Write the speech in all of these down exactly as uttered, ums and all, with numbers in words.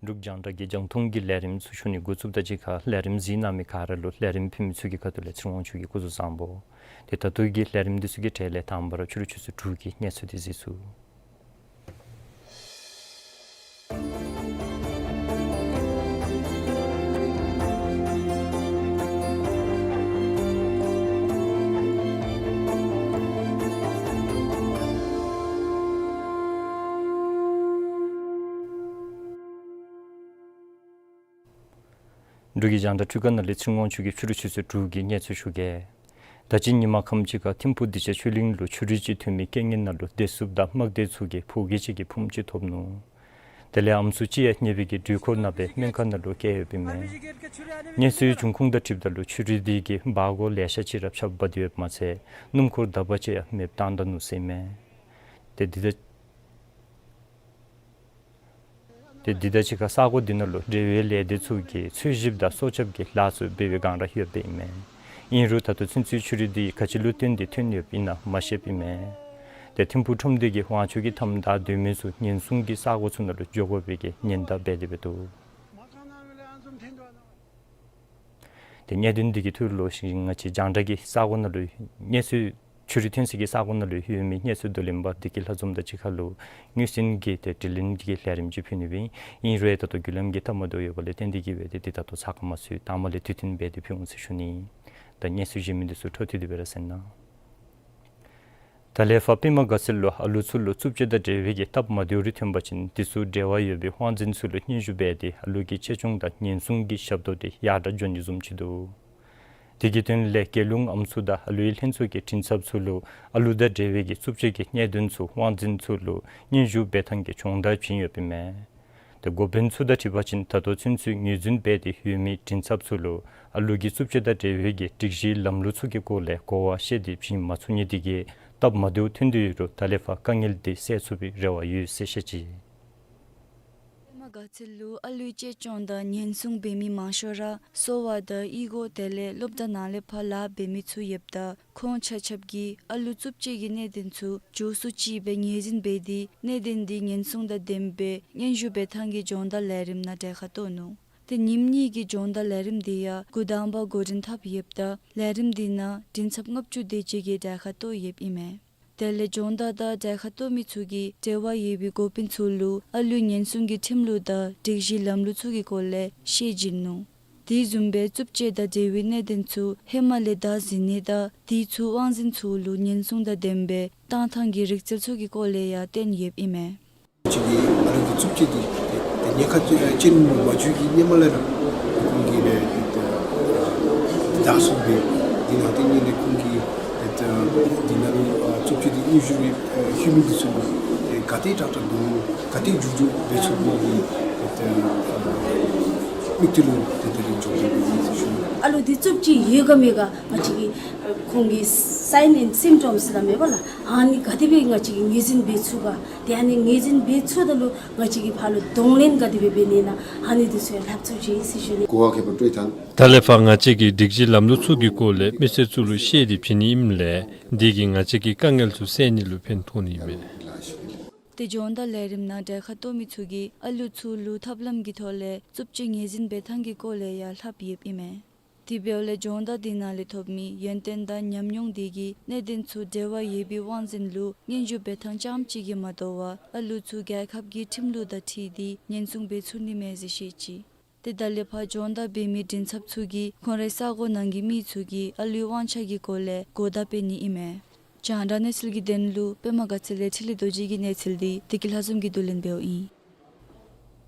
འབྲུག་རྒྱང་བསྒྲགས་ཀྱི་རྒྱང་མཐོང་གི་ལས་རིམ་ཚུ་ཞུ་ནི་འགོ་བཙུགསཔ་ད་གཅིག་ཁར་ལས་རིམ་གཟིགས་གནང་མི་ག་ར་ལུ་ལས་རིམ་ཕུལ་མི་ཚུ་གི་ཁ་ཐུག་ལས་ཚེ་རིང་དབང་ཕྱུག་གིས་སྐུ་གཟུགས་བཟང་པོ། ཏེ་ད་ལྟོ་གི་ལས་རིམ་འདི་ཚུ་གི་གྲས་ལས་དང་པ་ར་ཕྱི་རུ་ཆུ་ཚོད་དྲུག་གི་གནས་ཚུལ་འདི་གཟིགས་ཚུགས། འབྲུག་གི་རྒྱང་བསྒྲགས་འཕྲུལ་ཁང་ནང་ལས་ཚེ་རིང་དབང་ཕྱུག་གིས་ཕྱི་རུ་ཆུ་ཚོད་དྲུག་གི་གནས་ཚུལ་ཞུ་གེ། ད་ཅི་ཉིན་མ་ཁམས་ཅིག་ཁར་ཐིམ་ཕུག་བདེ་ཆེན་ཆོས་གླིང་ལུ་ཆུ་རུད་ཅིག་ཐོན་མི་རྐྱེན་ངན་ནང་ལུ་བདེ་སྲུངཔ་དང་དམག་སྡེ་ཚུ་གིས་ཕོ་སྐྱེས་ཅིག་གི་ཕུངམ་ཅིག་ཐོབ་ནུག། དེ་ལས་ཨམ་སྲུ་ཅིག་ཡང་ཉེ་བའི་གི་འགྲུལ་འཁོར་ནང་སྦེ་སྨན་ཁང་ནང་ལུ་བསྐྱལ་ཡོདཔ་ཨིན་མས། གནས་ཚུལ་འབྱུང་ཁུངས་དང་འཁྲིལཝ་ད་ལུ་ཆུ་རུད་འདི་གིས་སྦ་སྒོར་ལེ་ཤ་ཅིག་ར་ཕྱགས་འབག་སྟེ་ཡོདཔ་མ་ཚད་སྣུམ་འཁོར་དག་པ་ཅིག་ཡང་མེདཔ་བཏང་ད་ནུག་ཟེར་ཨིན་མས། ཏེ་འདི་ད་ཏེ་འདི་དང་གཅིག་ཁར་ས་གོ་འདི་ནང་ལུ་འབྲེལ་བའི་ལས་སྡེ་ཚུ་གིས་འཚོལ་ཞིབ་དང་སྲོག་སྐྱབས་ཀྱི་ལཱ་ཚུ་འབད་བའི་སྒང་ར་ཡོདཔ་ཨིན་མས། ཨིན་རུང་ད་ལྟོ་ཚུན་ཚོད་ཆུ་རུད་འདི་ག་ཅི་ལུ་བརྟེན་ཏེ་ཐོན་ཡོདཔ་ཨིན་ན་མ་ཤེསཔ་ཨིན་མས། ཏེ་ཐིམ་ཕུག་ཁྲོམ་སྡེ་གིས་དབང་ཆ་གི་མཐའམ་བདའ་སྡོད་མི་ཚུ་ཉེན་སྲུང་གི་ས་གོ་ཚུ་ནང་ལུ་འགྱོ་དགོ་པའི་གི་ཉེན་བརྡ་འབད་དེ་འབད་འདུག། ཏེ་གནད་དོན་འདི་གི་ཐོག་ལུ་ང་བཅས་རྒྱང་བསྒྲགས་ཀྱི་ས་གོ་ནང་ལུ་གནས་ཚུལ་ཆུ་རུད་ཐོན་སའི་གི་ས་གོ་ནང་ལུ་ཡོད་མི་གནས་ཚུལ་བསྡུ་ལེན་པ་བདེ་སྐྱིད་ལྷ་འཛོམས་དང་གཅིག་ཁར་ལུ་དངོས་ཟིན་གྱི་ཏེ་དྲི་ལན་གྱི་ལས་རིམ་ཅིག་ཕུལ་ནི་སྦེ་ཨིན། ཨིན་རུང་ད་ལྟོ་བརྒྱུད་ལམ་གྱི་སྟབས་མ་བདེཝ་ཡོདཔ་ལས་བརྟེན་ཏེ་གིས་འབད་དེ་འདི་ད་ལྟོ་ཚར་ག་མ་ཚུད། དང་པ་ལས་དུས་མཐུན་འབད་དེ་ཕུལ་འོང་ཟེར་ཞུ་ནི། ད་གནས་ཚུལ་གཞན་མི་འདི་ཚུ་འཕྲོ་མཐུད་དེ་སྦེ་ར་གསན་གནང་། ད་ལས་ཕར་པདྨ་དགའ་ཚལ་ལུ་ཨ་ལུ་ཚུ་ལུ་རྩུབ་སྤྱོད་དང་འབྲེལ་བའི་གི་སྟབས་མ་བདེཝ་རེ་ཐོན་པ་ཅིན་དེ་ཚུ་འབྲེལ་བ་ཡོད་པའི་དབང་འཛིན་ཚུ་ལུ་སྙན་ཞུ་འབད་དེ་ཨ་ལུ་གི་གཅེས་སྐྱོང་དང་ཉེན་སྲུང་གི་ཞབས་ཏོག་དེ་ཡར་དྲག་འགྱོ་ནི་བཟུམ་ཅིག་འདུག། དེ་གི་དོན་ལས་རྒྱལ་ཡོངས་ཨམ་སྲུ་དང་ཨ་ལུའི་ལྷན་ཚོགས་ཀྱི་མགྲིན་ཚབ་ཚུ་ལུ་ཨ་ལུ་དང་འབྲེལ་བའི་གི་རྩུབ་སྤྱོད་ཀྱི་གནད་དོན་ཚུ་དབང་འཛིན་ཚུ་ལུ་སྙན་ཞུ་འབད་ཐངས་ཀྱི་སྦྱོང་བརྡར་བྱིན་ཡོདཔ་ཨིན་མས། ཏེ་འགོ་དཔོན་ཚུ་དང་འཁྲིལ་བ་ཅིན་ད་ལྟོ་ཚུན་ཚོད་ངོས་འཛིན་འབད་དེ་ཡོད་མི་མགྲིན་ཚབ་ཚུ་ལུ་ཨ་ལུ་གི་རྩུབ་སྤྱོད་དང་འབྲེལ་བའི་གི་སྒྲིག་གཞིའི་ལམ་ལུགས་ཚུ་གི་སྐོར་ལས་གོ་བ་བཤད་དེ་བྱིན་མ་ཚུགས་ནི་དེ་གིས་སྟབས་མ་བདེཝ་ཐོན་ཏེ་ཡོད་རུང་ད་ལས་ཕར་དཀའ་ངལ་དེ་སེལ་ཚུགས་པའི་རེ་བ་ཡོད་ཟེར་བཤད་ཅི། པདྨ་དགའ་ཚལ་ལུ་ཨ་ལུའི་གཅེས་སྐྱོང་དང་ཉེན་སྲུང་འབད་མི་མང་ཤོས་ར་གསོ་བ་དང་གཡུས་སྒོ་དེ་ལས་སློབ་གྲྭ་ནང་ལས་ཕར་ལཱ་འབད་མི་ཚུ་ཡོདཔ་ད་ཁོང་ཆ་ཁྱབ་ཀྱིས་ཨ་ལུ་རྩུབ་སྤྱོད་ཀྱི་གནད་དོན་ཚུ་མགྱོགས་སུ་ཅིག་སྦེ་ངོས་འཛིན་འབད་དེ་གནད་དོན་འདི་ཉེན་སྲུང་དང་ལྡནམ་སྦེ་སྙན་ཞུ་འབད་ཐངས་ཀྱི་སྦྱོང་བརྡར་ལས་རིམ་ནང་གྲལ་ཁར་གཏོགས་ནུག། ཏེ་ཉིནམ་གཉིས་ཀྱི་སྦྱོང་བརྡར་ལས་རིམ་འདི་ཡང་འགོ་དང་པ་འགོ་འདྲེན་འཐབ་ཡོདཔ་ད་ལས་རིམ་འདི་ནང་མགྲིན་ཚབ་ལྔ་བཅུ་དེ་ཅིག་གིས་གྲལ་ཁར་གཏོགས་ཡོདཔ་ཨིན་མས། དེ་ལས་སྦྱོང་བརྡར་དང་གྲལ་ཁར་གཏོགས་མི་ཚུ་གིས་འབྲེལ་བ་ཡོད་པའི་འགོ་དཔོན་ཚུ་ལུ་ཨ་ལུའི་ཉེན་སྲུང་གི་ཁྲིམས་ལུགས་དང་སྒྲིག་གཞིའི་ལམ་ལུགས་ཚུ་གི་སྐོར་ལས་བཤད་བྱིན་ནུག། དེ་བཟུམ་སྦེ་རྩུབ་སྤྱོད་དང་འབྲེལ་བའི་གནད་དོན་ཚུ་ཧེ་མ་ལས་བདའ་ཟུན་ནི་དང་དེ་ཚུ་དབང་འཛིན་ཚུ་ལུ་ཉེན་སྲུང་དང་ལྡནམ་སྦེ་བཏང་ཐངས་ཀྱི་རིག་རྩལ་ཚུ་གི་སྐོར་ལས་ཡང་སྟོན་ཡོདཔ་ཨིན་མས། ཅིག་གིས་ཨ་ལུ་གི་རྩུབ་སྤྱོད་འདི་ཏེ་ཉེན་ཁ་ཅན་མ་བྱུང་གི་ཧེ་མ་ལས་ར་ཁོང་གིས་ར་ཏེ་བདའ་སོང་སྦེ་འདི་ནང་ཏེ་ཉིན་ལས་ཁོང་གིས་ཏེ་འདི་ནང་ལུ་རྩུབ་སྤྱོད་འདི་སྙན་ཞུ་འབད་ཤུལ་མི་འདི་ཚུ་ལུ་ཏེ་ག་དེ་དྲག་དྲག་འདུག་ག་དེ་མགྱོགས་མགྱོགས་འབད་ཚུགས་མི་གི་ཏེ་ མིག་ཏོ་ལུ་དེ་དེ་རིང་འབྱོར་བྱོན་ཡོད་ཟེར་ཞུ་ནི། ཨ་ལུ་འདི་རྩུབ་ཅིག་ཡོད་ག་མེད་ག་ང་བཅས་ཀྱི་ཁོང་གི་sign and symptoms ལ་མེད་པ་ལགས། ཨ་ནི་ག་དེ་སྦེ་ང་བཅས་ཀྱིས་ངོས་འཛིན་འབད་ཚུགས་ག། དེ་ཨ་ནི་ངོས་འཛིན་འབད་ཚུགས་ད་ལུ་ང་བཅས་ཀྱིས་ཕར་ལུ་གདོང་ལེན་ག་དེ་སྦེ་འབད་ནི་ཨིན་ན་ཨ་ནི་འདི་ཚུ་ཡང་ལྷབ་ཚུགས་ཅི་ཟེར་ཞུ་ནི། གོ་བ་ཁེ་པ་སྤྲོད་ཐངས། ད་ལས་ཕར་ང་བཅས་ཀྱིས་སྒྲིག་གཞི་ལམ་ལུགས་ཚུ་གི་སྐོར་ལས་མི་སེར་ཚུ་ལུ་བཤད་དེ་བྱིན་ནི་ཨིནམ་ལས་དེ་གིས་ང་བཅས་ཀྱི་དཀའ་ངལ་ཚུ་སེལ་ནི་ལུ་ཕན་ཐོགས་ནི་ཨིན་མས། ཏེ་སྦྱོང་བརྡར་ལས་རིམ་ནང་གྲལ་ཁར་གཏོགས་མི་ཚུ་གིས་ཨ་ལུ་ཚུ་ལུ་ཐབས་ལམ་གྱི་ཐོག་ལས་རྩུབ་ཅིག་ངོས་འཛིན་འབད་ཐངས་ཀྱི་སྐོར་ལས་ཡང་ལྷབ་ཡོདཔ་ཨིན་མས། དེ་འབདཝ་ལས་སྦྱོང་བརྡར་འདི་ནང་ལས་ཐོབ་མི་ཡོན་ཏན་དང་ཉམས་མྱོང་དེ་གིས་གནད་དོན་ཚུ་འབྲེལ་བ་ཡོད་པའི་དབང་འཛིན་ལུ་སྙན་ཞུ་འབད་ཐངས་རྐྱངམ་ཅིག་གིས་མ་དོ་བར་ཨ་ལུ་ཚུ་རྒྱལ་ཁབ་ཀྱི་ཁྲིམས་ལུགས་དང་འཁྲིལ་ཏེ་ཉེན་སྲུང་འབད་ཚུགས་ནི་མས་ཟེར་བཤད་ཅི། ཏེ་ད་ལས་ཕར་སྦྱོང་བརྡར་འབད་མི་མགྲིན་ཚབ་ཚུ་གིས་ཁོང་རའི་ས་གོ་ནང་གི་མི་ཚུ་གིས་ཨ་ལུའི་དབང་ཆ་གི་སྐོར་ལས་གོ་བརྡ་སྤེལ་ནི་ཨིན་མས། རྒྱང་བསྒྲགས་གནས་ཚུལ་གྱི་དོན་ལུ་པདྨ་དགའ་ཚལ་ལས་འཕྲིན་ལས་རྡོ་རྗེ་གི་གནས་ཚུལ་འདི་བདེ་སྐྱིད་ལྷ་འཛོམས་ཀྱིས་བསྡུ་ལེན་འབདཝ་ཨིན།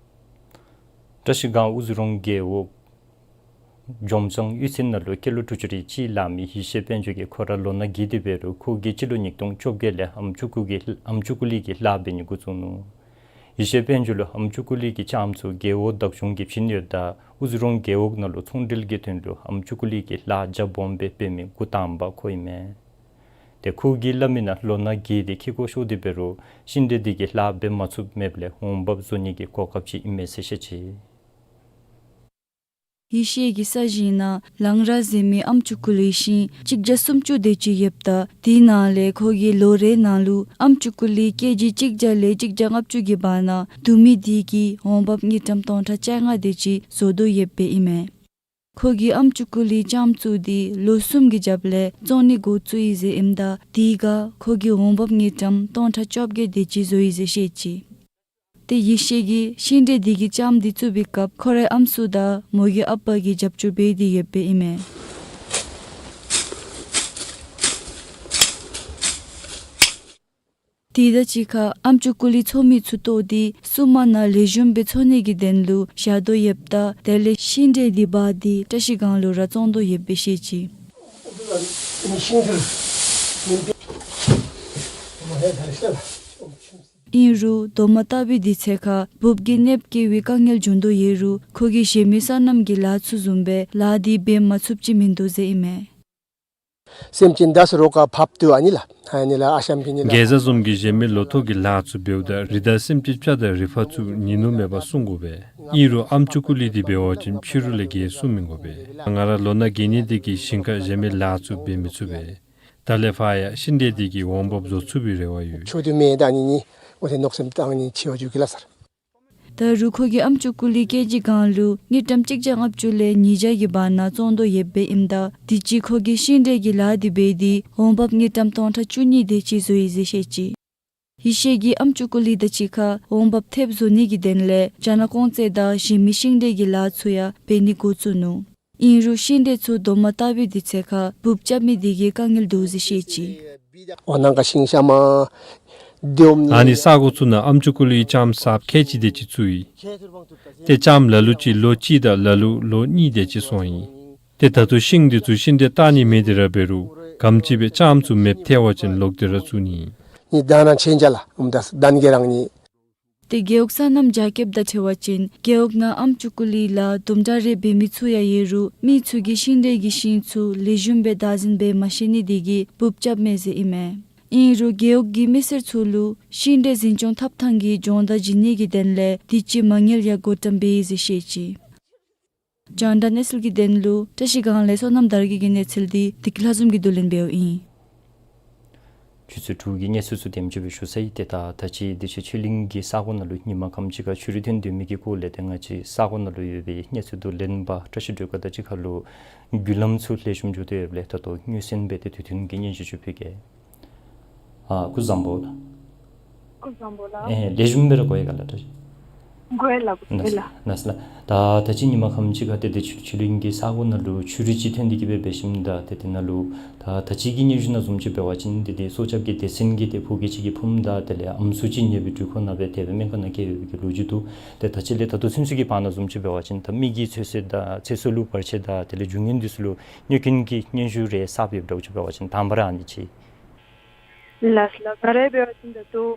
བཀྲ་ཤིས་སྒང་ཨུ་ཛི་རོང་རྒེད་འོག་འཇོམས་བྱང་གཡུས་ཚན་ནང་ལུ་སྐྱེས་ལོ་དྲུག་ཅུ་རེ་གཅིག་ལང་མི་ཡེ་ཤེས་དཔལ་འབྱོར་གྱིས་ཁོ་ར་ལོ་ན་བརྒྱད་དེ་འབད་རུང་ཁོ་གིས་སྤྱི་ལོ་ཉིས་སྟོང་བཅོ་བརྒྱད་ལས་ཨམ་ཅུ་ཀུ་ལི་གི་ཨམ་ཅུ་ཀུ་ལི་གི་ལཱ་འབད་ནི་འགོ་བཙུགས་ནུག། ཡེ་ཤེས་དཔལ་འབྱོར་ལུ་ཨམ་ཅུ་ཀུ་ལི་གི་ལྕངམ་ཚུ་རྒེད་འོག་བདག་སྐྱོང་གིས་བྱིན་ཡོདཔ་ད་ཨུ་ཛི་རོང་རྒེད་འོག་ནང་ལུ་ཚོང་འབྲེལ་གྱི་དོན་ལུ་ཨམ་ཅུ་ཀུ་ལི་གི་ལཱ་རྒྱ་སྦོམ་སྦེ་འབད་མི་འགོ་དང་པ་ཁོ་ཨིན་མས། ཏེ་ཁོ་གིས་སླབ་མི་ནང་ལོ་ན་བརྒྱད་དེ་ཁེ་ཀོ་ཤོར་ཏེ་འབད་རུང་ཤིང་འབྲས་འདི་གི་ལཱ་འབད་མ་ཚུགསཔ་མེདཔ་ལས་འོང་འབབ་བཟོ་ནི་གི་གོ་སྐབས་ཅིག་ཨིན་མས་ཟེར་བཤད་ཅི། ཡེ་ཤེས་ཀྱི་ས་ཞིང་ནང་ལང་ར་ཟེར་མི་ཨམ་ཅུ་ཀུ་ལི་ཤིང་གཅིག་བརྒྱ་སུམ་ཅུ་དེ་ཅིག་ཡོདཔ་ད་དེའི་ནང་ལས་ཁོ་གིས་ལོ་རེ་ནང་ལུ་ཨམ་ཅུ་ཀུ་ལི་ཀེ་ཇི་གཅིག་བརྒྱ་ལས་གཅིག་བརྒྱ་ལྔ་བཅུ་གི་བར་ན་བསྡུ་མི་དེ་གིས་འོང་འབབ་དངུལ་ཀྲམ་སྟོང་ཕྲག་བཅོ་ལྔ་དེ་ཅིག་བཟོ་དོ་ཡོདཔ་ཨིན་མས། ཁོ་གིས་ཨམ་ཅུ་ཀུ་ལི་ལྕངམ་བཙུགས་ཏེ་ལོ་གསུམ་གྱི་རྒྱབ་ལས་བཙོང་ནི་འགོ་བཙུགས་ཡི་ཟེར་ཨིནམ་ད་དེ་ཁར་ཁོ་གིས་འོང་འབབ་དངུལ་ཀྲམ་སྟོང་ཕྲག་བཅོ་བརྒྱད་དེ་ཅིག་བཟོ་ཡི་ཟེར་བཤད་ཅི། ཏེ་ཡེ་ཤེས་ཀྱིས་ཤིང་འབྲས་དེ་གི་ལྕངམ་དེ་བཙུགས་པའི་སྐབས་ཁོ་རའི་ཨམ་སྲུ་དང་མོ་གི་ཨ་པ་གིས་རྒྱབ་སྐྱོར་འབད་དེ་ཡོདཔ་ཨིན་མས། དེ་དང་གཅིག་ཁར་ཨམ་ཅུ་ཀུ་ལི་འཚོ་མི་ཚུ་བཏོག་སྟེ་སྲུང་མ་ནང་ལེགས་ཤོམ་སྦེ་འཚོ་ནི་གི་དོན་ལུ་བཞག་དོ་ཡོདཔ་ད་དེ་ལས་ཤིང་འབྲས་དེ་འབག་སྟེ་བཀྲ་ཤིས་སྒང་ལུ་ར་བཙོང་དོ་ཡོདཔ་སྦེ་བཤད་ཅི། ཨིན་རུང་རྡོག་མ་བཏགས་པའི་དུས་ཚོད་ཁར་འབུབ་ཀྱི་གནོདཔ་བཀལ་བའི་དཀའ་ངལ་བྱུང་དོ་ཡོད་རུང་ཁོ་གིས་གཞན་མི་སོ་ནམ་གྱི་ལཱ་ཚུ་བཟུམ་སྦེ་ལཱ་དེ་འབད་མ་ཚུགསཔ་ཅིག་མིན་འདུག་ཟེར་ཨིན་མས། སེམས་ཅན་དག་ས་རོགས་ཀ་ཕབ་ཏུ་ཨ་ནི་ལགས། ཨ་ནི་ལགས་ཨ་ཤམ་གི་ནི་ལགས། གེ་ཛ་བཟུམ་གྱི་གཞན་མི་ལོ་ཐོག་གི་ལཱ་ཚུ་འབདཝ་ད་རི་དྭགས་སེམས་ཅན་སྤྱ་དང་རི་ཕག་ཚུ་ཉིན་ནུབ་མེད་པར་སྲུང་དགོ་པས། ཨིན་རུང་ཨམ་ཅུ་ཀུ་ལི་འདི་འབད་བ་ཅིན་ཕྱི་རུ་ལས་གིས་སྲུང་མི་དགོ་པས། ང་ར་ལོ་ན་བརྒྱད་ནི་འདི་གིས་ཞིང་ཁར་གཞན་མི་ལཱ་ཚུ་འབད་མི་ཚུགས་པས། ད་ལས་ཕར་ཡང་ཤིང་འབྲས་འདི་གིས་འོང་འབབ་བཟོ་ཚུགས་པའི་རེ་བ་ཡོད། ཆོས་དུ་མེད་ད་ནི་ནི་འོ་དེ་མནོ་བསམ་བཏང་ནི་ཆེ་བ་འགྱོ་གི་ལགས་སར། ད་རུང་ཁོ་གིས་ཨམ་ཅུ་ཀུ་ལི་ཀེ་ཇི་སྒང་ལུ་དངུལ་ཀྲམ་གཅིག་བརྒྱ་ལྔ་བཅུ་ལས་ཉིས་བརྒྱ་གི་བར་ན་བཙོང་དོ་ཡོདཔ་ཨིནམ་ད་དུས་ཅི་ཁོ་གིས་ཤིང་འབྲས་ཀྱི་ལཱ་དེ་འབད་དེ་འོང་འབབ་དངུལ་ཀྲམ་སྟོང་ཕྲག་བཅུ་གཉིས་དེ་ཅིག་བཟོ་ཡི་ཟེར་བཤད་ཅི། ཡེ་ཤེས་ཀྱིས་ཨམ་ཅུ་ཀུ་ལི་དང་གཅིག་ཁར་འོང་འབབ་ཐེབས་བཟོ་ནི་གི་དོན་ལས་ཅ་ན་ཀོང་ཙེ་དང་གཞན་མི་ཤིང་འབྲས་ཀྱི་ལཱ་ཚུ་ཡང་འབད་ནི་འགོ་བཙུགས་ནུག། ཨིན་རུང་ཤིང་འབྲས་ཚུ་རྡོག་མ་བཏགས་པའི་དུས་ཚོད་ཁར་འབུབ་རྐྱབ་མི་དེ་གིས་དཀའ་ངལ་འདུག་ཟེར་བཤད་ཅི། འོ་ནང་ག་ཤིང་ཤ་མ་དེ་འོམ་ནི། ཨ་ནི་ས་གོ་ཚུ་ནང་ཨམ་ཅུ་ཀུ་ལི་ལྕངམ་གསརཔ་ཁལ་གཅིག་དེ་ཅིག་བཙུགས་ཡི། ཏེ་ལྕངམ་ལ་ལུ་ཅིག་ལོ་གཅིག་དང་ལ་ལུ་ལོ་གཉིས་དེ་ཅིག་སོང་ཡི། ཏེ་ད་ལྟོ་ཤིང་འདི་ཚུ་ཤིང་འབྲས་བཏགས་ནི་མེད་དེ་ར་འབད་རུང་ག་དེམ་ཅིག་སྦེ་ལྕངམ་ཚུ་མེདཔ་ཐལ་བ་ཅིན་ལོག་སྟེ་ར་བཙུགས་ནི། ནི་ད་ནང་ཆེན་ཅ་ལག་འོམ་ད་ད་ནི་གེ་རང་ནི། ཏེ་རྒེད་འོག་སོ་ནམ་རྒྱ་སྐྱེདཔ་དང་འཁྲིལ་བ་ཅིན་རྒེད་འོག་ནང་ཨམ་ཅུ་ཀུ་ལི་ལཱ་དུམ་གྲ་རེ་འབད་མི་ཚུ་ཡང་ཡོད་རུང་མི་ཚུ་གིས་ཤིང་འབྲས་ཀྱི་ཤིང་ཚུ་ལེགས་ཤོམ་སྦེ་བདག་འཛིན་འབད་མ་ཤེས་ནི་དེ་གིས་འབུབ་རྐྱབ་མས་ཟེར་ཨིན་མས། ཨིན་རུང་རྒེད་འོག་གིས་མི་སེར་ཚུ་ལུ་ཤིང་འབྲས་འཛིན་སྐྱོང་འཐབ་ཐངས་ཀྱི་སྦྱོང་བརྡར་བྱིན་ནི་གི་དོན་ལས་དུས་ཅི་མ་དངུལ་ཡང་བགོ་བཀྲམ་འབད་ཡི་ཟེར་བཤད་ཅི། རྒྱང་བསྒྲགས་གནས་ཚུལ་གྱི་དོན་ལུ་བཀྲ་ཤིས་སྒང་ལས་བསོད་ནམས་དར་རྒྱས་ཀྱི་གནས་ཚུལ་འདི་བདེ་སྐྱིད་ལྷ་འཛོམས་ཀྱིས་བསྡུ་ལེན་འབདཝ་ཨིན། ཆུ་ཚོད་དྲུག་གི་གནས་ཚུལ་ཚུ་དེམ་ཅིག་སྦེ་ཞུ་ཚར་ཡི། ཏེ་ད་ད་ཅི་འདི་ཕྱི་ཆོས་གླིང་གི་ས་གོ་ནང་ལུ་ཉིན་མ་ཁམས་ཅིག་ཁར་ཆུ་རུད་ཐོན་སྡོད་མི་གི་སྐོར་ལས་ཏེ་ང་བཅས་ས་གོ་ནང་ལུ་ཡོད་པའི་གནས་ཚུལ་བསྡུ་ལེན་པ་བཀྲ་ཤིས་སྒྲོལ་དཀར་དང་གཅིག་ཁར་ལུ་བརྒྱུད་ལམ་ཚུ་ལེགས་ཤོམ་འགྱོ་དོ་ཡོདཔ་ལས་ད་ལྟོ་མངོན་གསལ་སྦེ་ཏེ་དུས་མཐུན་གྱི་སྙན་ཞུ་ཅིག་ཕུལ་གེ། ཨ་སྐུ་གཟུགས་བཟང་པོ་ལགས། སྐུ་གཟུགས་བཟང་པོ་ལགས། ཨེ་ལེགས་ཤོམ་སྦེ་ར་གོ་ཡི་ག་ལགས། བཀྲ་ཤིས། གོ་ཡི་ལགས། གོ་ཡི་ལགས། ལགས་ལགས། ད་ད་ཅི་ཉིན་མ་ཁམས་ཅིག་ཁར་ཏེ་ཏེ་ཆུ་ཆོས་གླིང་གི་ས་གོ་ནང་ལུ་ཆུ་རུད་ཅིག་ཐོན་ཏེ་གི་སྦེ་འབད་ཞིནམ་ད་ཏེ་དེ་ནང་ལུ་ད་ད་ཅི་གི་སྙན་ཞུ་ནང་བཟུམ་ཅིག་འབད་བ་ཅིན་ཏེ་ཏེ་སྲོག་སྐྱབས་ཀྱི་སྡེ་ཚན་གྱིས་ཏེ་ཕོ་སྐྱེས་ཅིག་གི་ཕུངམ་དང་དེ་ལས་ཨམ་སྲུ་ཅིག་ཉེ་བའི་དུས་ཁོ་ན་སྦེ་དེ་སྦེ་སྨན་ཁང་ནང་བསྐྱལ་ཡོད་པའི་གི་ལོ་རྒྱུས་འདུག། ཏེ་ད་ཅི་ལས་ད་ལྟོ་ཚུན་ཚོད་ཀྱི་བར་ན་བཟུམ་ཅིག་འབད་བ་ཅིན་ད་མི་གི་ཚེ་སྲོག་དང་ཚེ་སྲོག་ལུ་བར་ཆད་དང་དེ་ལས་རྒྱུ་ངན་འདི་ཚུ་ལུ་གནོད་སྐྱོན་གྱི་སྙན་ཞུ་རེ་གསརཔ་ཡོདཔ་འདྲཝ་ཅིག་འབད་བ་ཅིན་དང་པ་ར་ཨ་ནི་ཅིག། ལགས་ལགས། ག་ར་འབད་བ་ཅིན་ད་ལྟོ་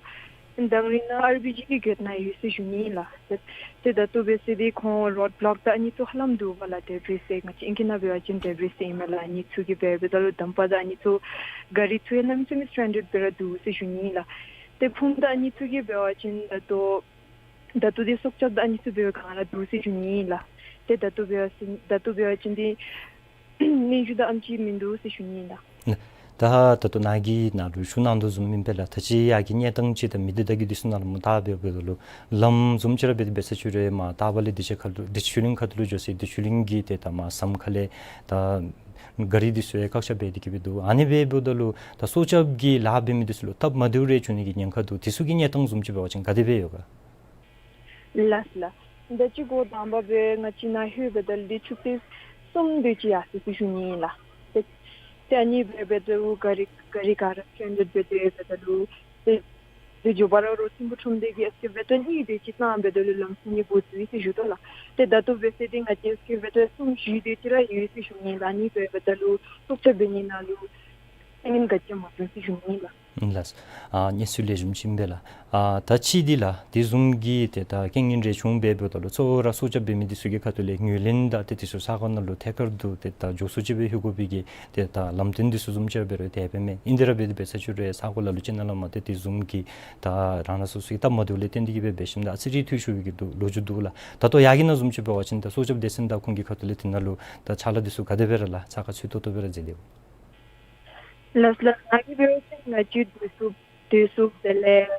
དང་རིང་ནཱ་ཨར་བི་ཇི་གི་གྱོད་ནང་ཡོད་ཟེར་ཞུ་ནི་ཨིན་ལགས། ཏེ་ཏེ་ད་ལྟོ་འབད་ཟེར་འདི་ཁོང་རོཌ་བློཀ་དང་ཨ་ནི་ཚུ་ཧ་ལམ་འདུག་པ་ལགས། ཌེ་བི་རིསི་ང་བཅས་ཨིང་སྐད་ནང་འབད་བ་ཅིན་ཌེ་བི་རིསི་ཨིན་མས་ལགས། ཨ་ནི་ཚུ་གིས་འབད་འབདཝ་ད་ལུ་དམ་པ་དང་ཨ་ནི་ཚུ་ག་རི་ཚུ་ཡང་གནམ་མེད་ས་མེད་སི་ཊེན་ཌརཌ་སྦེ་ར་འདུག་ཟེར་ཞུ་ནི་ཨིན་ལགས། ཏེ་ཕུངམ་དང་ཨ་ནི་ཚུ་གིས་འབད་བ་ཅིན་ད་ལྟོ་ད་ལྟོ་འདི་སྲོག་སྐྱབས་དང་ཨ་ནི་ཚུ་འབད་བའི་སྒང་ར་འདུག་ཟེར་ཞུ་ནི་ཨིན་ལགས། ཏེ་ད་ལྟོ་འབད་བ་ཅིན་ད་ལྟོ་འབད་བ་ཅིན་འདི་གནོན་ཤུགས་དང་ཨ་ནེམ་ཅིག་མིན་འདུག་ཟེར་ཞུ་ནི་ཨིན་ལགས། ད་ད་ལྟོ་ནཱ་གིས་ནཱ་ལུ་ཞུ་གནང་དོ་བཟུམ་ཨིན་པས་ལགས། ད་ཅི་ཡར་གྱི་གནས་སྟངས་ཅིག་དང་མི་སྡེ་བརྡ་བརྒྱུད་འདི་ཚུ་ནང་ལུ་མ་བལྟ་སྦེ་འབདཝ་ད་ལུ་ལམ་བཟུམ་ཅིག་ར་འབད་དེ་འབད་ས་ཅིག་རུང་མར་ལྟག་པ་ལས་དུས་ཅི་ཁ་ལུ་དུས་ཅི་ཆོས་གླིང་ཁ་ཐུག་ལུ་འགྱོ་ས་དུས་ཅི་གླིང་གི་ཏེ་ད་མར་ཟམ་ཁ་ལས་ད་ག་རི་འདི་ཚུ་ཡང་བཀག་ཆ་འབད་དེ་གི་སྦེ་འདུག། ཨ་ནི་སྦེ་འབདཝ་ད་ལུ་ད་སྲོག་སྐྱབས་ཀྱི་ལཱ་འབད་མི་འདི་ཚུ་ལུ་སྟབས་མ་བདེཝ་རེ་བྱུང་ནི་གི་ཉེན་ཁ་འདུག། དེ་ཚུ་གི་གནས་སྟངས་བཟུམ་ཅིག་འབད་བ་ཅིན་ག་དེ་སྦེ་ཡོད་ག། ལགས་ལགས། ད་ཅི་འགོ་དང་པ་སྦེ་ང་བཅས་ནཱ་ལྷོད་འབདཝ་ད་ལུ་ཆུ་ཚོད་གསུམ་དེ་ཅིག་ཡར་སོ་ཡི་ཟེར་ཞུ་ནི་ཨིན་ལགས། ཏེ་ཏེ་ཨ་ནི་སྦེ་འབདཝ་ད་ལུ་ག་རི་ག་རི་ག་ར་སི་ཊེན་ཌརཌ་སྦེ་ཏེ་འབདཝ་ད་ལུ་ཏེ་ཏེ་མགྱོགས་པ་ར་རོགས་ཆེན་པོ་ཁྲོམ་སྡེ་གིས་ཨེགས་ཀེ་བེ་ཊར་གཉིས་དེ་ཅིག་བཏང་འབདཝ་ད་ལུ་ལམ་སེང་གེ་འགོ་བཙུགས་ཡི་ཟེར་ཞུ་དོ་ལགས། ཏེ་ད་ལྟོ་འབད་ཟེར་འདི་ང་བཅས་ཨེགས་ཀེ་བེ་ཊར་གསུམ་བཞི་དེ་ཅིག་ར་ཡོད་ཟེར་ཞུ་ནི་ཨིན་ལགས། ཨ་ནི་སྦེ་འབདཝ་ད་ལུ་སྲོག་སྐྱབས་འབད་ནི་ནང་ལུ་རྐྱེན་ངན་ག་ཅི་ཡང་མ་བྱུང་ཟེར་ཞུ་ནི་ཨིན་ལགས། ལགས། ཨ་གནས་ཚུལ་ལེགས་ཤོམ་ཅིག་ཨིན་པས་ལགས། ཨ་ད་ཅི་འདི་ལགས་དེ་བཟུམ་གྱི་ཏེ་ད་རྐྱེན་ངན་རེ་བྱུང་སྦེ་འབདཝ་ད་ལུ་གཙོ་བོ་ར་སྲོག་སྐྱབས་འབད་མི་འདི་ཚུ་གི་ཁ་ཐུག་ལས་ངོས་ལེན་དང་ཏེ་དེ་ཚུ་ས་གོ་ནང་ལུ་ཐད་ཀར་དུ་ཏེ་ད་མགྱོགས་སུ་ཅིག་སྦེ་ལྷོད་དགོ་པའི་གི་ཏེ་ད་ལམ་སྟོན་འདི་ཚུ་བཟུམ་ཅིག་ར་འབད་རུང་དེ་སྦེ་མས། ཨིན་དེ་ར་འབད་དེ་འབད་ས་ཅིག་རུང་ས་གོ་ནང་ལུ་ཅིག་ནང་ལས་མར་ཏེ་དེ་བཟུམ་གྱི་ད་རང་རང་སོ་སོའི་སྟབས་མ་བདེཝ་ལས་བརྟེན་ཏེ་གི་སྦེ་འབད་ཞིནམ་ད་ཨ་ཙི་རེ་འཐུས་ཤོར་བའི་གི་འདུག་ལོ་རྒྱུས་འདུག་ལགས། ད་ལྟོ་ཡར་གྱི་ནང་བཟུམ་ཅིག་འབད་བ་ཅིན་ད་སྲོག་སྐྱབས་སྡེ་ཚན་དང་ཁོང་གི་ཁ་ཐུག་ལས་དེ་ནང་ལུ་ད་ཕྱག་ལཱ་འདི་ཚུ་ག་དེ་སྦེ་ར་ལགས་ཚགས་ཁར་ཚུད་ཏོག་ཏོ་སྦེ་ར་མཛད་དེ་འོང་། ལགས་ལགས། ང་གིས་འབད་བ་ཅིན་ང་བཅས་སྡོད་ས་སྡོད་ས་དེ་ལས་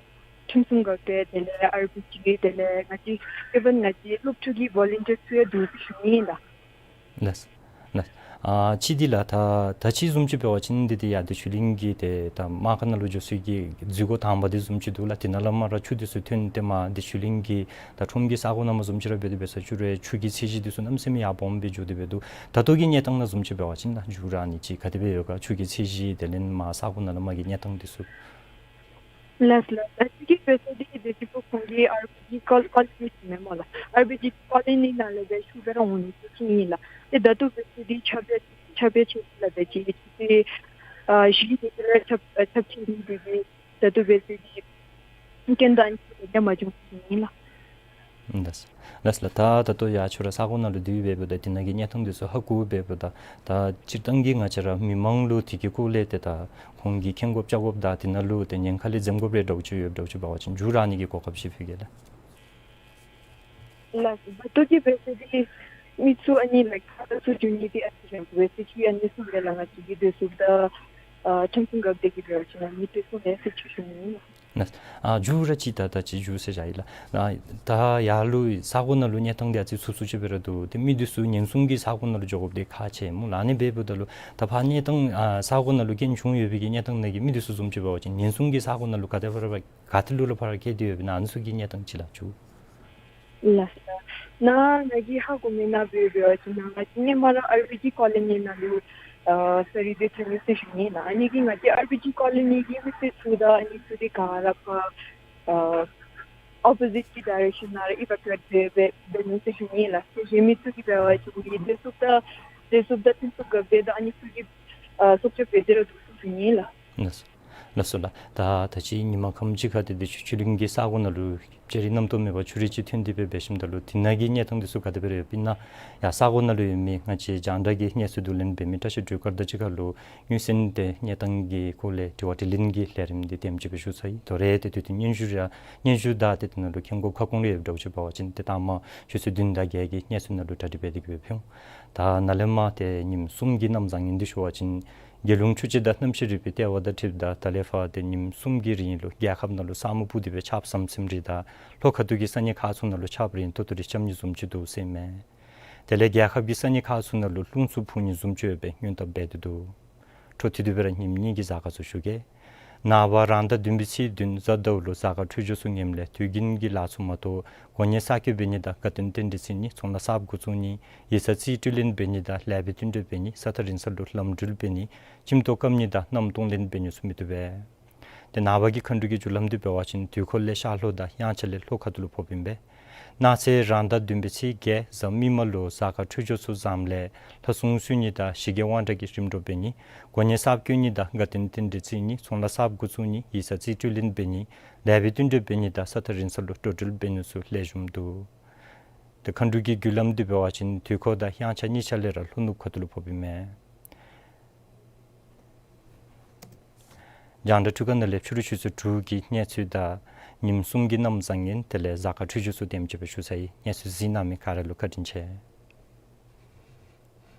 ཁྲིམས་སྲུང་འགག་སྡེ་དེ་ལས་ཨར་བི་ཇི་དེ་ལས་ང་བཅས་ཨི་ཝན་ང་བཅས་སློབ་ཕྲུག་གི་ཝོ་ལན་ཊིཡར་ཚུ་ཡང་འདུག་ཟེར་ཞུ་ནི་ཨིན་ལགས། ལགས་ལགས། ཨ་ཅི་འདི་ལགས་ད་ད་ཅི་བཟུམ་ཅིག་འབད་བ་ཅིན་འདི་ཏེ་ཡར་དུས་ཆུ་གླིང་གི་ཏེ་ད་དམག་སྒར་ནང་ལུ་འགྱོ་སའི་གི་འཛུལ་སྒོ་དང་པ་འདི་བཟུམ་ཅིག་འདུག་ལགས། དེ་ནང་ལས་མར་ཆུ་འདི་ཚུ་ཐོན་ཏེ་མར་དུས་ཆུ་གླིང་གི་ད་ཁྲོམ་གྱི་ས་གོ་ནང་མར་བཟུམ་ཅིག་ར་འབད་དེ་འབད་ས་ཅིག་རུང་ཆུ་གི་ཚད་གཞི་འདི་ཚུ་གནམ་མེད་ས་མེད་ཡར་སྦོམ་སྦེ་འགྱོ་སྟེ་འབད་འདུག། ད་ལྟོ་གི་གནས་སྟངས་ནང་བཟུམ་ཅིག་འབད་བ་ཅིན་ད་མཇུག་ར་ཨ་ནི་ཅིག་ག་དེ་སྦེ་ཡོད་ག། ཆུ་གི་ཚད་གཞི་དེ་ལས་མར་ས་གོ་ནང་ལས་མར་གྱི་གནས་སྟངས་འདི་ཚུ། ལགས་ལགས། ད་ཅི་གི་འབད་ས་འདི་དེ་ཅིག་ཁོང་གི་ཨར་བི་ཇི་ཀོ་ལོ་ནི་ཨིན་མས་སྨོ་ལགས། ཨར་བི་ཇི་ཀོ་ལོ་ནི་ནང་ལས་འབད་ཆུ་འབད་ར་འོང་ནི་ཅིག་ཨིན་ལགས། ཏེ་ད་ལྟོ་འབད་ས་འདི་ཆརཔ་ཆརཔ་ཆེ་ལགས། ད་ཅི་ཏེ་ཨ་གཞི་དེ་ཅིག་ར་ཆརཔ་ཆརཔ་ཆེ་ནི་དེ་གིས་ད་ལྟོ་འབད་ས་འདི་རྐྱེན་དང་ཅིག་ཡང་མ་བྱུང་ཟེར་ཞུ་ནི་ཨིན་ལགས། ལགས་ལགས་ལགས། ད་ད་ལྟོ་ཡར་ཁྱོད་ར་ས་གོ་ནང་ལུ་སྡོད་འབདཝ་ད་དེ་ནང་གི་གནས་སྟངས་འདི་ཚུ་ཧ་གོ་འབདཝ་ད་ད་སྤྱིར་བཏང་གི་ང་བཅས་ར་མི་མང་ལུ་དེ་གི་སྐོར་ལས་ཏེ་ད་ཁོང་གིས་མཁྱེན་དགོཔ་བཅར་དགོཔ་དང་དེ་ནང་ལུ་ཏེ་ཉེན་ཁ་ལས་འཛེམ་དགོཔ་རེ་འདྲཝ་ཅིག་ཡོདཔ་འདྲཝ་ཅིག་འབད་བ་ཅིན་མཇུག་ར་ཨ་ནི་གི་གོ་སྐབས་ཅིག་ཕུལ་གེ་ལགས། ལགས། ད་ལྟོ་གི་འབད་ས་འདི་མི་ཚུ་ཨ་ནི་ལཱའིཀ་ཁ་ཚུ་འགྱོ་ནི་འདི་ཨ་ཙི་རེ་འབད་ས་ཅིག་ཨ་ནི་ཚུ་འབད་ལགས། ང་བཅས་ཀྱི་སྡོད་ས་དང་ཨ་ཁྲིམས་སྲུང་འགག་སྡེ་གི་འབད་བ་ཅིན་ཨ་ནི་སྡོད་ས་ཨ་ཙི་ཅིག་ཞུ་ནི་ཨིན་ལགས། ལགས། ཨ་མཇུག་ར་ཅིག་ད་ད་ཅི་མཇུག་ཟེར་བཞག་ཡི་ལགས། ཨ་ད་ཡར་ལུ་ས་གོ་ནང་ལུ་གནས་སྟངས་འདི་ཨ་ཙི་འཚུབ་འཚུབ་ཅིག་སྦེ་ར་འདུག། ཏེ་མི་འདི་ཚུ་ཉེན་སྲུང་གི་ས་གོ་ནང་ལུ་འགྱོ་དགོཔ་འདི་ཁག་ཆེ་སྨོ་ལགས། ཨ་ནི་འབདཝ་ད་ལུ་ད་ཕར་གནས་སྟངས་ཨ་ས་གོ་ནང་ལུ་རྐྱེན་བྱུང་ཡོད་པའི་གི་གནས་སྟངས་ནང་གི་མི་འདི་ཚུ་བཟུམ་ཅིག་འབད་བ་ཅིན་ཉེན་སྲུང་གི་ས་གོ་ནང་ལུ་ག་དེ་སྦེ་ར་ག་ཏེ་ལུ་ར་ཕར་བསྐྱལ་ཏེ་ཡོདཔ་ཨིན་ན་ཨ་ནི་ཚུ་གི་གནས་སྟངས་ཅིག་ལགས་མཇུག། ལགས་ལགས། ནཱ་ང་གིས་ཧ་གོ་མི་ནང་འབད་བ་ཅིན་ནཱ་ང་བཅས་ཧེ་མ་ར་ཨར་བི་ཇི་ཀོ་ལོ་ནི་ནང་ལུ་ཨ་ས་རུད་སྦེ་ཐོན་ཡི་ཟེར་ཞུ་ནི་ཨིན་ལགས། ཨ་ནི་གིས་ང་བཅས་ཨར་བི་ཇི་ཀོ་ལོ་ནི་གི་མི་སེར་ཚུ་དང་ཨ་ནི་ཚུ་འདི་ག་ར་ཕར་ཨ་ཨོ་པོ་ཟིཊ་གི་ཌའི་རེཀ་ཤཱན་ནང་ར་ཨི་ཝ་ཀུ་ཨེཊ་འབད་འབད་འབད་ནུག་ཟེར་ཞུ་ནི་ཨིན་ལགས། ཏེ་གཞན་མི་ཚུ་གིས་འབད་བ་ཅིན་འདི་སྡོད་ས་དང་སྡོད་ས་དང་ཁྲིམས་སྲུང་འགག་སྡེ་དང་ཨ་ནི་ཚུ་གིས་ཨ་སྲོག་སྐྱབས་འབད་དེ་ར་འདུག་ཟེར་ཞུ་ནི་ཨིན་ལགས། ལགས་སོ་ལགས། ད་ད་ཅི་ཉིན་མ་ཁམས་ཅིག་ཁར་ཏེ་དེ་ཆུ་ཆུ་གླིང་གི་ས་གོ་ནང་ལུ་ཅ་རི་རྣམ་རྟོག་མེད་པར་ཆུ་རུད་ཅིག་ཐོན་ཏེ་སྦེ་འབད་ཞིནམ་ད་ལུ་དེ་ནང་གི་གནས་སྟངས་འདི་ཚུ་ག་དེ་སྦེ་ར་ཡོདཔ་ཨིན་ན། ཡར་ས་གོ་ནང་ལུ་ཡོད་མི་ང་བཅས་རྒྱང་བསྒྲགས་ཀྱི་གནས་ཚུལ་བསྡུ་ལེན་འབད་མི་བཀྲ་ཤིས་སྒྲོལ་དཀར་དང་གཅིག་ཁར་ལུ་དངོས་སུ་ཏེ་གནས་སྟངས་ཀྱི་སྐོར་ལས་དྲི་བ་དྲིས་ལན་གྱི་ལས་རིམ་འདི་དེམ་ཅིག་སྦེ་ཞུ་ཚར་ཡི། ད་རེས་ཏེ་དུས་ཚོད་སྙན་ཞུ་ར་སྙན་ཞུ་དང་ཏེ་དེ་ནང་ལུ་མཁྱེན་དགོཔ་ཁ་སྐོང་རེ་ཡོདཔ་འདྲཝ་ཅིག་འབད་བ་ཅིན་ཏེ་ད་མ་ཆུ་ཚོད་བདུན་དང་བརྒྱད་ཀྱི་གནས་ཚུལ་ནང་ལུ་གྲ་སྒྲིག་འབད་དེ་གི་སྦེ་ཕུལ་འོང་། ད་ནཱ་ལས་མར་ཏེ་ཉིནམ་གསུམ་གྱི་གནམ་བཟང་ངན་འདི་ཞུ་བ་ཅིན་དགེ་སློང་ཁྲུས་གཅོད་དང་རྣམ་ཤེས་རིག་པའི་ལྟེ་བ་དང་འཁྲིལཝ་ད་ད་ལས་ཕར་ཏེ་ཉིནམ་གསུམ་གྱི་རིང་ལུ་རྒྱལ་ཁབ་ནང་ལུ་ས་སྨུག་སྤུབས་ཏེ་སྦེ་ཆརཔ་ཟམ་ཟིམ་རེ་དང་ལྷོ་ཁ་ཐུག་གི་ས་གནས་ཁག་ཚུ་ནང་ལུ་ཆརཔ་རེ་ཏོག་ཏོ་རེ་རྐྱབ་ནི་བཟུམ་ཅིག་འདུག་ཟེར་མས། དེ་ལས་རྒྱལ་ཁབ་ཀྱི་ས་གནས་ཁག་ཚུ་ནང་ལུ་རླུང་འཚུབ་འཕུ་ནི་བཟུམ་ཅིག་ཡོད་པའི་སྔོན་བརྡ་འབད་དེ་འདུག། འཕྲོ་མཐུད་དེ་སྦེ་ར་ཉིནམ་གཉིས་ཀྱི་གཟའ་སྐར་ཚུ་ཞུ་གེ། ནངས་པ་རང་ཟླ་བདུན་པའི་ཚེས་བདུན་གཟའ་ཟླཝ་ལུ་གཟའ་སྐར་འཕྲོད་སྦྱོར་ཚུ་ངནམ་ལས་དུས་རྒྱུན་གྱི་ལཱ་ཚུ་མ་གཏོགས་གོ་གནས་གསར་བསྐོ་འབད་ནི་དང་དགའ་སྟོན་རྟེན་འབྲེལ་བརྩི་ནི་ཚོང་ལཱ་གསརཔ་འགོ་བཙུགས་ནི་ཡིག་ཚང་རྩིས་སྤྲོད་ལེན་འབད་ནི་དང་ལེགས་པའི་བསྟུན་གྲོས་འབད་ནི་ས་ཐག་རིང་ས་ལུ་ལམ་འགྲུལ་འབད་ནི་ཁྱིམ་ཐོག་བཀབ་ནི་དང་མནའམ་གཏོང་ལེན་འབད་ནི་ཚུ་མི་བཏུབ་པས། ཏེ་ནངས་པ་གི་མཁའ་འགྲོ་གི་རྒྱུ་ལམ་འདི་འབད་བ་ཅིན་དུས་འཁོར་ལས་ཤར་ལྷོ་དང་དབྱངས་འཆར་ལས་ལྷོ་ཁ་ཐུག་ལུ་ཕོགཔ་ཨིན་པས། གནངས་ཚེ་རང་ཟླ་བདུན་པའི་ཚེས་བརྒྱད་གཟའ་མིག་དམར་ལུ་གཟའ་སྐར་འཕྲོད་སྦྱོར་ཚུ་བཟངམ་ལས་ལྷ་སྲུང་གསོལ་ནི་དང་ཞི་རྒྱས་དབང་དྲག་གི་རིམ་གྲོ་འབད་ནི། གོ་གནས་གསརཔ་བསྐོ་ནི་དང་དགའ་སྟོན་རྟེན་འབྲེལ་བརྩི་ནི། ཚོང་ལཱ་གསརཔ་འགོ་བཙུགས་ནི། ཡིག་ཚང་རྩིས་སྤྲོད་ལེན་འབད་ནི། ལེགས་པའི་བསྟུན་གྲོས་འབད་ནི་དང་ས་ཐག་རིང་ས་ལུ་འགྲོ་འགྲུལ་འབད་ནི་ཚུ་ལེགས་ཤོམ་འདུག། ཏེ་མཁའ་འགྲོ་གི་བརྒྱུད་ལམ་འདི་འབད་བ་ཅིན་དུས་འཁོར་དང་དབྱངས་འཆར་གཉིས་ཆ་ལས་ར་ལྷོ་ནུབ་ཁ་ཐུག་ལུ་ཕོགཔ་ཨིན་མས། རྒྱང་བསྒྲགས་འཕྲུལ་ཁང་ནང་ལས་ཕྱི་རུ་ཆུ་ཚོད་དྲུག་གི་གནས་ཚུལ་དང་ཉིནམ་གསུམ་གྱི་གནམ་བཟང་ངན་དེ་ལས་གཟའ་སྐར་འཕྲོད་སྦྱོར་ཚུ་དེམ་ཅིག་སྦེ་ཞུ་ཚར་ཡི། གནས་ཚུལ་གཟིགས་གནང་མི་ག་ར་ལུ་བཀའ་དྲིན་ཆེ།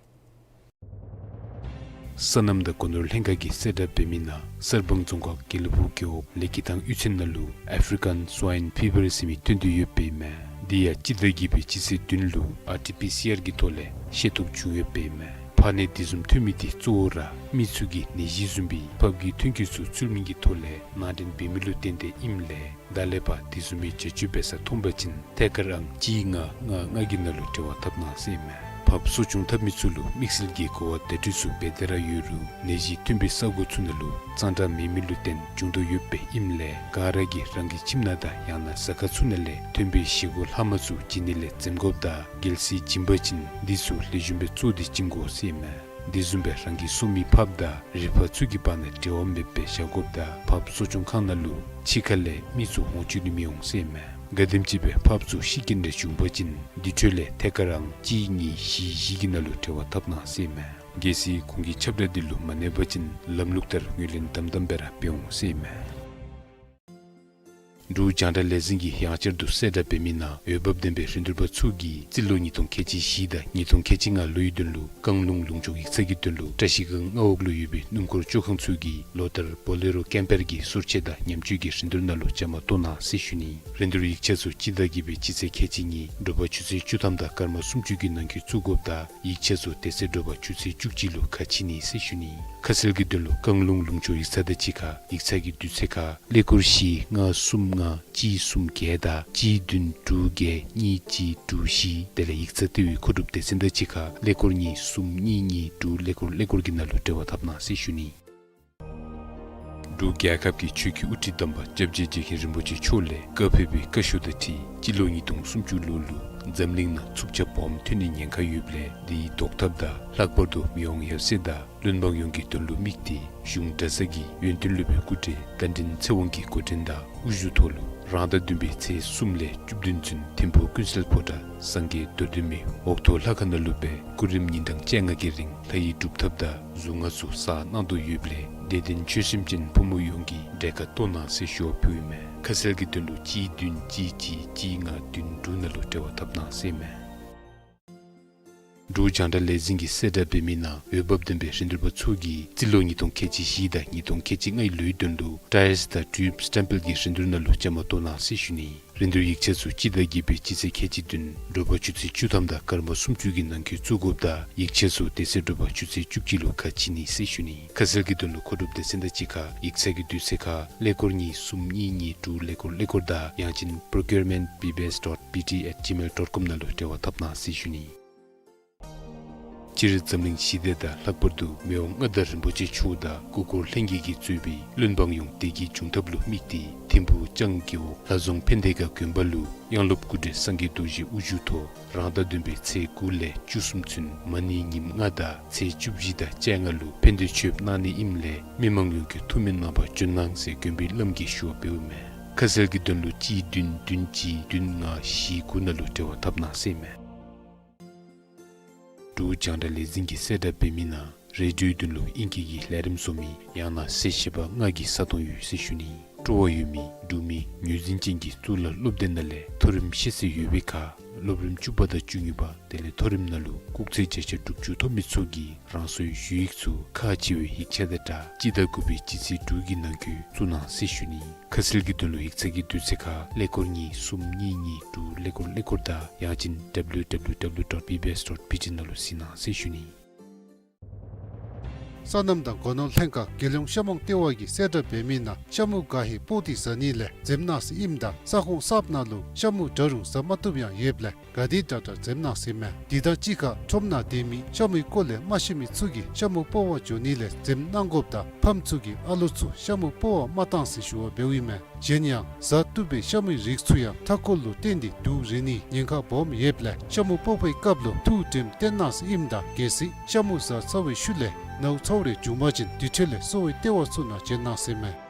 སོ་ནམ་དང་སྒོ་ནོར་ལྷན་ཁག་གིས་གསལ་བསྒྲགས་འབད་མི་ནང་གསར་སྤང་རྫོང་ཁག་དགེ་ལེགས་ཕུག་རྒེད་འོག་ལེགས་སྐྱིད་ཐང་གཡུས་ཚན་ནང་ལུ་ཨེཕ་རི་ཀཱན་སུའིན་ཕི་བར་ཟེར་མི་ཐོན་ཏེ་ཡོདཔ་ཨིན་མས། དེ་ཡང་སྤྱི་ཟླ་བརྒྱད་པའི་སྤྱི་ཚེས་བདུན་ལུ་ཨར་ཊི་པི་སི་ཨར་གི་ཐོག་ལས་ཤེས་རྟོགས་བྱུང་ཡོདཔ་ཨིན་མས། ཕགཔ་ནད་དེ་བཟུམ་ཐོན་མི་དེ་གཙོ་བོ་ར་མི་ཚུ་གིས་ནད་གཞི་བཟུམ་སྦེ་ཕགཔ་གི་ཐོན་སྐྱེད་ཚུ་ཚུལ་མིན་གྱི་ཐོག་ལས་ནང་འདྲེན་འབད་མི་ལུ་བརྟེན་ཏེ་ཨིནམ་ལས་ད་ལས་ཕར་དེ་བཟུམ་མའི་བྱ་སྤྱོད་འབད་ས་མཐོང་པ་ཅིན་ཐད་ཀར་ཨང་གཅིག་ལྔ་ལྔ་ལྔ་གི་ནང་ལུ་འབྲེལ་བ་འཐབ་གནང་ཟེར་ཨིན་མས། ཕགཔ་གསོ་སྐྱོང་འཐབ་མི་ཚུ་ལུ་དམིགས་བསལ་གྱི་གོ་བ་བརྡ་སྤྲོད་ཚུ་འབད་དེ་ར་ཡོད་རུང་ནད་གཞི་ཐོན་པའི་ས་གོ་ཚུ་ནང་ལུ་གཙང་སྦྲ་མེད་མི་ལུ་བརྟེན་འབྱུང་དོ་ཡོདཔ་ཨིནམ་ལས་ག་ར་གིས་རང་གི་ཁྱིམ་ནང་དང་ཡང་ན་ཟ་ཁང་ཚུ་ནང་ལས་ཐོན་པའི་བཞེས་སྒོ་ལྷག་མ་ཚུ་བྱིན་ནི་ལས་འཛེམ་དགོཔ་དང་རྒྱལ་སྲིད་བྱིན་པ་ཅིན་འདི་ཚུ་ལེགས་ཤོམ་སྦེ་བཙོ་སྟེ་བྱིན་དགོ་ཟེར་ཨིན་མས། དེ་བཟུམ་སྦེ་རང་གི་གསོ་མི་ཕགཔ་དང་རི་ཕག་ཚུ་གི་བར་ན་འབྲེལ་བ་མེདཔ་སྦེ་བཞག་དགོཔ་དང་ཕགཔ་གསོ་སྐྱོང་ཁང་ནང་ལུ་ཕྱི་ཁ་ལས་མི་ཚུ་འོང་བཅུག་ནི་མི་འོང་ཟེར་ཨིན་མས། ག་དེམ་ཅིག་སྦེ་ཕགཔ་ཚུ་ཤི་རྐྱེན་རེ་བྱུང་པ་ཅིན་དེ་འཕྲོ་ལས་ཐད་ཀར་ཨང་གཅིག་གཉིས་བཞི་བཞི་གི་ནང་ལུ་འབྲེལ་བ་འཐབ་གནང་ཟེར་ཨིན་མས། གལ་སྲིད་ཁོང་གི་ཁྱབ་བསྒྲགས་འདི་ལུ་མ་གནས་པ་ཅིན་ལམ་ལུགས་ལྟར་ངོས་ལེན་དམ་དམ་སྦེ་ར་འབད་འོང་ཟེར་ཨིན་མས། འབྲུག་རྒྱང་བསྒྲགས་ལས་འཛིན་གྱིས་ཡང་བསྐྱར་དུ་གསལ་བསྒྲགས་འབད་མི་ནང་འོས་འབབ་ལྡན་པའི་རིན་བསྡུར་པ་ཚུ་གིས་རྩིས་ལོ་ཉིས་སྟོང་ཁལ་གཅིག་བཞི་དང་ཉིས་སྟོང་ཁལ་གཅིག་ལྔ་ལོའི་དོན་ལུ་བཀང་ལུང་ལུང་ཕྱོགས་ཡིག་ཚང་གི་དོན་ལུ་བཀྲ་ཤིས་སྒང་མངའ་འོག་ལུ་ཡོད་པའི་སྣུམ་འཁོར་བཅོ་ཁང་ཚུ་གིས་ལོ་ལྟར་བོ་ལེ་རོ་ཀེམ་པར་གྱི་སོར་ཆས་དང་ཉམས་བཅོས་ཀྱི་རིན་བསྡུར་ནང་ལུ་བཅའ་མར་གཏོགས་གནང་ཟེར་ཞུ་ནི། རིན་བསྡུར་ཡིག་ཆ་ཚུ་སྤྱི་ཟླ་བརྒྱད་པའི་སྤྱི་ཚེས་ཁལ་གཅིག་གཉིས་དྲོ་པ་ཆུ་ཚོད་བཅུ་ཐམ་དང་སྐར་མ་སུམ་ཅུ་གི་ནང་འཁོད་བཙུགས་དགོཔ་དང་ཡིག་ཆ་ཚུ་དེ་ཚེ་དྲོ་པ་ཆུ་ཚོད་བཅུ་གཅིག་ལུ་ཁ་ཕྱེ་ནི་ཟེར་ཞུ་ནི། ཁ་གསལ་གྱི་དོན་ལུ་བཀང་ལུང་ལུང་ཕྱོགས་ཡིག་ཚང་དང་གཅིག་ཁར་ཡིག་ཚང་གི་དུས་ཚོད་ཁར་ཀླད་ཀོར་བཞི་ལྔ་གསུམ་ལྔ་གཅིག་གསུམ་བརྒྱད་དང་གཅིག་བདུན་དྲུག་བརྒྱད་གཉིས་གཅིག་དྲུག་བཞི། དེ་ལས་ཡིག་ཚང་ལྟེ་བའི་མཁོ་སྒྲུབ་སྡེ་ཚན་དང་གཅིག་ཁར་ཀླད་ཀོར་གཉིས་གསུམ་གཉིས་གཉིས་དྲུག་ཀླད་ཀོར་ཀླད་ཀོར་གྱི་ནང་ལུ་འབྲེལ་བ་འཐབ་གནང་ཟེར་ཞུ་ནི། འབྲུག་རྒྱལ་ཁབ་ཀྱི་ཆོས་ཀྱི་དབུ་ཁྲིད་དམ་པ་སྐྱབས་རྗེ་རྗེ་མཁན་རིན་པོ་ཆེ་མཆོག་ལས་བཀའ་ཕེབས་པའི་བཀའ་ཤོག་དང་འཁྲིལ་སྤྱི་ལོ་ཉིས་སྟོང་སུམ་ཅུ་ལོ་ལུ་འཛམ་གླིང་ནང་འཚུབ་ཆ་སྦོམ་ཐོན་ནིའི་ཉེན་ཁ་ཡོདཔ་ལས་དེའི་ཟློག་ཐབས་དང་ལྷག་པར་དུ་མི་དབང་ཡབ་སྲས་དང་བློན་འབངས་ཡོངས་ཀྱི་དོན་ལུ་དམིགས་ཏེ་གཞུང་གྲྭ་ཚང་གིས་ཡོན་ཏན་སློབ་དཔོན་སྐུ་བགྲེས་རྟ་མགྲིན་ཚེ་དབང་གི་འགོ་འདྲེན་དང་དབུ་བཞུགས་ཐོག་ལུ་རང་ཟླ་བདུན་པའི་ཚེས་གསུམ་ལས་བཅུ་བདུན་ཚུན་ཐིམ་ཕུག་ཀུན་གསལ་ཕོ་བྲང་སངས་རྒྱས་རྡོར་གདན་མའི་འོག་ཐོག་ལྷ་ཁང་ནང་ལུ་སྦེ་སྐུ་རིམ་ཉིན་གྲངས་བཅོ་ལྔ་གི་རིང་ལྷ་ཡི་སྒྲུབ་ཐབས་དང་གཟུངས་སྔགས་ཚུ་བསགས་གནང་དོ་ཡོདཔ་ལས་དད་ལྡན་ཆོས་སེམས་ཅན་ཕོ་མོ་ཡོངས་ཀྱིས་གྲལ་ཁར་གཏོགས་གནང་ཟེར་ཞུ་བ་ཕུལཝ་ཨིན་མས། ཁ་གསལ་གྱི་དོན་ལུ་གཅིག་བདུན་གཅིག་གཅིག་གཅིག་ལྔ་བདུན་དྲུག་ནང་ལུ་འབྲེལ་བ་འཐབ་གནང་ཟེར་ཨིན་མས། འབྲུག་རྒྱང་བསྒྲགས་ལས་འཛིན་གྱིས་གསལ་བསྒྲགས་འབད་མི་ནང་འོས་འབབ་ལྡན་པའི་རིན་བསྡུར་པ་ཚུ་གིས་རྩིས་ལོ་ཉིས་སྟོང་ཁལ་གཅིག་བཞི་དང་ཉིས་སྟོང་ཁལ་གཅིག་ལྔའི་ལོའི་དོན་ལུ་ཊའིརསི་དང་ཊིའུབ་སི་ཊེམ་པལ་གྱི་རིན་བསྡུར་ནང་ལུ་བཅའ་མར་གཏོགས་གནང་ཟེར་ཞུ་ནི། རིན་བསྡུར་ཡིག་ཆ་ཚུ་སྤྱི་ཟླ་བརྒྱད་པའི་སྤྱི་ཚེས་ཁལ་གཅིག་བདུན་དྲོ་པ་ཆུ་ཚོད་བཅུ་ཐམ་དང་སྐར་མ་སུམ་ཅུ་གི་ནང་འཁོད་བཙུགས་དགོཔ་དང་ཡིག་ཆ་ཚུ་དེ་ཚེ་དྲོ་པ་ཆུ་ཚོད་བཅུ་གཅིག་ལུ་ཁ་ཕྱེ་ནི་ཟེར་ཞུ་ནི། ཁ་གསལ་གྱི་དོན་ལུ་མཁོ་སྒྲུབ་སྡེ་ཚན་དང་གཅིག་ཁར་ཡིག་ཚང་གི་དུས་ཚོད་ཁར་ཀླད་ཀོར་གཉིས་གསུམ་གཉིས་གཉིས་དྲུག་ཀླད་ཀོར་ཀླད་ཀོར་དང་ཡང་ཅིན་procurement B B S dot B T at gmail dot com ནང་ལུ་འབྲེལ་བ་འཐབ་གནང་ཟེར་ཞུ་ནི། སྤྱིར་འཛམ་གླིང་ཞི་བདེ་དང་ལྷག་པར་དུ་མི་དབང་མངའ་བདག་རིན་པོ་ཆེ་མཆོག་དང་སྐུ་འཁོར་ལྷན་རྒྱས་ཀྱིས་གཙོས་པའི་བློན་འབངས་ཡོངས་བདེ་སྐྱིད་འབྱུང་ཐབས་ལུ་དམིགས་ཏེ་ཐིམ་ཕུག་ལྕང་རྒེད་འོག་ལྷ་རྫོང་ཕན་བདེ་དགའ་དགོན་པ་ལུ་དབྱངས་སློབ་སྐུ་བགྲེས་སངས་རྒྱས་རྡོ་རྗེ་དབུ་བཞུགས་ཐོག་རང་ཟླ་བདུན་པའི་ཚེས་དགུ་ལས་བཅུ་གསུམ་ཚུན་མ་ཎི་ཉིནམ་ལྔ་དང་ཚེས་བཅུ་བཞི་དང་བཅོ་ལྔ་ལུ་ཕན་བདེ་མཆོདཔ་གནང་ནི་ཨིནམ་ལས་མི་མང་ཡོངས་ཀྱིས་ཐུགས་སྨོན་གནང་བར་བྱོན་གནང་ཟེར་དགོན་པའི་བླམ་གིས་ཞུ་བ་འབདཝ་མས། ཁ་གསལ་གྱི་དོན་ལུ་གཅིག་བདུན་བདུན་གཅིག་བདུན་ལྔ་བཞི་དགུ་ནང་ལུ་འབྲེལ་བ་འཐབ་གནང་ཟེར་ཨིན་མས། འབྲུག་རྒྱང་བསྒྲགས་ལས་འཛིན་གྱིས་གསལ་བསྒྲགས་འབད་མི་ནང་རེ་ཌིའོའི་དོན་ལུ་ཨིང་སྐད་ཀྱི་ལས་རིམ་བཟོ་མི་ཡང་ན་གསལ་བཤད་པ་ལྔ་གི་ས་སྟོང་ཡོད་ཟེར་ཞུ་ནི། སྤྲོ་བ་ཡོད་མི་འབྲུག་མི་ངོས་འཛིན་ཅན་གྱི་གཙུག་ལག་སློབ་སྡེ་ནང་ལས་མཐོ་རིམ་ཤེས་ཚད་ཡོད་པའི་ཁར་སློབ་རིམ་བཅུ་པ་དང་བཅུ་གཉིས་པ་དེ་ལས་མཐོ་རིམ་ནང་ལུ་སྐུགས་ཚད་བརྒྱ་ཆ་དྲུག་ཅུ་ཐོབ་མི་ཚུ་གིས་རང་སོའི་ཞུ་ཡིག་ཚུ་ཁག་ཆེ་བའི་ཡིག་ཆ་དང་སྦྲགས་སྤྱི་ཟླ་དགུ་པའི་སྤྱི་ཚེས་དྲུག་གི་ནང་འཁོད་བཙུགས་གནང་ཟེར་ཞུ་ནི། ཁ་གསལ་གྱི་དོན་ལུ་ཡིག་ཚང་གི་དུས་ཚོད་ཁར་ཀླད་ཀོར་གཉིས་གསུམ་གཉིས་གཉིས་དྲུག་ཀླད་ཀོར་ཀླད་ཀོར་དང་ཡང་ཅིན་W W W dot B B S dot B T ནང་ལུ་གཟིགས་གནང་ཟེར་ཞུ་ནི། སོ་ནམ་དང་སྒོ་ནོར་ལྷན་ཁག་རྒྱལ་ཡོངས་ཤ་མོང་ལྟེ་བ་གིས་གསལ་བསྒྲགས་འབད་མི་ནང་ཤ་མུ་ག་ཧེ་སྤོག་སྟེ་བཟའ་ནི་ལས་འཛེམ་གནང་ཟེར་ཨིནམ་ད་ས་ཁོངས་གསརཔ་ནང་ལུ་ཤ་མུ་འདྲ་རུང་བཟའ་མ་བཏུབ་ཡང་ཡོདཔ་ལས་ག་དེ་དྲག་དྲག་འཛེམ་གནང་ཟེར་མས། དེ་དང་གཅིག་ཁར་ཁྲོམ་ནང་སྡོད་མི་ཤ་མུའི་སྐོར་ལས་མ་ཤེས་མི་ཚུ་གིས་ཤ་མུ་སྤོག་པར་འགྱོ་ནི་ལས་འཛེམ་གནང་དགོཔ་དང་ཕམ་ཚུ་གིས་ཨ་ལོ་ཚུ་ཤ་མུ་སྤོག་པར་མ་གཏང་ཟེར་ཞུ་བ་འབདཝ་ཨིན་མས། གཞན་ཡང་བཟའ་བཏུབ་པའི་ཤ་མུའི་རིགས་ཚུ་ཡང་མཐའ་འཁོར་ལུ་བརྟེན་ཏེ་དུག་རེག་ནིའི་ཉེན་ཁ་སྦོམ་ཡོདཔ་ལས་ཤ་མུ་སྤོག་པའི་སྐབས་ལུ་ཐུགས་དྲནམ་བཏོན་གནང་ཟེར་ཨིནམ་ད་གལ་སྲིད་ཤ་མུ་བཟའ་ཚར་བའི་ཤུལ་ལས་ནཝ་ཚཝ་རེ་བྱུང་པ་ཅིན་དེ་འཕྲོ་ལས་གསོ་བའི་ལྟེ་བ་ཚུ་ནང་བྱོན་གནང་ཟེར་མས།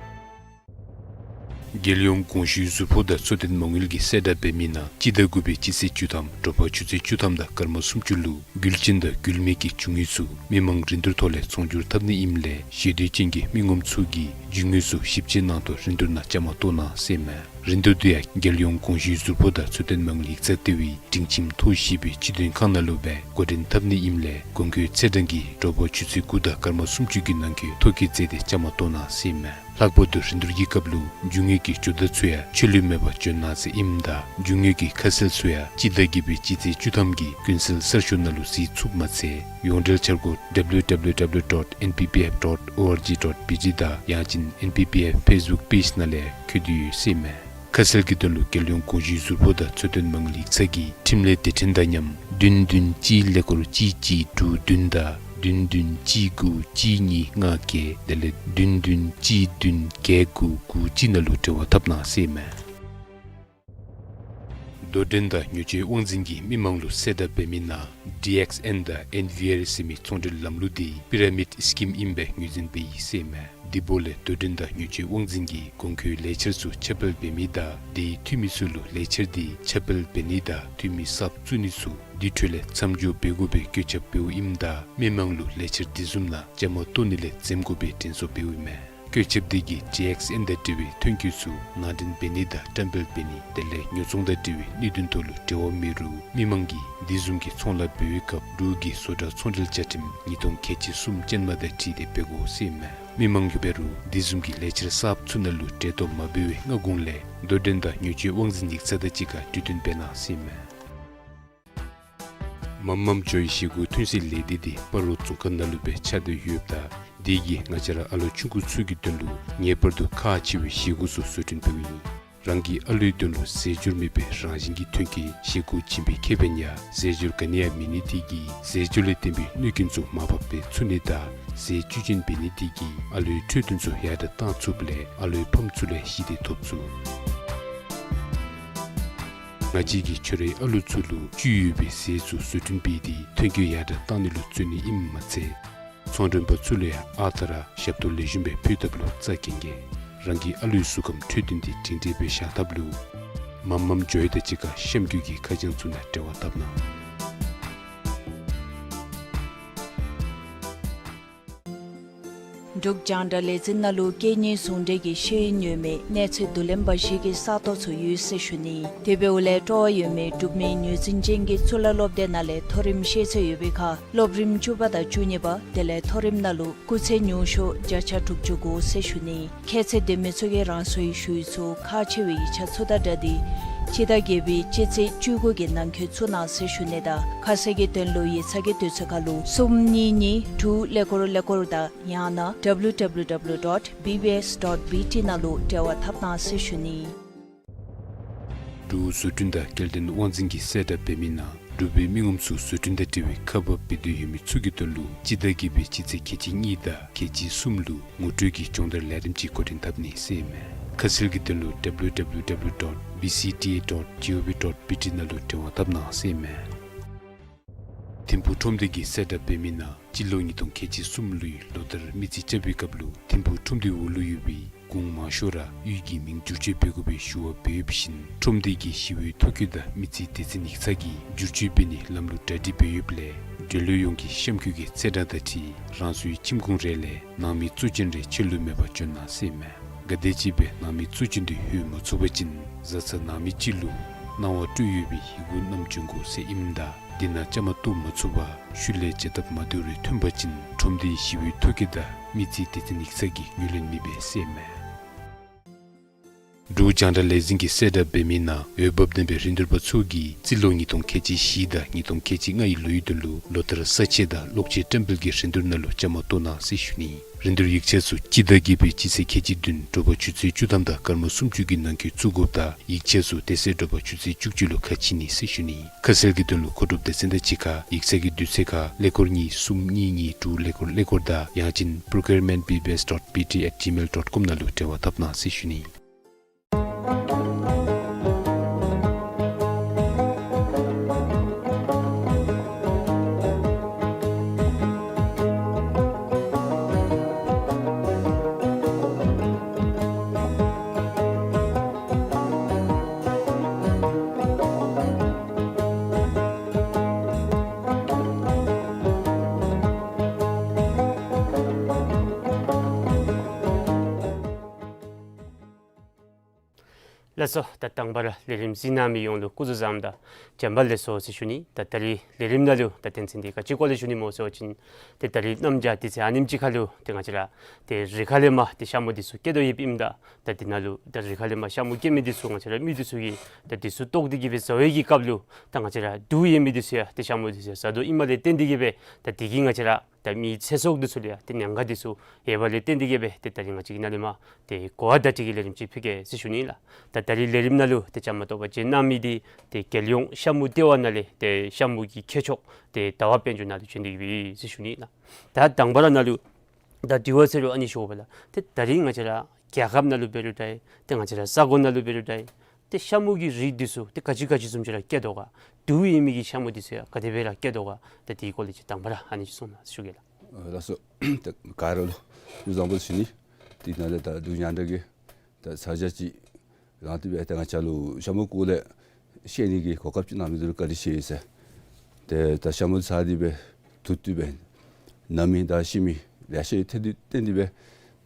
རྒྱལ་ཡོངས་གོང་ཞུས་ཟུར་ཕོགས་དང་འཚོ་རྟེན་མ་དངུལ་གྱིས་གསལ་བསྒྲགས་འབད་མི་ནང་སྤྱི་ཟླ་དགུ་པའི་སྤྱི་ཚེས་བཅུ་ཐམ་དྲོ་པ་ཆུ་ཚོད་བཅུ་ཐམ་དང་སྐར་མ་སུམ་ཅུ་ལུ་འགུལ་ཅན་དང་འགུལ་མེད་ཀྱི་རྒྱུ་དངོས་ཚུ་མི་མང་རིན་བསྡུར་ཐོག་ལས་ཚོང་སྒྱུར་འཐབ་ནི་ཨིནམ་ལས་ཤེས་འདོད་ཅན་གྱི་མི་ངོམ་ཚུ་གིས་རྒྱུ་དངོས་ཚུ་ཞིབ་དཔྱད་གནང་ཐོག་རིན་བསྡུར་ནང་བཅའ་མར་གཏོགས་གནང་ཟེར་མས། རིན་བསྡུར་དེ་ཡང་རྒྱལ་ཡོངས་གོང་ཞུས་ཟུར་ཕོགས་དང་འཚོ་རྟེན་མ་དངུལ་ཡིག་ཚང་ལྟེ་བའི་སྒྲིང་ཁྱིམ་མཐོ་བཞི་པའི་སྤྱི་མཐུན་ཁང་ནང་ལུ་སྦེ་འགོ་འདྲེན་འཐབ་ནི་ཨིནམ་ལས་དགོངས་འཁོད་ཚེས་གྲངས་ཀྱིས་དྲོ་པ་ཆུ་ཚོད་དགུ་དང་སྐར་མ་སུམ་ཅུ་གི་ནང་འཁོད་ཐོ་བཀོད་མཛད་དེ་བཅའ་མར་གཏོགས་གནང་ཟེར་མས། ལྷག་པར་དུ་རིན་བསྡུར་གྱི་སྐབས་ལུ་རྒྱུ་དངོས་ཀྱི་ཇོ་བདག་ཚུ་ཡང་ཆད་ལུས་མེད་པར་བྱོན་གནང་ཟེར་ཨིནམ་ད་རྒྱུ་དངོས་ཀྱི་ཁ་གསལ་ཚུ་ཡང་སྤྱི་ཟླ་བརྒྱད་པའི་སྤྱི་ཚེས་བཅུ་ཐམ་གྱི་ཀུན་གསལ་གསར་ཤོག་ནང་ལུ་གཟིགས་ཚུགསཔ་མ་ཚད་ཡོངས་འབྲེལ་འཆར་སྒོ་W W W dot N P P F dot O R G dot B T དང་ཡང་ཅིན་N P P F Facebook page ནང་ལས་འཁོད་དེ་ཡོད་ཟེར་མས། ཁ་གསལ་གྱི་དོན་ལུ་རྒྱལ་ཡོངས་གོང་ཞུས་ཟུར་ཕོགས་དང་འཚོ་རྟེན་མ་དངུལ་ཡིག་ཚང་གི་འཕྲིན་ལས་སྡེ་ཕྲན་དང་མཉམ་བདུན་བདུན་གཅིག་ཀླད་ཀོར་གཅིག་གཅིག་དྲུག་བདུན་དང་བདུན་བདུན་གཅིག་དགུ་གཅིག་གཉིས་ལྔ་བརྒྱད་དེ་ལས་བདུན་བདུན་གཅིག་བདུན་བརྒྱད་དགུ་དགུ་གཅིག་ནང་ལུ་འབྲེལ་བ་འཐབ་གནང་ཟེར་མས། དོ་འགྲན་དང་ཉོ་སྤྱོད་དབང་འཛིན་གྱིས་མི་མང་ལུ་གསལ་བསྒྲགས་འབད་མི་ནང་D X N དང་N V R ཟེར་མི་ཚོང་འབྲེལ་ལམ་ལུགས་དེ་པི་ར་མིཌ་སི་ཀིམ་ཨིནམ་སྦེ་ངོས་འཛིན་འབད་ཡི་ཟེར་མས། དེ་འབདཝ་ལས་དོ་འགྲན་དང་ཉོ་སྤྱོད་དབང་འཛིན་གྱིས་གོང་འཁོད་ལས་འཆར་ཚུ་ཁྱབ་སྤེལ་འབད་མི་དང་དེའི་འཐུས་མི་ཚུ་ལུ་ལས་འཆར་དེ་ཁྱབ་སྤེལ་འབད་ནི་དང་འཐུས་མི་གསརཔ་བཙུགས་ནི་ཚུ་དེ་འཕྲོ་ལས་མཚམས་འཇོག་འབད་དགོ་པའི་བཀོད་ཁྱབ་འབདཝ་ཨིནམ་ད་མི་མང་ལུ་ལས་འཆར་དེ་བཟུམ་ནང་བཅའ་མར་གཏོགས་ནི་ལས་འཛེམ་དགོ་པའི་དྲན་གསོ་འབདཝ་ཨིན་མས། བཀོད་ཁྱབ་དེ་གིས་D X N དང་འབྲེལ་བའི་ཐོན་སྐྱེད་ཚུ་ནང་འདྲེན་འབད་ནི་དང་བཀྲམ་སྤེལ་འབད་ནི་དེ་ལས་ཉོ་ཚོང་དང་འབྲེལ་བའི་གནད་དོན་ཐོག་ལུ་འབྲེལ་བ་མེད་རུང་མི་མང་གིས་དེ་བཟུམ་གྱི་ཚོང་ལཱ་འབད་བའི་སྐབས་འབྲུག་གི་བཟོ་གྲྭ་ཚོང་འབྲེལ་བཅའ་ཁྲིམས་ཉིས་སྟོང་ཁལ་གཅིག་གསུམ་ཅན་མ་དང་འཁྲིལ་ཏེ་འབད་དགོ་ཟེར་མས། མི་མང་གིས་འབད་རུང་དེ་བཟུམ་གྱི་ལས་འཆར་གསརཔ་ཚུ་ནང་ལུ་འབྲེལ་གཏོགས་མ་འབད་བའི་སྔ་གོང་ལས་དོ་འགྲན་དང་ཉོ་སྤྱོད་དབང་འཛིན་ཡིག་ཚང་དང་གཅིག་ཁར་གྲོས་བསྟུན་འབད་གནང་ཟེར་མས། མམ་མམ་ཇོའི་བཞེས་སྒོ་ཐོན་སའི་ལས་སྡེ་དེ་སྤ་རོ་རྫོང་ཁག་ནང་ལུ་སྦེ་ཆགས་ཏེ་ཡོདཔ་ད་དེ་གིས་ང་བཅས་ར་ཨ་ལོ་ཆུང་ཀུ་ཚུ་གི་དོན་ལུ་ངེས་པར་དུ་ཁག་ཆེ་བའི་བཞེས་སྒོ་ཚུ་བཟོ་སྐྲུན་འབདཝ་ཨིན། རང་གི་ཨ་ལོའི་དོན་ལུ་རྫས་སྦྱོར་མེད་པའི་རང་བཞིན་གྱི་ཐོན་སྐྱེད་བཞེས་སྒོ་བྱིན་པའི་ཁེ་ཕན་ཡང་རྫས་སྦྱོར་ག་ནི་ཡང་མེད་ནི་དེ་གིས་རྫས་སྦྱོར་ལས་བརྟེན་པའི་གནོད་སྐྱོན་ཚུ་མར་ཕབ་འབད་ཚུགས་ནི་དང་རྫས་བཅུད་ཅན་འབད་ནི་དེ་གིས་ཨ་ལོའི་འཕྲོད་བསྟེན་ཚུ་ཡར་དྲགས་གཏང་ཚུགསཔ་ལས་ཨ་ལོའི་ཕམ་ཚུ་ལས་ཞི་བདེ་ཐོབ་ཚུགས། ང་བཅས་ཀྱིས་ཁྱོད་རའི་ཨ་ལོ་ཚུ་ལུ་བཅུད་ཡོད་པའི་རྫས་ཚུ་བཟོ་སྐྲུན་འབད་དེ་ཐོན་སྐྱེད་ཡར་དྲགས་གཏང་ནི་ལུ་བརྩོན་ནི་ཨིནམ་མ་ཚད་ཚོང་མགྲོན་པ་ཚུ་ལུ་ཡང་ཨ་རྟག་ར་ཞབས་ཏོག་ལེགས་ཤོམ་སྦེ་ཕུལ་ཐབས་ལུ་རྩ་འགེངས་འགེངས། རང་གི་ཨ་ལོའི་གཟུགས་ཁམས་འཕྲོད་བསྟེན་དེ་སྒྲིང་སྒྲིང་སྦེ་བཞག་ཐབས་ལུ་མམ་མམ་ཇོའི་དང་གཅིག་ཁར་གཤམ་འཁོད་ཀྱི་ཁ་བྱང་ཚུ་ནང་འབྲེལ་བ་འཐབ་གནང་། འབྲུག་རྒྱང་བསྒྲགས་ལས་འཛིན་ནང་ལུ་སྐད་གཉིས་ཟུང་འབྲེལ་གྱི་ཤེས་ཡོན་ཡོད་མེད་གནས་ཚད་བསྡུ་ལེན་འབའ་ཞིག་གི་ས་སྟོང་ཚུ་ཡོད་ཟེར་ཞུ་ནི། དེ་འབདཝ་ལས་སྤྲོ་བ་ཡོད་མི་འབྲུག་མི་ངོས་འཛིན་ཅན་གྱི་གཙུག་ལག་སློབ་སྡེ་ནང་ལས་མཐོ་རིམ་ཤེས་ཚད་ཡོད་པའི་ཁར་སློབ་རིམ་བཅུ་པ་དང་བཅུ་གཉིས་པ་དེ་ལས་མཐོ་རིམ་ནང་ལུ་སྐུགས་ཚད་ཉུང་ཤོས་བརྒྱ་ཆ་དྲུག་ཅུ་དགུ་ཟེར་ཞུ་ནི། ཁྱད་ཚད་ལྡན་མི་ཚུ་གིས་རང་སོའི་ཞུ་ཡིག་ཚུ་ཁག་ཆེ་བའི་ཡིག་ཆ་ཚུ་དང་སྦྲགས་ཏེ་སྤྱི་ཟླ་བརྒྱད་པའི་སྤྱི་ཚེས་བཅུ་དགུ་གི་ནང་འཁོད་བཙུགས་གནང་ཟེར་ཞུ་ནི་དང་ཁ་གསལ་གྱི་དོན་ལུ་ཡིག་ཚང་གི་དུས་ཚོད་ཁར་ལུ་གསུམ་གཉིས་གཉིས་དྲུག་ཀླད་ཀོར་ཀླད་ཀོར་དང་ཡང་ན་W W W dot B B S dot B T ནང་ལུ་འབྲེལ་བ་འཐབ་གནང་ཟེར་ཞུ་ནི། འབྲུག་བཟོ་སྐྲུན་དང་སྐྱེལ་འདྲེན་དབང་འཛིན་གྱིས་གསལ་བསྒྲགས་འབད་མི་ནང་འབྲུག་པའི་མི་ངོམ་ཚུ་བཟོ་སྐྲུན་དང་འབྲེལ་བའི་ཁ་པར་འབད་འདོད་ཡོད་མི་ཚུ་གི་དོན་ལུ་སྤྱི་ཟླ་བརྒྱད་པའི་སྤྱི་ཚེས་ཁལ་གཅིག་གཉིས་དང་ཁལ་གཅིག་གསུམ་ལུ་ངོ་སྤྲོད་ཀྱི་སྦྱོང་བརྡར་ལས་རིམ་ཅིག་འགོ་འདྲེན་འཐབ་ནི་ཟེར་མས། ཁ་གསལ་གྱི་དོན་ལུ་W W W dot B C T A dot G O V dot B T ནང་ལུ་འབྲེལ་བ་འཐབ་གནང་ཟེར་མས། ཐིམ་ཕུག་ཁྲོམ་སྡེ་གིས་གསལ་བསྒྲགས་འབད་མི་ནང་སྤྱི་ལོ་ཉིས་སྟོང་ཁལ་གཅིག་གསུམ་ལོའི་ལོ་ལྟར་མི་རྩིས་རྐྱབ་པའི་སྐབས་ལུ་ཐིམ་ཕུག་ཁྲོམ་སྡེའི་འོག་ལུ་ཡོད་པའི་གུང་མང་ཤོས་ར་གཡུས་ཀྱི་མིང་བསྒྱུར་བཅོས་འབད་དགོ་པའི་ཞུ་བ་འབད་ཡོདཔ་བཞིན་ཁྲོམ་སྡེ་གི་ཞི་གཡོག་ཐོ་བཀོད་དང་མི་རྩིས་སྡེ་ཚན་ཡིག་ཚང་གིས་བསྒྱུར་བཅོས་འབད་ནིའི་ལམ་ལུགས་གྲ་སྒྲིག་འབད་ཡོདཔ་ལས་འབྲེལ་ཡོད་ཡོངས་ཀྱིས་གཤམ་འཁོད་ཀྱི་ཚེས་གྲངས་དང་འཁྲིལ་རང་སོའི་ཁྱིམ་ཁོངས་རེ་ལས་ནང་མི་གཙོ་ཅན་རེ་ཆད་ལུས་མེད་པར་བྱོན་གནང་ཟེར་མས། གལ་སྲིད་ཅིག་སྦེ་ནང་མི་གཙོ་ཅན་དེ་ལྷོད་མ་ཚུགས་པ་ཅིན་བཟའ་ཚང་ནང་མི་གཅིག་ལུ་གནང་བ་སྤྲོད་ཡོད་པའི་ཡི་གུ་བསྣམས་བྱོན་དགོ་ཟེར་ཨིནམ་ད་དེ་ནང་བཅའ་མར་གཏོགས་མ་ཚུགས་པར་ཤུལ་ལས་བྱ་ཐབས་མ་བདེཝ་རེ་ཐོན་པ་ཅིན་ཁྲོམ་སྡེའི་ཞི་གཡོག་ཐོ་བཀོད་དང་མི་རྩིས་སྡེ་ཚན་ཡིག་ཚང་གིས་ངོས་ལེན་མི་འབད་ཟེར་མས། འབྲུག་རྒྱང་བསྒྲགས་ལས་འཛིན་གྱིས་གསལ་བསྒྲགས་འབད་མི་ནང་འོས་འབབ་ལྡན་པའི་རིན་བསྡུར་པ་ཚུ་གིས་རྩིས་ལོ་ཉིས་སྟོང་ཁལ་གཅིག་བཞི་དང་ཉིས་སྟོང་ཁལ་གཅིག་ལྔ་ཡི་ལོའི་དོན་ལུ་ལོ་ལྟར་ས་ཆས་དང་གློག་ཆས་བཀྲམ་སྤེལ་གྱི་རིན་བསྡུར་ནང་ལུ་བཅའ་མར་གཏོགས་གནང་ཟེར་ཞུ་ནི། རིན་བསྡུར་ཡིག་ཆ་ཚུ་སྤྱི་ཟླ་བརྒྱད་པའི་སྤྱི་ཚེས་ཁལ་གཅིག་བདུན་དྲོ་པ་ཆུ་ཚོད་བཅུ་ཐམ་དང་སྐར་མ་སུམ་ཅུ་གི་ནང་འཁོད་བཙུགས་དགོཔ་དང་ཡིག་ཆ་ཚུ་དེ་ཚེ་དྲོ་པ་ཆུ་ཚོད་བཅུ་གཅིག་ལུ་ཁ་ཕྱེ་ནི་ཟེར་ཞུ་ནི། ཁ་གསལ་གྱི་དོན་ལུ་མཁོ་སྒྲུབ་སྡེ་ཚན་དང་གཅིག་ཁར་ཡིག་ཚང་གི་དུས་ཚོད་ཁར་ཀླད་ཀོར་གཉིས་གསུམ་གཉིས་གཉིས་དྲུག་ཀླད་ཀོར་ཀླད་ཀོར་དང་ཡང་ཅིན་procurement B B S dot B T at gmail dot com ནང་ལུ་འབྲེལ་བ་འཐབ་གནང་ཟེར་ཞུ་ནི། ལགས་སོ། ད་དང་པ་ར་ལས་རིམ་གཟིགས་གནང་མི་ཡོངས་ལུ་སྐུ་གཟུགས་བཟང་དང་བྱོན་པ་ལེགས་སོ་ཟེར་ཞུ་ནི། ད་ད་རིས་ལས་རིམ་ནང་ལུ་ད་དོན་ཚན་འདི་ག་ཅི་སྐོར་ལས་ཞུ་ནི་སྨོ་ཟེར་བ་ཅིན་ཏེ་ད་རིས་གནམ་བྱཱར་དུས་ཚོད་ཨ་ནེམ་ཅིག་ཁར་ལུ་ཏེ་ང་བཅས་ར་ཏེ་རི་ཁ་ལས་མར་ཏེ་ཤ་མུ་འདི་ཚུ་སྐྱེ་དོ་ཡོདཔ་ཨིནམ་ད་ད་འདི་ནང་ལུ་ད་རི་ཁ་ལས་མར་ཤ་མུ་སྐྱེ་མི་འདི་ཚུ་ང་བཅས་ར་མི་འདི་ཚུ་གིས་ད་འདི་ཚུ་བཏོག་སྟེ་གི་སྦེ་བཟའ་བའི་གི་སྐབས་ལུ་ད་ང་བཅས་ར་དུག་ཡོད་མི་འདི་ཚུ་ཡང་ཏེ་ཤ་མུ་འདི་ཚུ་ཡང་བཟའ་དོ་ཨིནམ་ལས་བརྟེན་ཏེ་གི་སྦེ་ད་འདི་གིས་ང་བཅས་ར་ད་མི་ཚེ་སྲོག་འདི་ཚུ་ལུ་ཡང་ཏེ་ཉེན་ཁ་འདི་ཚུ་ཡོདཔ་ལས་བརྟེན་ཏེ་གི་སྦེ་ཏེ་ད་རིས་ང་བཅས་ཀྱིས་ནཱ་ལས་མར་ཏེ་གོ་བ་བརྡ་སྤྲོད་ཀྱི་ལས་རིམ་ཅིག་ཕུལ་གེ་ཟེར་ཞུ་ནི་ལགས། ད་ད་རིས་ལས་རིམ་ནང་ལུ་ཏེ་བཅའ་མར་གཏོགས་པར་བྱོན་གནང་མི་འདི་ཏེ་རྒྱལ་ཡོངས་ཤ་མུ་ལྟེ་བ་ནང་ལས་ཏེ་ཤ་མུ་གི་མཁས་མཆོག་ཏེ་ཟླ་བ་དཔལ་འབྱོར་ནཱ་ལུ་བྱོན་ཏེ་གི་སྦེ་ཟེར་ཞུ་ནི་ལགས། ད་དང་པ་ར་ནཱ་ལུ་ད་དྲི་བ་ཟེར་རུང་ཨ་ནི་ཞུ་དགོ་པས་ལགས། ཏེ་ད་རིས་ང་བཅས་ར་རྒྱལ་ཁབ་ནང་ལུ་འབད་རུང་འདྲ་ཏེ་ང་བཅས་ར་ས་གོ་ནང་ལུ་འབད་རུང་འདྲ་ཏེ་ཤ་མུ་གི་རིགས་འདི་ཚུ་ཏེ་ག་ཅི་ག་ཅི་བཟུམ་ཅིག་ར་སྐྱེ་དོ་ག། དུག་ཡོད་མི་གི་ཤ་མུ་འདི་ཚུ་ཡང་ག་དེ་སྦེ་ར་སྐྱེ་དོ་ག། ད་དེའི་སྐོར་ལས་ཅིག་དང་པ་ར་ཨ་ནི་ཅིག་གསུང་གནང་ཞུ་གེ་ལགས། ཨ་ལགས་སོ། ད་ག་ར་ལུ་སྐུ་གཟུགས་བཟང་པོ་ཟེར་ཞུ་ནི། དེ་ནང་ལས་ད་འབྲུག་རྒྱང་བསྒྲགས་ཀྱི་ད་ཚར་གཅིག་རང་དེ་སྦེ་ད་ང་བཅས་ལུ་ཤ་མུ་སྐོར་ལས་བཤད་ནི་གི་གོ་སྐབས་ཅིག་གནང་མི་འདི་ལུ་བཀའ་དྲིན་ཆེ་ཟེར། ཏེ་ད་ཤ་མུ་བཟའ་སྟེ་སྦེ་དུག་འཐུང་སྦེ་ན་མི་དང་ཤི་མི་ལེ་ཤ་ཡོད། ཏེ་དེ་བརྟེན་ཏེ་སྦེ་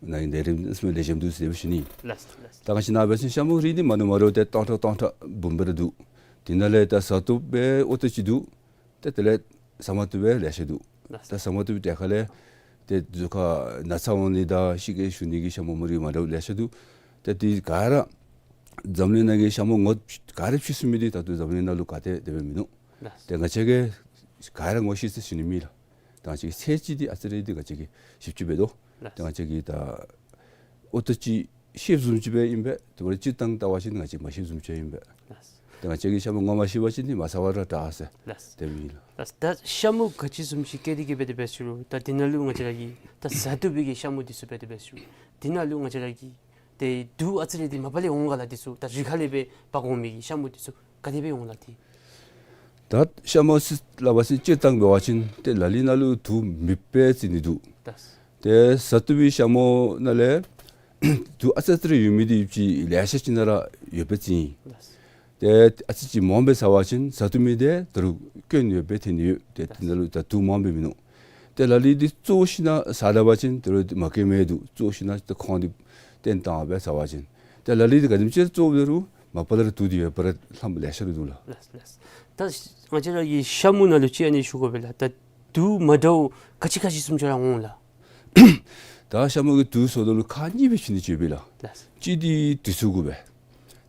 ནཱ་ལས་རིམ་ལེགས་ཤོམ་འདུག་ཟེར་ཞུ་ནི། ལགས་ལགས། ད་ང་བཅས་ནཱ་འབད་བ་ཅིན་ཤ་མུ་རིགས་འདི་མ་འདྲཝ་མ་འདྲཝ་ཏེ་སྟོང་ཕྲག་སྟོང་ཕྲག་འབུམ་སྦེ་ར་འདུག། དེ་ནང་ལས་ད་བཟའ་བཏུབ་སྦེ་ཨོ་ཏོ་ཅིག་འདུག། ཏེ་དེ་ལས་བཟའ་མ་བཏུབ་སྦེ་ལེ་ཤ་འདུག། ལགས། ད་བཟའ་མ་བཏུབ་སྦེ་ཏེ་ཁ་ལས་ཏེ་གཟུགས་ཁར་ན་ཚ་འོང་ནི་དང་ཤི་གེ་ཞུ་ནི་གི་ཤ་མུ་མོ་རིགས་མ་འདྲཝ་ལེ་ཤ་འདུག། ཏེ་དེ་ག་ར་འཛམ་གླིང་ནང་གི་ཤ་མུ་ངོ་ག་ར་ཕྱེ་ཚུགས་མི་འདི་ད་ལྟོ་འཛམ་གླིང་ནང་ལུ་ག་ཏེ་དེ་སྦེ་མིན་ནུག། ལགས། ཏེ་ང་བཅས་ཀྱིས་ག་ར་ངོ་ཤེས་ཟེར་ཞུ་ནི་མེད་ལགས། ད་ང་བཅས་ཀྱིས་ཚད་ཅིག་འདི་ཨ་ཙི་རེ་འདི་ང་བཅས་ཀྱིས་ཞིབ་ཅིག་འབད་དོ། ལགས། ཏེ་ང་བཅས་ཀྱིས་ད་ཨོ་ཏོ་ཅིག་ཤེསཔ་བཟུམ་ཅིག་སྦེ་ཨིན་པས། དེ་འབདཝ་ད་སྤྱིར་བཏང་བལྟ་བ་ཅིན་ང་བཅས་མ་ཤེསཔ་བཟུམ་ཅིག་ཨིན་པས། ལགས། ཏེ་ང་བཅས་ཀྱིས་ཤ་མུ་ངོ་མ་ཤེས་པ་ཅིན་འདི་མ་བཟའ་བར་ར་དྲག་ཟེར། ལགས། དེ་སྦེ་ཨིན་ལགས། ལགས། ད་ཤ་མུ་ག་ཅི་བཟུམ་ཅིག་སྐྱེ་སྟེ་གི་སྦེ་དེ་སྦེ་ཞུ་རུང་ད་འདི་ནང་ལུ་ང་བཅས་ར་གི་ད་བཟའ་བཏུབ་པའི་གི་ཤ་མུ་འདི་ཚུ་སྦེ་དེ་སྦེ་ཞུ་རུང་འདི་ནང་ལུ་ང་བཅས་ར་གི་ཏེ་དུག་ཨ་ཙི་རེ་འདི་མ་པ་ལས་འོང་ག་ལགས། འདི་ཚུ་ད་རི་ཁ་ལས་སྦེ་འབག་འོང་མི་གི་ཤ་མུ་འདི་ཚུ་ག་དེ་སྦེ་འོང་ལགས་ཏེ། ད་ཤ་མུ་ཟེར་སླབ་པ་ཅིན་སྤྱིར་བཏང་འབད་བ་ཅིན་ཏེ་ལ་ལུ་ནང་ལུ་དུག་མེདཔ་སྦེ་བརྩི་ནི་འདུག། ལགས། ཏེ་བཟའ་བཏུབ་པའི་ཤ་མུ་ནང་ལས་དུག་ཨ་ཙི་ཙི་རེ་ཡོད་མི་འདི་ཅིག་ལེ་ཤ་ཅིག་ནང་ར་ཡོདཔ་སྦེ་བརྩི་ཡི། ལགས། ཏེ་ཨ་ཙི་ཅིག་མངམ་སྦེ་བཟའ་བ་ཅིན་བཟའ་བཏུབ་མི་འདི་ད་རུང་སྐྱོན་ཡོདཔ་སྦེ་ཐོན་ནི་ཡོད། ཏེ་དེ་ནང་ལུ་ད་དུག་མངམ་སྦེ་མིན་ནུག། ཏེ་ལ་ལུ་འདི་བཙོ་ཞིན་ན་བཟའ་ད་པ་ཅིན་དེ་རུང་མ་སྐྱེ་མི་འདུག། བཙོ་ཞིན་ན་ཏེ་ཁོང་འདི་བཏོན་བཏང་སྦེ་བཟའ་བ་ཅིན། ཏེ་ལ་ལུ་འདི་ག་དེམ་ཅིག་བཙོ་རུང་མ་པ་ལས་ར་དུག་འདི་ཡོད་པ་ར་ལྷམ་ལེ་ཤ་ར་འདུག་ལགས། ལགས་ལགས། ད་ང་བཅས་ར་གི་ཤ་མུ་ནང་ལུ་ཅིག་ཨ་ནི་ཞུ་དགོ་པས་ལགས། ད་དུག་མ་འདྲཝ་ག་ཅི་ག་ཅི་བཟུམ་ཅིག་ར་འོང་ལགས། ད་ཤ་མུ་གི་དུག་ཟེརཝ་ད་ལུ་ཁག་གཉིས་སྦེ་ཕྱེ་ནི་ཅིག་ཡོད་པས་ལགས། ལགས། གཅིག་འདི་དུས་ཚོད་གུ་སྦེ།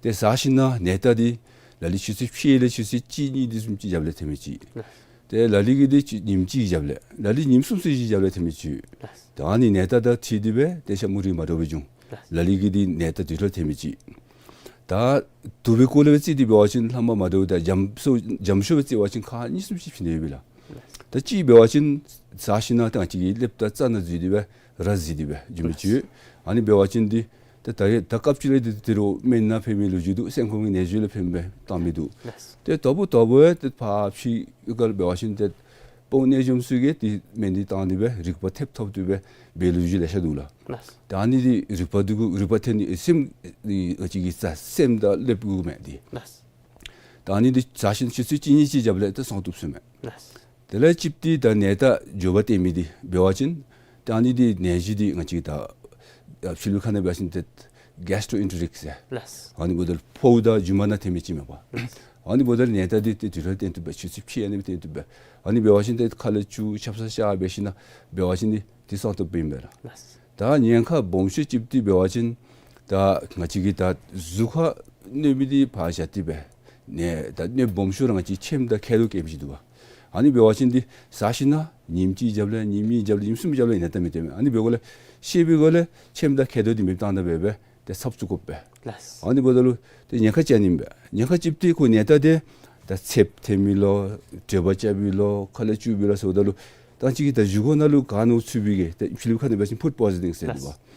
ཏེ་བཟའ་ཞིན་ན་ནད་རྟགས་འདི་ལ་ལུ་ཆུ་ཚོད་ཕྱེད་ལས་ཆུ་ཚོད་གཅིག་གཉིས་འདི་བཟུམ་ཅིག་རྒྱབ་ལས་ཐོན་མི་ཅིག། ལགས། ཏེ་ལ་ལུ་གི་འདི་ཉིནམ་གཅིག་རྒྱབ་ལས་ལ་ལུ་ཉིནམ་གསུམ་ཚུན་ཅིག་རྒྱབ་ལས་ཐོན་མི་ཅིག། ལགས། ད་ཨ་ནི་ནད་རྟགས་དང་འཁྲིལ་ཏེ་སྦེ་ཏེ་ཤ་མུ་རིགས་མ་འདྲཝ་སྦེ་འབྱུང་། ལགས། ལ་ལུ་གི་འདི་ནད་རྟགས་དུས་ཐོག་ཐོན་མི་ཅིག། ད་དུག་པའི་སྐོར་ལས་སྦེ་བརྩི་སྟེ་འབད་བ་ཅིན་ལྷག་མ་མ་འདྲཝ་ད་འཇམ་ཤོས་འཇམ་ཤོས་སྦེ་བརྩི་བ་ཅིན་ཁག་གཉིས་གསུམ་ཅིག་ཕྱེ་ནི་ཡོད་པས་ལགས། ལགས། ད་གཅིག་འབད་བ་ཅིན་བཟའ་ཞིན་ན་ད་ང་བཅས་ཀྱི་ཀླདཔ་དང་རྩ་ནང་འཛུལ་ཏེ་སྦེ་ར་བཟི་སྟེ་སྦེ་འགྱོ་མི་ཅིག་ཡོད། ལགས། ཨ་ནི་འབད་བ་ཅིན་འདི་ཏེ་ད་རེས་ད་སྐབས་ཅིག་ལས་འདི་དེ་རུང་སྨན་ནང་ཕན་མི་ལོ་རྒྱུས་འདུག། སེམས་ཁོང་གི་ནད་གཞི་ལུ་ཕན་པའི་བཏང་མི་འདུག། ལགས། ཏེ་དོ་པོ་དོ་པོ་ཡང་ཏེ་ཕར་ཕྱི་ཡུལ་ཁར་འབད་བ་ཅིན་ཏེ་དཔོན་གནས་འཇོམས་ཚུ་གིས་ཏེ་སྨན་འདི་བཏང་སྟེ་སྦེ་རིག་པ་ཐེབས་ཐོབ་སྟེ་སྦེ་འབད་ལོ་རྒྱུས་ལེ་ཤ་འདུག་ལགས། ལགས། ད་ཨ་ནི་འདི་རིག་པ་འདི་གུ་རིག་པ་ཐོན་ནི་སེམས་འདི་ཨ་ཙི་གི་རྩ་སེམས་དང་ཀླདཔ་གུ་མས་འདི། ལགས། ད་ཨ་ནི་འདི་བཟའ་ཞིན་ཆུ་ཚོད་གཅིག་གཉིས་ཅིག་རྒྱབ་ལས་ཏེ་སངས་བཏུབ་ཟེར་མས། ལགས། དེ་ལས་གཅིག་འདི་ད་ནད་རྟགས་མགྱོགས་པ་སྟོན་མི་འདི་འབད་བ་ཅིན་ད་ཨ་ནི་འདི་ནད་གཞི་འདི་ང་བཅས་ད་ཕྱི་ལུ་ཁ་ནང་འབད་བ་ཅིན་ཏེ་གེས་ཊོ་ཨེན་ཊེ་རིག་ཟེར། ལགས། ཨ་ནི་འབདཝ་ད་ཕོཝ་དང་རྒྱུ་མ་ནང་ཐོན་མི་ཅིག་མས་པ། ལགས། ཨ་ནི་འབདཝ་ད་ནད་རྟགས་འདི་ཏེ་དུས་ཐོག་སྟོན་བཏུབ་པས། ཆུ་ཚོད་ཕྱེད་ཨ་ནི་སྟོན་བཏུབ་པས། ཨ་ནི་འབད་བ་ཅིན་ཏེ་ཁ་ལས་ཆུ་ཆབ་གསང་ཤར་འབད་ཞིན་ན་འབད་བ་ཅིན་འདི་ཏེ་སངས་བཏུབ་པས་ཨིན་པས་ལགས། ལགས། ད་ཉེན་ཁ་སྦོམ་ཤོས་གཅིག་འདི་འབད་བ་ཅིན་ ད་ང་བཅས་ཀྱིས་ད་གཟུགས་ཁར་གནོད་མི་འདི་ཕར་བཞག་སྟེ་སྦེ་ནི་ད་གནོད་སྦོམ་ཤོས་ར་ང་བཅས་ཁྱེམ་དང་མཁལ་རྡོག་སྐྱེ་མི་ཅིག་འདུག་པ། ཨ་ནི་འབད་བ་ཅིན་འདི་ཟ་ཞིནམ་ལས་ཉིནམ་གཅིག་རྒྱབ་ལས་ཉིནམ་གཉིས་རྒྱབ་ལས་ཉིནམ་གསུམ་རྒྱབ་ལས་ནད་རྟགས་མི་སྟོན་མས། ཨ་ནི་འབད་དགོཔ་ལས་ཤེས་པའི་སྒོ་ལས་ཁྱེམ་དང་མཁལ་རྡོག་འདི་མེདཔ་བཏང་ད་སྦེ་སྦེ་ཏེ་ཚབ་བཙུགས་དགོ་པས། ལགས། ཨ་ནི་འབདཝ་ད་ལུ་ཏེ་ཉེན་ཁ་ཅིག་ཨ་ནི་ཨིན་པས། ཉེན་ཁ་ཅིག་འདི་ཁོ་ནད་རྟགས་འདི་ད་ཚདཔ་ཐོན་མི་ལོ་དྲོད་འབར་རྐྱབ་པའི་ལོ་ཁ་ལས་སྐྱུག་པའི་ལོ་ཟེརཝ་ད་ལུ་ད་ཅི་གི་ད་བཞེས་སྒོ་ནང་ལུ་ག་ནོར་ཚུད་པའི་གི་ད་ཕྱི་ལུ་ཁ་ནང་འབད་བ་ཅིན་ཕུཌ་པོའི་ཛ་ནིང་ཟེར་འདུག་པ། ལགས།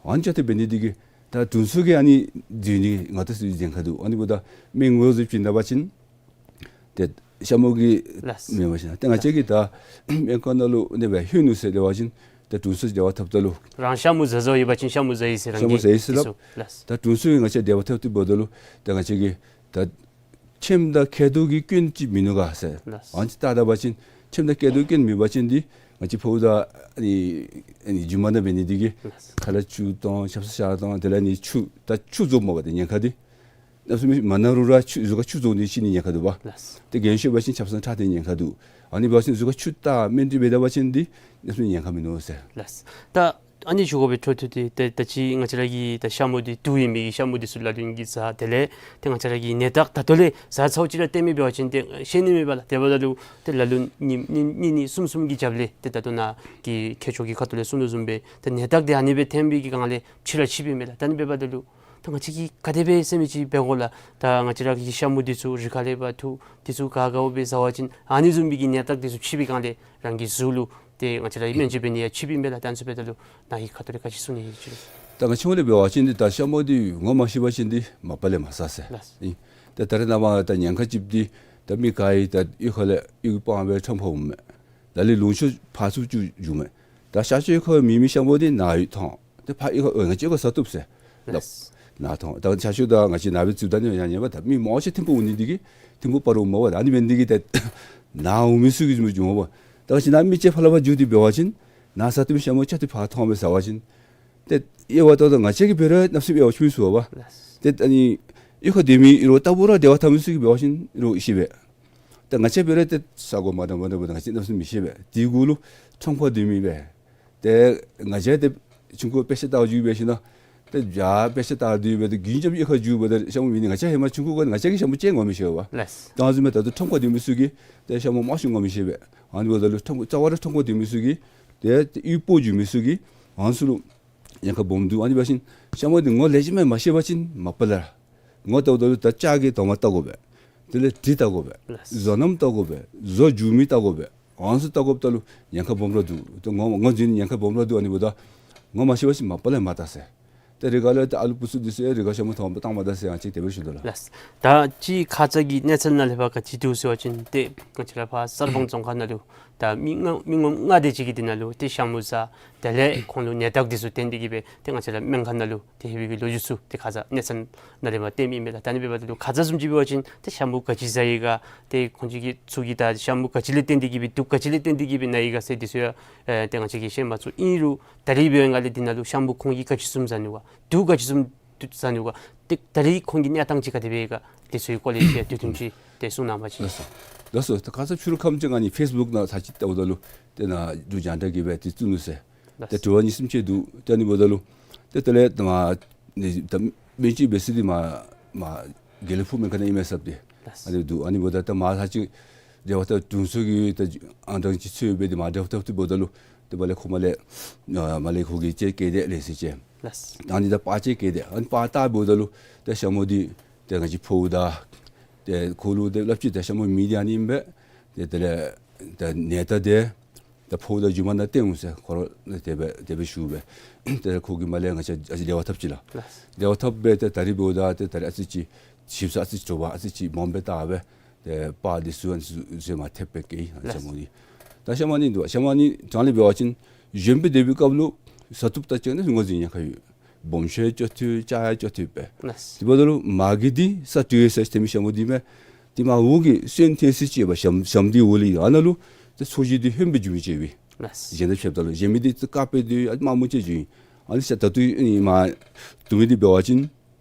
ཨ་ནི་ཅིག་ཏེ་འབད་ནི་འདི་གིས་ད་དྲུང་འཚོ་གིས་ཨ་ནི་འཛུལ་ནི་ང་བཅས་ཚུ་ཉེན་ཁ་འདུག། ཨ་ནི་འབདཝ་ད་སྨན་ངོས་སུ་བྱིན་ད་པ་ཅིན་ཏེ་ཤ་མུ་གིས་ལགས། མེན་པ་ཅིན་ཏེ་ང་བཅས་ཀྱིས་ད་སྨན་ཁང་ནང་ལུ་ནི་སྦེ་ལྷོད་ནུག་ཟེར་འབད་བ་ཅིན་ཏེ་དྲུང་འཚོ་འབྲེལ་བ་འཐབ་ད་ལུ་རང་ཤ་མུ་ཟ་ཟཝ་ཡོད་པ་ཅིན་ཤ་མུ་ཟ་ཡི་ཟེར་ཤ་རང་མུ་གིས་ཟ་ཡི་ཟེར་སླབ། ལགས། ད་དྲུང་འཚོ་གིས་ང་བཅས་འབྲེལ་བ་འཐབ་སྟེ་འབདཝ་ད་ལུ་ཏེ་ང་བཅས་ཀྱིས་ད་ཁྱེམ་དང་མཁལ་རྡོག་གི་སྐྱོན་ཅིག་མིན་ནུག་ག་ཟེར། ལགས། ཨ་ནི་ཅིག་བལྟ་ད་པ་ཅིན་ཁྱེམ་དང་མཁལ་རྡོག་སྐྱོན་མེད་པ་ཅིན་འདི་ང་བཅས་ཕོཝ་ད་ཨ་ནི་ཨ་ནི་རྒྱུ་མ་ནང་འབད་ནི་འདི་གིས་ལགས། ཁ་ལས་ཆུ་བཏང་ཆབ་གསང་ཞག་བཏང་དེ་ལས་ཨ་ནི་ཆུ་ད་ཆུ་རྫོགས་མ་པ་ཏེ་ཉེན་ཁ་འདི་གནམ་མེད་ས་མེད་མ་ན་རུང་ར་ཆུ་གཟུགས་ཁར་ཆུ་རྫོགས་ནི་ཤི་ནི་ཉེན་ཁ་འདུག་པ། ལགས། ཏེ་རྒན་ཤོས་འབད་བ་ཅིན་ཆབ་གསང་ཁྲག་འཐེན་ཉེན་ཁ་འདུག། ཨ་ནི་འབད་བ་ཅིན་གཟུགས་ཁར་ཆུ་བཏགས་སྨན་སྤྲོད་འབད་ད་པ་ཅིན་འདི་གནམ་མེད་ས་མེད་ཉེན་ཁ་མིན་ནུག་ཟེར། ལགས། ད་ཨ་ནི་ཞུ་དགོ་པའི་འཕྲོ་མཐུད་དེ་ད་ད་ཅི་ང་བཅས་ར་གི་ད་ཤ་མུ་འདི་དུག་ཡོད་མི་གི་ཤ་མུ་འདི་ཚུ་ལ་ལུ་ཨིན་གྱི་ཟ་དེ་ལས་ཏེ་ང་བཅས་ར་གི་ནད་རྟགས་ད་ལྟོ་ལས་ཟ་ཚརཝ་ཅིག་ར་སྟོན་མི་འབད་བ་ཅིན་ཏེ་ཤེས་ནི་མེད་པས་ལགས། དེ་འབདཝ་ད་ལུ་ཏེ་ལ་ལུ་ཉིནམ་གཉིས་གཉིས་གཉིས་གསུམ་གསུམ་གྱི་རྒྱབ་ལས་ཏེ་ད་ལྟོ་ནཱ་གི་མཁས་མཆོག་གིས་ཁ་ཐུག་ལས་གསུངས་དོ་བཟུམ་སྦེ་ཏེ་ནད་རྟགས་འདི་ཨ་ནི་སྦེ་ཐོན་པའི་གི་སྒང་ལས་ཕྱི་ར་ཕྱི་པས་མས་ལགས། ད་ཨ་ནི་འབདཝ་ད་ལུ་ད་ང་བཅས་ཀྱིས་ག་དེ་སྦེ་ཟེར་མི་ཅིག་འབད་དགོ་ལགས། ད་ང་བཅས་ར་གི་ཤ་མུ་འདི་ཚུ་རི་ཁ་ལས་ཕར་འཐུ་འདི་ཚུ་ག་ག་བ་སྦེ་ཟ་བ་ཅིན་ཨ་ནི་བཟུམ་མའི་གི་ནད་རྟགས་འདི་ཚུ་ཕྱི་པའི་སྒང་ལས་རང་གི་གཟུགས་ལུ་ཏེ་ང་བཅས་ར་སྨན་བཅོས་འབད་ནི་ཡང་ཕྱི་པས་མས་ལགས། ད་ཨ་ནི་ཚུ་འབདཝ་ད་ལུ་ནཱ་གི་ཁ་ཐུག་ལས་ག་ཅི་གསུང་ནི་ཡོད་ཅི། ད་ང་བཅས་ལས་འབད་བ་ཅིན་འདི་ད་ཤ་མུ་འདི་ངོ་མ་ཤེས་པ་ཅིན་འདི་མ་པ་ལས་མ་ཟ་ཟེར། ལགས། ཨིན། ད་ད་རེས་ནངས་པ་ད་ཉེན་ཁ་ཅིག་འདི་ད་མི་ག་ཡང་ད་གཡུས་ཁ་ལས་གཡུས་སྤང་སྦེ་ཁྲམ་ཁ་འོངམ་མས། ད་ལས་ལུང་ཕྱོགས་ཕར་ཚུར་ཅིག་འགྱོཝ་མས། ད་ཤ་ཆོས་ཁ་མེད་མི་ཤ་མུ་འདི་ནཱ་ཡོད་ཐོན། ཏེ་ཕར་གཡུས་ཁ་ཨོ་ང་བཅས་ཁར་ཟ་བཏུབ་ཟེར་སླབ། ལགས། ནཱ་ཐོན། ད་ཤ་ཆོས་ད་ང་བཅས་ནཱ་སྦེ་བཙུགས་ད་ནི་ཡང་ཉན་པས། ད་མི་མང་ཆེ་ཐིམ་ཕུག་འོང་ནི་འདི་གིས་ཐིམ་ཕུག་སྤ་རོ་འོངམ་མས་པ། ད་ཨ་ནི་འབད་ནི་འདི་གིས་ད་ནཱ་འོང་མི་ཚུ་གིས་འགྱོཝ་མས་པ། ད་ང་བཅས་ནཱ་མི་ཅིག་ཕར་ལས་ཕར་འགྱོ་སྟེ་འབད་བ་ཅིན་ནཱ་ཟ་བཏུབ་མི་ཤ་མུ་ཆ་ཏེ་ཕར་ཐོན་སྦེ་ཟ་བ་ཅིན་ཏེ་དབྱེ་བ་ད་ད་ང་བཅས་ཀྱིས་འབད་རུང་གནམ་མེད་ས་མེད་དབྱེ་བ་ཆུང་སུ་བ། ལགས། ཏེ་ཨ་ནི་གཡུས་ཁར་སྡོད་མི་རོགས་ལྟ་བུ་ར་འབྲེལ་བ་འཐབ་མི་ཚུ་གིས་འབད་བ་ཅིན་རོགས་ཤེས་པས། ཏེ་ང་བཅས་འབད་རུང་ཏེ་ས་གོ་མ་འདྲཝ་མ་འདྲཝ་འབདཝ་ད་ང་བཅས་གནམ་མེད་ས་མེད་མི་ཤེས་པས། དེ་གུ་ལུ་ཁྲམ་ཁ་སྡོད་མི་སྦེ་ཏེ་ང་བཅས་ཏེ་ཆུང་ཀུ་དཔེ་ཆ་ལྟ་བར་འགྱོ་སྦེ་ཞིནམ་ལས་ཏེ་ཡར་དཔེ་ཆ་ལྟ་སྡོད་སྦེ་ཏེ་རྒྱུན་འབྱམས་གཡུས་ཁར་འགྱོཝ་ད་ཤ་མུ་མེད་ནི་ང་བཅས་ཧེ་མ་ཆུང་ཀུ་གུ་ང་བཅས་ཀྱིས་ཤ་མུ་ཅིག་ངོ་མི་ཤེས་པས། ལགས། ད་ཨ་ནི་བཟུམ་སྦེ་ད་ལྟོ་ཁྲམ་ཁ་སྡོད་མི་ཚུ་གིས་ཏེ་ཤ་མུ་མང་ཤོས་ངོ་མི་ཤེས་པས། ཨ་ནི་འབདཝ་ད་ལུ་ཁྲམ་རྩ་བ་ར་ཁྲམ་ཁ་སྡོད་མི་ཚུ་གིས་ཏེ་གཡུས་སྤོ་འགྱོ་མི་ཚུ་གིས་ཨ་ནི་ཚུ་ལུ་ཉེན་ཁ་སྦོམ་འདུག། ཨ་ནི་འབད་བ་ཅིན་ཤ་མུ་འདི་ངོ་ལེགས་ཤོམ་མ་ཤེས་པ་ཅིན་མ་པ་ལས་ར་ངོ་བལྟཝ་ད་ལུ་ད་ལྕགས་ཀྱི་དོང་པ་བལྟ་དགོ་པས། དེ་ལས་གྲི་བལྟ་དགོ་པས། ལགས། བཟོ་རྣམ་བལྟ་དགོ་པས། བཟོ་འགྱོ་མི་བལྟ་དགོ་པས། ཨ་ནི་ཚུ་བལྟ་དགོཔ་ད་ལུ་ཉེན་ཁ་སྦོམ་ར་འདུག། ཏེ་ངོ་ངོ་འཛིན་ཉེན་ཁ་སྦོམ་ར་འདུག། ཨ་ནི་འབདཝ་ད་ངོ་མ་ཤེས་པ་ཅིན་མ་པ་ལས་མ་བལྟ་ཟེར། ཏེ་རི་ཁ་ལས་ཏེ་ཨ་ལུ་བུ་ཚུ་འདི་ཚུ་ཡང་རི་ཁ་ཤ་མུ་ཐོན་པ་བཏང་མ་ད་ཟེར་ཡང་ཅིག་དེ་སྦེ་ཞུ་དོ་ལགས། ལགས། ད་ཅི་ཁ་ཙ་གི་གནས་ཚུལ་ནང་ལས་ཕར་ག་ཅི་འདུག་ཟེར་བ་ཅིན་ཏེ་ང་བཅས་ར་ཕར་གསར་སྤང་རྫོང་ཁག་ནང་ལུ་ད་མི་ལྔ་མི་ངོམ་ལྔ་དེ་ཅིག་གིས་འདི་ནང་ལུ་ཏེ་ཤ་མུ་ཟ་དེ་ལས་ཁོང་ལུ་ནད་རྟགས་འདི་ཚུ་བསྟན་ཏེ་གིས་སྦེ་ཏེ་ང་བཅས་ར་སྨན་ཁང་ནང་ལུ་ཏེ་ལྷོད་པའི་གི་ལོ་རྒྱུས་ཚུ་ཏེ་ཁ་ཙ་གནས་ཚུལ་ནང་ལས་མར་བསྟནམ་ཨིན་མས་ལགས། ད་ཨ་ནི་འབདཝ་ད་ལུ་ཁ་ཙ་བཟུམ་ཅིག་འབད་བ་ཅིན་ཏེ་ཤ་མུ་ག་ཅི་ཟ་ཡི་ག་ཏེ་ཁོང་ཅིག་གི་ཚུ་གིས་ད་ཤ་མུ་ག་ཅི་ལས་བརྟེན་ཏེ་གིས་སྦེ་དུག་ག་ཅི་ལས་བརྟེན་ཏེ་གིས་སྦེ་ན་ཡི་ག་ཟེར་འདི་ཚུ་ཡང་ཨེ་ཏེ་ང་བཅས་ཀྱིས་ཤེས་མ་ཚུགས། ཨིན་རུང་ད་རིས་འབདཝ་ད་ལས་འདི་ནང་ལུ་ཤ་མུ་ཁོང་གིས་ག་ཅི་བཟུམ་ཟ་ནུག་ག་དུག་ག་ཅི་བཟུམ་དུག་ཟ་ནུག་ག་ཏེ་ད་རིས་ཁོང་གི་གནས་སྟངས་ཅིག་ག་དེ་སྦེ་ཡོད་ག་འདི་ཚུ་གི་སྐོར་ལས་ཅིག་དུས་ཐུང་ཅིག་ཏེ་གསུང་གནང་བ་ཅིན། ལགས་སོ། ལགས་སོ། ད་ཁ་ཙ་ཕྱི་རུ་ཁམས་ཅིག་ཨ་ནི་ཕེསི་བུཀ་ནང་ཚར་ཅིག་བལྟཝ་ད་ལུ་ཏེ་ནཱ་འབྲུག་རྒྱང་བསྒྲགས་ཀྱིས་སྦེ་ཏེ་བཙུགས་ནུག་ཟེར། ལགས། ཏེ་དྲི་བ་གཉིས་གསུམ་ཅིག་འདུག། ཏེ་ཨ་ནི་འབདཝ་ད་ལུ་ཏེ་དེ་ལས་ད་མར་ནི་ད་སྨན་བཅོས་འབད་ས་འདི་མར་མར་དགེ་ལེགས་ཕུག་སྨན་ཁང་ནང་ཨིན་མས་ཟེར་ཏེ། ལགས། ཨ་ནི་འདུག། ཨ་ནི་འབདཝ་ད་ད་མར་ཚར་ཅིག་འབྲེལ་བ་འཐབ་དྲུང་འཚོ་གིས་ད་ཨང་གྲངས་ཅིག་འཚོལ་སྦེ་ཏེ་མར་འབྲེལ་བ་འཐབ་སྟེ་འབདཝ་ད་ལུ་ཏེ་མར་ལས་ཁོ་མར་ལས་ཨ་མར་ལས་ཁོ་གིས་ཅིག་བཀལ་ཏེ་ལེགས་ཤོམ་ཅིག། ལགས། ད་ཨ་ནི་ད་པར་ཅིག་བཀལ་ཏེ་ཨ་ནི་པར་བལྟ་འབདཝ་ད་ལུ་ཏེ་ཤ་མུ་འདི་ཏེ་ང་བཅས་ཕོཝ་ད་ཏེ་ཁོ་ལུ་ཏེ་སླབ་ཅི། ཏེ་ཤ་མུ་མེད་འདི་ཨ་ནི་ཨིན་པས། ཏེ་དེ་ལས་ད་ནད་རྟགས་འདི་ད་ཕོཝ་ད་རྒྱུ་མ་ནང་བསྟན་འོང་ཟེར་ཁོ་ར་ཏེ་སྦེ་ཏེ་སྦེ་ཞུ་སྦེ། ཏེ་ཁོ་གིས་མར་ལས་ང་བཅས་ཨ་ཙི་འབྲེལ་བ་འཐབ་ཅི་ལགས། ལགས། འབྲེལ་བ་འཐབ་སྦེ་ཏེ་ད་རིས་འབདཝ་ད་ཏེ་ད་རིས་ཨ་ཙི་ཅིག་ཞིབ་ས་ཨ་ཙི་དྲོ་པ་ཨ་ཙི་ཅིག་སྦོམ་སྦེ་བལྟ་སྦེ་ཏེ་པར་འདི་ཚུ་ཨ་ནི་ཚུ་མར་ཐེབས་སྦེ་བཀལ་ཡི། ལགས། ཤ་མུ་འདི་ད་ཤ་མུ་ཨ་ནི་འདུག། ཤ་མུ་ཨ་ནི་ད་ལས་འབད་བ་ཅིན་གཞོནམ་སྦེ་སྡོད་པའི་སྐབས་ལུ་ཟ་བཏུབ་ད་ཅིག་ནི་ངོས་འཛིན་ཉེན་ཁ་ཡོད། སྦོམ་ཤོས་ཅིག་ཐོན་ཆག་ཡང་ཅིག་ཐོན་པས། ལགས། དེ་འབདཝ་ད་ལུ་མ་གི་འདི་ས་དྲོད་ཟེར་ཐོན་མི་ཤ་མུ་འདི་མས། དེ་མར་འོག་གི་སོན་ཐོན་ས་ཅིག་ཡོདཔ་ཞྭམོ་ཞྭམོ་འདི་འོག་ལས་ཨ་ནཱ་ལུ་ཏེ་ཚོས་གཞི་འདི་ཧོནམ་སྦེ་འགྱོ་མི་ཅིག་ཡོད་པས། ལགས། གཞན་དང་ཕྱདཔ་ད་ལུ་གཞན་མི་འདི་ཏེ་དཀརཔོ་འདི་ཨ་དམར་མོ་ཅིག་འགྱོ་ཡི། ཨ་ནི་ས་ད་ལྟོ་ཨ་ནི་མར་དུག་མི་འདི་འབད་བ་ཅིན་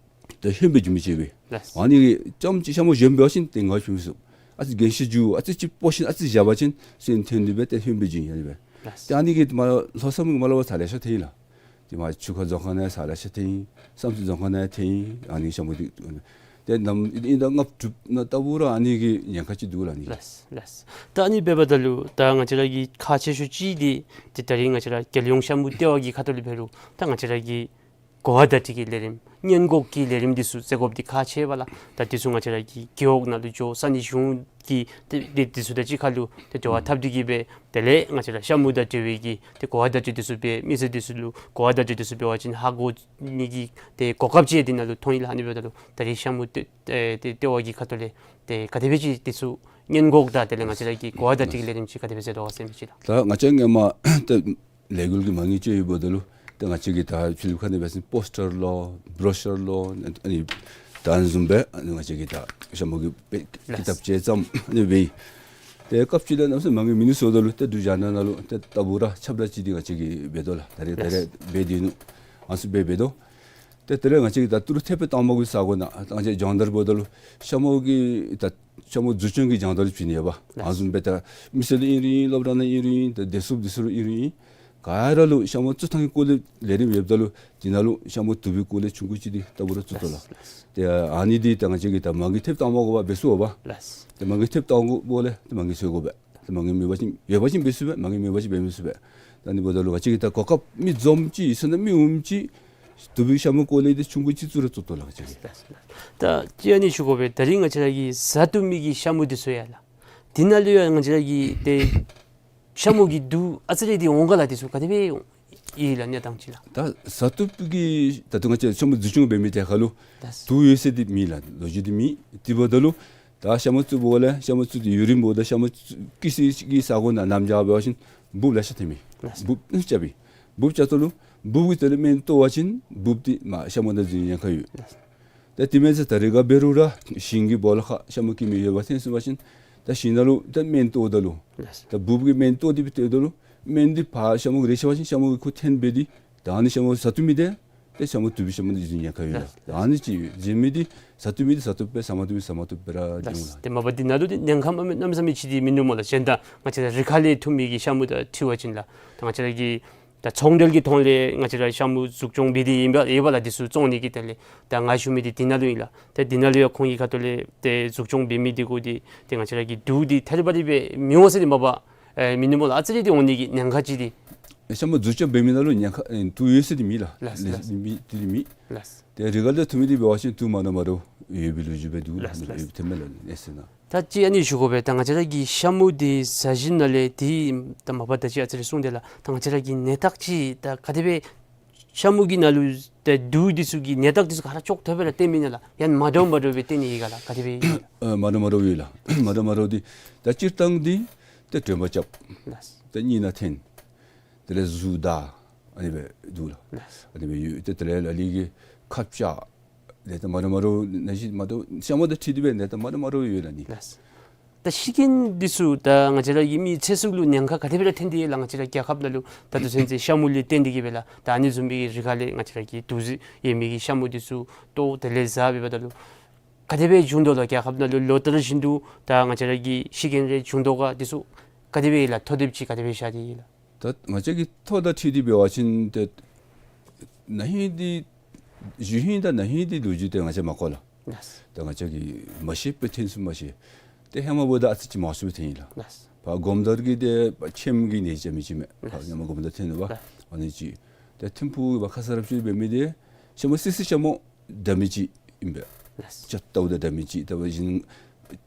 ཏེ་ཧོནམ་སྦེ་འགྱོ་མི་ཅིག་ཡོད་པས། ལགས། ཨ་ནི་ཙམ་ཅིག་ཤ་མུ་གཞོནམ་འབད་བ་ཅིན་ཏེ་ངོ་ཕྱེ་མི་ཚུགས། ཨ་ཙི་རྒན་ཤོས་འགྱོ་ཨ་ཙི་ཅིག་སྤོ་ཞིནམ་ཨ་ཙི་བཞག་པ་ཅིན་སོན་ཐོན་ཏེ་སྦེ་ཏེ་ཧོནམ་སྦེ་འགྱོ་ཡི་ཨ་ནི་སྦེ། ལགས། ཏེ་ཨ་ནི་གིས་མར་ལྷོ་མཚམས་གི་མར་ལས་ཕར་ཚར་ལེ་ཤ་ཐོན་ཡི་ལགས། ཏེ་མར་ཆུ་ཁ་རྫོང་ཁག་ནང་ཡང་ས་ར་ཤ་ཐོན་ཡི། བསམ་རྩེ་རྫོང་ཁག་ནང་ཡང་ཐོན་ཡི། ཨ་ནི་ཤ་མུ་འདི་ཏེ་ནམ་ཨིན་ད་ལྔ་བཅུ་ནང་ལྟ་བུ་ར་ཨ་ནི་གི་ཉེན་ཁ་ཅིག་འདུག་ལགས་ཨ་ནི། ལགས་ལགས། ད་ཨ་ནི་འབདཝ་ད་ལུ་ད་ང་བཅས་ར་གི་ཁག་ཆེ་ཤོས་ཅིག་འདི་ཏེ་ད་རིས་ང་བཅས་ར་རྒྱལ་ཡོངས་ཤ་མུ་ལྟེ་བ་གི་ཁ་ཐུག་ལས་འབད་རུང་ད་ང་བཅས་ར་གི་གོ་བ་བརྡ་སྤྲོད་ཀྱི་ལས་རིམ་སྔོན་འགོག་གི་ལས་རིམ་འདི་ཚུ་མཛད་དགོཔ་འདི་ཁག་ཆེ་བས་ལགས། ད་འདི་ཚུ་ང་བཅས་ར་གི་རྒེད་འོག་ནང་ལུ་འགྱོ་ས་གནས་གཞུང་གི་ཏེ་ཏེ་འདི་ཚུ་དང་གཅིག་ཁར་ལུ་ཏེ་འབྲེལ་བ་འཐབ་སྟེ་གི་སྦེ་དེ་ལས་ང་བཅས་ར་ཤ་མུ་དང་འབྲེལ་བའི་གི་ཏེ་གོ་བ་བརྡ་སྤྲོད་འདི་ཚུ་འབད་མི་སེར་འདི་ཚུ་ལུ་གོ་བ་བརྡ་སྤྲོད་འདི་ཚུ་འབད་བ་ཅིན་ཧ་གོ་ནི་གི་ཏེ་གོ་སྐབས་ཅིག་འདི་ནང་ལུ་ཐོན་ཡི་ལགས། ཨ་ནི་འབདཝ་ད་ལུ་ད་རིས་ཤ་མུ་ལྟེ་ཨེ་ཏེ་ལྟེ་བ་གི་ཁ་ཐུག་ལས་ཏེ་ག་དེ་སྦེ་ཅིག་འདི་ཚུ་སྔོན་འགོག་དང་དེ་ལས་ང་བཅས་ར་གི་གོ་བ་བརྡ་སྤྲོད་ཀྱི་ལས་རིམ་ཅིག་ག་དེ་སྦེ་མཛད་དོ་ག་ཟེར་མི་ཅིག་ལགས། ད་ང་བཅས་སྔོན་མ་ཏེ་ལས་འགུལ་གྱི་མ་དངུལ་ཅིག་ཡོདཔ་ད་ལུ་ཏེ་ང་བཅས་ཀྱིས་ད་ཕྱི་ལུ་ཁ་ནང་འབད་བ་ཅིན་པོསི་ཊར་ལོ་བྲོ་ཤར་ལོ་ཨ་ནི་ད་ཨ་ནི་བཟུམ་སྦེ་ཨ་ནི་ང་བཅས་ཀྱིས་ད་ཤ་མུ་གི་དཔེ་ཀི་ཏབ་ཅིག་བརྩམས་ཨ་ནི་སྦེ་ཏེ་སྐབས་ཅིག་ལས་གནམ་མེད་ས་མེད་མ་དངུལ་མིན་ནུག་ཟེརཝ་ད་ལུ་ཏེ་འབྲུག་རྒྱང་བསྒྲགས་ནང་ལུ་ཏེ་ལྟ་བུ་ར་ཁྱབ་བསྒྲགས་ཅིག་འདི་ང་བཅས་ཀྱིས་འབད་དོ་ལགས། ད་རེས་ད་རེས་འབད་དེ་ནུག། ཨ་ནི་ཚུ་འབད་འབད་དོ། ཏེ་དེ་ལས་ང་བཅས་ཀྱིས་ད་ཏི་རུ་ཐེབས་དང་པ་གི་ས་གོ་ནང་ད་ང་བཅས་སྦྱོང་བརྡར་འབདཝ་ད་ལུ་ཤ་མུ་གི་ད་ཤ་མུ་འཛུགས་སྐྱོང་གི་སྦྱོང་བརྡར་བྱིན་ནི་ཡོདཔ། ལགས། ཨ་ནི་བཟུམ་སྦེ་ད་མི་སེར་ལུ་ཨིན་རུང་ཨིན། སློབ་གྲྭ་ནང་ཨིན་རུང་ཨིན། ད་བདེ་སྲུངཔ་འདི་ཚུ་ལུ་ཨིན་རུང་ཨིན། ག་ར་ལུ་ཤ་མུ་བཙུགས་ཐངས་ཀྱི་སྐོར་ལས་ལས་རིམ་ཡོདཔ་ད་ལུ་འདི་ནང་ལུ་ཤ་མུ་དུག་པའི་གོ་ལའི་ཆུང་ཀུ་ཅིག་འདི་ལྟ་བུ་ར་བཙུགས་དོ་ལགས། ལགས། ཏེ་ཨ་ནི་འདི་ད་ང་བཅས་ཀྱིས་ད་མ་དངུལ་ཐེབས་དང་པ་གུ་འབད་ཚུགས་པ། ལགས། ཏེ་མ་དངུལ་ཐེབས་དང་པ་གུ་འབདཝ་ལས་ཏེ་མ་དངུལ་འཚོལ་དགོ་པས། ཏེ་མ་དངུལ་མེད་པ་ཅིན་ཡོད་པ་ཅིན་འབད་ཚུགས་པས། མ་དངུལ་མེད་པ་ཅིན་འབད་མི་ཚུགས་པས། ད་ཨ་ནི་འབདཝ་ད་ལུ་ང་བཅས་ཀྱིས་ད་གོ་སྐབས་མི་འཛོམས་ཅིག་ཡོད་ས་ནང་མི་འོངམ་ཅིག་དུག་པའི་ཤ་མུ་གོ་ལའི་འདི་ཆུང་ཀུ་ཅིག་བཙུགས་ར་བཙུགས་དོ་ལགས་ང་བཅས་ཀྱིས། ད་ཅི་ཨ་ནི་ཞུ་དགོ་པས། ད་རིས་ང་བཅས་ར་གི་བཟའ་བཏུབ་མི་གི་ཤ་མུ་འདི་ཚུ་ཡོད་ལགས། འདི་ནང་ལུ་ཡང་ང་བཅས་ར་གི་ཏེ་ཤ་མུ་གི་དུག་ཨ་ཙི་རེ་འདི་འོང་ག་ལགས། འདི་ཚུ་ག་དེ་སྦེ་ཡོད་ལགས་གནས་སྟངས་ཅིག་ལགས། ད་བཟའ་བཏུབ་ཀྱི་ད་ལྟོ་ང་བཅས་ཤ་མུ་འཛུགས་སྐྱོང་འབད་མི་དེ་ཁར་ལུ་ད་དུག་ཡོད་ཟེར་འདི་མེད་ལགས། ལོ་རྒྱུས་འདི་མེད། དེ་འབདཝ་ད་ལུ་ད་ཤ་མུ་བཙུགས་པ་ལས་ཤ་མུ་བཙུགས་ཏེ་ཡུན་རིངམོ་འབདཝ་ད་ཤ་མུ་བཙུགས་ཀྱི་སའི་གི་ས་གོ་ནང་གནམ་བྱཱར་འབད་བ་ཅིན་འབུཔ་ལེ་ཤ་ཐོན་མས། ལགས། འབུཔ་ཨ་ནི་རྐྱབ་པས། འབུཔ་རྐྱབ་ད་ལུ་འབུཔ་གི་དོན་ལས་སྨན་བཏོག་པ་ཅིན་འབུཔ་འདི་མ་ཤ་མུ་ནང་འཛུལ་ཉེན་ཁ་ཡོད། ལགས། ད་དེ་མེན་ཟེར་ད་རེས་ག་འབད་རུང་ར་ཞིང་གི་སྦོ་ལོགས་ཁར་ཤ་མུ་སྐྱེ་མི་ཡོདཔ་ཐོན་སོང་པ་ཅིན་ད་ཞིང་ནང་ལུ་ད་སྨན་བཏོགཔ་ད་ལུ་ལགས། ད་འབུཔ་གི་སྨན་བཏོག་སྟེ་སྦེ་བཏོགཔ་ད་ལུ་སྨན་འདི་ཕར་ཤ་མུ་གུ་རེག་ཤོར་བ་ཅིན་ཤ་མུ་གི་ཁུ་འཐོན་འབད་དེ་ད་ཨ་ནི་ཤ་མུ་བཟའ་བཏུབ་མི་འདི་ཏེ་ཤ་མུ་དུག་པའི་ཤ་མུ་འདི་འཛུལ་ཉེན་ཁ་ཡོད་ལགས། ལགས། ད་ཨ་ནི་ཅིག་ཡོད། བཟའ་མི་འདི་བཟའ་བཏུབ་མི་འདི་བཟའ་བཏུབ་སྦེ་བཟའ་མ་བཏུབ་མི་བཟའ་མ་བཏུབ་སྦེ་ར་འགྱོ་འོང་ལགས། ལགས། ཏེ་མ་པ་འདི་ནང་ལུ་ཏེ་ཉེན་ཁ་མ་མེད་གནམ་མེད་ས་མེད་ཅིག་འདི་མིན་འདུག་སྨོ་ལགས། གཞན་ད་ང་བཅས་ར་རི་ཁ་ལས་འཐུ་མི་གི་ཤ་མུ་དང་འཁྲིལ་བ་ཅིན་ལགས། ད་ང་བཅས་ར་གི་ད་ཚོང་འབྲེལ་གྱི་ཐོག་ལས་ང་བཅས་ར་ཤ་མུ་འཛུགས་སྐྱོང་འབད་དེ་ཨིན་པས་ཨིན་པས་ལགས། འདི་ཚུ་བཙོང་ནི་གི་དོན་ལས་ད་ང་ཞུ་མི་འདི་འདི་ནང་ལུ་ཨིན་ལགས། ཏེ་འདི་ནང་ལུ་ཡང་ཁོང་གི་ཁ་ཐུག་ལས་ཏེ་འཛུགས་སྐྱོང་འབད་མི་འདི་གུ་འདི་ཏེ་ང་བཅས་ར་གི་དུག་འདི་ཐད་རི་བ་རི་སྦེ་མི་འོང་ཟེར་འདི་མ་པ་ཨེ་མིན་འདུག་སྨོ་ལགས། ཨ་ཙི་རེ་འདི་འོང་ནི་གི་ཉེན་ཁ་ཅིག་འདི། ཤ་མུ་འཛུགས་སྐྱོང་འབད་མི་ནང་ལུ་ཉེན་ཁ་ཨེ་དུག་ཡོད་ཟེར་འདི་མེད་ལགས། ལགས། ལགས། མེད་འདི་མེད། ལགས། ཏེ་རི་ཁ་ལས་འཐུ་མི་འདི་འབད་བ་ཅིན་དུག་མ་འདྲཝ་མ་འདྲཝ་ཡོད་པའི་ལོ་རྒྱུས་སྦེ་འདུག་ལགས། ལགས། ལགས། ཡོད་པའི་ཐོན་མས་ལགས་གནས་ཚུལ་ནང་། ད་ཅི་ཨ་ནི་ཞུ་དགོ་པས། ད་ང་བཅས་ར་གི་ཤ་མུ་འདི་བཟའ་བཞིན་ནང་ལས་འདི་ད་མ་པ་ད་ཅི་ཨ་ཙི་རེ་གསུངས་ཏེ་ལགས། ད་ང་བཅས་ར་གི་ནད་རྟགས་ཅིག་ད་ག་དེ་སྦེ་ཤ་མུ་གི་ནང་ལུ་ད་དུག་འདི་ཚུ་གི་ནད་རྟགས་འདི་ཚུ་ག་ར་ཅོག་འཐདཔ་སྦེ་ར་སྟོན་མི་ཨིན་ན་ལགས། ཡང་མ་འདྲཝ་མ་འདྲཝ་སྦེ་སྟོན་ནི་ཨིན་ག་ལགས། ག་དེ་སྦེ་ཨིན་ན། ཨ་མ་འདྲཝ་མ་འདྲཝ་ཡོད་ལགས། མ་འདྲཝ་མ་འདྲཝ་འདི་ད་སྤྱིར་བཏང་འདི་ད་དྲོད་འབར་རྐྱབ། ལགས། ད་གཉིད་ནང་འཐོན། དེ་ལས་གཟུགས་འདར། ཨ་ནི་སྦེ་འདུག་ལགས། ལགས། ཨ་ནི་སྦེ་ཡོད། ཏེ་དེ་ལས་ལ་ལུ་གིས་ཁ་བྱལ། ཏེ་ད་མ་འདྲཝ་མ་འདྲཝ་ནང་བཞིན་མ་འདྲཝ་ཤ་མུ་དང་འཁྲིལ་ཏེ་སྦེ་ནད་རྟགས་མ་འདྲཝ་མ་འདྲཝ་ཡོད་ལགས་ཨ་ནི། ལགས། ད་ཤི་རྐྱེན་འདི་ཚུ་ད་ང་བཅས་ར་གི་མི་ཚེ་སྲོག་ལུ་ཉེན་ཁ་ག་དེ་སྦེ་ར་ཐོན་ཏེ་ཡོད་ལགས། ང་བཅས་ར་རྒྱལ་ཁབ་ནང་ལུ་ད་ལྟོ་ཚུན་ཚོད་ཤ་མུ་ལས་བརྟེན་ཏེ་གིས་སྦེ་ལགས། ད་ཨ་ནི་བཟུམ་སྦེ་གི་རི་ཁ་ལས་ང་བཅས་ར་གི་དུག་རྫས་ཡོད་མི་གི་ཤ་མུ་འདི་ཚུ་བཏོག་དེ་ལས་བཟའ་འབདཝ་ད་ལུ་ག་དེ་སྦེ་བྱུང་དོ་ལགས། རྒྱལ་ཁབ་ནང་ལུ་ལོ་ལྟར་བཞིན་དུ་ད་ང་བཅས་ར་གི་ཤི་རྐྱེན་རེ་བྱུང་དོ་ག། འདི་ཚུ་ག་དེ་སྦེ་ལགས། ཐོ་དེབ་ཅིག་ག་དེ་སྦེ་བཞག་སྟེ་ཡོད་ལགས། ད་ང་བཅས་ཀྱི་ཐོ་དང་འཁྲིལ་ཏེ་འབད་བ་ཅིན་ཏེ་ན་ཧིང་འདི་གཞེས་ཧིང་དང་ན་ཧིང་འདི་ལོ་རྒྱུས་འདི་ང་བཅས་མ་གོ་ལགས། ལགས། ད་ང་བཅས་ཀྱིས་མ་ཤེས་པས། ཐོན་ཚུན་མ་ཤེས། ཏེ་ཧེ་མ་འབདཝ་ད་ཨ་ཙི་ཅིག་མང་སུ་ཐོན་ཡི་ལགས། ལགས། ཕར་སྒོམ་དར་གྱི་ཏེ་ཕྱེམ་གྱི་ནད་ཅིག་མི་ཅིག་མས། ལགས། ཕར་ཧེ་མ་སྒོམ་དར་ཐོན་ནུག་པ། ལགས། ཨ་ནི་ཅིག། ཏེ་ཐིམ་ཕུག་གི་ཕར་ཁ་ས་ར་ཕྱི་འབད་མི་འདི་ཤ་མུ་སི་སི་ཤ་མུ་འདྲ་མི་ཅིག་ཨིན་པས། ལགས། ཅ་ཏའུ་དང་འདྲ་མི་ཅིག། ད་འབད་བ་ཅིན་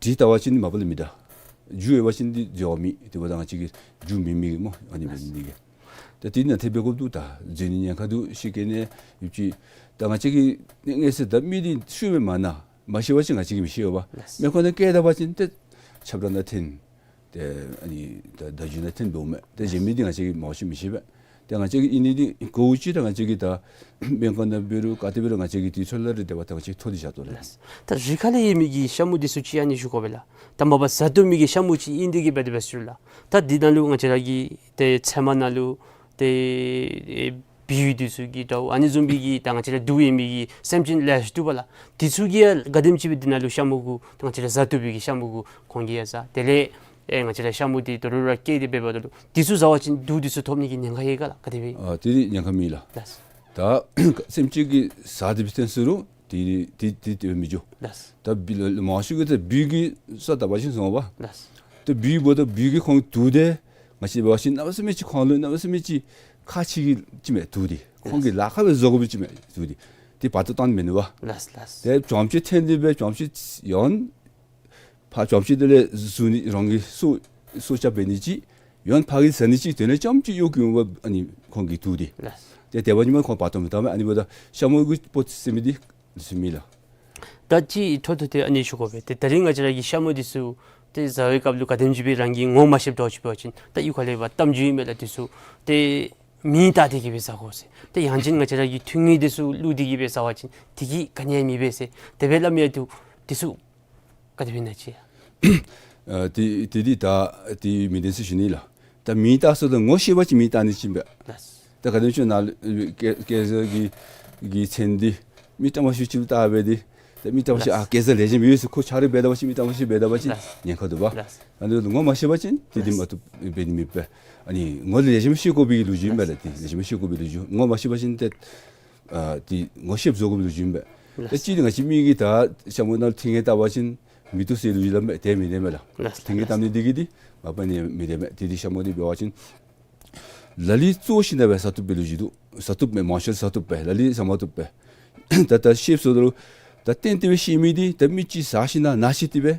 དྲི་བལྟ་བ་ཅིན་མ་པ་ལས་མི་འདྲ། རྒྱུ་ཡོད་པ་ཅིན་འདི་འགྱོ་མི་དེ་འབདཝ་ད་ང་བཅས་ཀྱིས་རྒྱུ་མེད་མི་གི་སྨོ། ཨ་ནི་འབད་ནི་གི། ད་དེ་ནང་ཐེབས་པའི་སྐབས་དུ་ད་འཛུལ་ནི་ཉེན་ཁ་འདུག། ཤི་རྐྱེན་ནི་ཡོད་ཅི། ད་ང་བཅས་ཀྱིས་ངེས་ཟེར་ད་མི་འདི་ཤུལ་མ་མ་ན་མ་ཤི་བ་ཅིན་ང་བཅས་ཀྱིས་མི་ཤེས་པས། ལགས། སྨན་ཁང་ནང་བསྐྱལ་ད་པ་ཅིན་ཏེ་ཆབ་ར་ནང་འཐོན། ཏེ་ཨ་ནི་ད་བརྡ་བརྒྱུད་ནང་འཐོན་འོང་མས། ཏེ་གཞན་མི་འདི་ང་བཅས་ཀྱིས་མང་ཤོས་མི་ཤེས་པས། ཏེ་ང་བཅས་ཀྱིས་ཨིན་ནི་འདི་གོ་ཅི། ད་ང་བཅས་ཀྱིས་ད་སྨན་ཁང་ནང་འབད་རུང་ག་ཏེ་འབད་རུང་ང་བཅས་ཀྱིས་དུས་ཚོད་ལ་རེ་དེ་བ་ད་ང་བཅས་ཐོ་འདི་བཞག་དོ་ལགས། ལགས། ད་རི་ཁ་ལས་ཡོད་མི་གི་ཤ་མུ་འདི་ཚུ་ཅིག་ཨ་ནི་ཞུ་དགོ་པས་ལགས། ད་མ་པ་བཟའ་བཏུབ་མི་གི་ཤ་མུ་ཅིག་ཨིན་ཏེ་གིས་འབད་དེ་འབད་ཟེར་ལགས། ད་འདི་ནང་ལུ་ང་བཅས་ར་གི་ཏེ་ཚལ་མ་ནང་ལུ་ཏེ་ཨེ་བི་འདི་ཚུ་གི་ད་ཨ་ནི་བཟུམ་སྦེ་གི་ད་ང་བཅས་ར་དུག་ཡོད་མི་གི་སེམས་ཅན་ལེ་ཤ་འདུག་པ་ལགས། འདི་ཚུ་གིས་ཡང་ག་དེམ་ཅིག་སྦེ་འདི་ནང་ལུ་ཤ་མུ་གུ་ད་ང་བཅས་ར་བཟའ་བཏུབ་པའི་གི་ཤ་མུ་གུ་ཁོང་གིས་ཡང་བཟའ། དེ་ལས་ཨེ་ང་བཅས་ར་ཤ་མུ་འདི་དོ་རུང་ར་སྐྱེས་ཏེ་འབད་འབདཝ་ད་ལུ་འདི་ཚུ་བཟའ་བ་ཅིན་དུག་འདི་ཚུ་ཐོབ་ནི་གི་ཉེན་ཁ་ཡོད་ག་ལགས། ག་དེ་སྦེ། ཨ་དེ་འདི་ཉེན་ཁ་མེད་ལགས། ལགས། ད་སེམས་ཅན་གྱི་ཟ་སྟེ་འབད་བ་ཅིན་རུང་ཏེ་ཏེ་ཏེ་ཏེ་མི་འགྱོ། ལགས། ད་སྦུལ་ལུ་མང་ཤོས་ཀྱིས་ད་སྦུལ་གྱི་ས་བལྟ་བ་ཅིན་སོང་བ། ལགས། ད་སྦུལ་འབདཝ་ད་སྦུལ་གྱིས་ཁོང་དུག་དེ་ང་བཅས་འབད་བ་ཅིན་གནམ་མེད་ས་མེད་ཅིག་ཁོང་ལུ་གནམ་མེད་ས་མེད་ཅིག་ཁག་ཆེ་གི་ཅིག་མས་དུག་དེ། ཁོང་གི་ལཱ་ཁག་སྦེ་བཟོ་དགོ་པའི་ཅིག་མས་དུག་དེ། ཏེ་བར་སྟོང་བཏང་མི་ནུས་པ། ལགས་ལགས། ཏེ་བྱང་ཕྱོགས་འཐེན་ཏེ་སྦེ་བྱང་ཕྱོགས་ཡང་ཕར་བྱང་ཕྱོགས་དེ་ལས་བཟུང་ནི་རང་གི་སྲོག་སྲོག་སྐྱབས་འབད་ནི་ཅིག་ཡང་ཕར་གྱི་ཟ་ནི་ཅིག་དེ་ལས་རྐྱངམ་ཅིག་གཡོ་བཀོལ་འོང་བ། ཨ་ནི་ཁོང་གི་དུག་དེ། ལགས། ཏེ་དེ་འབདཝ་ད་ཁོང་བར་སྟོང་མི་བཏང་མས། ཨ་ནི་འབདཝ་ད་ཤ་མོ་གི་སྤོ་ཟེར་མི་འདི་ཟེར་མི་ལགས། ད་ཅི་འཕྲོ་མཐུད་དེ་ཨ་ནི་ཞུ་དགོ་པས། ཏེ་ད་རིས་ང་བཅས་ར་གི་ཤ་མོ་འདི་ཚུ་ཏེ་ཟ་བའི་སྐབས་ལུ་ག་དེམ་ཅིག་སྦེ་རང་གིས་ངོ་མ་ཤེསཔ་འདྲཝ་ཅིག་འབད་བ་ཅིན་ད་གཡུས་ཁ་ལས་འབད་གཏམ་རྒྱུད་ཨིན་མས་ལགས། འདི་ཚུ་ཏེ་མེ་བཏང་སྟེ་གི་སྦེ་ཟ་དགོ་ཟེར། ཏེ་ཡང་ཅིན་ང་བཅས་ར་གི་ཐུང་ངེ་འདི་ཚུ་བླུགས་ཏེ་གི་སྦེ་ཟ་བ་ཅིན་དེ་གིས་ག་ནི་ཡང་མི་འབད་ཟེར་དེ་སྦེ་སླབ་མི་ཡང་འདུག། འདི་ཚུ་ག་དེ་སྦེ་ཨིན་ན་ཅིག། ཨ་ཏེ་ཏེ་འདི་ད་ཏེ་མི་བདེན་ཟེར་ཞུ་ནི་ལགས། ད་མེ་བཏང་ཟེརཝ་ད་ངོ་ཤེས་པ་ཅིན་མེ་བཏང་ནི་ཅིག་ཨིན་པས། ལགས། ད་ག་དེམ་ཅིག་ནཱ་སྐལ་སྐལ་བཟང་གི་གི་མཚན་འདི་མི་ཏ་མ་ཤུ་ཅིག་ལུ་བཏགས་སྦེ་འདི་ད་མི་ཏ་མ་ཤུ། ལགས། ཨ་སྐལ་བཟང་ལེགས་ཤོམ་ཡོད་ཟེར་ཁོ་ཆ་རོགས་འབད་ད་པ་ཅིན་མི་ཏ་མ་ཤུ་འབད་ད་པ་ཅིན། ལགས། ཉེན་ཁ་འདུག་པ། ལགས། ཨ་ནི་ངོ་མ་ཤེས་པ་ཅིན་ཏེ་འདི་མ་བཏུབ་འབད་ནི་མེད་པས། ཨ་ནི་ངོ་ལེགས་ཤོམ་ཤེས་དགོ་པའི་ལོ་རྒྱུས་ཨིན་པས་ལགས། ཏེ་ལེགས་ཤོམ་ཤེས་དགོ་པའི་ལོ་རྒྱུས། ངོ་མ་ཤེས་པ་ཅིན་ཏེ་ཨ་ཏེ་ངོ་ཤེསཔ་བཟོ་དགོ་པའི་ལོ་རྒྱུས་ཨིན་པས། ལགས། ཏེ་གཅིག་འདི་ང་བཅས་མི་གིས་ད་ཤ་མོ་ནང་ལུ་ཐིང་ངེ་བཏབ་པ་ཅིན་མི་བཏུབ་ཟེར་ལོ་རྒྱུས་སླབ་མས། དེ་མི་བདེན་མས་ལགས། ལགས། ཐིང་ངེ་བཏབ་ནི་འདི་གིས་འདི་མ་པ་ནི་མི་བདེན་མས། ཏེ་འདི་ཤ་མོ་འདི་འབད་བ་ཅིན་ལ་ལུ་བཙོ་ཞིནམ་ལས་ཟ་བཏུབ་པའི་ལོ་རྒྱུས་འདུག། ཟ་བཏུབ་མས། མང་ཤོས་ཟ་བཏུབ་པས། ལ་ལུ་ཟ་མ་བཏུབ་པས། ད་ད་ཤེསཔ་ཟེརཝ་ད་ལུ་ད་གཏན་གཏན་སྦེ་ཤེས་མི་འདི་ད་མི་ཅིག་ཟ་ཞིནམ་ལས་ན་ཤེས་ཏེ་སྦེ་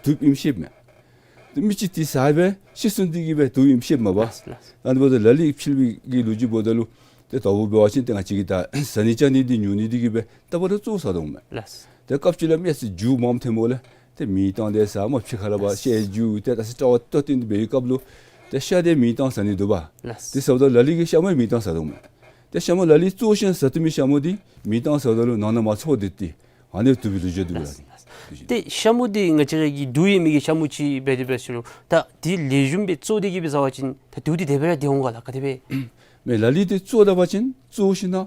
བཏུབ་ཨིནམ་ཤེསཔ་མས། ཏེ་མི་ཅིག་འདི་ཟ་སྦེ་ཤི་སོང་སྟེ་གི་སྦེ་བཏུབ་ཨིནམ་ཤེསཔ་མས་པ། ལགས་ལགས། ཨ་ནི་འབདཝ་ད་ལ་ལུ་འཕྱིལ་བའི་གི་ལོ་རྒྱུས་འབདཝ་ད་ལུ་ཏེ་ད་འབད་བ་ཅིན་ཏེ་ང་བཅས་ཀྱིས་ད་ཟ་ནི་བཅའ་ནི་འདི་ཉོ་ནི་འདི་གིས་སྦེ་ད་འབད་རུང་བཙོ་ཟ་དོ་མས། ལགས། ཏེ་སྐབས་ཅིག་ལས་མི་ཚུ་རྒྱུ་མངམ་ཐོནམ་ལས་ཏེ་མེ་བཏང་སྟེ་ཟ་མ་ཕྱི་ཁ་ལས་འབད་ལགས། ཤ་རྒྱུ་ཏེ་ད་ཟེར་དྲག་པ་ཏོག་ཏོ་འདི་འབད་བའི་སྐབས་ལུ་ཏེ་ཤ་འདི་མེ་བཏང་ཟ་ནི་འདུག་པ། ལགས། དེ་ཟེརཝ་ད་ལ་ལུ་གིས་ཤ་མོ་མེ་བཏང་ཟ་དོ་མས། ཏེ་ཤ་མོ་ལ་ལུ་བཙོ་ཞིནམ་ལས་ཟ་བཏུབ་མི་ཤ་མོ་འདི་མེ་བཏང་ཟ་ད་ལུ་ནང་ན་མ་ཚོར་ཏེ་ཏེ་ཨ་ནི་བཏུབ་པའི་ལོ་རྒྱུས་འདུག་ལགས། ལགས་ལགས། ཏེ་ཤ་མོ་འདི་ང་བཅས་ར་གི་དུག་ཡོད་མི་གི་ཤ་མོ་ཅིག་འབད་དེ་འབད་ཟེར་རུང་ད་འདི་ལེགས་ཤོམ་སྦེ་བཙོ་སྟེ་གི་སྦེ་ཟ་བ་ཅིན་ད་དུག་འདི་དེ་སྦེ་ར་འདི་འོང་ག་ལགས། ག་དེ་སྦེ། མེན་ལ་ལུ་འདི་བཙོ་ད་པ་ཅིན་བཙོ་ཞིནམ་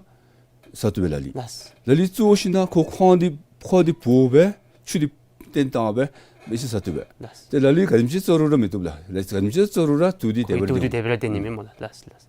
ལས་ཟ་བཏུབ་པས་ལ་ལུ། ལགས། ལ་ལུ་བཙོ་ཞིནམ་ལས་ཁོ་ཁོང་འདི་ཁོག་འདི་བོར་སྦེ་ཆུ་འདི་བཏོན་བཏང་སྦེ་མི་ཅིག་ཟ་བཏུབ་པས། ལགས། ཏེ་ལ་ལུ་ག་དེམ་ཅིག་བཙོ་རུང་ར་མི་བཏུབ་ལགས། ལ་ལུ་ག་དེམ་ཅིག་བཙོ་རུང་ར་དུག་འདི་དེ་སྦེ་ར་དུག་འདི་འདི་འོང་། དེ་སྦེ་ར་འདི་ནི་མེན་མོ་ལགས། ལགས་ལགས།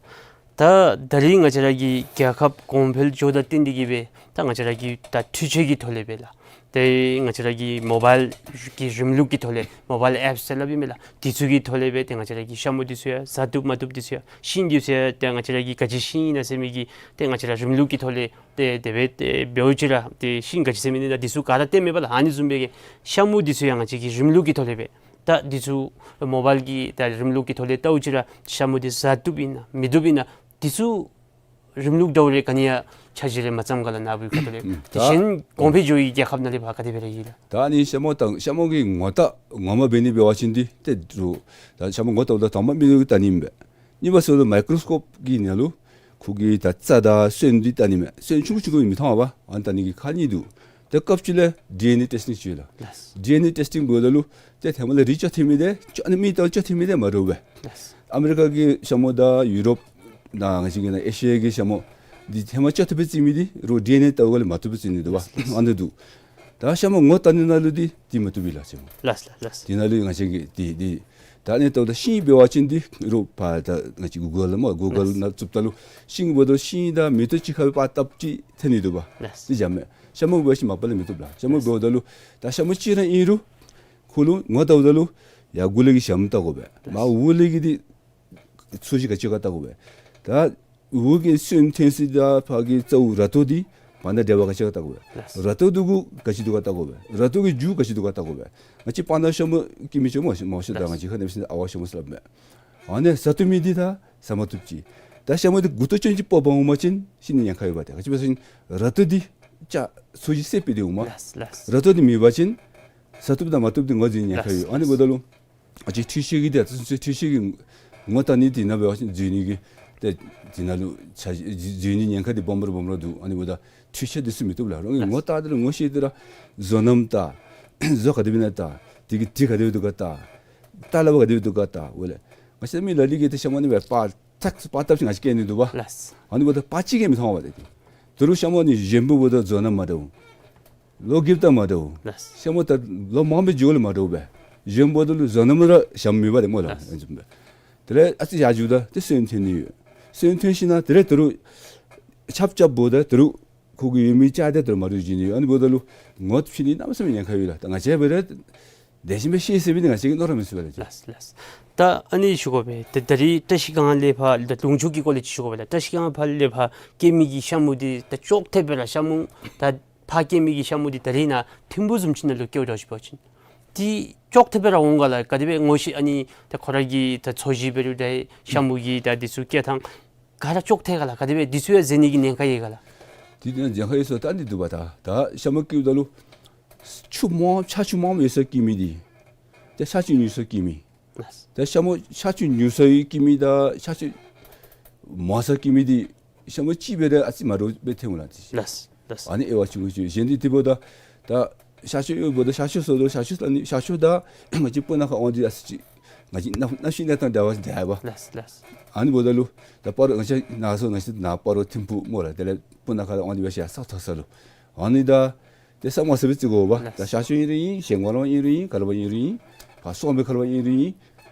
ད་ད་རིས་ང་བཅས་ར་གི་རྒྱལ་ཁབ་གོང་འཕེལ་འགྱོཝ་དང་བསྟུན་ཏེ་གི་སྦེ་ད་ང་བཅས་ར་གི་ད་འཕྲུལ་ཆས་ཀྱི་ཐོག་ལས་སྦེ་ལགས། ཏེ་ང་བཅས་ར་གི་མོ་བཱའིལ་གྱི་རིམ་ལུགས་ཀྱི་ཐོག་ལས་མོ་བཱའིལ་ཨེཔསི་ཟེར་སླབ་ཨིན་མས་ལགས། དེ་ཚུ་གི་ཐོག་ལས་སྦེ་ཏེ་ང་བཅས་ར་གི་ཤ་མོ་འདི་ཚུ་ཡང་ཟ་བཏུབ་མ་བཏུབ་འདི་ཚུ་ཡང་ཤིང་འདི་ཚུ་ཡང་ཏེ་ང་བཅས་ར་གི་ག་ཅི་ཤིང་ཨིན་ན་ཟེར་མི་གི་ཏེ་ང་བཅས་ར་རིམ་ལུགས་ཀྱི་ཐོག་ལས་ཏེ་དེ་སྦེ་ཏེ་འབདཝ་ཅིག་ར་ཏེ་ཤིང་ག་ཅི་ཟེར་མི་ཨིན་ན་འདི་ཚུ་ག་ར་སྟོནམ་མས་པ་ལགས། ཨ་ནི་བཟུམ་སྦེ་གི་ཤ་མོ་འདི་ཚུ་ཡང་ང་བཅས་ཀྱིས་རིམ་ལུགས་ཀྱི་ཐོག་ལས་སྦེ་ད་འདི་ཚུ་མོ་བཱའིལ་གྱི་ད་རིམ་ལུགས་ཀྱི་ཐོག་ལས་བལྟཝ་ཅིག་ར་ཤ་མོ་འདི་ཟ་བཏུབ་ཨིན་ན་མི་བཏུབ་ཨིན་ན་འདི་ཚུ་རིམ་ལུགས་འདྲཝ་རེ་ག་ནི་ཡང་ཆ་ཤས་རེ་མ་ཙམ་ག་ལགས་ནཱ་བུ་ཁ་ཐུག་ལས། ཨུམ། ཏེ་ད་གཞན་གོང་འཕེལ་འགྱོ་བའི་རྒྱལ་ཁབ་ནང་ལས་འབད་ག་དེ་སྦེ་ར་ཨིན་ལགས། ད་ཨ་ནི་ཤ་མོ་ད་ཤ་མོ་གི་ངོ་རྟགས་ངོ་མ་འབད་ནི་འབད་བ་ཅིན་འདི་ཏེ་རུང་ད་ཤ་མོ་ངོ་བལྟཝ་ད་དང་པ་མིག་ལུ་བལྟ་ནི་མས། གཉིས་པ་ཟེརཝ་ད་མའི་ཀོརོ་སི་ཀོབ་ཀྱི་ནང་ལུ་ཁོ་གི་ད་རྩ་དང་སོན་འདི་བལྟ་ནི་མས། སོན་ཆུང་ཀུ་ཆུང་ཀུ་མི་མཐོང་བས། ཨ་ནི་བལྟ་ནི་གི་ཁག་གཉིས་འདུག། ཏེ་སྐབས་ཅིག་ལས་ཌི་ཨེན་ཨེ་ཊེསི་ཊིང་ཅིག་ཡོད་ལགས། ལགས། ཌི་ཨེན་ཨེ་ཊེསི་ཊིང་འབདཝ་ད་ལུ་ཏེ་ཧེ་མ་ལས་རིགས་ཅོག་འཐདཔ་མས་ཏེ་ཅོག་ཨ་ནི་མི་དང་ཅོག་འཐདཔ་མས་ཏེ་མ་འདྲཝ་སྦེ། ལགས། ཨ་མི་རི་ཀ་གི་ཤ་མོ་དང་ཡུ་རོབ་དང་ང་བཅས་ཀྱི་ནཱ་ཨེ་ཤི་ཡ་གི་ཤ་མོ་འདི་ཧེ་མ་ཅོག་འཐདཔ་སྦེ་བརྩི་མི་འདི་རུང་ཌི་ཨེན་ཨེ་བལྟཝ་ལས་མ་བཏུབ་པར་བརྩི་ནི་འདུག་པ། ལགས། ཨ་ནི་འདུག། ད་ཤ་མོ་ངོ་བལྟ་ནི་ནང་ལུ་འདི་འདི་མ་བཏུབ་པས་ལགས་ཤ་མོ། ལགས་ལགས་ལགས། འདི་ནང་ལུ་ང་བཅས་ཀྱིས་འདི་འདི་ད་ཨ་ནི་བལྟཝ་ད་ཤིང་འབད་བ་ཅིན་འདི་རུང་ཕར་ད་ང་བཅས་ཀྱི་གུ་གཱལ་ལུ་མ་གུ་གཱལ་ལགས། ནང་བཙུགསཔ་ད་ལུ་ཤིང་འབདཝ་ད་ཤིང་དང་མེ་ཏོག་གཅིག་ཁར་སྦེ་པར་བཏབ་ཅིག་འཐོན་ནི་འདུག་པ། ལགས། འདི་འཇམ་མས། ཤ་མོ་འབད་བ་ཅིན་མ་པ་ལས་མི་བཏུབ་ལགས། ཤ་མོ་འབདཝ་ད་ལུ་ད་ཤ་མོ་གཅིག་ར་ཨིན་རུང་ཁོ་ལུ་ངོ་བལྟཝ་ད་ལུ་ཡར་མགུ་ལས་ཀྱི་ཞྭམོ་བལྟ་དགོ་པས། མར་འོག་ལས་ཀྱི་འདི་ཚོས་གཞི་ག་ཅི་ག་བལྟ་དགོ་པས། ད་འོག་གི་སོན་འཐོན་ས་དང་ཕར་གྱི་རྩ་བོ་ར་ཏོ་འདི་བར་ན་འབྲེལ་བ་ག་ཅི་ག་བལྟ་དགོ་པས། ལགས། ར་ཏོ་འདི་གུ་ག་ཅི་འདུག་ག་བལྟ་དགོ་པས། ར་ཏོ་གི་རྒྱུ་ག་ཅི་འདུག་ག་བལྟ་དགོ་པས། ང་བཅས་སྤང་ཐང་ཤ་མོ་སྐྱེ་མི་ཅིག་སྨོ་ཤ་མོ་ཤ་ད་ལགས། ང་བཅས་ཁ་ནང་ཕྱིན་ཨ་ཝ་ཤ་མོ་ཟེར་སླབ་མས། ཨ་ནི་ཟ་བཏུབ་མི་འདི་ད་ཟ་མ་བཏུབ་ཅིག། ད་ཤ་མོ་འདི་མགུ་ཏོ་ཅན་ཅིག་སྤོ་བར་འོང་པ་ཅིན་ཤི་ནི་ཉེན་ཁ་ཡོད་པ། ཏེ་ག་ཅི་འབད་ཟེར་བ་ཅིན་ར་ཏོ་འདི་ཅ་ཚོས་གཞི་སེར་པོ་འདི་འོང་མས། ལགས་ལགས། ར་ཏོ་འདི་མེད་པ་ཅིན་ཟ་བཏུབ་དང་མ་བཏུབ་འདི་ངོ་འཛོལ་ནི་ཉེན་ཁ་ཡོད། ལགས་ལགས། ཨ་ནི་འབདཝ་ད་ལུ་ཨ་ཙི་འཕྲུལ་ཆས་ཀྱི་འདི་ཨ་ཙི་འཕྲུལ་ཆས་ཀྱི་ངོ་བལྟ་ནི་འདི་ནང་འབད་བ་ཅིན་འཛོལ་ནི་གི་ཏེ་འདི་ནང་ལུ་ཆ་འཛོལ་ནི་ཉེན་ཁ་འདི་སྦོམ་ར་སྦོམ་ར་འདུག། ཨ་ནི་འབདཝ་ད་འཕྲུལ་ཆས་འདི་ཚུ་མི་བཏུབ་ལགས། རང་གིས་ངོ་བལྟ་སྟེ་ར་ངོ་ཤེས་ཏེ་ར་བཟོ་རྣམ་བལྟ། བཟོ་ག་དེ་སྦེ་ཨིན་ན་བལྟ། དེ་གི་དྲི་ག་དེ་སྦེ་འདུག་ག་བལྟ། ལྟ་ལ་བ་ག་དེ་སྦེ་འདུག་ག་བལྟ། འོ་ལགས། ང་བཅས་མི་ལ་ལུ་གིས་ཏེ་ཤ་མོ་ནི་སྦེ་པར་བཏབ་པར་བཏབ་ཞིནམ་ང་བཅས་བཀལ་ནི་འདུག་པ། ལགས། ཨ་ནི་འབདཝ་ད་པར་ཅིག་གིས་མི་མཐོང་བས་ཏེ། དོ་རུང་ཤ་མོ་ནི་གཞོནམ་འབདཝ་ད་བཟོ་རྣམ་མ་འདྲཝ། ལོ་རྒསཔ་ད་མ་འདྲཝ། ལགས། ཤ་མོ་ད་ལོ་མང་པོ་འགྱོཝ་ལས་མ་འདྲཝ་སྦེ། གཞོནམ་འབདཝ་ད་ལུ་བཟོ་རྣམ་ར་ཞྭམོ་མེད་པ་ཏེ་སྨོ་ལགས། ལགས། ཨ་ནི་བཟུམ་སྦེ། དེ་ལས་ཨ་ཙི་ཡར་འགྱོཝ་ད་ཏེ་སོན་འཐོན་ནི་ཡོད། སོན་འཐོན་ཞིནམ་དེ་ལས་དོ་རུང་ ཆརཔ་རྐྱབ་འབདཝ་ད་ད་རུང་ཁོ་གི་ཡོད་མི་ལྕགས་དེ་ད་རུང་མ་འདྲཝ་བྱིན་ནི་ཡོད། ཨ་ནི་འབདཝ་ད་ལུ་ངོ་ཕྱེ་ནི་གནམ་མེད་ས་མེད་ཉེན་ཁ་ཡོད་ལགས། ད་ང་བཅས་འབད་རུང་དེ་བཞིན་སྦེ་ཤེས་ཟེར་མི་འདི་ང་བཅས་ཀྱིས་མནོ་ར་མི་ཚུགས་པས་ལགས། ལགས་ལགས། ད་ཨ་ནི་ཞུ་དགོ་པས། ད་ད་རིས་བཀྲ་ཤིས་སྒང་ལས་ཕར་ད་ལུང་ཕྱོགས་ཀྱི་སྐོར་ལས་ཅིག་ཞུ་དགོ་པས་ལགས། བཀྲ་ཤིས་སྒང་ཕར་ལས་ཕར་སྐྱེལ་མི་གི་ཤ་མུ་འདི་ད་ཅོག་འཐདཔ་སྦེ་ར་ཤ་མུ་ད་ཕར་སྐྱེལ་མི་གི་ཤ་མུ་འདི་ད་རིས་ནཱ་ཐིམ་ཕུག་བཟུམ་ཅིག་ནང་ལུ་སྐྱེལཝ་འདྲཝ་ཅིག་འབད་བ་ཅིན་འདི་ཅོག་འཐདཔ་སྦེ་ར་འོང་ག་ལགས། ག་དེ་སྦེ་ངོ་ཤེས་ཨ་ནི་ད་ཁོ་ར་གི་ད་ཚོས་གཞི་འབད་རུང་ད་ཤ་མུ་གི་ད་འདི་ཚུ་སྐྱེལ་ཐངས་ག་ར་ཅོག་འཐད་ག་ལགས། ག་དེ་སྦེ་འདི་ཚུ་ཡང་འཛེམ་ནི་གི་ཉེན་ཁ་ཡོད་ག་ལགས། འདི་ནང་ཉེན་ཁ་ཡོད་ཟེར་ད་འདི་འདུག་པ། ད་ད་ཤ་མུ་སྐྱེལཝ་ད་ལུ་ཆུ་མང་ཆར་ཆུ་མངམ་ཡོད་སར་སྐྱེལ་མི་འདི་ཏེ་ཆར་ཆུ་ཉུང་སར་སྐྱེལ་མི། ལགས། ཏེ་ཤ་མུ་ཆར་ཆུ་ཉུང་སར་སྐྱེལ་མི་དང་ཆར་ཆུ་མང་སར་སྐྱེལ་མི་འདི་ཤ་མུ་གཅིག་སྦེ་ར་ཨ་ཙི་མ་འདྲཝ་སྦེ་ཐོན་འོང་ལགས། ལགས་ལགས། ཨ་ནི་དབྱེ་བ་ཕྱེ་དགོ་ཅི། གཞན་འདི་དེ་འབདཝ་ད་ད་ཤར་ཕྱོགས་ཡོདཔ་ད་ཤར་ཕྱོགས་ཟེརཝ་ད་ཤར་ཕྱོགས་ཨ་ནི་ཤར་ཕྱོགས་དང་ང་བཅས་སྤུ་ན་ཁ་དབང་འདི་ཨ་ཙི་ཅིག་ང་བཅས་གནམ་གནམ་གཤིས་གནས་སྟངས་འདྲ་བ་འདྲ་བ། ལགས་ལགས། ཨ་ནི་འབདཝ་ད་ལུ་ད་སྤ་རོ་ང་བཅས་ནཱ་སོང་ནཱ་བཅས་ནཱ་སྤ་རོ་ཐིམ་ཕུག་སྨོ་ལགས། དེ་ལས་སྤུ་ན་ཁ་ལུ་དབང་འདི་འབད་ཞིནམ་ས་མཐོ་ས་ལུ་ཨ་ནི་ད་ཏེ་ས་མང་སར་སྦེ་བརྩི་དགོ་པས། ལགས། ད་ཤར་ཕྱོགས་ཨིན་རུང་ཨིན། གཞལམ་སྒང་ལུ་ཨིན་རུང་ཨིན། ག་ལུ་ཨིན་རུང་ཨིན། ཕར་སོང་སྦེ་ག་ལུ་ཨིན་རུང་ཨིན།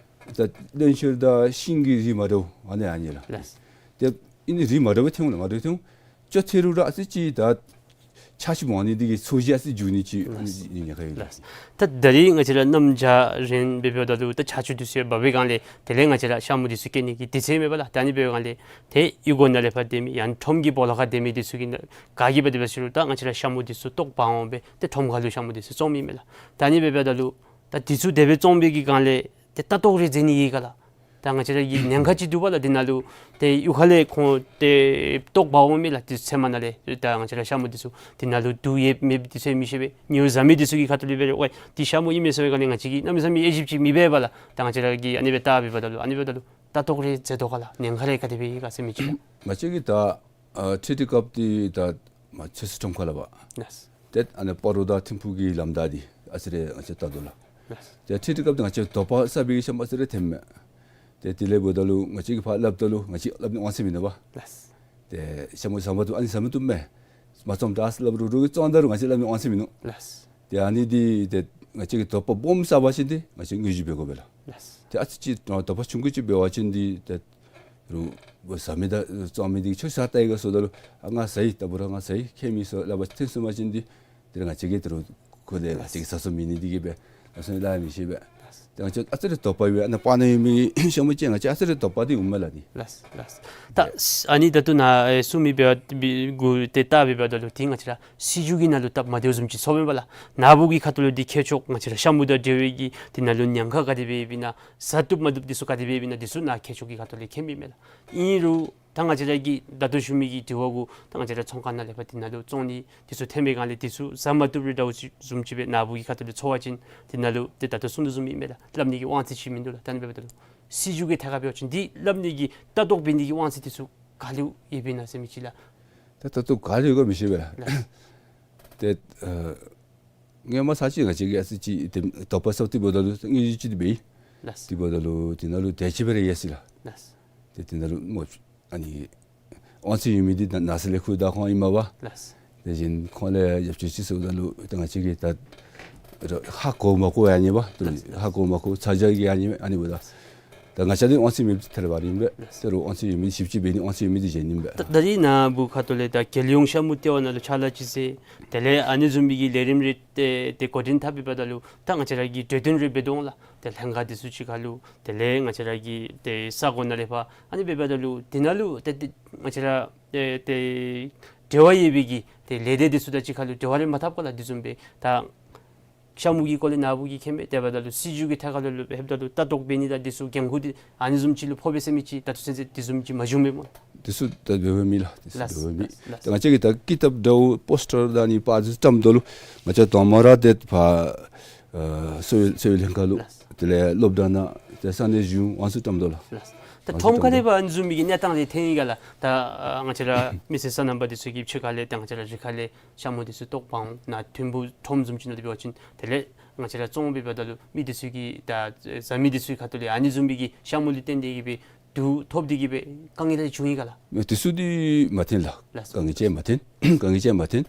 ད་བློན་ཆེན་དང་ཤིང་གི་རིགས་མ་འདྲཝ་ཨ་ནི་ཨ་ནི་ལགས། ལགས། ཏེ་ཨ་ནི་རིགས་མ་འདྲཝ་སྦེ་ཐོན་འོང་ལགས། མ་འདྲཝ་ཐོན་འོང་། ཅོག་འཐད་རུང་ར་ཨ་ཙི་ཅིག་ད་ཆར་ཆུ་མང་ནི་འདི་གིས་ཚོས་གཞི་ཨ་ཙི་འགྱུར་ནི་ཅིག་ཨ་ནི་ཉེན་ཁ་ཡོད། ལགས། ད་ད་རིས་ང་བཅས་ར་གནམ་བྱཱར་རན་སྦེ་འབདཝ་ད་ལུ་ད་ཆར་ཆུ་འདི་ཚུ་ཡང་འབབ་པའི་སྒང་ལས་དེ་ལས་ང་བཅས་ར་ཤ་མུ་འདི་ཚུ་སྐྱེལ་ནི་གི་དུས་ཚོད་མེད་པས་ལགས། ད་ཨ་ནི་འབདཝ་སྒང་ལས་ཏེ་གཡུས་སྒོ་ནང་ལས་ཕར་སྡོད་མི་ཡང་ཁྲོམ་གྱི་སྦོ་ལོགས་ཁར་སྡོད་མི་འདི་ཚུ་གིས་ག་གིས་འབད་དེ་འབད་ཟེར་རུང་ད་ང་བཅས་ར་ཤ་མུ་འདི་ཚུ་ལྟོ་འབག་འོང་སྦེ་ཏེ་ཁྲོམ་ཁ་ལུ་ཤ་མུ་འདི་ཚུ་བཙོང་མི་མས་ལགས། ད་ཨ་ནི་འབདཝ་ད་ལུ་ད་འདི་ཚུ་དེ་སྦེ་བཙོང་པའི་གི་སྒང་ལས་ཏེ་ལྟ་རྟོག་རེ་མཛད་ནི་ཡོད་ག་ལགས། ད་ང་བཅས་ར་གི་ཉེན་ཁ་ཅིག་འདུག་པ་ལགས། འདི་ནང་ལུ་ཏེ་གཡུས་ཁ་ལས་ཁོང་ཏེ་ལྟོ་འབག་འོང་མི་ལགས། ཏེ་ཚལ་མ་ནང་ལས་ད་ང་བཅས་ར་ཤ་མུ་འདི་ཚུ་འདི་ནང་ལུ་དུག་ཡོད་མེད་འདི་ཚུ་མི་ཤེས་པས། ཉེཝ་བཟའ་མི་འདི་ཚུ་གི་ཁ་ཐུག་ལས་འབད་རུང་ཝའི་འདི་ཤ་མུ་ཨིན་མས་ཟེར་བའི་སྒང་ལས་ང་བཅས་ཀྱིས་གནམ་མེད་ས་མེད་དབྱེ་ཞིབ་ཅིག་མི་འབད་པས་ལགས། ད་ང་བཅས་ར་གིས་ཨ་ནི་སྦེ་ལྟ་འབདཝ་ད་ལུ་ཨ་ནི་འབདཝ་ད་ལུ་ལྟ་རྟོག་རེ་མཛད་དོ་ག་ལགས། ཉེན་ཁ་རེ་ག་དེ་སྦེ་ཡོད་ག་ཟེར་མི་ཅིག་ལགས། ང་བཅས་ཀྱིས་ད་ཨ་ཊི་ཊི་སྐབས་འདི་ད་མ་ཆོས་སྲིད་ཁྲོམ་ཁ་ལགས་པ། ལགས། ཏེ་ཨ་ནི་སྤ་རོ་དང་ཐིམ་ཕུག་གི་ལམ་བདའ་འདི་ཨ་ཙི་རེ་ང་བཅས་ལྟ་དོ་ལགས། ལགས། ཏེ་ཊི་ཊི་སྐབས་འདི་ང་བཅས་དོགས་པ་ཟ་བའི་གི་ཤ་མུ་ཨ་ཙི་རེ་ཐོནམ་མས། ཏེ་དེ་ལས་འབདཝ་ད་ལུ་ང་བཅས་ཀྱིས་ཕར་སླབ་ད་ལུ་ང་བཅས་སླབ་ནི་དབང་ཚད་མིན་ནུག་པ། ལགས། ཏེ་ཤ་མུ་ཟ་མ་བཏུབ་ཨ་ནི་ཟ་མ་བཏུབ་མས། མ་བཙོང་ད་ཟེར་སླབ་རུང་རོགས་ཀྱིས་བཙོང་ད་རུང་ང་བཅས་སླབ་ནི་དབང་ཚད་མིན་ནུག། ལགས། ཏེ་ཨ་ནི་འདི་ཏེ་ང་བཅས་ཀྱིས་དོགས་པ་སྦོམ་ཟ་བ་ཅིན་འདི་ང་བཅས་དངོས་གཞི་འབད་དགོ་པས་ལགས། ལགས། ཏེ་ཨ་ཙི་ཅིག་དོགས་པ་ཆུང་ཀུ་ཅིག་འབད་བ་ཅིན་འདི་ཏེ་རུང་ཟ་མི་དང་བཙོང་མི་འདི་ཆ་ཤ་ལྟ་ཡི་ག་ཟེརཝ་ད་ལུ་ཨ་ང་ཟ་ཡི་ད་འབད་རུང་ང་ཟ་ཡི་ཁྱད་མེད་ཟེར་སླབ་པ་ཐོན་སོང་པ་ཅིན་འདི་དེ་ལས་ང་བཅས་ཀྱིས་ད་རུང་ཁོ་ལས་ང་བཅས་ཀྱིས་ཟ་སོང་མེད་ནི་འདི་གིས་སྦེ་ཨ་ཙི་ལཱ་མི་ཤེས་པས། ཏེ་ང་བཅས་ཨ་ཙི་རེ་དོགས་པ་ཡོད་པས། ཨ་ནཱ་སྤང་ནང་ཡོད་མི་ཤ་མུ་ཅིག་ང་བཅས་ཨ་ཙི་རེ་དོགས་པ་འདི་འོངམ་མས་ལགས་འདི། ལགས་ལགས། ད་ཨ་ནི་ད་ལྟོ་ནཱ་ཨེ་གསུང་མི་འབད་བ་འབད་གུ་ཏེ་ལྟ་འབདཝ་ད་ལུ་འདི་ང་བཅས་ར་སྲིད་བྱུས་ཀྱི་ནང་ལུ་སྟབས་མ་བདེཝ་བཟུམ་ཅིག་ཚོརཝ་མས་པ་ལགས། ནཱ་བུ་གི་ཁ་ཐུག་ལུ་འདི་མཁས་མཆོག་ང་བཅས་ར་ཤ་མུ་དང་འབྲེལ་བའི་གི་འདི་ནང་ལུ་ཉེན་ཁ་ག་དེ་སྦེ་ཡོདཔ་ཨིན་ན་ཟ་བཏུབ་མ་བཏུབ་འདི་ཚུ་ག་དེ་སྦེ་ཡོདཔ་ཨིན་ན་འདི་ཚུ་ནཱ་མཁས་མཆོག་གི་ཁ་ཐུག་ལས་མཁྱེན་མི་མས་ལགས། ཨིན་རུང་ད་ང་བཅས་ར་གིས་ད་ལྟོ་ཞུ་མི་གི་དྲི་བ་གུ་ད་ང་བཅས་ར་ཚོང་ཁང་ནང་ལས་ཕར་འདི་ནང་ལུ་བཙོང་ནི་འདི་ཚུ་ཐོན་པའི་སྒང་ལས་འདི་ཚུ་ཟ་མ་བཏུབ་རེ་འདྲཝ་ཅིག་བཟུམ་ཅིག་སྦེ་ནཱ་བུ་གི་ཁ་ཐུག་ལུ་ཚོར་བ་ཅིན་འདི་ནང་ལུ་ཏེ་ད་ལྟོ་གསུང་དོ་བཟུམ་ཨིན་མས་ལགས། སླབ་ནི་གི་དབང་ཚད་ཅིག་མིན་འདུག་ལགས། ད་ཨ་ནི་འབདཝ་ད་ལུ་སྲིད་བྱུས་ཀྱི་ཐད་ཁར་འབད་བ་ཅིན་འདི་སླབ་ནི་གི་ལྟ་རྟོག་འབད་ནི་གི་དབང་ཚད་འདི་ཚུ་ག་ལུ་ཡོདཔ་ཨིན་ན་ཟེར་མི་ཅིག་ལགས། ད་ལྟོ་ག་ལུ་ཡོད་ག་མི་ཤེས་པས་ལགས། ལགས། ཏེ་ཨ་སྔོན་མ་ཚར་ཅིག་ང་བཅས་ཀྱིས་ཨ་ཙི་ཅིག་ཏེ་དོགས་པ་ཟ་སྟེ་འབདཝ་ད་ལུ་དངོས་གཞི་ཅིག་འདི་འབད་ཡི། ལགས། དེ་འབདཝ་ད་ལུ་འདི་ནང་ལུ་དེ་ཅིག་སྦེ་ར་ཡོད་ཟེར་ལགས། ལགས། ཏེ་འདི་ནང་ལུ་སྨོ་ཨ་ནི་དབང་ཚད་ཡོད་མི་འདི་ནཱ་ནཱ་ཟེར་ལས་ཁུངས་བདག་ཁོང་ཨིན་མས་པ། ལགས། དེ་བཞིན་ཁོང་ལས་ཡབ་ཆོས་ཅིག་ཟེརཝ་ད་ལུ་ཏེ་ང་བཅས་ཀྱིས་ད་ཧ་གོ་མ་གོ་ཡང་ཨ་ནི་པ། ཏེ་ལགས། ཧ་གོ་མ་གོ་ཚ་གྱང་གིས་ཨ་ནི་ཨ་ནི་འབདཝ་ད་ད་ང་བཅས་འདི་དབང་ཚད་མེདཔ་ཐལ་བ་ར་ཨིན་པས། ལགས། ཏེ་རུང་དབང་ཚད་ཡོད་མི་ཞིབ་དཔྱད་འབད་ནི་དབང་ཚད་ཡོད་མི་འདི་བྱིན་ནི་ཨིན་པས། ད་ད་རིས་ནཱ་བུ་ཁ་ཐུག་ལས་ད་རྒྱལ་ཡོངས་ཤ་མུ་ལྟེ་བ་ནང་ལུ་ཕྱག་ལཱ་ཅིག་མཛད། དེ་ལས་ཨ་ནི་བཟུམ་མའི་གི་ལས་རིམ་རེ་ཏེ་ཏེ་འགོ་འདྲེན་འཐབ་འབདཝ་ད་ལུ་ད་ང་བཅས་ར་གིས་གྲོས་བསྟུན་རེ་འབད་དོ་ལགས། ཏེ་ལྷན་ཁག་འདི་ཚུ་གཅིག་ཁར་ལུ་དེ་ལས་ང་བཅས་ར་གི་ཏེ་ས་གོ་ནང་ལས་ཕར་ཨ་ནི་འབདཝ་ད་ལུ་འདི་ནང་ལུ་ཏེ་ཏེ་ང་བཅས་ར་ཏེ་ཏེ་འབྲེལ་བ་ཡོད་པའི་གི་ཏེ་ལས་སྡེ་འདི་ཚུ་དང་གཅིག་ཁར་ལུ་འབྲེལ་བ་རེ་མ་འཐབ་ག་ལགས། འདི་བཟུམ་སྦེ་ད་ཤ་མུ་གི་སྐོར་ལས་ནཱ་བུ་གིས་མཁྱེན་མས། དེ་འབདཝ་ད་ལུ་སྲིད་བྱུས་ཀྱི་ཐད་ཁར་ལུ་ལྷོདཔ་ད་ལུ་ལྟ་རྟོག་འབད་ནི་དང་འདི་ཚུ་འགན་ཁུར་འདི་ཨ་ནི་བཟུམ་ཅིག་ལུ་ཕོག་པས་ཟེར་མི་ཅིག་ད་ལྟོ་ཚུན་ཚོད་འདི་བཟུམ་ཅིག་མ་བྱུངམ་མས་སྨོ། འདི་ཚུ་ད་འབད་འབདཝ་མེད་ལགས། འདི་ཚུ་ལགས། འབད་འབདཝ་མེད། ལགས། ད་ང་བཅས་ཀྱིས་ད་ཀི་ཏབ་འདྲཝ་པོསི་ཊར་དང་ཨ་ནི་པར་འདི་བཀྲམ་དོ་ལུ་ང་བཅས་དོ་མ་ར་ཏེ་ཕར་ཨ་གསོ་བའི་གསོ་བའི་ལྷན་ཁག་ལུ། ལགས། དེ་ལས་སློབ་གྲྭ་ནང་ཏེ་ས་གནས་གཞུང་ཨ་ནི་ཚུ་བཀྲམ་དོ་ལགས། ལགས། ད་ཨ་ནི་ཚུ་ཁྲོམ་ཁ་བཀྲམ་ལས་དོ། ཕར་ཨ་ནི་བཟུམ་མའི་གི་གནས་སྟངས་རེ་ཐོན་ཡི་ག་ལགས། ད་ཨ་ང་བཅས་ར་མི་སེར་སོ་ནམ་པ་འདི་ཚུ་གི་ཕྱི་ཁ་ལས་ད་ང་བཅས་ར་རི་ཁ་ལས་ཤ་མུ་འདི་ཚུ་ལྟོ་འབག་འོང་ནཱ་ཐིམ་ཕུག་ཁྲོམ་བཟུམ་ཅིག་ནང་ལུ་འབད་བ་ཅིན་དེ་ལས་ང་བཅས་ར་བཙོང་འབདཝ་ད་ལུ་མི་འདི་ཚུ་གིས་ད་བཟའ་མི་འདི་ཚུ་གི་ཁ་ཐུག་ལས་ཨ་ནི་བཟུམ་མའི་གི་ཤ་མུ་ལུ་བརྟེན་ཏེ་གིས་སྦེ་དུག་ཐོབ་སྟེ་གིས་སྦེ་དཀའ་ངལ་རེ་བྱུང་ཡི་ག་ལགས། མེད། འདི་ཚུ་འདི་མ་ཐོན་ལགས། ལགས་སོ། དཀའ་ངལ་ཅིག་མ་ཐོན། དཀའ་ངལ་ཅིག་མ་ཐོན།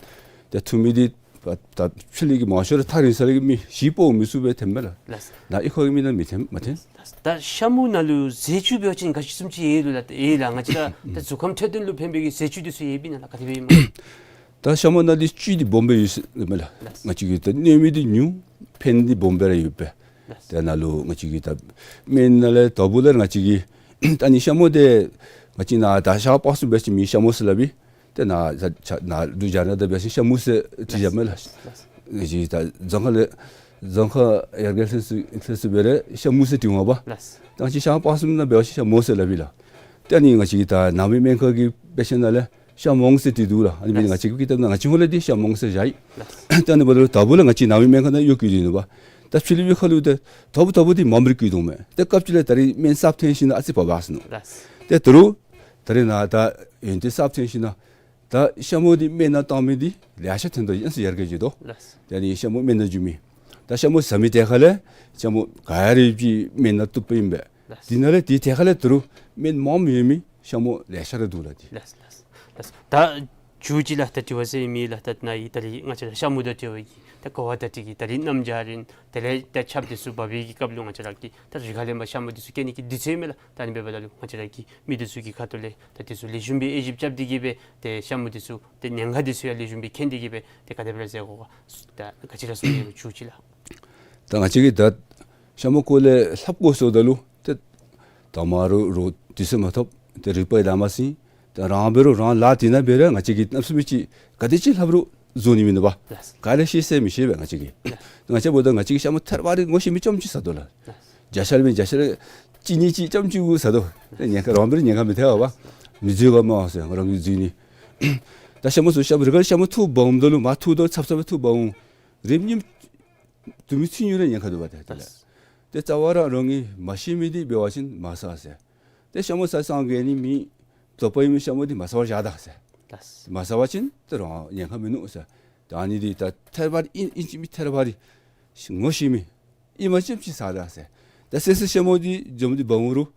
ཏེ་ཐོན་མི་འདི་ ད་ཕྱི་ལས་ཀྱི་མང་ཤོས་ར་ཐག་རིང་ས་ལས་ཀྱི་མི་གཞི་སྤོ་མི་ཚུགས་པས་ཐོནམ་མས་ལགས། ལགས། ནཱ་གཡུས་ཁ་གི་མི་ནང་མི་ཐོན་མ་ཐོན། ད་ཤ་མུ་ནང་ལུ་ཟས་བཅུད་འབད་བ་ཅིན་ག་ཅི་བཟུམ་ཅིག་ཡོད་ལགས། ཡོད་ལགས། ང་བཅས་ར་ད་གཟུགས་ཁམས་འཕྲོད་བསྟེན་ལུ་ཕན་པའི་གི་ཟས་བཅུད་འདི་ཚུ་ཡོདཔ་ཨིན་ན་ལགས། ག་དེ་སྦེ་ཨིན་མས། ད་ཤ་མུ་ནང་འདི་བཅུད་འདི་སྦོམ་སྦེ་ཡོད་ཟེར་མས་ལགས། ལགས། ང་བཅས་ཀྱི་ད་གནོད་མི་འདི་ཉུང་ཕན་འདི་སྦོམ་སྦེ་ར་ཡོད་པས། ལགས། ཏེ་ནཱ་ལུ་ང་བཅས་ཀྱི་ད་སྨན་ནང་ལས་དོ་བུ་ལས་ང་བཅས་ཀྱི་ད་ནི་ཤ་མུ་འདི་ང་བཅས་ནཱ་ད་ཤ་པ་སུ་འབད་བ་ཅིན་མི་ཤ་མུ་ཟེར་སླབ་ཨིན། ཏེ་ནཱ་ད་ཆ་ནཱ་ལུ་རྒྱ་ནག་ད་འབད་བ་ཅིན་ཤ་མུ་ཟེར་བྲི་བཞག་མས་ལགས། ལགས། ང་བཅས་ད་རྫོང་ཁ་ལས་རྫོང་ཁ་ཡར་རྒྱས་ལྷན་ཚོགས་ལྷན་ཚོགས་འབད་རུང་ཤ་མུ་ཟེར་བྲི་འོང་པ། ལགས། ད་ང་བཅས་ཤ་པ་སུ་ནང་འབད་བ་ཅིན་ཤ་མུ་ཟེར་སླབ་ཨིན་ལགས། ཏེ་ནི་ང་བཅས་ཀྱི་ད་ནང་མི་སྨན་ཁང་གི་དཔེ་ཆ་ནང་ལས་ཤ་མོང་ཟེར་བྲིས་འདུག་ལགས། ཨ་ནི་ལགས། ང་བཅས་ཀྱི་ཀི་ཏབ་ནང་ང་བཅས་ཧོང་ལས་འདི་ཤ་མོང་ཟེར་བཞག་ཡི། ལགས། ཏེ་ཨ་ནི་འབདཝ་ད་ལུ་དོ་བུ་ལས་ང་བཅས་ནང་མི་སྨན་ཁང་ནང་གཡོག་བཀོལ་ཏེ་ཨིན་ནུག་པ། ད་ཕྱི་གླིང་པའི་ཁ་ལུ་ཏེ་དོ་བུ་དོ་བུ་འདི་མངམ་སྦེ་བཀོལ་དོ་མས། ཏེ་སྐབས་ཅིག་ལས་ད་རིས་སྨན་གསརཔ་ཐོན་ཞིནམ་ལས་ཨ་ཙི་བབས་བབས་སོ་ནུག། ལགས། ཏེ་ད་རུང་ད་རིས་ནཱ་ད་ཡོན་ཏན་གསརཔ་ཐོན་ཞིནམ་ལས་ད་ཤ་མུ་འདི་སྨན་ནང་བཏང་མི་འདི་ལེ་ཤ་ཐོན་དོ། ཡོངས་སུ་ཡར་རྒྱས་འགྱོ་དོ། ལགས། ཏེ་ཨ་ནི་ཤ་མུ་སྨན་ནང་འཇུ་མི་ད་ཤ་མུ་ཟ་མི་ཐད་ཁ་ལས་ཤ་མུ་ག་ར་ཡོད་པའི་སྨན་ནང་བཏུབ་པ་ཨིན་པས། ལགས། དེ་ནང་ལས་དེ་ཐད་ཁ་ལས་ད་རུང་སྨན་མངམ་ཡོད་མི་ཤ་མུ་ལེ་ཤ་ར་འདུག་ལགས། ཏེ། ལགས། ལགས། ལགས། ད་མཇུག་ཅིག་ལགས། ད་དྲི་བ་ཟེར་མི་ལགས། ད་ནཱ་ཡི་ད་རིས་ང་བཅས་ར་ཤ་མུ་དང་འབྲེལ་བའི་གི་ད་གོ་བ་བརྡ་སྤྲོད་ཀྱི་ད་རིས་གནམ་བྱཱར་ཨིན། དེ་ལས་ད་ཆརཔ་འདི་ཚུ་འབབ་པའི་གི་སྐབས་ལུ་ང་བཅས་ར་གིས་ད་རི་ཁ་ལས་མར་ཤ་མུ་འདི་ཚུ་སྐྱེལ་ནི་གི་དུས་ཚོད་མས་ལགས། ད་ཨ་ནི་འབདཝ་ད་ལུ་ང་བཅས་ར་གི་མི་འདི་ཚུ་གི་ཁ་ཐུག་ལས་ད་འདི་ཚུ་ལེགས་ཤོམ་སྦེ་དབྱེ་ཞིབ་རྐྱབ་སྟེ་གིས་སྦེ་ཏེ་ཤ་མུ་འདི་ཚུ་ཏེ་ཉེན་ཁ་འདི་ཚུ་ཡང་ལེགས་ཤོམ་སྦེ་མཁྱེན་ཏེ་གིས་སྦེ་ཏེ་ག་དེ་སྦེ་ར་མཛད་དགོ་ག། ད་ག་ཅི་ར་གསུང་ནི་ལགས། མཇུག་ཅིག་ལགས། ད་ང་བཅས་ཀྱིས་ད་ཤ་མུ་སྐོར་ལས་ལྷབ་དགོ་ཟེརཝ་ད་ལུ་ཏེ་དང་པ་ར་རོགས་དུས་ཚོད་མ་ཐོབ། ཏེ་རིག་པ་ཡང་ལང་མ་ཟིན། ཏེ་རང་འབད་རུང་རང་ལཱ་འདི་ནང་འབད་རུང་ང་བཅས་ཀྱིས་གནམ་མེད་ས་མེད་ཅིག་ག་དེ་ཅིག་ལྷབ་རུང་བཟོ་ནི་མིན་འདུག་པ། ལགས། ག་ལས་ཤེས་ཟེར་མི་ཤེས་པས་ང་བཅས་ཀྱིས། ལགས། ང་བཅས་འབདཝ་ད་ང་བཅས་ཀྱིས་ཤ་མུ་ཐེར་པ་རེ་ངོ་ཤེས་མི་རྐྱངམ་ཅིག་ཟ་དོ་ལགས། ལགས། བརྒྱ་ཆ་ལས་མི་བརྒྱ་ཆ་ལས་གཅིག་གཉིས་ཅིག་རྐྱངམ་ཅིག་གུ་ཟ་དོ། ཏེ་ཉེན་ཁ་རང་འབད་རུང་ཉེན་ཁ་མི་ཐེག་པ། མི་འཛུལ་ག་མ་ཟེར་རང་གིས་འཛུལ་ནི། ད་ཤ་མུ་ཚུ་ཤ་མུ་རི་ཁར་ཤ་མུ་འཐུ་འབག་འོངམ་ད་ལུ་མར་འཐུཝ་ད་ཚབ་ཚབ་སྦེ་འཐུ་འབག་འོང་། རེ་གཉིས་དུ་མི་ཚུན་ཉུང་ར་ཉེན་ཁ་འདུག་པ། ཏེ་དེ་ལས་ཏེ་རྩ་བ་ར་རང་གིས་མ་ཤེས་མི་འདི་འབད་བ་ཅིན་མ་ཟ་ཟེར། ཏེ་ཤ་མུ་ཟ་སངས་རྒྱས་ནི་མེད། དོགས་པ་ཡོད་མི་ཤ་མུ་འདི་མ་ཟ་བར་བཞག་ད་ཟེར། ལགས། མ་ཟ་བ་ཅིན་ཏེ་རང་ཉེན་ཁ་མིན་ནུག་ཟེར། ད་ཨ་ནི་འདི་ད་ཐེར་པ་རེ་ཨིན་ཨིན་ཅི་མིན་ཐེར་པ་རེ་ངོ་ཤེས་མི་ཨིནམ་ཅིག་ཅིག་ཟ་ད་ཟེར། ད་བསད་བསད་ཤ་མུ་འདི་འཇམ་འདི་འབག་འོང་རུང་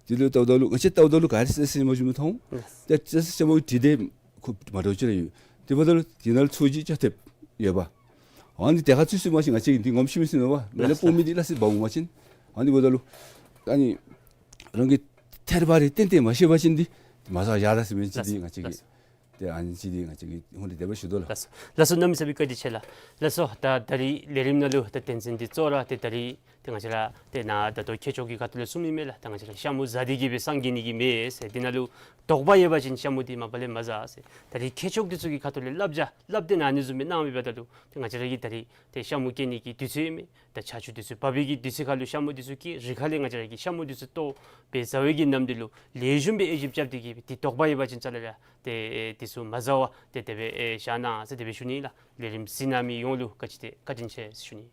དེ་ལུ་བལྟཝ་ད་ལུ་ང་བཅས་བལྟཝ་ད་ལུ་ག་ར་བསད་བསད་ཤ་མུ་འཇམ་མཐོང་། ལགས། ད་བསད་བསད་ཤ་མུ་དྲི་དེ་ཁུ་མ་འདྲཝ་ཅིག་ར་ཡོད། དེ་འབདཝ་ད་ལུ་དེ་ནང་ལུ་ཚོས་གཞི་ཅ་ཐེབས་ཡོདཔ། ཨ་ནི་དེ་ཁར་ཚུད་སོང་པ་ཅིན་ང་བཅས་ཀྱིས་འདི་ངོམ་ཤེས་མི་ཤེས་ནུག་པ། མེ་ལ་ལགས། སྤོ་མི་འདི་སླ་བསྲེ་འབག་འོང་པ་ཅིན། ཨ་ནི་འབདཝ་ད་ལུ་ཨ་ནི་རང་གིས་ཐེར་པ་རེ་ཏན་ཏན་མ་ཤེས་པ་ཅིན་འདི་མ་ཟ་བར་བཞག་ད་ཟེར་མི་ཅིག་འདི། ལགས། ང་བཅས་ཀྱིས། ལགས། ཏེ་ཨ་ནི་ཅིག་འདི་ང་བཅས་ཀྱིས་ཧོང་ཏེ་དེ་སྦེ་ཞུ་དོ་ལགས། ལགས་སོ། ལགས་སོ། གནམ་མེད་ས་མེད་བཀའ་དྲིན་ཆེ་ལགས། ལགས་སོ། ད་ད་རིས་ལས་རིམ་ནང་ལུ་ད་དོན་ཚན་འདི་གཙོ་བོ་ར་ཏེ་ད་རིས་ཏེ་ང་བཅས་ར་ཏེ་ནཱ་ད་ལྟོ་མཁས་མཆོག་གི་ཁ་ཐུག་ལས་གསུང་མི་མས་ལགས། ད་ང་བཅས་ར་ཤ་མུ་ཟ་སྟེ་གིས་སྦེ་སངས་རྒྱས་ནི་གི་མེད་ཟེར། འདི་ནང་ལུ་དོགས་པ་ཡོད་པ་ཅིན་ཤ་མུ་འདི་མ་པ་ལས་མ་ཟ་ཟེར། ད་རིས་མཁས་མཆོག་འདི་ཚུ་གི་ཁ་ཐུག་ལས་བསླབ་བྱ་བསླབ་སྟེ་ཨ་ནི་བཟུམ་སྦེ་གནང་མི་འབདཝ་ད་ལུ་ཏེ་ང་བཅས་ར་གིས་ད་རིས་ཏེ་ཤ་མུ་སྐྱེལ་ནི་གི་དུས་ཚོད་མེད། ད་ཆར་ཆུ་དུས་ཚོད་བབས་པའི་གི་དུས་ཚོད་ཁར་ལུ་ཤ་མུ་འདི་ཚུ་སྐྱེལ། རི་ཁ་ལས་ང་བཅས་ར་གིས་ཤ་མུ་འདི་ཚུ་བཏོག་སྦེ་ཟ་བའི་གི་ནམ་འདི་ལུ་ལེགས་ཤོམ་སྦེ་དབྱེ་ཞིབ་རྐྱབ་སྟེ་གིས་སྦེ་ཏེ་དོགས་པ་ཡོད་པ་ཅིན་རྩ་ལས་ར་ཏེ་ཨེ་འདི་ཚུ་མ་ཟ་བར་ཏེ་དེ་སྦེ་ཨེ་བཞག་གནང་ཟེར་དེ་སྦེ་ཞུ་ནི་ལགས། ལས་རིམ་གཟིགས་གནང་མི་ཡོངས་ལུ་བཀའ་དྲིན་ཆེ་བཀའ་དྲིན་ཆེ་ཟེར་ཞུ་ནི།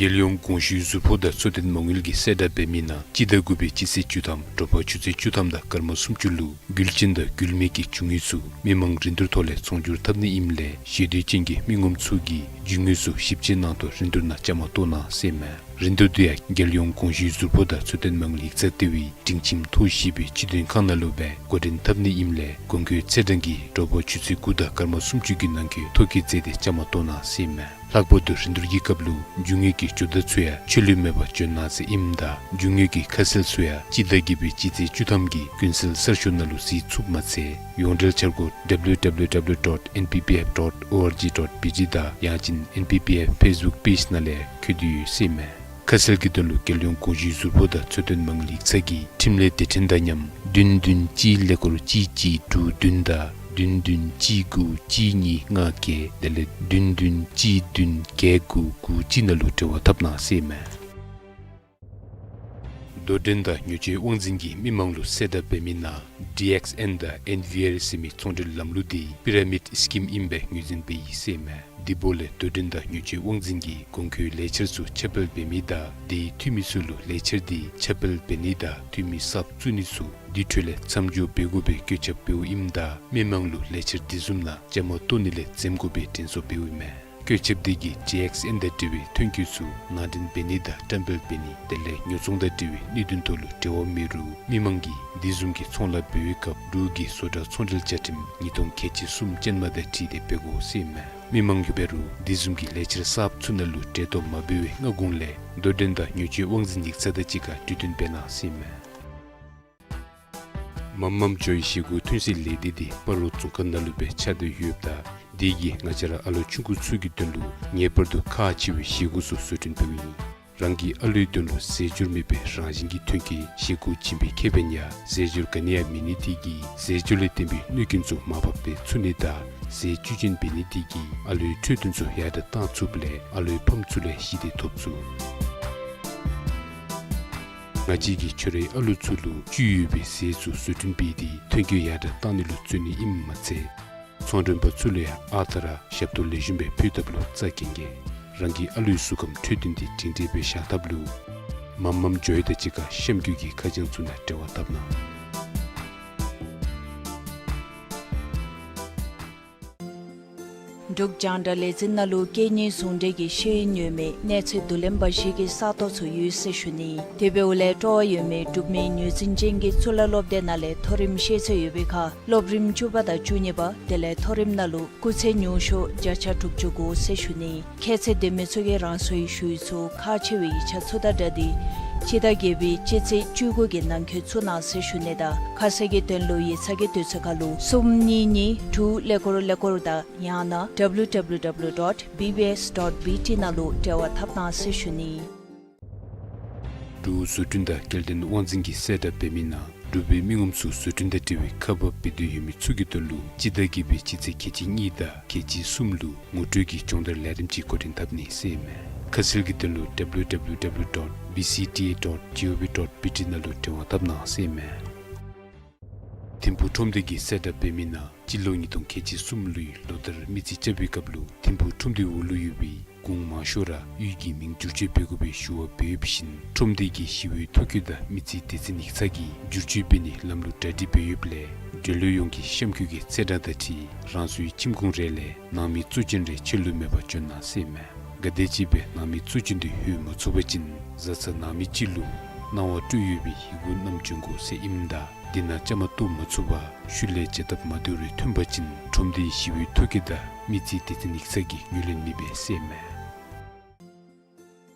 རྒྱལ་ཡོངས་གོང་ཞུའི་ཟུར་ཕོགས་དང་འཚོ་རྟེན་མ་དངུལ་གྱིས་གསལ་བསྒྲགས་འབད་མི་ནང་སྤྱི་ཟླ་དགུ་པའི་སྤྱི་ཚེས་བཅུ་ཐམ་དྲོ་པ་ཆུ་ཚོད་བཅུ་ཐམ་དང་སྐར་མ་སུམ་ཅུ་ལུ་རྒྱུད་ཅན་དང་རྒྱུད་མེད་ཀྱི་རྒྱུ་དངོས་ཚུ་མི་མང་རིན་བསྡུར་ཐོག་ལས་ཚོང་སྒྱུར་འཐབ་ནི་ཨིནམ་ལས་ཞེ་འདོད་ཅན་གྱི་མི་ངོམ་ཚུ་གིས་རྒྱུ་དངོས་ཚུ་ཞིབ་དཔྱད་གནང་ཐོག་རིན་བསྡུར་ནང་བཅའ་མར་གཏོགས་གནང་ཟེར་ཨིན་མས། རིན་བསྡུར་འདི་ཡང་རྒྱལ་ཡོངས་གོང་ཞུའི་ཟུར་ཕོགས་དང་འཚོ་རྟེན་མ་དངུལ་ཡིག་ཚང་ལྟེ་བའི་སྒྲིང་ཁྱིམ་མཐོ་བཞི་པའི་སྤྱི་དོན་ཁང་ནང་ལུ་སྦེ་འགོ་འདྲེན་འཐབ་ནི་ཨིནམ་ལས་གོང་འཁོད་ཚེས་གྲངས་ཀྱིས་དྲོ་པ་ཆུ་ཚོད་དགུ་དང་སྐར་མ་སུམ་ཅུ་གི་ནང་འཁོད་ཐོ་བཀོད་མཛད་དེ་བཅའ་མར་གཏོགས་གནང་ཟེར་ཨིན་མས། ལྷག་པར་དུ་རིན་བསྡུར་གྱི་སྐབས་ལུ་རྒྱུ་དངོས་ཀྱི་ཇོ་བདག་ཚུ་ཡང་ཆད་ལུས་མེད་པར་འབྱོན་གནང་ཟེར་ཨིནམ་ད་རྒྱུ་དངོས་ཀྱི་ཁ་གསལ་ཚུ་ཡང་སྤྱི་ཟླ་བརྒྱད་པའི་སྤྱི་ཚེས་བཅུ་ཐམ་གྱི་ཀུན་གསལ་གསར་ཤོག་ནང་ལུ་གཟིགས་ཚུགས་མ་ཚད་ཡོངས་འབྲེལ་འཆར་སྒོ་W W W dot N P P F dot O R G dot B T དང་ཡང་ཅིན་N P P F Facebook page ནང་ལས་འཁོད་དེ་ཡོད་ཟེར་ཨིན་མས། ཁ་གསལ་གྱི་དོན་ལུ་རྒྱལ་ཡོངས་གོང་ཞུའི་ཟུར་ཕོགས་དང་འཚོ་རྟེན་མ་དངུལ་ཡིག་ཚང་གི་འཕྲིན་ལས་སྡེ་ཕྲན་དང་མཉམ་བདུན་བདུན་གཅིག་ཀླད་ཀོར་གཅིག་གཅིག་དྲུག་བདུན་དང་བདུན་བདུན་གཅིག་དགུ་གཅིག་གཉིས་ལྔ་བརྒྱད་དེ་ལས་བདུན་བདུན་གཅིག་བདུན་བརྒྱད་དགུ་དགུ་གཅིག་ནང་ལུ་འབྲེལ་བ་འཐབ་གནང་ཟེར་ཨིན་མས། དོ་འགྲན་དང་ཉོ་སྤྱོད་དབང་འཛིན་གྱིས་མི་མང་ལུ་གསལ་བསྒྲགས་འབད་མི་ནང་ཌི་ཨེགསི་ཨེན་དང་ཨེན་བི་ཨར་ཟེར་མི་ཚོང་འབྲེལ་ལམ་ལུགས་འདི་པི་ར་མིཌ་སི་ཀིམ་ཨིན་པའི་ངོས་འཛིན་འབད་ཡི་ཟེར་མས། དེ་འབདཝ་ལས་དོ་འགྲན་དང་ཉོ་སྤྱོད་དབང་འཛིན་གྱིས་གོང་འཁོད་ལས་འཆར་ཚུ་ཁྱབ་སྤེལ་འབད་མི་དང་དེའི་འཐུས་མི་ཚུ་ལུ་ལས་འཆར་འདི་ཁྱབ་སྤེལ་འབད་ནི་དང་འཐུས་མི་གསརཔ་བཙུགས་ནི་ཚུ་དེ་འཕྲོ་ལས་མཚམས་འཇོག་འབད་དགོ་པའི་བཀོད་ཁྱབ་འབདཝ་ཨིནམ་ད་མི་མང་ལུ་ལས་འཆར་དེ་བཟུམ་ནང་བཅའ་མར་གཏོགས་ནི་ལས་འཛེམ་དགོ་པའི་དྲན་གསོ་འབདཝ་ཨིན་མས། བཀོད་ཁྱབ་འདི་གིས་ཌི་ཨེགསི་ཨེན་དང་འབྲེལ་བའི་ཐོན་སྐྱེད་ཚུ་ནང་འདྲེན་འབད་ནི་དང་བཀྲམ་སྤེལ་འབད་ནི་དེ་ལས་ཉོ་ཚོང་དང་འབྲེལ་བའི་གནད་དོན་ཐོག་ལུ་འབྲེལ་བ་མེད་རུང་མི་མང་གིས་དེ་བཟུམ་གྱི་ཚོང་ལཱ་འབད་བའི་སྐབས་འབྲུག་གི་བཟོ་གྲྭ་ཚོང་འབྲེལ་བཅའ་ཁྲིམས་ཉིས་སྟོང་ཁལ་གཅིག་གསུམ་ཅན་མ་དང་འཁྲིལ་ཏེ་འབད་དགོ་ཟེར་ཨིན་མས། མི་མང་གིས་འབད་རུང་དེ་བཟུམ་གྱི་ལས་འཆར་གསརཔ་ཚུ་ནང་ལུ་འབྲེལ་གཏོགས་མ་འབད་བའི་སྔ་གོང་ལས་དོ་འགྲན་དང་ཉོ་སྤྱོད་དབང་འཛིན་ཡིག་ཚང་དང་གཅིག་ཁར་གྲོས་བསྟུན་འབད་གནང་ཟེར་ཨིན་མས། མམ་མམ་ཇོའི་བཞེས་སྒོ་ཐོན་སའི་ལས་སྡེ་འདི་སྤ་རོ་རྫོང་ཁག་ནང་ལུ་སྦེ་ཆགས་ཏེ་ཡོདཔ་ད་དེ་གིས་ང་བཅས་ར་ཨ་ལོ་ཆུང་ཀུ་ཚུ་གི་དོན་ལུ་ངེས་པར་དུ་ཁག་ཆེ་བའི་བཞེས་སྒོ་ཚུ་བཟོ་སྐྲུན་འབདཝ་ཨིན། རང་གི་ཨ་ལོའི་དོན་ལུ་རྫས་སྦྱོར་མེད་པའི་རང་བཞིན་གྱི་ཐོན་སྐྱེད་བཞེས་སྒོ་བྱིན་པའི་ཁེ་ཕན་ཡང་རྫས་སྦྱོར་ག་ནི་ཡང་མེད་ནི་དེ་གིས་རྫས་སྦྱོར་ལས་བརྟེན་པའི་གནོད་སྐྱོན་ཚུ་མར་ཕབ་འབད་ཚུགས་ནི་དང་རྫས་བཅུད་ཅན་འབད་ནི་དེ་གིས་ཨ་ལོའི་འཕྲོད་བསྟེན་ཚུ་ཡར་དྲགས་བཏང་ཚུགསཔ་ལས་ཨ་ལོའི་ཕམ་ཚུ་ལས་ཞི་བདེ་ཐོབ་ཚུགས། ང་བཅས་ཀྱིས་ཁྱོད་རའི་ཨ་ལོ་ཚུ་ལུ་བཅུད་ཡོད་པའི་རྫས་ཚུ་བཟོ་སྐྲུན་འབད་དེ་ཐོན་སྐྱེད་ཡར་དྲགས་བཏང་ནི་ལུ་བརྩོན་ནི་ཨིནམ་མ་ཚད་ཚོང་མགྲོན་པ་ཚུ་ལུ་ཡང་ཨ་རྟག་ར་ཞབས་ཏོག་ལེགས་ཤོམ་སྦེ་ཕུལ་ཐབས་ལུ་རྩ་འགེངས་གེ། རང་གི་ཨ་ལོའི་གཟུགས་ཁམས་འཕྲོད་བསྟེན་འདི་སྒྲིང་སྒྲི་སྦེ་བཞག་ཐབས་ལུ་མམ་མམ་ཇོའི་དང་གཅིག་ཁར་གཤམ་འཁོད་ཀྱི་ཁ་བྱང་ཚུ་ནང་འབྲེལ་བ་འཐབ་གནང་། འབྲུག་རྒྱང་བསྒྲགས་ལས་འཛིན་ནང་ལུ་སྐད་གཉིས་ཟུང་འབྲེལ་གྱི་ཤེས་ཡོན་ཡོད་མི་གནས་ཚད་བསྡུ་ལེན་པ་ཞིག་གི་ས་སྟོང་ཚུ་ཡོད་ཟེར་ཞུ་ནི། དེ་འབདཝ་ལས་སྤྲོ་བ་ཡོད་མི་འབྲུག་མི་ངོས་འཛིན་ཅན་གྱི་གཙུག་ལག་སློབ་སྡེ་ནང་ལས་མཐོ་རིམ་ཤེས་ཚད་ཡོད་པའི་ཁར་སློབ་རིམ་བཅུ་པ་དང་བཅུ་གཉིས་པ་དེ་ལས་མཐོ་རིམ་ནང་ལུ་སྐུགས་ཚད་ཉུང་ཤོས་བརྒྱ་ཆ་དྲུག་ཅུ་དགོ་ཟེར་ཞུ་ནི། ཁྱད་ཚད་ལྡན་མི་ཚུ་གིས་རང་སོའི་ཞུ་ཡིག་ཚུ་ཁག་ཆེ་བའི་ཡིག་ཆ་ཚུ་དང་སྦྲགས་ཏེ་སྤྱི་ཟླ་བརྒྱད་པའི་སྤྱི་ཚེས་བཅུ་དགུ་གི་ནང་འཁོད་བཙུགས་གནང་ཟེར་ཞུ་ནི་དང་ཁ་གསལ་གྱི་དོན་ལུ་ཡིག་ཚང་གི་དུས་ཚོད་ཁར་ལུ་གསུམ་གཉིས་གཉིས་དྲུག་ཀླད་ཀོར་ཀླད་ཀོར་དང་ཡང་ན་W W W dot B B S dot B T ནང་ལུ་འབྲེལ་བ་འཐབ་གནང་ཟེར་ཞུ་ནི། འབྲུག་བཟོ་སྐྲུན་དང་སྐྱེལ་འདྲེན་དབང་འཛིན་གྱིས་གསལ་བསྒྲགས་འབད་མི་ནང་འབྲུག་པའི་མི་ངོམ་ཚུ་བཟོ་སྐྲུན་དང་འབྲེལ་བའི་ཁག་འབག་འབད་འདོད་ཡོད་མི་ཚུ་གི་དོན་ལུ་སྤྱི་ཟླ་བརྒྱད་པའི་སྤྱི་ཚེས་ཁལ་གཅིག་གཉིས་དང་ཁལ་གཅིག་གསུམ་ལུ་ངོ་སྤྲོད་ཀྱི་སྦྱོང་བརྡར་ལས་རིམ་ཅིག་འགོ་འདྲེན་འཐབ་ནི་ཟེར་ཨིན་མས། ཁ་གསལ་གྱི་དོན་ལུ་W W W dot B C T A dot G O V dot B T ནང་ལུ་འབྲེལ་བ་འཐབ་གནང་ཟེར་ཨིན་མས། ཐིམ་ཕུག་ཁྲོམ་སྡེ་གིས་གསལ་བསྒྲགས་འབད་མི་ནང་སྤྱི་ལོ་ཉིས་སྟོང་ཁལ་གཅིག་གསུམ་ལོའི་ལོ་ལྟར་མི་རྩིས་རྐྱབ་པའི་སྐབས་ལུ་ཐིམ་ཕུག་ཁྲོམ་སྡེའི་འོག་ལུ་ཡོད་པའི་གུང་མང་ཤོས་ར་གཡུས་ཀྱི་མིང་བསྒྱུར་བཅོས་འབད་དགོ་པའི་ཞུ་བ་འབད་ཡོདཔ་བཞིན་ཁྲོམ་སྡེ་གི་ཞི་གཡོག་ཐོ་བཀོད་དང་མི་རྩིས་སྡེ་ཚན་ཡིག་ཚང་གིས་བསྒྱུར་བཅོས་འབད་ནི་ལམ་ལུགས་གྲ་སྒྲིག་འབད་ཡོདཔ་ལས་འབྲེལ་ཡོད་ཡོངས་ཀྱིས་གཤམ་འཁོད་ཀྱི་ཚེས་གྲངས་དང་འཁྲིལ་རང་སོའི་ཁྱིམ་གུང་རེ་ལས་ནང་མི་གཙོ་ཅན་རེ་ཕྱི་ལུ་མེད་པར་བྱོན་གནང་ཟེར་ཨིན་མས། ག་དེམ་ཅིག་སྦེ་ནང་མི་གཙོ་ཅན་འདི་ལྷོད་མ་ཚུགས་པ་ཅིན་བཟའ་ཚང་ནང་མི་གཅིག་ལུ་གནང་བ་སྤྲོད་ཡོད་པའི་ཡི་གུ་བསྣམས་བྱོན་དགོ་ཟེར་ཨིནམ་ད་དེ་ནང་བཅའ་མར་གཏོགས་མ་ཚུགས་པར་ཤུལ་ལས་བྱ་ཐབས་མ་བདེཝ་རེ་ཐོན་པ་ཅིན་ཁྲོམ་སྡེའི་ཞི་གཡོག་ཐོ་བཀོད་དང་མི་རྩིས་སྡེ་ཚན་ཡིག་ཚང་གིས་ངོས་ལེན་མི་འབད་ཟེར་ཨིན་མས།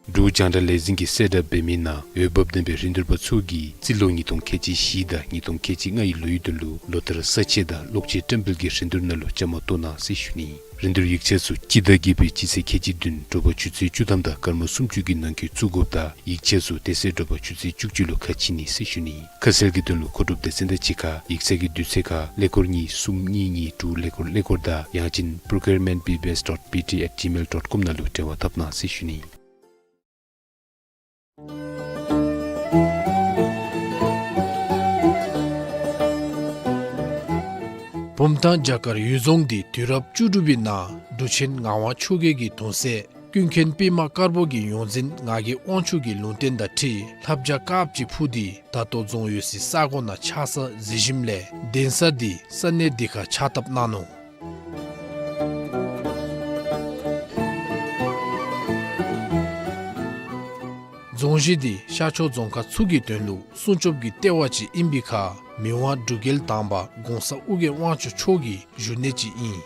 འབྲུག་རྒྱང་བསྒྲགས་ལས་འཛིན་གྱིས་གསལ་བསྒྲགས་འབད་མི་ནང་འོས་འབབ་ལྡན་པའི་རིན་བསྡུར་པ་ཚུ་གིས་རྩིས་ལོ་ཉིས་སྟོང་ཁལ་གཅིག་བཞི་དང་ཉིས་སྟོང་ཁལ་གཅིག་ལྔའི་ལོའི་དོན་ལུ་ལོ་ལྟར་ས་དཔྱད་དང་གློག་ཆས་བཀྲམ་སྤེལ་གྱི་རིན་བསྡུར་ནང་ལུ་བཅའ་མར་གཏོགས་གནང་ཟེར་ཞུ་ནི། རིན་བསྡུར་ཡིག་ཆ་ཚུ་སྤྱི་ཟླ་བརྒྱད་པའི་སྤྱི་ཚེས་ཁལ་གཅིག་བདུན་དྲོ་པ་ཆུ་ཚོད་བཅུ་ཐམ་དང་སྐར་མ་སུམ་ཅུ་གི་ནང་འཁོད་བཙུགས་དགོཔ་དང་ཡིག་ཆ་ཚུ་དེ་ཚེ་དྲོ་པ་ཆུ་ཚོད་བཅུ་གཅིག་ལུ་ཁ་ཕྱེ་ནི་ཟེར་ཞུ་ནི། ཁ་གསལ་གྱི་དོན་ལུ་མཁོ་སྒྲུབ་སྡེ་ཚན་དང་གཅིག་ཁར་ཡིག་ཚང་གི་དུས་ཚོད་ཁར་ཀླད་ཀོར་གཉིས་གསུམ་གཉིས་གཉིས་དྲུག་ཀླད་ཀོར་ཀླད་ཀོར་དང་ཡང་ཅིན་procurement B B S dot B T at gmail dot com ནང་ལུ་འབྲེལ་བ་འཐབ་གནང་ཟེར་ཞུ་ནི། བུམ་ཐང་བྱ་དཀར་གཡུལ་རྫོང་འདི་དུས་རབས་བཅུ་དྲུག་པའི་ནང་འབྲུག་ཆེན་ངག་དབང་ཆོས་རྒྱལ་གྱི་གདུང་སྲས་ཀུན་མཁྱེན་པདྨ་དཀར་པོ་གི་ཡོངས་འཛིན་ངག་གི་དབང་ཕྱུག་གི་ལུང་བསྟན་དང་འཁྲིལ་ལྷ་བྱ་དཀརཔོ་ཅིག་འཕུར་ཏེ་ད་ལྟོ་རྫོང་ཡོད་སའི་ས་གོ་ནང་ཆགས་ས་གཟིགས་ཞིནམ་ལས་གདན་ས་འདི་ས་གནས་འདི་ཁར་ཕྱག་བཏབ་གནང་ནུག། རྫོང་གཞི་འདི་ཤར་ཕྱོགས་རྫོང་ཁག་ཚུ་གི་དོན་ལུ་སྲུང་སྐྱོབ་ཀྱི་ལྟེ་བ་ཅིག་ཨིན་པའི་ཁར་མི་དབང་འབྲུག་རྒྱལ་དང་པ་གོང་ས་ཨོ་རྒྱན་དབང་ཕྱུག་མཆོག་གི་བཞུགས་གནས་ཅིག་ཨིན།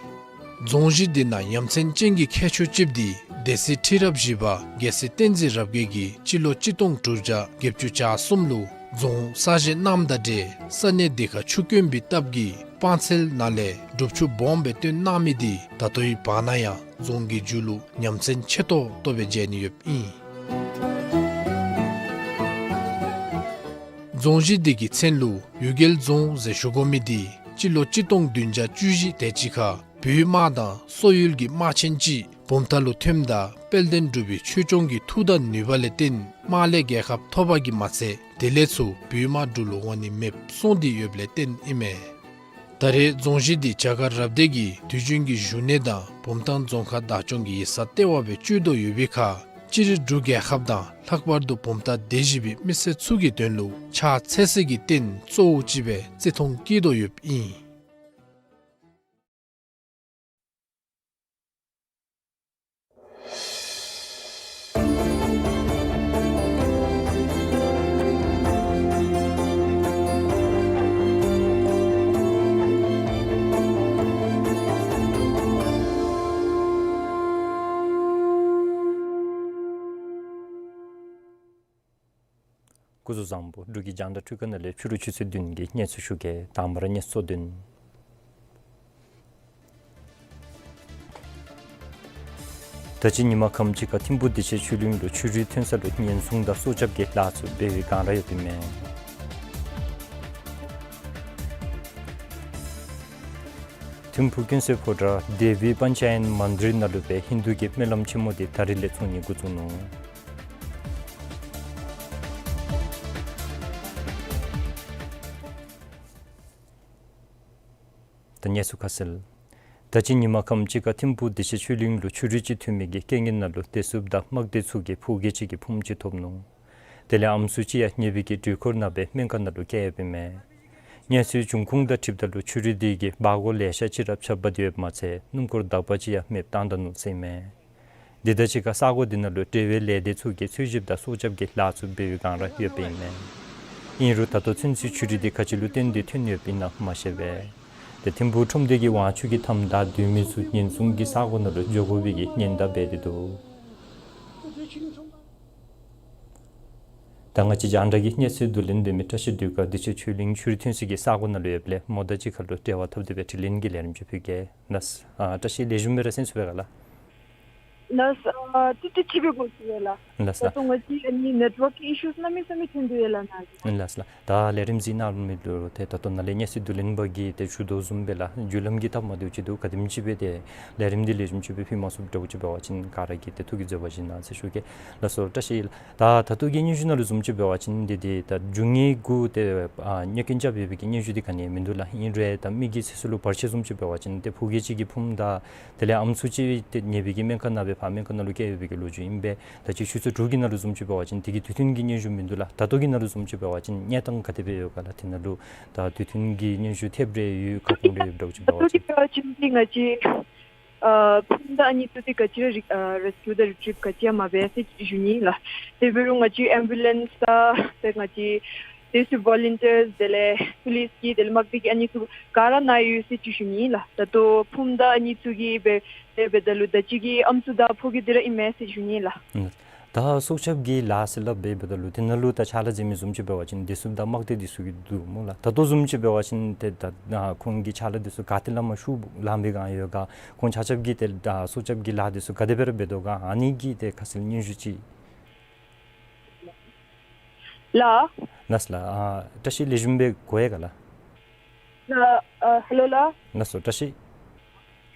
རྫོང་གཞི་འདི་ནང་ཡ་མཚན་ཅན་གྱི་ཁྱད་ཆོས་ཅིག་འདི་སྡེ་སྲིད་ཁྲི་རབས་བཞི་པ་རྒྱལ་སྲས་བསྟན་འཛིན་རབ་རྒྱས་ཀྱིས་སྤྱི་ལོ་གཅིག་སྟོང་དྲུག་བརྒྱ་བརྒྱད་ཅུ་གྱ་གསུམ་ལུ་རྫོང་གསར་བཞེངས་གནངམ་དང་འབྲེལ་ས་གནས་འདི་ཁར་ཆུ་དཀོན་པའི་སྟབས་ཀྱིས་སྤང་ཚལ་ནང་ལས་སྒྲུབ་ཆུ་སྦོམ་སྦེ་བཏོན་གནང་མི་འདི་ད་ལྟོའི་བར་ན་ཡང་རྫོང་གི་མཇུག་ལུ་ཡ་མཚན་ཆེ་ཏོག་ཏོ་སྦེ་མཇལ་ནི་ཡོདཔ་ཨིན། རྫོང་གཞི་འདི་གི་མཚན་ལུ་གཡུལ་རྒྱལ་རྫོང་ཟེར་ཞུ་དགོ་མི་འདི་སྤྱི་ལོ་གཅིག་སྟོང་བདུན་བརྒྱ་བཅུ་བཞི་དེ་ཅིག་ཁར་བོད་དམག་དང་སོག་ཡུལ་གྱི་དམག་ཆེན་ཅིག་བུམ་ཐང་ལུ་ཐོནམ་ད་དཔལ་ལྡན་འབྲུག་པའི་ཆོས་སྐྱོང་གི་མཐུ་དང་ནུས་པ་ལས་བརྟེན་དམག་ལས་རྒྱལ་ཁ་ཐོབ་པ་གིས་མ་ཚད་ དེ་ལས་ཚུར་བོད་དམག་འབྲུག་ལུ་འོང་ནི་མེདཔ་སོང་སྟེ་ཡོདཔ་ལས་བརྟེན་ཨིན་མས། ད་རེས་རྫོང་གཞི་འདི་རྒྱ་གར་རབ་སྡེ་གི་དུས་རྒྱུན་གྱི་བཞུགས་གནས་དང་བུམ་ཐང་རྫོང་ཁག་བདག་སྐྱོང་གི་ཡིག་ཚང་ལྟེ་བ་སྦེ་སྤྱོད་དོ་ཡོད་པའི་ཁར་སྤྱིར་འབྲུག་རྒྱལ་ཁབ་དང་ལྷག་པར་དུ་བུམ་ཐང་སྡེ་བཞི་པའི་མི་སེར་ཚུ་གི་དོན་ལུ་ཕྱག་འཚལ་སའི་རྟེན་གཙོ་བོ་ཅིག་སྦེ་བརྩི་མཐོང་བསྐྱེད་དོ་ཡོདཔ་ཨིན། སྐུ་གཟུགས་བཟང་པོ། འབྲུག་གི་རྒྱང་བསྒྲགས་འཕྲུལ་ཁང་ནང་ལས་ཕྱི་རུ་ཆུ་ཚོད་བདུན་གྱི་གནས་ཚུལ་ཞུ་གེ། དང་པ་ར་གནས་ཚུལ་བདུན། ད་ཅི་ཉིན་མ་ཁམས་ཅིག་ཁར་ཐིམ་ཕུག་བདེ་ཆེན་ཆོས་གླིང་ལུ་ཆུ་རུད་ཐོན་ས་ལུ་ཉེན་སྲུང་དང་སྲོག་སྐྱབས་ཀྱི་ལཱ་ཚུ་འབད་བའི་སྒང་ར་ཡོདཔ་ཨིན་མས། ཐིམ་ཕུག་ཀུན་གསལ་ཕོ་བྲང་དེ་བི་པཱན་ཅ་ཡན་མན་དིར་ནང་ལུ་སྦེ་ཧིན་དུ་གི་སྨོན་ལམ་ཆེན་མོ་འདི་ད་རིས་ལས་ཚོགས་ནི་འགོ་བཙུགས་ནུག། ད་གནས་ཚུལ་ཁ་གསལ། ད་ཅི་ཉིན་མ་ཁམས་ཅིག་ཁར་ཐིམ་ཕུག་བདེ་ཆེན་ཆོས་གླིང་ལུ་ཆུ་རུད་ཅིག་ཐོན་མི་གི་རྐྱེན་ངན་ནང་ལུ་བདེ་སྲུངཔ་དང་དམག་སྡེ་ཚུ་གིས་ཕོ་རྒས་ཅིག་གི་ཕུངམ་ཅིག་ཐོབ་ནུག། དེ་ལས་ཨམ་སྲུ་ཅིག་ཡང་ཉེ་བའི་གི་དུས་འཁོར་ནང་སྦེ་སྨན་ཁང་ནང་ལུ་བསྐྱལ་ཡོདཔ་ཨིན་མས། གནས་ཚུལ་འབྱུང་ཁུངས་དང་འཁྲིལཝ་ད་ལུ་ཆུ་རུད་འདི་གིས་སྦ་སྒོར་ལེ་ཤ་ཅིག་ར་ཕྱགས་འབག་སྟེ་ཡོདཔ་མ་ཚད་སྣུམ་འཁོར་དག་པ་ཅིག་ཡང་མེདཔ་བཏང་ད་ནུག་ཟེར་ཨིན་མས། དེ་དང་གཅིག་ཁར་ས་གོ་འདི་ནང་ལུ་འབྲེལ་བའི་ལས་སྡེ་ཚུ་གིས་འཚོལ་ཞིབ་དང་སྲོག་སྐྱབས་ཀྱི་ལཱ་ཚུ་འབད་བའི་སྒང་ར་ཡོདཔ་ཨིན་མས། ཨིན་རུང་ད་ལྟོ་ཚུན་ཚོད་ཆུ་རུད་འདི་ག་ཅི་ལུ་བརྟེན་ཏེ་ཐོན་ཡོདཔ་ཨིན་ན་མ་ཤེས་པས། ཏེ་ཐིམ་ཕུག་ཁྲོམ་སྡེ་གི་དབང་ཆ་གི་མཐའམ་བདའ་སྡོད་མི་ཚུ་ཉེན་སྲུང་གི་ས་གོ་ནང་ལུ་འགྱོ་དགོ་པའི་གི་ཉེན་བརྡ་འབད་དེ་འདུག། ད་ང་བཅས་རྒྱང་བསྒྲགས་ཀྱི་གནས་ཚུལ་བསྡུ་ལེན་འབད་མི་བཀྲ་ཤིས་སྒྲོལ་དཀར་བདེ་ཆེན་ཆོས་གླིང་ཆུ་རུད་ཐོན་སའི་གི་ས་གོ་ནང་ལུ་ཡོདཔ་ལས་མོ་དང་གཅིག་ཁར་ལུ་འབྲེལ་བ་འཐབ་སྟེ་སྦེ་དྲི་ལན་གྱི་ལས་རིམ་ཅིག་ཕུལ་གེ། ལགས། ཨ་བཀྲ་ཤིས་ལེགས་ཤོམ་སྦེ་ར་གསན་ཚུགས་པས་ག་ལགས། ལགས། ཨ་ཏིག་ཏིག་ཅིག་སྦེ་གོ་ཚུགས་པས་ལགས། ལགས་ལགས། ད་ལྟོ་ང་བཅས་ཨ་ནི་ནེཊ་ཝརཀ་ཨི་ཤུ་གནམ་མེད་ས་མེད་ཐོན་དོ་ཡོད་ལགས་ནཱ་གི། ལགས་ལགས། ད་ལས་རིམ་གཟིགས་གནང་མི་ལུ་ཏེ་ད་ལྟོ་ནཱ་ལས་གནས་ཚུལ་བསྡུ་ལེན་པ་གིས་ཏེ་ཞུ་དོ་བཟུམ་སྦེ་ལགས་བརྒྱུད་ལམ་གྱི་སྟབས་མ་བདེཝ་ཅིག་འདུག། ག་དེམ་ཅིག་སྦེ་ཏེ་ལས་རིམ་འདི་ལེགས་ཤོམ་ཅིག་སྦེ་ཕུལ་མ་ཚུགསཔ་འདྲཝ་ཅིག་འབད་བ་ཅིན་ག་ར་གིས་ཏེ་ཐུགས་ཀྱིས་བཟོད་པ་བཞེས་གནང་ཟེར་ཞུ་གེ། ལགས་སོ་བཀྲ་ཤིས་ལགས། ད་ད་ལྟོ་གི་སྙན་ཞུ་ནང་ལུ་བཟུམ་ཅིག་འབད་བ་ཅིན་འདི་འདི་ད་རྒྱུ་དངོས་གུ་ཏེ་ཨ་རྙོག་རྐྱེན་རྐྱབ་ཡོད་པའི་གི་སྙན་ཞུ་འདི་ག་ནི་ཡང་མིན་འདུག་ལགས། ཨིན་རུང་ད་མི་གི་ཚེ་སྲོག་ལུ་བར་ཆད་བཟུམ་ཅིག་འབད་བ་ཅིན་ཏེ་ཕོ་རྒས་ཅིག་གི་ཕུངམ་དང་དེ་ལས་ཨམ་སྲུ་ཅིག་ཏེ་ཉེ་བའི་གི་སྨན་ཁང་ནང་སྦེ་ཕར་སྨན་ཁང་ནང་ལུ་བསྐྱལ་ཡོད་པའི་གི་ལོ་རྒྱུས་ཨིན་པས། ད་ཅི་ཆུ་ཚོད་དྲུག་གི་ནང་ལུ་བཟུམ་ཅིག་འབད་བ་ཅིན་དེ་གི་དུས་མཐུན་གྱི་སྙན་ཞུ་མིན་འདུག་ལགས། ད་ལྟོ་གི་ནང་ལུ་བཟུམ་ཅིག་འབད་བ་ཅིན་གནས་སྟངས་ག་དེ་སྦེ་ཡོད་ག་ལགས། དེ་ནང་ལུ་ད་དུས་མཐུན་གྱི་སྙན་ཞུ་ཐེབས་རེ་ཡོད་ཁ་སྐོང་རེ་ཡོད་འདྲཝ་ཅིག་འབད་བ་ཅིན། ད་ལྟོ་གི་འབད་བ་ཅིན་འདི་ང་བཅས་ཨ་ཕུངམ་དང་ཨ་ནི་ཚུ་འདི་ག་ཅི་ར་རི་ཨ་རེསི་ཀིའུ་དང་རི་ཊི་རིབ་ག་ཅི་ཡང་མ་འབད་ཟེར་ཞུ་ནི་ལགས། དེ་འབད་རུང་ང་བཅས་ཨེམ་བུ་ལེནསི་དང་ཏེ་ང་བཅས་དེ་ཚུ་ཝོ་ལུན་ཊིརསི་དེ་ལས་པོ་ལིསི་གི་དེ་ལས་དམག་སྡེ་གི་ཨ་ནི་ཚུ་ག་ར་ནཱ་ཡོད་ཟེར་ཅིག་ཞུ་ནི་ལགས། ད་ལྟོ་ཕུངམ་དང་ཨ་ནི་ཚུ་གི་འབད་འབད་འབདཝ་ད་ལུ་ད་ཅི་གི་ཨམ་སྲུ་དང་ཕོ་རྒས་འདི་ར་ཨིན་མས་ཟེར་ཞུ་ནི་ལགས། ཨུམ། ད་སྲོག་སྐྱབས་ཀྱི་ལཱ་ཟེར་སླབ་འབད་འབདཝ་ད་ལུ་དེ་ནང་ལུ་ད་ཕྱག་ལཱ་མཛད་མི་བཟུམ་ཅིག་འབད་བ་ཅིན་བདེ་སྲུངཔ་དང་དམག་སྡེ་འདི་ཚུ་གི་འདུག་སྨོ་ལགས། ད་ལྟོ་བཟུམ་ཅིག་འབད་བ་ཅིན་ཏེ་ད་ཨ་ཁོང་གི་ཕྱག་ལཱ་འདི་ཚུ་ག་ཏེ་ལས་མར་ཤུགས་ལངམ་པའི་སྒང་ཡོད་ག། ཁོང་ཆ་ཁྱབ་ཀྱིས་ཏེ་ད་སྲོག་སྐྱབས་ཀྱི་ལཱ་འདི་ཚུ་ག་དེ་སྦེ་ར་འབད་དོ་ག། ཨ་ནི་གི་ཏེ་ཁ་གསལ་སྙན་ཞུ་ཅིག། ལགས། ལགས་ལགས། ཨ་བཀྲ་ཤིས་ལེགས་ཤོམ་སྦེ་གོ་ཡི་ག་ལགས། ལགས། ཨ་ཧེ་ལོ་ལགས། ལགས་སོ་བཀྲ་ཤིས།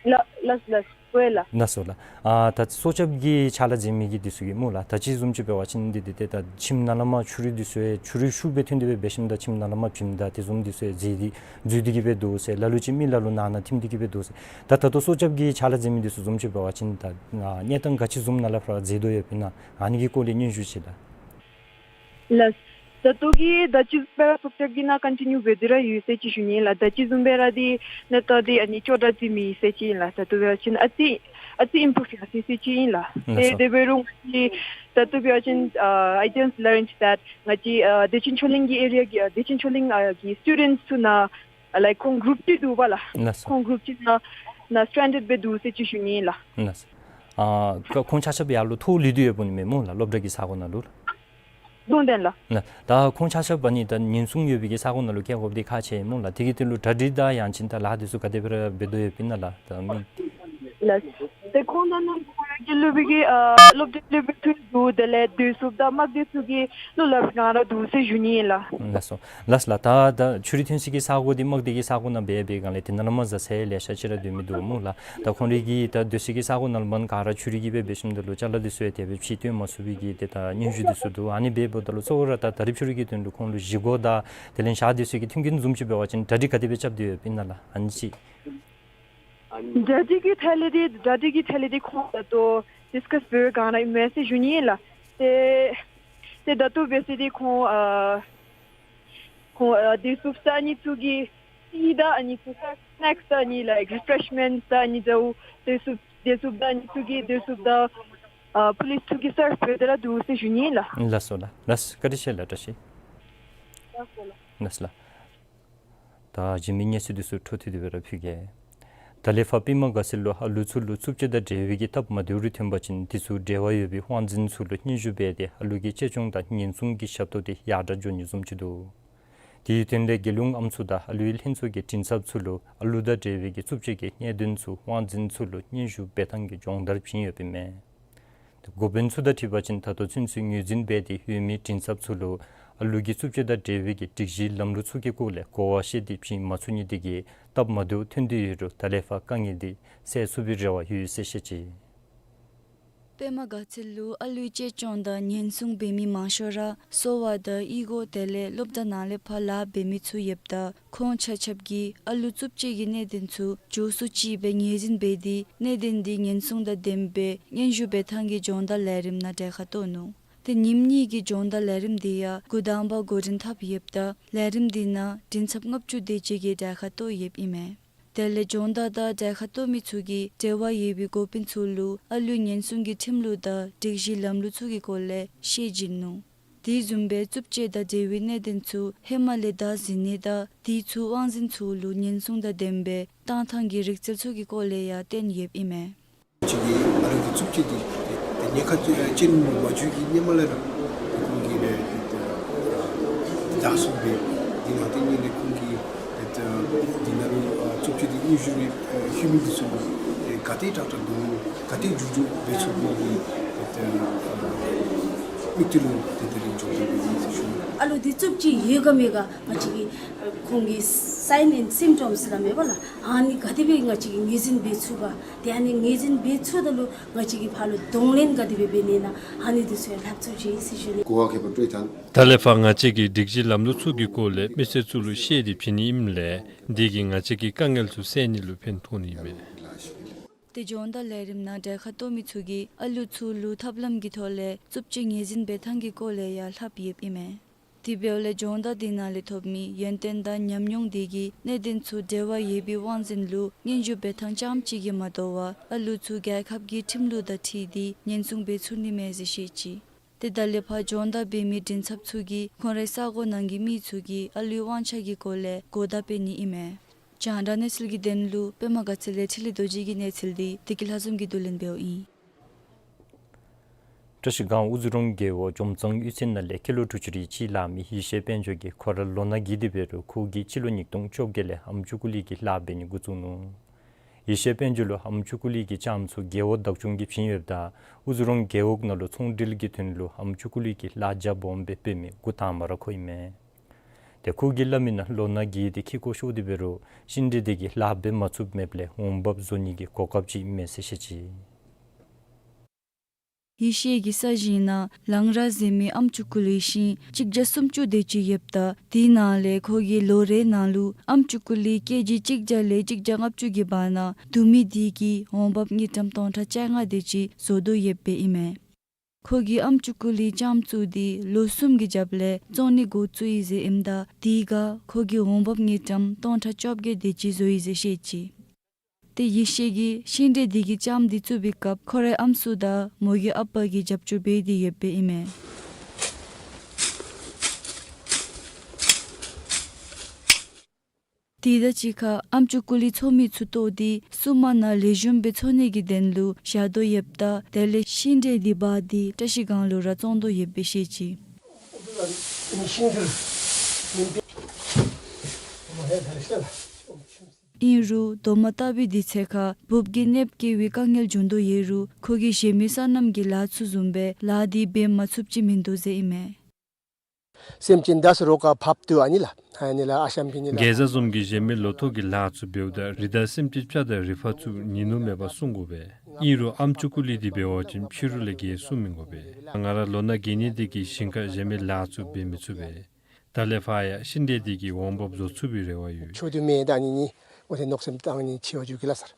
ལགས་ལགས་ལགས། གོ་ཡི་ལགས། ལགས་སོ་ལགས། ཨ་ད་སྲོག་སྐྱབས་ཀྱི་ཕྱག་ལཱ་མཛད་མི་གི་འདི་ཚུ་གིས་སྨོ་ལགས། ད་ཅི་བཟུམ་ཅིག་འབད་བ་ཅིན་འདི་འདི་ཏེ་ད་ཁྱིམ་ནང་ལས་མར་ཆུ་རུད་འདི་ཚུ་ཡང་ཆུ་རུད་ཤུགས་སྦེ་ཐོན་ཏེ་སྦེ་འབད་ཞིནམ་ད་ཁྱིམ་ནང་ལས་མར་བྱེམ་དང་དེ་བཟུམ་འདི་ཚུ་ཡང་འཛུལ་ཏེ་འཛུལ་ཏེ་གི་སྦེ་འདུག་ཟེར། ལ་ལུ་ཅིག་མི་ལ་ལུ་ནང་ན་ཐིམ་སྟེ་གི་སྦེ་འདུག་ཟེར། ད་ད་ལྟོ་སྲོག་སྐྱབས་ཀྱི་ཕྱག་ལཱ་མཛད་མི་འདི་ཚུ་བཟུམ་ཅིག་འབད་བ་ཅིན་ད་གནས་སྟངས་ག་ཅི་བཟུམ་ནང་ལས་ཕར་འཛུལ་དོ་ཡོདཔ་ཨིན་ན་ཨ་ནི་གི་སྐོར་ལས་སྙན་ཞུ་ཅིག་ལགས། ལགས། ད་ལྟོ་གི་ད་ཅི་བཟུམ་སྦེ་ར་སྲོག་སྐྱབས་ཀྱིས་ནཱ་ཀོན་ཊི་ནིའུ་འབད་དེ་ར་ཡོད་ཟེར་ཅིག་ཞུ་ནི་ལགས། ད་ཅི་བཟུམ་སྦེ་ར་འདི་གནས་སྟངས་འདི་ཨ་ནི་སྐྱོ་དྲགས་ཅིག་མེད་ཟེར་ཅིག་ཨིན་ལགས། ད་ལྟོ་འབད་བ་ཅིན་ཨ་ཙི་ཨ་ཙི་ཨིམ་པུ་རུབ་ཡར་སི་སི་ཅིག་ཨིན་ལགས། ལགས་སོ། དེ་དེ་འབད་རུང་ང་བཅས་ད་ལྟོ་འབད་བ་ཅིན་ཨ་I just learned that ང་བཅས་ཨ་བདེ་ཆེན་ཆོས་གླིང་གི་ཨེ་རི་ཡ་གི་ཨ་བདེ་ཆེན་ཆོས་གླིང་ཨ་གི་སི་ཊུ་ཌེནཊསི་ཚུ་ནང་ཨ་ལའིཀ་ཁོང་གུ་རུབ་ཅིག་འདུག་པ་ལགས། ལགས་སོ། ཁོང་གུ་རུབ་ཅིག་ནང་ནཱ་སི་ཊེན་ཌརཌ་སྦེ་འདུག་ཟེར་ཅིག་ཞུ་ནི་ལགས། ལགས་སོ། ཨ་ཁོང་ཆ་ཁྱབ་ཡར་ལུ་ཐོག་ལུས་ཏེ་ཡོདཔ་ཨིན་མས་སྨོ་ལགས། སློབ་གྲྭ་གི་ས་གོ་ནང་ལུ་ལགས། གདོང་ལྡན་ལགས། ལགས། ད་ཁོང་ཆ་ཁྱབ་ཨ་ནི་ད་ཉེན་སྲུང་ཡོད་པའི་གི་ས་གོ་ནང་ལུ་བསྐྱལ་དགོཔ་འདི་ཁག་ཆེ་སྨོ་ལགས། དེ་གི་དོན་ལུ་གྲ་སྒྲིག་དང་ཡང་ཅིན་ད་ལཱ་འདི་ཚུ་ག་དེ་སྦེ་ར་འབད་དོ་ཡོདཔ་ཨིན་ན་ལགས། ད་མི་ལགས། ཏེ་ཁོང་དང་ནང་ཁོང་ར་ སློབ་དཔོན་གྱི་ཨ་སློབ་གྲྭ་སློབ་དཔོན་ཚུ་འདུག། དེ་ལས་སྡོད་སྲུབ་དང་དམག་སྡེ་ཚུ་གི་གླུ་ལག་པའི་སྒང་ར་འདུག་ཟེར་ཞུ་ནི་ཨིན་ལགས། ལགས་སོ། ལགས་ལགས། ད་ད་ཆུ་རུད་ཐོན་སའི་གི་ས་གོ་འདི་དམག་སྡེ་གི་ས་གོ་ནང་འབད་བའི་སྒང་ལས་དེ་ནང་ལུ་མ་ཟ་ཚེ་ལེ་ཤ་ཅིག་ར་སྡོད་མི་འདུག་སྨོ་ལགས། ད་ཁོང་རའི་གི་ད་སྡོད་སའི་གི་ས་གོ་ནང་ལུ་མ་ག་ར་ཆུ་རུད་ཀྱིས་སྦེ་འབད་ཞིནམ་ད་ལུ་ཅ་ལ་འདི་ཚུ་ཡང་དེ་སྦེ་ཕྱེ་བཏོན་མ་ཚུགས་པའི་གི་ཏེ་ད་སྙན་ཞུ་འདི་ཚུ་འདུག། ཨ་ནི་འབདཝ་ད་ལུ་གཙོ་བོ་ར་ད་ད་རིས་ཕྱི་རུ་གི་དོན་ལུ་ཁོང་ལུ་བཞེས་སྒོ་དང་དེ་ལས་ཞག་སྡོད་སའི་གི་མཐུན་རྐྱེན་བཟུམ་ཅིག་འབད་བ་ཅིན་གྲ་སྒྲིག་ག་དེ་སྦེ་རྐྱབ་སྟེ་ཡོདཔ་ཨིན་ན་ལགས། ཨ་ནི་ཅིག། གྲ་སྒྲིག་གི་ཐད་ལས་འདི་གྲ་སྒྲིག་གི་ཐད་ལས་འདི་ཁོང་ད་ལྟོ་ཌིསི་ཀཱསི་འབད་བའི་སྒང་ར་ཨིན་མས་ཟེར་ཞུ་ནི་ཨིན་ལགས། ཏེ་ཏེ་ད་ལྟོ་འབད་ས་འདི་ཁོང་ཨ་ཁོང་ཨ་སྡོད་སྲུབ་ས་ཨ་ནི་ཚུ་གི་ཏེ་ད་ཨ་ནི་ཚུ་ས་སི་ནེཀསི་ད་ཨ་ནི་ལཱའིཀ་རི་ཕེ་རེཤ་མེནཊསི་ད་ཨ་ནི་ད་ཨུ་སྡོད་སྲུབ་སྡོད་སྲུབ་ད་ཨ་ནི་ཚུ་གི་སྡོད་སྲུབ་ད་ཨ་པུ་ལིསི་ཚུ་གིས་སརབ་འབད་དེ་ར་འདུག་ཟེར་ཞུ་ནི་ཨིན་ལགས། ལགས་སོ་ལགས། ལགས་བཀའ་དྲིན་ཆེ་ལགས། བཀྲ་ཤིས། ལགས་སོ་ལགས། ལགས་སོ་ལགས། ད་གཞན་མི་གནས་ཚུལ་འདི་ཚུ་འཕྲོ་མཐུད་དེ་སྦེ་ར་ཕུལ་གེ། ད་ལས་ཕར་པདྨ་དགའ་ཚལ་ལུ་ཨ་ལུ་ཚུ་ལུ་རྩུབ་སྤྱོད་དང་འབྲེལ་བའི་གི་སྟབས་མ་བདེཝ་རེ་ཐོན་པ་ཅིན་དེ་ཚུ་འབྲེལ་བ་ཡོད་པའི་དབང་འཛིན་ཚུ་ལུ་སྙན་ཞུ་འབད་དེ་ཨ་ལུ་གི་གཅེས་སྐྱོང་དང་ཉེན་སྲུང་གི་ཞབས་ཏོག་དེ་ཡར་དྲག་འགྱོ་ནི་བཟུམ་ཅིག་འདུག། དེའི་དོན་ལས་རྒྱལ་ཡོངས་ཨམ་སྲུ་དང་ཨ་ལུའི་ལྷན་ཚོགས་ཀྱི་མགྲིན་ཚབ་ཚུ་ལུ་ཨ་ལུ་དང་འབྲེལ་བའི་གི་རྩུབ་སྤྱོད་ཀྱི་གནད་དོན་ཚུ་དབང་འཛིན་ཚུ་ལུ་སྙན་ཞུ་འབད་ཐངས་ཀྱི་སྦྱོང་བརྡར་བྱིན་ཡོདཔ་ཨིན་མས། འགོ་དཔོན་ཚུ་དང་འཁྲིལ་བ་ཅིན་ད་ལྟོ་ཚུན་ཚོད་ངོས་འཛིན་འབད་དེ་ཡོད་མི་མགྲིན་ཚབ་ཚུ་ལུ་ཨ་ལུ་གི་རྩུབ་སྤྱོད་དང་འབྲེལ་བའི་གི་སྒྲིག་གཞི་ལམ་ལུགས་ཚུ་གི་སྐོར་ལས་གོ་བ་བཤད་དེ་བྱིན་མ་ཚུགས་ནི་དེ་གིས་སྟབས་མ་བདེཝ་ཐོན་ཏེ་ཡོད་རུང་ད་ལས་ཕར་དཀའ་ངལ་འདི་སེལ་ཚུགས་པའི་རེ་བ་ཡོད་ཟེར་བཤད་ཅི། པདྨ་དགའ་ཚལ་ལུ་ཨ་ལུའི་གཅེས་སྐྱོང་དང་ཉེན་སྲུང་འབད་མི་མང་ཤོས་ར་གསོ་བ་དང་གཡུས་སྒོ་དེ་ལས་སློབ་གྲྭ་ནང་ལས་ཕར་ལཱ་འབད་མི་ཚུ་ཡོདཔ་ད་ཁོང་ཆ་ཁྱབ་ཀྱིས་ཨ་ལུ་རྩུབ་སྤྱོད་ཀྱི་གནད་དོན་ཚུ་མགྱོགས་སུ་ཅིག་སྦེ་ངོས་འཛིན་འབད་དེ་གནད་དོན་འདི་ཉེན་སྲུང་དང་ལྡནམ་སྦེ་སྙན་ཞུ་འབད་ཐངས་ཀྱི་སྦྱོང་བརྡར་ལས་རིམ་ནང་གྲལ་ཁར་གཏོགས་ནུག། ཏེ་ཉིནམ་གཉིས་ཀྱི་སྦྱོང་བརྡར་ལས་རིམ་འདི་ཡང་འགོ་དང་པ་འགོ་འདྲེན་འཐབ་ཡོདཔ་ད་ལས་རིམ་འདི་ནང་མགྲིན་ཚབ་ལྔ་བཅུ་དེ་ཅིག་གིས་གྲལ་ཁར་གཏོགས་ཡོདཔ་ཨིན་མས། དེ་ལས་སྦྱོང་བརྡར་དང་གྲལ་ཁར་གཏོགས་མི་ཚུ་གིས་འབྲེལ་བ་ཡོད་པའི་འགོ་དཔོན་ཚུ་ལུ་ཨ་ལུའི་ཉེན་སྲུང་གི་ཁྲིམས་ལུགས་དང་སྒྲིག་གཞི་ལམ་ལུགས་ཚུ་གི་སྐོར་ལས་བཤད་བྱིན་ནུག། དེ་བཟུམ་སྦེ་རྩུབ་སྤྱོད་དང་འབྲེལ་བའི་གནད་དོན་ཚུ་ཧེ་མ་ལས་བདའ་ཟུན་ནི་དང་དེ་ཚུ་དབང་འཛིན་ཚུ་ལུ་ཉེན་སྲུང་དང་ལྡནམ་སྦེ་བཏང་ཐངས་ཀྱི་རིག་རྩལ་ཚུ་གི་སྐོར་ལས་ཡང་སྟོན་ཡོདཔ་ཨིན་མས། ཅིག་གིས་ཨ་ལུ་གི་རྩུབ་སྤྱོད་འདི་ཏེ་ཉེན་ཁ་ཅན་མ་བྱུང་གི་ཧེ་མ་ལས་ར་ཁོང་གིས་ར་ཏེ་བདའ་ཟུན་སྦེ་འདི་ནང་ཏེ་ཉིནམ་ལས་ཁོང་གིས་ཏེ་འདི་ནང་ལུ་རྩུབ་སྤྱོད་འདི་དངོས་བྱུང་གི་ཧེ་མ་འདི་ཚུ་ལུ་ཏེ་ག་དེ་དྲག་དྲག་འདུག་ག་དེ་མགྱོགས་མགྱོགས་འབད་ཚུགས་པའི་གི་ཏེ་མིག་ཏོ་ལུ་ཏེ་དེ་རིགས་འགྱོ་དགོ་པས་ཟེར་ཞུ་ནི། ཨ་ལུ་འདི་རྩུབ་སྤྱོད་ཡོད་ག་མེད་ག་ང་བཅས་ཀྱིས་ཁོང་གི་sign and symptoms ལ་མེད་པ་ལགས། ཨ་ནི་ག་དེ་སྦེ་ང་བཅས་ཀྱིས་ངོས་འཛིན་འབད་ཚུགས་ག། ཏེ་ཨ་ནི་ངོས་འཛིན་འབད་ཚུགས་ད་ལུ་ང་བཅས་ཀྱིས་ཕར་ལུ་གདོང་ལེན་ག་དེ་སྦེ་འབད་ནི་ཨིན་ན་ཨ་ནི་འདི་ཚུ་ཡང་སླབ་ཚུགས་ཅི་ཟེར་ཞུ་ནི། གོ་བ་ཁེ་པ་སྤྲོད་ཐངས། ད་ལས་ཕར་ང་བཅས་ཀྱིས་སྒྲིག་གཞི་ལམ་ལུགས་ཚུ་གི་སྐོར་ལས་མི་སེར་ཚུ་ལུ་བཤད་དེ་བྱིན་ནི་ཨིནམ་ལས་འདི་གིས་ང་བཅས་ཀྱི་དཀའ་ངལ་ཚུ་སེལ་ནི་ལུ་ཕན་ཐོགས་ནི་ཨིན་མས། ཏེ་སྦྱོང་བརྡར་ལས་རིམ་ནང་གྲལ་ཁར་གཏོགས་མི་ཚུ་གིས་ཨ་ལུ་ཚུ་ལུ་ཐབས་ལམ་གྱི་ཐོག་ལས་རྩུབ་སྤྱོད་ངོས་འཛིན་འབད་ཐངས་ཀྱི་སྐོར་ལས་ཡང་སླབ་ཡོདཔ་ཨིན་མས། དེ་འབདཝ་ལས་སྦྱོང་བརྡར་འདི་ནང་ལས་ཐོབ་མི་ཡོན་ཏན་དང་ཉམས་མྱོང་འདི་གིས་གནད་དོན་ཚུ་འབྲེལ་བ་ཡོད་པའི་དབང་འཛིན་ལུ་སྙན་ཞུ་འབད་ཐངས་རྐྱངམ་གཅིག་གིས་མ་དོ་བར་ཨ་ལུ་ཚུ་རྒྱལ་ཁབ་ཀྱི་ཁྲིམས་ལུགས་དང་འཁྲིལ་ཏེ་ཉེན་སྲུང་འབད་ཚུགས་ནི་མས་ཟེར་བཤད་ཅི། ཏེ་ད་ལས་ཕར་སྦྱོང་བརྡར་འབད་མི་མགྲིན་ཚབ་ཚུ་གིས་ཁོང་རའི་ས་གོ་ནང་གི་མི་ཚུ་གིས་ཨ་ལུའི་དབང་ཆ་གི་སྐོར་ལས་གོ་བརྡ་སྤེལ་ནི་ཨིན་མས། རྒྱང་བསྒྲགས་གནས་ཚུལ་གྱི་དོན་ལུ་པདྨ་དགའ་ཚལ་ལས་འཕྲིན་ལས་རྡོ་རྗེ་གི་གནས་ཚུལ་འདི་བདེ་སྐྱིད་ལྷ་འཛོམས་ཀྱིས་བསྡུ་ལེན་འབདཝ་ཨིན། བཀྲ་ཤིས་སྒང་དབུ་རྫི་རོང་རྒེད་འོག་འཇོམས་གཙང་གཡུས་ཚན་ནང་ལས་སྐྱེས་ལོ་དྲུག་ཅུ་རེ་གཅིག་ལང་མི་ཡེ་ཤེས་དཔལ་འབྱོར་གྱིས་ཁོ་ར་ལོ་ན་རྒས་ཏེ་འབད་རུང་ཁོ་གིས་སྤྱི་ལོ་ཉིས་སྟོང་བཅོ་བརྒྱད་ལས་ཨམ་ཅུ་ཀུ་ལི་གི་ལཱ་འབད་ནི་འགོ་བཙུགས་ནུག། ཡེ་ཤེས་དཔལ་འབྱོར་ལུ་ཨམ་ཅུ་ཀུ་ལི་གི་ལྕངམ་ཚུ་རྒེད་འོག་བདག་སྐྱོང་གིས་བྱིན་ཡོདཔ་ད་དབུ་རྫི་རོང་རྒེད་འོག་ནང་ལུ་ཚོང་འབྲེལ་གྱི་དོན་ལུ་ཨམ་ཅུ་ཀུ་ལི་གི་ལཱ་རྒྱ་སྦོམ་སྦེ་འབད་མི་འགོ་དང་པ་ར་ཁོ་ཨིན་མས། ཏེ་ཁོ་གིས་སླབ་མི་ནང་ལོ་ན་རྒས་ཏེ་ཁྱི་གོ་ཤོར་ཏེ་འབད་རུང་ཤིང་འབྲས་དེ་གིས་ལཱ་འབད་མ་ཚུགསཔ་མེདཔ་ལས་འོང་འབབ་བཟོ་ནི་གི་གོ་སྐབས་ཅིག་མེད་ཟེར་བཤད་ཅི། ཡེ་ཤེས་ཀྱི་ས་ཞིང་ནང་ལང་ར་ཟེར་མི་ཨམ་ཅུ་ཀུ་ལི་ཤིང་གཅིག་བརྒྱ་སུམ་ཅུ་དེ་ཅིག་ཡོདཔ་ད་དེའི་ནང་ལས་ཁོ་གིས་ལོ་རེ་ནང་ལུ་ཨམ་ཅུ་ཀུ་ལི་ཀེ་ཇི་གཅིག་བརྒྱ་ལས་གཅིག་བརྒྱ་ལྔ་བཅུ་གི་བར་ན་བསྡུ་མི་དེ་གིས་འོང་འབབ་དངུལ་ཀྲམ་སྟོང་ཕྲག་བཅོ་ལྔ་དེ་ཅིག་བཟོ་དོ་ཡོདཔ་ཨིན་མས། ཁོ་གིས་ཨམ་ཅུ་ཀུ་ལི་ལྕངམ་བཙུགས་ཏེ་ལོ་གསུམ་གྱི་རྒྱབ་ལས་བཙོང་ནི་འགོ་བཙུགས་ཡི་ཟེར་ཨིནམ་ད་དེ་ག་ཁོ་གིས་འོང་འབབ་དངུལ་ཀྲམ་སྟོང་ཕྲག་བཅོ་བརྒྱད་དེ་ཅིག་བཟོ་ཡི་ཟེར་བཤད་ཅི། ཏེ་ཡེ་ཤེས་ཀྱིས་ཤིང་འབྲས་དེ་གི་ལྕངམ་དེ་བཙུགས་པའི་སྐབས་ཁོ་རའི་ཨམ་སྲུ་དང་མོ་གི་ཨ་པ་གིས་རྒྱབ་སྐྱོར་འབད་དེ་ཡོདཔ་ཨིན་མས། དེ་དང་གཅིག་ཁར་ཨམ་ཅུ་ཀུ་ལི་འཚོ་མི་ཚུ་བཏོག་སྟེ་སྲུང་མ་ནང་ལེགས་ཤོམ་སྦེ་འཚོ་ནི་གི་དོན་ལུ་བཞག་དོ་ཡོདཔ་ད་དེ་ལས་ཤིང་འབྲས་དེ་འབག་སྟེ་བཀྲ་ཤིས་སྒང་ལུ་ར་བཙོང་དོ་ཡོདཔ་སྦེ་བཤད་ཅི། ཨིན་རུང་རྡོག་མ་ལྟ་བུའི་དུས་ཚོད་ཁར་འབུབ་ཀྱི་གནོདཔ་བཀལ་བའི་དཀའ་ངལ་བྱུང་དོ་ཡོད་རུང་ཁོ་གིས་གཞན་མི་སོ་ནམ་གྱི་ལཱ་ཚུ་བཟུམ་སྦེ་ལཱ་འདི་འབད་མ་ཚུགསཔ་ཅིག་མིན་འདུག་ཟེར་ཨིན་མས། སེམས་ཅན་དག་ས་རོགས་ཀ་ཕབ་ཏུ་ཨ་ནི་ལགས། ཨ་ནི་ལགས་ཨ་ཤམ་ཕི་ནི་ལགས། རྒྱལ་བཟའ་བཟུམ་གྱིས་གཞན་མི་ལོ་ཐོག་གི་ལཱ་ཚུ་འབདཝ་ད་རི་དྭགས་སེམས་ཅན་སྤྱ་དང་རི་ཕག་ཚུ་ཉིན་ནུབ་མེད་པར་སྲུང་དགོ་པས། ཨིན་རུང་ཨམ་ཅུ་ཀུ་ལི་འདི་འབད་བ་ཅིན་ཕྱི་རུ་ལས་རྒྱལ་སྲུང་མི་དགོ་པས། ང་ར་ལོ་ན་རྒས་ནི་འདི་གིས་ཞིང་ཁ་གཞན་མི་ལཱ་ཚུ་འབད་མི་ཚུགས་པས། ད་ལས་ཕར་ཡང་ཤིང་འབྲས་འདི་གི་འོང་འབབ་བཟོ་ཚུགས་པའི་རེ་བ་ཡོད། ཆོས་དུ་མེད་ད་ནི་ནི། འོ་དེ་མནོ་བསམ་བཏང་ནི་ཆེ་བ་འགྱོ་གི་ལགས་སར།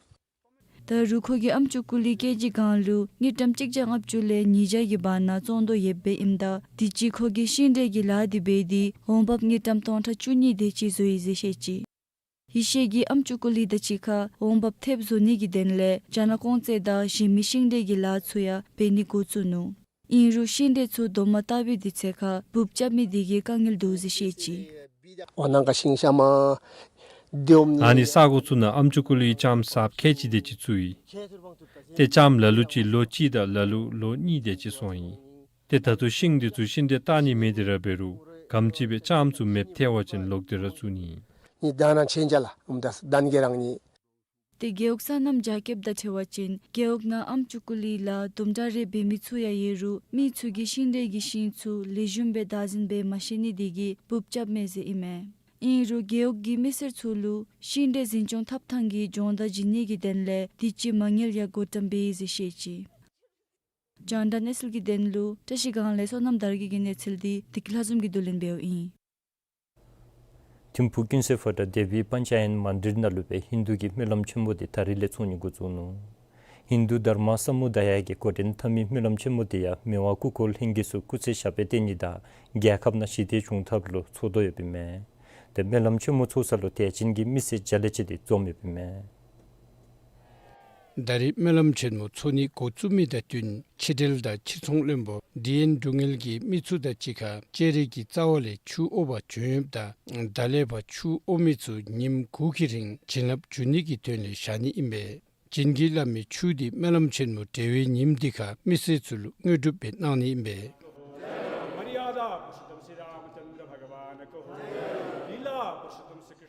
ད་རུང་ཁོ་གིས་ཨམ་ཅུ་ཀུ་ལི་ཀེ་ཇི་གང་ལུ་དངུལ་ཀྲམ་གཅིག་བརྒྱ་ལྔ་བཅུ་ལས་ཉིས་བརྒྱ་གི་བར་ན་བཙོང་དོ་ཡོདཔ་ཨིནམ་ད་དུས་ཅི་ཁོ་གིས་ཤིང་འབྲས་ཀྱི་ལཱ་འདི་འབད་དེ་འོང་འབབ་དངུལ་ཀྲམ་སྟོང་ཕྲག་བཅུ་གཉིས་དེ་ཅིག་བཟོ་ཡི་ཟེར་བཤད་ཅི། ཡེ་ཤེས་ཀྱིས་ཨམ་ཅུ་ཀུ་ལི་དང་གཅིག་ཁར་འོང་འབབ་ཐེབས་བཟོ་ནི་གི་དོན་ལས་ཅ་ན་ཀོང་ཙེ་དང་གཞན་མི་ཤིང་འབྲས་ཀྱི་ལཱ་ཚུ་ཡང་འབད་ནི་འགོ་བཙུགས་ནུག། ཨིན་རུང་ཤིང་འབྲས་ཚུ་རྡོག་མ་ལྟ་བུའི་དུས་ཚོད་ཁར་འབུབ་རྐྱབ་མི་འདི་གིས་དཀའ་ངལ་འདུག་ཟེར་བཤད་ཅི། འོ་ནང་ག་ཤིང་ཤ་མ་དེ་འོང་ནི། ཨ་ནི་ས་གོ་ཚུ་ནང་ཨམ་ཅུ་ཀུ་ལིའི་ལྕངམ་གསརཔ་ཁལ་གཅིག་དེ་ཅིག་བཙུགས་ཡི། ཏེ་ལྕངམ་ལ་ལུ་ཅིག་ལོ་གཅིག་དང་ལ་ལུ་ལོ་གཉིས་དེ་ཅིག་སོང་ཡི། ཏེ་ད་ལྟོ་ཤིང་འདི་ཚུ་ཤིང་འབྲས་བཏགས་ནི་མེད་དེ་ར་འབད་རུང་ག་དེམ་ཅིག་སྦེ་ལྕངམ་ཚུ་མེདཔ་ཐལ་བ་ཅིན་ལོག་སྟེ་ར་བཙུགས་ནི། ནི་ད་ནང་ཆེན་ཇ་ལགས་འོངམ་ད་ཟླ་འགོ་རང་ནི། ཏེ་རྒེད་འོག་སོ་ནམ་རྒྱ་སྐྱེདཔ་དང་འཁྲིལ་བ་ཅིན་རྒེད་འོག་ནང་ཨམ་ཅུ་ཀུ་ལིའི་ལཱ་དུམ་གྲ་རེ་འབད་མི་ཚུ་ཡང་ཡོད་རུང་མི་ཚུ་གིས་ཤིང་འབྲས་ཀྱི་ཤིང་ཚུ་ལེགས་ཤོམ་སྦེ་བདག་འཛིན་འབད་མ་ཤེས་ནི་འདི་གིས་འབུབ་རྐྱབ་མས་ཟེར་ཨིན་མས། ཨིན་རུང་རྒེད་འོག་གི་མི་སེར་ཚུ་ལུ་ཤིང་འབྲས་འཛིན་སྐྱོང་ཐབས་ཐངས་ཀྱི་སྦྱོང་བརྡར་བྱིན་ནི་གི་དོན་ལས་དུས་ཅི་མ་དངུལ་ཡང་བགོ་བཀྲམ་འབད་ཡི་ཟེར་བཤད་ཅི། རྒྱང་བསྒྲགས་གནས་ཚུལ་གྱི་དོན་ལུ་བཀྲ་ཤིས་སྒང་ལས་སོ་ནམ་དར་རྒྱས་ཀྱི་གནས་ཚུལ་འདི་བདེ་སྐྱིད་ལྷ་འཛོམས་ཀྱིས་བསྡུ་ལེན་འབདཝ་ཨིན། ཐིམ་ཕུག་ཀུན་གསལ་ཕོ་བྲང་དེ་བི་པཉྩ་ཡན་མན་དིར་ནང་ལུ་སྦེ་ཧིན་དུ་གི་སྨོན་ལམ་ཆེན་མོ་འདི་ད་རིས་ལས་ཚོགས་ནི་འགོ་བཙུགས་ནུག། ཧིན་དུ་དྷརྨ་སཱ་མུ་དཱ་ཡ་གིས་འགོ་འདྲེན་འཐབ་མི་སྨོན་ལམ་ཆེན་མོ་འདི་ཡང་མི་དབང་སྐུ་འཁོར་ལྷན་རྒྱས་ཚུ་སྐུ་ཚེ་ཞབས་པད་བརྟན་ནི་དང་རྒྱལ་ཁབ་ནང་ཞི་བདེ་འབྱུང་ཐབས་ལུ་ཚོགས་དོ་ཡོདཔ་ཨིན་མས། ཏེ་སྨོན་ལམ་ཆེན་མོ་ཚོགས་ས་ལུ་དད་ཅན་གྱི་མི་སེར་བརྒྱ་ལས་ཅིག་འདི་འཛོམས་ཡོདཔ་ཨིན་མས། ད་རིས་སྨོན་ལམ་ཆེན་མོ་ཚོགས་ནི་འགོ་བཙུགས་མི་དང་བསྟུན་ཕྱི་འབྲེལ་དང་ཕྱིར་ཚོང་བློན་པོ་ཌི་ཨེན་འབྲུག་རྒྱལ་གྱི་མི་ཚུ་དང་གཅིག་ཁར་ལྕགས་རི་གི་རྩ་བ་ལས་ཆུ་དབོ་བར་བྱོན་ཡོདཔ་ད་ད་ལས་ཕར་ཆུ་དབོ་མི་ཚུ་ཉིནམ་དགུ་གི་རིང་བྱིན་རླབས་འཇུག་ནི་གི་དོན་ལས་བཞག་ནི་ཨིན་པས། བྱིན་གྱིས་བརླབས་མི་ཆུ་འདི་སྨོན་ལམ་ཆེན་མོ་གྲོལ་བའི་ཉིནམ་འདི་ཁར་མི་སེར་ཚུ་ལུ་དངོས་གྲུབ་སྦེ་གནང་ནི་ཨིན་པས།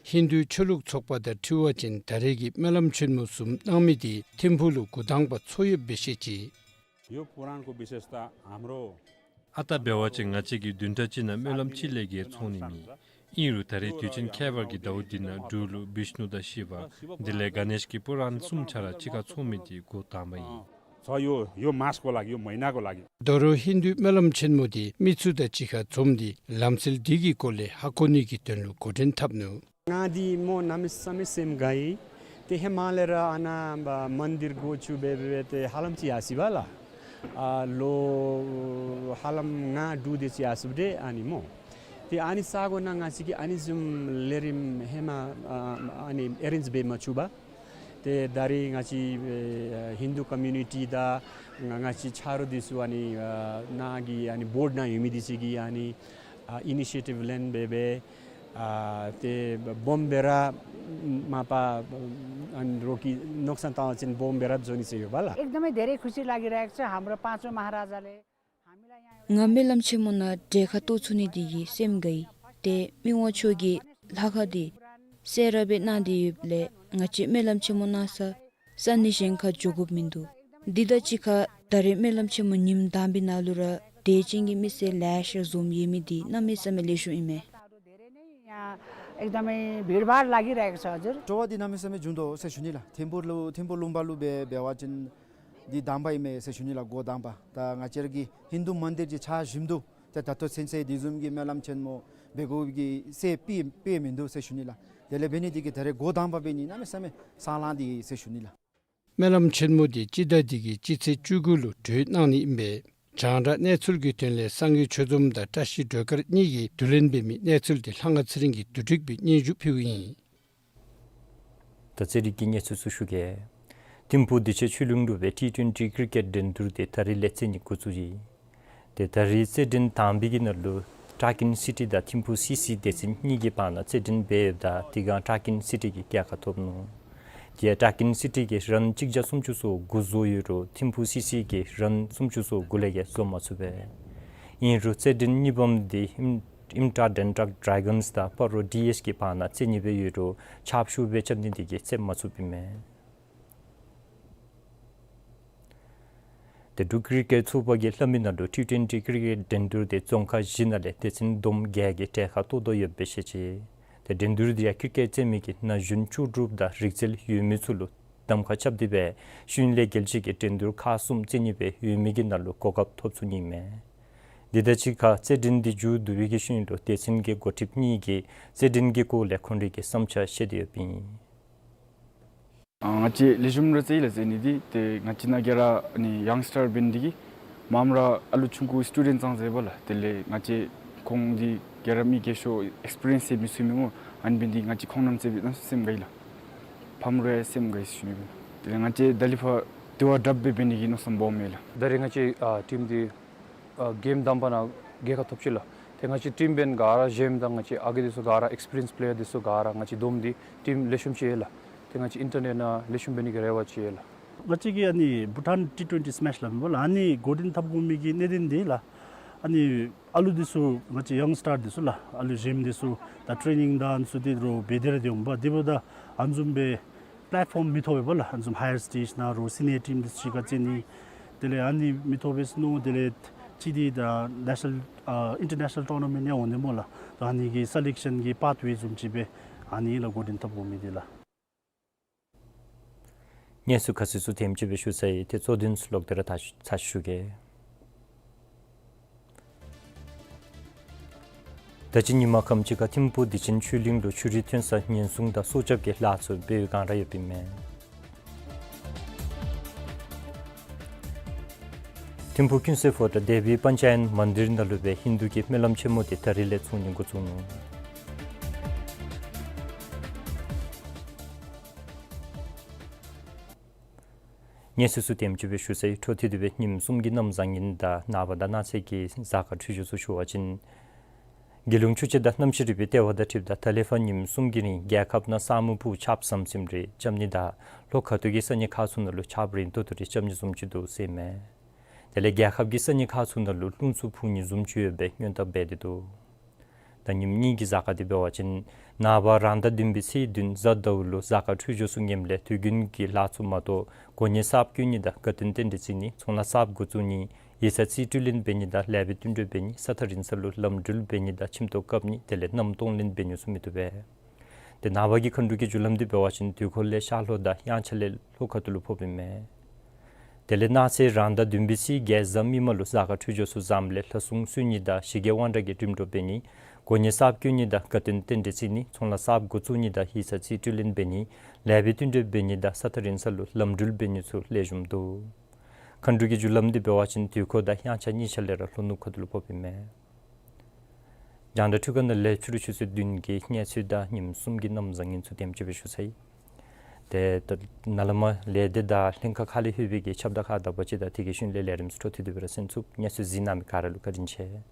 ཧིན་དུའི་ཆོས་ལུགས་ཚོགས་པ་དང་འཁྲིལ་བ་ཅིན་ད་རེས་ཀྱི་སྨོན་ལམ་ཆེན་མོ་བཟུམ་གནང་མི་འདི་ཐིམ་ཕུག་ལུ་འགོ་དང་པ་ཚོགས་ཡོདཔ་སྦེ་བཤད་ཅི། यो पुराणको विशेषता हाम्रो ཨ་རྟག་འབད་བ་ཅིན་ང་བཅས་ཀྱི་བདུན་ཕྲག་གཅིག་ནང་སྨོན་ལམ་གཅིག་ལས་བརྒལ་ཚོགས་ནི་མེད། ཨིན་རུང་ད་རེས་དུས་ཆེན་ཁྱད་པར་གྱི་ཟླཝ་འདི་ནང་འབྲུག་ལུ་བིཤནུ་དང་ཤི་ཝ་དེ་ལས་ག་ནེཤ་གི་པུ་རཱན་གསུམ་ཆ་ར་གཅིག་ཁར་ཚོགས་མི་འདི་འགོ་དང་པ་ཨིན། ཚོགས་ཡོད་ཡོད་མཱས་གོ་ལགས་ཡོད་མ་ཧི་ན་གོ་ལགས། དོ་རུང་ཧིན་དུའི་སྨོན་ལམ་ཆེན་མོ་འདི་མི་ཚུ་དང་གཅིག་ཁར་འཛོམས་ཏེ་ལམ་སྲོལ་འདི་གི་སྐོར་ལས་ཧ་གོ་ནི་གི་དོན་ལུ་འགོ་འདྲེན་འཐབ་ནུག། ང་འདི་མོ་གནམ་མེད་ས་མེད་སེམས་དགའ་ཡི། ཏེ་ཧེ་མ་ལས་ར་ཨ་ནཱ་མ་མན་དིར་སྒོ་ཕྱུག་འབད་འབད་ཏེ་ཧ་ལམ་ཅིག་ཡར་སོ་ཡི་བ་ལགས། ཨ་ལོ་ཧ་ལམ་ལྔ་དྲུག་དེ་ཅིག་ཡར་སོ་ཡི་ཨ་ནི་མོ། ཏེ་ཨ་ནི་ས་གོ་ནང་ང་བཅས་ཀྱིས་ཨ་ནི་བཟུམ་ལས་རིམ་ཧེ་མ་ཨ་ཨ་ནི་ཨེ་རེནཇ་འབད་མ་ཚུགས་པས། ཏེ་ད་རིས་ང་བཅས་ཨེ་ཧིན་དུ་ཀོ་མིའུ་ནི་ཊི་དང་ང་ང་བཅས་ཆ་རོགས་འདི་ཚུ་ཨ་ནི་ཨ་ནཱ་གི་ཨ་ནི་བོརཌ་ནང་ཡོད་མི་འདི་ཚུ་གིས་ཨ་ནི་ཨ་ཨི་ནི་ཤི་ཨེ་ཊིབ་ལེན་འབད་འབད་ཨ་ཏེ་སྦོམ་སྦེ་ར་མ་པ་ཨ་ནི་རོགས་ཀྱིས་མནོ་བསམ་བཏང་བ་ཅིན་སྦོམ་སྦེ་ར་འགྱོ་ནི་ཟེར་ཡོད་པ་ལགས། एकदमै धेरै खुसी लागिरहेको छ। हाम्रो पाँचौँ महाराजाले हामीलाई यहाँ ང་སྨོན་ལམ་ཆེན་མོ་ནང་འདྲེས་ཁར་གཏོགས་ཚུགས་ནི་འདི་གིས་སེམས་དགའ་ཡི། ཏེ་མི་དབང་མཆོག་གིས་ལྷ་ཁང་འདི་གསལ་རབ་སྦེ་གནང་སྟེ་ཡོདཔ་ལས་ང་བཅས་སྨོན་ལམ་ཆེན་མོ་གནང་ས་ས་གནས་གཞན་ཁར་འགྱོ་དགོཔ་མིན་འདུག། འདི་དང་གཅིག་ཁར་ད་རེས་སྨོན་ལམ་ཆེན་མོ་ཉིནམ་དང་པའི་ནང་ལུ་ར་དད་ཅན་གྱི་མི་སེར་ལེ་ཤ་འཛོམས་ཡོད་མི་འདི་གནམ་མེད་ས་མེད་ལེགས་ཤོམ་ཨིན་མས། यहाँ एकदमै भिडभाड लागिरहेको छ हजुर। སྤྲོ་བ་འདི་གནམ་མེད་ས་མེད་བྱུང་དོ་ཟེར་ཞུ་ནི་ལགས། ཐིམ་ཕུག་ལུ་ཐིམ་ཕུག་ལུང་པ་ལུ་འབད་འབད་བ་ཅིན་འདི་དང་པ་ཨིན་མས་ཟེར་ཞུ་ནི་ལགས། འགོ་དང་པ་ད་ང་བཅས་ར་གི་ཧིན་དུ་མན་དིར་གྱི་ཆ་ཞིམ་འདུག། ཏེ་ད་ལྟོ་ཚུན་ཚོད་འདི་བཟུམ་གྱི་སྨོན་ལམ་ཆེན་མོ་འབད་དགོ་གི་སྲོལ་དཔེ་དཔེ་མིན་འདུག་ཟེར་ཞུ་ནི་ལགས། དེ་ལས་འབད་ནི་འདི་གིས་ད་རེས་འགོ་དང་པ་འབད་ནི་གནམ་མེད་ས་མེད་སང་ལང་འདི་ཟེར་ཞུ་ནི་ལགས། སྨོན་ལམ་ཆེན་མོ་འདི་སྤྱི་ཟླ་འདི་གི་སྤྱི་ཚེས་བཅུ་དགུ་ལུ་གྲོལ་གནང་ནི་ཨིན་པས། རྒྱང་བསྒྲགས་གནས་ཚུལ་གྱི་དོན་ལས་སངས་རྒྱས་ཆོས་འཛོམས་དང་བཀྲ་ཤིས་སྒྲོལ་དཀར་གཉིས་ཀྱིས་བསྡུ་ལེན་འབད་མི་གནས་ཚུལ་འདི་ལྷ་དབང་ཚེ་རིང་གིས་བསྡུ་སྒྲིག་འབད་སྙན་ཞུ་ཕུལཝ་ཨིན། ད་རྩེད་རིགས་ཀྱི་གནས་ཚུལ་ཚུ་ཞུ་གེ། ཐིམ་ཕུག་བདེ་ཆེན་ཆོས་གླིང་ལུ་སྦེ་ཊི་ཊུ་ཝེན་ཊི་ཀི་རི་ཀེཊ་འགྲན་བསྡུར་འདི་ད་རིས་ལས་རྩེད་ནི་འགོ་བཙུགས་ཡི། ཏེ་ད་རིས་རྩེད་འགྲན་དང་པའི་གི་ནང་ལུ་ཊཱ་ཀིན་སི་ཊི་དང་ཐིམ་ཕུག་སི་སི་སྡེ་ཚན་གཉིས་ཀྱི་བར་ན་རྩེད་འགྲན་འབད་ཡོདཔ་ད་དེ་སྒང་ཊཱ་ཀིན་སི་ཊི་གིས་རྒྱལ་ཁ་ཐོབ་ནུག། དེ་ཡང་ཊཱ་ཀིན་སི་ཊི་གིས་རཱན་གཅིག་བརྒྱ་སུམ་ཅུ་སོ་དགུ་བཟོ་ཡོད་རུང་ཐིམ་ཕུག་སི་སི་གིས་རཱན་སུམ་ཅུ་སོ་དགུ་ལས་བརྒལ་བཟོ་མ་ཚུགས་པས། ཨིན་རུང་རྩེད་འགྲན་གཉིས་པམ་འདི་ཧིམ་ ཨིམ་ཊ་ཌེན་ཊ་ཌེ་གཱོན་སི་དང་སྤ་རོ་ཌི་ཨེཆ་གི་བར་ན་རྩེད་ནི་སྦེ་ཡོད་རུང་ཆརཔ་ཤུགས་སྦེ་རྐྱབ་ནི་དེ་གིས་རྩེད་མ་ཚུགསཔ་ཨིན་མས། ཏེ་འབྲུག་ཀི་རི་ཀེཊ་ཚོགས་པ་གིས་སླབ་མི་ནང་ལུ་ཊི་ཊུ་ཝེན་ཊི་ཀི་རི་ཀེཊ་འགྲན་བསྡུར་དེ་རྫོང་ཁག་བཞི་ནང་ལས་སྡེ་ཚན་བསྡོམས་བརྒྱད་ཀྱིས་གྲལ་ཁར་གཏོགས་དོ་ཡོདཔ་སྦེ་བཤད་ཅི། ཏེ་འགྲན་བསྡུར་དེ་ཡང་ཀི་རི་ཀེཊ་རྩེད་མི་གི་ན་གཞོན་ལྕོགས་གྲུབ་དང་རིག་རྩལ་ཡོད་མི་ཚུ་ལུ་གདམ་ཁ་རྐྱབ་སྟེ་སྦེ་ཤེས་ཡོན་ལས་འགལ་བྱེད་ཀྱི་འགྲན་བསྡུར་ཁག་གསུམ་རྩེད་ནི་སྦེ་ཡོད་མི་གི་ནང་ལུ་གོ་སྐབས་ཐོབ་ཚུགས་ནི་ཨིན་མས། དེ་དང་གཅིག་ཁར་རྩེད་འགྲན་དེ་མཇུག་བསྡུ་བའི་གི་ཤུལ་ལུ་སྡེ་ཚན་གྱི་འགོ་ཁྲིདཔ་གཉིས་ཀྱིས་རྩེད་འགྲན་གྱི་སྐོར་ལས་ཁོང་རའི་གི་བསམ་འཆར་བཤད་དེ་ཡོདཔ་ཨིན། ཨ་ང་བཅས་ལེགས་ཤོམ་ར་རྩེད་ཡི་ལགས། རྩེད་ནི་འདི་ཏེ་ང་བཅས་ནཱ་ག་ར་ཨ་ནི་ཡང་སི་ཊར་འབད་ནི་འདི་གིས་མངམ་ར་ཨ་ལུ་ཆུང་ཀུ་སི་ཊུ་ཌེནཊ་ཙང་རྩེདཔ་ལགས། དེ་ལས་ང་བཅས་ཁོང་འདི་ག་ར་མི་རྒས་ཤོས་ཨེགསི་པི་རི་ཡེནསི་ཡོད་མི་ཚུ་ཨིན་མས་སྨོ། ཨ་ནི་འབད་ནི་འདི་ང་བཅས་ཁོང་རྣམས་རྩེདཔ་ད་སེམས་དགའ་ཡི་ལགས། ཕམ་ར་ཡང་སེམས་དགའ་ཡི་ཟེར་ཞུ་ནི་ཨིན། དེ་ལས་ང་བཅས་ད་ལས་ཕར་དེ་བ་དྲགཔ་སྦེ་འབད་ནི་གི་མནོ་བསམ་སྦོམ་ཡོད་ལགས། ད་རེས་ང་བཅས་ཨ་ཊིམ་འདི་ཨ་གེམ་དང་པ་ནང་རྒྱལ་ཁ་ཐོབ་ཅི་ལགས། ཏེ་ང་བཅས་ཊིམ་འབདན་ག་ར་གཞན་དང་ང་བཅས་ཨ་རྒས་འདི་ཚུ་ག་ར་ཨེགསི་པི་རི་ཡེནསི་པི་ལེ་ཡར་འདི་ཚུ་ག་ར་ང་བཅས་བསྡོམས་ཏེ་ཊིམ་ལེགས་ཤོམ་ཅིག་ཡོད་ལགས། ཏེ་ང་བཅས་ཨིན་ཊར་ནེཤ་ནལ་ལེགས་ཤོམ་འབད་ནི་གི་རེ་བ་ཅིག་ཡོད་ལགས། ང་བཅས་ཀྱི་ཨ་ནི་བྷུ་ཊཱན་ཊི་ཊུ་ཝེན་ཊི་སི་མེཆ་ལགས་མེན་པ་ལགས། ཨ་ནི་འགོ་འདྲེན་འཐབ་དགོ་མི་གི་གནད་དོན་འདི་ལགས། ཨ་ནི་ཨ་ལུ་འདི་ཚུ་ང་བཅས་ཡང་སི་ཊར་འདི་ཚུ་ལགས། ཨ་ལུ་གཞོནམ་འདི་ཚུ་ད་ཊེ་རེ་ནིང་དང་ཨ་ནི་ཚུ་འདི་རུང་འབད་དེ་ར་འདི་འོང་པ། དེ་འབདཝ་ད་ཨ་ནི་བཟུམ་སྦེ་པེ་ལེཊ་ཕོམ་མི་ཐོབ་པས་ལགས། ཨ་ནི་བཟུམ་ཧའི་ཡར་སི་ཊེཇ་ནང་རུང་སི་ནིའར་ཊིམ་འདི་ཚུ་གཅིག་ཁར་རྩེད་ནི། དེ་ལས་ཨ་ནི་མི་ཐོབ་པས་ཟེར་མནོ། དེ་ལས་ཅིག་འདི་ད་ནེཤ་ནལ་ཨ་ཨིན་ཊར་ནེཤ་ནལ་ཊོར་ན་མེནཊ་ཡང་འོང་ནི་སྨོ་ལགས། ད་ཨ་ནི་གི་སི་ལེཀ་ཤཱན་གྱི་པཱཐ་ཝེ་བཟུམ་ཅིག་སྦེ་ཨ་ནི་ལགས་འགོ་འདྲེན་འཐབ་དགོ་མི་འདི་ལགས། གནས་ཚུལ་ཁ་གསལ་ཚུ་དེམ་ཅིག་སྦེ་ཞུ་ཚར་ཡི། ཏེ་གཙོ་དོན་ཚུ་ལོག་སྟེ་ར་ད་ཚར་ཞུ་གེ། ད་ཅི་ཉིན་མ་ཁམས་ཅིག་ཁར་ཐིམ་ཕུག་བདེ་ཆེན་ཆོས་གླིང་ལུ་ཆུ་རུད་ཐོན་ས་ཉེན་སྲུང་དང་སྲོག་སྐྱབས་ཀྱི་ལཱ་ཚུ་འབད་བའི་བསྒང་ར་ཡོདཔ་ཨིན་མས། ཐིམ་ཕུག་ཀུན་གསལ་ཕོ་བྲང་དེ་བི་པཉྩ་ཡན་མན་དིར་ནང་ལུ་སྦེ་ཧིན་དུ་གི་སྨོན་ལམ་ཆེན་མོ་དེ་ད་རིས་ལས་ཚོགས་ནི་འགོ་བཙུགས་ནུག། གནས་ཚུལ་ཚུ་དེམ་ཅིག་སྦེ་ཞུ་ཚར་ཡི། འཕྲོ་མཐུད་དེ་སྦེ་ཉིནམ་གསུམ་གྱི་གནམ་བཟང་ངན་དང་ནངས་པ་དང་གནངས་ཚེ་གི་གཟའ་སྐར་འཕྲོད་སྦྱོར་ཚུ་ཞུ་བ་ཅིན། རྒྱལ་ཡོངས་ཆུ་དཔྱད་དང་གནམ་གཤིས་རིག་པའི་ལྟེ་བ་དང་འཁྲིལཝ་ད་ད་ལས་ཕར་ཉིནམ་གསུམ་གྱི་རིང་རྒྱལ་ཁབ་ནང་ས་སྨུག་ཕུབ་ཆརཔ་ཟམ་ཟིམ་རེ་རྐྱབ་ནི་དང་ལྷོ་ཁ་ཐུག་གི་ས་གནས་ཁག་ཚུ་ནང་ལུ་ཆརཔ་རེ་ཏོག་ཏོ་རེ་རྐྱབ་ནི་བཟུམ་ཅིག་འདུག་ཟེར་ཨིན་མས། དེ་ལས་རྒྱལ་ཁབ་ཀྱི་ས་གནས་ཁག་ཚུ་ནང་ལུ་རླུང་འཚུབ་འཕུ་ནི་བཟུམ་ཅིག་ཡོད་པའི་སྔོན་བརྡ་འབད་དེ་འདུག། ད་ཉིནམ་གཉིས་ཀྱི་གཟའ་སྐར་འདི་འབད་བ་ཅིན་ནངས་པ་རང་ཟླ་བདུན་པའི་ཚེས་བདུན་གཟའ་ཟླཝ་ལུ་གཟའ་སྐར་འཕྲོད་སྦྱོར་ཚུ་ངནམ་ལས་དུས་རྒྱུན་གྱི་ལཱ་ཚུ་མ་གཏོགས་གོ་གནས་གསརཔ་བསྐོ་ནི་དང་དགའ་སྟོན་རྟེན་འབྲེལ་བརྩི་ནི་ཚོང་ལཱ་གསརཔ་འགོ་བཙུགས་ནི་ཡིག་ཚང་རྩིས་སྤྲོད་ལེན་འབད་ནི་དང་ལེགས་པའི་བསྟུན་གྲོས་འབད་ནི་ས་ཐག་རིང་ས་ལུ་ལམ་འགྲུལ་འབད་ནི་དང་ཁྱིམ་ཐོག་བཀབ་ནི་དེ་ལས་གནམ་སྟོང་ལེན་འབད་ནི་ཚུ་མི་བཏུབ་པས། ཏེ་ནངས་པ་གི་མཁའ་འགྲོ་གི་རྒྱུ་ལམ་འདི་འབད་བ་ཅིན་དུས་འཁོར་ལས་ཤར་ལྷོ་དང་དབྱངས་འཆར་ལས་ལྷོ་ཁ་ཐུག་ལུ་ཕོགཔ་ཨིན་མས། དེ་ལས་གནངས་ཚེ་རང་ཟླ་བདུན་པའི་ཚེས་བརྒྱད་གཟའ་མིག་དམར་ལུ་གཟའ་སྐར་འཕྲོད་སྦྱོར་ཚུ་ཟམ་ལས་ལྷ་སྲུང་གསོལ་ནི་དང་ཞི་རྒྱས་དབང་དྲག་གི་འགྲིམ་འགྲུལ་འབད་ནི་གོ་གནས་གསརཔ་བསྐོ་ནི་དང་དགའ་སྟོན་རྟེན་འབྲེལ་བརྩི་ནི་ཚོང་ལཱ་གསརཔ་འགོ་བཙུགས་ནི་དང་ཡིག་ཚང་རྩིས་སྤྲོད་ལེན་འབད་ནི་ལེགས་པའི་བསྟུན་གྲོས་འབད་ནི་དང་ས་ཐག་རིང་ས་ལུ་ལམ་འགྲུལ་འབད་ནི་ཚུ་ལེགས་ཤོམ་འདུག། མཁའ་འགྲོ་གི་རྒྱུ་ལམ་འདི་འབད་བ་ཅིན་དུས་འཁོར་དང་དབྱངས་འཆར་གཉིས་ཆ་ལས་ར་ལྷོ་ནུབ་ཁ་ཐུག་ལུ་ཕོགཔ་ཨིན་མས། རྒྱང་བསྒྲགས་འཕྲུལ་ཁང་ནང་ལས་ཕྱི་རུ་ཆུ་ཚོད་བདུན་གྱི་གནས་ཚུལ་དང་ཉིནམ་གསུམ་གྱི་གནམ་བཟང་ངན་ཚུ་དེམ་ཅིག་སྦེ་ཞུ་ཚར་ཡི། ཏེ་ད་ནཱ་ལས་མར་ལས་སྡེ་དང་ལྷན་ཁག་ཁག་ལས་ལྷོད་པའི་གི་ཁྱབ་བརྡ་ཁག་དང་པ་ཅིག་དང་དེ་གི་ཤུལ་ལས་ལས་རིམ་ཚུ་འཕྲོ་མཐུད་དེ་སྦེ་ར་གསན་ཚུགས། གནས་ཚུལ་གཟིགས་གནང་མི་ག་ར་ལུ་བཀའ་དྲིན་ཆེ།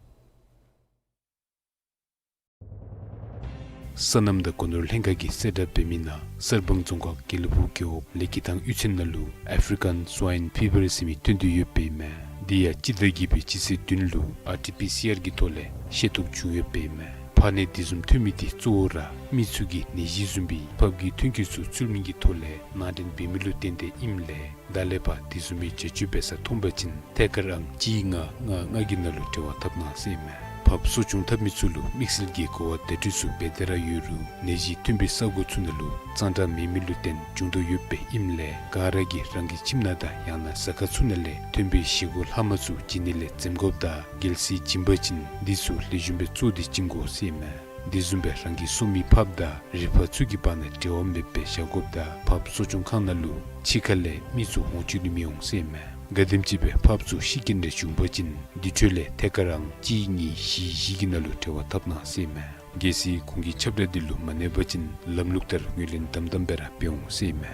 སོ་ནམ་དང་སྒོ་ནོར་ལྷན་ཁག་གིས་གསལ་བསྒྲགས་འབད་མི་ནང་གསར་སྤང་རྫོང་ཁག་དགེ་ལེགས་ཕུག་རྒེད་འོག་ལེགས་སྐྱིད་ཐང་གཡུས་ཚན་ནང་ལུ་ཨེཕ་རི་ཀཱན་སྭའིན་ཕི་བར་ཟེར་མི་ཐོན་ཏེ་ཡོདཔ་ཨིན་མས། དེ་ཡང་སྤྱི་ཟླ་བརྒྱད་པའི་སྤྱི་ཚེས་བདུན་ལུ་ཨར་ཊི་པི་སི་ཨར་གྱི་ཐོག་ལས་ཤེས་རྟོགས་བྱུང་ཡོདཔ་ཨིན་མས། ཕག་ནད་དེ་བཟུམ་ཐོན་མི་དེ་གཙོ་བོ་ར་མི་ཚུ་གིས་ནད་གཞི་བཟུམ་སྦེ་ཕགཔ་གི་ཐོན་སྐྱེད་ཚུ་ཚུལ་མིན་གྱི་ཐོག་ལས་ནང་འདྲེན་འབད་མི་ལུ་བརྟེན་ཏེ་ཨིནམ་ལས་ད་ལས་ཕར་དེ་བཟུམ་མའི་བྱ་སྤྱོད་འབད་ས་མཐོང་པ་ཅིན་ཐད་ཀར་ཨང་གཅིག་ལྔ་ལྔ་ལྔ་གི་ནང་ལུ་འབྲེལ་བ་འཐབ་གནང་ཟེར་ཨིན་མས། ཕགཔ་གསོ་སྐྱོང་འཐབ་མི་ཚུ་ལུ་དམིགས་བསལ་གྱི་གོ་བ་བརྡ་སྤྲོད་ཚུ་འབད་དེ་ར་ཡོད་རུང་ནད་གཞི་ཐོན་པའི་ས་གོ་ཚུ་ནང་ལུ་གཙང་སྦྲ་མེད་མི་ལུ་བརྟེན་འབྱུང་དོ་ཡོདཔ་ཨིནམ་ལས་ག་ར་གིས་རང་གི་ཁྱིམ་ནང་དང་ཡང་ན་ཟ་ཁང་ཚུ་ནང་ལས་ཐོན་པའི་བཞེས་སྒོ་ལྷག་མ་ཚུ་བྱིན་ནི་ལས་འཛེམ་དགོཔ་དང་གལ་སྲིད་བྱིན་པ་ཅིན་འདི་ཚུ་ལེགས་ཤོམ་སྦེ་བཙོ་སྟེ་བྱིན་དགོ་ཟེར་ཨིན་མས། དེ་བཟུམ་སྦེ་རང་གི་གསོ་མི་ཕགཔ་དང་རི་ཕག་ཚུ་གི་བར་ན་འབྲེལ་བ་མེདཔ་སྦེ་བཞག་དགོཔ་དང་ཕགཔ་གསོ་སྐྱོང་ཁང་ནང་ལུ་ཕྱི་ཁ་ལས་མི་ཚུ་འོང་བཅུག་ནི་མི་འོང་ཟེར་ཨིན་མས། ག་དེམ་ཅིག་སྦེ་ཕགཔ་ཚུ་ཤི་རྐྱེན་རེ་བྱུང་པ་ཅིན་དེ་འཕྲོ་ལས་ཐད་ཀར་ཨང་གཅིག་གཉིས་བཞི་བཞི་གི་ནང་ལུ་འབྲེལ་བ་འཐབ་གནང་ཟེར་ཨིན་མས། གལ་སྲིད་གོང་གི་ཁྱབ་བརྡ་འདི་ལུ་མ་གནས་པ་ཅིན་ལམ་ལུགས་ལྟར་ངོས་ལེན་དམ་དམ་སྦེ་ར་འབད་འོང་ཟེར་ཨིན་མས།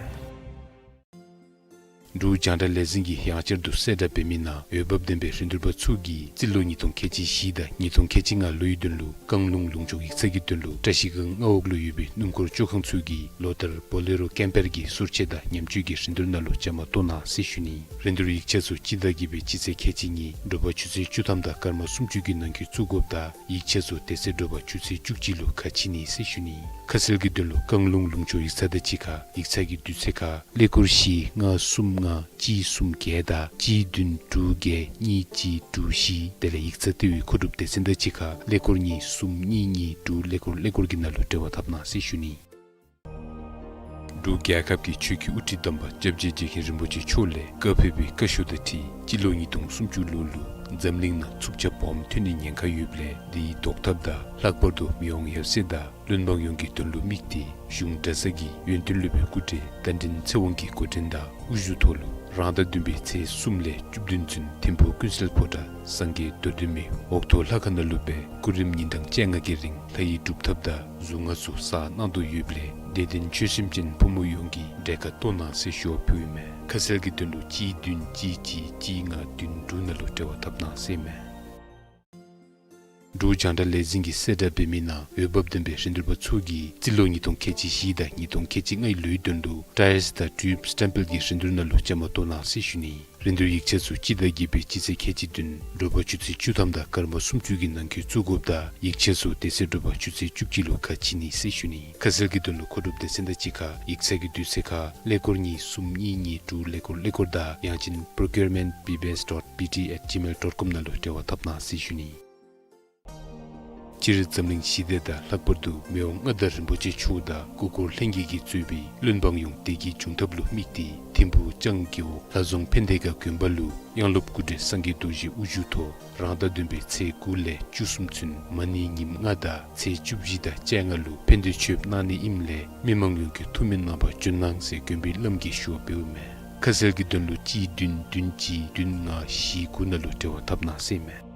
འབྲུག་རྒྱང་བསྒྲགས་ལས་འཛིན་གྱིས་ཡང་བསྐྱར་དུ་གསལ་བསྒྲགས་འབད་མི་ནང་འོས་འབབ་ལྡན་པའི་རིན་བསྡུར་པ་ཚུ་གིས་རྩིས་ལོ་ཉིས་སྟོང་ཁལ་གཅིག་བཞི་དང་ཉིས་སྟོང་ཁལ་གཅིག་ལྔ་ལོའི་དོན་ལུ་བཀང་ལུང་ལུང་ཕྱོགས་ཡིག་ཚང་གི་དོན་ལུ་བཀྲ་ཤིས་སྒང་མངའ་འོག་ལུ་ཡོད་པའི་སྣུམ་འཁོར་བཅོ་ཁང་ཚུ་གིས་ལོ་ལྟར་བོ་ལེ་རོ་ཀེམ་པར་གྱི་སོར་ཆས་དང་ཉམས་བཅོས་ཀྱི་རིན་བསྡུར་ནང་ལུ་བཅའ་མར་གཏོགས་གནང་ཟེར་ཞུ་ནི། རིན་བསྡུར་ཡིག་ཆ་ཚུ་སྤྱི་ཟླ་བརྒྱད་པའི་སྤྱི་ཚེས་ཁལ་གཅིག་ཉིན་དྲོ་པ་ཆུ་ཚོད་བཅུ་ཐམ་དང་སྐར་མ་སུམ་ཅུ་གི་ནང་འཁོད་བཙུགས་དགོཔ་དང་ཡིག་ཆ་ཚུ་དེ་ཚེ་དྲོ་པ་ཆུ་ཚོད་བཅུ་གཅིག་ལུ་ཁ་ཕྱེ་ནི་ཟེར་ཞུ་ནི། ཁ་གསལ་གྱི་དོན་ལུ་བཀང་ལུང་ལུང་ཕྱོགས་ཡིག་ཚང་དང་གཅིག་ཁར་ཡིག་ཚང་གི་དུས་ཚོད་ཁར་ཀླད་ཀོར་བཞི་ལྔ་གསུམ་ལྔ་གཅིག་གསུམ་བརྒྱད་དང་གཅིག་བདུན་དྲུག་བརྒྱད་གཉིས་གཅིག་དྲུག་བཞི། དེ་ལས་ཡིག་ཚང་ལྟེ་བའི་མཁོ་སྒྲུབ་སྡེ་ཚན་དང་གཅིག་ཁར་ཀླད་ཀོར་གཉིས་གསུམ་གཉིས་གཉིས་དྲུག་ཀླད་ཀོར་ཀླད་ཀོར་གྱི་ནང་ལུ་འབྲེལ་བ་འཐབ་གནང་ཟེར་ཞུ་ནི། འབྲུག་རྒྱལ་ཁབ་ཀྱི་ཆོས་ཀྱི་དབུ་ཁྲིད་དམ་པ་སྐྱབས་རྗེ་རྗེ་མཁན་རིན་པོ་ཆེ་མཆོག་ལས་བཀའ་ཕེབས་པའི་བཀའ་ཤོག་དང་འཁྲིལ་སྤྱི་ལོ་ཉིས་སྟོང་སུམ་ཅུ་ལོ་ལུ་འཛམ་གླིང་ནང་འཚུབ་ཆ་སྦོམ་ཐོན་ནིའི་ཉེན་ཁ་ཡོདཔ་ལས་དེ་ཡི་བཟློག་ཐབས་དང་ལྷག་པར་དུ་མི་དབང་ཡབ་སྲས་དང་བློན་འབངས་ཡོངས་ཀྱི་དོན་ལུ་དམིགས་ཏེ་གཞུང་གྲྭ་ཚང་གིས་ཡོན་ཏན་སློབ་དཔོན་སྐུ་བགྲེས་རྟ་མགྲིན་ཚེ་དབང་གི་འགོ་འདྲེན་དང་དབུ་བཞུགས་ཐོག་ལུ་རང་ཟླ་བདུན་པའི་ཚེས་གསུམ་ལས་བཅུ་བདུན་ཚུན་ཐིམ་ཕུག་ཀུན་གསལ་ཕོ་བྲང་སངས་རྒྱས་རྡོར་གདན་མའི་འོག་ཐོག་ལྷ་ཁང་ནང་ལུ་སྦེ་སྐུ་རིམ་ཉིན་གྲངས་བཅོ་ལྔ་གི་རིང་ལྷ་ཡི་སྒྲུབ་ཐབས་དང་གཟུངས་སྔགས་ཚུ་གསན་གནང་དོ་ཡོདཔ་ལས་དད་ལྡན་ཆོས་སེམས་ཅན་ཕོ་མོ་ཡོངས་ཀྱིས་གྲལ་ཁར་གཏོགས་གནང་ཟེར་ཞུ་བ་ཕུལཝ་ཨིན་མས། ཁ་གསལ་གྱི་དོན་ལུ་གཅིག་བདུན་གཅིག་གཅིག་གཅིག་ལྔ་བདུན་དྲུག་ནང་ལུ་འབྲེལ་བ་འཐབ་གནང་ཟེར་ཨིན་མས། འབྲུག་རྒྱང་བསྒྲགས་ལས་འཛིན་གྱིས་གསལ་བསྒྲགས་འབད་མི་ནང་འོས་འབབ་ལྡན་པའི་རིན་བསྡུར་པ་ཚུ་གིས་རྩིས་ལོ་ཉིས་སྟོང་ཁལ་གཅིག་བཞི་དང་ཉིས་སྟོང་ཁལ་གཅིག་ལྔའི་ལོའི་དོན་ལུ་ཊའིརསི་དང་ཊིའུབ་སི་ཊེམ་པེལ་གྱི་རིན་བསྡུར་ནང་ལུ་བཅའ་མར་གཏོགས་གནང་ཟེར་ཞུ་ནི། རིན་བསྡུར་ཡིག་ཆ་ཚུ་སྤྱི་ཟླ་བརྒྱད་པའི་སྤྱི་ཚེས་ཁལ་གཅིག་བདུན་དྲོ་པ་ཆུ་ཚོད་བཅུ་ཐམ་དང་སྐར་མ་སུམ་ཅུ་གི་ནང་འཁོད་བཙུགས་དགོཔ་དང་ཡིག་ཆ་ཚུ་དེ་ཚེ་དྲོ་པ་ཆུ་ཚོད་བཅུ་གཅིག་ལུ་ཁ་ཕྱེ་ནི་ཟེར་ཞུ་ནི། ཁ་གསལ་གྱི་དོན་ལུ་མཁོ་སྒྲུབ་སྡེ་ཚན་དང་གཅིག་ཁར་ཡིག་ཚང་གི་དུས་ཚོད་ཁར་ཀླད་ཀོར་གཉིས་གསུམ་གཉིས་གཉིས་དྲུག་ཀླད་ཀོར་ཀླད་ཀོར་དང་ཡང་ཅིན་པྲོ་ཀིའུར་མེནཊ་བི་བི་ཨེསི་ཌོཊ་བི་ཊི་ཨེཊ་ཇི་མེལ་ཌོཊ་ཀོམ་ནང་ལུ་འབྲེལ་བ་འཐབ་གནང་ཟེར་ཞུ་ནི། སྤྱིར་འཛམ་གླིང་ཞི་བདེ་དང་ལྷག་པར་དུ་མི་དབང་མངའ་བདག་རིན་པོ་ཆེ་མཆོག་དང་སྐུ་འཁོར་ལྷན་རྒྱས་ཀྱིས་གཙོས་པའི་བློན་འབངས་ཡོངས་བདེ་སྐྱིད་འབྱུང་ཐབས་ལུ་དམིགས་ཏེ་ཐིམ་ཕུག་ལྕང་རྒེད་འོག་ལྷ་རྫོང་ཕན་བདེ་དགའ་དགོན་པ་ལུ་དབྱངས་སློབ་སྐུ་བགྲེས་སངས་རྒྱས་རྡོ་རྗེ་དབུ་བཞུགས་ཐོག་རང་ཟླ་བདུན་པའི་ཚེས་དགུ་ལས་བཅུ་གསུམ་ཚུན་མ་ཎི་ཉིནམ་ལྔ་དང་ཚེས་བཅུ་བཞི་དང་བཅོ་ལྔ་ལུ་ཕན་བདེ་མཆོད་པ་གནང་ནི་ཨིནམ་ལས་མི་མང་ཡོངས་ཀྱིས་ཐུགས་སྨོན་གནང་བར་བྱོན་གནང་ཟེར་དགོན་པའི་བླམ་གིས་ཞུ་བ་འབདཝ་མས། ཁ་གསལ་གྱི་དོན་ལུ་གཅིག་བདུན་བདུན་གཅིག་བདུན་ལྔ་བཞི་དགུ་ནང་ལུ་འབྲེལ་བ་འཐབ་གནང་ཟེར་མས།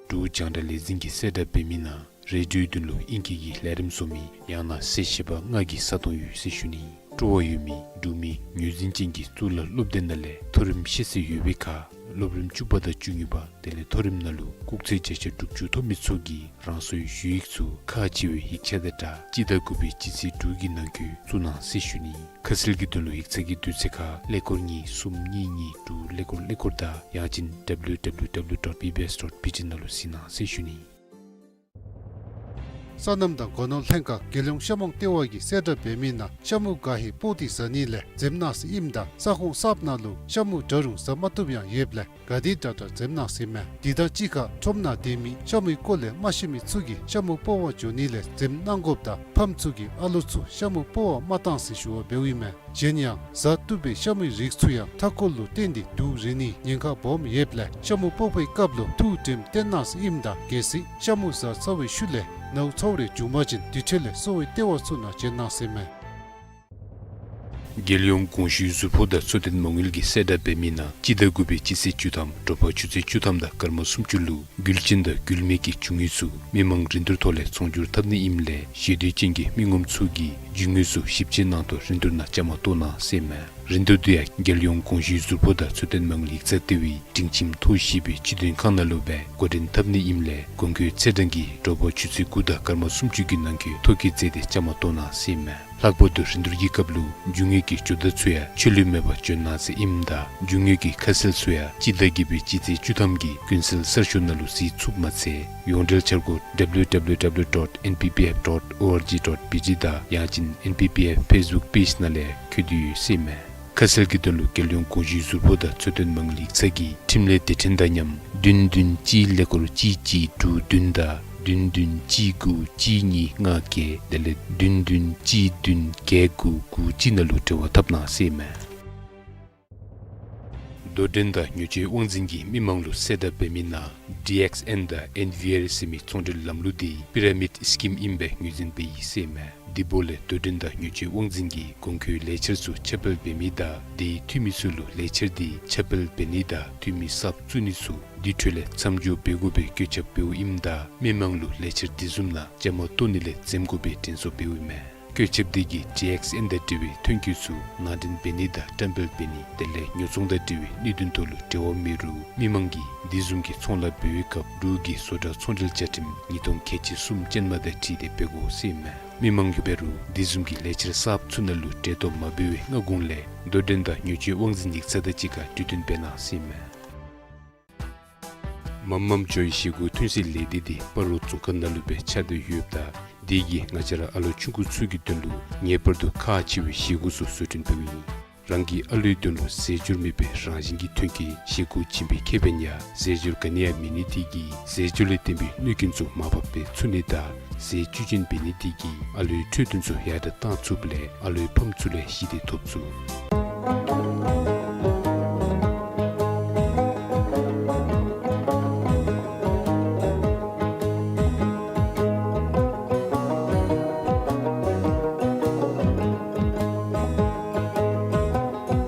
འབྲུག་རྒྱང་བསྒྲགས་ལས་འཛིན་གྱིས་གསལ་བསྒྲགས་འབད་མི་ནང་རེ་ཌིའོའི་དོན་ལུ་ཨིང་སྐད་ཀྱི་ལས་རིམ་བཟོ་མི་ཡང་ན་གསལ་བཤད་པ་ལྔ་གི་ས་སྟོང་ཡོད་ཟེར་ཞུ་ནི། སྤྲོ་བ་ཡོད་མི་འབྲུག་མི་ངོས་འཛིན་ཅན་གྱི་གཙུག་ལག་སློབ་སྡེ་ནང་ལས་མཐོ་རིམ་ཤེས་ཚད་ཡོད་པའི་ཁར་སློབ་རིམ་བཅུ་པ་དང་བཅུ་གཉིས་པ་དེ་ལས་མཐོ་རིམ་ནང་ལུ་སྐུགས་ཚད་བརྒྱ་ཆ་དྲུག་ཅུ་ཐོབ་མི་ཚུ་གིས་རང་སོའི་ཞུ་ཡིག་ཚུ་ཁག་ཆེ་བའི་ཡིག་ཆ་དང་སྦྲགས་སྤྱི་ཟླ་དགུ་པའི་སྤྱི་ཚེས་དྲུག་གི་ནང་འཁོད་བཙུགས་གནང་ཟེར་ཞུ་ནི། ཁ་གསལ་གྱི་དོན་ལུ་ཡིག་ཚང་གི་དུས་ཚོད་ཁར་ཀླད་ཀོར་གཉིས་གསུམ་གཉིས་གཉིས་དྲུག་ཀླད་ཀོར་ཀླད་ཀོར་དང་ཡང་ཅིན་ཌབ་ལིའུ་ཌབ་ལིའུ་ཌབ་ལིའུ་ཌོཊ་བི་བི་ཨེསི་ཌོཊ་བི་ཊི་ནང་ལུ་གཟིགས་གནང་ཟེར་ཞུ་ནི། སོ་ནམ་དང་སྒོ་ནོར་ལྷན་ཁག་རྒྱལ་ཡོངས་ཤ་མོང་ལྟེ་བ་གིས་གསལ་བསྒྲགས་འབད་མི་ནང་ཤ་མུ་ག་ཧི་སྤོག་སྟེ་ཟ་ནི་ལས་འཛེམ་གནང་ཟེར་ཨིནམ་ད་ས་ཁོངས་གསརཔ་ནང་ལུ་ཤ་མུ་འདྲ་རུང་ཟ་མ་བཏུབ་ཡང་ཡོདཔ་ལས་ག་དེ་དྲག་དྲག་འཛེམ་གནང་ཟེར་མས། དེ་དང་གཅིག་ཁར་ཁྲོམ་ནང་སྡོད་མི་ཤ་མུའི་སྐོར་ལས་མ་ཤེས་མི་ཚུ་གིས་ཤ་མུ་སྤོག་པར་འགྱོ་ནི་ལས་འཛེམ་གནང་དགོཔ་དང་ཕམ་ཚུ་གིས་ཨ་ལོ་ཚུ་ཤ་མུ་སྤོག་པར་མ་གཏང་ཟེར་ཞུ་བ་འབདཝ་ཨིན་མས། གཞན་ཡང་ཟ་བཏུབ་པའི་ཤ་མུའི་རིགས་ཚུ་ཡང་མཐའ་འཁོར་ལུ་བརྟེན་ཏེ་དུག་རེག་ནིའི་ཉེན་ཁ་སྦོམ་ཡོདཔ་ལས་ཤ་མུ་སྤོག་པའི་སྐབས་ལུ་ཐུགས་དྲནམ་བཏོན་གནང་ཟེར་ཨིནམ་ད་གལ་སྲིད་ཤ་མུ་ཟ་ཚར་བའི་ཤུལ་ལས་ནཝ་ཚཝ་རེ་བྱུང་པ་ཅིན་དེ་འཕྲོ་ལས་གསོ་བའི་ལྟེ་བ་ཚུ་ནང་བྱོན་གནང་ཟེར་མས། རྒྱལ་ཡོངས་གོང་ཞུས་ཟུར་ཕོགས་དང་འཚོ་རྟེན་མ་དངུལ་གྱིས་གསལ་བསྒྲགས་འབད་མི་ནང་སྤྱི་ཟླ་དགུ་པའི་སྤྱི་ཚེས་བཅུ་ཐམ་དྲོ་པ་ཆུ་ཚོད་བཅུ་ཐམ་དང་སྐར་མ་སུམ་ཅུ་ལུ་འགུལ་ཅན་དང་འགུལ་མེད་ཀྱི་རྒྱུ་དངོས་ཚུ་མི་མང་རིན་བསྡུར་ཐོག་ལས་ཚོང་སྒྱུར་འཐབ་ནི་ཨིནམ་ལས་ཤེས་འདོད་ཅན་གྱི་མི་ངོམ་ཚུ་གིས་རྒྱུ་དངོས་ཚུ་ཞིབ་དཔྱད་གནང་ཐོག་རིན་བསྡུར་ནང་བཅའ་མར་གཏོགས་གནང་ཟེར་མས། རིན་བསྡུར་དེ་ཡང་རྒྱལ་ཡོངས་གོང་ཞུས་ཟུར་ཕོགས་དང་འཚོ་རྟེན་མ་དངུལ་ཡིག་ཚང་ལྟེ་བའི་སྒྲིང་ཁྱིམ་མཐོ་བཞི་པའི་སྤྱི་མཐུན་ཁང་ནང་ལུ་སྦེ་འགོ་འདྲེན་འཐབ་ནི་ཨིནམ་ལས་གོང་འཁོད་ཚེས་གྲངས་ཀྱི་དྲོ་པ་ཆུ་ཚོད་དགུ་དང་སྐར་མ་སུམ་ཅུ་གི་ནང་འཁོད་ཐོ་བཀོད་མཛད་དེ་བཅའ་མར་གཏོགས་གནང་ཟེར་མས། ལྷག་པར་དུ་རིན་བསྡུར་གྱི་སྐབས་ལུ་རྒྱུ་དངོས་ཀྱི་ཇོ་བདག་ཚུ་ཡང་ཆ་ལུས་མེད་པར་བྱོན་གནང་ཟེར་ཨིནམ་ད་རྒྱུ་དངོས་ཀྱི་ཁ་གསལ་ཚུ་ཡང་སྤྱི་ཟླ་བརྒྱད་པའི་སྤྱི་ཚེས་བཅུ་ཐམ་གྱི་ཀུན་གསལ་གསར་ཤོག་ནང་ལུ་གཟིགས་ཚུགསཔ་མ་ཚད་ཡོངས་འབྲེལ་འཆར་སྒོ་ཌབ་ལིའུ་ཌབ་ལིའུ་ཌབ་ལིའུ་ཌོཊ་ཨེན་པི་པི་ཨེཕ་ཌོཊ་ཨོ་ཨར་ཇི་ཌོཊ་བི་ཊི་དང་ཡང་ཅིན་ཨེན་པི་པི་ཨེཕ་ཕེསི་བུཀ་པེཇ་ནང་ལས་འཁོད་དེ་ཡོད་ཟེར་མས། ཁ་གསལ་གྱི་དོན་ལུ་རྒྱལ་ཡོངས་གོང་ཞུས་ཟུར་ཕོགས་དང་འཚོ་རྟེན་མ་དངུལ་ཡིག་ཚང་གིས་འཕྲིན་ལས་སྡེ་ཕྲན་དང་མཉམ་བདུན་བདུན་གཅིག་ཀླད་ཀོར་གཅིག་གཅིག་དྲུག་བདུན་དང་བདུན་བདུན་གཅིག་དགུ་གཅིག་གཉིས་ལྔ་བརྒྱད་དེ་ལས་བདུན་བདུན་གཅིག་བདུན་བརྒྱད་དགུ་དགུ་གཅིག་ནང་ལུ་འབྲེལ་བ་འཐབ་གནང་ཟེར་མས། དོ་འགྲན་དང་ཉོ་སྤྱོད་དབང་འཛིན་གྱིས་མི་མང་ལུ་གསལ་བསྒྲགས་འབད་མི་ནང་ཌི་ཨེགསི་ཨེན་དང་ཨེན་བི་ཨར་ཟེར་མི་ཚོང་འབྲེལ་ལམ་ལུགས་དེ་པི་ར་མིཌ་སི་ཀིམ་ཨིན་པའི་ངོས་འཛིན་འབད་ཡི་ཟེར་མས། དེ་འབདཝ་ལས་དོ་འགྲན་དང་ཉོ་སྤྱོད་དབང་འཛིན་གྱིས་གོང་འཁོད་ལས་འཆར་ཚུ་ཁྱབ་སྤེལ་འབད་མི་དང་དེ་ཡི་འཐུས་མི་ཚུ་ལུ་ལས་འཆར་དེ་ཁྱབ་སྤེལ་འབད་ནི་དང་འཐུས་མི་གསརཔ་བཙུགས་ནི་ཚུ་དེ་འཕྲོ་ལས་མཚམས་འཇོག་འབད་དགོ་པའི་བཀོད་ཁྱབ་འབདཝ་ཨིནམ་ད་མི་མང་ལུ་ལས་འཆར་དེ་བཟུམ་ནང་བཅའ་མར་གཏོགས་ནི་ལས་འཛེམ་དགོ་པའི་དྲན་གསོ་འབདཝ་ཨིན་མས། བཀོད་ཁྱབ་འདི་གིས་ཊི་ཨེགསི་ཨེན་དང་འབྲེལ་བའི་ཐོན་སྐྱེད་ཚུ་ནང་འདྲེན་འབད་ནི་དང་བཀྲམ་སྤེལ་འབད་ནི་དེ་ལས་ཉོ་ཚོང་དང་འབྲེལ་བའི་གནད་དོན་ཐོག་ལུ་འབྲེལ་བ་མེད་རུང་མི་མང་གིས་འདི་བཟུམ་གྱི་ཚོང་ལཱ་འབད་བའི་སྐབས་འབྲུག་གི་བཟོ་གྲྭ་ཚོང་འབྲེལ་བཅའ་ཁྲིམས་ཉིས་སྟོང་ཁལ་གཅིག་གསུམ་ཅན་མ་དང་འཁྲིལ་ཏེ་འབད་དགོ་ཟེར་ཨིན་མས། མི་མང་གིས་འབད་རུང་འདི་བཟུམ་གྱི་ལས་འཆར་གསརཔ་ཚུ་ནང་ལུ་འབྲེལ་གཏོགས་མ་འབད་བའི་སྔ་གོང་ལས་དོ་འགྲན་དང་ཉེས་སྤྱོད་དབང་འཛིན་ཡིག་ཚང་དང་གཅིག་ཁར་གྲོས་བསྟུན་འབད་གནང་ཟེར་ཨིན་མས། མམ་མམ་ཇོའི་བཞེས་སྒོ་ཐོན་སའི་ལས་སྡེ་འདི་སྤ་རོ་རྫོང་ཁག་ནང་ལུ་སྦེ་ཆགས་ཏེ་ཡོདཔ་ད་དེ་གིས་ང་བཅས་ར་ཨ་ལོ་ཆུང་ཀུ་ཚུ་གི་དོན་ལུ་ངེས་པར་དུ་ཁག་ཆེ་བའི་བཞེས་སྒོ་ཚུ་བཟོ་སྐྲུན་འབདཝ་ཨིན། རང་གི་ཨ་ལོའི་དོན་ལུ་རྫས་སྦྱོར་མེད་པའི་རང་བཞིན་གྱི་ཐོན་སྐྱེད་བཞེས་སྒོ་བྱིན་པའི་ཁེ་ཕན་ཡང་རྫས་སྦྱོར་ག་ནི་ཡང་མེད་ནི་དེ་གིས་རྫས་སྦྱོར་ལས་བརྟེན་པའི་གནོད་སྐྱོན་ཚུ་མར་ཕབ་འབད་ཚུགས་ནི་དང་རྫས་བཅུད་ཅན་འབད་ནི་དེ་གིས་ཨ་ལོའི་འཕྲོད་བསྟེན་ཚུ་ཡར་དྲགས་བཏང་ཚུགསཔ་ལས་ཨ་ལོའི་ཕམ་ཚུ་ལས་ཞི་བདེ་ཐོབ་ཚུགས།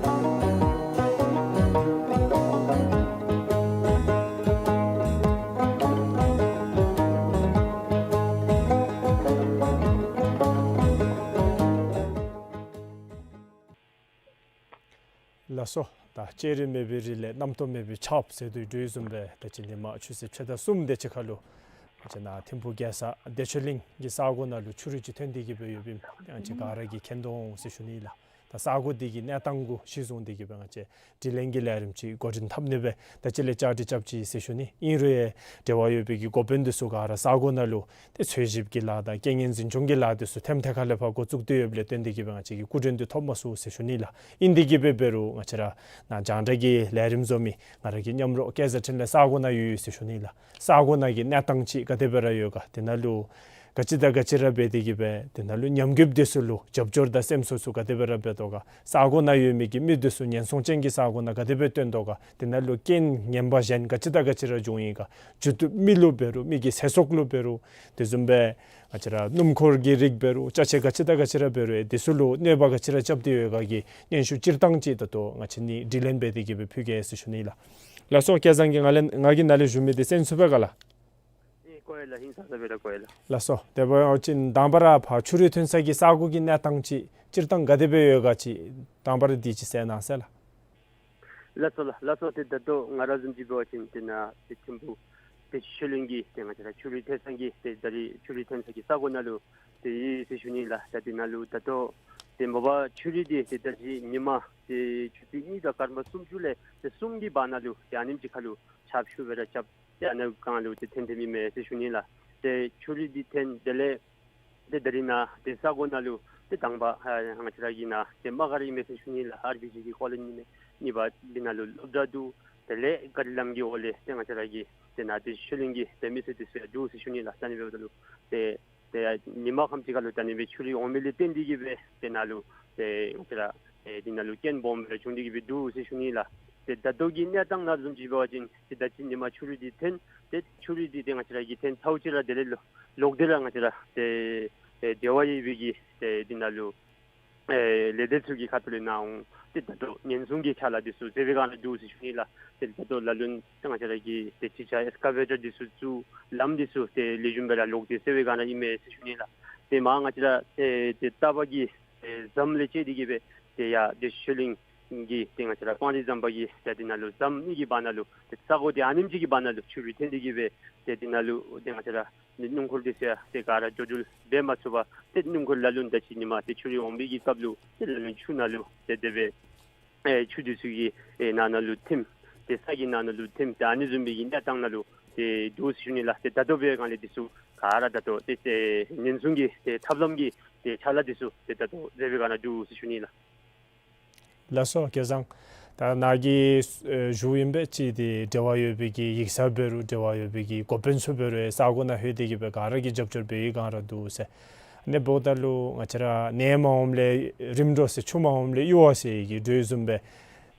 ལགས་སོ། ད་ལྕེ་རིས་མེད་པའི་རི་ལས་རྣམ་རྟོག་མེད་པའི་ཆརཔ་ཟེར་དོ་བཟུམ་སྦེ་ད་ཅི་ཉིན་མ་ཆུ་ཚོད་ཕྱེད་དང་གསུམ་དེ་ཅིག་ཁར་ལུ་ང་བཅས་ནཱ་ཐིམ་ཕུག་རྒྱལ་ས་བདེ་ཆེན་གླིང་གི་ས་གོ་ནང་ལུ་ཆུ་རུད་ཅིག་ཐོན་ཏེ་གི་སྦེ་ཡོདཔ་ཨིནམ་ང་བཅས་ག་ར་གིས་མཁྱེན་དོ་འོང་ཟེར་ཞུ་ནི་ལགས། ད་ས་གོ་འདི་གི་གནས་སྟངས་གུ་གཞི་བཟུང་སྟེ་གི་སྦེ་ང་བཅས་དྲི་ལན་གྱི་ལས་རིམ་ཅིག་འགོ་འདྲེན་འཐབ་ནི་སྦེ་ད་ཅི་ལས་བཅར་འདྲི་རྐྱབ་ཅི་ཟེར་ཞུ་ནི། ཨིན་རུང་ཡང་འབྲེལ་བ་ཡོད་པའི་གི་འགོ་དཔོན་འདི་ཚུ་ག་ར་ས་གོ་ནང་ལུ་ཏེ་འཚོལ་ཞིབ་ཀྱི་ལཱ་དང་རྐྱེན་ངན་འཛིན་སྐྱོང་གི་ལཱ་འདི་ཚུ་ཐེམ་ཐེ་ཁ་ལས་ཕར་འགོ་བཙུགས་ཏེ་ཡོདཔ་ལས་བརྟེན་ཏེ་གི་སྦེ་ང་བཅས་ཀྱིས་སྐུ་མགྲོན་འདི་ཐོབ་མ་ཚུགས་ཟེར་ཞུ་ནི་ལགས། ཨིན་ཏེ་གི་སྦེ་འབད་རུང་ང་བཅས་ར་ནཱ་རྒྱང་བསྒྲགས་ཀྱི་ལས་རིམ་བཟོ་མི་ང་ར་གི་མཉམ་རོགས་སྐལ་བཟང་འཕྲིན་ལས་ས་གོ་ནང་ཡོད་ཡོད་ཟེར་ཞུ་ནི་ལགས། ས་གོ་ནང་གི་གནས་སྟངས་ཅིག་ག་དེ་སྦེ་ར་ཡོད་ག། དེ་ནང་ལུ་ག་ཅི་དང་ག་ཅི་ར་འབད་དེ་གི་སྦེ་དེ་ནང་ལུ་ཉམས་རྒུདཔ་འདི་ཚུ་ལུ་རྒྱབ་སྐྱོར་དང་སེམས་གསོ་ཚུ་ག་དེ་སྦེ་ར་འབད་དོ་ག། ས་གོ་ནང་ཡོད་མི་གི་མི་འདི་ཚུ་ཉེན་སྲུང་ཅན་གྱི་ས་གོ་ནང་ག་དེ་སྦེ་བཏོན་དོ་ག། དེ་ནང་ལུ་རྐྱེན་ངན་པ་གཞན་ག་ཅི་དང་ག་ཅི་ར་འབྱུང་ཡི་ག། རྒྱུ་དུ་མི་ལུ་འབད་རུང་མི་གི་ཚེ་སྲོག་ལུ་འབད་རུང་དེ་བཟུམ་སྦེ་ང་བཅས་ར་སྣུམ་འཁོར་གྱི་རིགས་འབད་རུང་ཅ་ཆས་ག་ཅི་དང་ག་ཅི་ར་འབད་རུང་དེ་ཚུ་ལུ་གནོད་པ་ག་ཅི་ར་རྐྱབ་སྟེ་ཡོད་ག་གི་སྙན་ཞུ་སྤྱིར་བཏང་ཅིག་ད་ལྟོ་ང་བཅས་ནི་དྲི་ལན་འབད་དེ་གི་སྦེ་ཕུལ་གེ་ཟེར་ཞུ་ནི་ལགས། ལགས་སོ་སྐལ་བཟང་གིས་ང་ལས་ང་གིས་ནཱ་ལས་ཞུ་མི་འདི་གསན་ཚུགས་པས་ག་ལགས། ཨེ་གོ་ཡི་ལགས། ཧིང་སངས་ས་སྦེ་ར་གོ་ཡི་ལགས། ལགས་སོ། དེ་འབད་བ་ཅིན་དང་པ་ར་ཕར་ཆུ་རུད་ཐོན་ས་གི་ས་གོ་གི་གནས་སྟངས་ཅིག་སྤྱིར་བཏང་ག་དེ་སྦེ་ཡོད་ག་ཅིག་དང་པ་ར་འདི་ཅིག་གསལ་གནང་ཟེར་ལགས། ལགས་སོ་ལགས། ལགས་སོ། ཏེ་ད་ལྟོ་ང་ར་བཟུམ་ཅིག་འབད་བ་ཅིན་ཏེ་ནཱ་ཏེ་ཐིམ་ཕུག་བདེ་ཆེན་གླིང་གི་ཏེ་ང་བཅས་ར་ཆུ་རུད་ཐོན་ས་གི་ཏེ་ད་རིས་ཆུ་རུད་ཐོན་ས་གི་ས་གོ་ནང་ལུ་ཏེ་ཡོད་ཟེར་ཞུ་ནི་ལགས། ད་དེ་ནང་ལུ་ད་ལྟོ་ཏེ་མ་པ་ཆུ་རུད་འདི་ཏེ་ད་ཅི་ཉིན་མ་ཏེ་ཆུ་ཚོད་གཉིས་དང་སྐར་མ་སུམ་ཅུ་ལས་ཏེ་གསུམ་གྱི་བར་ན་ལུ་ཏེ་ཨ་ནེམ་ཅིག་ཁར་ལུ་ཆརཔ་ཤུགས་སྦེ་ར་རྐྱབ་ཏེ་ཨ་ནཱ་སྒང་ལུ་ཏེ་ཐོན་ཐོནམ་ཨིན་མས་ཟེར་ཞུ་ནི་ལགས། ཏེ་ཆུ་རུད་འདི་ཐོན་དེ་ལས་ཏེ་ད་རིས་ནཱ་ཏེ་ས་གོ་ནང་ལུ་ཏེ་དང་པ་ཨ་ང་བཅས་ར་གི་ནཱ་ཏེ་དམག་སྒར་ཨིན་མས་ཟེར་ཞུ་ནི་ལགས། ཨར་བི་ཇི་གི་ཀོ་ལོ་ནི་ཨིན་མས། གཉིས་པ་འདི་ནང་ལུ་སློབ་གྲྭ་འདུག། དེ་ལས་ག་རི་ལམ་གྱི་འོག་ལས་ཏེ་ང་བཅས་ར་གི་ཏེ་ནཱ་བདེ་ཆེན་གླིང་གི་ཏེ་མི་སེར་འདི་ཚུ་ཡང་འདུག་ཟེར་ཞུ་ནི་ལགས། ད་ཨ་ནི་འབདཝ་ད་ལུ་ཏེ་ཏེ་ཉིན་མ་ཁམས་ཅིག་ཁར་ལུ་ད་ཨ་ནི་སྦེ་ཆུ་རུད་འོང་མི་ལས་བརྟེན་ཏེ་གི་སྦེ་ཏེ་ནཱ་ལུ་ཏེ་ང་བཅས་ར་ཏེ་འདི་ནང་ལུ་རྐྱེན་སྦོམ་སྦེ་ར་བྱུང་སྟེ་གི་སྦེ་འདུག་ཟེར་ཞུ་ནི་ལགས། ཏེ་ད་ལྟོ་གི་གནས་སྟངས་ནང་བཟུམ་ཅིག་འབད་བ་ཅིན་ཏེ་ད་ཅི་ཉིན་མ་ཆུ་རུད་འདི་ཐོན་ཏེ་ཆུ་རུད་འདི་ཏེ་ང་བཅས་ར་གིས་ཐོན་ཚརཝ་ཅིག་ར་དེ་ལས་ལོག་ལོག་སྟེ་ར་ང་བཅས་ར་ཏེ་ཨེ་འབྲེལ་བ་ཡོད་པའི་གི་ཏེ་འདི་ནང་ལུ་ཨེ་ལས་སྡེ་ཚུ་གི་ཁ་ཐུག་ལས་ནཱ་འོང་ཏེ་ད་ལྟོ་ཉེན་སྲུང་གི་ཕྱག་ལཱ་འདི་ཚུ་མཛད་པའི་སྒང་ར་འདུག་ཟེར་ཞུ་ནི་ལགས། ཏེ་ད་ལྟོ་ལ་ལུ་ཏེ་ང་བཅས་ར་གིས་ཏེ་ཅི་ཆ་ཨེགས་ཀ་བེ་ཊར་འདི་ཚུ་བཙུགས། ལམ་འདི་ཚུ་ཏེ་ལེགས་ཤོམ་སྦེ་ར་ལོག་སྟེ་ཟེར་བའི་སྒང་ར་ཨིན་མས་ཟེར་ཞུ་ནི་ལགས། ཏེ་མར་ང་བཅས་ར་ཏེ་ཏེ་རྟ་པ་གི་ཏེ་ཟམ་ལས་བཅད་དེ་གི་སྦེ་ཏེ་ཡར་བདེ་ཆེན་གླིང་གི་ཏེ་ང་བཅས་ར་སྤང་རི་ཟམ་པ་གི་ཏེ་འདི་ནང་ལུ་ཟམ་གཉིས་ཀྱི་བར་ན་ལུ་ཏེ་ས་གོ་ཏེ་ཨ་ནེམ་ཅིག་གི་བར་ན་ལུ་ཆུ་རུད་ཐོན་ཏེ་གི་སྦེ་ཏེ་འདི་ནང་ལུ་ཏེ་ང་བཅས་ར་ནི་སྣུམ་འཁོར་འདི་ཚུ་ཡང་ཏེ་ག་ར་འགྲོ་འགྲུལ་འབད་མ་ཚུགས་པར་ཏེ་སྣུམ་འཁོར་ལ་ལུ་ད་ཅི་ཉིན་མ་ཏེ་ཆུ་རུད་འོང་པའི་གི་སྐབས་ལུ་ཏེ་ལ་ལུ་ཆུ་ནང་ལུ་ཏེ་དེ་སྦེ་ཨེ་ཆུ་འདི་ཚུ་གི་ཨེ་ནང་ན་ལུ་ཐིམ། ཏེ་ས་གི་ནང་ན་ལུ་ཐིམ། ཏེ་ཨ་ནི་བཟུམ་མའི་གི་གནས་སྟངས་ནང་ལུ་ཏེ་འདུག་ཟེར་ཞུ་ནི་ལགས། ཏེ་ད་ལྟོ་འབད་བའི་སྒང་ལས་འདི་ཚུ་ག་ར་ད་ལྟོ་ཏེ་ཏེ་ཉེན་སྲུང་གི་ཏེ་ཐབས་ལམ་གྱི་ཏེ་ཕྱག་ལཱ་འདི་ཚུ་ཏེ་ད་ལྟོ་མཛད་པའི་སྒང་ལས་འདུག་ཟེར་ཞུ་ནི་ལགས། ལགས་སོ་སྐལ་བཟང་། ད་ནཱ་གིས་ཨེ་ཞུཝ་ཨིན་པས། ཅིག་ཏེ་འབྲེལ་བ་ཡོད་པའི་གི་ཡིག་ཚང་འབད་རུང་འབྲེལ་བ་ཡོད་པའི་གི་འགོ་དཔོན་ཚུ་འབད་རུང་ཨེ་ས་གོ་ནང་ལྷོད་དེ་གི་སྦེ་ག་ར་གིས་རྒྱབ་སྐྱོར་འབད་བའི་སྒང་ར་འདུག་ཟེར། ཨ་ནི་འབདཝ་ད་ལུ་ང་བཅས་ར་ནད་མ་འོངམ་ལས་རིམ་གྲོ་ཟེར་ཆུ་མ་འོངམ་ལས་གཡུར་བ་ཟེར་གི་འགྲོས་བཟུམ་སྦེ་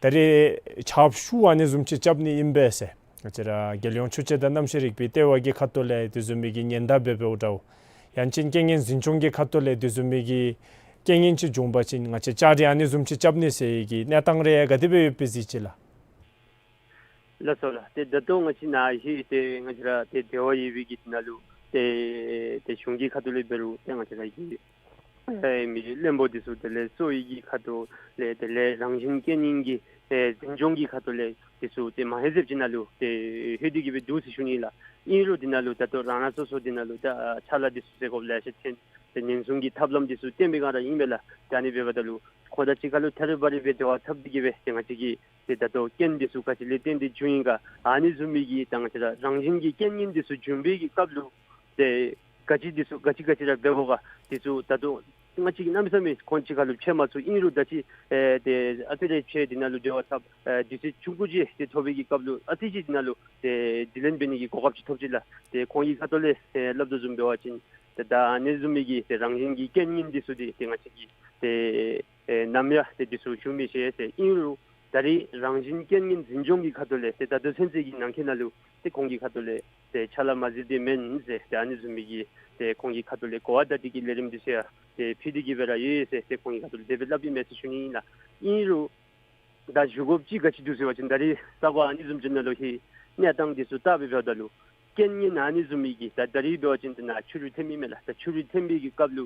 ད་རེས་ཆརཔ་ཤུགས་ཨ་ནི་བཟུམ་ཅིག་རྐྱབ་ནི་ཨིན་པས་ཟེར། ང་བཅས་ར་རྒྱལ་ཡོངས་ཆུ་དཔྱད་དང་གནམ་གཤིས་རིག་པའི་ལྟེ་བ་གི་ཁ་ཐུག་ལས་དེ་བཟུམ་མའི་གི་ཉེན་བརྡ་འབད་འབདཝ་འདྲཝ། ཡང་ཅིན་རྐྱེན་ངན་འཛིན་སྐྱོང་གི་ཁ་ཐུག་ལས་དེ་བཟུམ་མའི་གི་རྐྱེན་ངན་ཅིག་བྱུང་པ་ཅིན་ང་བཅས་ལྕགས་རི་ཨ་ནི་བཟུམ་ཅིག་རྐྱབ་ནི་ཟེར་གི་གནས་སྟངས་རེ་ག་དེ་སྦེ་ཡོད་པས་གཟིགས་ཅི་ལགས། ལགས་སོ་ལགས། ཏེ་ད་ལྟོ་ང་བཅས་ནཱ་གཞི་ཏེ་ང་བཅས་ར་ཏེ་འབྲེལ་བ་ཡོད་པའི་གི་ནང་ལུ་ཏེ་ཏེ་གཞུང་གི་ཁ་ཐུག་ལས་འབད་རུང་ཏེ་ང་བཅས་ར་གི་ ཨེ་མི་རིགས་བློན་པོ་འདི་ཚུ་དེ་ལས་གཙོ་བོའི་གི་ཁ་ཐུག་ལས་དེ་ལས་རང་བཞིན་རྐྱེན་ངན་གྱི་ཨེ་འཛིན་སྐྱོང་གི་ཁ་ཐུག་ལས་འདི་ཚུ་ཏེ་མ་ཧེ་ཟེབ་ཅིག་ནང་ལུ་ཏེ་ལྷོད་དེ་གི་སྦེ་འདུག་ཟེར་ཞུ་ནི་ལགས། ཨིན་རུང་འདི་ནང་ལུ་ད་ལྟོ་རང་རང་སོ་སོ་འདི་ནང་ལུ་ད་ཨ་ཕྱག་ལཱ་འདི་ཚུ་མཛད་དགོཔ་ལེ་ཤ་ཐོན། ཏེ་ཉེན་སྲུང་གི་ཐབས་ལམ་འདི་ཚུ་བཏོན་པའི་སྒང་ར་ཨིན་པས་ལགས། ད་ཨ་ནི་འབདཝ་ད་ལུ་ཁོང་དང་གཅིག་ཁར་ལུ་ཐད་རི་བ་རི་སྦེ་འབྲེལ་བ་འཐབ་སྟེ་གི་སྦེ་ཏེ་ང་བཅས་ཀྱིས་ཏེ་ད་ལྟོ་རྐྱེན་འདི་ཚུ་ག་ཅི་ལས་བརྟེན་ཏེ་བྱུང་ཡི་ག། ཨ་ནི་བཟུམ་མའི་གི་ད་ང་བཅས་ར་རང་བཞིན་གྱི་རྐྱེན་ངན་འདི་ཚུ་བྱུང་བའི་གི་སྐབས་ལུ་ཏེ་ག་ཅི་འདི་ཚུ་ག་ཅི་ག་ཅི་ར་འབད་དགོ་ག། འདི་ཚུ་ད་ལྟོ་ང་བཅས་ཀྱིས་གནམ་མེད་ས་མེད་ཁོང་གཅིག་ཁར་ལུ་ཕྱད་མ་ཚུགས། ཨིན་རུང་ད་ཅི་ཨེ་ཏེ་ཨ་ཙི་རེ་ཕྱད་འདི་ནང་ལུ་འབྲེལ་བ་འཐབ་ཨེ་དུས་ཚོད་ཆུང་ཀུ་ཅིག་ཏེ་ཐོབ་པའི་གི་སྐབས་ལུ་ཨ་ཙི་ཅིག་འདི་ནང་ལུ་ཏེ་དྲི་ལན་འབད་ནི་གི་གོ་སྐབས་ཅིག་ཐོབ་ཅི་ལགས། ཏེ་ཁོང་གི་ཁ་ཐུག་ལས་ཨེ་སླབ་དོ་བཟུམ་འབད་བ་ཅིན་ཏེ་ད་ཨ་ནི་བཟུམ་མའི་གི་ཏེ་རང་བཞིན་གྱི་རྐྱེན་ངན་འདི་ཚུ་འདི་ཏེ་ང་བཅས་ཀྱིས་ཏེ་ཨེ་ནམ་ཡང་ཏེ་འདི་ཚུ་བྱུང་མི་ཤེས་ཟེར། ཨིན་རུང་ད་རེས་རང་བཞིན་རྐྱེན་ངན་འཛིན་སྐྱོང་གི་ཁ་ཐུག་ལས་ཏེ་ད་ལྟོ་ཚུན་ཚོད་ཀྱི་ནང་འཁོད་ནང་ལུ་ཏེ་ཁོང་གི་ཁ་ཐུག་ལས་ཏེ་ཕྱག་ལཱ་མ་མཛད་དེ་མེན་ཟེར་ཏེ་ཨ་ནི་བཟུམ་མའི་གི་ཏེ་ཁོང་གི་ཁ་ཐུག་ལས་གོ་བ་བརྡ་སྤྲོད་ཀྱི་ལས་རིམ་འདི་ཚུ་ཡང་ཏེ་ཕུལ་ཏེ་གི་སྦེ་ར་ཡོད་ཟེར་ཏེ་ཁོང་གི་ཁ་ཐུག་ལས་དེ་སྦེ་སླབ་ཨིན་མས་ཟེར་ཞུ་ནི་ཨིན་ལགས། ཨིན་རུང་ད་ཞུ་དགོཔ་ཅིག་ག་ཅི་འདུག་ཟེར་བ་ཅིན་ད་རེས་ས་གོ་ཨ་ནི་བཟུམ་ཅིག་ནང་ལུ་ཧེ་གནས་སྟངས་འདི་ཚུ་བལྟ་སྦེ་འབདཝ་ད་ལུ་རྐྱེན་ངན་ཨ་ནི་བཟུམ་མའི་གི་ད་ད་རེས་འབད་བ་ཅིན་ཏེ་ནཱ་ཆུ་རུད་ཐོན་མི་མས་ལགས། ད་ཆུ་རུད་ཐོན་པའི་གི་སྐབས་ལུ་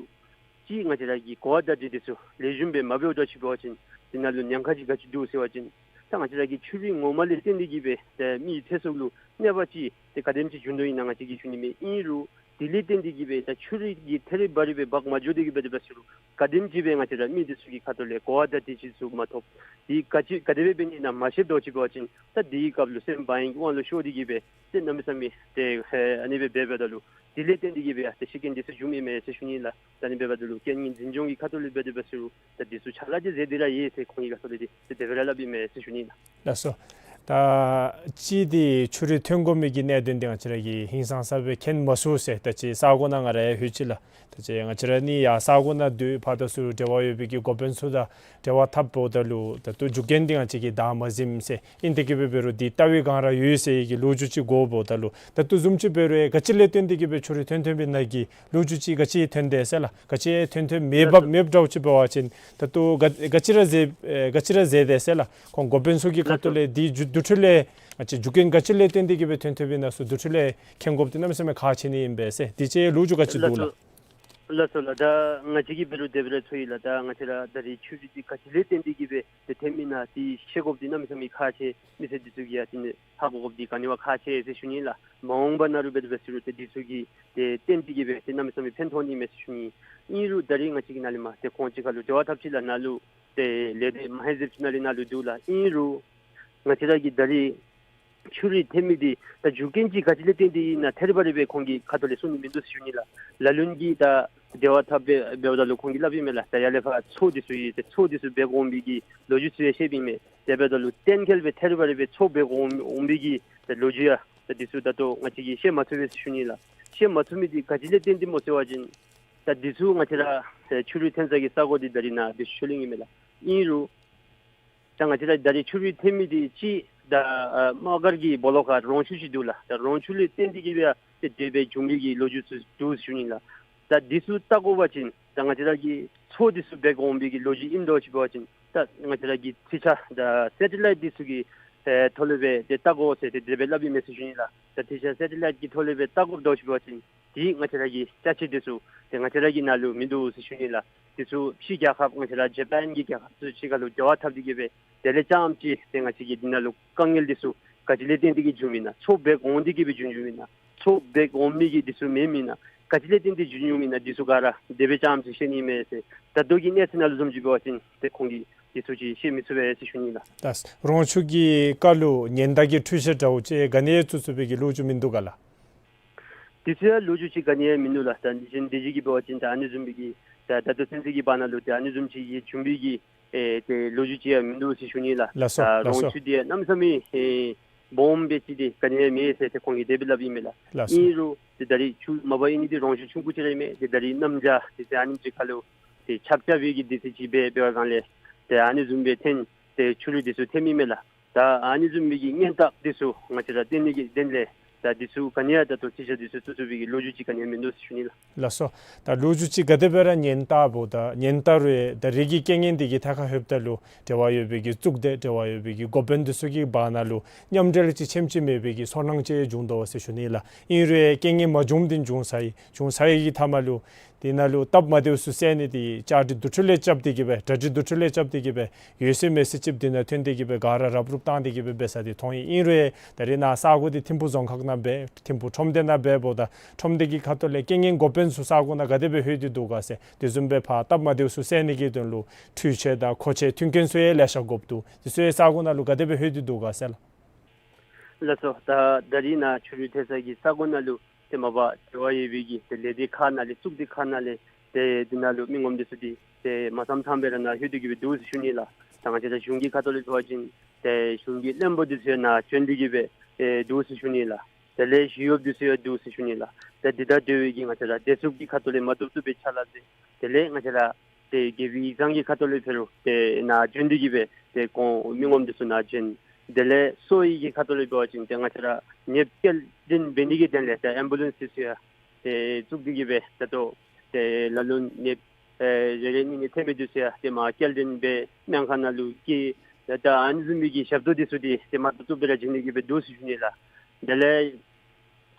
ཅིག་ང་བཅས་ར་གི་གོ་བ་བརྡ་སྤྲོད་འདི་ཚུ་ལེགས་ཤོམ་སྦེ་མ་འབདཝ་འདྲཝ་ཅིག་འབད་བ་ཅིན་འདི་ནང་ལུ་ཉེན་ཁ་ཅིག་ག་ཅི་འདུག་ཟེར་བ་ཅིན་ད་ང་བཅས་ར་གི་ཆུ་རུད་ངོ་མ་ལས་བརྟེན་ཏེ་གི་སྦེ་ཏེ་མི་ཚེ་སྲོག་ལུ་གནོད་པ་ཅིག་ཏེ་ག་དེམ་ཅིག་འབྱུང་དོ་ཨིན་ན་ང་བཅས་ཀྱིས་ཞུ་ནི་མེད། ཨིན་རུང་དེ་ལས་བརྟེན་ཏེ་གི་སྦེ་ད་ཆུ་རུད་ཀྱིས་ཐད་རི་བ་རི་སྦེ་འབག་མ་འགྱོ་སྟེ་གི་སྦེ་དེ་སྦེ་ཟེར་རུང་ག་དེམ་ཅིག་སྦེ་ང་བཅས་ར་མི་འདི་ཚུ་གི་ཁ་ཐུག་ལས་གོ་བ་བརྡ་སྤྲོད་ཅིག་ཚུ་མ་ཐོབ། དེ་ག་ཅི་ག་དེ་སྦེ་འབད་ནི་ཨིན་ན་མ་ཤེསཔ་འདྲཝ་ཅིག་འབད་བ་ཅིན་ད་དེའི་སྐབས་ལུ་སེམས་བག་གཡེང་གི་དབང་ལུ་ཤོར་ཏེ་གི་སྦེ་ཏེ་གནམ་མེད་ས་མེད་ཏེ་ཨ་ནི་སྦེ་འབད་འབདཝ་ད་ལུ་དེ་ལས་བརྟེན་ཏེ་གི་སྦེ་ཡང་ཏེ་ཤི་རྐྱེན་འདི་ཚུ་བྱུང་ཡི་མས་ཟེར་ཞུ་ནི་ལགས། ད་ཨ་ནི་འབདཝ་ད་ལུ་རྐྱེན་ངན་འཛིན་སྐྱོང་གི་ཁ་ཐུག་ལས་འབད་དེ་འབད་ཟེར་རུང་ད་འདི་ཚུ་ཕྱག་ལཱ་ཅིག་མཛད་དེ་ར་ཡོད་ཟེར་ཁོང་གི་ཁ་ཐུག་ལས་ཏེ་དེ་སྦེ་ར་སླབ་ཨིན་མས་ཟེར་ཞུ་ནི་ལགས། ལགས་སོ། ད་ཅི་འདི་ཆུ་རུད་ཐོན་དགོ་མི་གི་གནད་དོན་འདི་ང་བཅས་ར་གིས་ཧིང་སངས་ས་སྦེ་མཁྱེན་མ་ཚུགས་ཟེར་ད་ཅི་ས་གོ་ནང་ང་ར་ཡང་ལྷོད་ཅི་ལགས། ད་ཅི་ང་བཅས་ར་ནི་ཡར་ས་གོ་ནང་སྡོད་ཕར་དང་ཚུར་འབྲེལ་བ་ཡོད་པའི་གི་འགོ་དཔོན་ཚུ་དང་འབྲེལ་བ་འཐབ་འབདཝ་ད་ལུ་ད་ལྟོ་རྒྱུ་རྐྱེན་འདི་ང་བཅས་ཀྱིས་བདའ་མ་ཟུནམ་ཟེར་ཨིན། དེ་གིས་འབད་འབད་རུང་འདི་ལྟ་བའི་སྒང་ར་ཡོད་ཟེར་བའི་གི་ལོ་རྒྱུས་ཅིག་གོ་འབདཝ་ད་ལུ་ད་ལྟོ་བཟུམ་ཅིག་འབད་རུང་ག་ཅི་ལས་བརྟེན་ཏེ་གི་སྦེ་ཆུ་རུད་ཐོན་ཐོན་པའི་ནང་གི་ལོ་རྒྱུས་ཅིག་ག་ཅི་ཐོན་དེས་ཟེར་ལགས། ག་ཅི་ཐོན་ཐོནམ་མེདཔ་མེདཔ་འདྲཝ་ཅིག་འབད་བ་ཅིན་ད་ལྟོ་ག་ག་ཅི་ར་མཛད་ཨེ་ག་ཅི་ར་མཛད་དེས་ཟེར་ལགས། ཁོང་འགོ་དཔོན་ཚུ་གི་ཁ་ཐུག་ལས་འདི་རྒྱུ་འདི་འཕྲོ་ལས་ང་བཅས་རྒྱུ་རྐྱེན་ག་ཅི་ལས་བརྟེན་ཏེ་གི་སྦེ་ཐོན་ཐོནམ་ཨིན་ན་ཚུ་འདི་འཕྲོ་ལས་མཁྱེན་དགོཔ་འདི་གནམ་མེད་ས་མེད་ཁག་ཆེ་ནི་ཨིན་པས་ཟེར། དེ་ཅིག་ལོ་རྒྱུས་ག་ཅི་འདུག་ལགས། ལགས་སོ་ལགས། ད་ང་བཅས་ཀྱིས་འབད་རུང་དེ་སྦེ་ར་ཚོར་ཡི་ལགས། ད་ང་བཅས་ར་ད་རེས་ཆུ་རུད་འདི་ག་ཅི་ལས་བརྟེན་ཏེ་གི་སྦེ་ཏེ་ཐོནམ་ཨིན་ན་འདི་ཤེས་དགོཔ་འདི་གནམ་མེད་ས་མེད་ཁག་ཆེ། མི་སེར་འདི་ཚུ་གིས་ཡང་ཏེ་ཧ་གོ་དགོཔ་འདི་ག་ནི་བ་ཁག་ཆེ་ཟེར་ཞུ་ནི་ལགས། མ་འོངས་པ་ནང་ལུ་འབད་དེ་འབད་ཟེར་རུང་ཏེ་འདི་ཚུ་གིས་ཏེ་བརྟེན་ཏེ་གི་སྦེ་ཏེ་གནམ་མེད་ས་མེད་ཕན་ཐོགས་ནི་མས་ཟེར་ཞུ་ནི། ཨིན་རུང་ད་རེས་ང་བཅས་ཀྱིས་ནཱ་ལས་མར་ཏེ་ཁོང་གཅིག་ཁར་ལུ་འབྲེལ་བ་འཐབ་ཅི་ལགས། ནཱ་ལུ་ཏེ་ལས་སྡེ་མ་ཧེ་ཟེབ་ཅིག་ནང་ལས་ནཱ་ལུ་འདུག་ལགས། ཨིན་རུང་ང་བཅས་ར་གིས་ད་རེས་ཆུ་རུད་ཐོན་མི་འདི་ད་རྒྱུ་རྐྱེན་ཅིག་ག་ཅི་ལས་བརྟེན་ཏེ་ཨིན་ན་ཐད་རི་བ་རི་སྦེ་ཁོང་གི་ཁ་ཐུག་ལས་གསུང་ནི་མིན་འདུག་ཟེར་ཞུ་ནི་ལགས། ལ་ལུ་གིས་ད་འབྲེལ་བ་འཐབ་སྦེ་འབདཝ་ད་ལུ་ཁོང་གིས་སླབ་ཨིན་མས་ལགས། ད་ཡར་ལས་ཕར་མཚོ་འདི་ཚུ་ཡོད། ཏེ་མཚོ་འདི་ཚུ་འབད་དགོ་འོང་པའི་གི་ལོ་རྒྱུས་ཚུ་ཡང་བཤདཔ་ཨིན་མས། དེ་འབདཝ་ད་ལུ་གཏན་འཁེལ་སྦེ་ཐད་རི་བ་རི་སྦེ་མཚོ་འབད་དགོ་འོང་པའི་གི་ད་ལོ་རྒྱུས་ཡང་ད་འདི་ཚུ་ད་ལྟོ་ང་བཅས་ཀྱིས་ཤེས་མ་ཚུགས་པས་ཟེར་ཞུ་ནི་ལགས། ཤེས་མ་ཚུགས་མི་འདི་ག་ཅི་ལས་བརྟེན་ཏེ་སྨོ་ཟེར་བ་ཅིན་ད་འདི་ཚུ་ང་བཅས་ར་ཆུ་རུད་ཐོན་ས་གི་ས་གོ་འདི་ད་རེས་ནཱ་བི་ཤུ་ལིང་ཨིན་མས་ལགས། ཨིན་རུང་ད་ང་བཅས་ར་ད་རེས་ཆུ་རུད་ཐོན་མི་འདི་ཅིག་ད་ཨ་དམག་སྒར་གྱི་སྦོ་ལོགས་ཁར་རོང་ཆུ་ཅིག་འདུག་ལགས། ད་རོང་ཆུ་ལས་བརྟེན་ཏེ་གི་སྦེ་ཡང་ཏེ་དེ་སྦེ་བྱུང་མི་གི་ལོ་རྒྱུས་ཚུ་འདུག་ཞུ་ནི་ལགས། ད་འདི་ཚུ་བལྟ་དགོ་པ་ཅིན་ད་ང་བཅས་ར་གིས་མཚོ་འདི་ཚུ་འབད་དགོ་འོང་པའི་གི་ལོ་རྒྱུས་ཨིནམ་འདྲཝ་ཅིག་འབད་བ་ཅིན་ད་ང་བཅས་ར་གི་འཕྲུལ་ཆས་ད་སེ་ཊི་ལའིཊ་འདི་ཚུ་གི་ཨེ་ཐོག་ལས་སྦེ་ཏེ་བལྟ་དགོ་ཟེར་ཏེ་དེ་སྦེ་སླབ་ཨིན་མས་ཟེར་ཞུ་ནི་ལགས། ད་འཕྲུལ་ཆས་སེ་ཊི་ལའིཊ་ཀྱི་ཐོག་ལས་སྦེ་བལྟ་དགོཔ་འདྲཝ་ཅིག་འབད་བ་ཅིན་འདི་ང་བཅས་ར་གི་ཅ་ཆས་འདི་ཚུ་ཏེ་ང་བཅས་ར་གི་ནང་ལུ་མིན་འདུག་ཟེར་ཞུ་ནི་ལགས། འདི་ཚུ་ཕྱི་རྒྱལ་ཁབ་ང་བཅས་ར་ཇ་པཱན་གྱི་རྒྱལ་ཁབ་ཚུ་གཅིག་ཁར་ལུ་འབྲེལ་བ་འཐབ་སྟེ་གི་སྦེ་དེ་ལས་རྐྱངམ་ཅིག་ཏེ་ང་བཅས་ཀྱིས་འདི་ནང་ལུ་དཀའ་ངལ་འདི་ཚུ་ག་ཅི་ལས་བརྟེན་ཏེ་གི་བྱུངམ་ཨིན་ན། མཚོ་འབད་དགོ་འོང་སྟེ་གི་སྦེ་བྱུང་བྱུངམ་ཨིན་ན། མཚོ་འབད་དགོ་མི་གི་འདི་ཚུ་མེནམ་ཨིན་ན། ག་ཅི་ལས་བརྟེན་ཏེ་བྱུང་བྱུངམ་ཨིན་ན། འདི་ཚུ་ག་ར་དེ་སྦེ་རྐྱངམ་ཅིག་ཤེས་ནི་མས་ཟེར། ད་ལྟོ་གི་གནས་ཚུལ་ནང་ལུ་བཟུམ་ཅིག་འབད་བ་ཅིན་ཏེ་ཁོང་གིས་འདི་ཚུ་ཅིག་ཤེས་མི་ཚུགས་པས་ཟེར་ཞུ་ནི་ལགས། ད་རོང་ཆུ་གི་ཁ་ལུ་ཉེན་བརྡ་གི་འཕྲུལ་ཆས་འདྲཝ་ཅིག་ག་ནི་ཡང་ཚུད་ཚུགས་པའི་གི་ལོ་རྒྱུས་མིན་འདུག་ག་ལགས། དེ་ཚུ་ཡང་ལོ་རྒྱུས་ཅིག་ག་ནི་ཡང་མིན་འདུག་ལགས། ད་ནི་ཅིག་འདི་ཅིག་གི་འབད་བ་ཅིན་ད་ཨ་ནི་བཟུམ་མའི་གི་ད་ད་ལྟོ་ཚུན་ཚོད་ཀྱི་བར་ན་ལུ་ད་ཨ་ནི་བཟུམ་ཅིག་གི་བྱུང་བའི་གི་ཨེ་ཏེ་ལོ་རྒྱུས་ཅིག་ཡང་མིན་འདུག་ཟེར་ཞུ་ནི་ལགས། ལགས་སོ། ད་ལགས་སོ། རོང་ཆུ་འདི་ཡང་གནམ་མེད་ས་མེད་ཨེ་སྦོམ་སྦེ་ཅིག་འདི་ག་ནི་ཡང་མེད་ཟེར་ཏེ་ཁོང་གིས་དེ་སྦེ་སླབ་ཨིན་མས་ལགས། ལགས་སོ། ཨིན་རུང་ཏེ་ད་རེས་ཆུ་མ་པ་ཨིན་ནི་འདི་རོང་ཆུ་ཆུང་ཀུ་ཅིག་ར་ཨིན་མས། ཏེ་ད་རེས་གནམ་བྱཱར་ཏེ་ཏེ་ཨ་ནེམ་ཅིག་ཁ་ལུ་ཏེ་ཆརཔ་རྐྱབ་པའི་གི་དུས་ཚོད་ཅིག་འབད་འབད་བའི་སྒང་ལས་ཏེ་ཨ་ནི་བཟུམ་སྦེ་ཐོན་ཏེ་ཆུ་རུད་འདི་ཚུ་ཐོནམ་ཨིན་མས་ལགས། ད་ཨ་ནི་བཟུམ་མའི་གི་ཉེན་བརྡ་འདི་ཚུ་ང་བཅས་ར་བཏོན་ནི་གི་དོན་ལས་ ད་འདི་ཚུ་ག་ནི་ཡང་ད་ལྟོ་ཅི་བྱ་འདི་ཚུ་བཙུགས་བཙུགས་པའི་གི་ལོ་རྒྱུས་ཅིག་ག་ནི་ཡང་མིན་འདུག་ཟེར་ཞུ་ནི་ལགས། ལགས་སོ། ད་ལོ་རྒྱུས་ཅིག་ག་དེ་སྦེ་ར་ཉན་ལྟ་འབདཝ་ད་ཉན་ལྟ་རུང་ད་རེས་ཀྱི་རྐྱེན་ངན་འདི་གི་ཐད་ཁར་ལྷོདཔ་ད་ལུ་འབྲེལ་བ་ཡོད་པའི་གི་གཙུག་སྡེ་འབྲེལ་བ་ཡོད་པའི་གི་འགོ་དཔོན་འདི་ཚུ་གི་བར་ན་ལུ་མཉམ་འབྲེལ་ཅིག་ཆེམ་ཅིག་མེད་པའི་གི་ཚོར་སྣང་ཅིག་བྱུང་དོ་ཟེར་ཞུ་ནི་ལགས། ཨིན་རུང་རྐྱེན་ངན་མ་བྱུངམ་འདི་བྱུང་ཚར་ཡི། བྱུང་ཚར་ཡི་གི་མཐའ་མ་ལུ་དེ་ནང་ལུ་སྟབས་མ་བདེཝ་ཚུ་སེལ་ནི་འདི་བཅའ་སྒྲིག་དུས་ཚོད་ལས་རྐྱབ་སྟེ་གི་སྦེ་གྲ་སྒྲིག་དུས་ཚོད་ལས་རྐྱབ་སྟེ་གི་སྦེ་ཡོད་ཚད་མེད་ཚད་ཅིག་འདི་ནང་ཐོན་ཏེ་གི་སྦེ་ག་ར་རབ་རུབ་བཏང་སྟེ་གི་སྦེ་འབད་ས་འདི་མཐོང་ཡི། ཨིན་རུང་ད་རེས་ནཱ་ས་གོ་འདི་ཐིམ་ཕུ་རྫོང་ཁག་ནང་འབད་ཐིམ་ཕུ་ཁྲོམ་སྡེ་ནང་འབདཝ་ད་ཁྲོམ་སྡེ་གི་ཁ་ཐུག་ལས་རྐྱེན་ངན་འགོ་དཔོན་ཚུ་ས་གོ་ནང་ག་དེ་སྦེ་ལྷོད་དེ་འདུག་ག་ཟེར། དེ་བཟུམ་སྦེ་ཕར་སྟབས་མ་བདེཝ་ཚུ་སེལ་ནི་གི་དོན་ལུ་འཕྲུལ་ཆས་དང་མཁོ་ཆས་མཐུན་རྐྱེན་ཚུ་ཡང་ལེ་ཤ་དགོཔ་འདུག། དེ་ཚུ་ཡང་ས་གོ་ནང་ལུ་ག་དེ་སྦེ་ལྷོད་དེ་འདུག་ག་ཟེར་ལགས། ལགས་སོ། ད་ད་རེས་ནཱ་ཆུ་རུད་ཐེ་ས་གི་ས་གོ་ནང་ལུ་ཏེ་མ་པ་འབྲེལ་བ་ཡོད་པའི་གི་ཏེ་ལས་སྡེ་ཁག་ནང་ལས་གཙུག་སྡེ་ཁག་ནང་ལས་ཏེ་འདི་ནང་ལུ་མི་ངོམ་འདི་ཚུ་འདི་ཏེ་མ་ཚངམ་ཚངམ་སྦེ་ར་ནཱ་ལྷོད་དེ་གི་སྦེ་འདུག་ཟེར་ཞུ་ནི་ལགས། ད་ང་བཅས་ར་གཞུང་གི་ཁ་ཐུག་ལས་འབད་བ་ཅིན་ཏེ་གཞུང་གི་བློན་པོ་འདི་ཚུ་ཡང་ནཱ་བྱོན་ཏེ་གི་སྦེ་ཏེ་འདུག་ཟེར་ཞུ་ནི་ལགས། དེ་ལས་ཞི་གཡོགཔ་འདི་ཚུ་ཡང་འདུག་ཟེར་ཞུ་ནི་ལགས། ཏེ་འདི་དང་འབྲེལ་བའི་གི་ང་བཅས་ར་བདེ་སྲུངཔ་གི་ཁ་ཐུག་ལས་མ་བཏུབ་བཏུབ་སྦེ་ཕྱག་ལཱ་མཛད། དེ་ལས་ང་བཅས་ར་ཏེ་རྒྱལ་པོའི་ཡིག་ཚང་གི་ཁ་ཐུག་ལས་འབད་རུང་ཏེ་ནཱ་བྱོན་ཏེ་གི་སྦེ་ཏེ་ཁོང་མི་ངོམ་འདི་ཚུ་ནཱ་བྱོན། དེ་ལས་གསོ་བའི་གི་ཁ་ཐུག་ལས་འབད་བ་ཅིན་ཏེ་ང་བཅས་ར་ནདཔ་སྐྱེལ་འདྲེན་འབད་ནི་གི་དོན་ལས་ཏེ་ཨེམ་བུ་ལེནསི་འདི་ཚུ་ཡང་ཏེ་བཙུགས་ཏེ་གི་སྦེ་ད་ལྟོ་ཏེ་ལ་ལུ་ནདཔ་ཨེ་རེ་རེ་གཉིས་གཉིས་ཐོན་མི་འདི་ཚུ་ཡང་ཏེ་མར་སྐྱེལ་འདྲེན་འབད་སྨན་ཁང་ནང་ལུ་བསྐྱལ། ད་ད་ཨ་ནི་བཟུམ་མའི་གི་ཞབས་ཏོག་འདི་ཚུ་འདི་ཏེ་མ་བཏུབ་བཏུབ་སྦེ་ར་བྱིན་ནི་གི་སྦེ་འདུག་ཟེར་ཞུ་ནི་ལགས། དེ་ལས་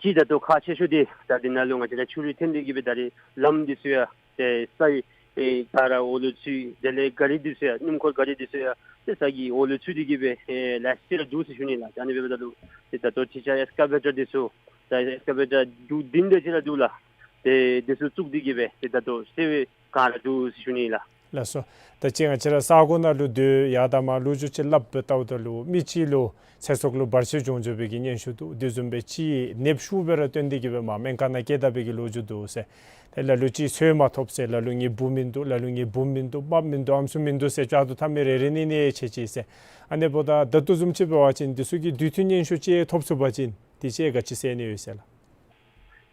ཅིག་ད་ལྟོ་ཁག་ཆེ་ཤོས་འདི་ད་འདི་ནང་ལུ་ང་བཅས་ར་ཆུ་རུད་ཐོན་ཏེ་གི་སྦེ་ད་རེས་ལམ་འདི་ཚུ་ཡང་ཏེ་ས་ཡི་ཨེ་ག་ར་འོག་ལུ་ཚུད། དེ་ལས་ག་རི་འདི་ཚུ་ཡང་སྣུམ་འཁོར་ག་རི་འདི་ཚུ་ཡང་ཏེ་ས་གི་འོག་ལུ་ཚུད་དེ་གི་སྦེ་ཨེ་ལེ་ཤ་ཅིག་ར་འདུག་ཟེར་ཞུ་ནི་ལགས། ད་ཨ་ནི་འབདཝ་ད་ལུ་ཏེ་ད་ལྟོ་ཅིག་ཅིག་ཨེགསི་ཀ་བེ་ཊར་འདི་ཚུ་ད་ཨེགསི་ཀ་བེ་ཊར་འདུག་བདུན་དེ་ཅིག་ར་འདུག་ལགས། ཏེ་འདི་ཚུ་བཙུགས་ཏེ་གི་སྦེ་ཏེ་ད་ལྟོ་སེལ་བའི་བསྒང་ར་འདུག་ཟེར་ཞུ་ནི་ལགས། ལགས་སོ། ད་ཅི་ང་བཅས་ར་ས་གོ་ནང་ལུ་སྡོད་ཡར་དང་མར་ལོ་རྒྱུས་ཅིག་སླབ་སྦེ་བལྟཝ་ད་ལུ་མི་གཅིག་ལུ་ཚེ་སྲོག་ལུ་བར་ཆད་འབྱུང་འགྱོ་བའི་གི་སྙན་ཞུ་འདུག། དེ་བཟུམ་སྦེ་ཅིག་ནདཔ་ཤུགས་སྦེ་ར་བཏོན་ཏེ་གི་སྦེ་མར་སྨན་ཁང་ནང་བསྐྱལ་ད་པའི་གི་ལོ་རྒྱུས་འདུག་ཟེར། ཏེ་ལ་ལུ་ཅིག་འཚོལ་མ་ཐོབ་ཟེར། ལ་ལུ་ངེའི་བུ་མིན་འདུག། ལ་ལུ་ངེའི་བུམོ་མིན་འདུག། རྨགཔ་མིན་འདུག། ཨམ་སྲུ་མིན་འདུག་ཟེར་བཅར་དོ་ཐ་མི་རེ་རེ་གཉིས་གཉིས་ཅིག་ཟེར། ཨ་ནི་འབདཝ་ད་ད་ལྟོ་བཟུམ་ཅིག་འབད་བ་ཅིན་འདི་ཚུ་གི་དུས་མཐུན་སྙན་ཞུ་ཅིག་ཐོབ་ཚུགས་པ་ཅིན་དེ་ཅིག་ག་ཅི་ཟེར་ནི་ཡོད་ཟེར་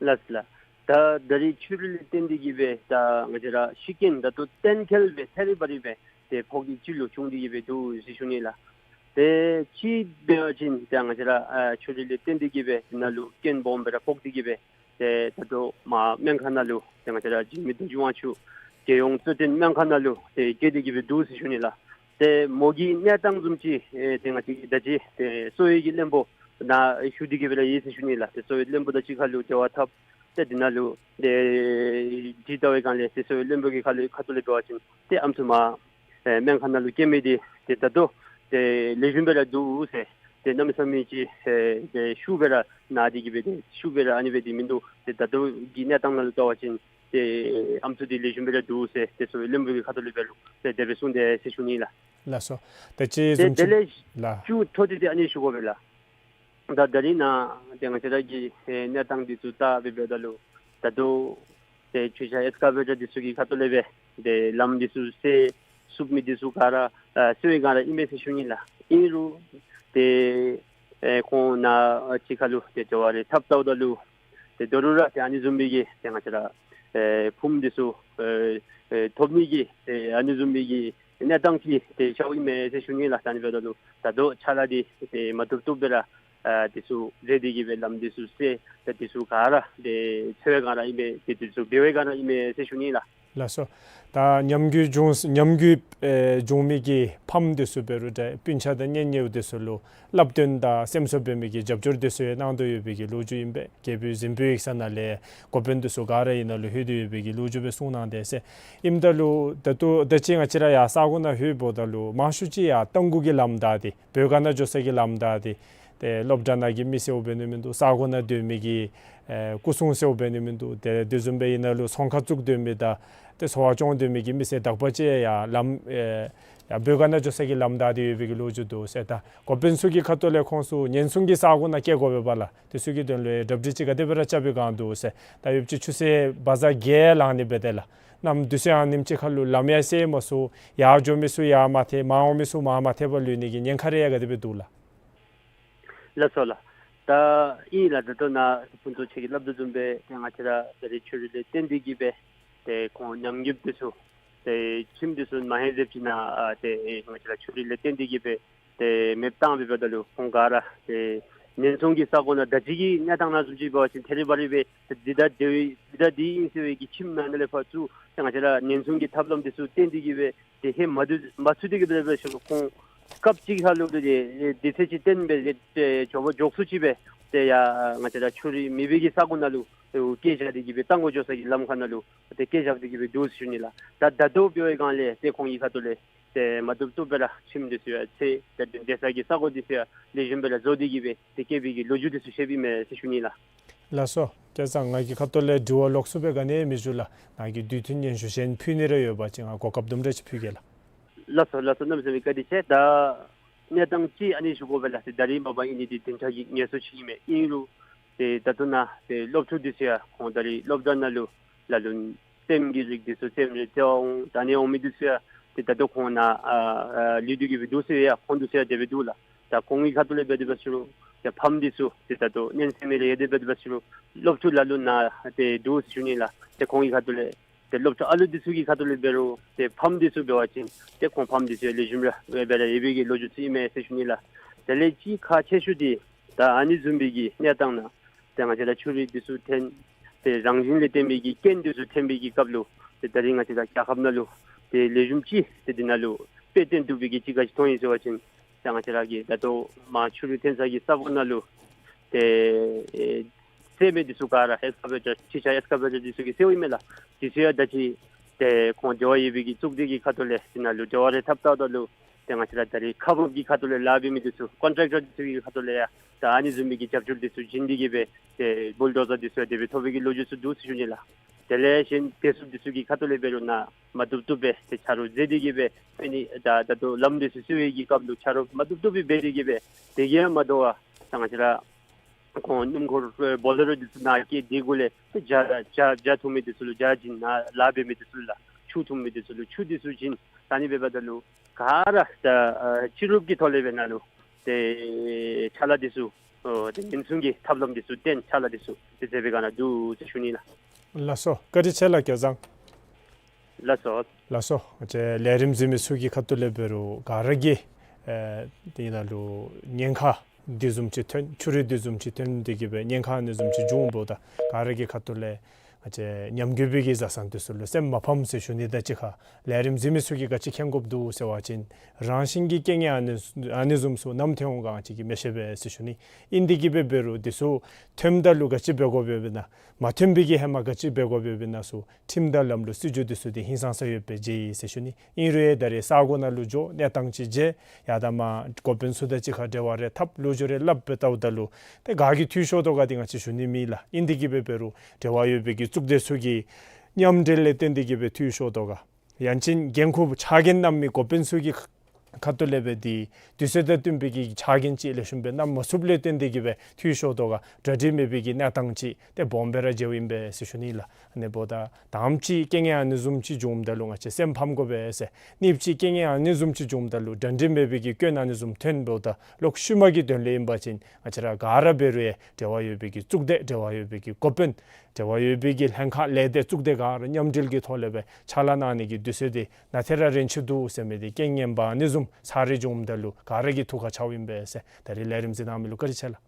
ལགས། ལགས་ལགས། ད་ད་རེས་ཆུ་རུད་ལས་བརྟེན་ཏེ་གི་སྦེ་ད་ང་བཅས་ར་ཤི་རྐྱེན་ད་ལྟོ་གཏན་འཁེལ་སྦེ་ཐད་རི་བ་རི་སྦེ་ཏེ་ཕོག་སྟེ་སྤྱི་ལོ་བྱུང་སྟེ་གི་སྦེ་འདུག་ཟེར་ཞུ་ནི་ལགས། ཏེ་ཅིག་འབད་བ་ཅིན་ད་ང་བཅས་ར་ཨ་ཆུ་རུད་ལས་བརྟེན་ཏེ་གི་སྦེ་ནཱ་ལུ་རྐྱེན་སྦོམ་སྦེ་ར་ཕོག་སྟེ་གི་སྦེ་ཏེ་ད་ལྟོ་མར་སྨན་ཁང་ནང་ལུ་ཏེ་ང་བཅས་ར་འཇིགས་མེད་རྡོ་རྗེ་དབང་ཕྱུག་རྒྱལ་ཡོངས་གཙོ་བསྟེན་སྨན་ཁང་ནང་ལུ་ཏེ་བསྐྱལ་ཏེ་གི་སྦེ་འདུག་ཟེར་ཞུ་ནི་ལགས། ཏེ་མོ་གི་གནས་སྟངས་བཟུམ་ཅིག་ཨེ་ཏེ་ང་བཅས་ཀྱིས་ད་ཅི་ཏེ་གསོ་བའི་གི་བློན་པོ་ནཱ་ཞུ་སྟེ་གི་སྦེ་ར་ཡོད་ཟེར་ཞུ་ནི་ལགས། ཏེ་གསོ་བའི་བློན་པོ་དང་གཅིག་ཁར་ལུ་འབྲེལ་བ་འཐབ་སྟེ་འདི་ནང་ལུ་ཏེ་དྲི་བལྟ་བའི་སྒང་ལས་ཏེ་གསོ་བའི་བློན་པོ་གི་ཁ་ལུ་ཁ་ཐུག་ལས་འབད་བ་ཅིན་ཏེ་ཨམ་སྲུ་མར་ཨེ་སྨན་ཁང་ནང་ལུ་བསྐྱལ་མི་འདི་ཏེ་ད་ལྟོ་ཏེ་ལེགས་ཤོམ་སྦེ་ར་འདུག་ཟེར། ཏེ་གནམ་མེད་ས་མེད་ཅིག་ཨེ་ཏེ་ཤུགས་སྦེ་ར་ན་སྟེ་གི་སྦེ་ཏེ་ཤུགས་སྦེ་ར་ཨ་ནི་སྦེ་འདི་མིན་འདུག། ཏེ་ད་ལྟོ་གི་གནས་སྟངས་ནང་ལུ་བལྟ་བ་ཅིན་ཏེ་ཨམ་སྲུ་འདི་ལེགས་ཤོམ་སྦེ་ར་འདུག་ཟེར་ཏེ་གསོ་བའི་བློན་པོ་གི་ཁ་ཐུག་ལས་འབད་རུང་ཏེ་དེ་སྦེ་གསུངས་ཏེ་ཟེར་ཞུ་ནི་ལགས། ལགས་སོ། ད་ཅི་ཏེ་བཟུམ་དེ་ཅིག་ལས་ལགས། མཇུག་མཐོ་ཏོ་འདི་ཨ་ནི་ཞུ་དགོ་པས་ལགས། ད་ད་རིས་ནཱ་ཏེ་ང་བཅས་ར་གི་ཨེ་གནས་སྟངས་འདི་ཚུ་བལྟ་སྦེ་འབདཝ་ད་ལུ་ད་ལྟོ་ཏེ་ཆུ་ཤ་ཨེགསི་ཀ་བེ་ཊར་འདི་ཚུ་གི་ཁ་ཐུག་ལས་སྦེ་ཏེ་ལམ་འདི་ཚུ་སེལ་ཚུགས་མི་འདི་ཚུ་ག་ར་ཨ་སེལ་བའི་སྒང་ར་ཨིན་མས་ཟེར་ཞུ་ནི་ལགས། ཨིན་རུང་ཏེ་ཨེ་ཁོང་ནཱ་ཅིག་ཁར་ལུ་ཏེ་འབྲེལ་བ་རེ་འཐབ་བལྟཝ་ད་ལུ་ཏེ་དོ་རུང་ར་ཏེ་ཨ་ནི་བཟུམ་མའི་གི་ཏེ་ང་བཅས་ར་ཨེ་ཕུངམ་འདི་ཚུ་ཨེ་ཨེ་ཐོབ་ནི་གི་ཏེ་ཨ་ནི་བཟུམ་མའི་གི་གནས་སྟངས་ཅིག་ཏེ་འཆརཝ་ཨིན་མས་ཟེར་ཞུ་ནི་ལགས། ད་ཨ་ནི་འབདཝ་ད་ལུ་ད་ལྟོ་ཕྱག་ལཱ་འདི་ཏེ་མ་བཏུབ་བཏུབ་སྦེ་ར་ཨ་འདི་ཚུ་མཛད་དེ་གི་སྦེ་ལམ་འདི་ཚུ་སེལ་ཏེ་འདི་ཚུ་ག་ར་ཏེ་འཚོལ་བའི་སྒང་ར་ཨིན་མས། ཏེ་འདི་ཚུ་འབད་བའི་སྒང་ར་ཨིན་མས་ཟེར་ཞུ་ནི་ལགས། ལགས་སོ། ད་ཉམས་རྒུད་བྱུང་ཉམས་རྒུད་ཨེ་བྱུང་མི་གི་ཕམ་འདི་ཚུ་འབད་རུང་ཏེ་སྤུན་ཆ་དང་གཉེན་ཉེཝ་འདི་ཚུ་ལུ་བསླབ་སྟོན་དང་སེམས་གསོ་འབད་མི་གི་རྒྱབ་སྐྱོར་འདི་ཚུ་ཡང་གནང་དོ་ཡོད་པའི་གི་ལོ་རྒྱུས་ཨིན་པས། རྒྱལ་པོའི་གཟིམ་དཔོན་ཡིག་ཚང་ནང་ལས་འགོ་དཔོན་འདི་ཚུ་ག་ར་ཨིན་ན་ལུ་ལྷོད་དོ་ཡོད་པའི་གི་ལོ་རྒྱུས་སྦེ་གསུངས་གནང་དེས་ཟེར། ཨིནམ་ད་ལུ་ད་ལྟོ་ད་ཅི་ང་བཅས་ར་ཡར་ས་གོ་ནང་ལྷོདཔ་ད་ལུ་མང་ཤོས་ཅིག་ཡར་རྟ་མགོ་གི་ལམ་བདའ་སྟེ་བོད་སྒར་ནང་འགྱོ་ས་གི་ལམ་བདའ་སྟེ་ཏེ་སློབ་གྲྭ་ནང་གི་མི་ཟེརཝ་འབད་ནི་མིན་འདུག། ས་གོ་ནང་སྡོད་མི་གི་ཨེ་སྐུ་སྲུང་ཟེརཝ་འབད་ནི་མིན་འདུག། ཏེ་དེ་བཟུམ་སྦེ་ཨིན་ན་ལུ་ཚོང་ཁང་བཙུགས་སྡོད་མི་དང་ཏེ་འཚོ་བ་སྐྱོང་སྡོད་མི་གི་མི་སེར་དག་པ་ཅིག་ཡར་ལམ་ཨེ་ཡར་བོད་སྒར་ནང་འགྱོ་ས་གི་ལམ་བདའ་སྟེ་ཡོད་པའི་གི་ལོ་རྒྱུས་འདུག་ཟེར། ད་འགོ་དཔོན་ཚུ་གི་ཁ་ཐུག་ལས་ཁོང་ཚུ་ཉེན་སྲུང་གི་ས་གོ་ནང་བསྐྱལ་དགོ་པས་པ་ལགས། དེ་ཚུ་གི་དོན་ལུ་གྲ་སྒྲིག་ཅིག་ག་དེ་སྦེ་ར་རྐྱབ་པའི་སྒང་འདུག་ཟེར། ད་ཡོདཔ་ཅིག་ཆུ་ཚོད་བ་ཛ་བརྒྱད་ལང་ནི་འབད་དེ་ལགས། གནམ་དུས་ཚོད་ཨ་ནེམ་ཅིག་ཁར་ལུ་ལམ་ཡང་སེལ་མ་ཚུགས། ཡར་འགྱོ་མི་ཚུ་ཡར་མ་ཐལ། མར་འོང་མི་ཚུ་མར་མ་ཐལ་བར་ལུས་ནི་གི་ཉེན་ཁ་རེ་ཡང་ག་དེ་སྦེ་འདུག་ལགས། ལགས་སོ་ལགས། ད་ཨིན་ལགས། ད་ལྟོ་ནཱ་སྤུན་ཚོགས་ཁྱེད་ཀྱིས་སླབ་དོ་བཟུམ་སྦེ་ཏེ་ང་བཅས་ར་ད་རེས་ཆུ་རུད་ལས་བརྟེན་ཏེ་གི་སྦེ་ཏེ་ཁོང་ཉམས་རྒུདཔ་འདི་ཚུ་ཏེ་ཁྱིམ་འདི་ཚུ་མ་ཧེ་ཟེབ་ཅིག་ནང་ཨ་ཏེ་ང་བཅས་ར་ཆུ་རུད་ལས་བརྟེན་ཏེ་གི་སྦེ་ཏེ་མེདཔ་བཏང་སྦེ་འབདཝ་ད་ལུ་ཁོང་ག་ར་ཏེ་ ཉེན་སྲུང་གི་ས་གོ་ནང་ད་ཅི་གི་གནས་སྟངས་ནང་བཟུམ་ཅིག་འབད་བ་ཅིན་ཐད་རི་བ་རི་སྦེ་འདི་ད་འདི་འདི་འདི་ཨིན་ཟེར་བའི་གི་ཁྱིམ་ནང་ན་ལས་ཕར་ཚུར་ཏེ་ང་བཅས་ར་ཉེན་སྲུང་གི་ཐབས་ལམ་འདི་ཚུ་བཏོན་ཏེ་གི་སྦེ་ཏེ་ཧེ་མ་བདུད་མ་ཚུད་དེ་གི་སྦེ་སྦེ་ཞུ་ཁོང་སྐབས་ཅིག་ཁ་ལུ་ཏེ་འདི་ཚེ་ཅིག་བརྟན་སྦེ་ཏེ་འགྱོ་བ་འགྱོ་ཚུགས་ཅི་སྦེ་ཏེ་ཡ་ང་བཅས་ར་ཆུ་རུད་མེད་པའི་གི་ས་གོ་ནང་ལུ་ཏེ་སྐད་བཞག་སྟེ་གི་སྦེ་བཏང་དགོ་འགྱོ་ས་གི་ལམ་ཁ་ནང་ལུ་ཏེ་སྐད་བཞག་སྟེ་གི་སྦེ་འདུག་ཟེར་ཞུ་ནི་ལགས། ད་ད་ལྟོ་འབད་བའི་སྒང་ལས་ཏེ་ཁོང་གི་ཁ་ཐུག་ལས་ཏེ་མ་བཏུབ་བཏུབ་སྦེ་ར་ཁྱིམ་འདི་ཚུ་ཡང་ཚེ་ད་ཏེ་སྡོད་ས་གི་ས་གོ་འདི་ཚུ་ཡང་ལེགས་ཤོམ་སྦེ་ར་བཟོ་སྟེ་གི་སྦེ་ཏེ་སྐྱེལ་བའི་གི་ལོ་རྒྱུས་འདི་ཚུ་བཤད་པའི་མས་ཟེར་ཞུ་ནི་ལགས། ལགས་སོ། སྐལ་བཟང་ང་གི་ཁ་ཐུག་ལས་དྲི་བ་ལོགས་སུ་སྦེ་ག་ནི་ཡང་མི་ཞུ་ལགས། ནཱ་གི་དུས་མཐུན་སྙན་ཞུ་གཞན་ཕུལ་ནི་རེ་ཡོད་པ་ཅིན་ང་གོ་སྐབས་དུམ་གྲ་ཅིག་ཕུལ་གེ་ལགས། ལགས་སོ་ལགས་སོ། གནམ་མེད་ས་མེད་བཀའ་དྲིན་ཆེ། ད་གནས་སྟངས་ཅིག་ཨ་ནི་ཞུ་དགོ་པས་ལགས། ཏེ་ད་རིས་མ་པ་ཨིན་ནི་འདི་བདུན་ཕྲག་གི་ངལ་གསོ་ཅིག་ཨིན་མས། ཨིན་རུང་ཏེ་ད་ལྟོ་ནཱ་ཏེ་སློབ་ཕྲུག་འདི་ཚུ་ཡང་ཁོང་ད་རིས་སློབ་གྲྭ་ནང་ལུ་ལ་ལུ་སྲནམ་གི་རིགས་འདི་ཚུ་སྲནམ་རེ་ཏེ་འོང་ད་ནི་འོང་མི་འདི་ཚུ་ཡང་ཏེ་ད་ལྟོ་ཁོང་ནཱ་ཨ་ཨ་ལུས་ཏེ་གི་སྦེ་འདུག་ཟེར་ཡང་ཁོང་འདི་ཚུ་ཡང་དེ་སྦེ་འདུག་ལགས། ད་ཁོང་གི་ཁ་ཐུག་ལས་འབད་དེ་འབད་ཞུ་རུང་ཏེ་ཕམ་འདི་ཚུ་ཏེ་ད་ལྟོ་གཉེན་སྲིང་མི་རེ་ཡོད་དེ་འབད་དེ་འབད་ཞུ་རུང་སློབ་ཕྲུག་ལ་ལུ་ནཱ་ཏེ་འདུག་ཟེར་ཞུ་ནི་ལགས། ཏེ་ཁོང་གི་ཁ་ཐུག་ལས་ཏེ་སློབ་ཕྲུག་ཨ་ལུ་འདི་ཚུ་གི་ཁ་ཐུག་ལས་འབད་རུང་ཏེ་ཕམ་འདི་ཚུ་འབད་བ་ཅིན་ཏེ་ཁོང་ཕམ་འདི་ཚུ་ལེགས་ཤོམ་ར་སྦེ་ར་ཡོད་པའི་གི་ལོ་རྒྱུས་ཅིག་ཨིན་མས་ཟེར་ཞུ་ནི་ལགས། དེ་ལས་ཅིག་ཁག་ཆེ་ཤོས་འདི་ད་ཨ་ནི་བཟུམ་མའི་གི་གནས་སྟངས་ནང་ཏེ་ང་བཅས་ར་ཆུ་རུད་འདི་ཚུ་འཐོན་ཏེ་རང་བཞིན་ལས་བརྟེན་པའི་གི་རྐྱེན་འདི་ཚུ་འཐོན་པའི་གི་སྐབས་ལུ་ཏེ་ད་རིས་ང་བཅས་ར་རྒྱལ་ཁབ་ནང་ལུ་ཏེ་ལེགས་ཤོམ་ཅིག་ཏེ་འདི་ནང་ལུ་དཔེ་སྟོན་བཏུབ་པའི་གི་ཅིག་ག་ཅི་མཐོང་ཡི་ཟེར་བ་ཅིན་ད་ང་བཅས་ར་གི་ད་ལྟོ་མར་ཆུ་རུད་འཐོན་ས་གི་ས་གོ་ནང་ལུ་ཏེ་ཨེ་བསལ་མི་འདི་ཚུ་ག་ར་ཨེགས་ཀ་བེ་ཊར་ཕྱི་ཆ་ཨེགས་ཀ་བེ་ཊར་འདི་ཚུ་གིས་བསལཝ་ཨིན་མས་ལགས། འདི་ཚུ་ཡང་ད་ཅི་ཏེ་ཁོང་འབྲེལ་བ་ཡོད་པའི་གི་གཙུག་སྡེ་གི་ཁ་ཐུག་ལས་འདི་ནང་ལུ་འབྲེལ་བ་རེ་འཐབ་ད་ད་ལུ་ཏེ་ང་བཅས་ར་ད་རིས་ཁག་འབག་གི་ཁ་ཐུག་ལས་ལཱ་འབད་མི་འདི་ཚུ་ཀོན་ཊེག་ཊར་འདི་ཚུ་གི་ཁ་ཐུག་ལས་ཡང་ད་ཨ་ནི་བཟུམ་མའི་གི་རྒྱབ་སྐྱོར་འདི་ཚུ་བྱིན་ཏེ་གི་སྦེ་ཏེ་བུལ་ཌོ་ཛར་འདི་ཚུ་ཡང་དེ་སྦེ་ཐོབ་པའི་གི་ལོ་རྒྱུས་ཚུ་འདུག་ཟེར་ཞུ་ནི་ལགས། དེ་ལས་གཞན་བདེ་སྲུངཔ་འདི་ཚུ་གི་ཁ་ཐུག་ལས་འབད་རུང་ནཱ་མ་བཏུབ་བཏུབ་སྦེ་ཏེ་ཆ་རོགས་མཛད་དེ་གི་སྦེ་ཨ་ནི་ད་ད་ལྟོ་ལམ་འདི་ཚུ་བསལ་བའི་གི་སྐབས་ལུ་ཆ་རོགས་མ་བཏུབ་བཏུབ་སྦེ་འབད་དེ་གི་སྦེ་དེ་གིས་མ་དོ་བར་ད་ང་བཅས་ར་ཁོང་སྣུམ་འཁོར་ཨེ་བོ་ལེ་རོ་འདི་ཚུ་ནཱ་བསྐྱལ་ཏེ་གུ་ལས་ཏེ་ཇ་ཇ་ཇ་འཐུང་མི་འདི་ཚུ་ལུ་ཇ་བྱིན། ནཱ་ལཱ་འབད་མི་འདི་ཚུ་ལུ་ལགས་ཆུ་འཐུང་མི་འདི་ཚུ་ལུ་ཆུ་འདི་ཚུ་བྱིན། ད་ཨ་ནི་འབདཝ་ད་ལུ་ག་ར་ད་ཨ་སྤྱི་རུབ་ཀྱི་ཐོག་ལས་འབད་ནཱ་ལུ་ཏེ་ཕྱག་ལཱ་འདི་ཚུ་ཨོ་ཏེ་ཉེན་སྲུང་གི་ཐབས་ལམ་འདི་ཚུ་བཏོན་ཕྱག་ལཱ་འདི་ཚུ་ཏེ་མཛད་པའི་སྒང་ནང་འདུག་ཟེར་ཞུ་ནི་ལགས། ལགས་སོ། བཀའ་དྲིན་ཆེ་ལགས་སྐལ་བཟང་། ལགས་སོ། ལགས་སོ། ང་བཅས་ལས་རིམ་གཟིགས་མི་ཚུ་གི་ཁ་ཐུག་ལས་འབད་རུང་ག་ར་གིས་ཨེ་འདི་ནང་ལུ་ཉེན་ཁ་འདི་བཟུམ་ཅིག་ཐོན་ཆུ་རུད་འདི་བཟུམ་ཅིག་ཐོན་ཏེ་གི་སྦེ་ཉེན་ཁ་འདི་བཟུམ་ཅིག་བྱུངམ་ད་ག་ར་གི་ཁ་ཐུག་ལས་ང་བཅས་ཉམས་རྒུད་པའི་གི་བཟའ་ཚང་འདི་ཚུ་ལུ་སེམས་མ་ཕམ་ཟེར་ཞུ་ནི། ད་ཅི་ཁ་ལས་རིམ་གཟིགས་མི་ཚུ་གིས་ག་ཅི་མཁྱེན་དགོཔ་འདུག་ཟེར་བ་ཅིན་རང་བཞིན་གྱི་རྐྱེན་ངན་ཨ་ནི་ཨ་ནི་བཟུམ་ཚུ་ནམ་ཐོན་འོང་ག་ང་བཅས་ཀྱིས་མི་ཤེས་པས་ཟེར་ཞུ་ནི། ཨིན་ཏེ་གི་སྦེ་འབད་རུང་འདི་ཚུ་ཐོནམ་ད་ལུ་ག་ཅི་འབད་དགོཔ་ཡོདཔ་ཨིན་ན། མ་ཐོན་པའི་གི་ཧེ་མ་ག་ཅི་འབད་དགོཔ་ཡོདཔ་ཨིན་ན་ཚུ་ཁྲིམས་དང་ལམ་ལུགས་སྲིད་བྱུས་འདི་ཚུ་འདི་ཧིང་སངས་ས་ཡོདཔ་སྦེ་མཇལ་ཡི་ཟེར་ཞུ་ནི། ཨིན་རུང་ཡང་ད་རིས་ས་གོ་ནང་ལུ་འགྱོ་གནས་སྟངས་ཅིག་མཇལ་ཡར་ད་མར་འགོ་དཔོན་ཚུ་དང་གཅིག་ཁར་འབྲེལ་བ་རེ་འཐབ་ལུ་འགྱོ་རེ་སླབ་སྦེ་བལྟཝ་ད་ལུ་ཏེ་ག་གིས་འཐུས་ཤོར་དོ་ག་འདི་ང་བཅས་ཞུ་ནི་མེད་ལགས། ཨིན་ཏེ་གི་སྦེ་འབད་རུང་འབྲེལ་བ་ཡོད་པའི་གི་གཙུག་སྡེ་ཚུ་གི་མཉམ་འབྲེལ་ལས་བརྟེན་ཏེ་གི་སྦེ་འཐུས་ཤོར་དོ་ག། ཡང་ཅིན་འགན་ཁུར་ཕྱག་འགན་གནང་མི་འགོ་དཔོན་ཚུ་གི་ཁ་ཐུག་ལས་འབད་དེ་དུས་ཚོད་དང་བསྟུན་པའི་གི་ཕྱག་འགན་ཅིག་ལེགས་ཤོམ་སྦེ་གནང་མ་ཚུགསཔ་ལས་བརྟེན་ཏེ་གི་སྦེ་འཐུས་ཤོར་དོ་ག་གྲ་སྒྲིག་མེད་པའི་གི་གནས་སྟངས་ཅིག་ཏེ་སྦོམ་སྦེ་ར་མཇལཝ་ཨིན་པས་ཟེར་ཞུ་ནི་ལགས། ཨ་ནི་འབདཝ་ད་དང་པ་ཅིག་རྐྱེན་ངན་ཨ་ནི་བཟུམ་ཅིག་བྱུངམ་ད་ལུ་ང་བཅས་སེམས་ཕམ་དགོ་པས་ཟེར། གཉིས་པ་ཅིག་རྐྱེན་ངན་ཨ་ནི་བཟུམ་ཅིག་བྱུངམ་ད་ལུ་གྲ་སྒྲིག་མེད་པའི་གི་སྐྱོན་ཨ་ནི་བཟུམ་ཐོན་འབདཝ་ད་ལོག་ཤུལ་མ་གི་དོན་ལས་ཨིན་པ་ཅིན་ང་བཅས་ར་ག་ར་འབད་རུང་ཡང་འབྲེལ་བ་ཡོད་པའི་གི་གཙུག་སྡེ་འབྲེལ་བ་ཡོད་པའི་གི་འགོ་དཔོན་འབྲེལ་བ་ཡོད་པའི་གི་ལྷན་ཁག་ལས་སྡེ་གཙུག་སྡེ་ག་ར་མཉམ་འབྲེལ་གྱི་ཐོག་ལས་སྦེ་ཕྱག་ལཱ་གནང་ནི་གི་དུས་ཚོད་འདི་ནཱ་ཐད་ར་རན་ཆི་འདུག་ཟེར་མི་འདི་རྐྱེན་ངན་པ་ཨ་ནི་བཟུམ་ཚར་རེ་བྱུངམ་ད་ལུ་ག་ར་གི་ཐུགས་ཁར་འཆརཝ་ཨིན་པས་ཟེར། ད་རིས་ལས་རིམ་གཟིགས་གནང་མི་ལུ་བཀའ་དྲིན་ཆེ་ལགས།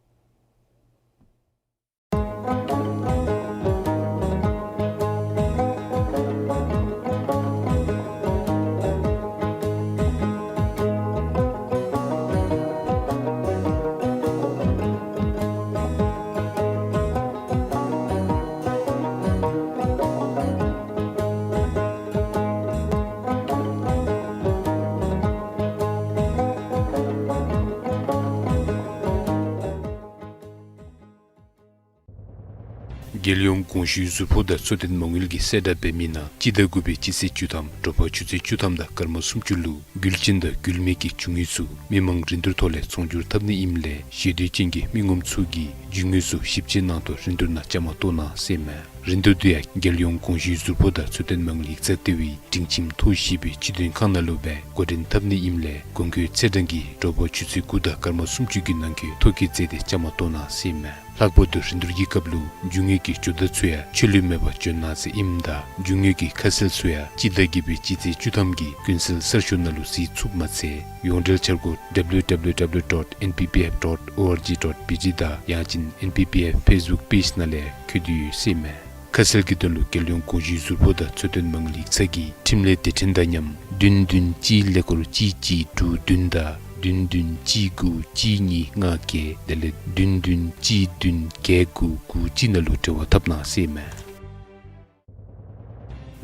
རྒྱལ་ཡོངས་གོང་ཞུའི་ཟུར་ཕོགས་དང་འཚོ་རྟེན་མ་དངུལ་གྱི་གསལ་བསྒྲགས་འབད་མི་ནང་སྤྱི་ཟླ་དགུ་པའི་སྤྱི་ཚེས་བཅུ་ཐམ་དྲོ་པ་ཆུ་ཚོད་བཅུ་ཐམ་དང་སྐར་མ་སུམ་ཅུ་ལུ་རྒྱུ་ཅན་དང་རྒྱུ་མེད་ཀྱི་རྒྱུ་དངོས་ཚུ་མི་མང་རིན་བསྡུར་ཐོག་ལས་ཚོང་སྒྱུར་འཐབ་ནི་ཨིནམ་ལས་ཤེས་འདོད་ཅན་གྱི་མི་ངོམ་ཚུ་གིས་རྒྱུ་དངོས་ཚུ་ཞིབ་དཔྱད་གནང་ཐོག་རིན་བསྡུར་ནང་བཅའ་མར་གཏོགས་གནང་ཟེར་ཨིན་མས། རིན་བསྡུར་འདི་ཡང་རྒྱལ་ཡོངས་གོང་ཞུའི་ཟུར་ཕོགས་དང་འཚོ་རྟེན་མ་དངུལ་ཡིག་ཚང་ལྟེ་བའི་སྒྲིང་ཁྱིམ་ཐོག་བཞི་པའི་སྤྱི་དོན་ཁང་ནང་ལུ་སྦེ་འགོ་འདྲེན་འཐབ་ནི་ཨིནམ་ལས་གོང་འཁོད་ཚེས་གྲངས་ཀྱིས་དྲོ་པ་ཆུ་ཚོད་དགུ་དང་སྐར་མ་སུམ་ཅུ་གི་ནང་འཁོད་ཐོ་བཀོད་མཛད་དེ་བཅའ་མར་གཏོགས་གནང་ཟེར་ཨིན་མས། ལྷག་པར་དུ་རིན་བསྡུར་གྱི་སྐབས་ལུ་རྒྱུ་དངོས་ཀྱི་ཇོ་བདག་ཚུ་ཡང་ཆད་ལུས་མེད་པར་འབྱོན་གནང་ཟེར་ཨིནམ་ད་རྒྱུ་དངོས་ཀྱི་ཁ་གསལ་ཚུ་ཡང་སྤྱི་ཟླ་བརྒྱད་པའི་སྤྱི་ཚེས་བཅུ་ཐམ་གྱི་ཀུན་གསལ་གསར་ཤོག་ནང་ལུ་གཟིགས་ཚུགསཔ་མ་ཚད་ཡོངས་འབྲེལ་འཆར་སྒོ་W W W dot N P P F dot O R G dot B T དང་ཡང་ཅིན་N P P F Facebook page ནང་ལས་ཡང་འཁོད་དེ་ཡོད་ཟེར་ཨིན་མས། ཁ་གསལ་གྱི་དོན་ལུ་རྒྱལ་ཡོངས་གོང་ཞུས་ཟུར་ཕོགས་དང་འཚོ་རྟེན་མ་དངུལ་ཡིག་ཚང་གི་འཕྲིན་ལས་སྡེ་ཕྲན་དང་མཉམ་བདུན་བདུན་གཅིག་ཀླད་ཀོར་གཅིག་གཅིག་དྲུག་བདུན་དང་བདུན་བདུན་གཅིག་དགུ་གཅིག་གཉིས་ལྔ་བརྒྱད་དེ་ལས་བདུན་བདུན་གཅིག་བདུན་བརྒྱད་དགུ་དགུ་གཅིག་ནང་ལུ་འབྲེལ་བ་འཐབ་གནང་ཟེར་ཨིན་མས།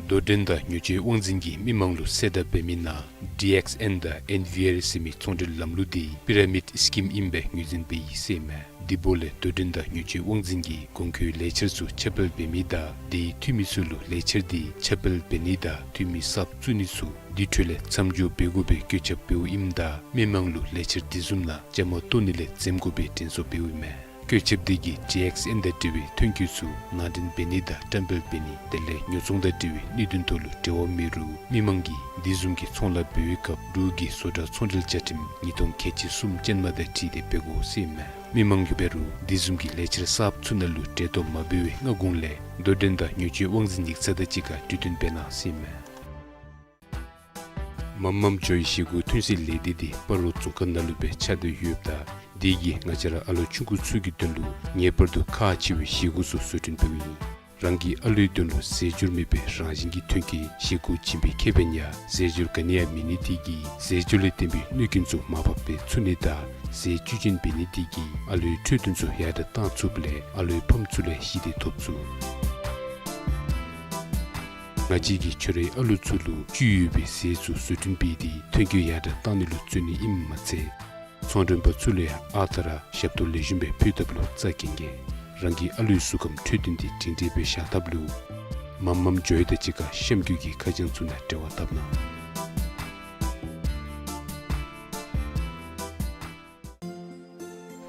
དོ་འགྲན་དང་ཉོ་སྤྱོད་དབང་འཛིན་གྱིས་མི་མང་ལུ་གསལ་བསྒྲགས་འབད་མི་ནང་D X N དང་N V R ཟེར་མི་ཚོང་འབྲེལ་ལམ་ལུགས་འདི་པི་ར་མིཌ་སི་ཀིམ་ཨིན་པའི་ངོས་འཛིན་འབད་ཡི་ཟེར་ཨིན་མས། དེ་འབདཝ་ལས་དོ་འགྲན་དང་ཉོ་སྤྱོད་དབང་འཛིན་གྱིས་གོང་འཁོད་ལས་འཆར་ཚུ་ཁྱབ་སྤེལ་འབད་མི་དང་དེའི་འཐུས་མི་ཚུ་ལུ་ལས་འཆར་འདི་ཁྱབ་སྤེལ་འབད་ནི་དང་འཐུས་མི་གསརཔ་བཙུགས་ནི་ཚུ་དེ་འཕྲོ་ལས་མཚམས་འཇོག་འབད་དགོ་པའི་བཀོད་ཁྱབ་འབདཝ་ཨིནམ་ད་མི་མང་ལུ་ལས་འཆར་དེ་བཟུམ་ནང་བཅའ་མར་གཏོགས་ནི་ལས་འཛེམ་དགོ་པའི་དྲན་གསོ་འབདཝ་ཨིན་མས། བཀོད་ཁྱབ་འདི་གིས་D X N དང་འབྲེལ་བའི་ཐོན་སྐྱེད་ཚུ་ནང་འདྲེན་འབད་ནི་དང་བཀྲམ་སྤེལ་འབད་ནི་དེ་ལས་ཉོ་ཚོང་དང་འབྲེལ་བའི་གནད་དོན་ཐོག་ལུ་འབྲེལ་བ་མེད་རུང་མི་མང་གིས་དེ་བཟུམ་གྱི་ཚོང་ལཱ་འབད་བའི་སྐབས་འབྲུག་གི་བཟོ་གྲྭ་ཚོང་འབྲེལ་བཅའ་ཁྲིམས་ཉིས་སྟོང་ཁལ་གཅིག་གསུམ་ཅན་མ་དང་འཁྲིལ་ཏེ་འབད་དགོ་ཟེར་ཨིན་མས། མི་མང་གིས་འབད་རུང་དེ་བཟུམ་གྱི་ལས་འཆར་གསརཔ་ཚུ་ནང་ལུ་འབྲེལ་གཏོགས་མ་འབད་བའི་སྔ་གོང་ལས་དོ་འགྲན་དང་ཉོ་སྤྱོད་དབང་འཛིན་ཡིག་ཚང་དང་གཅིག་ཁར་གྲོས་བསྟུན་འབད་གནང་ཟེར་ཨིན་མས། མམ་མམ་ཇོའི་བཞེས་སྒོ་ཐོན་སའི་ལས་སྡེ་འདི་སྤ་རོ་རྫོང་ཁག་ནང་ལུ་སྦེ་ཆགས་ཏེ་ཡོདཔ་ད་དེ་གིས་ང་བཅས་ར་ཨ་ལོ་ཆུང་ཀུ་ཚུ་གི་དོན་ལུ་ངེས་པར་དུ་ཁག་ཆེ་བའི་བཞེས་སྒོ་ཚུ་བཟོ་སྐྲུན་འབདཝ་ཨིན། རང་གི་ཨ་ལོའི་དོན་ལུ་རྫས་སྦྱོར་མེད་པའི་རང་བཞིན་གྱི་ཐོན་སྐྱེད་བཞེས་སྒོ་བྱིན་པའི་ཁེ་ཕན་ཡང་རྫས་སྦྱོར་ག་ནི་ཡང་མེད་ནི་དེ་གིས་རྫས་སྦྱོར་ལས་བརྟེན་པའི་གནོད་སྐྱོན་ཚུ་མར་ཕབ་འབད་ཚུགས་ནི་དང་རྫས་བཅུད་ཅན་འབད་ནི་དེ་གིས་ཨ་ལོའི་འཕྲོད་བསྟེན་ཚུ་ཡར་དྲགས་བཏང་ཚུགསཔ་ལས་ཨ་ལོའི་ཕམ་ཚུ་ལས་ཞི་བདེ་ཐོབ་ཚུགས། ང་བཅས་ཀྱིས་ཁྱོད་རའི་ཨ་ལོ་ཚུ་ལུ་བཅུད་ཡོད་པའི་རྫས་ཚུ་བཟོ་སྐྲུན་འབད་དེ་ཐོན་སྐྱེད་ཡར་དྲགས་བཏང་ནི་ལུ་བརྩོན་ནི་ཨིནམ་མ་ཚད་ཚོང་མགྲོན་པ་ཚུ་ལུ་ཡང་ཨ་རྟག་ར་ཞབས་ཏོག་ལེགས་ཤོམ་སྦེ་ཕུལ་ཐབས་ལུ་རྩ་འགེངས་གེ། རང་གི་ཨ་ལོའི་གཟུགས་ཁམས་འཕྲོད་བསྟེན་འདི་སྒྲིང་སྒྲིང་སྦེ་བཞག་ཐབས་ལུ་མམ་མམ་ཇོའི་དང་གཅིག་ཁར་གཤམ་འཁོད་ཀྱི་ཁ་བྱང་ཚུ་ནང་འབྲེལ་བ་འཐབ་གནང་།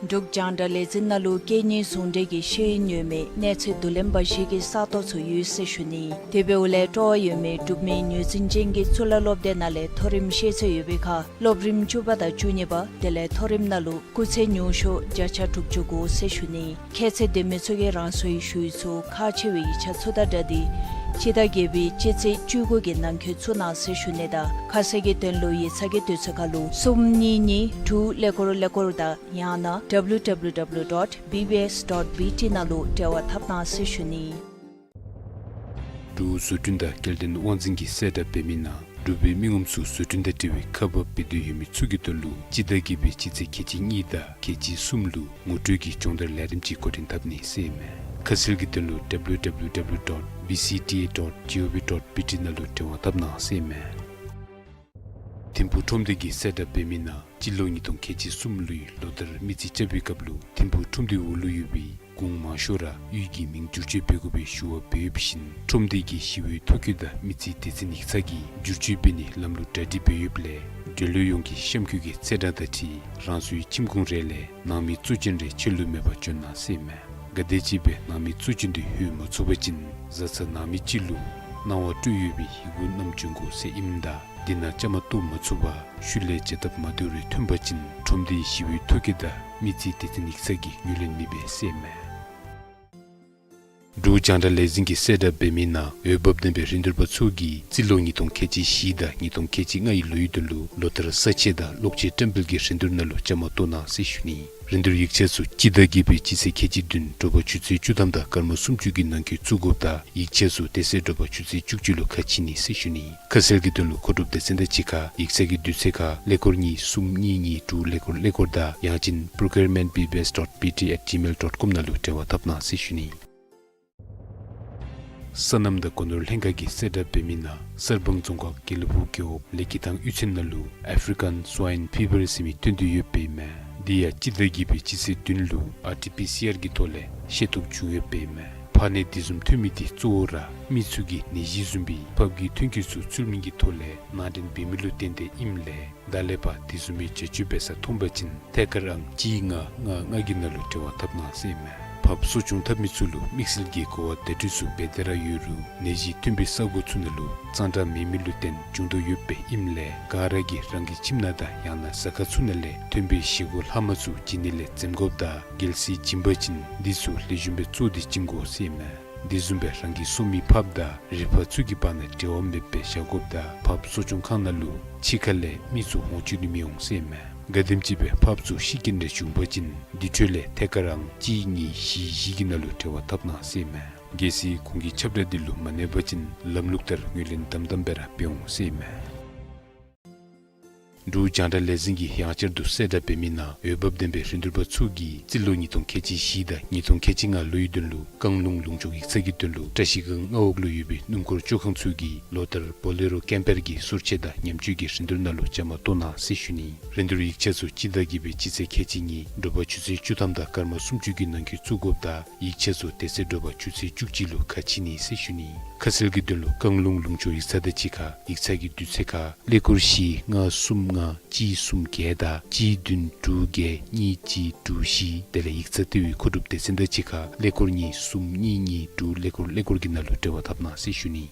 འབྲུག་རྒྱང་བསྒྲགས་ལས་འཛིན་ནང་ལུ་སྐད་གཉིས་ཟུང་འབྲེལ་གྱི་ཤེས་ཡོན་ཡོད་མེད་གནས་ཚད་བསྡུ་ལེན་འབའ་ཞིག་གི་ས་སྟོང་ཚུ་ཡོད་ཟེར་ཞུ་ནི། དེ་འབདཝ་ལས་སྤྲོ་བ་ཡོད་མི་འབྲུག་མི་ངོས་འཛིན་ཅན་གྱི་གཙུག་ལག་སློབ་སྡེ་ནང་ལས་མཐོ་རིམ་ཤེས་ཚད་ཡོད་པའི་ཁར་སློབ་རིམ་བཅུ་པ་དང་བཅུ་གཉིས་པ་དེ་ལས་མཐོ་རིམ་ནང་ལུ་སྐུགས་ཚད་ཉུང་ཤོས་བརྒྱ་ཆ་དྲུག་ཅུ་དགོ་ཟེར་ཞུ་ནི། ཁྱད་ཚད་ལྡན་མི་ཚུ་གིས་རང་སོའི་ཞུ་ཡིག་ཚུ་ཁག་ཆེ་བའི་ཡིག་ཆ་ཚུ་དང་སྦྲགས་ཏེ་སྤྱི་ཟླ་བརྒྱད་པའི་སྤྱི་ཚེས་བཅུ་དགུ་གི་ནང་འཁོད་བཙུགས་གནང་ཟེར་ཞུ་ནི་དང་ཁ་གསལ་གྱི་དོན་ལུ་ཡིག་ཚང་གི་དུས་ཚོད་ཁར་ལུ་གསུམ་གཉིས་གཉིས་དྲུག་ཀླད་ཀོར་ཀླད་ཀོར་དང་ཡང་ན་W W W dot B B S dot B T ནང་ལུ་འབྲེལ་བ་འཐབ་གནང་ཟེར་ཞུ་ནི། འབྲུག་བཟོ་སྐྲུན་དང་སྐྱེལ་འདྲེན་དབང་འཛིན་གྱིས་གསལ་བསྒྲགས་འབད་མི་ནང་འབྲུག་པའི་མི་ངོམ་ཚུ་བཟོ་སྐྲུན་དང་འབྲེལ་བའི་ཁག་འབག་འབད་འདོད་ཡོད་མི་ཚུ་གི་དོན་ལུ་སྤྱི་ཟླ་བརྒྱད་པའི་སྤྱི་ཚེས་ཁལ་གཅིག་གཉིས་དང་ཁལ་གཅིག་གསུམ་ལུ་ངོ་སྤྲོད་ཀྱི་སྦྱོང་བརྡར་ལས་རིམ་ཅིག་འགོ་འདྲེན་འཐབ་ནི་ཟེར་ཨིན་མས། ཁ་གསལ་གྱི་དོན་ལུ་W W W dot B C T A dot G O V dot B T ནང་ལུ་འབྲེལ་བ་འཐབ་གནང་ཟེར་ཨིན་མས། ཐིམ་ཕུག་ཁྲོམ་སྡེ་གིས་གསལ་བསྒྲགས་འབད་མི་ནང་སྤྱི་ལོ་ཉིས་སྟོང་ཁལ་གཅིག་གསུམ་ལོའི་ལོ་ལྟར་མི་རྩིས་རྐྱབ་པའི་སྐབས་ལུ་ཐིམ་ཕུག་ཁྲོམ་སྡེའི་འོག་ལུ་ཡོད་པའི་གུང་མང་ཤོས་ར་གཡུས་ཀྱི་མིང་བསྒྱུར་བཅོས་འབད་དགོ་པའི་ཞུ་བ་འབད་ཡོདཔ་བཞིན་ཁྲོམ་སྡེ་གི་ཞི་བའི་ཐོ་བཀོད་དང་མི་རྩིས་སྡེ་ཚན་ཡིག་ཚང་གིས་བསྒྱུར་བཅོས་འབད་ནི་ལམ་ལུགས་གྲ་སྒྲིག་འབད་ཡོདཔ་ལས་འབྲེལ་ཡོད་ཡོངས་ཀྱིས་གཤམ་འཁོད་ཀྱི་ཚེས་གྲངས་དང་འཁྲིལ་རང་སོའི་ཁྱིམ་གུང་རེ་ལས་ནང་མི་གཙོ་ཅན་རེ་ཁྱད་ལུས་མེད་པར་འབྱོན་གནང་ཟེར་ཨིན་མས། ག་དེམ་ཅིག་སྦེ་ནང་མི་གཙོ་ཅན་འདི་ལྷོད་མ་ཚུགས་པ་ཅིན་བཟའ་ཚང་ནང་མི་ཅིག་ལུ་གནང་བ་སྤྲོད་ཡོད་པའི་ཡི་གུ་བསྣམས་འབྱོན་དགོ་ཟེར་ཨིནམ་ད་དེ་ནང་བཅའ་མར་གཏོགས་མ་ཚུགས་པར་ཤུལ་ལས་བྱ་ཐབས་མ་བཏུབ་རེ་ཐོན་པ་ཅིན་ཁྲོམ་སྡེའི་ཞི་བའི་ཐོ་བཀོད་དང་མི་རྩིས་སྡེ་ཚན་ཡིག་ཚང་གིས་ངོས་ལེན་མི་འབད་ཟེར་ཨིན་མས། འབྲུག་རྒྱང་བསྒྲགས་ལས་འཛིན་གྱིས་གསལ་བསྒྲགས་འབད་མི་ནང་འོས་འབབ་ལྡན་པའི་རིན་བསྡུར་པ་ཚུ་གིས་རྩིས་ལོ་ཉིས་སྟོང་ཁལ་གཅིག་བཞི་དང་ཉིས་སྟོང་ཁལ་གཅིག་ལྔའི་ལོའི་དོན་ལུ་ལོ་ལྟར་ས་ཆ་དང་གློག་ཆས་བཀྲམ་སྤེལ་གྱི་རིན་བསྡུར་ནང་ལུ་བཅའ་མར་གཏོགས་གནང་ཟེར་ཞུ་ནི། རིན་བསྡུར་ཡིག་ཆ་ཚུ་སྤྱི་ཟླ་བརྒྱད་པའི་སྤྱི་ཚེས་ཁལ་གཅིག་བདུན་དྲོ་པ་ཆུ་ཚོད་བཅུ་ཐམ་དང་སྐར་མ་སུམ་ཅུ་གི་ནང་འཁོད་བཙུགས་དགོཔ་དང་ཡིག་ཆ་ཚུ་དེ་ཚེ་དྲོ་པ་ཆུ་ཚོད་བཅུ་གཅིག་ལུ་ཁ་ཕྱེ་ནི་ཟེར་ཞུ་ནི། ཁ་གསལ་གྱི་དོན་ལུ་མཁོ་སྒྲུབ་སྡེ་ཚན་དང་གཅིག་ཁར་ཡིག་ཚང་གི་དུས་ཚོད་ཁར་ཀླད་ཀོར་གཉིས་གསུམ་གཉིས་གཉིས་དྲུག་ཀླད་ཀོར་ཀླད་ཀོར་དང་ཡང་ཅིན་procurement B B S dot B T at gmail dot com ནང་ལུ་འབྲེལ་བ་འཐབ་གནང་ཟེར་ཞུ་ནི། སོ་ནམ་དང་སྒོ་ནོར་ལྷན་ཁག་གིས་གསལ་བསྒྲགས་འབད་མི་ནང་གསར་སྤང་རྫོང་ཁག་དགེ་ལེགས་ཕུག་རྒེད་འོག་ལེགས་སྐྱིད་ཐང་གཡུས་ཚན་ནང་ལུ་African Swine Fever ཟེར་མི་ཐོན་ཏེ་ཡོདཔ་ཨིན་མས། དེ་ཡང་སྤྱི་ཟླ་བརྒྱད་པའི་སྤྱི་ཚེས་བདུན་ལུ་R T P C R གི་ཐོག་ལས་ཤེས་རྟོགས་བྱུང་ཡོདཔ་ཨིན་མས། ཕག་ནད་དེ་བཟུམ་ཐོན་མི་དེ་གཙོ་བོ་ར་མི་ཚུ་གིས་ནད་གཞི་བཟུམ་པའི་ཕགཔ་གི་ཐོན་སྐྱེད་ཚུ་ཚུལ་མིན་གྱི་ཐོག་ལས་ནང་འདྲེན་འབད་མི་ལུ་བརྟེན་ཏེ་ཨིནམ་ལས་ད་ལས་ཕར་དེ་བཟུམ་མའི་བྱ་སྤྱོད་འབད་ས་མཐོང་པ་ཅིན་ཐད་ཀར་ཨང་གཅིག་ལྔ་ལྔ་ལྔ་གི་ནང་ལུ་འབྲེལ་བ་འཐབ་གནང་ཟེར་ཨིན་མས། ཕར་གསོ་སྐྱོང་འཐབ་མི་ཚུ་ལུ་དམིགས་བསལ་གྱི་གོ་བ་བརྡ་སྤྲོད་ཚུ་འབད་དེ་ར་ཡོད་རུང་ནད་གཞི་ཐོན་པའི་ས་གོ་ཚུ་ནང་ལུ་གཙང་སྦྲ་མེད་མི་ལུ་བརྟེན་འབྱུང་དོ་ཡོདཔ་སྦེ་ཨིནམ་ལས་ག་ར་གིས་རང་གི་ཁྱིམ་ནང་དང་ཡང་ན་ཟ་ཁང་ཚུ་ནང་ལས་ཐོན་པའི་བཞེས་སྒོ་ལྷག་མ་ཚུ་བྱིན་ནི་ལས་འཛེམ་དགོཔ་དང་རྒྱལ་སྲིད་བྱིན་པ་ཅིན་འདི་ཚུ་ལེགས་ཤོམ་སྦེ་བཙོ་སྟེ་བྱིན་དགོ་ཟེར་ཨིན་མས། དེ་བཟུམ་སྦེ་རང་གི་སོ་མི་ཕགཔ་དང་རི་ཕག་ཚུ་གི་བར་ན་འབྲེལ་བ་མེདཔ་སྦེ་བཞག་དགོཔ་དང་ཕགཔ་གསོ་སྐྱོང་ཁང་ནང་ལུ་ཕྱི་ཁ་ལས་མི་ཚུ་འོང་བཅུག་ནི་མི་འོང་ཟེར་ཨིན་མས། ག་དེམ་ཅིག་སྦེ་ཕགཔ་ཚུ་ཤི་རྐྱེན་རེ་བྱུང་པ་ཅིན་དེ་འཕྲོ་ལས་ཐད་ཀར་རང་གཅིག་གཉིས་བཞི་བཞི་གི་ནང་ལུ་འབྲེལ་བ་འཐབ་གནང་ཟེར་ཨིན་མས། གལ་སྲིད་ཁོང་གི་ཁྱབ་བསྒྲགས་འདི་ལུ་མ་གནས་པ་ཅིན་ལམ་ལུགས་ལྟར་ངོས་ལེན་དམ་དམ་སྦེ་ར་འབད་འོང་ཟེར་ཨིན་མས། འབྲུག་རྒྱང་བསྒྲགས་ལས་འཛིན་གྱིས་ཡང་བསྐྱར་དུ་གསལ་བསྒྲགས་འབད་མི་ནང་འོས་འབབ་ལྡན་པའི་རིན་བསྡུར་པ་ཚུ་གིས་རྩིས་ལོ་ཉིས་སྟོང་ཁལ་གཅིག་བཞི་དང་ཉིས་སྟོང་ཁལ་གཅིག་ལྔ་ལོའི་དོན་ལུ་བཀང་ལུང་ལུང་ཕྱོགས་ཡིག་ཚང་གི་དོན་ལུ་བཀྲ་ཤིས་སྒང་མངའ་འོག་ལུ་ཡོད་པའི་སྣུམ་འཁོར་བཅོ་ཁང་ཚུ་གིས་ལོ་ལྟར་བོ་ལེ་རོ་ཀེམ་པར་གྱི་སོར་ཆས་དང་ཉམས་བཅོས་ཀྱི་རིན་བསྡུར་ནང་ལུ་བཅའ་མར་གཏོགས་གནང་ཟེར་ཞུ་ནི། རིན་བསྡུར་ཡིག་ཆ་ཚུ་སྤྱི་ཟླ་བརྒྱད་པའི་སྤྱི་ཚེས་ཁལ་གཅིག་ཉིན་དྲོ་པ་ཆུ་ཚོད་བཅུ་ཐམ་དང་སྐར་མ་སུམ་ཅུ་གི་ནང་འཁོད་བཙུགས་དགོཔ་དང་ཡིག་ཆ་ཚུ་དེ་ཚེ་དྲོ་པ་ཆུ་ཚོད་བཅུ་གཅིག་ལུ་ཁ་ཕྱེ་ནི་ཟེར་ཞུ་ནི། ཁ་གསལ་གྱི་དོན་ལུ་བཀང་ལུང་ལུང་ཕྱོགས་ཡིག་ཚང་དང་གཅིག་ཁར་ཡིག་ཚང་གི་དུས་ཚོད་ཁར་ཀླད་ཀོར་བཞི་ལྔ་གསུམ་ལྔ་གཅིག་གསུམ་བརྒྱད་དང་གཅིག་བདུན་དྲུག་བརྒྱད་གཉིས་གཅིག་དྲུག་བཞི། དེ་ལས་ཡིག་ཚང་ལྟེ་བའི་མཁོ་སྒྲུབ་སྡེ་ཚན་དང་གཅིག་ཁར་ཀླད་ཀོར་གཉིས་གསུམ་གཉིས་གཉིས་དྲུག་ཀླད་ཀོར་ཀླད་ཀོར་གྱི་ནང་ལུ་འབྲེལ་བ་འཐབ་གནང་ཟེར་ཞུ་ནི།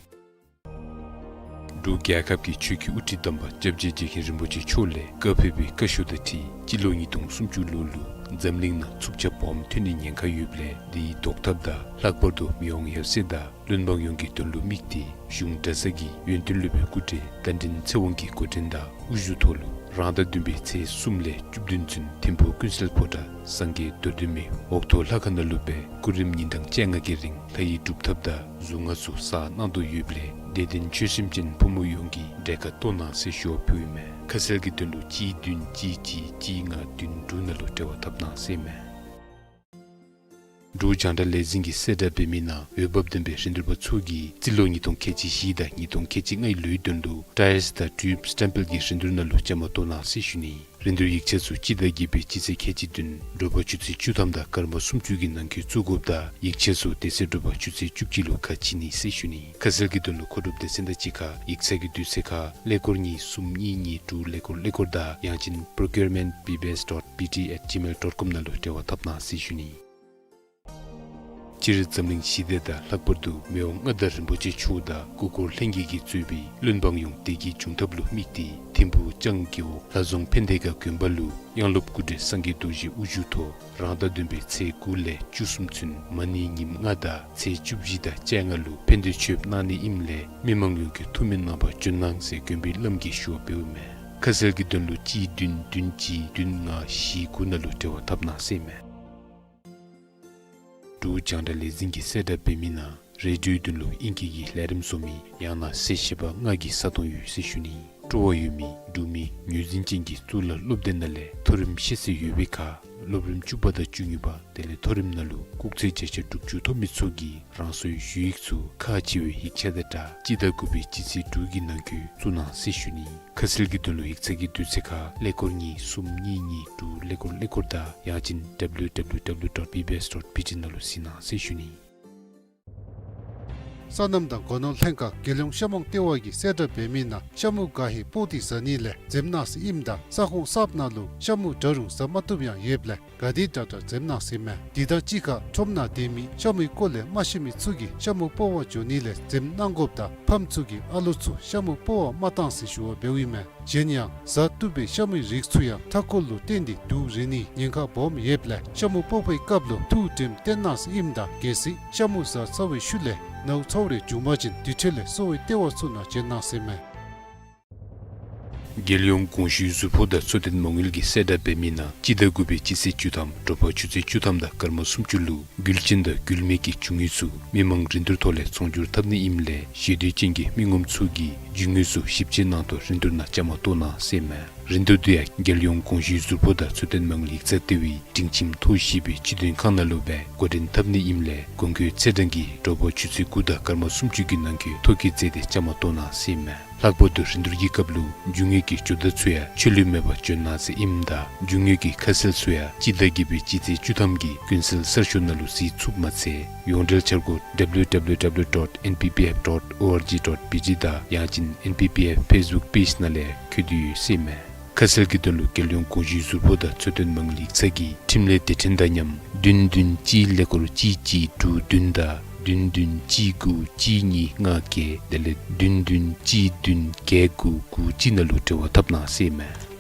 འབྲུག་རྒྱལ་ཁབ་ཀྱི་ཆོས་ཀྱི་དབུ་ཁྲིད་དམ་པ་སྐྱབས་རྗེ་རྗེ་མཁན་རིན་པོ་ཆེ་མཆོག་ལས་བཀའ་ཕེབས་པའི་བཀའ་ཤོག་དང་འཁྲིལ་སྤྱི་ལོ་ཉིས་སྟོང་སུམ་ཅུ་ལོ་ལུ་འཛམ་གླིང་ནང་འཚུབ་ཆ་སྦོམ་ཐོན་ནིའི་ཉེན་ཁ་ཡོདཔ་ལས་དེའི་ཟློག་ཐབས་དང་ལྷག་པར་དུ་མི་དབང་ཡབ་སྲས་དང་བློན་འབངས་ཡོངས་ཀྱི་དོན་ལུ་དམིགས་ཏེ་གཞུང་གྲྭ་ཚང་གི་ཡོན་ཏན་སློབ་དཔོན་སྐུ་བགྲེས་རྟ་མགྲིན་ཚེ་དབང་གིས་འགོ་འདྲེན་དང་དབུ་བཞུགས་ཐོག་ལུ་རང་ཟླ་བདུན་པའི་ཚེས་གསུམ་ལས་བཅུ་བདུན་ཚུན་ཐིམ་ཕུག་ཀུན་གསལ་ཕོ་བྲང་སངས་རྒྱས་རྡོར་གདན་མའི་འོག་ཐོག་ལྷ་ཁང་ནང་ལུ་སྦེ་སྐུ་རིམ་ཉིན་གྲངས་བཅོ་ལྔ་གི་རིང་ལྷ་ཡི་སྒྲུབ་ཐབས་དང་གཟུངས་སྔགས་ཚུ་བསགས་གནང་དོ་ཡོདཔ་ལས་དད་ལྡན་ཆོས་སེམས་ཅན་ཕོ་མོ་ཡོངས་ཀྱིས་གྲལ་ཁར་གཏོགས་གནང་ཟེར་ཞུ་བ་ཕུལཝ་ཨིན་མས། ཁ་གསལ་གྱི་དོན་ལུ་གཅིག་བདུན་གཅིག་གཅིག་གཅིག་ལྔ་བདུན་དྲུག་ནང་ལུ་འབྲེལ་བ་འཐབ་གནང་ཟེར་ཨིན་མས། འབྲུག་རྒྱང་བསྒྲགས་ལས་འཛིན་གྱིས་གསལ་བསྒྲགས་འབད་མི་ནང་འོས་འབབ་ལྡན་པའི་རིན་བསྡུར་པ་ཚུ་གིས་རྩིས་ལོ་ཉིས་སྟོང་ཁལ་གཅིག་བཞི་དང་ཉིས་སྟོང་ཁལ་གཅིག་ལྔའི་ལོའི་དོན་ལུ་ཊའིརསི་དང་ཊིའུབ་སི་ཊེམ་པེལ་གྱི་རིན་བསྡུར་ནང་ལུ་བཅའ་མར་གཏོགས་གནང་ཟེར་ཞུ་ནི། རིན་བསྡུར་ཡིག་ཆ་ཚུ་སྤྱི་ཟླ་བརྒྱད་པའི་སྤྱི་ཚེས་ཁལ་གཅིག་བདུན་དྲོ་པ་ཆུ་ཚོད་བཅུ་ཐམ་དང་སྐར་མ་སུམ་ཅུ་གི་ནང་འཁོད་བཙུགས་དགོཔ་དང་ཡིག་ཆ་ཚུ་དེ་ཚེ་དྲོ་པ་ཆུ་ཚོད་བཅུ་གཅིག་ལུ་ཁ་ཕྱེ་ནི་ཟེར་ཞུ་ནི། ཁ་གསལ་གྱི་དོན་ལུ་མཁོ་སྒྲུབ་སྡེ་ཚན་དང་གཅིག་ཁར་ཡིག་ཚང་གི་དུས་ཚོད་ཁར་ཀླད་ཀོར་གཉིས་གསུམ་གཉིས་གཉིས་དྲུག་ཀླད་ཀོར་ཀླད་ཀོར་དང་ཡང་ཅིན་procurement B B S dot B T at gmail dot com ནང་ལུ་འབྲེལ་བ་འཐབ་གནང་ཟེར་ཞུ་ནི། སྤྱིར་འཛམ་གླིང་ཞི་བདེ་དང་ལྷག་པར་དུ་མི་དབང་མངའ་བདག་རིན་པོ་ཆེ་མཆོག་དང་སྐུ་འཁོར་ལྷན་རྒྱས་ཀྱིས་གཙོས་པའི་བློན་འབངས་ཡོངས་བདེ་སྐྱིད་འབྱུང་ཐབས་ལུ་དམིགས་ཏེ་ཐིམ་ཕུག་ལྕང་རྒེད་འོག་ལྷ་རྫོང་ཕན་བདེ་དགའ་དགོན་པ་ལུ་དབྱངས་སློབ་སྐུ་བགྲེས་སངས་རྒྱས་རྡོ་རྗེ་དབུ་བཞུགས་ཐོག་རང་ཟླ་བདུན་པའི་ཚེས་དགུ་ལས་བཅུ་གསུམ་ཚུན་མ་ཎི་ཉིནམ་ལྔ་དང་ཚེས་བཅུ་བཞི་དང་བཅོ་ལྔ་ལུ་ཕན་བདེ་མཆོདཔ་གནང་ནི་ཨིནམ་ལས་མི་མང་ཡོངས་ཀྱིས་ཐུགས་སྨོན་གནང་བར་བྱོན་གནང་ཟེར་དགོན་པའི་བླམ་གིས་ཞུ་བ་འབདཝ་མས། ཁ་གསལ་གྱི་དོན་ལུ་གཅིག་བདུན་བདུན་གཅིག་བདུན་ལྔ་བཞི་དགུ་ནང་ལུ་འབྲེལ་བ་འཐབ་གནང་ཟེར་ཨིན་མས། འབྲུག་རྒྱང་བསྒྲགས་ལས་འཛིན་གྱིས་གསལ་བསྒྲགས་འབད་མི་ནང་རེ་ཌིའོའི་དོན་ལུ་ཨིང་སྐད་ཀྱི་ལས་རིམ་བཟོ་མི་ཡང་ན་གསལ་བཤད་པ་ལྔ་གི་ས་སྟོང་ཡོད་ཟེར་ཞུ་ནི། སྤྲོ་བ་ཡོད་མི་འབྲུག་མི་ངོས་འཛིན་ཅན་གྱི་གཙུག་ལག་སློབ་སྡེ་ནང་ལས་མཐོ་རིམ་ཤེས་ཚད་ཡོད་པའི་ཁར་སློབ་རིམ་བཅུ་པ་དང་བཅུ་གཉིས་པ་དེ་ལས་མཐོ་རིམ་ནང་ལུ་སྐུགས་ཚད་བརྒྱ་ཆ་དྲུག་ཅུ་ཐོབ་མི་ཚུ་གིས་རང་སོའི་ཞུ་ཡིག་ཚུ་ཁག་ཆེ་བའི་ཡིག་ཆ་དང་སྦྲགས་སྤྱི་ཟླ་དགུ་པའི་སྤྱི་ཚེས་དྲུག་གི་ནང་འཁོད་བཙུགས་གནང་ཟེར་ཞུ་ནི། ཁ་གསལ་གྱི་དོན་ལུ་ཡིག་ཚང་གི་དུས་ཚོད་ཁར་ཀླད་ཀོར་གཉིས་གསུམ་གཉིས་གཉིས་དྲུག་ཀླད་ཀོར་ཀླད་ཀོར་དང་ཡང་ཅིན་W W W dot B B S dot B T ནང་ལུ་གཟིགས་གནང་ཟེར་ཞུ་ནི། སོ་ནམ་དང་སྒོ་ནོར་ལྷན་ཁག་རྒྱལ་ཡོངས་ཤ་མོང་ལྟེ་བ་གིས་གསལ་བསྒྲགས་འབད་མི་ནང་ཤ་མུ་ག་ཧེ་སྤོག་སྟེ་ཟ་ནི་ལས་འཛེམ་གནང་ཟེར་ཨིནམ་ད་ས་ཁོངས་གསརཔ་ནང་ལུ་ཤ་མུ་འདྲ་རུང་ཟ་མ་བཏུབ་ཡང་ཡོདཔ་ལས་ག་དེ་དྲག་དྲག་འཛེམ་གནང་ཟེར་ཨིན་མས། དེ་དང་གཅིག་ཁར་ཁྲོམ་ནང་སྡོད་མི་ཤ་མུའི་སྐོར་ལས་མ་ཤེས་མི་ཚུ་གིས་ཤ་མུ་སྤོག་པར་འགྱོ་ནི་ལས་འཛེམ་གནང་དགོཔ་དང་ཕམ་ཚུ་གིས་ཨ་ལོ་ཚུ་ཤ་མུ་སྤོག་པར་མ་གཏང་ཟེར་ཞུ་བ་འབདཝ་ཨིན་མས། གཞན་ཡང་ཟ་བཏུབ་པའི་ཤ་མུའི་རིགས་ཚུ་ཡང་མཐའ་འཁོར་ལུ་བརྟེན་ཏེ་དུག་རེག་ནིའི་ཉེན་ཁ་སྦོམ་ཡོདཔ་ལས་ཤ་མུ་སྤོག་པའི་སྐབས་ལུ་ཐུགས་དྲནམ་བཏོན་གནང་ཟེར་ཨིནམ་ད་གལ་སྲིད་ཤ་མུ་ཟ་ཚར་བའི་ཤུལ་ལས་ནཝ་ཚཝ་རེ་བྱུང་པ་ཅིན་དེ་འཕྲོ་ལས་གསོ་བའི་ལྟེ་བ་ཚུ་ནང་བྱོན་གནང་ཟེར་ཨིན་མས། རྒྱལ་ཡོངས་གོང་ཞུའི་གཟུགས་པོ་དང་འཕྲོད་བསྟེན་མ་དངུལ་གྱིས་གསལ་བསྒྲགས་འབད་མི་ནང་སྤྱི་ཟླ་དགུ་པའི་སྤྱི་ཚེས་བཅུ་ཐམ་དྲོ་པ་ཆུ་ཚོད་བཅུ་ཐམ་དང་སྐར་མ་སུམ་ཅུ་ལུ་རྒྱུ་ཅན་དང་རྒྱུ་མེད་ཀྱི་རྒྱུ་དངོས་ཚུ་མི་མང་རིན་བསྡུར་ཐོག་ལས་ཚོང་སྒྱུར་འཐབ་ནི་ཨིནམ་ལས་ཤེས་འདོད་ཅན་གྱི་མི་ངོམ་ཚུ་གིས་རྒྱུ་དངོས་ཚུ་ཞིབ་དཔྱད་གནང་ཐོག་རིན་བསྡུར་ནང་བཅའ་མར་གཏོགས་གནང་ཟེར་ཨིན་མས། རིན་བསྡུར་འདི་ཡང་རྒྱལ་ཡོངས་གོང་ཞུའི་གཟུགས་པོ་དང་འཕྲོད་བསྟེན་མ་དངུལ་ཡིག་ཚང་ལྟེ་བའི་སྒྲིང་ཁྱིམ་ཐོག་བཞི་པའི་སྤྱི་མཐུན་ཁང་ནང་ལུ་སྦེ་འགོ་འདྲེན་འཐབ་ནི་ཨིནམ་ལས་གོང་འཁོད་ཚེས་གྲངས་ཀྱིས་དྲོ་པ་ཆུ་ཚོད་དགུ་དང་སྐར་མ་སུམ་ཅུ་གི་ནང་འཁོད་ཐོ་བཀོད་མཛད་དེ་བཅའ་མར་གཏོགས་གནང་ཟེར་ཨིན་མས། ལྷག་པར་དུ་རིན་བསྡུར་གྱི་སྐབས་ལུ་རྒྱུ་དངོས་ཀྱི་ཇོ་བདག་ཚུ་ཡང་ཆ་ལུས་མེད་པར་བྱོན་གནང་ཟེར་ཨིནམ་ད་རྒྱུ་དངོས་ཀྱི་ཁ་གསལ་ཚུ་ཡང་སྤྱི་ཟླ་བརྒྱད་པའི་སྤྱི་ཚེས་བཅུ་ཐམ་གྱི་ཀུན་གསལ་གསར་ཤོག་ནང་ལུ་གཟིགས་ཚུགསཔ་མ་ཚད་ཡོངས་འབྲེལ་འཆར་སྒོ་W W W dot N P P F dot O R G dot B T དང་ཡང་ཅིན་N P P F Facebook page ནང་ལས་འཁོད་དེ་ཡོད་ཟེར་ཨིན་མས། ཁ་གསལ་གྱི་དོན་ལུ་རྒྱལ་ཡོངས་གོང་ཞུའི་གཟུགས་པོ་དང་འཕྲོད་བསྟེན་མ་དངུལ་ཡིག་ཚང་གིས་འཕྲིན་ལས་སྡེ་ཕྲན་དང་མཉམ་ བདུན་བདུན་གཅིག་ཀླད་ཀོར་གཅིག་གཅིག་དྲུག་བདུན་དང་བདུན་བདུན་གཅིག་དགུ་གཅིག་གཉིས་ལྔ་བརྒྱད་དེ་ལས་བདུན་བདུན་གཅིག་བདུན་བརྒྱད་དགུ་དགུ་གཅིག་ནང་ལུ་འབྲེལ་བ་འཐབ་གནང་ཟེར་མས།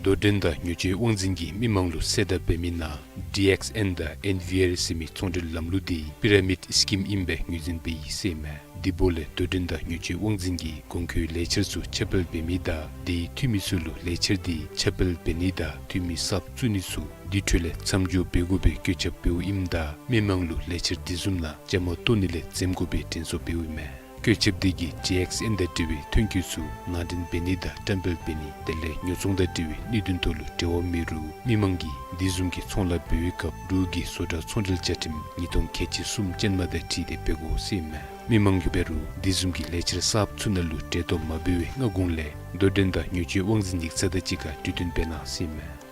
དོ་འགྲན་དང་ཉོ་སྤྱོད་དབང་འཛིན་གྱིས་མི་མང་ལུ་གསལ་བསྒྲགས་འབད་མི་ནང་ཌི་ཨེགསི་ཨེན་དང་ཨེན་ཝི་ཨར་ཟེར་མི་ཚོང་འབྲེལ་ལམ་ལུགས་འདི་པི་ར་མིཌ་སི་ཀིམ་ཨིན་པའི་ངོས་འཛིན་འབད་ཡི་ཟེར་མས། དེ་འབདཝ་ལས་དོ་འགྲན་དང་ཉོ་སྤྱོད་དབང་འཛིན་གྱིས་གོང་འཁོད་ལས་འཆར་ཚུ་ཁྱབ་སྤེལ་འབད་མི་དང་དེ་འཐུས་མི་ཚུ་ལུ་ལས་འཆར་འདི་ཁྱབ་སྤེལ་འབད་ནི་དང་འཐུས་མི་གསརཔ་བཙུགས་ནི་ཚུ་དེ་འཕྲོ་ལས་མཚམས་འཇོག་འབད་དགོ་པའི་བཀོད་ཁྱབ་འབདཝ་ཨིནམ་ད་མི་མང་ལུ་ལས་འཆར་དེ་བཟུམ་ནང་བཅའ་མར་གཏོགས་ནི་ལས་འཛེམ་དགོ་པའི་དྲན་གསོ་འབདཝ་ཨིན་མས། བཀོད་ཁྱབ་འདི་གིས་ཌི་ཨེགསི་ཨེན་དང་འབྲེལ་བའི་ཐོན་སྐྱེད་ཚུ་ནང་འདྲེན་འབད་ནི་དང་བཀྲམ་སྤེལ་འབད་ནི་དེ་ལས་ཉོ་ཚོང་དང་འབྲེལ་བའི་གནད་དོན་ཐོག་ལུ་འབྲེལ་བ་མེད་རུང་མི་མང་གིས་དེ་བཟུམ་གྱི་ཚོང་ལཱ་འབད་བའི་སྐབས་འབྲུག་གི་བཟོ་གྲྭ་ཚོང་འབྲེལ་བཅའ་ཁྲིམས་ཉིས་སྟོང་ཁལ་གཅིག་གསུམ་ཅན་མ་དང་འཁྲིལ་ཏེ་འབད་དགོ་ཟེར་མས། མི་མང་གིས་འབད་རུང་དེ་བཟུམ་གྱི་ལས་འཆར་གསརཔ་ཚུ་ནང་ལུ་འབྲེལ་གཏོགས་མ་འབད་བའི་སྔ་གོང་ལས་དོ་འགྲན་དང་ཉོ་སྤྱོད་དབང་འཛིན་ཡིག་ཚང་དང་གཅིག་ཁར་གྲོས་བསྟུན་འབད་གནང་ཟེར་མས།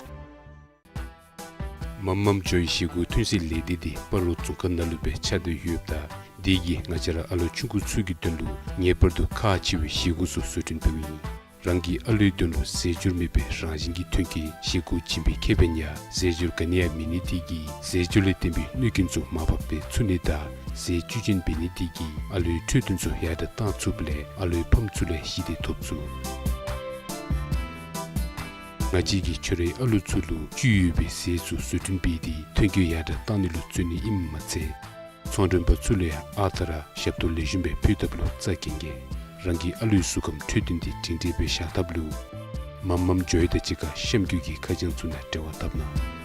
མམ་མམ་ཇོའི་བཞེས་སྒོ་ཐོན་སའི་ལས་སྡེ་འདི་སྤ་རོ་རྫོང་ཁག་ནང་ལུ་སྦེ་ཆགས་ཏེ་ཡོདཔ་ད་དེ་གིས་ང་བཅས་ར་ཨ་ལོ་ཆུང་ཀུ་ཚུ་གི་དོན་ལུ་ངེས་པར་དུ་ཁག་ཆེ་བའི་བཞེས་སྒོ་ཚུ་བཟོ་སྐྲུན་འབདཝ་ཨིན། རང་གི་ཨ་ལོའི་དོན་ལུ་རྫས་སྦྱོར་མེད་པའི་རང་བཞིན་གྱི་ཐོན་སྐྱེད་བཞེས་སྒོ་བྱིན་པའི་ཁེ་ཕན་ཡང་རྫས་སྦྱོར་ག་ནི་ཡང་མེད་ནི་དེ་གིས་རྫས་སྦྱོར་ལས་བརྟེན་པའི་གནོད་སྐྱོན་ཚུ་མར་ཕབ་སྟེ་ཚུད་ནི་དང་རྫས་བཅུད་ཅན་འབད་ནི་དེ་གིས་ཨ་ལོའི་འཕྲོད་བསྟེན་ཚུ་ཡར་དྲགས་བཏང་ཚུགསཔ་ལས་ཨ་ལོའི་ཕམ་ཚུ་ལས་ཞི་བདེ་ཐོབ་ཚུགས། ང་བཅས་ཀྱིས་ཁྱོད་རའི་ཨ་ལོ་ཚུ་ལུ་བཅུད་ཡོད་པའི་རྫས་ཚུ་བཟོ་སྐྲུན་འབད་དེ་ཐོན་སྐྱེད་ཡར་དྲགས་བཏང་ནི་ལུ་བརྩོན་ནི་ཨིནམ་མ་ཚད་ཚོང་མགྲོན་པ་ཚུ་ལུ་ཡང་ཨ་རྟག་ར་ཞབས་ཏོག་ལེགས་ཤོམ་སྦེ་ཕུལ་ཐབས་ལུ་རྩ་འགེངས་གེ། རང་གི་ཨ་ལོའི་གཟུགས་ཁམས་འཕྲོད་བསྟེན་འདི་སྒྲིང་སྒྲི་སྦེ་བཞག་ཐབས་ལུ་མམ་མམ་ཇོའི་དང་གཅིག་ཁར་གཤམ་འཁོད་ཀྱི་ཁ་བྱང་ཚུ་ནང་འབྲེལ་བ་འཐབ་གནང་།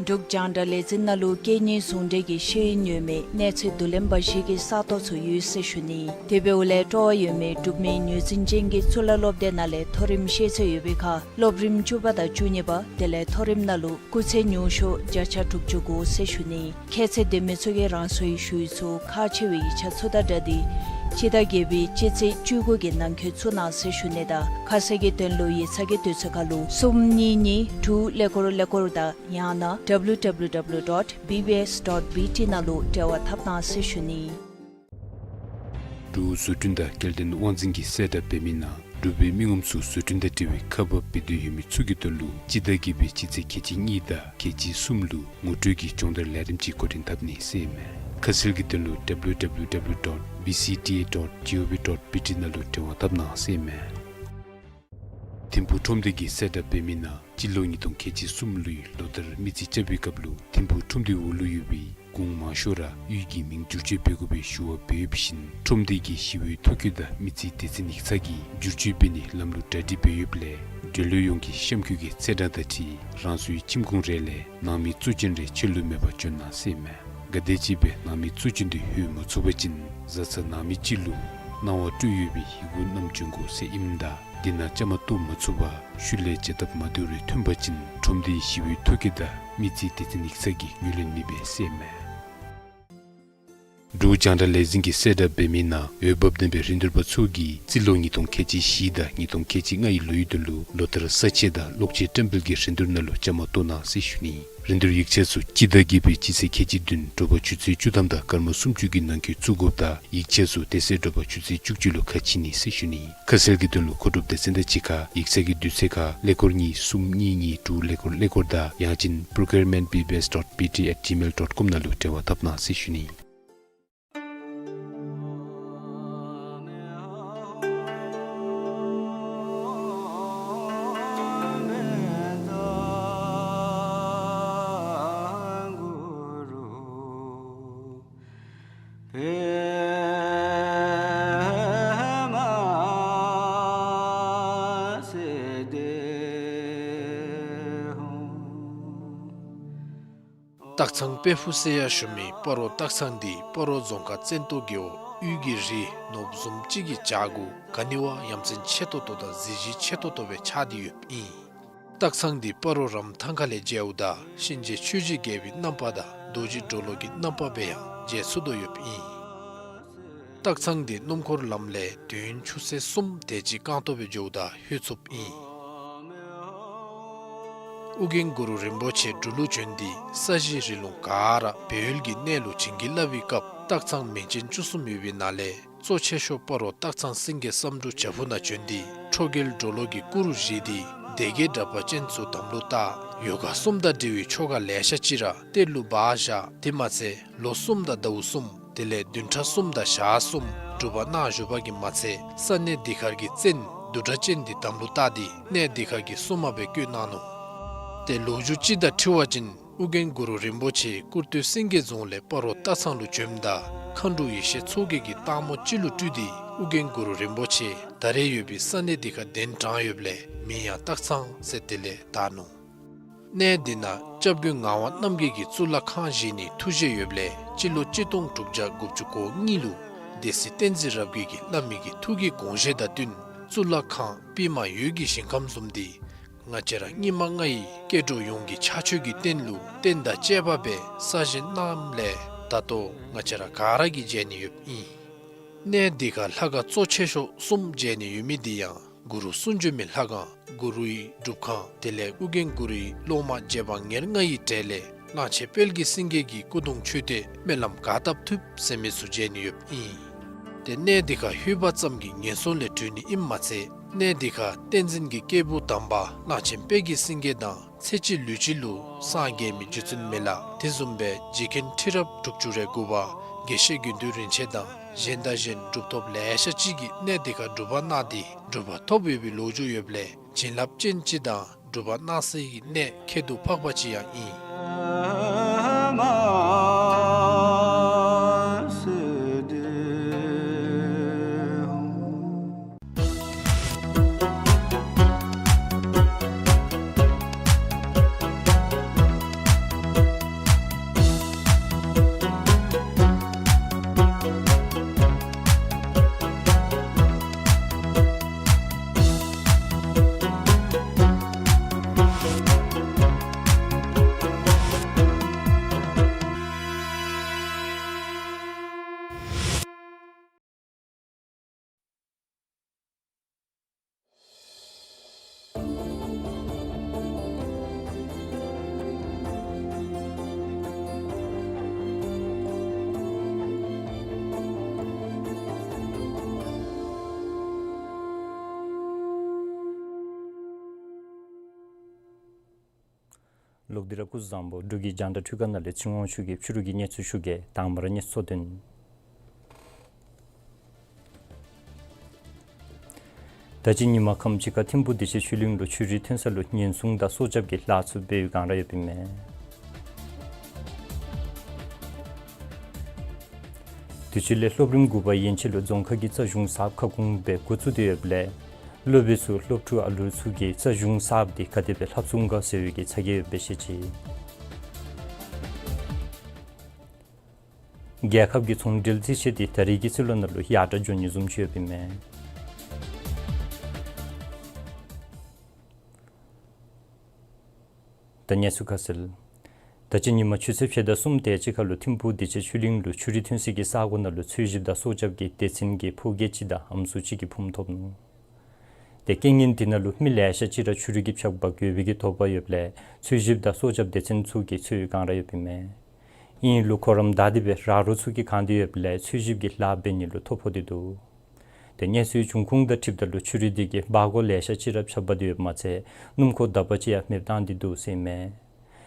འབྲུག་རྒྱང་བསྒྲགས་ལས་འཛིན་ནང་ལུ་སྐད་གཉིས་ཟུང་འབྲེལ་གྱི་ཤེས་ཡོན་ཡོད་མི་གནས་ཚད་བསྡུ་ལེན་པ་ཞིག་གི་ས་སྟོང་ཚུ་ཡོད་ཟེར་ཞུ་ནི། དེ་འབདཝ་ལས་སྤྲོ་བ་ཡོད་མི་འབྲུག་མི་ངོས་འཛིན་ཅན་གྱི་གཙུག་ལག་སློབ་སྡེ་ནང་ལས་མཐོ་རིམ་ཤེས་ཚད་ཡོད་པའི་ཁར་སློབ་རིམ་བཅུ་པ་དང་བཅུ་གཉིས་པ་དེ་ལས་མཐོ་རིམ་ནང་ལུ་སྐུགས་ཚད་ཉུང་ཤོས་བརྒྱ་ཆ་དྲུག་ཅུ་དགོ་ཟེར་ཞུ་ནི། ཁྱད་ཚད་ལྡན་མི་ཚུ་གིས་རང་སོའི་ཞུ་ཡིག་ཚུ་ཁག་ཆེ་བའི་ཡིག་ཆ་ཚུ་དང་སྦྲགས་ཏེ་སྤྱི་ཟླ་བརྒྱད་པའི་སྤྱི་ཚེས་བཅུ་དགུ་གི་ནང་འཁོད་བཙུགས་གནང་ཟེར་ཞུ་ནི་དང་ཁ་གསལ་གྱི་དོན་ལུ་ཡིག་ཚང་གི་དུས་ཚོད་ཁར་ལུ་གསུམ་གཉིས་གཉིས་དྲུག་ཀླད་ཀོར་ཀླད་ཀོར་དང་ཡང་ན་W W W dot B B S dot B T ནང་ལུ་འབྲེལ་བ་འཐབ་གནང་ཟེར་ཞུ་ནི། འབྲུག་བཟོ་སྐྲུན་དང་སྐྱེལ་འདྲེན་དབང་འཛིན་གྱིས་གསལ་བསྒྲགས་འབད་མི་ནང་འབྲུག་པའི་མི་ངོམ་ཚུ་བཟོ་སྐྲུན་དང་འབྲེལ་བའི་ཁ་པར་འབད་འདོད་ཡོད་མི་ཚུ་གི་དོན་ལུ་སྤྱི་ཟླ་བརྒྱད་པའི་སྤྱི་ཚེས་ཁལ་གཅིག་གཉིས་དང་ཁལ་གཅིག་གསུམ་ལུ་ངོ་སྤྲོད་ཀྱི་སྦྱོང་བརྡར་ལས་རིམ་ཅིག་འགོ་འདྲེན་འཐབ་ནི་ཟེར་མས། ཁ་གསལ་གྱི་དོན་ལུ་W W W dot B C T A dot G O V dot B T ནང་ལུ་འབྲེལ་བ་འཐབ་གནང་ཟེར་མས། ཐིམ་ཕུག་ཁྲོམ་སྡེ་གིས་གསལ་བསྒྲགས་འབད་མི་ནང་སྤྱི་ལོ་ཉིས་སྟོང་ཁལ་གཅིག་གསུམ་ལོའི་ལོ་ལྟར་མི་རྩིས་རྐྱབ་པའི་སྐབས་ལུ་ཐིམ་ཕུག་ཁྲོམ་སྡེའི་འོག་ལུ་ཡོད་པའི་གུང་མང་ཤོས་ར་གཡུས་ཀྱི་མིང་བསྒྱུར་བཅོས་འབད་དགོ་པའི་ཞུ་བ་འབད་ཡོད་པ་བཞིན་ཁྲོམ་སྡེ་གི་ཞི་བའི་ཐོ་བཀོད་དང་མི་རྩིས་སྡེ་ཚན་ཡིག་ཚང་གིས་བསྒྱུར་བཅོས་འབད་ནི་ལམ་ལུགས་གྲ་སྒྲིག་འབད་ཡོདཔ་ལས་འབྲེལ་ཡོད་ཡོངས་ཀྱིས་གཤམ་འཁོད་ཀྱི་ཚེས་གྲངས་དང་འཁྲིལ་རང་སོའི་ཁྱིམ་གུང་རེ་ལས་ནང་མི་གཙོ་ཅན་རེ་ཕྱི་ལུ་མེད་པར་བྱོན་གནང་ཟེར་མས། ག་དེམ་ཅིག་སྦེ་ནང་མི་གཙོ་ཅན་འདི་ལྷོད་མ་ཚུགས་པ་ཅིན་བཟའ་ཚང་ནང་མི་གཅིག་ལུ་གནང་བ་སྤྲོད་ཡོད་པའི་ཡི་གུ་བསྣམས་བྱོན་དགོ་ཟེར་ཨིནམ་ད་དེ་ནང་བཅའ་མར་གཏོགས་མ་ཚུགས་པར་ཤུལ་ལས་བྱ་ཐབས་མ་བདེཝ་རེ་ཐོན་པ་ཅིན་ཁྲོམ་སྡེའི་ཞི་བའི་ཐོ་བཀོད་དང་མི་རྩིས་སྡེ་ཚན་ཡིག་ཚང་གིས་ངོས་ལེན་མི་འབད་ཟེར་མས། འབྲུག་རྒྱང་བསྒྲགས་ལས་འཛིན་གྱིས་གསལ་བསྒྲགས་འབད་མི་ནང་འོས་འབབ་ལྡན་པའི་རིན་བསྡུར་པ་ཚུ་གིས་རྩིས་ལོ་ཉིས་སྟོང་ཁལ་གཅིག་བཞི་དང་ཉིས་སྟོང་ཁལ་གཅིག་ལྔའི་ལོའི་དོན་ལུ་ལོ་ལྟར་ས་ཆས་དང་གློག་ཆས་བཀྲམ་སྤེལ་གྱི་རིན་བསྡུར་ནང་ལུ་བཅའ་མར་གཏོགས་གནང་ཟེར་ཞུ་ནི། རིན་བསྡུར་ཡིག་ཆ་ཚུ་སྤྱི་ཟླ་བརྒྱད་པའི་སྤྱི་ཚེས་ཁལ་གཅིག་བདུན་དྲོ་པ་ཆུ་ཚོད་བཅུ་ཐམ་དང་སྐར་མ་སུམ་ཅུ་གི་ནང་འཁོད་བཙུགས་དགོཔ་དང་ཡིག་ཆ་ཚུ་དེ་ཚེ་དྲོ་པ་ཆུ་ཚོད་བཅུ་གཅིག་ལུ་ཁ་ཕྱེ་ནི་ཟེར་ཞུ་ནི། ཁ་གསལ་གྱི་དོན་ལུ་མཁོ་སྒྲུབ་སྡེ་ཚན་དང་གཅིག་ཁར་ཡིག་ཚང་གི་དུས་ཚོད་ཁར་ཀླད་ཀོར་གཉིས་གསུམ་གཉིས་གཉིས་དྲུག་ཀླད་ཀོར་ཀླད་ཀོར་དང་ཡང་ཅིན་procurement B B S dot B T at gmail dot com ནང་ལུ་འབྲེལ་བ་འཐབ་གནང་ཟེར་ཞུ་ནི། སྟག་ཚང་དཔལ་ཕུག་ཟེར་ཡང་ཞུ་མི་སྤ་རོ་སྟག་ཚང་འདི་སྤ་རོ་རྫོང་ཁག་བཙན་ཏོ་རྒེད་འོག་དབུས་ཀྱི་རི་ནོར་བུ་བཟུམ་ཅིག་གི་བྱག་གུ་ག་ནི་བ་ཡ་མཚན་ཆེ་ཏོག་ཏོ་དང་གཟི་བརྗིད་ཆེ་ཏོག་ཏོ་སྦེ་ཆགས་ཏེ་ཡོདཔ་ཨིན། སྟག་ཚང་འདི་སྤ་རོ་རམ་ཐང་ཁ་ལས་མཇལཝ་ད་གཤིན་རྗེ་ཆོས་ཀྱི་རྒྱལ་པོའི་རྣམ་པ་དང་རྡོ་རྗེ་གྲོ་ལོད་ཀྱི་རྣམ་པ་སྦེ་ཡང་མཇལ་ཚུགས་དོ་ཡོདཔ་ཨིན། སྟག་ཚང་འདི་སྣུམ་འཁོར་ལམ་ལས་དུས་ཡུན་ཆུ་ཚོད་གསུམ་དེ་ཅིག་རྐང་སྟོང་སྦེ་འགྱོཝ་ད་ལྷོད་ཚུགསཔ་ཨིན། ཨོ་རྒྱན་གུ་རུ་རིན་པོ་ཆེ་འབྲུག་ལུ་བྱོན་ཏེ་ས་གཞི་རི་ལུང་ག་ར་སྦས་ཡུལ་གྱི་གནས་ལུ་བྱིན་གྱིས་བརླབས་པའི་སྐབས་སྟག་ཚང་མིང་ཅན་བཅུ་གསུམ་ཡོད་པའི་ནང་ལས་གཙོ་ཆེ་ཤོས་སྤ་རོ་སྟག་ཚང་སེང་གེ་བསམ་འགྲུབ་བྱག་ཕུག་ནང་བྱོན་ཏེ་ ཁྲོ་རྒྱལ་གྲོ་ལོད་ཀྱི་སྐུ་རུ་བཞེངས་ཏེ་སྡེ་བརྒྱད་དྲེགས་པ་ཅན་ཚུ་དམ་ལུ་བཏགས། ཡོ་ག་གསུམ་དང་འབྲེལ་བའི་ཆོ་ག་ལེ་ཤ་ཅིག་ར་གཏེར་ལུ་སྦ་བཞག། དེ་མ་ཚད་ལོ་གསུམ་དང་ཟླཝ་གསུམ་དེ་ལས་བདུན་ཕྲག་གསུམ་དང་ཞག་གསུམ་སྒྲུབ་པ་གནང་བཞུགས་པ་གིས་མ་ཚད་ས་གནས་འདི་ཁར་གྱི་བཙན་བདུད་དྲེགས་ཅན་འདི་དམ་ལུ་བཏགས་ཏེ་གནས་འདི་ཁར་གྱི་སྲུང་མ་སྦེ་བསྐོས་གནང་ནུག། ཏེ་ལོ་རྒྱུས་ཅིག་དང་འཁྲིལ་བ་ཅིན་ཨོ་རྒྱན་གུ་རུ་རིན་པོ་ཆེ་ཀུར་སྟོད་སེང་གེ་རྫོང་ལས་སྤ་རོ་སྟག་ཚང་ལུ་བྱོནམ་ད་མཁའ་འགྲོ་ཡེ་ཤེས་མཚོ་རྒྱལ་གྱིས་སྟག་མོ་ཅིག་ལུ་སྤྲུལ་ཏེ་ཨོ་རྒྱན་གུ་རུ་རིན་པོ་ཆེ་ད་རེས་ཡོད་པའི་ས་གནས་འདི་ཁར་གདན་དྲངས་ཡོདཔ་ལས་མིང་ཡང་སྟག་ཚང་ཟེར་དེ་ལས་བཏགས་ནུག། གནས་འདི་ནང་སྐྱབས་མགོན་ངག་དབང་རྣམ་རྒྱལ་གྱིས་གཙུག་ལག་ཁང་བཞེངས་ནིའི་ཐུགས་བཞེད་ཡོདཔ་ལས་སྤྱི་ལོ་གཅིག་སྟོང་དྲུག་བརྒྱ་དགུ་བཅུ་གོ་གཉིས་ལུ་སྡེ་སྲིད་བསྟན་འཛིན་རབ་རྒྱས་ཀྱིས་བླ་མའི་གི་ཐུགས་ཀྱི་དགོངས་བཞེད་དང་བསྟུན་གཙུག་ལག་ཁང་པདྨ་འོད་ཀྱི་ཞིང་ཁམས་བཟུམ་འདི་ང་བཅས་ར་སྙིགས་མ་ལྔ་ཡི་སྐྱེ་འགྲོ་ཡོངས་ཀྱི་ཕྱག་མཆོད་ཀྱི་རྟེན་ལུ་རྟེན་དང་བཅས་པ་སྦེ་གསར་བཞེངས་གནངམ་ལས་ད་ལྟོ་ང་བཅས་ར་ག་ར་གིས་མཇལ་ནི་ཡོདཔ་ཨིན། གནས་འདི་ཁར་ལྷ་ཁང་གཙོ་ཆེ་ཤོས་གསུམ་མཇལ་ནི་ཡོད་མི་འདི་ཡང་གུ་རུ་གསུང་བྱོན་མའི་ལྷ་ཁང་གུ་རུའི་སྒྲུབ་ཁང་དེ་ལས་ཨོ་རྒྱན་གུ་རུའི་སློབ་མ་རྗེ་འབངས་ཉེར་ལྔ་ཡི་གྲས་ལས་གླང་ཆེན་དཔལ་གྱི་སེང་གེ་གི་སྐུ་གདུང་མཆོད་རྟེན་སྨོན་ལམ་ག་བཏབ་ཐུབ་ཟེར་མི་ཚུ་མཇལ་ནི་ཡོདཔ་ཨིན། ཏེ་གནས་འདི་ཁར་ལྷོད་པ་ཙམ་གྱིས་ངན་སོང་ལས་གྲོལ་ནི་ཨིནམ་མ་ཚད་གནས་འདི་ཁར་བསྟན་འཛིན་གྱི་སྐྱེས་བུ་དམ་པ་གླང་ཆེན་དཔལ་གྱི་སེང་གེ་དང་ཚེ་གཅིག་ལུས་གཅིག་ལུ་སངས་རྒྱས་མི་རྗེ་བཙུན་མི་ལ་དེ་བཟུམ་སྦེ་རྗེ་མཁན་ཁྲི་རབས་དྲུག་ཅུ་རེ་དགུ་པ་དགེ་བཤེས་དགེ་འདུན་རིན་ཆེན་དང་གཞན་དང་གཞན་གྲུབ་ཐོབ་ལེ་ཤ་ཅིག་གིས་གནས་འདི་ཁར་སྒྲུབ་པ་གནང་སྟེ་གྲུབ་པ་ཐོབ་ཡོད་པའི་ལོ་རྒྱུས་ཡོདཔ་ལས་བྱིན་རླབས་ཅན་ཅིག་དང་སྒྲུབ་པ་གནང་སའི་གནས་ཁྱད་དུ་འཕགས་པ་ཅིག་ཡང་ཨིན། ལོག་སྟེ་ར་སྐུ་གཟུགས་བཟང་པོ། འབྲུག་གི་རྒྱང་བསྒྲགས་འཕྲུལ་ཁང་ནང་ལས་ཚེ་དབང་ཆོས་རྒྱལ་ཕྱི་རུ་གི་གནས་ཚུལ་ཞུ་གེ། དང་པ་ར་གནས་ཚུལ་དོན། ད་ཅི་ཉིན་མ་ཁམས་ཅིག་ཁར་ཐིམ་ཕུག་བདེ་ཆེན་ཆོས་གླིང་ལུ་ཆོས་རིག་ཐོན་ས་ལུ་ཉེན་སྲུང་དང་སྲོག་སྐྱབས་ཀྱི་ལཱ་ཚུ་འབད་བའི་སྒང་ར་ཡོདཔ་ཨིན་མས། དུས་ཅི་ལས་སློབ་རིམ་དགུ་པ་ཡན་ཆད་ལུ་རྫོང་ཁ་གི་རྩ་གཞུང་གསརཔ་ཁ་སྐོང་འབད་འགོ་བཙུགས་ཏེ་ཡོདཔ་ལས་སློབ་དཔོན་ཚུ་སློབ་ཕྲུག་ཨ་ལུ་ཚུ་གིས་རྩ་གཞུང་གསརཔ་འདི་ག་དེ་སྦེ་ལྷབ་ཚུགས་ག་ཟེར་བའི་གི་ཚ་གྱང་ཡོདཔ་སྦེ་བཤད་ཅི། རྒྱལ་ཁབ་ཀྱི་ཚོང་འབྲེལ་རྩིས་ཆད་འདི་ད་རིས་ཀྱི་རྩིས་ལོ་ནང་ལུ་ཡར་དྲག་འགྱོ་ནི་བཟུམ་ཅིག་ཡོདཔ་ཨིན་མས། ད་གནས་ཚུལ་ཁ་གསལ། ད་ཅི་ཉིན་མ་ཆུ་ཚོད་ཕྱེད་དང་གསུམ་དེ་ཅིག་ཁར་ལུ་ཐིམ་ཕུག་བདེ་ཆེན་ཆོས་གླིང་ལུ་ཆོས་རིག་ཐོན་སའི་གི་ས་གོ་ནང་ལུ་འཚོལ་ཞིབ་དང་སྲོག་སྐྱབས་ཀྱི་སྡེ་ཚན་གྱི་ཕོ་སྐྱེས་ཅིག་དང་ཨམ་སྲུ་ཅིག་གི་ཕུངམ་ཐོབ་ནུག། ཏེ་རྐྱེན་ངན་འདི་ནང་ལུ་མི་ལེ་ཤ་ཅིག་ར་ཆུ་རུད་ཀྱིས་འཕྱགས་པར་འགྱོ་བའི་གི་དོགས་པ་ཡོདཔ་ལས་འཚོལ་ཞིབ་དང་སྲོག་སྐྱབས་སྡེ་ཚན་ཚུ་གིས་འཚོལ་བའི་སྒང་ར་ཡོདཔ་ཨིན་མས། ཨིན་རུང་ཁོ་ར་བདའ་སྟེ་སྦེ་ར་རོ་ཚུ་གིས་གང་སྟེ་ཡོདཔ་ལས་འཚོལ་ཞིབ་ཀྱི་ལཱ་འབད་ནི་ལུ་ཐོ་ཕོག་སྟེ་འདུག། ཏེ་གནས་ཚུལ་འབྱུང་ཁུངས་དང་འཁྲིལཝ་ད་ལུ་ཆུ་རུད་འདི་གིས་སྦ་སྒོ་ལེ་ཤ་ཅིག་ར་འཕྱགས་འབག་སྟེ་ཡོདཔ་མ་ཚད་སྣུམ་འཁོར་དག་པ་ཅིག་ཡང་མེདཔ་བཏང་སྟེ་འདུག་ཟེར་ཨིན་མས།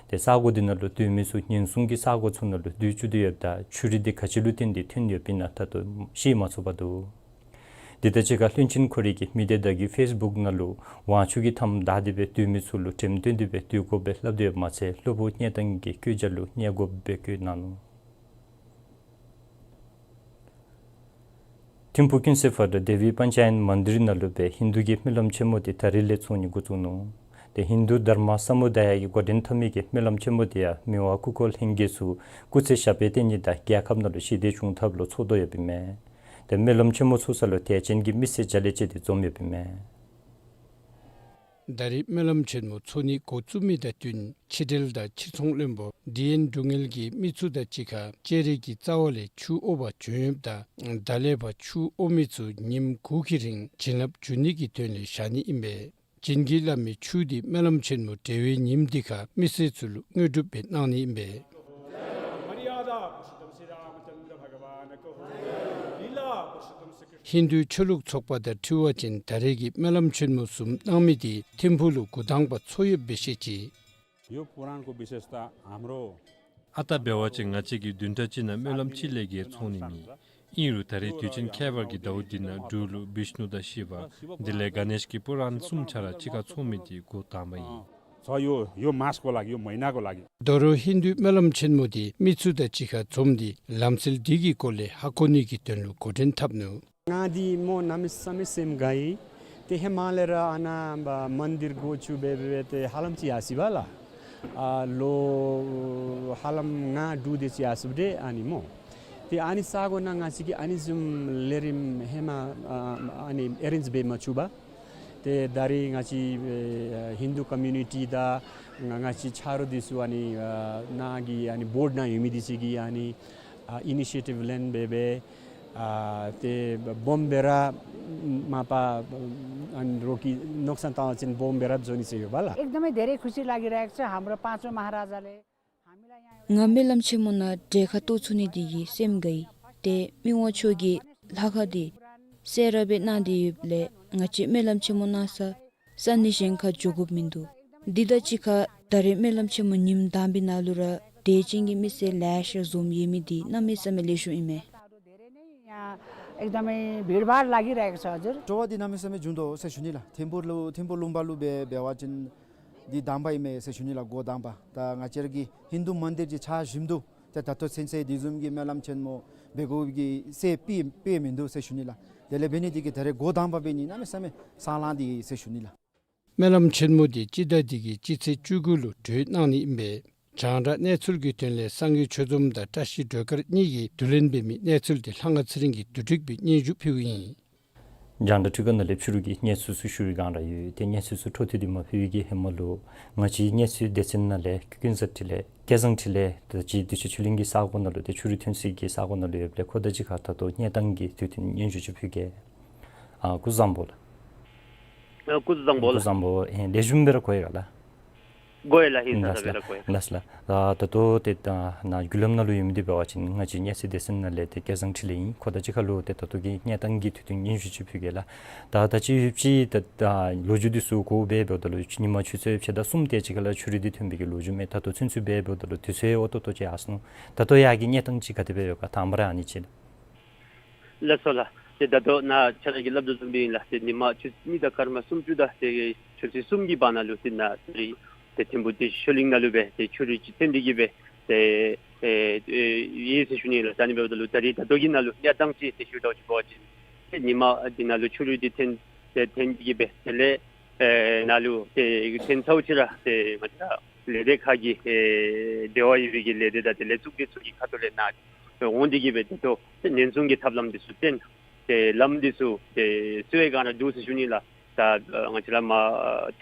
ཏེ་ས་གོ་འདི་ནང་ལུ་སྡོད་མི་ཚུ་ཉེན་སྲུང་གི་ས་གོ་ཚུ་ནང་ལུ་སྡོད་བཅུག་སྟེ་ཡོདཔ་ད་ཆུ་རུད་འདི་ག་ཅི་ལུ་བརྟེན་ཏེ་ཐོན་ཡོདཔ་ཨིན་ན་ད་ལྟོ་ཤེས་མ་ཚུགས་པར་འདུག། འདི་དང་གཅིག་ཁར་བློན་ཆེན་ཁོ་རའི་གི་མི་སྡེ་བརྡ་བརྒྱུད་ཕེསི་བུཀ་ནང་ལུ་དབང་ཕྱུག་གི་མཐའམ་བདའ་སྟེ་སྦེ་སྡོད་མི་ཚུ་ལུ་འགྲེམས་སྟོན་འདི་སྦེ་སྡོད་དགོཔ་སྦེ་སླབ་སྟེ་ཡོདཔ་མ་ཚད་སློབ་བུ་གཉེན་དང་གི་བཀོད་རྒྱ་ལུ་གནས་དགོཔ་སྦེ་བཀོད་གནང་ནུག། ཐིམ་ཕུག་ཀུན་གསལ་ཕར་དེ་བི་པཉྩ་ཡན་མན་དིར་ནང་ལུ་སྦེ་ཧིན་དུ་གི་སྨོན་ལམ་ཆེན་མོ་འདི་ད་རིས་ལས་ཚོགས་ནི་འགོ་བཙུགས་ནུག། ཏེ་ཧིན་དུ་དྷརྨ་སཱ་མུ་དཱ་ཡ་གི་འགོ་འདྲེན་འཐབ་མི་གི་སྨོན་ལམ་ཆེན་མོ་འདི་ཡང་མི་དབང་སྐུ་འཁོར་ལྷན་རྒྱས་ཚུ་སྐུ་ཚེ་ཞབས་པད་བརྟན་ནི་དང་རྒྱལ་ཁབ་ནང་ལུ་ཞི་བདེ་འབྱུང་ཐབས་ལུ་ཚོགས་དོ་ཡོདཔ་ཨིན་མས། ཏེ་སྨོན་ལམ་ཆེན་མོ་ཚོགས་ས་ལུ་དད་ཅན་གྱི་མི་སེར་བརྒྱ་ལས་བཅད་དེ་འཛོམས་ཡོདཔ་ཨིན་མས། ད་རིས་སྨོན་ལམ་ཆེན་མོ་ཚོགས་ནི་འགོ་བཙུགས་མི་དང་བསྟུན་ཕྱི་འབྲེལ་དང་ཕྱིར་ཚོང་བློན་པོ་ཌི་ཨེན་འབྲུག་རྒྱལ་གྱིས་མི་ཚུ་དང་གཅིག་ཁར་སྤྱན་རས་གཟིགས་རྩ་བ་ལས་ཆུ་དབོག་པར་བྱོན་ཡོདཔ་ད་ད་ལས་ཕར་ཆུ་དབོག་མི་ཚུ་ཉིནམ་དགུ་གི་རིང་བྱིན་རླབས་འཇུག་ནི་གི་དོན་ལས་བཞག་ནི་ཨིན་པས། བྱིན་གྱིས་བརླབས་མི་ཆུ་འདི་སྨོན་ལམ་ཆེན་མོ་གྲོལ་བའི་ཉིནམ་འདི་ཁར་མི་སེར་ཚུ་ལུ་དངོས་གྲུབ་སྦེ་གནང་ནི་ཨིན་པས། ཧིན་དུའི་ཆོས་ལུགས་ཚོགས་པ་དང་འཁྲིལ་བ་ཅིན་ད་རེས་ཀྱི་སྨོན་ལམ་ཆེན་མོ་བཟུམ་གནང་མི་དེ་ཐིམ་ཕུག་ལུ་འགོ་དང་པ་ཚོགས་ཡོདཔ་སྦེ་བཤད་ཅི། यो पुराणको विशेषता हाम्रो ཨ་རྟག་འབད་བ་ཅིན་ང་བཅས་ཀྱིས་བདུན་ཕྲག་གཅིག་ནང་སྨོན་ལམ་གཅིག་ལས་བརྒལ་ཚོགས་ནི་མེད། ཨིན་རུང་ད་རེས་དུས་ཆེན་ཁྱད་པར་གྱི་ཟླཝ་འདི་ནང་འབྲུག་ལུ་བིཤནུ་དང་ཤི་བ་དེ་ལས་ག་ནེཤ་གི་པུ་རཱན་གསུམ་ཆ་ར་གཅིག་ཁར་ཚོགས་མི་དེ་འགོ་དང་པ་ཨིན། छ यो, यो मासको लागि, यो महिनाको लागि। དོ་རུང་ཧིན་དུའི་སྨོན་ལམ་ཆེན་མོ་དེ་མི་ཚུ་དང་གཅིག་ཁར་འཛོམས་ཏེ་ལམ་སྲོལ་འདི་གི་སྐོར་ལས་ཧ་གོ་ནི་གི་དོན་ལུ་འགོ་འདྲེན་འཐབ་ནུག། ང་འདི་སྨོ་གནམ་མེད་ས་མེད་སེམས་དགའ་ཡི། ཏེ་ཧེ་མ་ལས་ར་ཨ་ནཱ་མ་མན་དིར་སྒོ་ཕྱུག་འབད་འབད་ཏེ་ཧ་ལམ་ཅིག་ཡར་སོ་ཡི་བ་ལགས། ཨ་ལོ་ཧ་ལམ་ལྔ་དྲུག་དེ་ཅིག་ཡར་སོ་ཡི་ཨ་ནི་སྨོ། ཏེ་ཨ་ནི་ས་གོ་ནང་ང་བཅས་ཀྱིས་ཨ་ནི་བཟུམ་ལས་རིམ་ཧེ་མ་ཨ་ཨ་ནི་ཨེ་རེནཇ་འབད་མ་ཚུགས་པས། ཏེ་ད་རིས་ང་བཅས་ཨེ་ཧིན་དུ་ཀོ་མིའུ་ནི་ཊི་དང་ང་ང་བཅས་ཆ་རོགས་འདི་ཚུ་ཨ་ནི་ཨ་ནཱ་གི་ཨ་ནི་བོརཌ་ནང་ཡོད་མི་འདི་ཚུ་གིས་ཨ་ནི་ཨ་ཨི་ནི་ཤི་ཡེ་ཊིབ་ལེན་འབད་འབད་ཨ་ཏེ་བོམ་སྦེ་ར་མ་པ་ཨ་ནི་རོགས་ཀྱིས་མནོ་བསམ་བཏང་བ་ཅིན་བོམ་སྦེ་ར་བཟོ་ནི་ཟེར་ཡོད་པ་ལགས། एकदमै धेरै खुसी लागिरहेको छ। हाम्रो पाँचौँ महाराजाले हामीलाई यहाँ ང་སྨོན་ལམ་ཆེན་མོ་ནང་གྲལ་ཁར་གཏོགས་ཚུགས་ནི་འདི་གིས་སེམས་དགའ་ཡི། ཏེ་མི་དབང་མཆོག་གིས་ལྷ་ཁང་འདི་གསལ་ར་སྦེ་གནང་སྟེ་ཡོདཔ་ལས་ང་བཅས་སྨོན་ལམ་ཆེན་མོ་གནང་ས་ས་གནས་གཞན་ཁར་འགྱོ་དགོཔ་མིན་འདུག། འདི་དང་གཅིག་ཁར་ད་རེས་སྨོན་ལམ་ཆེན་མོ་ཉིནམ་དང་པའི་ནང་ལུ་ར་དད་ཅན་གྱི་མི་སེར་ལེ་ཤ་འཛོམས་ཡོད་མི་འདི་གནམ་མེད་ས་མེད་ལེགས་ཤོམ་ཨིན་མས། यहाँ एकदमै भिडभाड लागिरहेको छ हजुर। སྤྲོ་བ་འདི་གནམ་མེད་ས་མེད་འབྱུང་དོ་ཟེར་ཞུ་ནི་ལགས། ཐིམ་ཕུག་ལུ་ཐིམ་ཕུག་ལུང་པ་ལུ་འབད་འབད་བ་ཅིན་འདི་དང་པ་ཨིན་མས་ཟེར་ཞུ་ནི་ལགས། འགོ་དང་པ། ད་ང་བཅས་ར་གི་ཧིན་དུ་མན་དིར་གྱི་ཆ་ཞིམ་འདུག། ཏེ་ད་ལྟོ་ཚུན་ཚོད་དེ་བཟུམ་གྱི་སྨོན་ལམ་ཆེན་མོ་འབད་དགོ་གི་ཚེ་སྤྱད་སྤྱད་མིན་འདུག་ཟེར་ཞུ་ནི་ལགས། དེ་ལས་འབད་ནི་འདི་གིས་ད་རེས་འགོ་དང་པ་འབད་ནི་གནམ་མེད་ས་མེད་སང་ལང་སྟེ་ཟེར་ཞུ་ནི་ལགས། སྨོན་ལམ་ཆེན་མོ་འདི་སྤྱི་ཟླ་འདི་གི་སྤྱི་ཚེས་བཅུ་དགུ་ལུ་གྲོལ་གནང་ནི་ཨིན་པས། རྒྱང་བསྒྲགས་གནས་ཚུལ་གྱི་དོན་ལས་སངས་རྒྱས་ཆོས་འཛོམས་དང་བཀྲ་ཤིས་སྒྲོལ་དཀར་གཉིས་ཀྱིས་བསྡུ་ལེན་འབད་མི་གནས་ཚུལ་འདི་ལྷ་དབང་ཚེ་རིང་གིས་བསྡུ་སྒྲིག་འབད་སྙན་ཞུ་ཕུལཝ་ཨིན། རྒྱང་བསྒྲགས་ཁྲི་ཀ་ནང་ལས་ཕྱི་རུ་གི་གནས་ཚུལ་ཚུ་ཞུ་བའི་སྒང་ར་ཡོད། ཏེ་གནས་ཚུལ་ཚུ་འཕྲོ་མཐུད་དེ་མ་ཕུལ་བའི་གི་ཧེ་མ་ལུ་ང་བཅས་གནས་ཚུལ་སྡེ་ཚན་ནང་ལས་ཀུན་བཟང་འཕྲིན་ལས་སྐལ་བཟང་འཕྲིན་ལས་ད་ཅི་དུས་ཆེན་ཆོས་གླིང་གི་ས་གོ་ནང་ལུ་ཏེ་ཆུ་རུད་ཐོན་ས་གི་ས་གོ་ནང་ལུ་ཡོདཔ་ལས་ཁོ་དང་གཅིག་ཁར་ད་ལྟོ་གནས་སྟངས་ཀྱི་དུས་སྟོན་སྙན་ཞུ་ཅིག་ཕུལ་གེ། ཨ་སྐུ་གཟུགས་བཟང་པོ་ལགས། ཨ་སྐུ་གཟུགས་བཟང་པོ་ལགས། སྐུ་གཟུགས་བཟང་པོ། ཨེ་ལེགས་ཤོམ་སྦེ་ར་གོ་ཡི་ག་ལགས། གོ་ཡི་ལགས། ཧིང་སངས་ས་སྦེ་ར་གོ་ཡི། ལགས་ལགས། ད་ད་ལྟོ་ཏེ་ད་ནཱ་བརྒྱུད་ལམ་ནང་ལུ་ཡོད་མི་འདི་འབད་བ་ཅིན་ང་བཅས་གནས་ཚུལ་སྡེ་ཚན་ནང་ལས་ཏེ་སྐལ་བཟང་འཕྲིན་ལས་ཨིན། ཁོ་དང་གཅིག་ཁར་ལུ་ཏེ་ད་ལྟོ་གི་གནས་སྟངས་ཀྱི་དུས་སྟོན་སྙན་ཞུ་ཅིག་ཕུལ་གེ་ལགས། ད་ད་ཅི་ཡོད་ཅི་ད་ད་ལོ་རྒྱུས་འདི་ཚུ་གོཝ་སྦེ་འབདཝ་ད་ལུ་ཉིན་མ་ཆུ་ཚོད་ཕྱེད་དང་གསུམ་དེ་ཅིག་ཁར་ལུ་ཆུ་རུད་འདི་ཐོན་པའི་གི་ལོ་རྒྱུས་མས། ད་ལྟོ་ཚུན་ཚོད་སྦེ་འབདཝ་ད་ལུ་དུས་ཚོད་འོ་ཏོག་ཏོ་ཅིག་ཡར་སོ་ནུག། ད་ལྟོ་ཡར་གྱི་གནས་སྟངས་ཅིག་ག་དེ་སྦེ་ཡོད་ག་དང་པ་ར་ཨ་ནི་ཅིག་ལགས། ལགས་སོ་ལགས། ཏེ་ད་ལྟོ་ནཱ་ཁྱོད་ར་གིས་སླབ་དོ་བཟུམ་སྦེ་ཨིན་ལགས། ཏེ་ཉིན་མ་ཆུ་ཚོད་གཉིས་དང་སྐར་མ་སུམ་ཅུ་དང་ཏེ་ཆུ་ཚོད་གསུམ་གྱི་བར་ན་ལུ་ཏེ་ནཱ་ཏེ་རི་ཏེ་ཐིམ་ཕུག་ཏེ་ཆོས་གླིང་ནང་ལུ་སྦེ་ཏེ་ཆུ་རུད་ཅིག་ཐོན་ཏེ་གི་སྦེ་ཏེ་ཨེ་ཨེ་ཡོད་ཟེར་ཞུ་ནི་ལགས། ད་ཨ་ནི་འབདཝ་ད་ལུ་ད་རིས་ད་ལྟོ་གི་ནང་ལུ་གནས་སྟངས་ཅིག་ཏེ་ཞུ་དོ་ཅིག་འབད་བ་ཅིན་ཏེ་ཉིན་མ་འདི་ནང་ལུ་ཆུ་རུད་འདི་ཐོན་ཏེ་ཐོན་ཏེ་གི་སྦེ་དེ་ལས་ཨེ་ནཱ་ལུ་ཏེ་ཐོན་ཚརཝ་ཅིག་ར་ཏེ་ང་བཅས་ལས་སྡེ་ཁག་གི་ཨེ་འབྲེལ་བ་ཡོད་པའི་གི་ལས་སྡེ་དང་དེ་ལས་གཙུག་སྡེ་ཚུ་གི་ཁ་ཐུག་ལས་ནཱ་འོང་སྟེ་གི་སྦེ་ཏེ་ད་ལྟོ་ཉེན་སྲུང་གི་ཐབས་ལམ་འདི་ཚུ་བསྟེན། ཏེ་ལམ་འདི་ཚུ་ཏེ་སེལ་བའི་སྒང་ར་འདུག་ཟེར་ཞུ་ནི་ལགས། ད་ང་བཅས་ར་མར་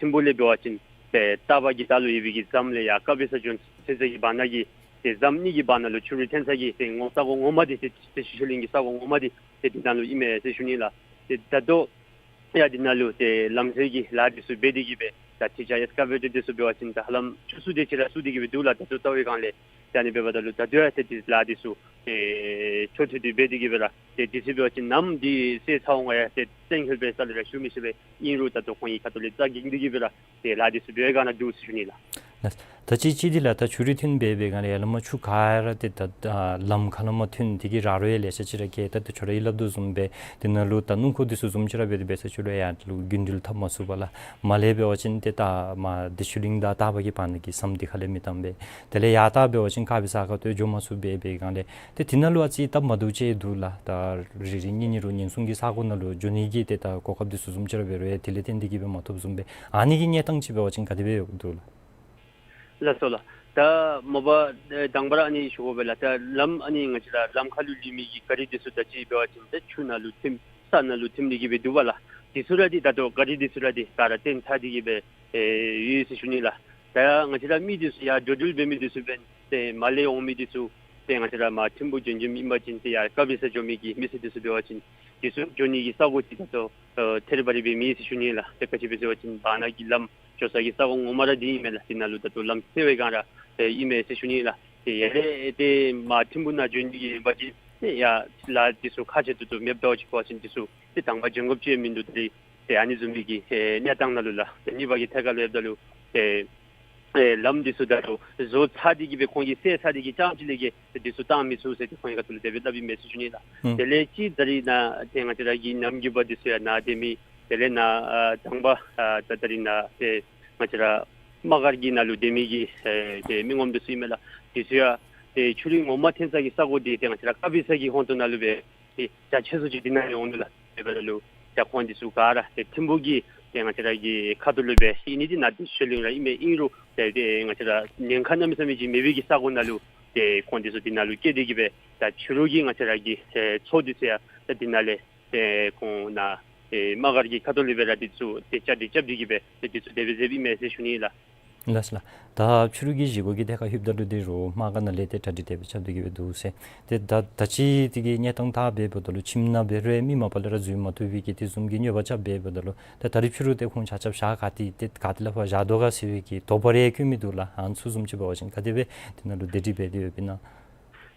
ཐིམ་ཕུག་ལས་འབད་བ་ཅིན་ཏེ་སྟག་པ་གི་ལྟག་ལུ་ཡོད་པའི་གི་ཟམ་ལས་ཡར་དཀར་སྦིས་ས་ལྗོངས་ཚུན་ཚོད་ཀྱི་བར་ན་གི་ཏེ་ཟམ་གཉིས་ཀྱི་བར་ན་ལུ་ཆུ་རུད་ཐོན་ས་གི་ཏེ་ངོ་ས་གོ་ངོ་མ་འདི་ཏེ་ཏེ་ཆོས་གླིང་གི་ས་གོ་ངོ་མ་འདི་ཏེ་འདི་ནང་ལུ་ཨིན་མས་ཟེར་ཞུ་ནི་ལགས། ཏེ་ད་ལྟོ་ཡང་འདི་ནང་ལུ་ཏེ་ལམ་སེལ་གྱི་ལཱ་འདི་ཚུ་འབད་དེ་གི་སྦེ་ད་ཅི་ཆ་ཨེགསི་ཀ་བེ་ཊར་འདི་ཚུ་འབད་བ་ཅིན་ད་ཧ་ལམ་ཆུ་ཚོད་དེ་ཅིག་ར་བསུབ་སྟེ་གི་སྦེ་འདུག་ལགས། ད་ལྟོ་ལྟ་བའི་སྒང་ལས་ཏེ་ཨ་ནི་འབདཝ་ད་ལུ་ད་ལྟོ་ཡང་ཏེ་འདི་ལཱ་འདི་ཚུ་ཏེ་འཕྲོ་མཐུད་དེ་འབད་དེ་གི་སྦེ་ར་ཏེ་དུས་ཚོད་འབད་བ་ཅིན་ནམ་འདི་སེལ་ཚར་འོང་ཡང་ཏེ་གཏན་འཁེལ་སྦེ་རྩ་ལས་ར་ཞུ་མི་ཤེས་པས། ཨིན་རུང་ད་ལྟོ་ཁོང་གི་ཁ་ཐུག་ལས་རྩ་འགེངས་ཏེ་གི་སྦེ་ར་ཏེ་ལཱ་འདི་ཚུ་འབད་བའི་སྒང་ན་འདུག་ཟེར་ཞུ་ནི་ལགས། ད་ཅི་ཅི་འདི་ལགས་ད་ཆུ་རུད་ཐོན་འབད་བའི་སྒང་ལས་ཡར་ལས་མར་ཆུ་ག་ར་ཏེ་ད་ལམ་ཁ་ལས་མར་ཐོན་ཏེ་གི་ར་རོ་ཡང་ལེ་ཤ་ཅིག་ར་སྐྱེས། ད་ཏེ་ཁྱོད་ར་གིས་སླབ་དོ་བཟུམ་སྦེ་དེ་ནང་ལུ་ད་སྣུམ་འཁོར་འདི་ཚུ་བཟུམ་ཅིག་ར་འབད་དེ་འབད་ས་ཅིག་ལུ་ཡར་ལུ་རྒྱུན་འགྲུལ་འཐབ་མ་ཚུགས་པས་ལགས། མར་ལས་འབད་བ་ཅིན་ཏེ་ད་མར་ཏེ་ཆོས་གླིང་དང་སྟག་པ་གི་བར་ན་གི་ཟམ་འདི་ཁ་ལས་མི་བཏང་པས། དེ་ལས་ཡར་ད་འབད་བ་ཅིན་དཀར་སྦིས་ས་ཁ་ཐུག་འགྱོ་མ་ཚུགས་པས། འབད་བའི་སྒང་ལས་ཏེ་དེ་ནང་ལུ་ཨ་ཙི་སྟབས་མ་བདེཝ་ཅིག་འདུག་ལགས། ད་རེ་རེ་གཉིས་གཉིས་རུང་ཉེན་སྲུང་གི་ས་གོ་ནང་ལུ་འགྱོ་ནི་གི་ཏེ་ད་གོ་སྐབས་འདི་ཚུ་བཟུམ་ཅིག་ར་འབད་རུང་ཡང་དེ་ལས་བརྟེན་ཏེ་གི་སྦེ་མ་ཐོབ་བཟུམ་སྦེ་ཨ་ནི་གི་གནས་སྟངས་ཅིག་འབད་བ་ཅིན་ག་དེ་སྦེ་ཡོདཔ་འདུག་ལགས། ལགས་སོ་ལགས། ད་མ་པ་ཨེ་དང་པ་ར་ཨ་ནི་ཞུ་དགོ་པས་ལགས། ད་ལམ་ཨ་ནི་ང་བཅས་ར་ལམ་ཁ་ལུ་ལུས་མི་གི་ག་རི་འདི་ཚུ་ད་ཅི་འབད་བ་ཅིན་ད་ཆུ་ནང་ལུ་ཐིམ་ས་ནང་ལུ་ཐིམ་སྟེ་གི་སྦེ་འདུག་པས་ལགས། འདི་ཚུ་ར་འདི་ད་ལྟོ་ག་རི་འདི་ཚུ་ར་འདི་ག་ར་བཏོན་ཚར་ཏེ་གི་སྦེ་ཨེ་ཡོད་ཟེར་ཞུ་ནི་ལགས། ད་ང་བཅས་ར་མི་འདི་ཚུ་ཡར་འགྲོ་འགྲུལ་འབད་མི་འདི་ཚུ་འབདན་ཏེ་མར་ལས་འོང་མི་འདི་ཚུ་ཏེ་ང་བཅས་ར་མར་ཐིམ་ཕུག་འབྱོན་འབྱོནམ་ཨིན་པ་ཅིན་ཏེ་ཡར་དཀར་སྦིས་ས་འགྱོ་མི་གི་མི་སེར་འདི་ཚུ་འབད་བ་ཅིན་འདི་ཚུ་འགྱོ་ནི་གི་ས་གོ་འདི་ད་ལྟོ་ཨེ་ཐེ་རི་བ་རི་སྦེ་མེད་ཟེར་ཞུ་ནི་ལགས། ཏེ་ག་ཅི་འབད་ཟེར་བ་ཅིན་བར་ན་གི་ལམ་འགྱོ་ས་གི་ས་གོ་ངོ་མ་ར་འདི་ཨིན་མས་ལགས། འདི་ནང་ལུ་ད་ལྟོ་ལམ་སེལ་བའི་སྒང་ར་ཨེ་ཨིན་མས་ཟེར་ཞུ་ནི་ལགས། ཏེ་ཡར་ལས་ཏེ་མར་ཐིམ་ཕུག་ནང་འགྱོ་ནི་གི་ཨིན་པ་ཅིན་ ཏེ་ཡར་ལ་འདི་ཚུ་ཁག་ཆེ་ཏོག་ཏོ་མེདཔ་འདྲཝ་ཅིག་འབད་བ་ཅིན་འདི་ཚུ་ཏེ་དང་པ་འབྱོན་དགོཔ་ཅིག་མིན་འདུག། ཏེ་ཏེ་ཨ་ནི་བཟུམ་མའི་གི་ཨེ་གནས་སྟངས་ནང་ལུ་ལགས། ཏེ་གཉིས་པ་གི་ཐད་ཁར་ལུ་ཡོདཔ་ད་ལུ་ཏེ་ཨེ་ལམ་འདི་ཚུ་ད་ལྟོ་བཟོ་ཚར་ཏེ་གི་སྦེ་ཁོང་གིས་སེལ་ཚར་ཏེ་གི་རྐྱངམ་ཅིག་ལས་བརྒལ་ཏེ་འདི་ཚུ་བཏང་མི་ཚུགས་ཟེར་ཏེ་ཁོང་གི་ཁ་ཐུག་ལས་དེ་སྦེ་སླབ་ཨིན་མས་ཟེར་ཞུ་ནི་ལགས། ཨུམ། དེ་ལས་ཅིག་ད་རིས་ནཱ་ཏེ་ང་བཅས་ར་གི་ནམ་རྒྱུན་པ་འདི་ཚུ་ཡང་ནཱ་སྡོད་མི་དེ་ལས་ནཱ་ཨ་དང་པ་ཨ་ད་ད་རིས་ནཱ་ཏེ་ང་བཅས་ར་དམག་སྒར་གྱི་ནང་ལུ་སྡོད་མི་གི་ཨེ་ཏེ་མི་ངོམ་འདི་ཚུ་ཨིན་མས་ལགས། འདི་ཚུ་ཡང་ཏེ་ཆུ་རུད་ངོ་མ་འཐེན་ས་གི་ས་གོ་འདི་ཏེ་ང་བཅས་ར་དཀར་སྦིས་ས་གི་ཧོངས་ཏོ་ནང་ལུ་སྦེ་ཏེ་རྒྱ་ཆེ་སུ་ཅིག་འདི་ནང་ཡོད་འོང་ནུག་ལགས། དེ་འབདཝ་ད་ལུ་ཏེ་ཁོང་འདི་ཚུ་ག་ར་ཏེ་ཐིམ་ཕུག་གི་ཏེ་ང་བཅས་ར་གི་ཁ་ཐུག་ལུ་སྦེ་ཨིན་ནི་འདི་ནཱ་ཏེ་ཤུལ་ལས་ར་ཨིན་མས། ཨིན་རུང་ཏེ་ཏེ་ང་བཅས་ར་ཉེན་ཁ་གནམ་མེད་ས་མེད་ཅིག་མེད་པའི་གི་ས་གོ་ནང་ལུ་ཏེ་ཁོང་འདི་ཚུ་འདི་ནང་ལུ་བསྐྱལ་ཏེ་གི་སྦེ་ད་ཕྱི་རུ་གི་ང་བཅས་ར་གི་ཨེ་མཚོ་འདི་ཚུ་ཡང་ད་འདི་ནང་ལས་ཏེ་ཁོང་ནཱ་ཏེ་དམག་སྒར་གྱི་ཁ་ཐུག་ལས་སྦེ་ར་འདི་ཚུ་ཏེ་གྲ་སྒྲིག་རྐྱབ་སྟེ་གི་སྦེ་ཏེ་འདི་ཚུ་དེ་སྦེ་མཛདཔ་ཨིན་མས་ཟེར་ཞུ་ནི་ལགས། ལགས་ལགས། ད་ཕྱི་རུ་གི་བཞེས་སྒོ་གི་ཐད་ཁར་ལྷོདཔ་ད་ལུ་འདི་རུང་དམག་སྒར་ནང་ལས་ཏེ་གྲ་སྒྲིག་དེ་སྦེ་རྐྱབ་སྟེ་གི་སྦེ་འདུག་ཟེར། ཏེ་ད་ད་ཅི་དེ་གི་གནས་སྟངས་དེ་སྦེ་འབདཝ་ད་ལུ་ཁྱིམ་ནང་སྦེ་ར་མི་མ་པ་ལས་ར་འཛུལ་མ་བཏུབ་པའི་གི་དེ་བཟུམ་གྱི་གནོད་པ་རྐྱབ་སྦེ་འབདཝ་ད་ལུ་ད་ད་རིས་ཕྱི་རུ་ཏེ་ཁོང་ཆ་ཁྱབ་ཞག་ག་ཏེ་ཏེ་ག་ཏེ་ལས་ཕར་བཞག་དོ་ག་ཟེར་བའི་གི་དོགས་པ་རེ་བཀོད་མི་འདུག་ལགས། ཨ་ནི་ཚུ་བཟུམ་ཅིག་འབད་བ་ཅིན་ག་དེ་སྦེ་དེ་ནང་ལུ་བདེ་སྒྲིག་འབད་དེ་ཡོདཔ་ཨིན་ན།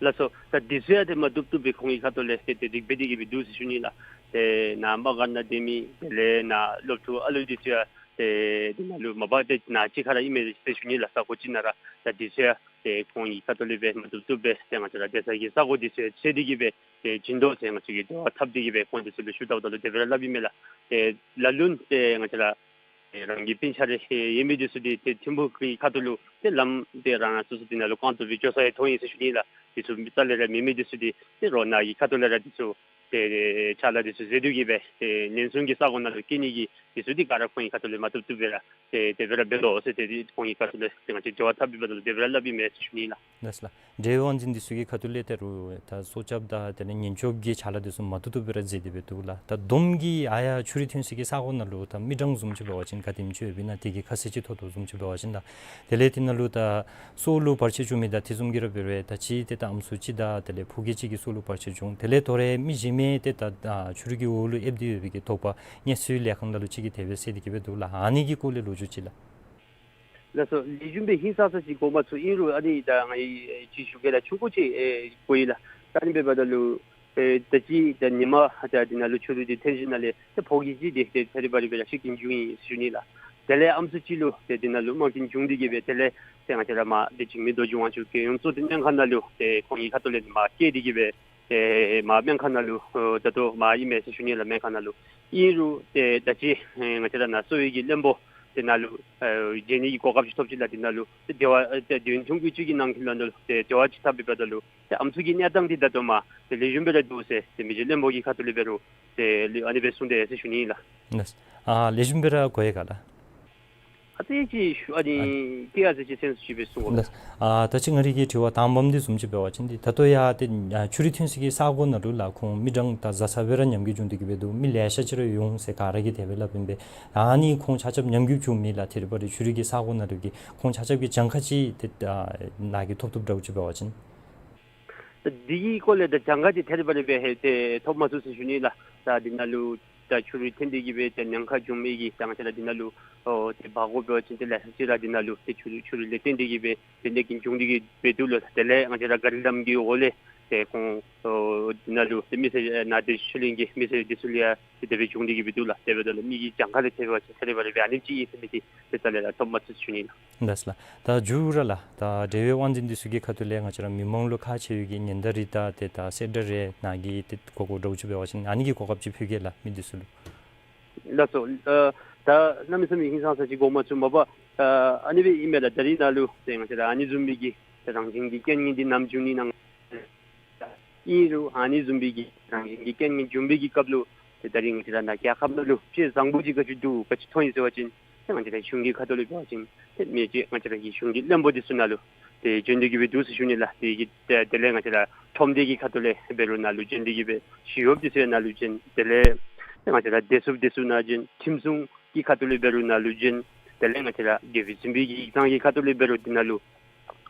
ལགས་སོ། ད་འདི་ཚུ་ཡང་ཏེ་མ་བཏུབ་བཏུབ་སྦེ་ཁོང་གི་ཁ་ཐུག་ལས་ཏེ་དེ་སྒྲིག་འབད་དེ་གི་སྦེ་འདུག་ཟེར་ཞུ་ནི་ལགས། ཏེ་ནཱ་དམག་སྒར་ནང་སྡོད་མི་དེ་ལས་ནཱ་སློབ་ཕྲུག་ཨ་ལུ་འདི་ཚུ་ཡང་ཏེ་འདི་ནང་ལུ་མ་པ་ཏེ་ནཱ་གཅིག་ཁར་ར་ཨིན་མས་ཟེར་ཞུ་ནི་ལགས། ས་གོ་གཅིག་ནང་ར། ད་འདི་ཚུ་ཡང་ཏེ་ཁོང་གི་ཁ་ཐུག་ལས་སྦེ་མ་བཏུབ་བཏུབ་སྦེ་ཏེ་ང་བཅས་ར་སྡོད་ས་གི་ས་གོ་འདི་ཚུ་ཡང་ཚད་དེ་གི་སྦེ་ཏེ་བྱིན་དོ་ཟེར་ང་བཅས་ཀྱིས་འབྲེལ་བ་འཐབ་སྟེ་གི་སྦེ་ཁོང་འདི་ཚུ་ལུ་ཞུ་བལྟཝ་ད་ལུ་དེ་སྦེ་ར་སླབ་ཨིན་མས་ལགས། ཏེ་ལ་ལུ་ཏེ་ང་བཅས་ར་ཨེ་རང་གི་སྤུན་ཆ་རེ་ཨེ་ཡོད་མི་འདི་ཚུ་འདི་ཏེ་ཐིམ་ཕུག་གི་ཁ་ཐུག་ལུ་ཏེ་ལམ་འདི་རང་རང་སོ་སོ་འདི་ནང་ལུ་རྐང་སྟོང་སྦེ་འགྱོ་ས་ཡང་མཐོང་ཡི་ཟེར་ཞུ་ནི་ལགས། འདི་ཚུ་མི་རྩ་ལས་ར་མེད་མི་འདི་ཚུ་འདི་ཏེ་རོགས་ནཱ་གི་ཁ་ཐུག་ལས་ར་འདི་ཚུ་ཏེ་ཕྱག་ལཱ་འདི་ཚུ་མཛད་དེ་གི་སྦེ་ཏེ་ཉེན་སྲུང་གི་ས་གོ་ནང་ལུ་བསྐྱལ་ནི་གི་འདི་ཚུ་འདི་ག་ར་ཁོང་གི་ཁ་ཐུག་ལས་མ་བཏུབ་བཏུབ་སྦེ་ར་ཏེ་དེ་སྦེ་ར་འབད་དོ་ཟེར་ཏེ་འདི་ཁོང་གི་ཁ་ཐུག་ལས་ཏེ་ང་བཅས་འབྲེལ་བ་འཐབ་འབདཝ་ད་ལུ་དེ་སྦེ་ར་སླབ་ཨིན་མས་ཟེར་ཞུ་ནི་ལགས། ལགས་ལགས། འབྲེལ་ཡོད་དབང་འཛིན་འདི་ཚུ་གི་ཁ་ཐུག་ལས་ད་རུང་ད་སྲོག་སྐྱབས་དང་དེ་ལས་ཉེན་སྐྱོབ་ཀྱི་ཕྱག་ལཱ་འདི་ཚུ་མ་བཏུབ་བཏུབ་སྦེ་ར་མཛད་དེ་སྦེ་འདུག་ལགས། ད་བསྡོམས་ཀྱིས་ཨ་ཡར་ཆུ་རུད་ཐོན་ས་གི་ས་གོ་ནང་ལུ་ད་མི་གྲངས་བཟུམ་ཅིག་འབད་བ་ཅིན་ག་དེམ་ཅིག་ཡོདཔ་ཨིན་ན། དེ་གི་ཁ་གསལ་ཅིག་ཐོབ་དོ་བཟུམ་ཅིག་འབད་བ་ཅིན་ད་དེ་ལས་དེ་ནང་ལུ་ད་སྲོག་ལུ་བར་ཆད་བྱུང་མི་དང་དེ་བཟུམ་གྱི་ར་འབད་རུང་ད་ཅི་ཏེ་ད་ཨམ་སྲུ་གཅིག་དང་དེ་ལས་ཕོ་སྐྱེས་གཅིག་གི་སྲོག་ལུ་བར་ཆད་བྱུང་། དེ་ལས་དོ་རུང་མི་གཞན་མི་ཏེ་ད་ཨ་ཆུ་རུད་ཀྱི་འོག་ལུ་ཨེབ་སྟེ་ཡོད་པའི་གི་དོགས་པ་གནས་ཚུལ་ལས་ཁང་ནང་ལུ་ཅིག་གིས་དེ་སྦེ་གསལ་ཏེ་གི་སྦེ་འདུག་ལགས། ཨ་ནི་གི་སྐོར་ལས་ལོ་རྒྱུས་ཅིག་ལགས། ལགས་སོ། ལེགས་ཤོམ་སྦེ་ཧིང་སངས་ས་ཅིག་གོ་མ་ཚུགས། ཨིན་རུང་ཨ་ནི་ད་ང་གིས་ཅིག་ཞུ་གེ་ལགས། ཆུང་ཀུ་ཅིག་ཨེ་གོ་ཡི་ལགས། ད་ཨ་ནི་འབདཝ་ད་ལུ་ཨེ་ད་ཅི་ད་ཉིན་མ་ད་འདི་ནང་ལུ་ཆུ་རུད་འདི་ཐོན་ཞིནམ་ལས་ཏེ་ཕོ་སྐྱེས་ཅིག་འདི་ཏེ་ཐད་རི་བ་རི་སྦེ་ར་ཤི་རྐྱེན་བྱུང་ཡི་ཟེར་ཞུ་ནི་ལགས། དེ་ལས་ཨམ་སྲུ་ཅིག་ལུ་ཏེ་འདི་ནང་ལུ་རྨ་སྐྱོན་བྱུང་སྟེ་གི་སྦེ་དེ་ལས་ཏེ་ང་བཅས་ར་མར་ཏེ་འཇིགས་མེད་རྡོ་རྗེ་དབང་ཕྱུག་རྒྱལ་ཡོངས་གཙོ་བསྟེན་སྨན་ཁང་ནང་ལུ་ཏེ་ཁོང་གི་ཁ་ཐུག་ལས་མར་བསྐྱལ་ཏེ་གི་སྦེ་ཏེ་མར་སྨན་ཁང་ནང་ལུ་ཨོ་ད་ལྟོ་མར་ཨིན་མས་ཟེར་ཞུ་ནི་ལགས། སྨན་ཁང་ནང་ལུ། ཨིན་རུང་ཏེ་ད་ཅི་ཨེ་ང་བཅས་ར་ནཱ་གསོ་བའི་གི་བློན་པོ་དེ་ནང་ལུ་ཨེ་མཇལ་ནི་གི་གོ་སྐབས་ཅིག་ཐོབ་ཅི་ལགས། དེ་ནང་ལུ་ཏེ་དེ་བ་ཨེ་ཏེ་དོན་ཆུང་ཀུ་ཅིག་གི་ནང་འཁོད་ལུ་ཏེ་དེ་བ་ཅིག་འཐབ་འབདཝ་ད་ལུ་ཏེ་ཨམ་སྲུ་གི་གནས་སྟངས་འདི་ད་ལྟོ་མར་ཏེ་ལེགས་ཤོམ་སྦེ་ར་འདུག་ཟེར་ཏེ་མི་རྗེ་བློན་པོ་གི་ཁ་ཐུག་ལས་འབད་རུང་ཏེ་ལེ་ཨ་ནི་སྦེ་གསུངས་དེས་ཟེར་ཞུ་ནི་ཨིན་ལགས། ལགས། ཨ་ལེགས་ཤོམ་སྦེ་ར་གོ་ཡི་ག་ལགས། ཨ་ཙི་ཅིག་ཞུ་ཨ་ནི་ཨ་ཏེ་ཨ་ཙི་ཅིག་སེམས་སུ་ཅིག་སྦེ་གསུང་དགོ། ལགས། ཨ་ད་ཅི་ང་རའི་གི་དྲི་བ་དང་པམ་འདི་བཟུམ་ཅིག་འབད་བ་ཅིན་འདི་ད་ལྟོ་ཡང་ཏེ་ཨ་ཆུ་རུད་ཐོན་ས་གི་ས་གོ་ནང་ལུ་ལགས་ཁོང་མི་གྲངས་ད་བཟའ་ཚང་སྦེ་ར་ཉམས་རྒུད་བྱུང་སྟེ་གི་སྦེ་འདུག། མི་ལེ་ཤ་ཅིག་ར་ཡོད་འོང་ཟེར་ག་ར་གིས་དེ་སྦེ་སླབ་ཨིན་པས། ཨ་ནི་ཁོང་ཆ་ཁྱབ་ཉམས་རྒུད་བྱུང་མི་ལགས་ཐད་རི་བ་རི་ཆུ་རུད་ཀྱི་ས་གོ་ནང་ལུ་གི་ཁོང་ཆ་ཁྱབ་ཀྱི་གྱངས་ཁ་ཅིག་ཏེ་ཨ་ནཱ་གིས་ཐོབ་ཐོབ་འདྲཝ་ཅིག་འབད་བ་ཅིན། ད་འདི་གི་སྐོར་ལས་ད་གྱངས་ཁ་འདི་ཐད་རི་བ་རི་སྦེ་ཧེ་ཏེ་ཐོབ་མ་ཚུགས་ཟེར་ཞུ་ནི་ལགས། ད་འདི་ནང་ལུ་ད་ཆུ་རུད་ཐོན་ཏེ་གི་སྦེ་ཏེ་ཉེན་ཁ་བྱུང་མི་གི་ད་ང་བཅས་ར་འདི་ནང་ལུ་ཨོ་ཏེ་འབག་དགོ་པ་ཅིན་ཏེ་ལེ་ཤ་ཅིག་ར་འདི་ནང་ལུ་ཏེ་ཆུ་རུད་ཆུ་རུད་ལས་བརྟེན་ཏེ་གི་སྦེ་ཏེ་གནོད་རྐྱེན་བྱུང་སྟེ་གི་སྦེ་འདུག་ལགས། དེ་ལས་ང་བཅས་ར་ག་རི་ལམ་གྱི་འོག་ལས་ཏེ་ཁོང་ཨོ་འདི་ནང་ལུ་ཏེ་མི་སེར་ནཱ་ཏེ་ཤུལ་ལས་ཀྱི་མི་སེར་འདི་ཚུ་ལུ་ཡང་ཏེ་དེ་སྦེ་བྱུང་སྟེ་གི་སྦེ་འདུག་ལགས། དེ་འབདཝ་ད་ལུ་མི་གི་གྱངས་ཁ་ལས་ཐད་རི་བ་ཅིན་ཐད་རི་བ་རི་སྦེ་ཨ་ནེམ་ཅིག་ཨིན་ཟེར་མི་འདི་ཏེ་རྩ་ལས་ར་ཐོབ་མ་ཚུགས་ཟེར་ཞུ་ནི་ལགས། ལགས་ལགས། ད་མཇུག་ར་ལགས་ད་འབྲེལ་ཡོད་དབང་འཛིན་འདི་ཚུ་གི་ཁ་ཐུག་ལས་ང་བཅས་ར་མི་མང་ལུ་ཁག་ཆེ་བའི་གི་ཉེན་བརྡ་རེ་དང་ཏེ་ད་གསལ་བསྒྲགས་རེ་ནཱ་གིས་ཏེ་གོ་དགོ་འདྲཝ་ཅིག་འབད་བ་ཅིན་ཨ་ནི་གི་གོ་སྐབས་ཅིག་ཕུལ་གེ་ལགས་མི་འདི་ཚུ་ལུ། ལགས་སོ། ཨ་ད་གནམ་མེད་ས་མེད་ཧིང་སངས་ས་ཅིག་གོ་མ་ཚུགས། མ་པ་ཨ་ཨ་ནི་སྦེ་ཨིན་མས་ལགས། ད་རིས་ནཱ་ལུ་ཏེ་ང་བཅས་ར་ཨ་ནི་བཟུམ་མའི་གི་རང་བཞིན་གྱི་རྐྱེན་ངན་འདི་ནམ་བྱུང་ནི་ཨིན་ན། ཨིན་རུང་ཨ་ནི་བཟུམ་མའི་གི་རང་བཞིན་གྱི་རྐྱེན་ངན་བྱུང་བའི་གི་སྐབས་ལུ་ཏེ་ད་རིས་ང་བཅས་ར་ནཱ་རྒྱལ་ཁབ་ནང་ལུ་ཅིག་བཟང་པོ་ཅིག་ག་ཅི་འདུག་ག་ཅི་མཐོང་ཡི་ཟེར་བ་ཅིན་ཏེ་ང་བཅས་ར་གཞུང་གི་ཁ་ཐུག་ལས་འབད་བ་ཅིན་ཏེ་མི་རྗེ་ང་བཅས་ར་གི་གཞུང་གི་བློན་པོ་འདི་ཚུ་ནཱ་ལུ་ཏེ་བྱོན་ཏེ་གི་སྦེ་འདུག་ཟེར་ཞུ་ནི་ལགས། དེ་གི་ཏེ་དེ་ལས་ང་བཅས་ར་ཁྲོམ་སྡེ་གི་ཁ་ཐུག་ལས་འབད་རུང་ནཱ་ལུ་བྱོན་ཏེ་གི་སྦེ་ཞི་གཡོགཔ་འདི་ཚུ་ཡང་ནཱ་ལུ་བྱོན། དེ་ལས་ཏེ་ང་བཅས་ར་བདེ་སྲུངཔ་འདི་ཚུ་ནཱ་བྱོན། ཁྲིམས་སྲུང་གི་ཁ་ཐུག་ལས་འབད་རུང་ནཱ་ལུ་བྱོན། དེ་ལས་ང་བཅས་ར་དགེ་བའི་བཙུན་པའི་གི་ཡིག་ཚང་གི་ཁ་ཐུག་ལས་འབད་རུང་འདི་ནཱ་ལུ་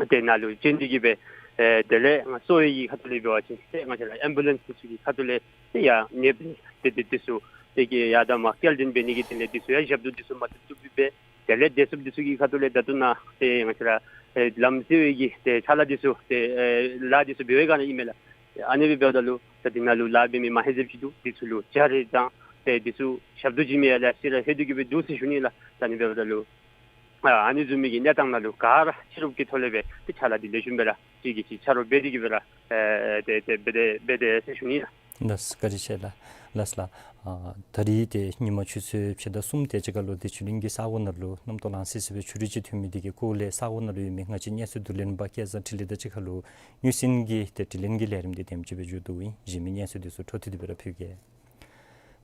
ཏེ་ནཱ་ལུ་བྱོན་ཏེ་གི་སྦེ་ཨེ་དེ་ལས་ང་གསོ་བའི་གི་ཁ་ཐུག་ལས་འབད་བ་ཅིན་ཏེ་ང་བཅས་ར་ཨེམ་བུ་ལེནསི་འདི་ཚུ་གི་ཁ་ཐུག་ལས་ཏེ་ཡར་ནདཔ་ཏེ་ཏེ་འདི་ཚུ་ཏེ་གི་ཡར་དང་མར་སྐྱེལ་འདྲེན་འབད་ནི་གི་དོན་ལས་འདི་ཚུ་ཡང་ཞབས་ཏོག་འདི་ཚུ་མ་ཐུབ་ཐུབ་སྦེ་དེ་ལས་བདེ་སྲུངཔ་འདི་ཚུ་གི་ཁ་ཐུག་ལས་ད་ལྟོ་ནཱ་ཏེ་ང་བཅས་ར་ཨེ་ལམ་སེལ་བའི་གི་ཏེ་ཕྱག་ལཱ་འདི་ཚུ་ཏེ་ཨེ་ལཱ་འདི་ཚུ་འབད་བའི་སྒང་ནང་ཨིན་མས་ལགས། ཨ་ནི་སྦེ་འབདཝ་ད་ལུ་ད་འདི་ནང་ལུ་ལཱ་འབད་མི་མ་ཧེ་ཟེར་ཅིག་འདུག། འདི་ཚུ་ལུ་ཅ་རེ་དང་ཏེ་འདི་ཚུ་ཞབས་ཏོག་བྱིན་མི་ཡང་ལེ་ཤ་ར་ལྷོད་དེ་གི་སྦེ་འདུག་ཟེར་ཞུ་ནི་ལགས། ད་ཨ་ནི་འབདཝ་ད་ལུ་ཨ་ཨ་ནི་བཟུམ་མའི་གི་གནས་སྟངས་ནང་ལུ་ག་ར་ཕྱི་རོལ་གྱི་ཐོག་ལས་སྦེ་ཏེ་ཕྱག་ལཱ་འདི་ལེགས་ཤོམ་སྦེ་ར་གཅིག་གིས་གཅིག་ཕྱག་རོགས་འབད་དེ་གི་སྦེ་ར་ཨེ་ཏེ་ཏེ་འབད་དེ་འབད་དེ་ཟེར་ཞུ་ནི་ལགས། ལགས་སོ། བཀའ་དྲིན་ཆེ་ལགས། ལགས་སོ་ལགས། ཨ་ད་རིས་ཏེ་ཉིན་མ་ཆུ་ཚོད་ཕྱེད་དང་གསུམ་དེ་ཅིག་ཁར་ལུ་ཏེ་ཆུ་གླིང་གི་ས་གོ་ནང་ལུ་གནམ་སྟོང་ལང་སི་སི་སྦེ་ཆུ་རུད་ཅིག་ཐོན་མི་འདི་གི་སྐོར་ལས་ས་གོ་ནང་ལུ་ཡོད་མི་ང་བཅས་གནས་ཚུལ་བསྡུ་ལེན་པ་སྐལ་བཟང་འཕྲིན་ལས་དང་གཅིག་ཁར་ལུ་གཉོས་ཟིན་གྱི་ཏེ་དྲི་ལན་གྱི་ལས་རིམ་འདི་དེམ་ཅིག་སྦེ་མཇུག་བསྡུ་ཡི། གཞན་མི་གནས་ཚུལ་འདི་ཚུ་འཕྲོ་མཐུད་དེ་སྦེ་ར་ཕུལ་གེ།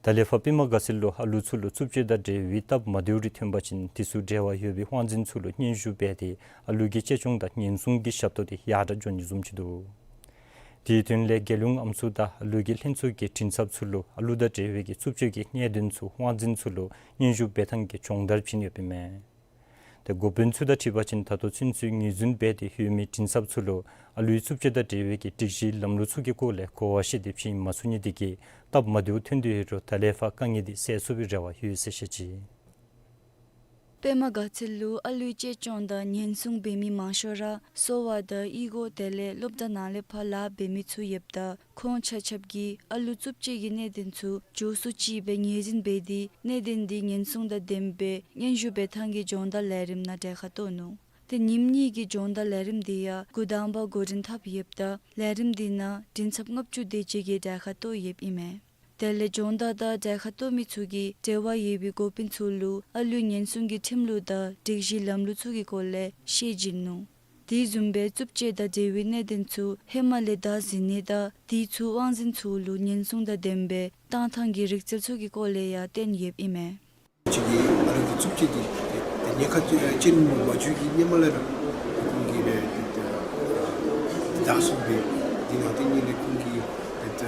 ད་ལས་ཕར་པདྨ་དགའ་ཚལ་ལུ་ཨ་ལུ་ཚུ་ལུ་རྩུབ་སྤྱོད་དང་འབྲེལ་བའི་སྟབས་མ་བདེཝ་རེ་ཐོན་པ་ཅིན་དེ་ཚུ་འབྲེལ་བ་ཡོད་པའི་དབང་འཛིན་ཚུ་ལུ་སྙན་ཞུ་འབད་དེ་ཨ་ལུ་གི་གཅེས་སྐྱོང་དང་ཉེན་སྲུང་གི་ཞབས་ཏོག་འདི་ཡར་དྲག་འགྱོ་ནི་བཟུམ་ཅིག་འདུག། དེའི་དོན་ལས་རྒྱལ་ཡོངས་ཨམ་སྲུ་དང་ཨ་ལུ་གི་ལྷན་ཚོགས་ཀྱི་མགྲིན་ཚབ་ཚུ་ལུ་ཨ་ལུ་དང་འབྲེལ་བའི་གི་རྩུབ་སྤྱོད་ཀྱི་གནད་དོན་ཚུ་དབང་འཛིན་ཚུ་ལུ་སྙན་ཞུ་འབད་ཐངས་ཀྱི་སྦྱོང་བརྡར་བྱིན་ཡོདཔ་ཨིན་མས། ཏེ་འགོ་དཔོན་ཚུ་དང་འཁྲིལ་བ་ཅིན་ད་ལྟོ་ཚུན་ཚོད་ངོས་འཛིན་འབད་དེ་ཡོད་མི་མགྲིན་ཚབ་ཚུ་ལུ་ཨ་ལུའི་རྩུབ་སྤྱོད་དང་འབྲེལ་བའི་གི་སྒྲིག་གཞིའི་ལམ་ལུགས་ཚུ་གི་སྐོར་ལས་གོ་བ་ཤེས་ཏེ་བྱིན་མ་ཚུགས་ནི་འདི་གིས་སྟབས་མ་བདེཝ་ཐོན་ཏེ་ཡོད་རུང་ད་ལས་ཕར་དཀའ་ངལ་འདི་སེལ་ཚུགས་པའི་རེ་བ་ཡོད་ཟེར་བཤད་ཅི། པདྨ་དགའ་ཚལ་ལུ་ཨ་ལུའི་གཅེས་སྐྱོང་དང་ཉེན་སྲུང་འབད་མི་མང་ཤོས་ར་གསོ་བ་དང་གཡུས་སྒོ་དེ་ལས་སློབ་གྲྭ་ནང་ལས་ཕར་ལཱ་འབད་མི་ཚུ་ཡོདཔ་ད་ཁོང་ཆ་ཁྱབ་ཀྱིས་ཨ་ལུ་རྩུབ་སྤྱོད་ཀྱི་གནད་དོན་ཚུ་མགྱོགས་སུ་ཅིག་སྦེ་ངོས་འཛིན་འབད་དེ་གནད་དོན་འདི་ཉེན་སྲུང་དང་ལྡནམ་སྦེ་སྙན་ཞུ་འབད་ཐངས་ཀྱི་སྦྱོང་བརྡར་ལས་རིམ་ནང་གྲལ་ཁར་གཏོགས་ནུག། ཏེ་ཉིནམ་གཉིས་ཀྱི་སྦྱོང་བརྡར་ལས་རིམ་འདི་ཡང་འགོ་དང་པ་འགོ་འདྲེན་འཐབ་ཡོདཔ་ད་ལས་རིམ་འདི་ནང་མགྲིན་ཚབ་ལྔ་བཅུ་དེ་ཅིག་གིས་གྲལ་ཁར་གཏོགས་ཡོདཔ་ཨིན་མས། དེ་ལས་སྦྱོང་བརྡར་དང་གྲལ་ཁར་གཏོགས་མི་ཚུ་གིས་འབྲེལ་བ་ཡོད་པའི་འགོ་དཔོན་ཚུ་ལུ་ཨ་ལུའི་ཉེན་སྲུང་གི་ཁྲིམས་ལུགས་དང་སྒྲིག་གཞིའི་ལམ་ལུགས་ཚུ་གི་སྐོར་ལས་ཤེས་བྱིན་ནུག། དེ་བཟུམ་སྦེ་རྩུབ་སྤྱོད་དང་འབྲེལ་བའི་གནད་དོན་ཚུ་ཧེ་མ་ལས་བདའ་ཟུན་ནི་དང་དེ་ཚུ་དབང་འཛིན་ཚུ་ལུ་ཉེན་སྲུང་དང་ལྡནམ་སྦེ་བཏང་ཐངས་ཀྱི་རིག་རྩལ་ཚུ་གི་སྐོར་ལས་ཡང་སྟོན་ཡོདཔ་ཨིན་མས། ཅིག་གིས་ཨ་རི་གི་རྩུབ་སྤྱོད་འདི་ཏེ་ཉེན་ཁ་ཅན་མ་བརྗོད་ཀྱི་ཧེ་མ་ལས་ར་ཁོང་གིས་ར་ཏེ་ཏེ་བདའ་ཟུན་སྦེ་འདི་ནང་ཏེ་ཉིནམ་ལས་ཁོང་གིས་ཏེ་ཏེ་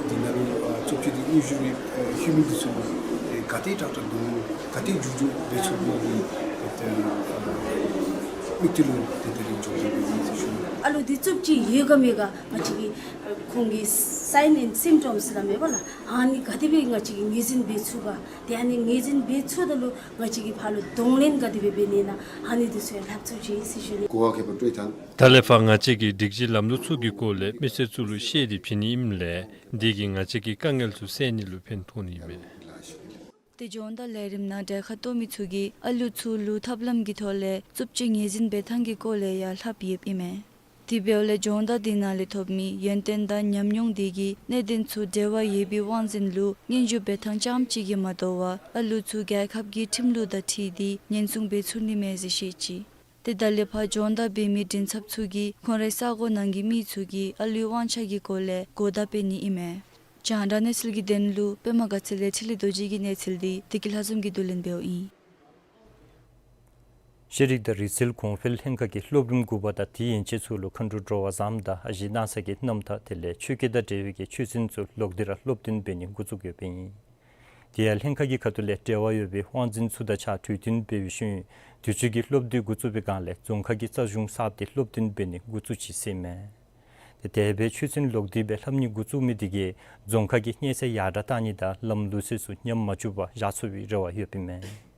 འདི་ནང་ལུ་ཨ་རྩུབ་སྤྱོད་འདི་སྙན་ཞུ་རེ་ཨ་ཞུ་མི་འདི་ཚུ་ལུ་ཏེ་ག་དེ་དྲག་དྲག་འདུག་ག་དེ་མགྱོགས་མགྱོགས་འབད་ཚུགས་པའི་ཏེ་ཏེ་ཨ་དམིགས་གཏད་ལུ་ཏེ་ད་རིས་འགྱོ་དགོཔ་ཨིན་ཟེར་ཞུ་ནི། ཨ་ལུ་འདི་རྩུབ་སྤྱོད་ཡོད་ག་མེད་ག་ང་བཅས་ཀྱིས་ཨ་ཁོང་གི་sign and symptoms ལ་མེད་པ་ལགས། ཨ་ནི་ག་དེ་སྦེ་ང་བཅས་ཀྱིས་ངོས་འཛིན་འབད་ཚུགས་ག། ཏེ་ཨ་ནི་ངོས་འཛིན་འབད་ཚུགས་ད་ལུ་ང་བཅས་ཀྱིས་ཕར་ལུ་གདོང་ལེན་ག་དེ་སྦེ་འབད་ནི་ཨིན་ན་ཨ་ནི་འདི་ཚུ་ཡང་ལྷབ་ཚུགས་ཅི་ཟེར་ཞུ་ནི། གོ་བ་ཁེ་པ་སྤྲོད་ཐངས། ད་ལས་ཕར་ང་བཅས་ཀྱིས་སྒྲིག་གཞི་ལམ་ལུགས་ཚུ་གི་སྐོར་ལས་མི་སེར་ཚུ་ལུ་ཤེས་ཏེ་བྱིན་ནི་ཨིནམ་ལས་འདི་གིས་ང་བཅས་ཀྱི་དཀའ་ངལ་ཚུ་སེལ་ནི་ལུ་ཕན་ཐོགས་ནི་ཨིན་མས། ཏེ་སྦྱོང་བརྡར་ལས་རིམ་ནང་གྲལ་ཁར་གཏོགས་མི་ཚུ་གིས་ཨ་ལུ་ཚུ་ལུ་ཐབས་ལམ་གྱི་ཐོག་ལས་རྩུབ་སྤྱོད་ངོས་འཛིན་འབད་ཐངས་ཀྱི་སྐོར་ལས་ཡང་ལྷབ་ཡོདཔ་ཨིན་མས། དེ་འབདཝ་ལས་སྦྱོང་བརྡར་འདི་ནང་ལས་ཐོབ་མི་ཡོན་ཏན་དང་ཉམས་མྱོང་འདི་གིས་གནད་དོན་ཚུ་འབྲེལ་བ་ཡོད་པའི་དབང་འཛིན་ལུ་སྙན་ཞུ་འབད་ཐངས་རྐྱངམ་ཅིག་གིས་མ་དོ་བར་ཨ་ལུ་ཚུ་རྒྱལ་ཁབ་ཀྱི་ཁྲིམས་ལུགས་དང་འཁྲིལ་ཏེ་ཉེན་སྲུང་འབད་ཚུགས་ནི་མས་ཟེར་བཤད་ཅི། ཏེ་ད་ལས་ཕར་སྦྱོང་བརྡར་འབད་མི་མགྲིན་ཚབ་ཚུ་གིས་ཁོང་རའི་ས་གོ་ནང་གི་མི་ཚུ་གིས་ཨ་ལུའི་དབང་ཆ་གི་སྐོར་ལས་གོ་བརྡ་སྤེལ་ནི་ཨིན་མས། རྒྱང་བསྒྲགས་གནས་ཚུལ་གྱི་དོན་ལུ་པདྨ་དགའ་ཚལ་ལས་འཕྲིན་ལས་རྡོ་རྗེ་གི་གནས་ཚུལ་འདི་བདེ་སྐྱིད་ལྷ་འཛོམས་ཀྱིས་བསྡུ་ལེན་འབདཝ་ཨིན། ཤེས་རིག་དང་རིག་རྩལ་གོང་འཕེལ་ལྷན་ཁག་གིས་སློབ་རིམ་དགུ་པ་དང་དེའི་ཡན་ཆད་ཚུ་ལུ་མཁའ་འགྲོ་སྤྲོ་བ་བཟངམ་དང་ཨ་ཞེ་སྣང་ས་གི་རྣམ་ཐར་དེ་ལས་ཆོས་སྐད་དང་འབྲེལ་བའི་གི་ཆོས་ཚན་ཚུ་ལོག་སྟེ་ར་སློབ་སྟོན་འབད་ནི་འགོ་བཙུགས་ཡོདཔ་ཨིན། དེ་ཡང་ལྷན་ཁག་གི་ཁ་ཐུག་ལས་འབྲེལ་བ་ཡོད་པའི་དབང་འཛིན་ཚུ་དང་གཅིག་ཁར་གྲོས་བསྟུན་འབད་བའི་ཤུལ་དུས་ཅི་གི་སློབ་དུས་འགོ་བཙུགས་པའི་སྒང་ལས་རྫོང་ཁག་གི་རྩ་གཞུང་གསརཔ་འདི་སློབ་སྟོན་འབད་ནི་འགོ་བཙུགས་ཅི་ཟེར་ཨིན་མས། ཏེ་དེ་སྦེ་ཆོས་ཚན་ལོག་སྟེ་སྦེ་ལྷབ་ནི་འགོ་བཙུགས་མི་འདི་གིས་རྫོང་ཁག་གི་གནས་ཚད་ཡར་དྲག་བཏང་ནི་དང་ལམ་ལུགས་སྲོལ་ཚུ་ཉམས་མ་བཅུག་པར་བཞག་ཚུགས་པའི་རེ་བ་ཡོདཔ་ཨིན་མས།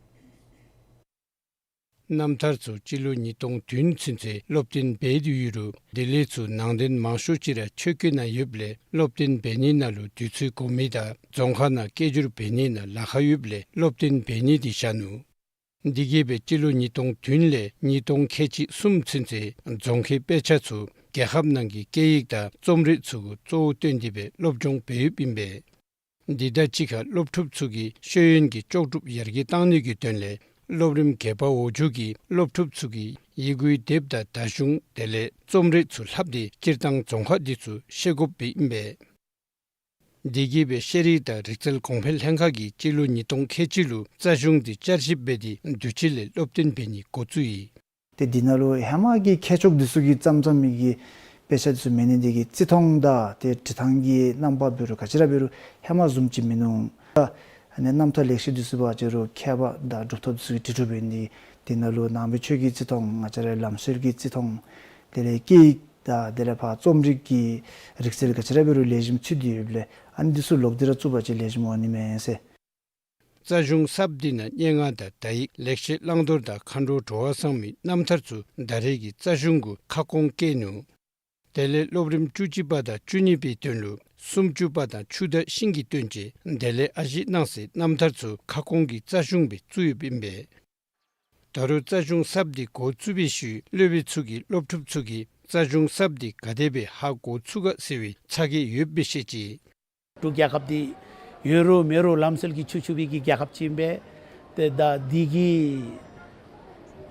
རྣམ་ཐར་ཚུ་སྤྱི་ལོ་ཉིས་སྟོང་བདུན་ཚུན་ཚོད་སློབ་སྟོན་འབད་དེ་ཡོད་རུང་དེ་ལས་ཚུར་ནང་དོན་མང་ཤོས་ཅིག་ར་ཆོས་སྐད་ནང་ཡོདཔ་ལས་སློབ་སྟོན་འབད་ནི་ནང་ལུ་དུས་ཚོད་འགོར་མི་དང་རྫོང་ཁག་ནང་སྐད་སྒྱུར་འབད་ནི་ནང་ལཱ་ཁག་ཡོདཔ་ལས་སློབ་སྟོན་འབད་ནི་འདི་བཞག་ནུག། འདི་གིས་སྦེ་སྤྱི་ལོ་ཉིས་སྟོང་བདུན་ལས་ཉིས་སྟོང་ཁལ་གཅིག་གསུམ་ཚུན་ཚོད་རྫོང་ཁའི་དཔེ་ཆ་ཚུ་རྒྱལ་ཁབ་ནང་གི་སྐད་ཡིག་དང་རྩོམ་རིག་ཚུ་གུ་གཙོ་བོ་བཏོན་ཏེ་སྦེ་སློབ་སྦྱོང་འབད་ཡོདཔ་ཨིན་པས། འདི་དང་གཅིག་ཁར་སློབ་ཕྲུག་ཚུ་གི་ཤེས་ཡོན་གྱི་ལྕོགས་གྲུབ་ཡར་རྒྱས་བཏང་ནི་གི་དོན་ལས་སློབ་རིམ་བརྒྱད་པ་འོག་འཇུག་གི་སློབ་ཕྲུག་ཚུ་གིས་ཡི་གུའི་དེབ་དང་བརྡ་གཞུང་དེ་ལས་རྩོམ་རིག་ཚུ་ལྷབ་སྟེ་སྤྱིར་བཏང་རྫོང་ཁག་འདི་ཚུ་ཤེས་དགོཔ་སྦེ་ཨིན་པས། འདི་གིས་སྦེ་ཤེས་རིག་དང་རིག་རྩལ་གོང་འཕེལ་ལྷན་ཁག་གིས་སྤྱི་ལོ་ཉིས་སྟོང་ཁལ་གཅིག་ལུ་རྩ་གཞུང་འདི་བསྐྱར་ཞིབ་འབད་དེ་དུས་ཅི་ལས་སློབ་སྟོན་འབད་ནི་འགོ་བཙུགས་ཡི། ཏེ་འདི་ནང་ལུ་ཧེ་མ་གི་མཁས་མཆོག་འདི་ཚུ་གིས་བརྩམས་བརྩམས་མི་གི་དཔེ་ཆ་འདི་ཚུ་མེད་ནི་འདི་གིས་བརྩི་མཐོང་དང་ཏེ་འབྲི་ཐངས་ཀྱི་རྣམ་པ་འབད་རུང་ག་ཅི་ར་འབད་རུང་ཧེ་མ་བཟུམ་ཅིག་མིན་ནུག། ཨ་ནི་རྣམ་ཐར་ལེགས་བཤད་འདི་ཚུ་འབད་བ་ཅིན་རུང་མཁས་པ་དང་གྲུབ་ཐོབ་འདི་ཚུ་གིས་བྲི་བྲིཝ་ཨིན། འདི་ནང་ལུ་ནང་པའི་ཆོས་ཀྱི་བརྩི་མཐོང་ང་བཅས་རའི་ལམ་སྲོལ་གྱི་བརྩི་མཐོང་དེ་ལས་སྐད་ཡིག་དང་དེ་ལས་ཕར་རྩོམ་རིག་གི་རིག་རྩལ་ག་ཅི་ར་འབད་རུང་ལེགས་ཤོམ་ཚུད་དེ་ཡོདཔ་ལས་ཨ་ནི་འདི་ཚུ་ལོག་སྟེ་ར་བཙུགས་པ་ཅིན་ལེགས་ཤོམ་འོང་ནི་མས་ཟེར། རྩ་གཞུང་གསརཔ་འདི་ནང་སྙན་ངག་དང་དག་ཡིག་ལེགས་བཤད་བླང་དོར་དང་མཁའ་འགྲོ་སྤྲོ་བ་བཟང་མོའི་རྣམ་ཐར་ཚུ་ད་རེས་ཀྱི་རྩ་གཞུང་གུ་ཁ་སྐོང་བཀལ་ནུག། དེ་ལས་སློབ་རིམ་བཅུ་གཅིག་པ་དང་བཅུ་གཉིས་པའི་དོན་ལུ་སུམ་ཅུ་པ་དང་ཆུ་དང་ཤིང་གི་དོན་ཅིག་དེ་ལས་ཨ་ཞེ་གནང་སའི་རྣམ་ཐར་ཚུ་ཁ་སྐོང་གི་རྩ་གཞུང་སྦེ་བཙུགས་ཡོདཔ་ཨིན་པས། ད་རུང་རྩ་གཞུང་གསརཔ་འདི་འགོ་བཙུགས་པའི་ཤུལ་སློབ་དཔོན་ཚུ་གིས་སློབ་ཕྲུག་ཚུ་གིས་རྩ་གཞུང་གསརཔ་འདི་ག་དེ་སྦེ་ཧ་གོ་ཚུགས་ག་ཟེར་བའི་ཚ་གྱང་ཡོདཔ་སྦེ་བཤད་ཅི། འབྲུག་རྒྱལ་ཁབ་འདི་ཡོད་རུང་མེད་རུང་ལམ་སྲོལ་གྱིས་ཕྱུག་ཕྱུག་པའི་གི་རྒྱལ་ཁབ་ཅིག་ཨིན་པས། ཏེ་ད་འདི་གིས་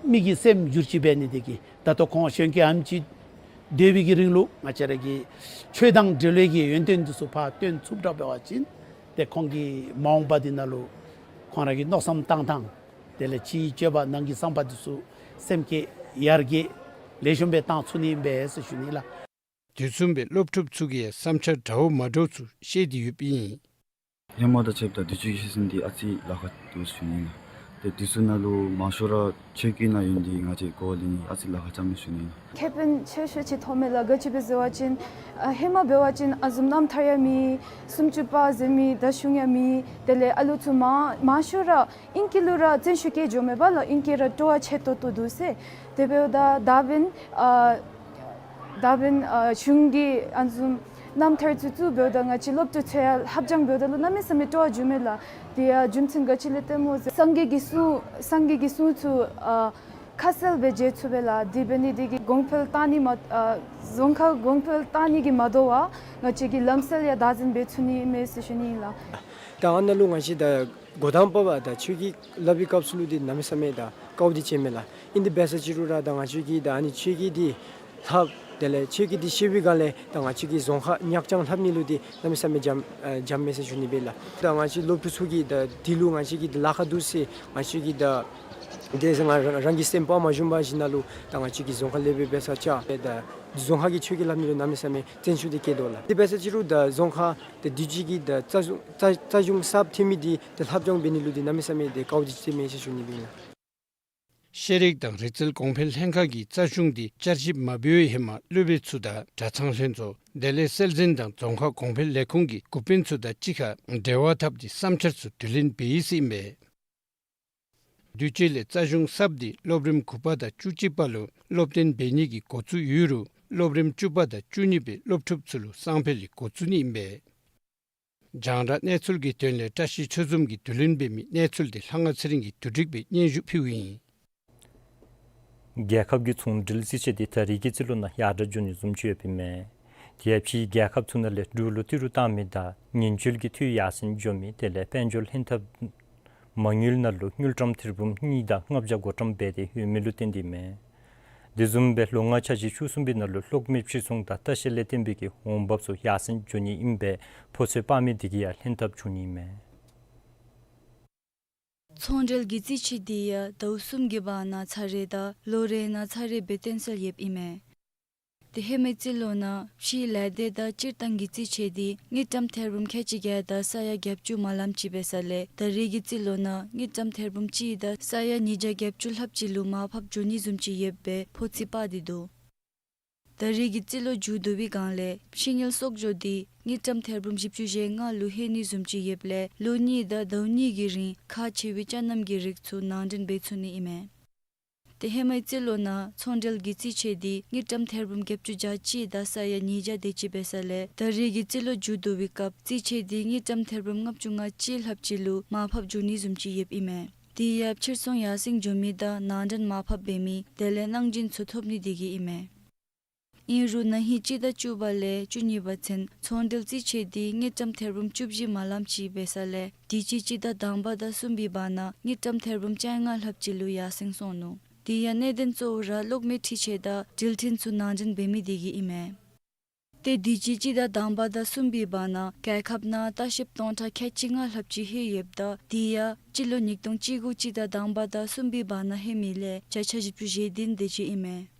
མི་གི་སེམས་འགྱུར་བཅོས་འབད་ནི་དེ་གིས་ད་ལྟོ་ཁོང་གཞོན་སྐྱེས་ཨ་ནེམ་ཅིག་སྡོད་པའི་གི་རིང་ལུ་ང་བཅས་ར་གི་ཆོས་དང་འབྲེལ་བའི་གི་ཡོན་ཏན་འདི་ཚུ་ཕར་སྟོན་ཚུགསཔ་འདྲཝ་འབད་བ་ཅིན་ཏེ་ཁོང་གི་མ་འོངས་པ་འདི་ནང་ལུ་ཁོང་ར་གི་མནོ་བསམ་བཏང་ཐངས་དེ་ལས་ཕྱིའི་སྤྱོད་པ་ནང་གི་བསམ་པ་འདི་ཚུ་སེམས་བསྐྱེད་ཡར་རྒྱས་ལེགས་ཤོམ་སྦེ་བཏང་ཚུགས་ནི་ཨིན་པས་ཟེར་ཞུ་ནི་ལགས། དུས་མཚུངས་སྦེ་སློབ་ཕྲུག་ཚུ་གིས་ཡང་བསམ་འཆར་འདྲཝ་མ་འདྲཝ་ཚུ་བཤད་དེ་ཡོདཔ་ཨིན། ཧེ་མ་དང་ཕྱདཔ་ད་དུས་ཅི་གི་ཤེས་ཡོན་འདི་ཨ་ཙི་ལཱ་ཁག་འདུག་ཞུ་ནི་ལགས། ཏེ་དུས་ཚོད་ནང་ལུ་མང་ཤོས་ར་ཆོས་སྐད་ནང་ཡོད་ནི་འདི་ང་བཅས་གོ་ལེན་ནི་ཨ་ཙི་ལཱ་ཁག་ཙམ་ཨིན་ཞུ་ནི་ལགས། ཁེ་ཕན་ཆེ་ཤོས་ཅིག་ཐོབ་མས་ལགས། ག་ཅི་སྦེ་ཟེར་བ་ཅིན་ཨ་ཧེ་མ་འབད་བ་ཅིན་ཨ་བཟུམ་རྣམ་ཐར་ཡང་མེད། སུམ་ཅུ་པ་ཟེར་མི་དང་གཞུང་ཡང་མེད། དེ་ལས་ཨ་ལུ་ཚུ་མང་མང་ཤོས་ར་ཨིང་སྐད་ལུ་ར་བརྩོན་ཤུགས་བསྐྱེད་འགྱོཝ་མས་པ་ལགས། ཨིང་སྐད་ར་སྤྲོ་བ་ཆེ་ཏོག་ཏོ་འདུག་ཟེར། དེ་འབདཝ་ད་ད་འབདན་ཨ་ད་འབདན་ཨ་གཞུང་གིས་ཨ་བཟུམ་རྣམ་ཐར་ཚུ་བཙུགས་འབདཝ་ད་ང་བཅས་སློབ་ཕྲུག་ཚུ་ཡང་ལྷབ་སྦྱང་འབདཝ་ད་ལུ་གནམ་མེད་ས་མེད་སྤྲོ་བ་འགྱོཝ་མས་ལགས། དེ་ཡང་རྒྱུ་མཚན་ག་ཅི་ལས་བརྟེན་སྨོ་ཟེར་སངས་རྒྱས་ཀྱི་གསུང་སངས་རྒྱས་ཀྱི་གསུང་ཚུ་ཨ་ཁ་གསལ་སྦེ་མཇལ་ཚུགས་པས་ལགས། དེ་འབད་ནི་དེ་གིས་གོང་འཕེལ་བཏང་ནི་མ་ཨ་རྫོང་ཁ་གོང་འཕེལ་བཏང་ནི་གིས་མ་དོ་བར་ང་བཅས་ཀྱི་ལམ་སྲོལ་ཡང་བདག་འཛིན་འབད་ཚུགས་ནི་མས་ཟེར་ཞུ་ནི་ཨིན་ལགས། ད་ཨ་ནཱ་ལུ་ང་བཅས་ད་འགོ་དང་པ་བ་ད་ཆོས་སྐད་སླབ་པའི་སྐབས་སུ་ལུ་འདི་གནམ་མེད་ས་མེད་ད་དཀའཝ་འདི་སྤྱད་མས་ལགས། ཨིན་དེ་འབད་ས་ཅིག་རུང་ར་ད་ང་བཅས་ཀྱིས་ད་ཨ་ནི་ཆོས་སྐད་འདི་ལྷབ་དེ་ལས་ཆོས་སྐད་འདི་ཤེས་པའི་སྒང་ལས་ད་ང་བཅས་ཀྱི་རྫོང་ཁ་ཉག་རྐྱང་ལྷབ་ནི་ལུ་འདི་གནམ་མེད་ས་མེད་འཇམ་ཨ་འཇམ་མས་ཟེར་ཞུ་ནི་སྦེ་ལགས། ད་ང་བཅས་སློབ་ཕྲུག་ཚུ་གིས་ད་འདི་ལུ་ང་བཅས་ཀྱིས་ད་ལཱ་ཁག་འདུག་ཟེར་ང་བཅས་ཀྱིས་ད་དེ་ཟེར་ང་རང་རང་གི་སེམས་དཔའ་མ་ཞུམ་པར་ཞིནམ་ལས་ད་ང་བཅས་ཀྱིས་རྫོང་ཁ་ལས་སྦེ་འབད་ས་ཅིག་ད་རྫོང་ཁ་གི་ཆོས་སྐད་ལྷབ་ནི་ལུ་གནམ་མེད་ས་མེད་བརྩོན་ཤུགས་འདི་བསྐྱེད་དོ་ལགས། དེ་འབད་ས་ཅིག་རུང་ད་རྫོང་ཁ་ད་དུས་ཅི་གི་ད་རྩ་གཞུང་རྩ་རྩ་གཞུང་གསརཔ་ཐོན་མི་འདི་ད་ལྷབ་སྦྱང་འབད་ནི་ལུ་འདི་གནམ་མེད་ས་མེད་ད་དཀའཝ་འདི་སྤྱད་མས་ཟེར་ཞུ་ནི་སྦེ་ལགས། ཤེས་རིག་དང་རིག་རྩལ་གོང་འཕེལ་ལྷན་ཁག་གིས་རྩ་གཞུང་འདི་བསྐྱར་ཞིབ་མ་འབད་བའི་ཧེ་མ་སློབ་དཔོན་ཚུ་དང་གྲྭ་ཚང་ལྷན་ཚོགས་དེ་ལས་སྲོལ་འཛིན་དང་རྫོང་ཁ་གོང་འཕེལ་ལས་ཁུངས་ཀྱི་འགོ་དཔོན་ཚུ་དང་གཅིག་ཁར་འབྲེལ་བ་འཐབ་སྟེ་བསམ་འཆར་ཚུ་དྲི་ལན་འབད་ཡི་ཟེར་ཨིན་པས། དུས་ཅི་ལས་རྩ་གཞུང་གསརཔ་འདི་སློབ་རིམ་དགུ་པ་དང་བཅུ་གཅིག་པ་ལུ་སློབ་སྟོན་འབད་ནི་གི་འགོ་བཙུགས་ཡོད་རུང་སློབ་རིམ་བཅུ་པ་དང་བཅུ་གཉིས་པའི་སློབ་ཕྲུག་ཚུ་ལུ་སང་ཕོད་ལས་འགོ་བཙུགས་ནི་ཨིན་པས། རྒྱང་བསྒྲགས་གནས་ཚུལ་གྱི་དོན་ལས་བཀྲ་ཤིས་ཆོས་འཛོམས་ཀྱིས་བསྡུ་ལེན་འབད་མི་གནས་ཚུལ་འདི་ལྷ་དབང་ཚེ་རིང་གིས་བསྡུ་སྒྲིག་སྦེ་སྙན་ཞུ་ཕུལཝ་ཨིན། རྒྱལ་ཁབ་ཀྱི་ཚོང་འབྲེལ་རྩིས་ཆད་འདི་ད་རེས་ཀྱི་རྩིས་ལོ་ནང་ཡར་དྲག་འགྱོ་ནི་བཟུམ་ཅིག་ཡོདཔ་ཨིན་མས། དེ་ཡང་ཕྱིའི་རྒྱལ་ཁབ་ཚུ་ནང་ལས་འབྲུག་ལུ་ཏི་རུ་བཏང་མི་དང་ཉེན་བཅོལ་གྱི་འཐུས་ཡར་སེང་འགྱོ་མི་དེ་ལས་དཔལ་འབྱོར་ལྷན་ཐབས་མ་དངུལ་ནང་ལུ་དངུལ་ཀྲམ་ཐེར་འབུམ་གཉིས་དང་ལྔ་བརྒྱ་གོ་ཀྲམ་འབད་དེ་ཡོད་མི་ལུ་བརྟེན་ཏེ་ཨིན་མས། དེ་བཟུམ་སྦེ་ལོ་ལྔ་འཆར་གཞི་བཅུ་གསུམ་པའི་ནང་ལུ་གློག་མེ་ཕྱིར་ཚོང་དང་ལྟ་བཤལ་ལས་བརྟེན་པའི་གི་འོང་འབབ་ཚུ་ཡར་སེང་འགྱོ་ནི་ཨིན་པས། ཕོ་ཚོད་དཔག་མི་དེ་གིས་ཡང་ལྷན་ཐབས་བྱུང་ནི་ཨིན་མས། ཚོང་འབྲེལ་གྱི་རྩིས་ཆད་འདི་ཡང་ཟླཝ་གསུམ་གྱི་བར་ན་ཚར་རེ་དང་ལོ་རེ་ནང་ཚར་རེ་སྦེ་བཏོན་སྲོལ་ཡོདཔ་ཨིན་མས། ཏེ་ཧེ་མའི་རྩིས་ལོ་ནང་ཕྱིའི་ལས་སྡེ་དང་སྤྱིར་བཏང་གི་རྩིས་ཆད་འདི་དངུལ་ཀྲམ་ཐེར་འབུམ་ཁལ་གཅིག་བརྒྱ་དང་ས་ཡ་བརྒྱད་ཅུ་མ་ལམ་ཅིག་འབད་ས་ལས་ད་རེས་ཀྱི་རྩིས་ལོ་ནང་དངུལ་ཀྲམ་ཐེར་འབུམ་གཅིག་དང་ས་ཡ་ཉིས་བརྒྱ་བརྒྱད་ཅུ་ལྷགཔ་ཅིག་ལུ་མར་ཕབ་འགྱོ་ནི་བཟུམ་ཅིག་ཡོདཔ་སྦེ་ཕོ་རྩིས་དཔག་སྟེ་འདུག། ད་རེས་ཀྱི་རྩིས་ལོ་མཇུག་བསྡུ་བའི་སྒང་ལས་ཕྱི་དངུལ་གསོག་འཇོག་འདི་དངུལ་ཀྲམ་ཐེར་འབུམ་བཞི་བཅུ་ཞེ་ལྔ་ལུ་ལྷོད་ནི་བཟུམ་ཅིག་ཡོདཔ་ལས་ལོ་གཉིས་དང་ཟླཝ་གཉིས་ཀྱི་རིང་ཁག་ཆེ་བའི་ཅ་རྣམ་གྱི་རིགས་ཚུ་ནང་འདྲེན་འབད་ཚུགས་ནི་ཨིན་མས། ཏེ་ཧེ་མའི་རྩིས་ལོ་ནང་ཚོང་འབྲེལ་གྱི་རྩིས་ཆད་འདི་དངུལ་ཀྲམ་ཐེར་འབུམ་བརྒྱད་ཅུ་གྱ་གཅིག་དང་ས་ཡ་ཉིས་བརྒྱ་དེ་ཅིག་འབད་ས་ལས་ད་རེས་ཀྱི་རྩིས་ལོ་མཇུག་བསྡུ་བའི་སྐབས་རྩིས་ཆད་འདི་དངུལ་ཀྲམ་ཐེར་འབུམ་ལྔ་བཅུ་ང་གཅིག་ལྷགཔ་ཅིག་ལུ་མར་ཕབ་འགྱོ་ནི་བཟུམ་ཅིག་ཡོདཔ་ཨིན་མས། དེ་ཡང་ཕྱིར་ཚོང་ཡར་སེང་འགྱོ་མི་དང་ནང་འདྲེན་མར་ཕབ་འབད་མི་དེ་ལས་གནང་སྦྱིན་ཚུ་ཐོབ་ནི་དེ་གིས་ཨིན་མས། ཨིན་རུང་ན་ཧིང་སྤྱི་ཟླ་བཅུ་པ་ལས་བཅུ་གཉིས་པ་ཚུན་ཚོང་འབྲེལ་རྩིས་ཆད་འདི་དངུལ་ཀྲམ་ཐེར་འབུམ་བཅུ་བཞི་མ་ལམ་ཅིག་འབད་ས་ལས་དུས་ཅི་སྤྱི་ཟླ་དང་པ་དང་གསུམ་པའི་བར་ན་དངུལ་ཀྲམ་ཐེར་འབུམ་བཅོ་ལྔ་ལྷགཔ་ཅིག་ལུ་ཡར་སེང་སོང་ནུག། དེ་ཡང་གནད་དོན་གཙོ་བོ་ར་གློག་མེ་འཕྲུལ་ཆས་དང་འགྲུལ་འཕྲིན་ཚུ་ནང་འདྲེན་འབད་མི་དེ་གིས་ཨིན་མས། ཏེ་དུས་ཅི་སྤྱི་ཟླ་དང་པ་དང་གསུམ་པའི་བར་ན་རྒྱལ་ཁབ་ནང་ལྟ་བཤལཔ་སྟོང་ཕྲག་ཁལ་གཅིག་ལྔ་ལྷགཔ་ཅིག་ལྷོད་ཡོདཔ་ད་དེ་ཡང་སྤྱི་ལོ་ཉིས་སྟོང་བཅུ་དགུ་སྤྱི་ཟླ་དང་པ་དང་གསུམ་པའི་བར་ན་ལྷོད་མི་ལས་བརྒྱ་ཆ་བཞི་བཅུ་ཞེ་བདུན་དེ་ཅིག་ཨིན་མས།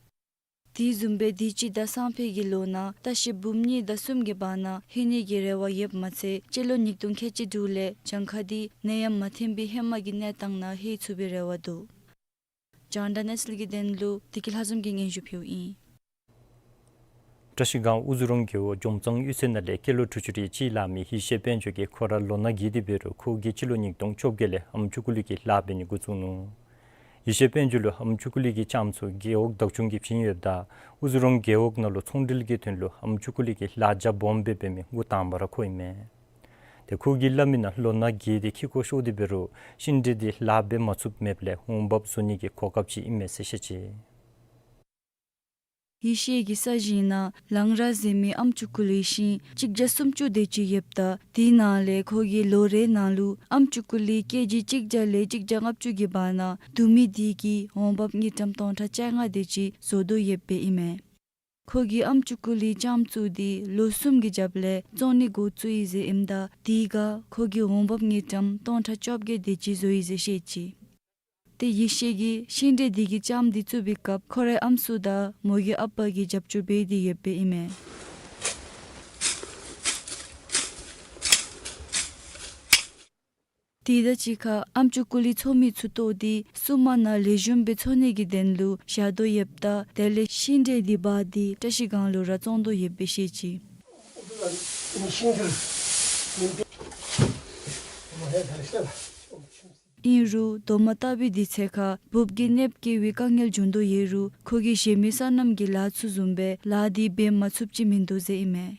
དེ་བཟུམ་སྦེ་དུས་ཅི་ཟླ་སང་ཕོད་ཀྱི་ལོ་ནང་ལྟ་བཤལཔ་འབུམ་གཉིས་དང་གསུམ་གྱི་བར་ན་ལྷོད་ནི་གི་རེ་བ་ཡོདཔ་མ་ཚད་སྤྱི་ལོ་ཉིས་སྟོང་ཁལ་གཅིག་དྲུག་ལས་གྱངས་ཁ་འདི་ནད་ཡམས་མ་ཐོན་པའི་ཧེ་མ་གི་གནས་སྟངས་ནང་ལྷོད་ཚུགས་པའི་རེ་བ་འདུག། རྒྱང་བསྒྲགས་གནས་ཚུལ་གྱི་དོན་ལུ་བདེ་སྐྱིད་ལྷ་འཛོམས་ཀྱིས་སྙན་ཞུ་ཕུལཝ་ཨིན། བཀྲ་ཤིས་སྒང་དབུ་རྫོང་རྒེད་འོག་འཇམ་གཙང་གཡུས་ཚན་ནང་ལས་སྐྱེས་ལོ་དྲུག་ཅུ་རེ་གཅིག་ལང་མི་ཡེ་ཤེས་དཔལ་འབྱོར་གྱིས་ཁོ་ར་ལོ་ན་རྒས་ཏེ་འབད་རུང་ཁོ་གིས་སྤྱི་ལོ་ཉིས་སྟོང་བཅོ་བརྒྱད་ལས་ཨམ་ཅུ་ཀུ་ལུ་གི་ལཱ་འབད་ནི་འགོ་བཙུགས་ནུག། ཡེ་ཤེས་དཔལ་འབྱོར་ལུ་ཨམ་ཅུ་ཀུ་ལི་གི་ལྕངམ་ཚུ་རྒེད་འོག་བདག་སྐྱོང་གིས་བྱིན་ཡོདཔ་ད་ཨུ་ཛི་རོང་རྒེད་འོག་ནང་ལུ་ཚོང་འབྲེལ་གྱི་དོན་ལུ་ཨམ་ཅུ་ཀུ་ལི་གི་ལཱ་རྒྱབ་སྦོམ་སྦེ་འབད་མི་འགོ་དང་པ་ར་ཁོ་ཨིན་མས། ཏེ་ཁོ་གིས་སླབ་མི་ནང་ལོ་ན་རྒས་ཏེ་ཁྱི་ཁོ་ཤོར་ཏེ་འབད་རུང་ཤིང་འབྲས་འདི་ལཱ་འབད་མ་ཚུགསཔ་མེདཔ་ལས་འོང་འབབ་བཟོ་ནི་གི་གོ་སྐབས་ཅིག་ཨིན་མས་ཟེར་བཤད་ཅི། ཡེ་ཤེས་ཀྱི་ས་ཞིང་ནང་ལང་ར་ཟེར་མི་ཨམ་ཅུ་ཀུ་ལི་ཤིང་གཅིག་བརྒྱ་སུམ་ཅུ་དེ་ཅིག་ཡོདཔ་ད་དེའི་ནང་ལས་ཁོ་གིས་ལོ་རེ་ནང་ལུ་ཨམ་ཅུ་ཀུ་ལི་ཀེ་ཇི་གཅིག་བརྒྱ་ལས་གཅིག་བརྒྱ་ལྔ་བཅུ་གི་བར་ན་བསྡུ་མི་དེ་གིས་འོང་འབབ་དངུལ་ཀྲམ་སྟོང་ཕྲག་བཅོ་ལྔ་དེ་ཅིག་བཟོ་དོ་ཡོདཔ་ཨིན་མས། ཁོ་གིས་ཨམ་ཅུ་ཀུ་ལི་ལྕངམ་བཙུགས་ཏེ་ལོ་གསུམ་གྱི་རྒྱབ་ལས་བཙོང་ནི་འགོ་བཙུགས་ཡི་ཟེར་ཨིནམ་ད་དེའི་ཁར་ཁོ་གིས་འོང་འབབ་དངུལ་ཀྲམ་སྟོང་ཕྲག་བཅོ་བརྒྱད་དེ་ཅིག་བཟོ་ཡི་ཟེར་བཤད་ཅི། ཏེ་ཡེ་ཤེས་ཀྱིས་ཤིང་འབྲས་དེ་གི་ལྕངམ་དེ་བཙུགས་པའི་སྐབས་ཁོ་རའི་ཨམ་སྲུ་དང་མོ་གི་ཨ་པ་གིས་རྒྱབ་སྐྱོར་འབད་དེ་ཡོདཔ་ཨིན་མས། དེ་དང་གཅིག་ཁར་ཨམ་ཅུ་ཀུ་ལི་ཚོ་མི་ཚུ་བཏོག་སྟེ་བསུ་མ་ནང་ལེགས་ཤོམ་སྦེ་འཚོ་ནི་གི་དོན་ལུ་བཞག་དོ་ཡོདཔ་ད་དེ་ལས་ཤིང་འབྲས་དེ་འབག་སྟེ་བཀྲ་ཤིས་སྒང་ལུ་ར་བཙོང་དོ་ཡོདཔ་སྦེ་བཤད་ཅི། ཨིན་རུང་རྡོག་མ་ལྟ་བུའི་དུས་ཚོད་ཁར་འབུཔ་གིས་གནོདཔ་བཀལ་བའི་དཀའ་ངལ་བྱུང་དོ་ཡོད་རུང་ཁོ་གིས་གཞན་མི་སོ་ནམ་གྱི་ལཱ་ཚུ་བཟུམ་སྦེ་ལཱ་དེ་འབད་མ་ཚུགསཔ་ཅིག་མིན་འདུག་ཟེར་ཨིན་མས།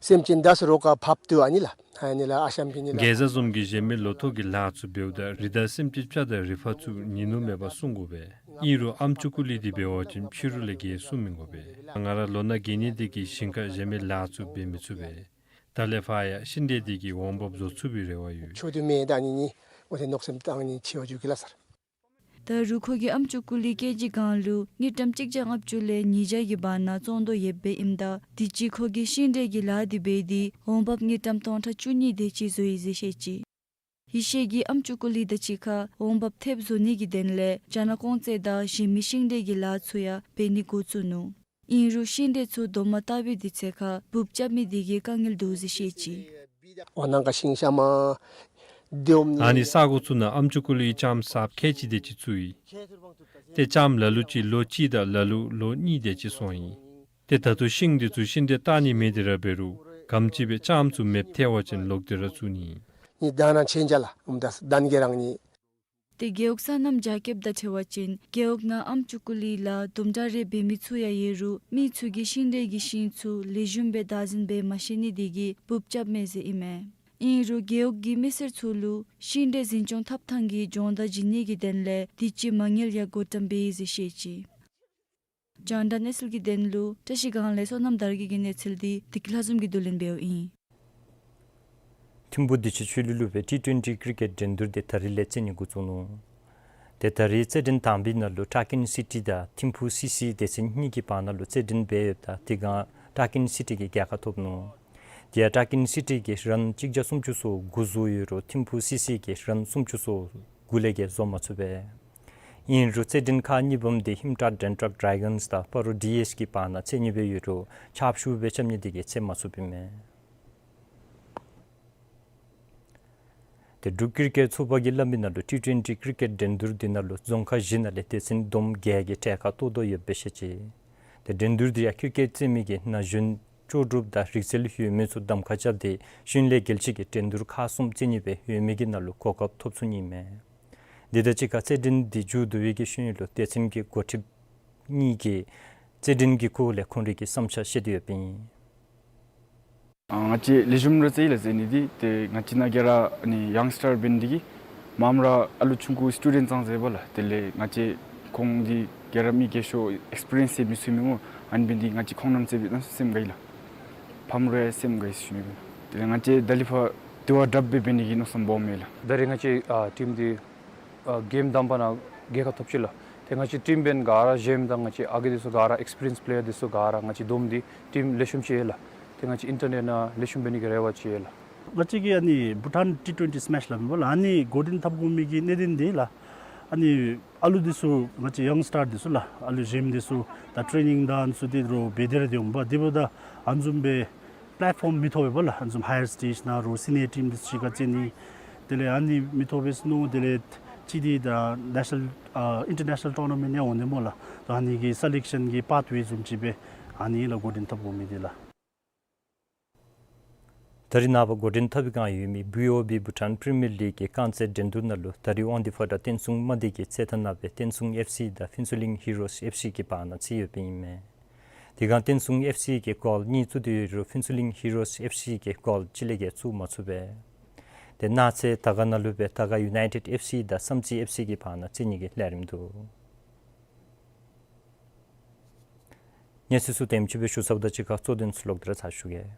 སེམས་ཅན་དང་ས་རོགས་ཀ་ཕབ་ཏུ་ཨ་ནི་ལགས། ཨ་ནི་ལགས་ཨ་ཤམ་པི་ནི་ལགས། དགེ་བཟའ་བཟུམ་གྱིས་གཞན་མི་ལོ་ཐོག་གི་ལཱ་ཚུ་འབདཝ་ད་རི་དྭགས་སེམས་ཅན་སྤྱ་དང་རི་ཕག་ཚུ་ཉིན་ནུབ་མེད་པར་སྲུང་དགོ་པས། ཨིན་རུང་ཨམ་ཅུ་ཀུ་ལི་འདི་འབད་བ་ཅིན་ཕྱི་རུ་ལས་ཀྱིས་སྲུང་མི་དགོ་པས། ང་ར་ལོ་ན་རྒས་ནི་འདི་གིས་ཞིང་ཁར་གཞན་མི་ལཱ་ཚུ་འབད་མི་ཚུགས་པས། ད་ལས་ཕར་ཡང་ཤིང་འབྲས་འདི་གིས་འོང་འབབ་བཟོ་ཚུགས་པའི་རེ་བ་ཡོད། ཆོས་དུ་མེད་ད་ནི་ནི་འོ་དེ་མནོ་བསམ་བཏང་ནི་ཆེ་བ་བཅུག་གི་ལགས་སར། ད་རུང་ཁོ་གིས་ཨམ་ཅུ་ཀུ་ལི་ཀེ་ཇི་སྒང་ལུ་དངུལ་ཀྲམ་གཅིག་བརྒྱ་ལྔ་བཅུ་ལས་ཉིས་བརྒྱ་གི་བར་ན་བཙོང་དོ་ཡོདཔ་ཨིནམ་ད་དུས་ཅི་ཁོ་གིས་ཤིང་འབྲས་ཀྱི་ལཱ་འདི་འབད་དེ་འོང་འབབ་དངུལ་ཀྲམ་སྟོང་ཕྲག་བཅུ་གཉིས་དེ་ཅིག་བཟོ་ཡི་ཟེར་བཤད་ཅི། ཡེ་ཤེས་ཀྱིས་ཨམ་ཅུ་ཀུ་ལི་དང་གཅིག་ཁར་འོང་འབབ་ཐེབས་བཟོ་ནི་གི་དོན་ལས་ཅ་ན་ཀོང་ཙེ་དང་གཞན་མི་ཤིང་འབྲས་ཀྱི་ལཱ་ཚུ་ཡང་འབད་ནི་འགོ་བཙུགས་ནུག། ཨིན་རུང་ཤིང་འབྲས་ཚུ་རྡོག་མ་ལྟ་བུའི་དུས་ཚོད་ཁར་འབུཔ་རྐྱབ་མི་དེ་གིས་དཀའ་ངལ་འདུག་ཟེར་བཤད་ཅི། འོ་ནང་ག་ཤིང་ཤ་མ་དེ་འོམ་ནི། ཨ་ནི་ས་གོ་ཚུ་ནང་ཨམ་ཅུ་ཀུ་ལི་ལྕངམ་གསརཔ་ཁལ་གཅིག་དེ་ཅིག་བཙུགས་ཡི། ཏེ་ལྕངམ་ལ་ལུ་ཅིག་ལོ་གཅིག་དང་ལ་ལུ་ལོ་གཉིས་དེ་ཅིག་སོང་ཡི། ཏེ་ད་ལྟོ་ཤིང་འདི་ཚུ་ཤིང་འབྲས་བཏགས་ནི་མེད་དེ་ར་འབད་རུང་ག་དེམ་ཅིག་སྦེ་ལྕངམ་ཚུ་མེདཔ་ཐལ་བ་ཅིན་ལོག་སྟེ་ར་བཙུགས་ནི། ནི་ད་ནང་ཆེན་ཅ་ལགས་འོམ་ད་ད་ནི་གེ་རང་ནི། ཏེ་རྒེད་འོག་སོ་ནམ་རྒྱ་སྐྱེད་དང་འཁྲིལ་བ་ཅིན་རྒེད་འོག་ནང་ཨམ་ཅུ་ཀུ་ལི་ལཱ་དུམ་གྲ་རེ་འབད་མི་ཚུ་ཡང་ཡོད་རུང་མི་ཚུ་གིས་ཤིང་འབྲས་ཀྱི་ཤིང་ཚུ་ལེགས་ཤོམ་སྦེ་བདག་འཛིན་འབད་མ་ཤེས་ནི་དེ་གིས་འབུཔ་རྐྱབ་མས་ཟེར་ཨིན་མས། ཨིན་རུང་རྒེད་འོག་གི་མི་སེར་ཚུ་ལུ་ཤིང་འབྲས་འཛིན་སྐྱོང་ཐབས་ཐངས་ཀྱི་སྦྱོང་བརྡར་བྱིན་ནི་གི་དོན་ལས་དུས་ཅི་མ་དངུལ་ཡང་བགོ་བཀྲམ་འབད་ཡི་ཟེར་བཤད་ཅི། རྒྱང་བསྒྲགས་གནས་ཚུལ་གྱི་དོན་ལུ་བཀྲ་ཤིས་སྒང་ལས་བསོད་ནམས་དར་རྒྱས་ཀྱི་གནས་ཚུལ་འདི་བདེ་སྐྱིད་ལྷ་འཛོམས་ཀྱིས་བསྡུ་ལེན་འབདཝ་ཨིན། ཐིམ་ཕུག་བདེ་ཆེན་ཆོས་གླིང་ལུ་སྦེ་ཊི་ཊུ་ཝེན་ཊི་ཀི་རི་ཀེཊ་འགྲན་བསྡུར་འདི་ད་རིས་ལས་རྩེ་ནི་འགོ་བཙུགས་ནུག། ཏེ་ད་རིས་རྩེད་འགྲན་དང་པའི་ནང་ལུ་ཊཱ་ཀིན་སི་ཊི་དང་ཐིམ་ཕུག་སི་སི་སྡེ་ཚན་གཉིས་ཀྱི་བར་ན་ལུ་རྩེད་འགྲན་འབད་ཡོདཔ་ད་དེ་སྒང་ཊཱ་ཀིན་སི་ཊི་གིས་རྒྱལ་ཁ་ཐོབ་ནུག། དེ་ཡང་ཊཱ་ཀིན་སི་ཊི་གིས་རན་གཅིག་བརྒྱ་སུམ་ཅུ་སོ་དགུ་བཟོ་ཡོད་རུང་ཐིམ་ཕུག་སི་སི་གིས་རན་སུམ་ཅུ་སོ་དགུ་ལས་བརྒལ་བཟོ་མ་ཚུགས་པས། ཨིན་རུང་རྩེད་འགྲན་ཁག་གཉིས་པམ་འདི་ཧིམ་ཊཱཊ་ཌེན་ཊཱཊ་ཌེ་གཱོནསི་དང་སྤ་རོ་ཌི་ཨེསི་གི་བར་ན་རྩེ་ནི་སྦེ་ཡོད་རུང་ཆརཔ་ཤུགས་སྦེ་རྐྱབ་ནི་དེ་གིས་རྩེ་མ་ཚུགསཔ་ཨིན་མས། ཏེ་འབྲུག་ཀི་རི་ཀེཊ་ཚོགས་པ་གིས་སླབ་མི་ནང་ལུ་ཊི་ཊུ་ཝེན་ཊི་ཀི་རི་ཀེཊ་འགྲན་བསྡུར་འདི་ནང་ལུ་རྫོང་ཁག་བཞི་ནང་ལས་སྡེ་ཚན་བསྡོམས་བརྒྱད་ཀྱིས་གྲལ་ཁར་གཏོགས་དོ་ཡོདཔ་སྦེ་བཤད་ཅི། ཏེ་འགྲན་བསྡུར་འདི་ཡང་ཀི་རི་ཀེཊ་རྩེད་མི་གི་ན་གཞོན་ལྕོགས་གྲུབ་དང་རིག་རྩལ་ཡོད་མི་ཚུ་གདམ་ཁ་རྐྱབ་སྟེ་ཤུལ་ལས་རྒྱལ་སྤྱི་གི་འགྲན་བསྡུར་ཁག་གསུམ་རྩེ་ནི་སྦེ་ཡོད་མི་གི་ནང་ལུ་གོ་སྐབས་ཐོབ་ཚུགས་ནི་མས། དེ་དང་གཅིག་ཁར་རྩེད་འགྲན་འདི་མཇུག་བསྡུ་བའི་གི་ཤུལ་ལུ་སྡེ་ཚན་གྱི་འགོ་ཁྲིདཔ་གཉིས་ཀྱིས་རྩེད་འགྲན་གྱི་སྐོར་ལས་ཁོང་རའི་གི་བསམ་འཆར་བཤད་དེ་ཡོདཔ་ཨིན། ཨ་ང་བཅས་ལེགས་ཤོམ་ར་རྩེ་ཡི་ལགས། རྩེད་ནི་འདི་ཏེ་ང་བཅས་ནང་ག་ར་ནི་ཡང་སི་ཊར་འབད་ནི་དེ་གིས་མངམ་ར་ཨ་ལུ་ཆུང་ཀུ་སི་ཊུ་ཌེནཊ་ཙང་ཟེར་བ་ལགས། དེ་ལས་ང་བཅས་ཁོང་འདི་ག་ར་མི་རྒས་ཤོས་ཨེགསི་པི་རི་ཡེནསི་ཡང་མི་ཚུད་མི་སྨོ། ཨ་ནི་འབད་ནི་དེ་གིས་ང་བཅས་ཁོང་རྣམས་རྩེད་འབད་ནི་སེམས་དགའ་ཡི་ལགས། ཕམ་ར་ཡང་སེམས་དགའ་ཡི་ཟེར་ཞུ་ནི་ཨིན། དེ་ལས་ང་བཅས་ད་ལས་ཕར་དེ་བ་དྲགཔ་སྦེ་འབད་ནི་གི་མནོ་བསམ་སྦོམ་ཡོད་ལགས། ད་རེས་ང་བཅས་ཨ་ཊིམ་འདི་ཨ་གེམ་དང་པ་ནང་རྒྱལ་ཁ་ཐོབ་ཅི་ལགས། ཏེ་ང་བཅས་ཊིམ་འབདན་ག་ར་གཞན་མི་དང་ང་བཅས་ཨ་རྒས་འདི་ཚུ་ག་ར་ཨེགསི་པི་རི་ཡེནསི་པི་ལེ་ཡར་འདི་ཚུ་ག་ར་ང་བཅས་བསྡོམས་ཏེ་ཊིམ་ལེགས་ཤོམ་ཅིག་ཡོད་ལགས། ཏེ་ང་བཅས་ཨིན་ཊར་ནེཊ་ནང་ལེགས་ཤོམ་འབད་ནི་གི་རེ་བ་ཅིག་ཡོད་ལགས། ང་བཅས་ཀྱི་ཨ་ནི་བྷུ་ཊཱན་ཊི་ཊུ་ཝེན་ཊི་སི་མེཆ་ལགས་མེན་པ་ལགས། ཨ་ནི་འགོ་འདྲེན་འཐབ་དགོ་མི་གི་གནད་དོན་འདི་ལགས། ཨ་ནི་ཨ་ལུ་འདི་ཚུ་ང་བཅས་ཡང་སི་ཊར་འདི་ཚུ་ལགས། ཨ་ལུ་གཞན་མི་འདི་ཚུ་ད་ཊེ་རེ་ནིང་དང་ཨ་ནི་ཚུ་འདི་རོགས་འབད་དེ་ར་སྡོདཔ་འབདཝ་ད་དེ་འབདཝ་ད་ཨ་ནི་བཟུམ་སྦེ་པི་ལེཊ་ཕོམ་མི་ཐོབ་པས་ལགས། ཨ་ནི་བཟུམ་ཧའི་ཡར་སི་ཊེཇ་ནང་རོགས་སི་ནི་ཡར་ཊིམ་འདི་ཚུ་གཅིག་ཁར་རྩེ་ནི། དེ་ལས་ཨ་ནི་མི་ཐོབ་པས་ཟེར་མནོ། དེ་ལས་ཅིག་འདི་ད་ནེ་ཤ་ནཱལ་ཨ་ཨིན་ཊར་ནེ་ཤ་ནཱལ་ཊོར་ན་མེནཊ་ཡང་འོང་ནི་སྨོ་ལགས། ད་ཨ་ནི་གི་སེ་ལེཀ་ཤཱན་གྱི་པཱཐ་ཝེ་བཟུམ་ཅིག་སྦེ་ཨ་ནི་ལགས་འགོ་འདྲེན་འཐབ་དགོ་མི་འདི་ལགས། ད་རིས་ནངས་པ་འགོ་འདྲེན་འཐབ་པའི་བསྒང་ཡོད་མི་བི་ཨོ་བི་བྷུ་ཊཱན་པི་རི་མི་ཡར་ལིག་གི་རྐང་རྩེད་འགྲན་བསྡུར་ནང་ལུ་ད་རིས་དབང་འདུས་ཕོ་བྲང་བསྟན་སྲུང་དམག་སྡེ་གི་རྩེད་ཐང་ནང་སྦེ་བསྟན་སྲུང་ཨེཕ་སི་དང་ཕུན་ཚོགས་གླིང་ཧི་རོས་ཨེཕ་སི་གི་བར་ན་རྩེད་ཡོདཔ་ཨིན་མས། དེ་སྒང་བསྟན་སྲུང་ཨེཕ་སི་གིས་གོལ་གཉིས་བཙུགས་ཏེ་ཡོད་རུང་ཕུན་ཚོགས་གླིང་ཧི་རོས་ཨེཕ་སི་གིས་གོལ་གཅིག་ལས་བརྒལ་བཙུགས་མ་ཚུགས་པས། དེ་གནངས་ཚེ་དར་དཀར་ནང་ལུ་སྦེ་དར་དཀར་ཡུ་ནའི་ཊེཌ་ཨེཕ་སི་དང་བསམ་རྩེ་ཨེཕ་སི་གི་བར་ན་རྩེད་ནི་གི་ལས་རིམ་འདུག། གནས་ཚུལ་ཚུ་དེམ་ཅིག་སྦེ་ཞུ་ཚརཝ་དང་གཅིག་ཁར་གཙོ་དོན་ཚུ་ལོག་སྟེ་ར་ཚར་ཞུ་གེ།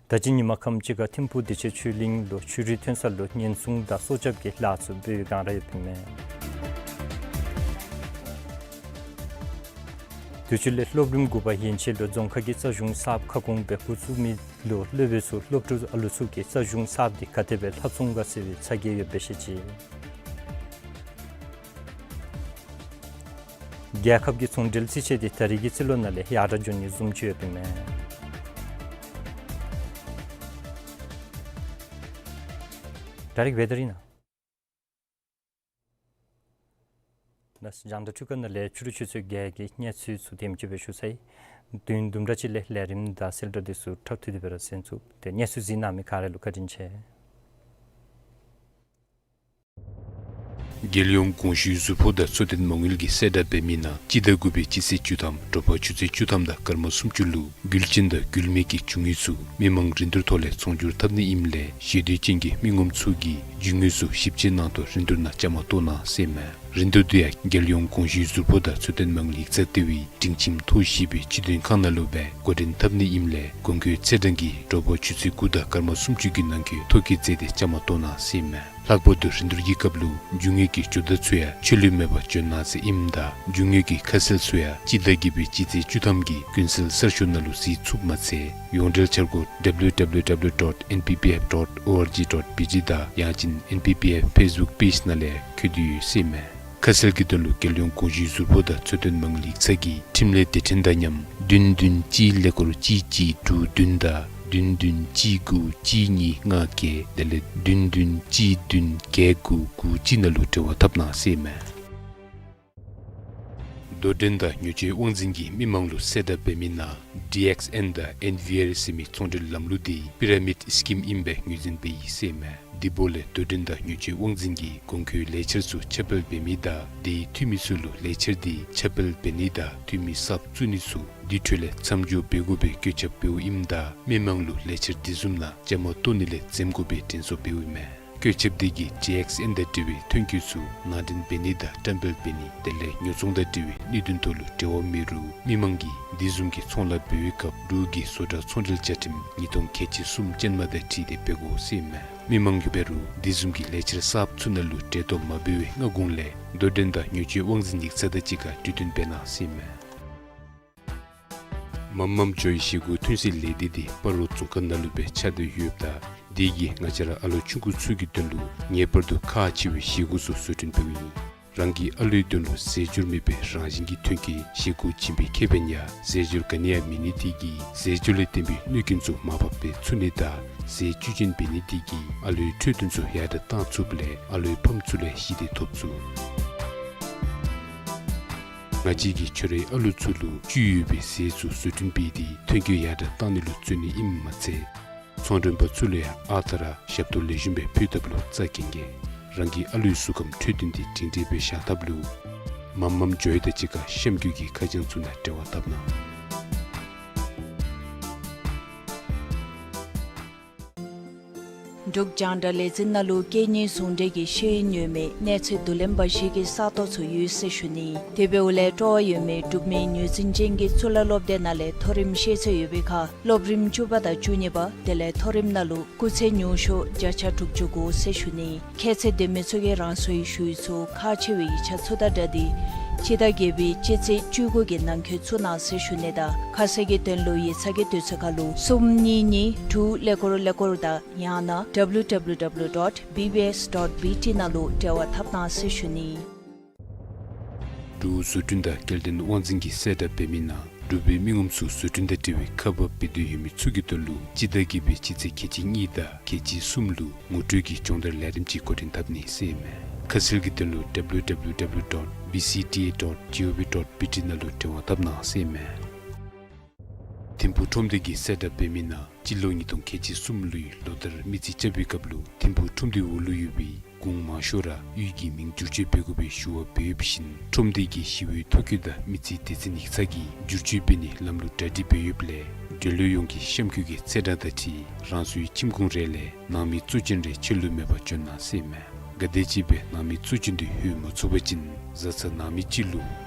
ད་ཅི་ཉིན་མ་ཁམས་ཅིག་ཁར་ཐིམ་ཕུག་བདེ་ཆེན་ཆོས་གླིང་ལུ་ཆུ་རུད་ཐོན་ས་ལུ་ཉེན་སྲུང་དང་སྲོག་སྐྱབས་ཀྱི་ལཱ་ཚུ་འབད་བའི་བསྒང་ར་ཡོདཔ་ཨིན་མས། དུས་ཅི་ལས་སློབ་རིམ་དགུ་པ་ཡན་ཆད་ལུ་རྫོང་ཁག་གི་རྩ་གཞུང་གསརཔ་ཁ་སྐོང་འབད་འགོ་བཙུགས་མི་ལུ་སློབ་དཔོན་ཚུ་སློབ་ཕྲུག་ཨ་ལུ་ཚུ་གིས་རྩ་གཞུང་གསརཔ་འདི་ག་དེ་སྦེ་ལྷབ་ཚུགས་ག་ཟེར་བའི་ཚ་གྱང་ཡོདཔ་སྦེ་བཤད་ཅི། རྒྱལ་ཁབ་ཀྱི་ཚོང་འབྲེལ་རྩིས་ཆད་འདི་ད་རིས་ཀྱི་རྩིས་ལོ་ནང་ལས་ཡར་དྲག་འགྱོ་ནི་བཟུམ་ཅིག་ཡོདཔ་ཨིན་མས། ད་རིས་ཝེ་དར་ཨིན་ན། ནཱ་རྒྱང་བསྒྲགས་འཕྲུལ་ཁང་ནང་ལས་ཕྱི་རུ་ཆུ་ཚོད་བརྒྱད་ཀྱི་གནས་ཚུལ་ཚུ་དེམ་ཅིག་སྦེ་ཞུ་ཚར་ཡི། དུས་ཡུན་དུམ་གྲ་ཅིག་ལས་ལས་རིམ་དང་གསལ་བསྒྲགས་འདི་ཚུ་འཁྲབ་ཐུབ་སྟེ་སྦེ་ར་གསན་ཚུགས། ཏེ་གནས་ཚུལ་གཟིགས་གནང་མི་ག་ར་ལུ་བཀའ་དྲིན་ཆེ། རྒྱལ་ཡོངས་གོང་ཞུས་ཟུར་ཕོགས་དང་འཚོ་རྟེན་མ་དངུལ་གྱིས་གསལ་བསྒྲགས་འབད་མི་ནང་སྤྱི་ཟླ་དགུ་པའི་སྤྱི་ཚེས་བཅུ་ཐམ་དྲོ་པ་ཆུ་ཚོད་བཅུ་ཐམ་དང་སྐར་མ་སུམ་ཅུ་ལུ་རྒྱུ་ཅན་དང་རྒྱུ་མེད་ཀྱི་རྒྱུ་དངོས་ཚུ་མི་མང་རིན་བསྡུར་ཐོག་ལས་ཚོང་སྒྱུར་འཐབ་ནི་ཨིནམ་ལས་ཤེས་འདོད་ཅན་གྱི་མི་ངོམ་ཚུ་གིས་རྒྱུ་དངོས་ཚུ་ཞིབ་དཔྱད་གནང་ཐོག་རིན་བསྡུར་ནང་བཅའ་མར་གཏོགས་གནང་ཟེར་ཨིན་མས། རིན་བསྡུར་འདི་ཡང་རྒྱལ་ཡོངས་གོང་ཞུས་ཟུར་ཕོགས་དང་འཚོ་རྟེན་མ་དངུལ་ཡིག་ཚང་ལྟེ་བའི་སྒྲིང་ཁྱིམ་ཐོག་བཞི་པའི་སྤྱི་དོན་ཁང་ནང་ལུ་སྦེ་འགོ་འདྲེན་འཐབ་ནི་ཨིནམ་ལས་གོང་འཁོད་ཚེས་གྲངས་ཀྱི་དྲོ་པ་ཆུ་ཚོད་དགུ་དང་སྐར་མ་སུམ་ཅུ་གི་ནང་འཁོད་ཐོ་བཀོད་མཛད་དེ་བཅའ་མར་གཏོགས་གནང་ཟེར་ཨིན་མས། ལྷག་པར་དུ་རིན་བསྡུར་གྱི་སྐབས་ལུ་རྒྱུ་དངོས་ཀྱི་ཇོ་བདག་ཚུ་ཡང་ཆད་ལུས་མེད་པར་འབྱོན་གནང་ཟེར་ཨིནམ་ད་རྒྱུ་དངོས་ཀྱི་ཁ་གསལ་ཚུ་ཡང་སྤྱི་ཟླ་བརྒྱད་པའི་སྤྱི་ཚེས་བཅུ་ཐམ་གྱི་ཀུན་གསལ་གསར་ཤོག་ནང་ལུ་གཟིགས་ཚུགས་མ་ཚད་ཡོངས་འབྲེལ་འཆར་སྒོ་W W W dot N P P F dot O R G dot B T དང་ཡང་ཅིན་N P P F Facebook page ནང་ལས་འཁོད་དེ་ཡོད་ཟེར་ཨིན་མས། ཁ་གསལ་གྱི་དོན་ལུ་རྒྱལ་ཡོངས་གོང་ཞུས་ཟུར་ཕོགས་དང་འཚོ་རྟེན་མ་དངུལ་ཡིག་ཚང་གི་འཕྲིན་ལས་སྡེ་ཕྲན་དང་མཉམ་བདུན་བདུན་གཅིག་ཀླད་ཀོར་གཅིག་གཅིག་དྲུག་བདུན་དང་བདུན་བདུན་གཅིག་དགུ་གཅིག་གཉིས་ལྔ་བརྒྱད་དེ་ལས་བདུན་བདུན་གཅིག་བདུན་བརྒྱད་དགུ་དགུ་གཅིག་ནང་ལུ་འབྲེལ་བ་འཐབ་གནང་ཟེར་ཨིན་མས། དོ་འགྲན་དང་ཉོ་སྤྱོད་དབང་འཛིན་གྱིས་མི་མང་ལུ་གསལ་བསྒྲགས་འབད་མི་ནང་D X N དང་N V R ཟེར་མི་ཚོང་འབྲེལ་ལམ་ལུགས་འདི་པི་ར་མིཌ་སི་ཀིམ་ཨིན་པའི་ངོས་འཛིན་འབད་ཡི་ཟེར་ཨིན་མས། དེ་འབདཝ་ལས་དོ་འགྲན་དང་ཉོ་སྤྱོད་དབང་འཛིན་གྱིས་གོང་འཁོད་ལས་འཆར་ཚུ་ཁྱབ་སྤེལ་འབད་མི་དང་དེའི་འཐུས་མི་ཚུ་ལུ་ལས་འཆར་འདི་ཁྱབ་སྤེལ་འབད་ནི་དང་འཐུས་མི་གསརཔ་བཙུགས་ནི་ཚུ་དེ་འཕྲོ་ལས་མཚམས་འཇོག་འབད་དགོ་པའི་བཀོད་ཁྱབ་འབདཝ་ཨིནམ་ད་མི་མང་ལུ་ལས་འཆར་དེ་བཟུམ་ནང་བཅའ་མར་གཏོགས་ནི་ལས་འཛེམ་དགོ་པའི་དྲན་གསོ་འབདཝ་ཨིན་མས། བཀོད་ཁྱབ་དེ་གིས་D X N དང་འབྲེལ་བའི་ཐོན་སྐྱེད་ཚུ་ནང་འདྲེན་འབད་ནི་དང་བཀྲམ་སྤེལ་འབད་ནི་དེ་ལས་ཉོ་ཚོང་དང་འབྲེལ་བའི་གནད་དོན་ཐོག་ལུ་འབྲེལ་བ་མེད་རུང་མི་མང་གིས་དེ་བཟུམ་གྱི་ཚོང་ལཱ་འབད་བའི་སྐབས་འབྲུག་གི་བཟོ་གྲྭ་ཚོང་འབྲེལ་བཅའ་ཁྲིམས་ཉིས་སྟོང་ཁལ་གཅིག་གསུམ་ཅན་མ་དང་འཁྲིལ་ཏེ་འབད་དགོ་ཟེར་ཨིན་མས། མི་མང་གིས་འབད་རུང་དེ་བཟུམ་གྱི་ལས་འཆར་གསརཔ་ཚུ་ནང་ལུ་འབྲེལ་གཏོགས་མ་འབད་བའི་སྔ་གོང་ལས་དོ་འགྲན་དང་ཉོ་སྤྱོད་དབང་འཛིན་ཡིག་ཚང་དང་གཅིག་ཁར་གྲོས་བསྟུན་འབད་གནང་ཟེར་ཨིན་མས། མམ་མམ་ཇོའི་བཞེས་སྒོ་ཐོན་སའི་ལས་སྡེ་འདི་སྤ་རོ་རྫོང་ཁག་ནང་ལུ་སྦེ་ཆགས་ཏེ་ཡོདཔ་ད་དེ་གིས་ང་བཅས་ར་ཨ་ལོ་ཆུང་ཀུ་ཚུ་གི་དོན་ལུ་ངེས་པར་དུ་ཁག་ཆེ་བའི་བཞེས་སྒོ་ཚུ་བཟོ་སྐྲུན་འབདཝ་ཨིན། རང་གི་ཨ་ལོའི་དོན་ལུ་རྫས་སྦྱོར་མེད་པའི་རང་བཞིན་གྱི་ཐོན་སྐྱེད་བཞེས་སྒོ་བྱིན་པའི་ཁེ་ཕན་ཡང་རྫས་སྦྱོར་ག་ནི་ཡང་མེད་ནི་དེ་གིས་རྫས་སྦྱོར་ལས་བརྟེན་པའི་གནོད་སྐྱོན་ཚུ་མར་པ་སྦེ་ཚུགས་ནི་དང་རྫས་བཅུད་ཅན་འབད་ནི་དེ་གིས་ཨ་ལོའི་འཕྲོད་བསྟེན་ཚུ་ཡར་དྲགས་བཏང་ཚུགསཔ་ལས་ཨ་ལོའི་ཕམ་ཚུ་ལས་ཞི་བདེ་ཐོབ་ཚུགས། ང་བཅས་ཀྱིས་ཁྱོད་རའི་ཨ་ལོ་ཚུ་ལུ་བཅུད་ཡོད་པའི་རྫས་ཚུ་བཟོ་སྐྲུན་འབད་དེ་ཐོན་སྐྱེད་ཡར་དྲགས་བཏང་ནི་ལུ་བརྩོན་ནི་ཨིནམ་མ་ཚད་ཚོང་མགྲོན་པ་ཚུ་ལུ་ཡང་ཨ་རྟག་ར་ཞབས་ཏོག་ལེགས་ཤོམ་སྦེ་ཕུལ་ཐབས་ལུ་རྩ་འགེངས་གེ། རང་གི་ཨ་ལོའི་གཟུགས་ཁམས་འཕྲོད་བསྟེན་འདི་སྒྲིང་སྒྲིང་སྦེ་བཞག་ཐབས་ལུ་མམ་མམ་ཇོའི་དང་གཅིག་ཁར་གཤམ་འཁོད་ཀྱི་ཁ་བྱང་ཚུ་ནང་འབྲེལ་བ་འཐབ་གནང་། འབྲུག་རྒྱང་བསྒྲགས་ལས་འཛིན་ནང་ལུ་སྐད་གཉིས་ཟུང་འབྲེལ་གྱི་ཤེས་ཡོན་ཡོད་མི་གནས་ཚད་མདོ་ལེན་པ་ཞིག་གི་ས་སྟོང་ཚུ་ཡོད་ཟེར་ཞུ་ནི། དེ་འབདཝ་ལས་སྤྲོ་བ་ཡོད་མི་འབྲུག་མི་ངོས་འཛིན་ཅན་གྱི་གཙུག་ལག་སློབ་སྡེ་ནང་ལས་མཐོ་རིམ་ཤེས་ཚད་ཡོད་པའི་ཁར་སློབ་རིམ་བཅུ་པ་དང་བཅུ་གཉིས་པ་དེ་ལས་མཐོ་རིམ་ནང་ལུ་སྐུགས་ཚད་ཉུང་ཤོས་བརྒྱ་ཆ་དྲུག་ཅུ་དགུ་ཟེར་ཞུ་ནི། ཁྱད་ཚད་ལྡན་མི་ཚུ་གིས་རང་སོའི་ཞུ་ཡིག་ཚུ་ཁག་ཆེ་བའི་ཡིག་ཆ་ཚུ་དང་སྦྲགས་ཏེ་སྤྱི་ཟླ་བརྒྱད་པའི་སྤྱི་ཚེས་བཅུ་དགུ་གི་ནང་འཁོད་བཙུགས་གནང་ཟེར་ཞུ་ནི་དང་ཁ་གསལ་གྱི་དོན་ལུ་ཡིག་ཚང་གི་དུས་ཚོད་ཁར་ལུ་གསུམ་གཉིས་གཉིས་དྲུག་ཀླད་ཀོར་ཀླད་ཀོར་དང་ཡང་ན་W W W dot B B S dot B T ནང་ལུ་འབྲེལ་བ་འཐབ་གནང་ཟེར་ཞུ་ནི། འབྲུག་བཟོ་སྐྲུན་དང་སྐྱེལ་འདྲེན་དབང་འཛིན་གྱིས་གསལ་བསྒྲགས་འབད་མི་ནང་འབྲུག་པའི་མི་ངོམ་ཚུ་བཟོ་སྐྲུན་དང་འབྲེལ་བའི་ཁ་པར་འབད་འདོད་ཡོད་མི་ཚུ་གི་དོན་ལུ་སྤྱི་ཟླ་བརྒྱད་པའི་སྤྱི་ཚེས་ཁལ་གཅིག་གཉིས་དང་ཁལ་གཅིག་གསུམ་ལུ་ངོ་སྤྲོད་ཀྱི་སྦྱོང་བརྡར་ལས་རིམ་ཅིག་འགོ་འདྲེན་འཐབ་ནི་ཟེར་ཨིན་མས། ཁ་གསལ་གྱི་དོན་ལུ་W W W dot B C T A dot G O V dot B T ནང་ལུ་འབྲེལ་བ་འཐབ་གནང་ཟེར་ཨིན་མས། ཐིམ་ཕུག་ཁྲོམ་སྡེ་གིས་གསལ་བསྒྲགས་འབད་མི་ནང་ སྤྱི་ལོ་ཉིས་སྟོང་ཁལ་གཅིག་གསུམ་ལོའི་ལོ་ལྟར་མི་རྩིས་རྐྱབ་པའི་སྐབས་ལུ་ཐིམ་ཕུག་ཁྲོམ་སྡེའི་འོག་ལུ་ཡོད་པའི་གུང་མང་ཤོས་ར་གཡུས་ཀྱི་མིང་བསྒྱུར་བཅོས་འབད་དགོ་པའི་ཞུ་བ་འབད་ཡོདཔ་བཞིན་ཁྲོམ་སྡེ་གི་ཞི་བའི་ཐོ་བཀོད་དང་མི་རྩིས་སྡེ་ཚན་ཡིག་ཚང་གིས་བསྒྱུར་བཅོས་འབད་ནི་ལམ་ལུགས་གྲ་སྒྲིག་འབད་ཡོདཔ་ལས་འབྲེལ་ཡོད་ཡོངས་ཀྱིས་གཤམ་འཁོད་ཀྱི་ཚེས་གྲངས་དང་འཁྲིལ་རང་སོའི་ཁྱིམ་གུང་རེ་ལས་ནང་མི་གཙོ་ཅན་རེ་ཕྱི་ལུ་མེད་པར་བྱོན་གནང་ཟེར་ཨིན་མས། ག་དེམ་ཅིག་སྦེ་ནང་མི་གཙོ་ཅན་དེ་ལྷོད་མ་ཚུགས་པ་ཅིན་བཟའ་ཚང་ནང་མི་ཅིག་ལུ་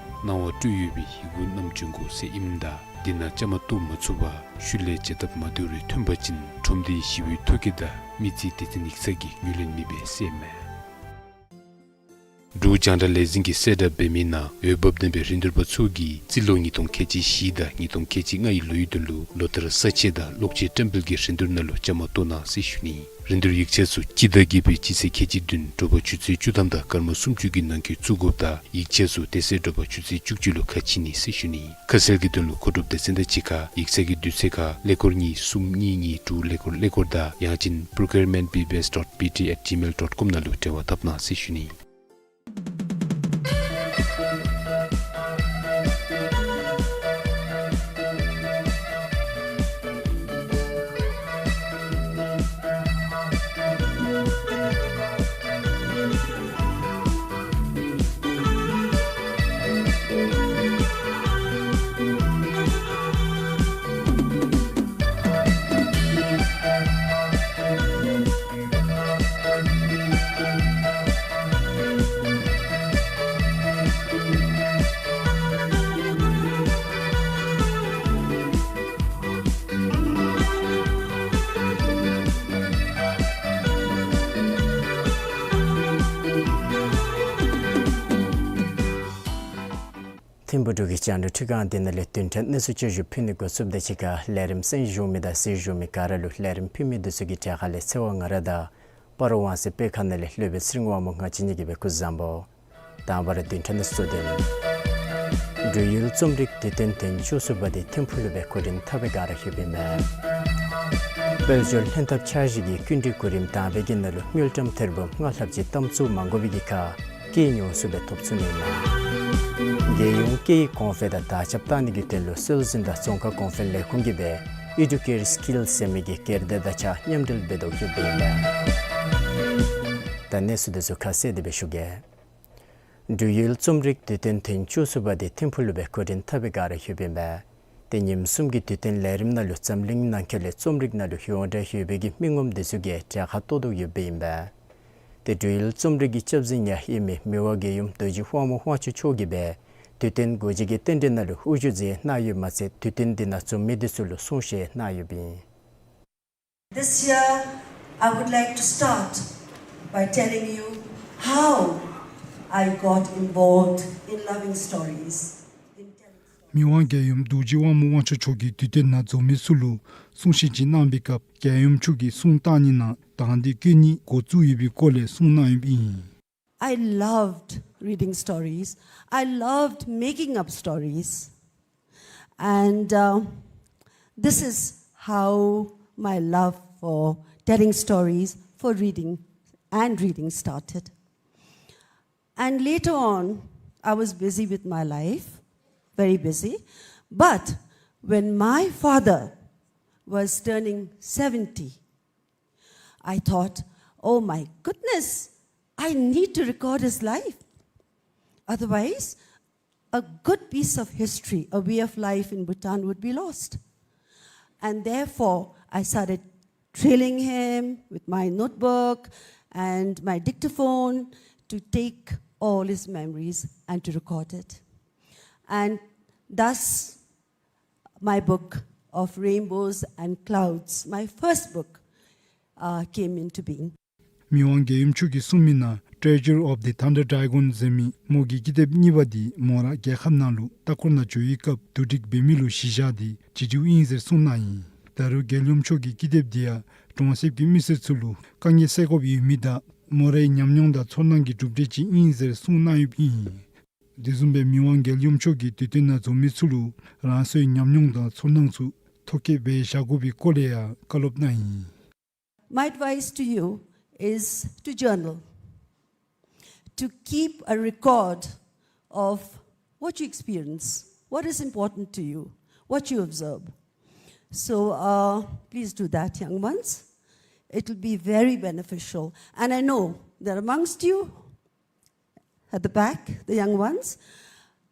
གནང་བ་སྤྲོད་ཡོད་པའི་ཡི་གུ་བསྣམས་བྱོན་དགོ་ཟེར་ཨིནམ་ད་དེ་ནང་བཅའ་མར་གཏོགས་མ་ཚུགས་པར་ཤུལ་ལས་བྱ་ཐབས་མ་འདྲཝ་རེ་ཐོན་པ་ཅིན་ཁྲོམ་སྡེའི་ཞི་བའི་ཐོ་བཀོད་དང་མི་རྩིས་སྡེ་ཚན་ཡིག་ཚང་གིས་ངོས་ལེན་མི་འབད་ཟེར་ཨིན་མས། འབྲུག་རྒྱང་བསྒྲགས་ལས་འཛིན་གྱིས་གསལ་བསྒྲགས་འབད་མི་ནང་འོས་འབབ་ལྡན་པའི་རིན་བསྡུར་པ་ཚུ་གིས་རྩིས་ལོ་ཉིས་སྟོང་ཁལ་གཅིག་བཞི་དང་ཉིས་སྟོང་ཁལ་གཅིག་ལྔའི་ལོའི་དོན་ལུ་ལོ་ལྟར་ས་ཆ་དང་གློག་ཆས་བཀྲམ་སྤེལ་གྱི་རིན་བསྡུར་ནང་ལུ་བཅའ་མར་གཏོགས་གནང་ཟེར་ཞུ་ནི། རིན་བསྡུར་ཡིག་ཆ་ཚུ་སྤྱི་ཟླ་བརྒྱད་པའི་སྤྱི་ཚེས་ཁལ་གཅིག་བདུན་དྲོ་པ་ཆུ་ཚོད་བཅུ་ཐམ་དང་སྐར་མ་སུམ་ཅུ་གི་ནང་འཁོད་བཙུགས་དགོཔ་དང་ཡིག་ཆ་ཚུ་དེ་ཚེ་དྲོ་པ་ཆུ་ཚོད་བཅུ་གཅིག་ལུ་ཁ་ཕྱེ་ནི་ཟེར་ཞུ་ནི། ཁ་གསལ་གྱི་དོན་ལུ་མཁོ་སྒྲུབ་སྡེ་ཚན་དང་གཅིག་ཁར་ཡིག་ཚང་གི་དུས་ཚོད་ཁར་ཀླད་ཀོར་གཉིས་གསུམ་གཉིས་གཉིས་དྲུག་ཀླད་ཀོར་ཀླད་ཀོར་དང་ཡང་ཅིན་procurement B B S dot B T at gmail dot com ནང་ལུ་འབྲེལ་བ་འཐབ་གནང་ཟེར་ཞུ་ནི། ཐིམ་ཕུག་འབྲུག་གི་རྒྱང་བསྒྲགས་འཕྲུལ་ཁང་འདི་ནང་ལས་བདུན་ཕྲག་གནས་ཚུལ་བསྐྱར་ཞུ་ཕུལ་ནི་འགོ་བཙུགསཔ་དང་གཅིག་ཁར་ལས་རིམ་གསན་བཞུགས་མི་དང་གཟིགས་བཞུགས་མི་ག་ར་ལུ་ལས་རིམ་ཕུལ་མི་འདི་ཚུ་གི་གྲལ་ཁ་ལས་ཚེ་དབང་ང་ར་དང་སྤ་རོ་དབང་གསལ་དཔེ་ཁང་ནང་ལས་སློབ་དཔོན་ཚེ་རིང་དབང་མོ་ང་བཅས་གཉིས་ཀྱིས་སྦེ་སྐུ་གཟུགས་བཟང་པོ། དང་པ་ར་བདུན་ཕྲག་གནས་ཚུལ་གཙོ་དོན། འབྲུག་ཡུལ་རྩོམ་རིག་དུས་སྟོན་ཐེངས་བཅུ་གསུམ་པ་འདི་ཐིམ་ཕུག་ལུ་སྦེ་གོ་སྒྲིག་འཐབ་པའི་བསྒང་ར་ལྷོདཔ་ཨིན་མས། དཔལ་འབྱོར་ལྷན་ཐབས་འཆར་གཞི་གི་སྐྱིན་འགྲུལ་གོ་རིམ་དང་པའི་གི་ནང་ལུ་དངུལ་ཀྲམ་ཐེར་འབུམ་ལྔ་ལྷགཔ་ཅིག་གཏམ་ཚུ་མ་དགོ་པའི་གི་ཁར་སྐྱེད་ཉོ་ཚུགསཔ་སྦེ་ཐོབ་ཚུགས་ནི་ཨིན་མས། རྒྱལ་ཡོངས་སྐད་ཡིག་གོང་འཕེལ་དང་དར་ཁྱབ་བཏང་ནི་གི་དོན་ལུ་སྲོལ་འཛིན་དང་རྫོང་ཁ་གོང་འཕེལ་ལས་ཁུངས་ཀྱིས་སྦེ་Educare Skills ཟེར་མི་གི་སྒེར་སྡེ་དང་གཅིག་ཁར་མཉམ་འབྲེལ་འབད་དོ་ཡོདཔ་ཨིན་མས། ད་གནས་ཚུལ་འདི་ཚུ་ཁ་གསལ་ཏེ་སྦེ་ཞུ་གེ། འབྲུག་ཡུལ་རྩོམ་རིག་དུས་སྟོན་ཐེངས་བཅུ་གསུམ་པ་འདི་ཐིམ་ཕུག་ལུ་སྦེ་གོ་སྒྲིག་འཐབ་པའི་བསྒང་ར་ལྷོདཔ་ཨིན་མས། ཏེ་ཉིནམ་གསུམ་གྱི་དུས་སྟོན་ལས་རིམ་ནང་ལུ་འཛམ་གླིང་ནང་འཁོད་ལས་རྩོམ་རིག་ནང་ལུ་ཡོངས་གྲགས་ཡོད་པའི་གི་མི་ངོམ་འདི་ཚུ་གིས་གྲལ་ཁར་གཏོགས་དོ་ཡོདཔ་ཨིན་མས། ཏེ་འབྲུག་ཡུལ་རྩོམ་རིག་གི་སྐྱབས་འཛིན་ཡང་ཨིན་མི་མི་དབང་རྒྱལ་ཡུམ་རྡོ་རྗེ་དབང་མོ་དབང་ཕྱུག་མཆོག་གིས་སྦེ་དུས་སྟོན་སྒོ་འབྱེད་ཀྱི་རྟེན་འབྲེལ་ནང་ལུ་དབུ་བཞུགས་མཛད་གནང་ཡོདཔ་མ་ཚད་དུས་སྟོན་འདི་ནང་འཛོམས་མི་འདི་ཚུ་ལུ་གསུང་བཤད་གནང་ཡོདཔ་ཨིན། This year, I would like to start by telling you how I got involved in loving stories. In telling stories. མི་དབང་རྒྱལ་ཡུམ་རྡོ་རྗེ་དབང་མོ་དབང་ཕྱུག་མཆོག་གིས་དུས་སྟོན་ནང་འཛོམས་མི་ཚུ་ལུ་གསུང་བཤད་ཅིག་གནང་པའི་སྐབས་རྒྱལ་ཡུམ་མཆོག་གིས་གསུང་བཏང་ནི་ནང་དང་འདོད་བསྐྱེད་ནི་འགོ་བཙུགས་ཡོད་པའི་སྐོར་ལས་གསུང་གནང་ཡོདཔ་ཨིན། I loved reading stories. I loved making up stories. And, uh, this is how my love for telling stories, for reading and reading started. And later on, I was busy with my life, very busy. But when my father was turning seventy, I thought, "Oh my goodness, I need to record his life. Otherwise, a good piece of history, a way of life in Bhutan would be lost." And therefore, I started trailing him with my notebook and my dictaphone to take all his memories and to record it. And thus, my book of rainbows and clouds, my first book, uh, came into being. མི་དབང་རྒྱལ་ཡུམ་མཆོག་གིས་གསུངས་མི་ནང་Treasure of the Thunder Dragon ཟེར་མི་མོ་གི་ཀི་དེབ་གཉིས་པ་འདི་མོ་ར་རྒྱལ་ཁབ་ནང་ལུ་ལྟ་སྐོར་ནང་འགྱོ་བའི་སྐབས་བསྡུ་སྒྲིག་འབད་མི་ལུ་གཞི་བཞག་སྟེ་བྲིས་བྲིཝ་ཨིན་ཟེར་གསུངས་གནང་ཡི། ད་རུང་རྒྱལ་ཡུམ་མཆོག་གི་ཀི་དེབ་འདི་ཡང་གྲོང་གསེབ་ཀྱི་མི་སེར་ཚུ་ལུ་དཀའ་ངལ་སེལ་དགོཔ་ཡོད་མི་དང་མོ་རའི་ཉམས་མྱོང་དང་ཚོར་སྣང་གི་གྲུབ་འབྲས་ཅིག་ཨིན་ཟེར་གསུངས་གནང་ཡོདཔ་ཨིན། དེ་བཟུམ་སྦེ་མི་དབང་རྒྱལ་ཡུམ་མཆོག་གིས་དུས་སྟོན་ནང་འཛོམས་མི་ཚུ་ལུ་རང་སོའི་ཉམས་མྱོང་དང་ཚོར་སྣང་ཚུ་ཐོ་བཀོད་འབད་བཞག་དགོ་པའི་སྐོར་ལས་ཡང་བཀའ་སློབ་གནང་ཡི། My advice to you is to journal, to keep a record of what you experience, what is important to you, what you observe. So, uh, please do that, young ones. It will be very beneficial. And I know that amongst you, at the back, the young ones,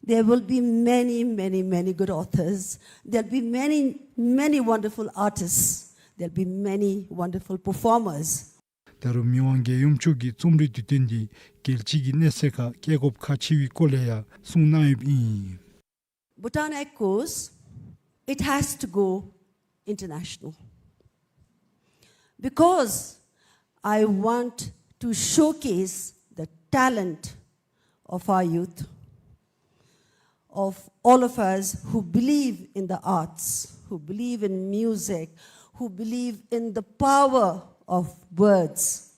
there will be many, many, many good authors. There'll be many, many wonderful artists. There'll be many wonderful performers. ད་རུང་མི་དབང་རྒྱལ་ཡུམ་མཆོག་གིས་རྩོམ་རིག་དུས་སྟོན་འདི་རྒྱལ་སྤྱི་གི་གནས་ཚད་ཁར་སྐྱེལ་དགོཔ་ཁག་ཆེ་བའི་སྐོར་ལས་ཡང་གསུངས་གནང་ཡོདཔ་ཨིན། Bhutan Echoes, it has to go international. Because I want to showcase the talent of our youth, of all of us who believe in the arts, who believe in music, who believe in the power of words.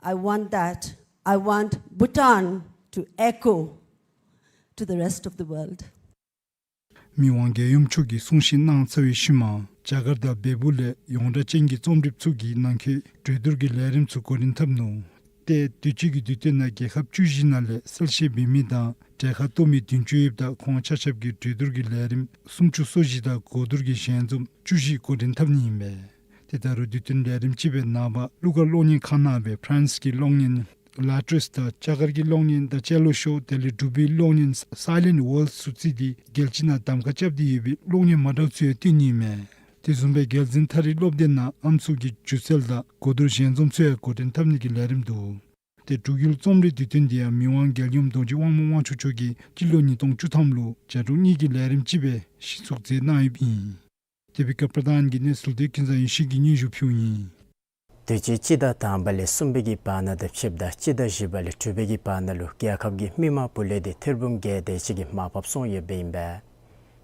I want that. I want Bhutan to echo to the rest of the world. མི་དབང་རྒྱལ་ཡུམ་མཆོག་གིས་གསུང་བཤད་གནང་ཚར་བའི་ཤུལ་མ་རྒྱ་གར་དང་བལ་པོ་ལས་ཡོངས་གྲགས་ཅན་གྱི་རྩོམ་སྒྲིགཔ་ཚུ་གིས་ནང་འཁོད་གྲོས་བསྡུར་གྱི་ལས་རིམ་ཚུ་འགོ་འདྲེན་འཐབ་ནུག། ཏེ་དུས་ཅི་གི་དུས་སྟོན་ནང་རྒྱལ་ཁབ་བཅུ་བཞི་ནང་ལས་གསལ་བཤད་འབད་མི་དང་གྲལ་ཁར་གཏོགས་མི་བདུན་ཅུ་ཡོདཔ་ད་ཁོང་ཆ་ཁྱབ་ཀྱིས་གྲོས་བསྡུར་གྱི་ལས་རིམ་སུམ་ཅུ་སོ་བཞི་དང་གོ་བསྡུར་གྱི་ཞལ་འཛོམས་བཅུ་བཞི་འགོ་འདྲེན་འཐབ་ནི་ཨིན་པས། ཏེ་ད་རུང་དུས་སྟོན་ལས་རིམ་ཅིག་སྦེ་ནངས་པ་གླུ་གར་གློག་བརྙན་ཁང་ནང་སྦེ་ཕ་རན་སི་གི་གློག་བརྙན་ལ་ཏྲེས་དང་རྒྱ་གར་གྱི་གློག་བརྙན་The Cello Show དེ་ལས་འབྲུག་པའི་གློག་བརྙན་Silent World ཚུ་བརྩིས་ཏེ་རྒྱལ་སྤྱི་ནང་གདམ་ཁ་རྐྱབ་སྟེ་ཡོད་པའི་གློག་བརྙན་མ་འདྲཝ་ཚུ་ཡང་བཏོན་ནི་ཨིན་མས། དེ་བཟུམ་སྦེ་རྒྱལ་འཛིན་ཐ་རི་སློབ་སྡེ་ནང་ཨམ་སྲུ་གི་སྒྱུ་རྩལ་དང་གོ་བསྡུར་ཞལ་འཛོམས་ཚུ་ཡང་འགོ་འདྲེན་འཐབ་ནི་གི་ལས་རིམ་འདུག། ཏེ་འབྲུག་ཡུལ་རྩོམ་རིག་དུས་སྟོན་འདི་ཡང་མི་དབང་རྒྱལ་ཡུམ་རྡོ་རྗེ་དབང་མོ་དབང་ཕྱུག་མཆོག་གིས་སྤྱི་ལོ་ཉིས་སྟོང་བཅུ་ཐམ་ལུ་བྱ་གྲོགས་གཉིས་ཀྱི་ལས་རིམ་ཅིག་སྦེ་གཞི་བཙུགས་མཛད་གནང་ཡོདཔ་ཨིན། དེ་བི་ཀ་པྲ་དཱན་གྱི་གནས་ཚུལ་འདི་ཀུན་བཟང་ཡེ་ཤེས་ཀྱིས་སྙན་ཞུ་ཕུལཝ་ཨིན། དུས་ཅི་སྤྱི་ཟླ་དང་པ་ལས་གསུམ་པའི་གི་བར་ན་དང་ཕྱདཔ་ད་སྤྱི་ཟླ་བཞི་པ་ལས་དྲུག་པའི་གི་བར་ན་ལུ་རྒྱལ་ཁབ་ཀྱི་མི་དམངས་བུ་ལོན་འདི་ཐེར་འབུམ་བརྒྱད་དེ་ཅིག་གིས་མར་ཕབ་སོང་ཡོདཔ་ཨིན་པས།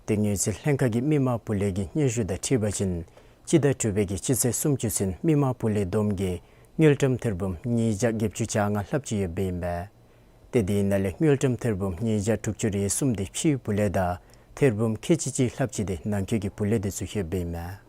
ཏེ་དངུལ་རྩིས་ལྷན་ཁག་གི་མི་དམངས་བུ་ལོན་གྱི་སྙན་ཞུ་དང་འཁྲིལ་བ་ཅིན་སྤྱི་ཟླ་དྲུག་པའི་གི་སྤྱི་ཚེས་སུམ་ཅུ་ཚུན་མི་དམངས་བུ་ལོན་བསྡོམས་ཀྱིས་དངུལ་ཀྲམ་ཐེར་འབུམ་ཉིས་བརྒྱ་བརྒྱད་ཅུ་གྱ་ལྔ་ལྷགཔ་ཅིག་ཡོདཔ་ཨིན་པས། ཏེ་དེ་ནང་ལས་དངུལ་ཀྲམ་ཐེར་འབུམ་ཉིས་བརྒྱ་དྲུག་ཅུ་རེ་གསུམ་འདི་ཕྱིའི་བུ་ལོན་དང་ཐེར་འབུམ་ཁལ་གཅིག་གཅིག་ལྷགཔ་ཅིག་འདི་ནང་འཁོད་ཀྱི་བུ་ལོན་འདི་ཚུ་ཡོདཔ་ཨིན་མས།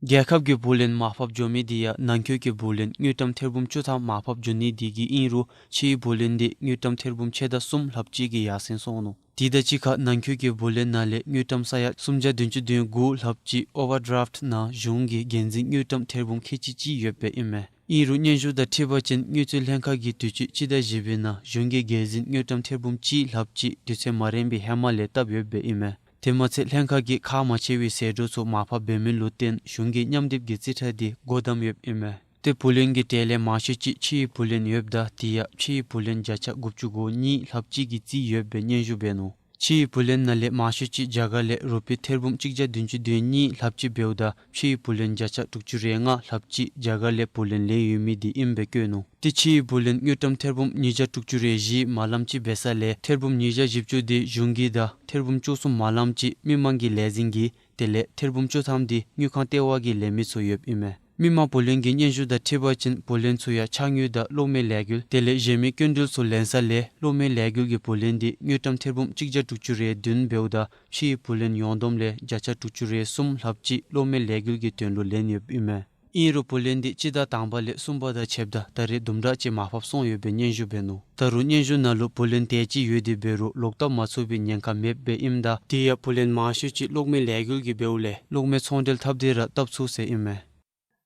རྒྱལ་ཁབ་ཀྱི་བུ་ལོན་མར་ཕབ་འགྱོ་མི་འདི་ཡང་ནང་འཁོད་ཀྱི་བུ་ལོན་དངུལ་ཀྲམ་ཐེར་འབུམ་བཅུ་ཐམ་མར་ཕབ་འགྱོ་ནི་འདི་གིས་ཨིན་རུང་ཕྱིའི་བུ་ལོན་འདི་དངུལ་ཀྲམ་ཐེར་འབུམ་ཕྱེད་དང་གསུམ་ལྷགཔ་ཅིག་གིས་ཡར་སེང་སོང་ནུག། དེ་དང་གཅིག་ཁར་ནང་འཁོད་ཀྱི་བུ་ལོན་ནང་ལས་དངུལ་ཀྲམ་ས་ཡ་སུམ་བརྒྱ་བདུན་ཅུ་དོན་དགུ་ལྷགཔ་ཅིག་ཨོ་ཝར་ཌི་རཱཕཊ་ནང་གཞུང་གིས་འགན་འཛིན་དངུལ་ཀྲམ་ཐེར་འབུམ་ཁལ་གཅིག་གཅིག་ཡོདཔ་ཨིན་མས། ཨིན་རུང་སྙན་ཞུ་དང་འཁྲིལ་བ་ཅིན་དངུལ་རྩིས་ལྷན་ཁག་གིས་དུས་ཅི་སྤྱི་ཟླ་བཞི་པའི་ནང་གཞུང་གི་འགན་འཛིན་དངུལ་ཀྲམ་ཐེར་འབུམ་གཅིག་ལྷགཔ་ཅིག་དུས་ཚོད་མ་རན་པའི་ཧེ་མ་ལས་བཏབ་ཡོདཔ་ཨིན་མས། དེ་མ་ཚད་ལྷན་ཁག་གིས་ཁག་མ་ཆེ་བའི་ཟད་འགྲོ་ཚུ་མར་ཕབ་འབད་མི་ལུ་བརྟེན་གཞུང་གིས་མཉམ་སྡེབ་ཀྱི་རྩིས་ཁྲ་འདི་སྒོ་བསྡམས་ཡོདཔ་ཨིན་མས། ཏེ་བུ་ལོན་གྱི་གྲས་ལས་མང་ཤོས་ཅིག་ཕྱིའི་བུ་ལོན་ཡོདཔ་ད་དེ་ཡང་ཕྱིའི་བུ་ལོན་བརྒྱ་ཆ་དགུ་བཅུ་གོ་གཉིས་ལྷགཔ་ཅིག་གིས་བརྩིས་ཡོདཔ་སྦེ་སྙན་ཞུ་འབད་ནུག། ཕྱིའི་བུ་ལོན་ནང་ལས་མང་ཤོས་ཅིག་རྒྱ་གར་ལས་རུ་པི་ཐེར་འབུམ་གཅིག་བརྒྱ་བདུན་ཅུ་དོན་གཉིས་ལྷགཔ་ཅིག་འབདཝ་ད་ཕྱིའི་བུ་ལོན་བརྒྱ་ཆ་དྲུག་ཅུ་རེ་ལྔ་ལྷགཔ་ཅིག་རྒྱ་གར་ལས་བུ་ལོན་ལེན་ཡོད་མི་འདི་ཨིནམ་སྦེ་བཀོད་ནུག། ཏེ་ཕྱིའི་བུ་ལོན་དངུལ་ཀྲམ་ཐེར་འབུམ་ཉིས་བརྒྱ་དྲུག་ཅུ་རེ་བཞི་མ་ལམ་ཅིག་འབད་ས་ལས་ཐེར་འབུམ་ཉིས་བརྒྱ་བཞི་བཅུ་འདི་གཞུང་གི་དང་ཐེར་འབུམ་བཅུ་གསུམ་མ་ལམ་ཅིག་མི་དམངས་ཀྱི་ལས་འཛིན་གྱི་དེ་ལས་ཐེར་འབུམ་བཅུ་ཐམ་འདི་དངུལ་ཁང་ལྟེ་བ་གིས་ལེན་མི་ཚུ་ཡོདཔ་ཨིན་མས། མི་དམངས་བུ་ལོན་གྱི་སྙན་ཞུ་དང་འཁྲིལ་བ་ཅིན་བུ་ལོན་ཚུ་ཡང་ཕྱགས་དངུལ་དང་གློག་མེ་ལས་འགུལ་དེ་ལས་གཞན་མི་སྐྱིན་འགྲུལ་ཚུ་ལེན་ས་ལས་གློག་མེ་ལས་འགུལ་གྱི་བུ་ལོན་འདི་དངུལ་ཀྲམ་ཐེར་འབུམ་གཅིག་བརྒྱ་དྲུག་ཅུ་རེ་བདུན་འབདཝ་ད་ཕྱིའི་བུ་ལོན་ཡོངས་བསྡོམས་ལས་བརྒྱ་ཆ་དྲུག་ཅུ་རེ་གསུམ་ལྷགཔ་ཅིག་གློག་མེ་ལས་འགུལ་གྱི་དོན་ལུ་ལེན་ཡོདཔ་ཨིན་མས། ཨིན་རུང་བུ་ལོན་འདི་སྤྱི་ཟླ་དང་པ་ལས་གསུམ་པ་དང་ཕྱདཔ་ད་ད་རེས་དུམ་གྲ་ཅིག་མར་ཕབ་སོང་ཡོདཔ་སྦེ་སྙན་ཞུ་འབད་ནུག། ད་རུང་སྙན་ཞུ་ནང་ལུ་བུ་ལོན་དེ་ཅིག་ཡོད་དེ་འབད་རུང་ལོག་བཏབ་མ་ཚུགས་པའི་ཉེན་ཁ་མེདཔ་སྦེ་ཨིནམ་ད་དེ་ཡང་བུ་ལོན་མང་ཤོས་ཅིག་གློག་མེ་ལས་འགུལ་གྱི་འབདཝ་ལས་གློག་མེ་ཚོང་འབྲེལ་འཐབ་སྟེ་ར་བཏབ་ཚུགས་ཟེར་ཨིན་མས།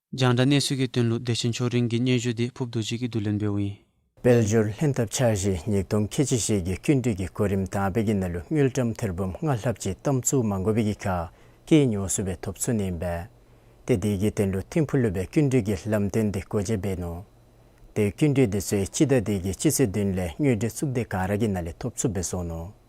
རྒྱང་བསྒྲགས་གནས་ཚུལ་གྱི་དོན་ལུ་བདེ་ཆེན་ཆོས་སྒྲོན་གྱི་སྙན་ཞུ་འདི་ཕུབ་རྡོ་རྗེ་གིས་བསྡུ་ལེན་འབདཝ་ཨིན། དཔལ་འབྱོར་ལྷན་ཐབས་འཆར་གཞི་ཉིས་སྟོང་ཁལ་གཅིག་བཞི་གི་སྐྱིན་འགྲུལ་གྱི་གོ་རིམ་དང་པའི་གི་ནང་ལུ་དངུལ་ཀྲམ་ཐེར་འབུམ་ལྔ་ལྷགཔ་ཅིག་གཏམ་བཙུགས་མ་དགོ་པའི་གི་ཁར་སྐྱེད་ཉོ་ཚུགསཔ་སྦེ་ཐོབ་ཚུགས་ནི་ཨིན་པས། ཏེ་དེ་གི་དོན་ལུ་ཐིམ་ཕུག་ལུ་སྦེ་སྐྱིན་འགྲུལ་གྱི་ལམ་སྟོན་འདི་སྒོ་འབྱེད་འབད་ནུག། ཏེ་སྐྱིན་འགྲུལ་འདི་ཚུ་སྤྱི་ཟླ་འདི་གི་སྤྱི་ཚེས་བདུན་ལས་དངུལ་འབྲེལ་གཙུག་སྡེ་ག་ར་གི་ནང་ལས་ཐོབ་ཚུགསཔ་སྦེ་སོང་ནུག།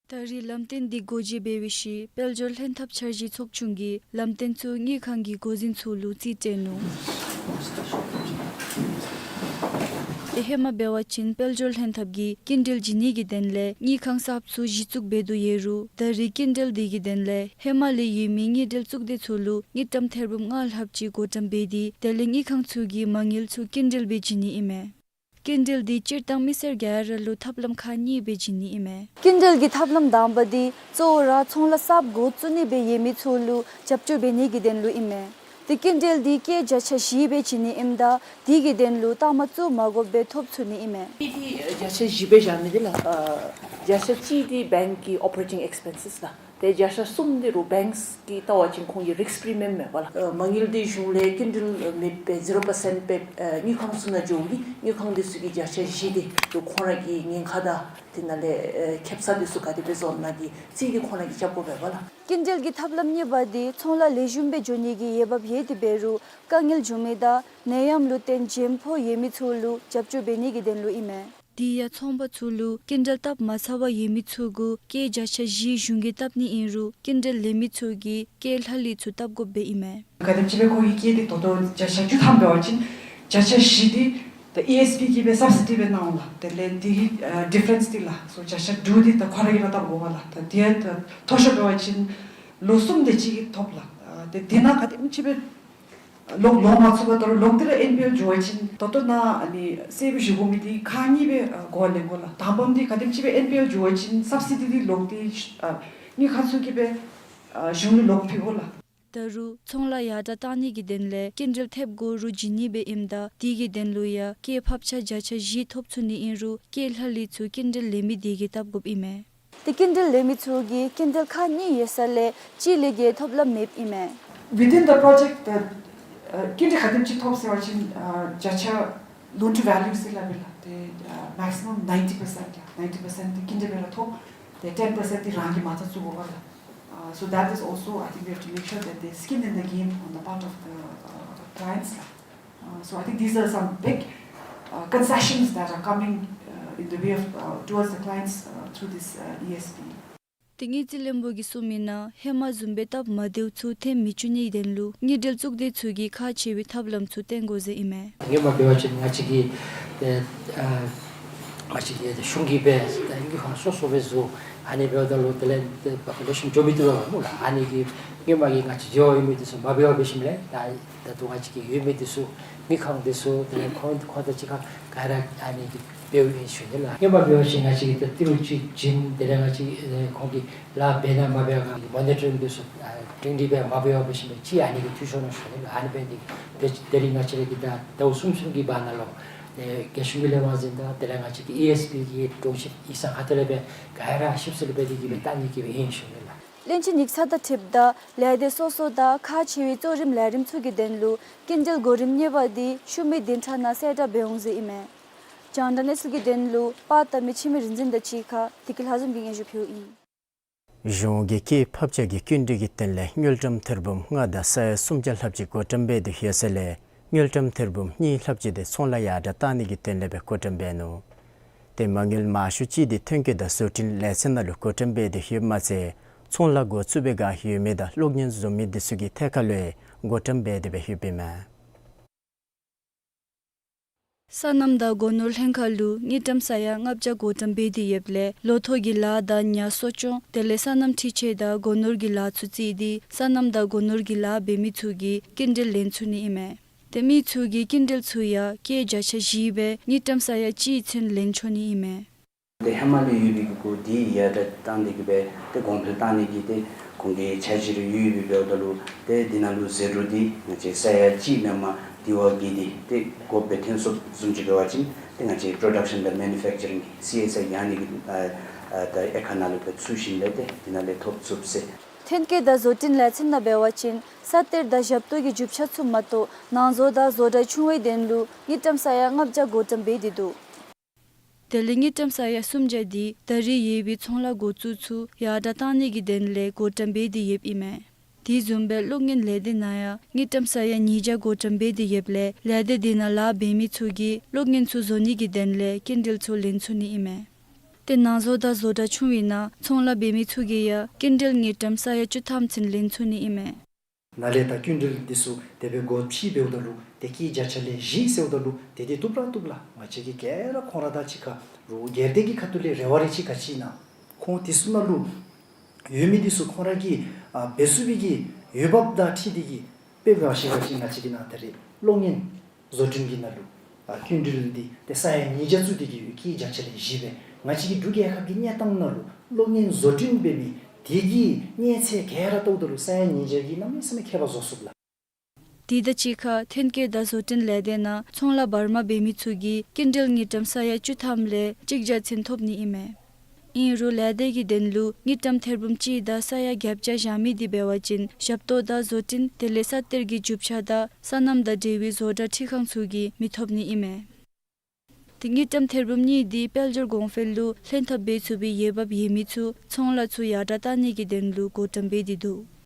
ད་རེས་ལམ་སྟོན་འདི་སྒོ་འབྱེད་འབད་བའི་ཤུལ་དཔལ་འབྱོར་ལྷན་ཐབས་འཆར་གཞི་ཚོགས་ཆུང་གིས་ལམ་སྟོན་ཚུ་དངུལ་ཁང་གི་འགོ་འཛིན་ཚུ་ལུ་རྩིས་སྤྲོད་ནུག། ཏེ་ཧེ་མ་འབད་བ་ཅིན་དཔལ་འབྱོར་ལྷན་ཐབས་ཀྱིས་སྐྱིན་འགྲུལ་བྱིན་ནི་གི་དོན་ལས་དངུལ་ཁང་གསརཔ་ཚུ་གཞི་བཙུགས་འབད་དོ་ཡོད་རུང་ད་རེས་སྐྱིན་འགྲུལ་འདི་གི་དོན་ལས་ཧེ་མ་ལས་ཡོད་མི་དངུལ་འབྲེལ་གཙུག་སྡེ་ཚུ་ལུ་དངུལ་ཀྲམ་ཐེར་འབུམ་ལྔ་ལྷགཔ་ཅིག་བགོ་བཀྲམ་འབད་དེ་དེ་ལས་དངུལ་ཁང་ཚུ་གིས་མ་དངུལ་ཚུ་སྐྱིན་འགྲུལ་སྦེ་བྱིན་ནི་ཨིན་མས། སྐྱིན་འགྲུལ་འདི་སྤྱིར་བཏང་མི་སེར་ག་ར་ལུ་ཐབས་ལམ་ཁག་གཉིས་སྦེ་བྱིན་ནི་ཨིན་མས། སྐྱིན་འགྲུལ་གྱི་ཐབས་ལམ་དང་པ་འདི་གཙོ་བོ་ར་ཚོང་ལཱ་གསརཔ་འགོ་བཙུགས་ནི་སྦེ་ཡོད་མི་ཚུ་ལུ་རྒྱབ་སྐྱོར་འབད་ནི་གི་དོན་ལུ་ཨིན་མས། ཏེ་སྐྱིན་འགྲུལ་འདི་སྐྱེད་བརྒྱ་ཆ་བཞི་སྦེ་བྱིན་ནི་ཨིནམ་ད་དེ་གི་དོན་ལུ་རྟགས་མ་བཙུགས་མ་དགོཔ་སྦེ་ཐོབ་ཚུགས་ནི་ཨིན་མས། ཏེ་བརྒྱ་ཆ་བཞི་སྦེ་བཞག་མི་འདི་ལགས་ཨ་བརྒྱ་ཆ་གཅིག་འདི་བེངཀ་གི་ཨོ་པ་རེ་ཊིང་ཨེགསི་པེན་སིས་ལགས། ཏེ་བརྒྱ་ཆ་གསུམ་འདི་རུང་བེངཀ་གིས་བལྟ་བ་ཅིན་ཁོང་གི་རིསཀ་པི་རི་མི་ཡམ་མེད་པ་ལགས། ཨ་མ་དངུལ་འདི་གཞུང་ལས་སྐྱིན་འགྲུལ་མེད་པའི་ཛི་རོ་པར་སེནཊ་སྦེ་ཨ་དངུལ་ཁང་ཚུ་ནང་འགྱོ་གི་དངུལ་ཁང་འདི་ཚུ་གི་བརྒྱ་ཆ་བཞི་འདི་རུང་ཁོང་ར་གི་ཉེན་ཁ་དང་དེ་ནང་ལས་ཨ་ཁེབ་ས་འདི་ཚུ་ག་དེ་སྦེ་བཟོ་ནི་གི་རྩིས་འདི་ཁོང་ར་གིས་རྐྱབ་དགོ་པས་པ་ལགས། སྐྱིན་འགྲུལ་གྱི་ཐབས་ལམ་གཉིས་པ་འདི་ཚོང་ལཱ་ལེགས་ཤོམ་སྦེ་འགྱོ་ནི་གི་འོས་འབབ་ཡོད་དེ་འབད་རུང་དཀའ་ངལ་འབྱུང་མི་དང་ནད་ཡམས་ལུ་བརྟེན་འཇོན་ཕོག་ཡོད་མི་ཚུ་ལུ་རྒྱབ་སྐྱོར་འབད་ནི་གི་དོན་ལུ་ཨིན་མས། དེ་ཡང་ཚོང་པ་ཚུ་ལུ་སྐྱིན་འགྲུལ་བཏབ་མ་ཚར་བར་ཡོད་མི་ཚུ་གུ་སྐྱེད་བརྒྱ་ཆ་བཞི་གཞུང་གིས་བཏབ་ནི་ཨིན་རུང་སྐྱིན་འགྲུལ་ལེན་མི་ཚུ་གིས་སྐྱེད་ལྷག་ལུས་ཚུ་བཏབ་དགོཔ་སྦེ་ཨིན་མས། ག་དེམ་ཅིག་སྦེ་ཁོང་གི་སྐྱེད་འདི་ད་ལྟོ་བརྒྱ་ཆ་བཅུ་ཐམ་འབད་བ་ཅིན་བརྒྱ་ཆ་བཞི་འདི་ད་ཨི་ཨེསི་པི་གིས་སྦེ་སབ་སི་ཌི་སྦེ་གནང་འོང་ལགས། དེ་ལས་འདི་ཨ་ཌི་ཕ་རེནསི་འདི་ལགས་སོ་བརྒྱ་ཆ་དྲུག་འདི་ད་ཁོ་ར་གིས་ར་བཏབ་དགོ་པས་ལགས། ད་དེ་ཡང་ད་མཐོ་ཤོས་འབད་བ་ཅིན་ལོ་གསུམ་དེ་ཅིག་གིས་ཐོབ་ལགས། ཨ་ཏེ་འདི་ནང་ག་དེམ་ཅིག་སྦེ་ལོག་ལོག་མ་ཚུགས་པར་ད་རུང་ལོག་སྟེ་ར་ཨེན་པི་ཨེལ་འགྱོ་བ་ཅིན་ད་ལྟོ་ནཱ་ཨ་ནི་གསལ་པོ་ཞུ་དགོ་མི་འདི་ཁག་གཉིས་སྦེ་ཨ་གོ་བ་ལེན་དགོ་ལགས། དང་པམ་འདི་ག་དེམ་ཅིག་སྦེ་ཨེན་པི་ཨེལ་འགྱོ་བ་ཅིན་སབ་སི་ཌི་འདི་ལོག་སྟེ་ཨ་དངུལ་ཁང་ཚུ་གིས་སྦེ་ཨ་གཞུང་ལུ་ལོག་ཕུལ་དགོ་ལགས། ད་རུང་ཚོང་ལཱ་ཡར་དྲགས་གཏང་ནི་གི་དོན་ལས་སྐྱིན་འགྲུལ་ཐེབས་དགོ་རུང་བྱིན་ནི་སྦེ་ཨིནམ་ད་དེ་གི་དོན་ལུ་ཡང་སྐྱེད་ཕབ་ཆག་བརྒྱ་ཆ་བཞི་ཐོབ་ཚུགས་ནི་ཨིན་རུང་སྐྱེད་ལྷག་ལུས་ཚུ་སྐྱིན་འགྲུལ་ལེན་མི་དེ་གིས་བཏབ་དགོཔ་ཨིན་མས། ཏེ་སྐྱིན་འགྲུལ་ལེན་མི་ཚུ་གིས་སྐྱིན་འགྲུལ་ཁག་གཉིས་ཡོད་ས་ལས་གཅིག་ལས་བརྒལ་ཐོབ་ལམ་མེདཔ་ཨིན་མས། Within the project, the, uh, སྐྱིན་འགྲུལ་ག་དེམ་ཅིག་ཐོབ་ཟེར་བ་ཅིན་uh, བརྒྱ་ཆ་loan to value ཟེར་སླབ་ཨིན་ལགས། ཏེ་uh, maximum ninety percent ལགས། ninety percent འདི་སྐྱིན་འགྲུལ་སྦེ་ར་ཐོབ། ཏེ་ten percent འདི་རང་གིས་མ་རྩ་བཙུགས་དགོ་པས་ལགས། Uh, so that is also, I think we have to make sure that there's skin in the game on the part of the uh, clients. Uh, so I think these are some big uh, concessions that are coming uh, in the way of uh, towards the clients uh, through this uh, E S P. ཏེ་དངུལ་རྩིས་བློན་པོ་གིས་གསུངས་མི་ནང་ཧེ་མ་བཟུམ་སྦེ་སྟབས་མ་བདེཝ་ཚུ་ཐོན་མི་བཅུག་ནིའི་དོན་ལུ་དངུལ་འབྲེལ་གཙུག་སྡེ་ཚུ་གིས་ཁག་ཆེ་བའི་ཐབས་ལམ་ཚུ་བཏོན་དགོ་ཟེར་ཨིན་མས། ཧེ་མ་འབད་བ་ཅིན་ང་བཅས་ཀྱིས་ཏེ་ཨ་ང་བཅས་ཀྱིས་ཏེ་གཞུང་གིས་སྦེ་ཏེ་དངུལ་ཁང་སོ་སོ་སྦེ་བཟོ། ཨ་ནི་འབདཝ་ད་ལུ་དེ་ལས་ཏེ་པོ་པུ་ལེ་ཤཱན་འགྱོ་མི་བཏུབ་པས་སྨོ་ལགས། ཨ་ནི་གིས་སྔོན་མ་གི་ང་བཅས་འབྲེལ་བ་ཡོད་མི་འདི་ཚུ་མ་འབད་བར་འབད་ཞིནམ་ལས་ད་ད་ལྟོ་ང་བཅས་ཀྱི་ཡོད་མི་འདི་ཚུ་དངུལ་ཁང་འདི་ཚུ་དེ་ལས་ཁོང་ཁོང་དང་གཅིག་ཁར་ག་ར་ཨ་ནི་འདི་འབདཝ་ཨིན་ཞུ་ནི་ལགས། སྔོན་མ་འབད་བ་ཅིན་ང་བཅས་ཀྱིས་ཏེ་ཏི་རུ་ཅིག་བྱིན། དེ་ལས་ང་བཅས་ཨེ་ཁོང་གིས་ལཱ་འབད་ན་མ་འབད་ག་མོ་ནི་ཊ་རིང་འདི་ཚུ་ཨ་སྒྲིང་སྒྲིང་སྦེ་མ་འབད་བར་འབད་ཞིནམ་ལས་ཅིག་ཨ་ནི་གིས་འཐུས་ཤོར་ནུག་ཞུ་ནི་ལགས། ཨ་ནི་འབད་ནི་དེ་དེ་རིང་ང་བཅས་ར་གིས་ད་ཟླཝ་གསུམ་གསུམ་གྱི་བར་ན་ལུ་ཨེ་རྒྱལ་གཞུང་གི་ལས་དབང་འཛིན་དང་དེ་ལས་ང་བཅས་ཀྱི་ཨི་ཨེསི་པི་གི་དྲུང་ཆེན་ཡིག་ཚང་ཁ་ཐུག་ལས་སྦེ་ག་ར་ཞིབ་འཚོལ་འབད་དེ་གིས་སྦེ་བལྟ་ནི་གི་སྦེ་ཨིན་ཞུ་ནི་ལགས། བློན་ཆེན་ཡིག་ཚང་དང་འཁྲིལཝ་ད་ལས་སྡེ་སོ་སོ་དང་ཁག་ཆེ་བའི་གཙོ་རིམ་ལས་རིམ་ཚུ་གི་དོན་ལུ་སྐྱིན་འགྲུལ་གོ་རིམ་གཉིས་པ་འདི་ཤུལ་མའི་བདུན་ཕྲག་ནང་གསལ་བསྒྲགས་འབད་འོང་ཟེར་ཨིན་མས། རྒྱང་བསྒྲགས་གནས་ཚུལ་གྱི་དོན་ལུ་པར་བཏབ་མི་འཆི་མེད་རིག་འཛིན་དང་གཅིག་ཁར་བདེ་སྐྱིད་ལྷ་འཛོམས་ཀྱིས་སྙན་ཞུ་ཕུལཝ་ཨིན། གཞུང་གིས་སྐྱེད་ཕབ་ཆག་གི་སྐྱིན་འགྲུལ་གྱི་དོན་ལས་དངུལ་ཀྲམ་ཐེར་འབུམ་ལྔ་དང་ས་ཡ་སུམ་བརྒྱ་ལྷགཔ་ཅིག་བགོ་བཀྲམ་འབད་དེ་ཡོད་ས་ལས་དངུལ་ཀྲམ་ཐེར་འབུམ་གཉིས་ལྷགཔ་ཅིག་འདི་ཚོང་ལཱ་ཡར་དྲགས་གཏང་ནི་གི་དོན་ལས་སྦེ་བགོ་བཀྲམ་འབད་ནུག། ཏེ་མ་དངུལ་མང་ཤོས་ཅིག་འདི་ཐོན་སྐྱེད་དང་བཟོ་སྐྲུན་ལས་ཚན་ནང་ལུ་བགོ་བཀྲམ་འབད་དེ་ཡོདཔ་མ་ཚད་ཚོང་ལཱ་འགོ་བཙུགས་པའི་བསྒང་ཡོད་མི་དང་གློག་བརྙན་བཟོ་མི་འདི་ཚུ་གི་ཐད་ཁར་ལུ་ཡང་བགོ་བཀྲམ་འབད་དེ་སྦེ་ཡོདཔ་ཨིན་མས། སོ་ནམ་དང་སྒོ་ནོར་ལྷན་ཁག་ལུ་དངུལ་ཀྲམ་ས་ཡ་ལྔ་བརྒྱ་བགོ་བཀྲམ་འབད་དེ་ཡོདཔ་ལས་ལོ་ཐོག་གི་ལཱ་དང་ཉ་གསོ་སྐྱོང་དེ་ལས་སོ་ནམ་འཕྲུལ་ཆས་དང་སྒོ་ནོར་གྱི་ལཱ་ཚུ་བརྩིས་ཏེ་སོ་ནམ་དང་སྒོ་ནོར་གྱི་ལཱ་འབད་མི་ཚུ་གིས་སྐྱིན་འགྲུལ་ལེན་ཚུགས་ནི་ཨིན་མས། ཏེ་མི་ཚུ་གིས་སྐྱིན་འགྲུལ་ཚུ་ཡང་སྐྱེད་བརྒྱ་ཆ་བཞི་སྦེ་དངུལ་ཀྲམ་ས་ཡ་གཅིག་ཚུན་ལེན་ཆོག་ནི་ཨིན་མས། ཏེ་ཧེ་མ་ལས་ཡོད་པའི་གི་གུ་འདི་ཡར་དྲགས་བཏང་སྟེ་གི་སྦེ་ཏེ་གོང་འཕེལ་བཏང་ནི་གི་ཏེ་ཁོང་གི་འཆར་གཞི་རེ་ཡོད་ཡོདཔ་འབདཝ་ད་ལུ་ཏེ་འདི་ནང་ལུ་ཟད་འགྲོ་འདི་ང་བཅས་ས་ཡ་གཅིག་མེན་པར་དེ་བ་གི་འདི་ཏེ་དགོཔ་སྦེ་ཐོན་སོཔ་བཟུམ་ཅིག་འབད་བ་ཅིན་ཏེ་ང་བཅས་པྲོ་ཌག་ཤཱན་དང་མེ་ནུ་ཕེག་ཅ་རིང་གི་སི་ཨེསི་ཨའི་ཡང་ནི་གི་ཨ་ཨ་ད་དབྱེ་ཁག་ནང་ལུ་སྦེ་ཚུད་ཞིནམ་ལས་ཏེ་འདི་ནང་ལས་ཐོབ་ཚུགས་ཟེར། ཐོན་སྐྱེད་དང་བཟོ་སྐྲུན་ལས་ཚན་ནང་འབད་བ་ཅིན་ས་གཏེར་དང་ཞབས་ཏོག་གི་རྒྱུ་ཆ་ཚུ་མ་གཏོགས་ནང་བཟོ་དང་བཟོ་གྲྭ་ཆུང་བའི་དོན་ལུ་དངུལ་ཀྲམ་ས་ཡ་ལྔ་བརྒྱ་བགོ་བཀྲམ་འབད་དེ་འདུག། དེ་ལས་དངུལ་ཀྲམ་ས་ཡ་སུམ་བརྒྱ་འདི་ད་རེས་ཡོད་པའི་ཚོང་ལཱ་འགོ་བཙུགས་ཚུ་ཡར་དྲགས་བཏང་ནི་གི་དོན་ལས་བགོ་བཀྲམ་འབད་དེ་ཡོདཔ་ཨིན་མས། དེ་བཟུམ་སྦེ་གློག་བརྙན་ལས་སྡེ་ནང་ཡང་དངུལ་ཀྲམ་ས་ཡ་ཉིས་བརྒྱ་བགོ་བཀྲམ་འབད་དེ་ཡོདཔ་ལས་ལས་སྡེ་དེ་ནང་ལཱ་འབད་མི་ཚུ་གིས་གློག་བརྙན་ཚུ་བཟོ་ནི་གི་དོན་ལས་སྐྱིན་འགྲུལ་ཚུ་ལེན་ཚུགས་ནི་ཨིན་མས། ཏེ་ནང་བཟོ་དང་བཟོ་གྲྭ་ཆུང་བའི་ནང་ཚོང་ལཱ་འབད་མི་ཚུ་གིས་ཡང་སྐྱིན་འགྲུལ་དངུལ་ཀྲམ་ས་ཡ་བཅུ་ཐམ་ཚུན་ལེན་ཚུགས་ནི་ཨིན་མས། ནཱ་ལས་ད་སྐྱིན་འགྲུལ་འདི་ཚུ་དེ་སྦེ་སྒོ་ཕྱེ་འབདཝ་ད་ལུ་ཏེ་སྐྱེད་བརྒྱ་ཆ་ལས་བཞི་ཟེརཝ་ད་ལུ་ཏེ་འདི་བཏུབ་ར་བཏུབ་ལགས། ང་བཅས་ཀྱིས་ག་ར་ཁོང་ར་དང་གཅིག་ཁར་རུང་སྒེར་སྡེ་གི་ཁ་ཐུག་ལས་རེ་བ་རེ་ཅིག་ག་ཅི་ཨིན་ན་ཁོང་དེ་ཚུ་ནང་ལུ་ཡོད་མི་འདི་ཚུ་ཁོང་ར་གིས་ཨ་འབད་ཚུགས་པའི་གི་འོས་འབབ་དང་འཁྲིལ་ཏེ་གིས་དཔེ་འབད་བ་ཅིན་ང་བཅས་ཀྱི་ནང་ད་རེས་གློག་བརྙན་བཟོ་སྐྲུན་གྱི་ནང་ལུ་ཨ་སྐྱིན་འགྲུལ་འདི་ཏེ་ས་ཡ་ཉིས་བརྒྱ་བཙུགས་ཏེ་གིས་སྐྱེད་བརྒྱ་ཆ་ལས་བཞི་སྦེ་ང་བཅས་ཀྱི་འབྲུག་རྒྱལ་ཁབ་ཀྱི་གནས་སྟངས་ནང་ལུ་གློག་བརྙན་བཟོ་སྐྲུན་འབད་མི་དེ་གི་གནས་ཚད་ག་ར་བལྟཝ་ད་ལུ་ས་ཡ་ཉིས་བརྒྱ་གིས་གནམ་མེད་ས་མེད་ཁྱད་པར་བཟོ་ཚུགས་ལགས། དེ་དང་གཅིག་ཁར་ཐོན་སྐྱེད་དང་བཟོ་སྐྲུན་ལས་སྡེ་ནང་ཚོང་ལཱ་འབར་མ་འབད་མི་ཚུ་གིས་སྐྱིན་འགྲུལ་དངུལ་ཀྲམ་ས་ཡ་བཅུ་ཐམ་ལས་གཅིག་བརྒྱ་ཚུན་ཐོབ་ནི་ཨིན་མས། ཨིན་རུང་ལས་སྡེ་གི་དོན་ལུ་དངུལ་ཀྲམ་ཐེར་འབུམ་གཅིག་དང་ས་ཡ་བརྒྱད་བརྒྱ་བཞག་མི་དེ་འབད་བ་ཅིན་ཞབས་ཏོག་དང་བཟོ་སྐྲུན་དེ་ལས་ས་གཏེར་གྱི་རྒྱུ་ཆ་དང་སོ་ནམ་དང་འབྲེལ་བའི་བཟོ་གྲྭ་འཕྲུལ་ཁང་ཚུ་གིས་མི་ཐོབ་ནི་ཨིན་མས། དེ་དངུལ་ཀྲམ་ཐེར་འབུམ་གཉིས་དེ་དཔལ་འབྱོར་གོང་འཕེལ་ལུ་ལྷན་ཐབས་འབད་ཚུགས་པའི་འོས་འབབ་ཡོད་མི་ཚུ་ཚོང་ལཱ་ཚུ་ཡར་དྲགས་གཏང་ནི་གི་དོན་ལུ་བགོ་བཀྲམ་འབད་དེ་འདུག།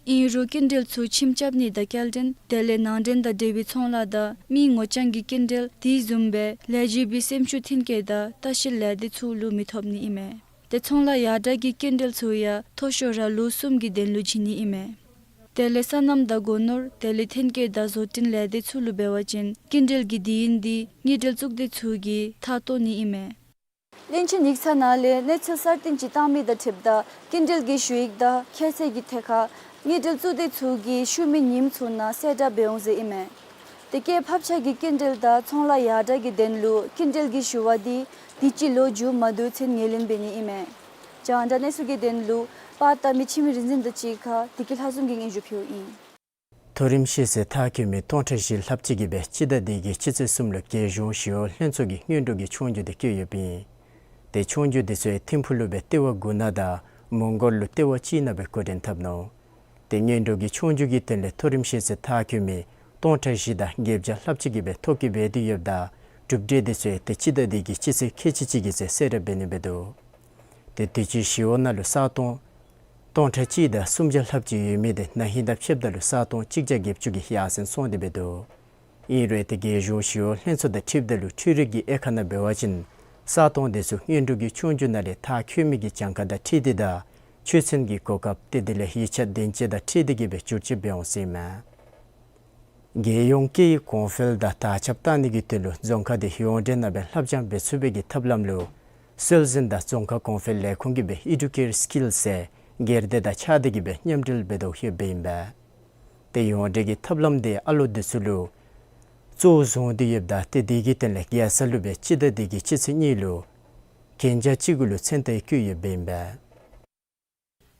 ཨིན་རུང་སྐྱིན་འགྲུལ་ཚུ་ཁྱིམ་རྐྱབ་ནི་དང་སྐྱེལ་འདྲེན་དེ་ལས་ནང་འདྲེན་དང་འབྲེལ་བའི་ཚོང་ལཱ་དང་མི་ངོ་རྐྱང་གི་སྐྱིན་འགྲུལ་དེ་བཟུམ་སྦེ་ལས་བྱེད་པའི་སེམས་ཤུགས་ཐོན་སྐྱེད་དང་ལྟ་བཤལ་ལས་སྡེ་ཚུ་ལུ་མི་ཐོབ་ནི་ཨིན་མས། དེ་ཚོང་ལཱ་ཡར་དྲགས་ཀྱི་སྐྱིན་འགྲུལ་ཚུ་ཡང་མཐོ་ཤོས་ར་ལོ་གསུམ་གྱི་དོན་ལུ་བྱིན་ནི་ཨིན་མས། དེ་ལས་སོ་ནམ་དང་སྒོ་ནོར་དེ་ལས་ཐོན་སྐྱེད་དང་བཟོ་སྐྲུན་ལས་སྡེ་ཚུ་ལུ་འབད་བ་ཅིན་སྐྱིན་འགྲུལ་གྱི་དུས་ཡུན་དེ་དངུལ་འབྲེལ་གཙུག་སྡེ་ཚུ་གིས་མཐའ་སྟོན་ནི་ཨིན་མས། བློན་ཆེན་ཡིག་ཚང་ནང་ལས་གནས་ཚུལ་གསར་བཏོན་ཅིག་བཏང་མི་དང་འཁྲིལཝ་ད་སྐྱིན་འགྲུལ་གྱི་ཞུ་ཡིག་དང་ཁྱད་ཚད་ཀྱི་ཐད་ཁར་དངུལ་འབྲེལ་གཙུག་སྡེ་ཚུ་གིས་ཤུལ་མའི་ཉིནམ་ཚུ་ནང་གསལ་བསྒྲགས་འབད་འོང་ཟེར་ཨིན་མས། དེ་སྐྱེད་འཕར་ཆག་གི་སྐྱིན་འགྲུལ་དང་ཚོང་ལཱ་ཡར་དྲགས་ཀྱི་དོན་ལུ་སྐྱིན་འགྲུལ་གྱི་ཞུ་བ་དེ་དུས་ཅི་ལོ་མཇུག་མ་བསྡུ་ཚུན་ངོས་ལེན་འབད་ནི་ཨིན་མས། རྒྱང་བསྒྲགས་གནས་ཚུལ་གྱི་དོན་ལུ་པར་བཏབ་མི་འཆི་མེད་རིག་འཛིན་དང་གཅིག་ཁར་བདེ་སྐྱིད་ལྷ་འཛོམས་ཀྱིས་སྙན་ཞུ་ཕུལཝ་ཨིན། མཐོ་རིམ་ཤེས་ཚད་མཐར་འཁྱོལ་མི་སྟོང་ཕྲག་བཞི་ལྷགཔ་ཅིག་གིས་སྦེ་སྤྱི་ཟླ་འདི་གི་སྤྱི་ཚེས་གསུམ་ལུ་རྒྱལ་གཞུང་ཞི་གཡོག་ལྷན་ཚོགས་ཀྱི་སྔོན་འགྲོ་གི་ཆོས་རྒྱུགས་དེ་བསྐྱོད་ཡོདཔ་ཨིན། དེ་ཆོས་རྒྱུགས་དེ་ཚུ་ཡང་ཐིམ་ཕུག་ལུ་སྦེ་ལྟེ་བ་དགུ་ནང་དང་མོང་སྒར་ལུ་ལྟེ་བ་གཅིག་ནང་སྦེ་འགོ་འདྲེན་འཐབ་ནུག། དེ་སྔོན་འགྲོ་གི་ཆོས་རྒྱུགས་ཀྱི་དོན་ལས་མཐོ་རིམ་ཤེས་ཚད་མཐར་འཁྱོལ་མི་སྟོང་ཕྲག་བཞི་དང་བརྒྱད་བརྒྱ་ལྷགཔ་ཅིག་གིས་སྦེ་ཐོ་བཀོད་འབད་དེ་ཡོདཔ་ད་གྲུབ་འབྲས་དེ་ཚུ་ཡང་ཏེ་སྤྱི་ཟླ་འདི་གི་སྤྱི་ཚེས་ཁལ་གཅིག་གཅིག་གི་ཚེ་གསལ་བསྒྲགས་འབད་ནི་སྦེ་འདུག། དེ་དུས་ཅི་ཞི་གཡོག་ནང་ལུ་ས་སྟོང་སྟོང་ཕྲག་གཅིག་དང་སུམ་བརྒྱ་ལྷགཔ་ཅིག་ཡོད་མི་དེ་ན་ཧིང་དང་ཕྱདཔ་ད་ལུ་ས་སྟོང་གཅིག་བརྒྱ་བརྒྱད་ཅུ་གི་ཡར་སེང་སོང་སྟེ་འབད་འདུག། ཨིན་རུང་ཏེ་རྒྱལ་གཞུང་ཞི་གཡོག་ལྷན་ཚོགས་དང་འཁྲིལཝ་ད་ལུ་འཕྲུལ་རིག་གི་དབྱེ་ཁག་ནང་འབད་བ་ཅིན་ས་སྟོང་དེ་ཚུ་སྔོན་འགྲོ་གི་ཆོས་རྒྱུགས་ནང་ལས་མཐར་འཁྱོལ་མི་གི་གྱངས་ཁ་དང་འཁྲིལ་ཏེ་དང་ཆོས་ཚན་གྱི་གོ་སྐབས་ཏེ་དེ་ལས་ཡིག་ཆ་འདོན་ཆས་དང་འཁྲིལ་ཏེ་གིས་སྦེ་བསྒྱུར་བཅོས་འབད་འོང་ཟེར་ཨིན་མས། རྒྱལ་ཡོངས་སྐད་ཡིག་གོང་འཕེལ་དང་དར་ཁྱབ་གཏང་ནི་གི་དོན་ལུ་རྫོང་ཁག་དེ་ཡོངས་འབྲེལ་ནང་སྦེ་ལྷབ་སྦྱང་འབད་ཚུགས་པའི་གི་ཐབས་ལམ་ལུ་སྲོལ་འཛིན་དང་རྫོང་ཁ་གོང་འཕེལ་ལས་ཁུངས་ཀྱིས་སྦེ་ཨེ་ཌུ་ཀེར་སི་ཀིལ་ཟེར་སྒེར་སྡེ་དང་ཕྱག་སྡེ་གིས་སྦེ་མཉམ་འབྲེལ་འབད་དོ་ཡོདཔ་ཨིན་པས། ཏེ་ཡོངས་འབྲེལ་གྱི་ཐབས་ལམ་དེ་ཨ་ལོ་དེ་ཚུ་ལུ་གཙོ་བོ་བཟུང་སྟེ་ཡོདཔ་ད་ཏེ་དེ་གི་དོན་ལས་རྒྱལ་ས་ལུ་སྦེ་སྤྱི་ཟླ་འདི་གི་སྤྱི་ཚེས་གཉིས་ལུ་གན་རྒྱ་གཅིག་དགུ་ལུ་མཚན་རྟགས་བཀོད་ཡོདཔ་ཨིན་པས།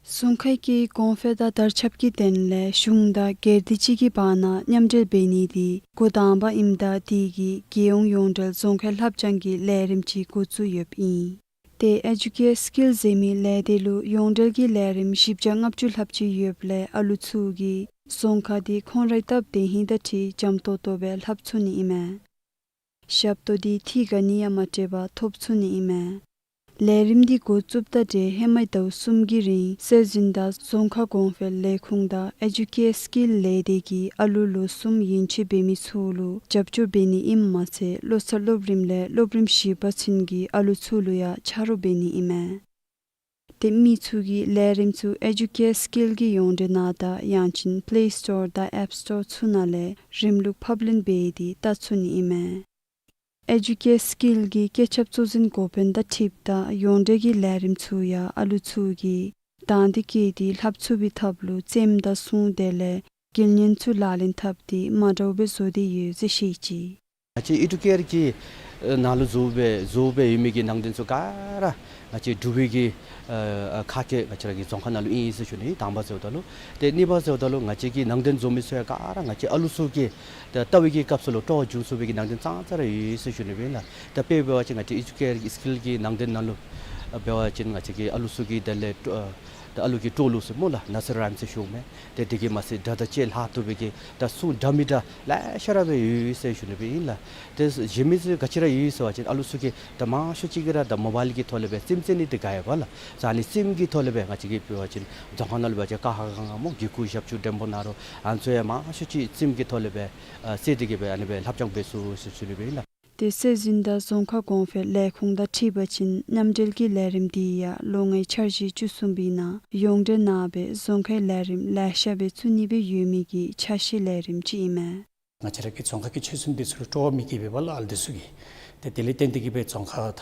རྫོང་ཁའི་སྐད་ཡིག་གོང་འཕེལ་དང་དར་ཁྱབ་ཀྱི་དོན་ལས་གཞུང་དང་སྒེར་སྡེ་བཅས་ཀྱི་བར་ན་མཉམ་འབྲེལ་འབད་ནི་དེ་འགོ་དང་པ་ཨིནམ་ད་དེ་གིས་རྒྱལ་ཡོངས་ཡོངས་འབྲེལ་རྫོང་ཁའི་ལྷབ་སྦྱང་གི་ལས་རིམ་ཅིག་འགོ་བཙུགས་ཡོདཔ་ཨིན། ཏེ་ཨེ་ཌུ་ཀེར་སི་ཀིལ་ཟེར་མི་ལས་སྡེ་ལུ་ཡོངས་འབྲེལ་གྱི་ལས་རིམ་བཞི་བརྒྱ་ལྔ་བཅུ་ལྷགཔ་ཅིག་ཡོདཔ་ལས་ཨ་ལུ་ཚུ་གིས་རྫོང་ཁ་དེ་ཁོང་རའི་སྟབས་བདེ་ཧིང་དང་འཁྲིལ་འཇམ་ཏོང་ཏོ་སྦེ་ལྷབ་ཚུགས་ནི་ཨིན་མས། ཞབས་ཏོག་དེ་ཐད་ག་ནི་ཡང་མ་སྤྲོད་པར་ཐོབ་ཚུགས་ནི་ཨིན་མས། ལས་རིམ་འདི་འགོ་བཙུགསཔ་དང་འབྲེལ་ཧེ་མའི་ཟླཝ་གསུམ་གྱི་རིང་སྲོལ་འཛིན་དང་རྫོང་ཁ་གོང་འཕེལ་ལས་ཁུངས་དང་ཨེ་ཌུ་ཀེར་སི་ཀིལ་ལས་སྡེ་གིས་ཨ་ལུ་ལོ་གསུམ་ཡན་ཆད་འབད་མི་ཚུ་ལུ་རྒྱབ་སྐྱོར་འབད་ནི་ཨིནམ་མ་ཚད་བློ་གསར་སློབ་རིམ་ལས་སློབ་རིམ་བཞི་པ་ཚུན་གྱི་ཨ་ལུ་ཚུ་ལུ་ཡང་ཆ་རོགས་འབད་ནི་ཨིན་མས། ཏེ་མི་ཚུ་གིས་ལས་རིམ་ཚུ་ཨེ་ཌུ་ཀེར་སི་ཀིལ་གྱི་ཡོངས་འབྲེལ་ནང་དང་ཡང་ཅིན་པེ་ལེ་སི་ཊོར་དང་ཨེཔ་སི་ཊོར་ཚུ་ནང་ལས་རིམ་ལུགས་ཕབ་ལེན་འབད་དེ་བལྟ་ཚུགས་ནི་ཨིན་མས། ཨེ་ཌུ་ཀེར་སི་ཀིལ་གྱི་སྐད་ཁྱབ་གཙོ་འཛིན་འགོ་དཔོན་དང་འཁྲིལཝ་ད་ཡོངས་འབྲེལ་གྱི་ལས་རིམ་ཚུ་ཡང་ཨ་ལུ་ཚུ་གིས་དང་འདོད་བསྐྱེད་དེ་ལྷབ་ཚུགས་པའི་ཐབས་ལུ་རྩེདམོ་དང་སྲུང་དེ་ལས་དགེ་བསྙེན་ཚུ་ལག་ལེན་འཐབ་སྟེ་མ་འདྲཝ་སྦེ་བཟོ་སྟེ་ཡོད་ཟེར་བཤད་ཅི། ང་བཅས་ཨེ་ཌུ་ཀེར་གྱི་ནང་ལུ་བཟོ་སྦེ་བཟོ་སྦེ་ཡོད་མི་གི་ནང་དོན་ཚུ་ག་ར་ང་བཅས་འབྲུག་པའི་གི་ཨ་ཁ་སྐད་ང་བཅས་ར་གི་རྫོང་ཁ་ནང་ལུ་ཨིན་ཟེར་ཞུ་ནི། དང་པ་ཟེརཝ་ད་ལུ། ཏེ་གཉིས་པ་ཟེརཝ་ད་ལུ་ང་བཅས་ཀྱི་ནང་དོན་བཟོ་མི་ཚུ་ཡང་ག་ར་ང་བཅས་ཨ་ལུ་ཚུ་གིས་ད་ལྟ་བའི་གི་སྐབས་སུ་ལུ་སྤྲོ་བ་འབྱུང་ཚུགས་པའི་གི་ནང་དོན་ཙང་ཙ་ར་ཡོད་ཟེར་ཞུ་ནི་སྦེ་ཨིན་ལགས། ད་དཔེ་འབད་བ་ཅིན་ང་བཅས་ཨེ་ཌུ་ཀེར་གྱི་སི་ཀིལ་གྱི་ནང་དོན་ནང་ལུ་འབད་བ་ཅིན་ང་བཅས་ཀྱི་ཨ་ལུ་ཚུ་གིས་དེ་ལས་ད་ཨ་ལུ་གི་སྤྲོ་ལུགས་ཟེར་སྨོ་ལགས། ནར་སི་རི་རའིམ་ཟེར་ཞུཝ་མས། ཏེ་དེ་གིས་མ་ཚད་སྒྲ་དང་བཅས་ལྷག་བཏུབ་པའི་གི་ད་སྲུང་འདྲ་མི་འདྲ་ལེ་ཤ་ར་སྦེ་ཡོད་ཟེར་ཞུ་ནི་སྦེ་ཨིན་ལགས། ཏེ་གཞན་མི་ཚུ་ག་ཅི་ར་ཡོད་ཟེར་བ་ཅིན་ཨ་ལུ་ཚུ་གིས་ད་མང་ཤོས་ཅིག་གིས་ར་ད་མོ་བཱའིལ་གྱི་ཐོག་ལས་སྦེ་རྩེདམོ་རྩེ་ནི་དེ་ག་ཡོདཔ་ལགས། ཨ་ནི་རྩེདམོ་གི་ཐོག་ལས་སྦེ་ང་བཅས་ཀྱི་འབད་བ་ཅིན་རྫོང་ཁ་ནང་ལུ་འབད་བ་ཅིན་ཀ་ཁ་ག་ང་སྨོ་གི་གུ་ཞབས་ཀྱུ་འགྲེང་བུ་ན་རོ་ཨ་ནི་ཚུ་ཡང་མང་ཤོས་ཅིག་རྩེདམོ་གི་ཐོག་ལས་སྦེ་ཨ་རྩེ་སྟེ་གིས་སྦེ་ཨ་ནི་སྦེ་ལྷབ་སྦྱང་འབད་ཚུགས་ཟེར་ཞུ་ནི་སྦེ་ཨིན་ལགས། ཏེ་སྲོལ་འཛིན་དང་རྫོང་ཁ་གོང་འཕེལ་ལས་ཁུངས་དང་འཁྲིལ་བ་ཅིན་མཉམ་འབྲེལ་གྱི་ལས་རིམ་འདི་ཡང་ལོ་ལྔའི་འཆར་གཞི་བཅུ་གསུམ་པའི་ནང་ཡོངས་འབྲེལ་ནང་སྦེ་རྫོང་ཁའི་ལས་རིམ་ལེ་ཤ་སྦེ་བཙུགས་ནི་སྦེ་ཡོད་མི་གི་ཆ་ཤས་ལས་རིམ་ཅིག་ཨིན་མས། ང་བཅས་ར་གི་རྫོང་ཁ་གི་ཆོས་སྲུང་འདི་ཚུ་ལུ་སྤྲོ་བ་མི་སྐྱེ་བས་པ་ལགས་ཨ་ལུ་འདི་ཚུ་གིས། ཏེ་དེ་ལས་བརྟེན་ཏེ་གིས་སྦེ་རྫོང་ཁ་ད་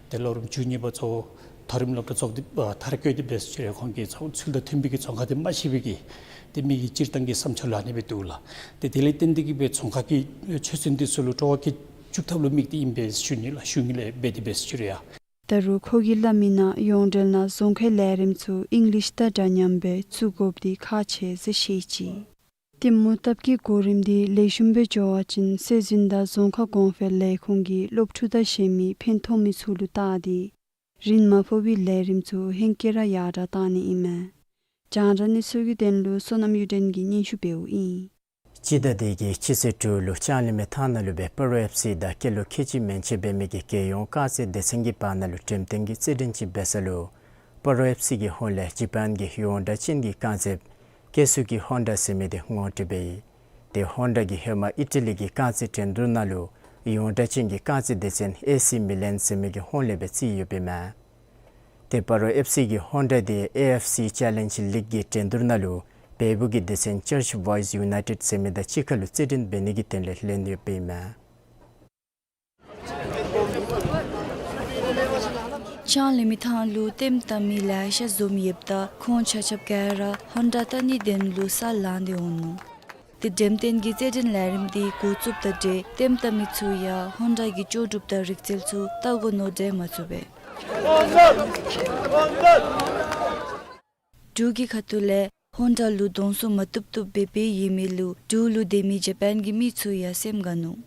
ཏེ་སློབ་རིམ་བཅུ་གཉིས་པ་གཙོ་བོ་མཐོ་རིམ་སློབ་གྲྭ་བཙུགས་ཏེ་ཨ་མཐར་བསྐྱོད་དེ་འབད་ཟེར་ཞུ་རུང་ཁོང་གི་རྫོང་ཚུལ་དང་མཐུན་པའི་གི་རྫོང་ཁ་དེ་མ་ཤེས་པའི་གི་ཏེ་མི་གི་སྤྱིར་བཏང་གི་བསམ་འཆར་ལུ་ཨ་ནི་སྦེ་འདུག་ལགས། ཏེ་དེ་ལས་བརྟེན་ཏེ་གིས་སྦེ་རྫོང་ཁ་གི་ཆོས་སྲུང་འདི་ཚུ་ལུ་སྤྲོ་བ་སྐྱེ་བཅུག་ཐབས་ལུ་དམིགས་ཏེ་ཨིན་པས་ཞུ་ནི་ལགས། ཞུ་ནི་ལས་འབད་དེ་འབད་ཟེར་ཞུ་རུང་ཡ། ད་རུང་ཁོ་གིས་སླབ་མིའི་ནང་ཡོངས་འབྲེལ་ནང་རྫོང་ཁའི་ལས་རིམ་ཚུ་ཨིང་ལིཤ་དང་འདྲ་མཉམ་སྦེ་བཙུགས་དགོཔ་འདི་ཁག་ཆེ་ཟེར་བཤད་ཅི། ཏེ་མུ་ཐབས་ཀྱི་གོ་རིམ་འདི་ལེགས་ཤོམ་སྦེ་འགྱོ་བ་ཅིན་སྲོལ་འཛིན་དང་རྫོང་ཁ་གོང་འཕེལ་ལས་ཁུངས་ཀྱི་སློབ་ཕྲུག་དང་གཞན་མི་ཕན་ཐོགས་མི་ཚུ་ལུ་བལྟ་སྟེ་རིན་མ་ཕོག་པའི་ལས་རིམ་ཚུ་ཧེང་སྐལ་ར་ཡར་དྲག་གཏང་ནི་ཨིན་མས། རྒྱང་བསྒྲགས་གནས་ཚུལ་གྱི་དོན་ལུ་བསོད་ནམས་གཡུ་སྒྲོན་གྱིས་སྙན་ཞུ་འབདཝ་ཨིན། སྤྱི་ཟླ་འདི་གི་སྤྱི་ཚེས་དྲུག་ལུ་ལྕང་གླིང་མི་ཐང་ནང་ལུ་སྦེ་སྤ་རོ་ཨེཕ་སི་དང་སྐྱེས་ལོ་ཁལ་གཅིག་མན་ཆད་འབད་མི་གི་རྒྱལ་ཡོངས་རྐང་རྩེད་སྡེ་ཚན་གྱི་བར་ན་ལུ་འགྲེམས་སྟོན་གྱི་རྩེད་འགྲན་ཅིག་འབད་ས་ལུ་སྤ་རོ་ཨེཕ་སི་གི་ཧོངས་ལས་ཇ་པཱན་གྱི་ཡོངས་གྲགས་ཅན་གྱི་རྐང་རྩེདཔ་ཀེ་སུ་ཀི་ཧོན་ཌ་ཟེར་མི་འདི་ངོ་སྤྲོད་འབད་ཡི། ཏེ་ཧོན་ཌ་གིས་ཧེ་མ་ཨི་ཊ་ལི་གི་རྐང་རྩེད་འགྲན་བསྡུར་ནང་ལུ་ཡོངས་གྲགས་ཅན་གྱི་རྐང་རྩེད་སྡེ་ཚན་ཨེ་སི་མི་ལན་ཟེར་མི་གི་ཧོངས་ལས་སྦེ་རྩིས་ཡོདཔ་ཨིན་མས། ཏེ་སྤ་རོ་ཨེཕ་སི་གི་ཧོན་ཌ་འདི་ཨེ་ཨེཕ་སི་ཅེ་ལེནཇ་ལིག་གི་འགྲན་བསྡུར་ནང་ལུ་བལ་པོ་གི་སྡེ་ཚན་ཅརཆ་བོའིས་ཡུ་ནའི་ཊེཌ་ཟེར་མི་དང་གཅིག་ཁར་ལུ་རྩེད་འགྲན་འབད་ནི་གི་དོན་ལས་ལེན་ཡོདཔ་ཨིན་མས། ལྕང་གླིང་མི་ཐང་ལུ་ལྟདམོ་བལྟ་མི་ལེ་ཤ་འཛོམས་ཡོདཔ་ད་ཁོང་ཆ་ཁྱབ་ག་ར་ཧོན་ཌ་བལྟ་ནིའི་དོན་ལུ་ས་ལངས་ཏེ་འོང་ནུག། ཏེ་འགྲེམས་སྟོན་གྱི་རྩེད་འགྲན་ལས་རིམ་འདི་འགོ་བཙུགསཔ་ད་ཏེ་ལྟདམོ་བལྟ་མི་ཚུ་ཡང་ཧོན་ཌ་གི་ལྕོགས་གྲུབ་དང་རིག་རྩལ་ཚུ་བལྟ་དགོ་མནོ་འདྲེན་མ་ཚུགས་པས། འབྲུག་གི་ཁ་ཐུག་ལས་ཧོན་ཌ་ལུ་གདོང་བསུ་མ་བཏུབ་བཏུབ་སྦེ་འབད་ཡོད་མི་ལུ་འབྲུག་ལུ་སྡོད་མི་ཇ་པཱན་གྱི་མི་ཚུ་ཡང་སེམས་དགའ་ནུག།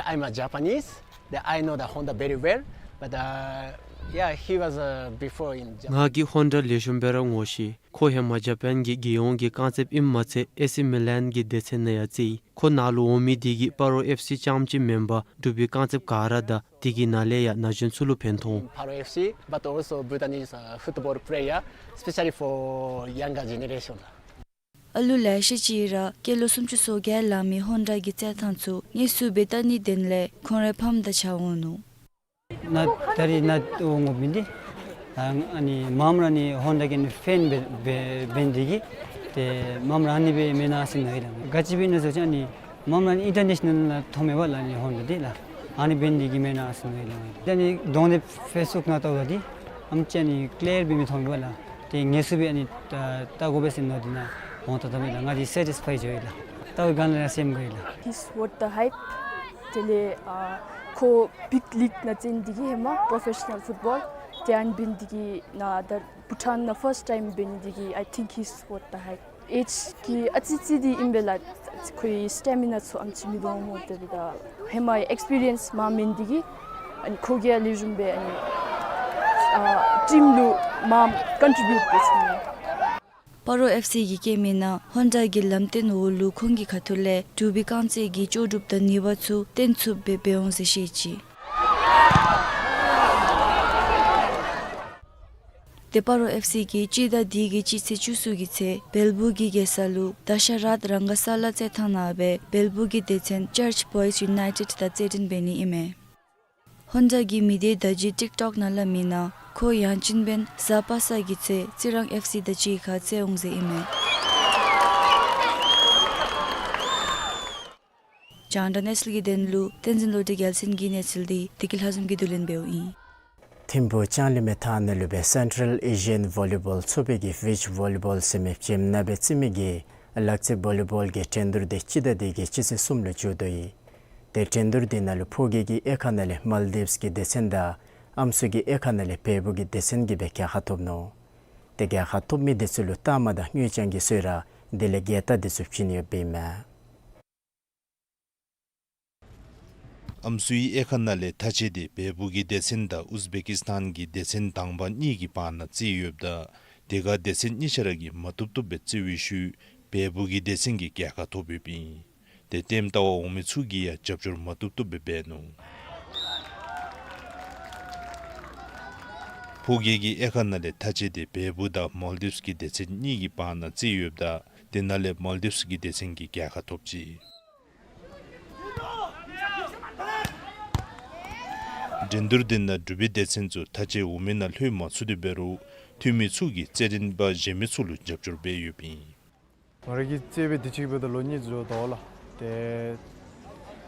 I'm a Japanese. The, I know the Honda very well, but, uh, yeah, he was, uh, before in Japan. ང་གིས་ཧོན་ཌ་ལེགས་ཤོམ་སྦེ་ར་ངོ་ཤེས། ཁོ་ཧེ་མ་ཇ་པཱན་གྱི་རྒྱལ་ཡོངས་ཀྱི་རྐང་རྩེདཔ་ཨིནམ་མ་ཚད་ཨེ་སི་མི་ལན་གྱི་སྡེ་ཚན་ནང་ཡང་རྩེ་ཡི། ཁོ་ནཱ་ལུ་འོང་མི་འདི་གིས་སྤ་རོ་ཨེཕ་སི་རྐྱངམ་ཅིག་མེན་པར་འབྲུག་པའི་རྐང་རྩེདཔ་ག་ར་དང་དེ་གི་ནང་ལས་ཡང་ན་གཞོན་ཚུ་ལུ་ཕན་ཐོགས་འོང་། Paro F C, but also Bhutanese, uh, football player, especially for younger generation. ཨ་ལུ་ལེ་ཤ་ཅིག་ར་སྐྱེས་ལོ་སུམ་ཅུ་སོ་བརྒྱད་ལང་མི་ཧོན་ཌ་གི་རྩེད་ཐངས་ཚུ་དངོས་སུ་སྦེ་བལྟ་ནིའི་དོན་ལས་ཁོང་རའི་ཕམ་དང་གཅིག་ཁར་འོང་ནུག། ན་ད་རིས་ན་འོང་དགོཔ་ཨིན་ཏེ། ཨ་ནི་མངམ་ར་ནི་ཧོན་ཌ་གི་ནི་ཕེན་སྦེ་འབད་འབད་ནི་དེ་གིས་ཏེ་མངམ་ར་ཨ་ནི་སྦེ་མེན་ན་ཟེར་མནོ་ཡི་ལགས། ག་ཅི་སྦེ་ཨིན་ན་ཟེར་བ་ཅིན་ཨ་ནི་མངམ་ར་ཨིན་ཊར་ནེ་ཤ་ནཱལ་ནང་མཐོངམ་མས་པ་ལགས། ཨ་ནི་ཧོན་ཌ་འདི་ལགས། ཨ་ནི་འབད་ནི་དེ་གིས་མེན་ན་ཟེར་མནོ་ཡི་ལགས། ཨ་ནི་གདོང་འདི་ཕེསི་བུཀ་ནང་བལྟཝ་ད་འདི་ཨམ་ཅིག་ཨ་ནི་ཀི་ལིར་སྦེ་མི་མཐོང་པས་ལགས། ཏེ་དངོས་སུ་སྦེ་ཨ་ནི་ཨ་བལྟ་དགོ་པས་ཟེར་མནོ་སྟེ་ནཱ་འོང་ད་བལྟ་མི་ལགས། ང་འདི་སེ་ཊིས་ཕའི་འགྱོ་ཡི་ལགས། བལྟ་བའི་སྒང་ལས་སེམས་དགའ་ཡི་ལགས། He's worth the hype. དེ་ལས་ཨ་ཁོ་བིག་ལིག་ནང་རྩེད་ནི་དེ་གིས་ཧེ་མ་པྲོ་ཕེ་ཤ་ནཱལ་ཕུཊ་བཱོལ་དེ་ཨ་ནི་འབད་ནི་དེ་གིས་ནཱ་ད་བྷུ་ཊཱན་ནང་ཕརསཊ་ཊའིམ་འབད་ནི་དེ་གིས་I think he's worth the hype. ཨེཇ་གི་ཨ་ཙི་ཅིག་འདི་ཨིན་པས་ལགས། ཁོའི་སི་ཊེ་མི་ན་ཚུ་ཨམ་ཅིག་མི་ལོང་སྨོ། དེ་འབདཝ་ད་ཧེ་མའི་ཨེགསི་པི་རི་ཡེནསི་མངམ་མེད་ནི་དེ་གིས་ཨ་ནི་ཁོ་གིས་ཡང་ལེགས་ཤོམ་སྦེ་ཨ་ནི་ཨ་ཊིམ་ལུ་མངམ་ཀོན་ཊི་བིའུཊ་འབད་ཚུགས་ནུག། སྤ་རོ་ཨེཕ་སི་གི་སྐྱེས་མི་ནང་ཧོན་ཌ་གི་ལམ་སྟོན་འོག་ལུ་ཁོང་གི་ཁ་ཐུག་ལས་འབྲུག་པའི་རྐང་རྩེད་ཀྱི་ལྕོགས་གྲུབ་དང་ནུས་པ་ཚུ་སྟོན་ཚུགསཔ་སྦེ་འབད་འོང་ཟེར་བཤད་ཅི། ཏེ་སྤ་རོ་ཨེཕ་སི་གིས་སྤྱི་ཟླ་འདི་གི་སྤྱི་ཚེས་བཅུ་གསུམ་གྱི་ཚེ་བལ་པོ་གི་རྒྱལ་ས་ལུ་དཱ་ཤ་རཱཐ་རང་ག་ས་ལ་རྩེད་ཐང་ནང་སྦེ་བལ་པོ་གི་སྡེ་ཚན་ཅརཆ་བོའིས་ཡུ་ནའི་ཊེཌ་དང་རྩེད་འགྲན་འབད་ནི་ཨིན་མས། ཧོན་ཌ་གི་མི་སྡེ་བརྡ་བརྒྱུད་ཊིཀ་ཊོཀ་ནང་ལས་མི་ནང་ཁོ་ཡང་ཅིན་བན་གཟའ་པ་སངས་ཀྱི་ཚེ་རྩི་རང་ཨེཕ་སི་དང་གཅིག་ཁར་རྩེད་འོང་ཟེར་ཨིན་མས། རྒྱང་བསྒྲགས་གནས་ཚུལ་གྱི་དོན་ལུ་བསྟན་འཛིན་བློ་གྲོས་རྒྱལ་མཚན་གྱིས་གནས་ཚུལ་འདི་བདེ་སྐྱིད་ལྷ་འཛོམས་ཀྱིས་བསྡུ་ལེན་འབདཝ་ཨིན། ཐིམ་ཕུག་ལྕང་གླིང་མི་ཐང་ནང་ལུ་སྦེ་སེན་ཊྲལ་ཨེ་ཤི་ཡཱན་བོ་ལི་བཱོལ་ཚོགས་པའི་གི་བིཆ་བོ་ལི་བཱོལ་ཟེར་མི་བྱེམ་ནང་སྦེ་རྩེད་མི་གི་ལག་རྩེད་བོ་ལི་བཱོལ་གྱི་འགྲན་བསྡུར་འདི་སྤྱི་ཟླ་འདི་གི་སྤྱི་ཚེས་གསུམ་ལུ་འགྱོ་དོ་ཡོད། ཏེ་འགྲན་བསྡུར་འདི་ནང་ལུ་ཕོ་སྐྱེས་ཀྱི་དབྱེ་ཁག་ནང་ལས་མཱལ་ཌིབས་ཀྱི་སྡེ་ཚན་དང་ཨམ་སྲུ་གི་དབྱེ་ཁག་ནང་ལས་བལ་པོ་གི་སྡེ་ཚན་གྱིས་སྦེ་རྒྱལ་ཁ་ཐོབ་ནུག། ཏེ་རྒྱལ་ཁ་ཐོབ་མི་འདི་ཚུ་ལུ་རྟགས་མ་དང་དངུལ་རྐྱང་གི་གསོལ་རས་དེ་ལས་རྒྱལ་རྟགས་འདི་ཚུ་བྱིན་ཡོདཔ་ཨིན་མས། ཨམ་སྲུའི་དབྱེ་ཁག་ནང་ལས་མཐའ་དཔྱད་འདི་བལ་པོ་གི་སྡེ་ཚན་དང་ཨུཛ་བེ་ཀིས་ཐཱན་གྱི་སྡེ་ཚན་དང་པ་གཉིས་ཀྱི་བར་ན་རྩེ་ཡོདཔ་ད་དེ་ཁར་སྡེ་ཚན་གཉིས་ཆ་ར་གིས་མ་བཏུབ་བཏུབ་སྦེ་རྩེ་བའི་ཤུལ་བལ་པོ་གི་སྡེ་ཚན་གྱིས་རྒྱལ་ཁ་ཐོབ་ཡོདཔ་ཨིན། ཏེ་ལྟདམོ་བལྟ་བར་འོང་མི་ཚུ་གིས་ཡང་རྒྱབ་སྐྱོར་མ་བཏུབ་བཏུབ་སྦེ་འབད་ནུག། ཕོ་སྐྱེས་ཀྱི་དབྱེ་ཁག་ནང་ལས་མཐའ་དཔྱད་འདི་བལ་པོ་དང་མཱལ་ཌིབས་ཀྱི་སྡེ་ཚན་གཉིས་ཀྱི་བར་ན་རྩེ་ཡོདཔ་ད་དེ་ནང་ལས་མཱལ་ཌིབས་ཀྱི་སྡེ་ཚན་གྱིས་རྒྱལ་ཁ་ཐོབ་ཅི། འགྲན་བསྡུར་འདི་ནང་འབྲུག་པའི་སྡེ་ཚན་ཚུ་མཐའ་དཔྱད་འོང་མི་ནང་ལྷོད་མ་ཚུགས་ཏེ་འབད་རུང་འཐུས་མི་ཚུ་གིས་རྩེད་འགྲན་པ་གཞན་མི་ཚུ་ལུ་རྒྱབ་སྐྱོར་འབད་ཡོདཔ་ཨིན། ང་ར་གིས་རྩེད་འབད་དུས་ཅི་འབདཝ་ད་ལོ་གཉིས་འགྱོ་དོ་ལགས། ཏེ་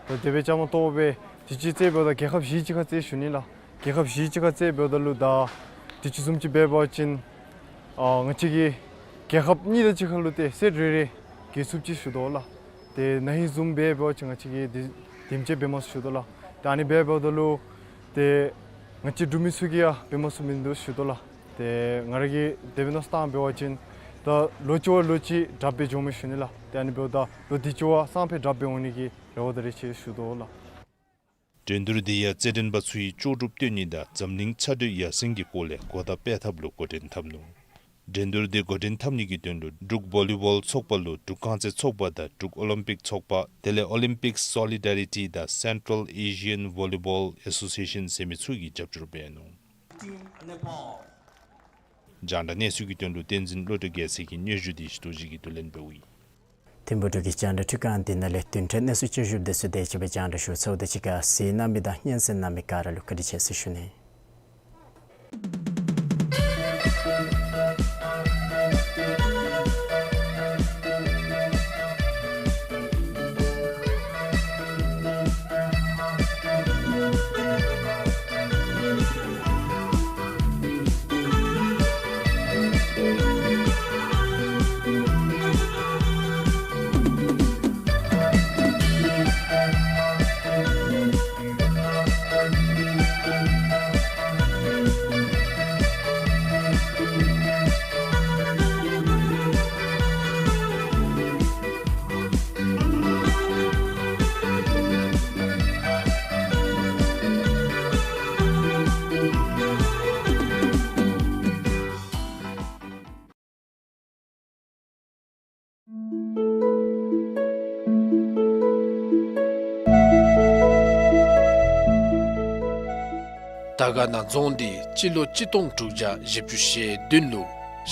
ད་དེ་སྦེ་བཅའ་མར་གཏོགས་སྦེ་དུས་ཅི་རྩེད་འབདཝ་ད་རྒྱལ་ཁབ་བཞི་ཅིག་ཁར་རྩེད་ཞུ་ནི་ལགས། རྒྱལ་ཁབ་བཞི་ཅིག་ཁར་རྩེད་འབདཝ་ད་ལུ་ད་དུས་ཅི་བཟུམ་ཅིག་འབད་བ་ཅིན་ཨ་ང་བཅས་ཀྱིས་རྒྱལ་ཁབ་གཉིས་དང་གཅིག་ཁར་ལུ་ཏེ་སེཊ་རེ་རེ་རྒྱལ་ཚུགསཔ་ཅིག་ཞུ་དོ་ལགས། ཏེ་ན་ཧིང་བཟུམ་སྦེ་འབད་བ་ཅིན་ང་བཅས་ཀྱིས་དེ་དེམ་ཅིག་འབད་མ་ཚུགས་ཞུ་དོ་ལགས། ཏེ་ཨ་ནི་སྦེ་འབདཝ་ད་ལུ་ཏེ་ང་བཅས་འབྲུག་མི་ཚུ་གིས་ཡང་འབད་མ་ཚུགས་མིན་འདུག་ཞུ་དོ་ལགས། ཏེ་ང་ར་གིས་དེ་སྦེ་མནོ་བསམ་བཏང་འབད་བ་ཅིན་ ད་ལོ་བཅུ་བ་ལོ་གཅིག་དྲག་སྦེ་འགྱོཝ་མས་ཞུ་ནི་ལགས། ཏེ་ཨ་ནི་འབདཝ་ད་ལོ་འདི་བཅུ་བ་སང་ཕོད་དྲག་སྦེ་འོང་ནི་གི་རེ་བ་དང་རེ་ཆེ་ཞུ་དོ་ལགས། འགྲན་བསྡུར་འདི་ཡང་རྩེད་འགྲན་པ་ཚུ་གིས་ལྕོགས་གྲུབ་སྟོན་ནི་དང་འཛམ་གླིང་ཆ་འདྲི་ཡར་སེང་གི་སྐོར་ལས་གོ་བརྡ་སྤེལ་ཐབས་ལུ་འགོ་འདྲེན་འཐབ་ནུག། འགྲན་བསྡུར་འདི་འགོ་འདྲེན་འཐབ་ནི་གི་དོན་ལུ་འབྲུག་བོ་ལི་བོལ་ཚོགས་པ་ལུ་འབྲུག་རྐང་རྩེད་ཚོགས་པ་དང་འབྲུག་ཨོ་ལིམ་པིག་ཚོགས་པ་དེ་ལས་Olympic Solidarity དང་Central Asian Volleyball Association ཟེར་མི་ཚུ་གིས་རྒྱབ་སྐྱོར་འབད་ནུག། རྒྱང་བསྒྲགས་གནས་ཚུལ་གྱི་དོན་ལུ་བསྟན་འཛིན་བློ་གྲོས་རྒྱལ་མཚན་གྱི་སྙན་ཞུ་འདི་ཞུ་དོ་ཅིག་གིས་བསྡུ་ལེན་འབདཝ་ཨིན། ཐིམ་ཕུག་འབྲུག་གི་རྒྱང་བསྒྲགས་ཁྲི་ཁང་འདི་ནང་ལས་བདུན་ཕྲག་གནས་ཚུལ་བསྐྱར་ཞིབ་འདི་ཚུ་དེ་ཅིག་སྦེ་རྒྱང་བསྒྲགས་ཞུ་ཚརཝ་ད་གཅིག་ཁར་གཟིགས་གནང་མི་དང་སྙན་གསན་གནང་མི་ག་ར་ལུ་བཀའ་དྲིན་ཆེ་ཟེར་ཞུ་ནི། དར་དཀར་ན་རྫོང་འདི་སྤྱི་ལོ་གཅིག་སྟོང་དྲུག་བརྒྱ་བཞི་བཅུ་ཞེ་བདུན་ལུ་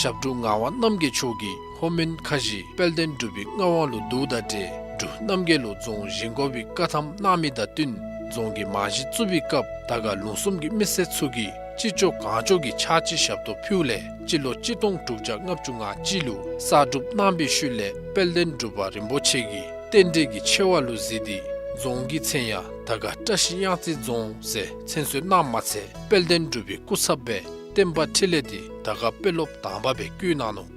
ཞབས་དྲུང་ངག་དབང་རྣམ་རྒྱལ་མཆོག་གིས་ལྷོ་མོན་ཁ་བཞི་དཔལ་ལྡན་འབྲུག་པའི་མངའ་དབང་ལུ་བསྡུཝ་ད་ཏེ་འབྲུག་རྣམ་རྒྱལ་ལུ་རྫོང་བཞེངས་དགོ་པའི་བཀའ་ཐམ་གནང་མི་དང་བསྟུན་རྫོང་གི་རྨང་གཞི་བཙུགས་པའི་སྐབས་དར་དཀར་ལུང་གསུམ་གྱི་མི་སེར་ཚུ་གིས་ཅི་ལྕོགས་གང་ལྕོགས་ཀྱི་ཕྱག་ཕྱི་ཞབས་ཏོག་ཕུལཝ་ལས་སྤྱི་ལོ་གཅིག་སྟོང་དྲུག་བརྒྱ་ལྔ་བཅུ་ང་གཅིག་ལུ་གསར་སྒྲུབ་གནང་པའི་ཤུལ་ལས་དཔལ་ལྡན་འབྲུག་པ་རིན་པོ་ཆེ་གིས་རྟེན་འབྲེལ་གྱི་ཆེ་བ་ལུ་གཟིགས་ཏེ་རྫོང་གི་མཚན་ཡང་དར་དཀར་བཀྲ་ཤིས་གཡང་རྩེ་རྫོང་ཟེར་མཚན་གསོལ་གནངམ་མ་ཚད་དཔལ་ལྡན་འབྲུག་པའི་སྐུ་ཚབ་སྦེ་བསྟན་པ་འཕྲིན་ལས་འདི་དར་དཀར་དཔོན་སློབ་དང་པ་སྦེ་བསྐོ་གནང་ནུག།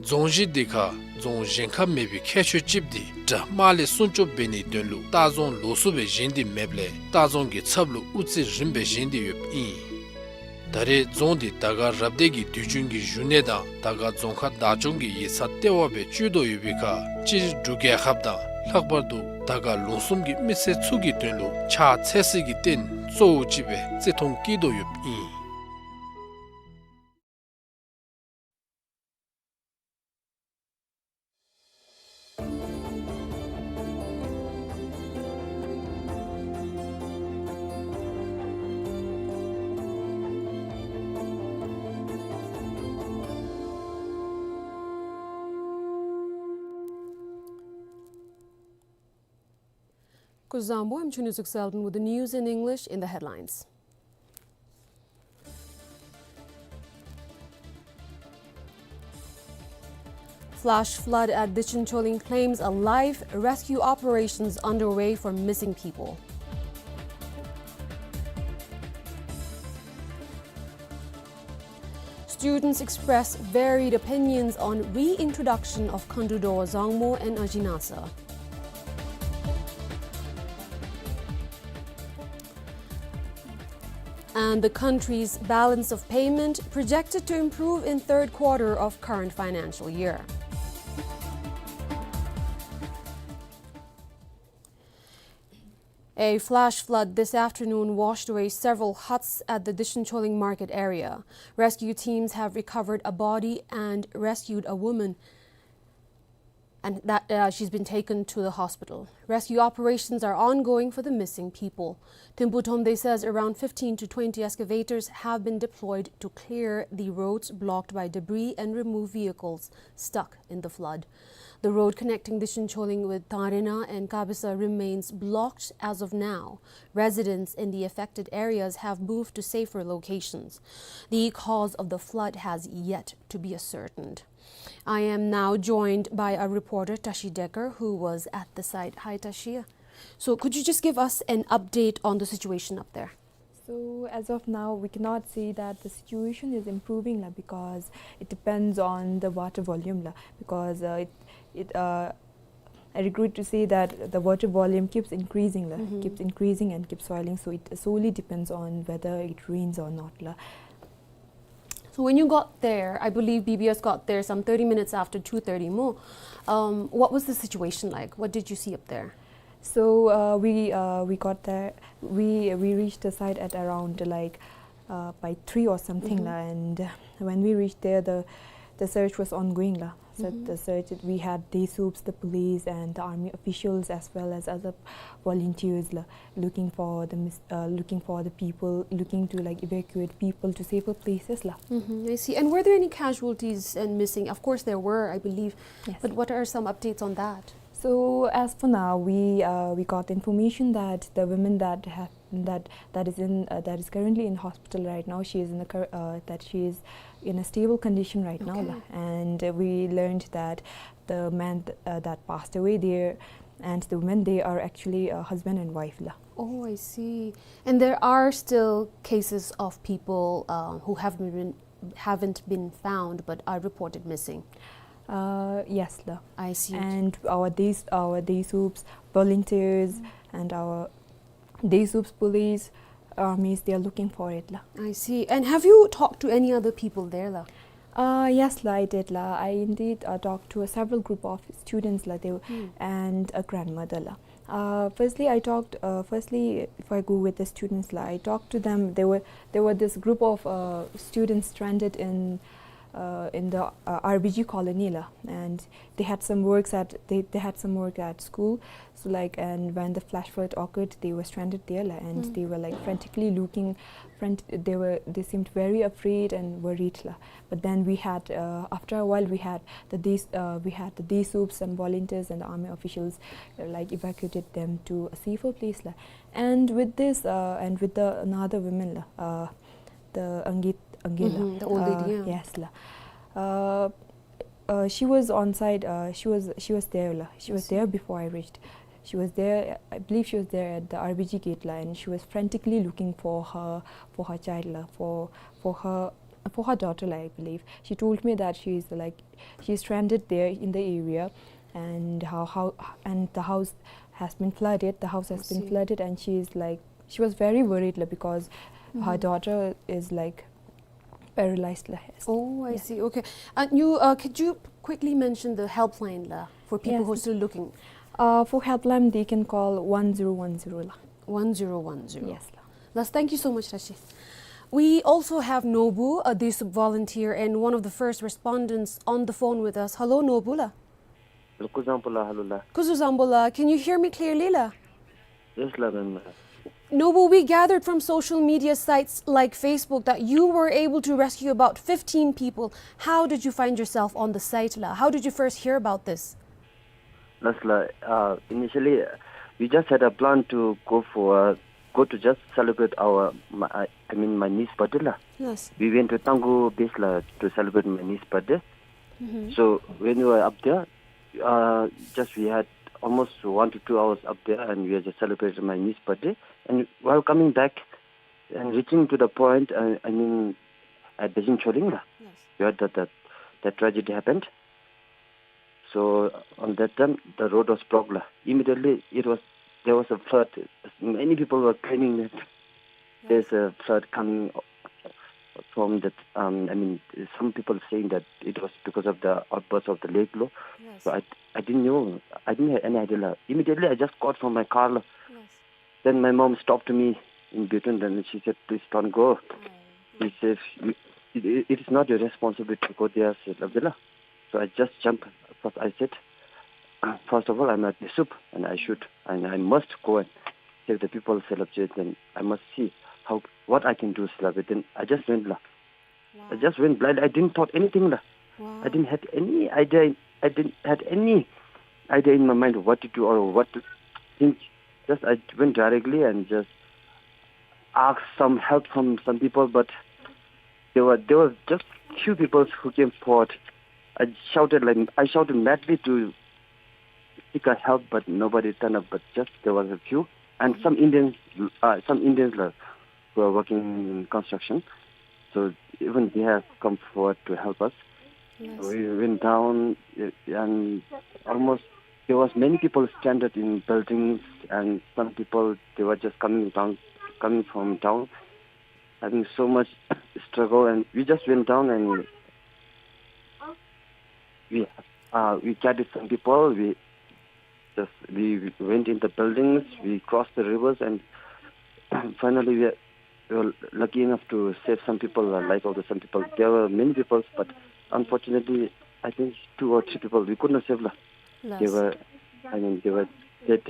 རྫོང་གཞི་འདི་ཁར་རྫོང་གཞན་ཁར་མེད་པའི་ཁྱད་ཆོས་ཅིག་འདི་དགྲ་དམག་ལས་སྲུང་སྐྱོབ་འབད་ནིའི་དོན་ལུ་ལྟ་རྫོང་ལོགས་སུ་སྦེ་བཞེངས་ཏེ་མེདཔ་ལས་ལྟ་རྫོང་གི་ཚབ་ལུ་དབུ་རྩེ་རིམ་སྦེ་བཞེངས་ཏེ་ཡོདཔ་ཨིན། ད་རེས་རྫོང་འདི་དར་དཀར་རབ་སྡེ་གི་དུས་རྒྱུན་གྱི་བཞུགས་གནས་དང་དར་དཀར་རྫོང་ཁག་བདག་སྐྱོང་གི་ཡིག་ཚང་ལྟེ་བ་སྦེ་སྤྱོད་དོ་ཡོད་པའི་ཁར་སྤྱིར་འབྲུག་རྒྱལ་ཁབ་དང་ལྷག་པར་དུ་དར་དཀར་ལུང་གསུམ་གྱི་མི་སེར་ཚུ་གི་དོན་ལུ་ཕྱག་འཚལ་སའི་རྟེན་གཙོ་བོ་ཅིག་སྦེ་བརྩི་མཐོང་བསྐྱེད་དོ་ཡོདཔ་ཨིན། སྐུ་གཟུགས་བཟང་པོ། I'm Chunyu Suk Selden with the news in English in the headlines. Flash flood at Dichen Choling claims a life, rescue operations underway for missing people. Students express varied opinions on reintroduction of Khandu Dowa Zangmo and Ajinasa. And the country's balance of payment projected to improve in third quarter of current financial year. A flash flood this afternoon washed away several huts at the Dichen Choling market area. Rescue teams have recovered a body and rescued a woman, and that, uh, she's been taken to the hospital. Rescue operations are ongoing for the missing people. Thimphu Thromde says around fifteen to twenty excavators have been deployed to clear the roads blocked by debris and remove vehicles stuck in the flood. The road connecting Dichen Choling with Thangrena and Kabisa remains blocked as of now. Residents in the affected areas have moved to safer locations. The cause of the flood has yet to be ascertained. I am now joined by our reporter, Tashi Decker, who was at the site. Hi, Tashi. So, could you just give us an update on the situation up there? So, as of now, we cannot say that the situation is improving, la, because it depends on the water volume, la, because, uh, it, it, uh, I regret to say that the water volume keeps increasing, la, keeps increasing and keeps swelling. So it solely depends on whether it rains or not, la. So when you got there, I believe B B S got there some thirty minutes after two thirty mo. Um, what was the situation like? What did you see up there? So, uh, we, uh, we got there, we, we reached the site at around, like, uh, by three or something, la, and when we reached there, the, the search was ongoing, la. So the search, we had DSUPs, the police and the army officials, as well as other volunteers, la, looking for the mis-, uh, looking for the people, looking to, like, evacuate people to safer places, la. Mm-hmm, I see. And were there any casualties and missing? Of course there were, I believe. Yes. But what are some updates on that? So as for now, we, uh, we got information that the woman that have, that, that is in, uh, that is currently in hospital right now, she is in a cur-, uh, that she is in a stable condition right now, la. Okay. And, uh, we learned that the man th-, uh, that passed away there and the women, they are actually, uh, husband and wife, la. Oh, I see. And there are still cases of people, uh, who have been, haven't been found but are reported missing? Uh, yes, la. I see. And our DSUPs, our DSUPs volunteers and our DSUPs police, armies, they are looking for it, la. I see. And have you talked to any other people there, la? Uh, yes, la, I did, la. I indeed, uh, talked to a several group of students, la, they were, and a grandmother, la. Uh, firstly, I talked, uh, firstly, if I go with the students, la, I talked to them. They were, there were this group of, uh, students stranded in, uh, in the, uh, R B G colony, la, and they had some works at, they, they had some work at school. So, like, and when the flash flood occurred, they were stranded there, la, and they were, like, frantically looking, frantic, they were, they seemed very afraid and worried, la. But then we had, uh, after a while, we had the, these, uh, we had the DSUPs and volunteers and the army officials, uh, like, evacuated them to a safer place, la. And with this, uh, and with the another woman, la, uh, the Angit, Angela. Mm-hmm, the old lady, uh, yeah. Yes, la. Uh, uh, she was on site. Uh, she was, she was there, la. She was there before I reached. She was there. I believe she was there at the R B G gate, la, and she was frantically looking for her, for her child, la, for, for her, for her daughter, la, I believe. She told me that she is, like, she is stranded there in the area, and how, how, and the house has been flooded. The house has been flooded, and she is, like, she was very worried, la, because her daughter is, like, paralyzed, la. Oh, I see. Okay. And you, uh, could you quickly mention the helpline, la, for people who are still looking? Uh, for helpline, they can call one zero one zero, la. One zero one zero. Yes, la. Las, thank you so much, Rashi. We also have Nobu, a DSUP volunteer and one of the first respondents, on the phone with us. Hello, Nobu, la. Hello, kuzuzangpo la, hello la. Kuzuzangpo la, can you hear me clearly, la? Yes, la, ma'am. Nobu, we gathered from social media sites like Facebook that you were able to rescue about fifteen people. How did you find yourself on the site, la? How did you first hear about this? Yes, la, uh, initially, uh, we just had a plan to go for, uh, go to just celebrate our, my, I, I mean, my niece birthday, la. Yes. We went to Tangkhul base, la, to celebrate my niece birthday. Mm-hmm. So when we were up there, uh, just we had almost one to two hours up there, and we were just celebrating my niece's birthday. And while coming back and reaching to the point, uh, I mean, at Beijing Choling, la, yes, we heard that, that, that tragedy happened. So on that time, the road was blocked, la. Immediately, it was, there was a flood. Many people were claiming that there's a flood coming from the, um, I mean, some people saying that it was because of the outburst of the lake, la. Yes. So I, I didn't know. I didn't have any idea, la. Immediately, I just got from my car, la. Yes. Then my mom stopped me in between, and she said, "Please don't go." She says, "You, it, it, it is not your responsibility to go there," said Abdullah. So I just jumped. First I said, "First of all, I'm a DSUP, and I should, and I must go and save the people," said Abdullah, "and I must see how, what I can do," said Abdullah. Then I just went, la. Wow. I just went blind. I didn't thought anything, la. Wow. I didn't had any idea. I didn't had any idea in my mind what to do or what to think. Just I went directly and just asked some help from some people, but there were, there were just few people who came forward. I shouted, like, I shouted madly to seek a help, but nobody turned up. But just there was a few, and some Indians, uh, some Indians, like, who are working in construction. So even they have come forward to help us. Yes. We went down, uh, and almost there was many people stranded in buildings, and some people, they were just coming down, coming from down, having so much struggle, and we just went down and we, uh, we gathered some people. We just, we went in the buildings, we crossed the rivers, and finally we, we were lucky enough to save some people, uh, life of the some people. There were many people, but unfortunately, I think two or three people we could not save lah. They were, I mean, they were dead.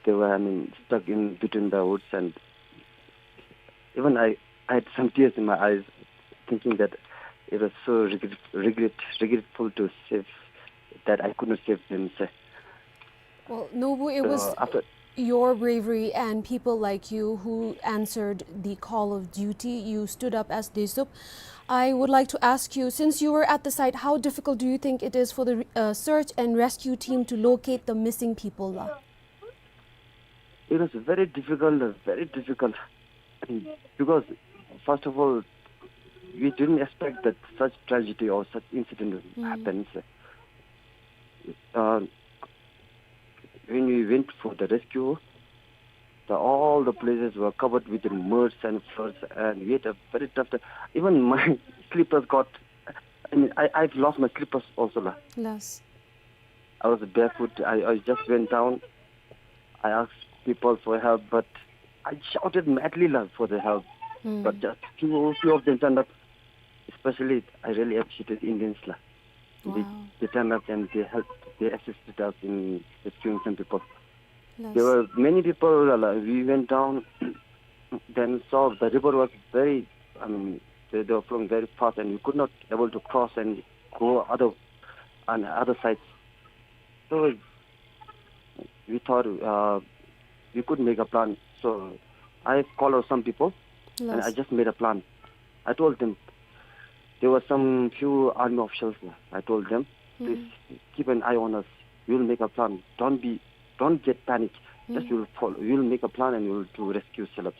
They were, I mean, stuck in between the woods, and even I, I had some tears in my eyes, thinking that it was so regret, regret, regretful to save, that I could not save them, sir. Well, Nobu, it was your bravery and people like you who answered the call of duty. You stood up as Desup. I would like to ask you, since you were at the site, how difficult do you think it is for the re-, uh, search and rescue team to locate the missing people lah? It was very difficult, uh, very difficult. Because, first of all, we didn't expect that such tragedy or such incident would happen, sir. Uh, when we went for the rescue, the, all the places were covered with the mud and floods, and we had a very tough time. Even my slippers got, I mean, I, I've lost my slippers also lah. I was barefoot. I, I just went down. I asked people for help, but I shouted madly lah for the help. But just few, few of them turned up. Especially, I really appreciated Indians lah. They, they turned up and they helped, they assisted us in rescuing some people. There were many people, uh, like, we went down, then saw the river was very, I mean, they, they were flowing very fast and we could not able to cross and go other, on other sides. So we thought, uh, we could make a plan. So I called out some people and I just made a plan. I told them, there were some few army officials. I told them, please keep an eye on us. We'll make a plan. Don't be, don't get panic. Just we'll follow. We'll make a plan and we'll do rescue setup.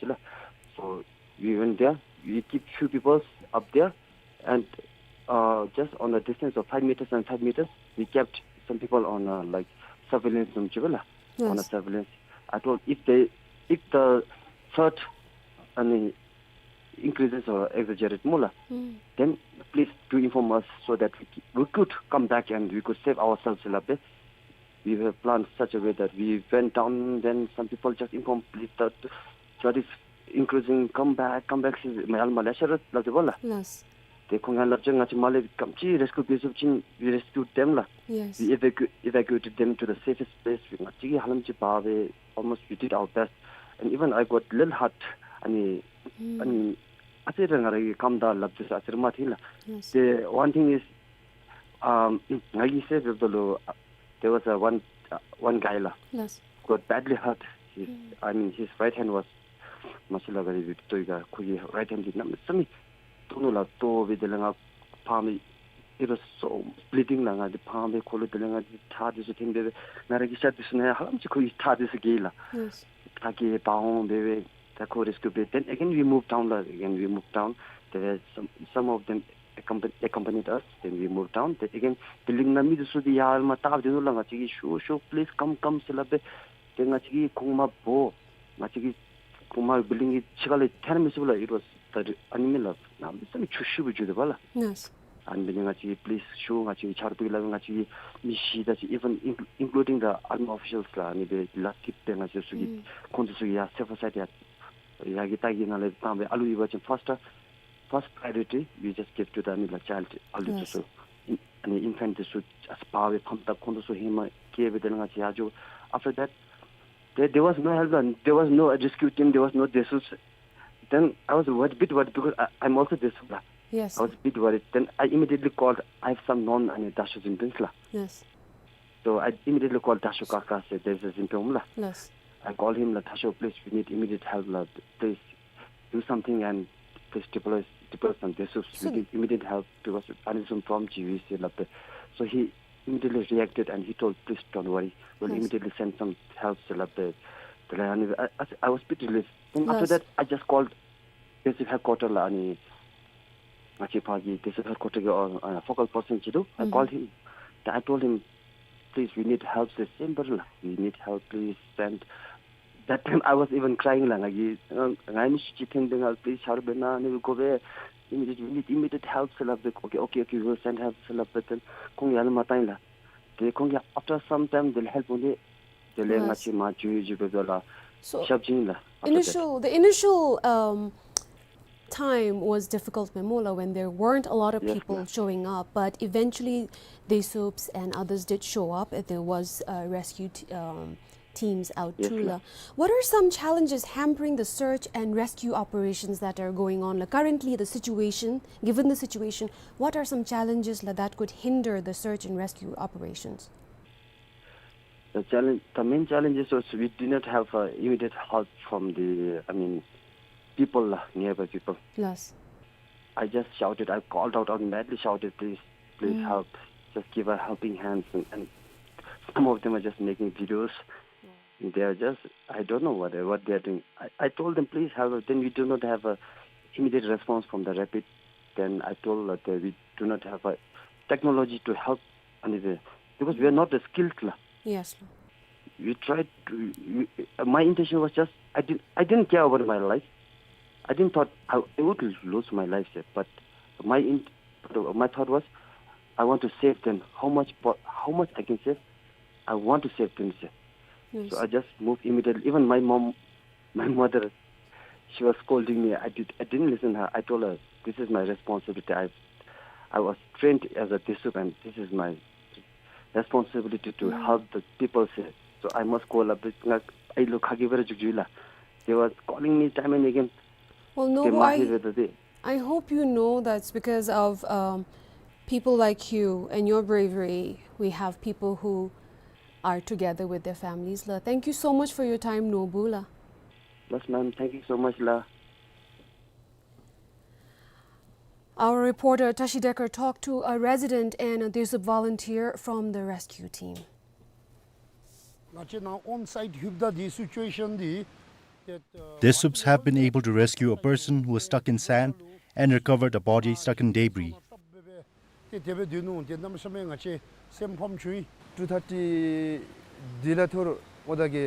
So we went there. We keep few people up there, and, uh, just on a distance of five meters and five meters, we kept some people on, uh, like, surveillance, on a surveillance. I told, if they, if the threat, I mean, increases or exaggerates more lah, then please do inform us so that we, we could come back and we could save ourselves lah bye. We have planned such a way that we went down, then some people just informed, please, the threat is increasing, come back, come back, says, མི་ཨ་ལ་མ་ལེ་ཤ་ར་སླབ་དེ་བ་ལ། ལགས། དེ་ཁོང་ཡང་སླབ་ཅི། ང་བཅས་མར་ལས་ག་དེམ་ཅིག་རེ་སྐུ་འབད་ཚུགས་ཅི་བི་རེ་སྐུ་འབདཝ་ལ། Yes. We evacu- evacuated them to the safest place. ང་བཅས་ཀྱིས་ཧ་ལམ་ཅིག་འབད་བས། Almost we did our best. And even I got little hurt. ཨ་ནི་ཨ་ནི་ཨ་ཙི་རེ་ང་ར་གིས་སྐམ་ད་ལགཔ་འདི་ཚུ་ཨ་ཙི་རེ་མ་ཐིག་ལགས། Yes. དེ་one thing is, um, ང་གིས་སེ་འབདཝ་ད་ལུ་uh, there was a one, uh, one guy ལགས། Yes. Got badly hurt. His, I mean, his right hand was མ་གཞི་ལགས་ག་ར་བཏོག་ཡི་ག། ཁོ་གི་right hand འདི་གནམ་མེད་ས་མེད་བཏོག་ནུག་ལགས། བཏོག་སྦེ་དེ་ལས་ང་ཕངམ་སྦེ་it was so bleeding ལགས། ང་འདི་ཕངམ་སྦེ་ཁོ་ལུ་དེ་ལས་ང་འདི་ཁྲག་འདི་ཚུ་འཐོན་སྦེ་སྦེ་ང་ར་གི་ཤ་འདི་ཚུ་ནང་ཧ་ལམ་ཅིག་ཁོ་གི་ཁྲག་འདི་ཚུ་གྱེས་ལགས། Yes. ཁྲག་གིས་འབག་འོང་སྦེ་སྦེ་ད་ཁོ་rescue འབད། Then again we moved down ལགས། Again we moved down. There were some, some of them accompany- accompanied us. Then we moved down. Then again building ནང་མི་འདི་ཚུ་འདི་ཡར་མར་བལྟ་སྡོད་ནུག་ལགས། ང་བཅས་ཀྱིས་ཤོག་ཤོག please come, come ཟེར་སླབ་སྦེ། ཏེ་ང་བཅས་ཀྱིས་གོང་མ་འབོ། ང་བཅས་ཀྱིས་གོང་མ་building གི་ཕྱི་ཁ་ལས་ཐལ་མི་ཚུགས་པས་ལགས། It was the, ཨ་ནི་མེན་ལགས། གནམ་མེད་ས་མེད་ཆུ་ཤུགས་སྦེ་རྒྱུག་དོ་བ་ལགས། Yes. ཨ་ནི་འབད་ནི་ང་བཅས་ཀྱིས་please ཤོག། ང་བཅས་ཀྱིས་ཆ་རོགས་འབད་སླབ་སྦེ་ང་བཅས་ཀྱིས་མི་བཞི་དེ་ཅིག་even in- including the army officials ལགས། ཨ་ནི་སྦེ་ལགཔ་འཐིབས་སྦེ་ང་བཅས་ཚུ་གིས་ཁོང་ཚུ་ཚུ་ཡར་safer side ཡར་ཡར་གྱི་ལྟག་གི་ནང་ལས་བཏང་སྦེ་ཨ་ལུ་ཡོད་པ་ཅིན་first, first priority we just give to the ཨ་ནི་ལགས་child ཨ་ལུ་འདི་ཚུ། ཨ་ནི་infant འདི་ཚུ་ཨ་ཙི་འབག་སྦེ་ཕམ་ད་ཁོང་འདི་ཚུ་ཧེ་མ་སྐྱེལ་སྦེ་དེ་ལས་ང་བཅས་ཡར་འགྱོ། After that, there, there was no help, there was no rescue team, there was no Desup. Then I was a bit worried because I, I'm also Desup ལགས། Yes. I was a bit worried. Then I immediately called, I have some known ཨ་ནི་Dachau འཛིན་དཔོན་ལགས། Yes. So I immediately called Dachau Kaka, said, there is a འཛིན་དཔོན་ལགས། Yes. I called him like, Dachau, please, we need immediate help ལགས། Please do something and please deploy, deploy some Desup. We need immediate help because ཨ་ནི་བཟུམ་བྲོཝ་ཅིག་ཡོད་ཟེར་སླབ་སྦེ། So he immediately reacted and he told, please don't worry, we'll immediately send some help ཟེར་སླབ་སྦེ། དེ་ལས་ཨ་ནི་I, I, I was bit relieved. Then after that, I just called Desup headquarter ལགས། ཨ་ནི་ང་བཅས་ཕར་གྱི་Desup headquarter གི་ཨ་focal person ཅིག་འདུག། I called him. Then I told him, "Please, we need help," said, "Simple la, we need help, please send." That time I was even crying la, ང་གིས་ང་མི་ཤི་ཅི་ཐེན་དེ་ང་please help ཨིན་ན་ནི་གོ་བས། "Immediate, we need immediate help," ཟེར་སླབ་སྟེ། "Okay, okay, okay, we will send help," ཟེར་སླབ་པ་ཅིན་ཁོང་ཡང་ན་མ་བཏང་ལགས། དེ་ཁོང་གིས་after some time དེ་ལས་help འོང་སྟེ། དེ་ལས་ང་བཅས་མ་འགྱོ་ཡི་ཟེར་སྦེ་ལགས། So, ཤབ་ཅིག་ཨིན་ལགས། After that, initial, the initial, um, time was difficult, མེན་ན་ལགས, when there weren't a lot of people showing up, but eventually Desups and others did show up, and there was, uh, rescue t-, um, teams out too, la. What are some challenges hampering the search and rescue operations that are going on? Like, currently, the situation, given the situation, what are some challenges, la, that could hinder the search and rescue operations? The challenge, the main challenges was we did not have, uh, immediate help from the, I mean, people, la, nearby people. Yes. I just shouted, I called out, I madly shouted, "Please, please help. Just give a helping hand." And, and some of them are just making videos. They are just, I don't know what they, what they are doing. I, I told them, "Please help us." Then we do not have a immediate response from the rapid. Then I told that, uh, we do not have a technology to help, and, uh, because we are not the skilled, la. Yes, la. We tried to, we, uh, my intention was just, I didn't, I didn't care about my life. I didn't thought I, I would lose my life, sir. But my in-, my thought was, I want to save them. How much po-, how much I can save, I want to save them, sir. Yes. So I just moved immediately. Even my mom, my mother, she was scolding me. I did, I didn't listen her. I told her, "This is my responsibility. I, I was trained as a Desup, and this is my responsibility to help the people," sir. So I must call up. ང་ཨའི་ལུ་ཁ་གིས་འབད་ར་འཇུག་འཇུག་ལགས། They were calling me time and again. Well, དེ་མ་ཤེས་པས་ད་དེ། I hope you know that's because of, um, people like you and your bravery, we have people who are together with their families, la. Thank you so much for your time, Nobu, la. Yes, ma'am. Thank you so much, la. Our reporter Tashi Decker talked to a resident and a Desup volunteer from the rescue team. ང་བཅས་ནཱ་on site ལྷོདཔ་ད་འདི་སི་ཅུ་ཨེ་ཤཱན་འདི་ཏེ་ཨ་Desups have been able to rescue a person who was stuck in sand and recovered a body stuck in debris. ཏེ་དེ་སྦེ་སྡོད་ནུག། ཏེ་གནམ་མེད་ས་མེད་ང་བཅས་སེམས་ཕམ་བྱུང་ཡི། ཊུ་ཐར་ཊི་དེ་ལས་ཐོར་འོ་ད་གེ་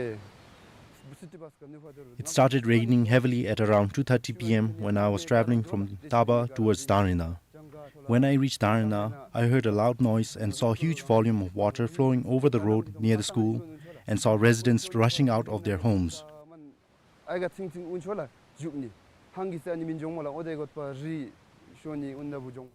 བུ་སི་ཊི་བཱས་ཀ་ནུ་ཕ་དོར། It started raining heavily at around two thirty P M when I was traveling from Taba towards Darina. When I reached Darina, I heard a loud noise and saw a huge volume of water flowing over the road near the school and saw residents rushing out of their homes. ཨའི་ག་ཚིང་ཚིང་ཨུན་ཆོ་ལ་འཇུག་ནི། ཧང་གི་ས་ནི་མིན་འགྱོ་མོ་ལ་འོ་དེ་གོ་པ་རི་ཤོ་ནི་ཨུན་ན་བུ་འགྱོ།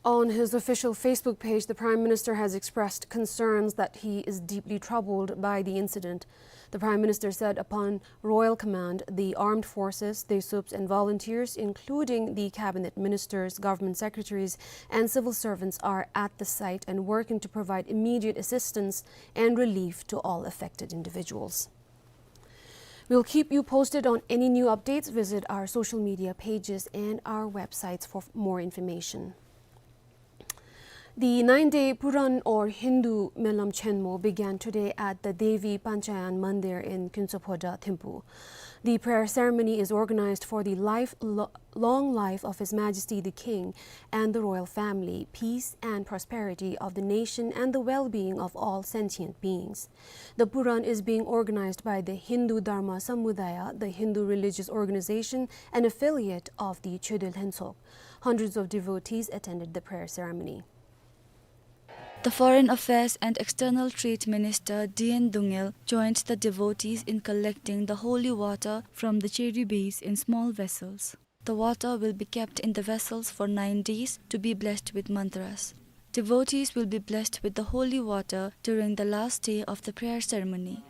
On his official Facebook page, the Prime Minister has expressed concerns that he is deeply troubled by the incident. The Prime Minister said upon royal command, the armed forces, Desups and volunteers, including the cabinet ministers, government secretaries, and civil servants, are at the site and working to provide immediate assistance and relief to all affected individuals. We'll keep you posted on any new updates. Visit our social media pages and our websites for more information. The nine-day Puran or Hindu Melam Chenmo began today at the Devi Panchayan Mandir in Kyuntsaphoda, Thimphu. The prayer ceremony is organized for the life lo-, long life of His Majesty the King and the royal family, peace and prosperity of the nation, and the well-being of all sentient beings. The Puran is being organized by the Hindu Dharma Samudaya, the Hindu religious organization, an affiliate of the Choedal Lhentsok. Hundreds of devotees attended the prayer ceremony. The Foreign Affairs and External Trade Minister D N Dungel joined the devotees in collecting the holy water from the cherubis in small vessels. The water will be kept in the vessels for nine days to be blessed with mantras. Devotees will be blessed with the holy water during the last day of the prayer ceremony.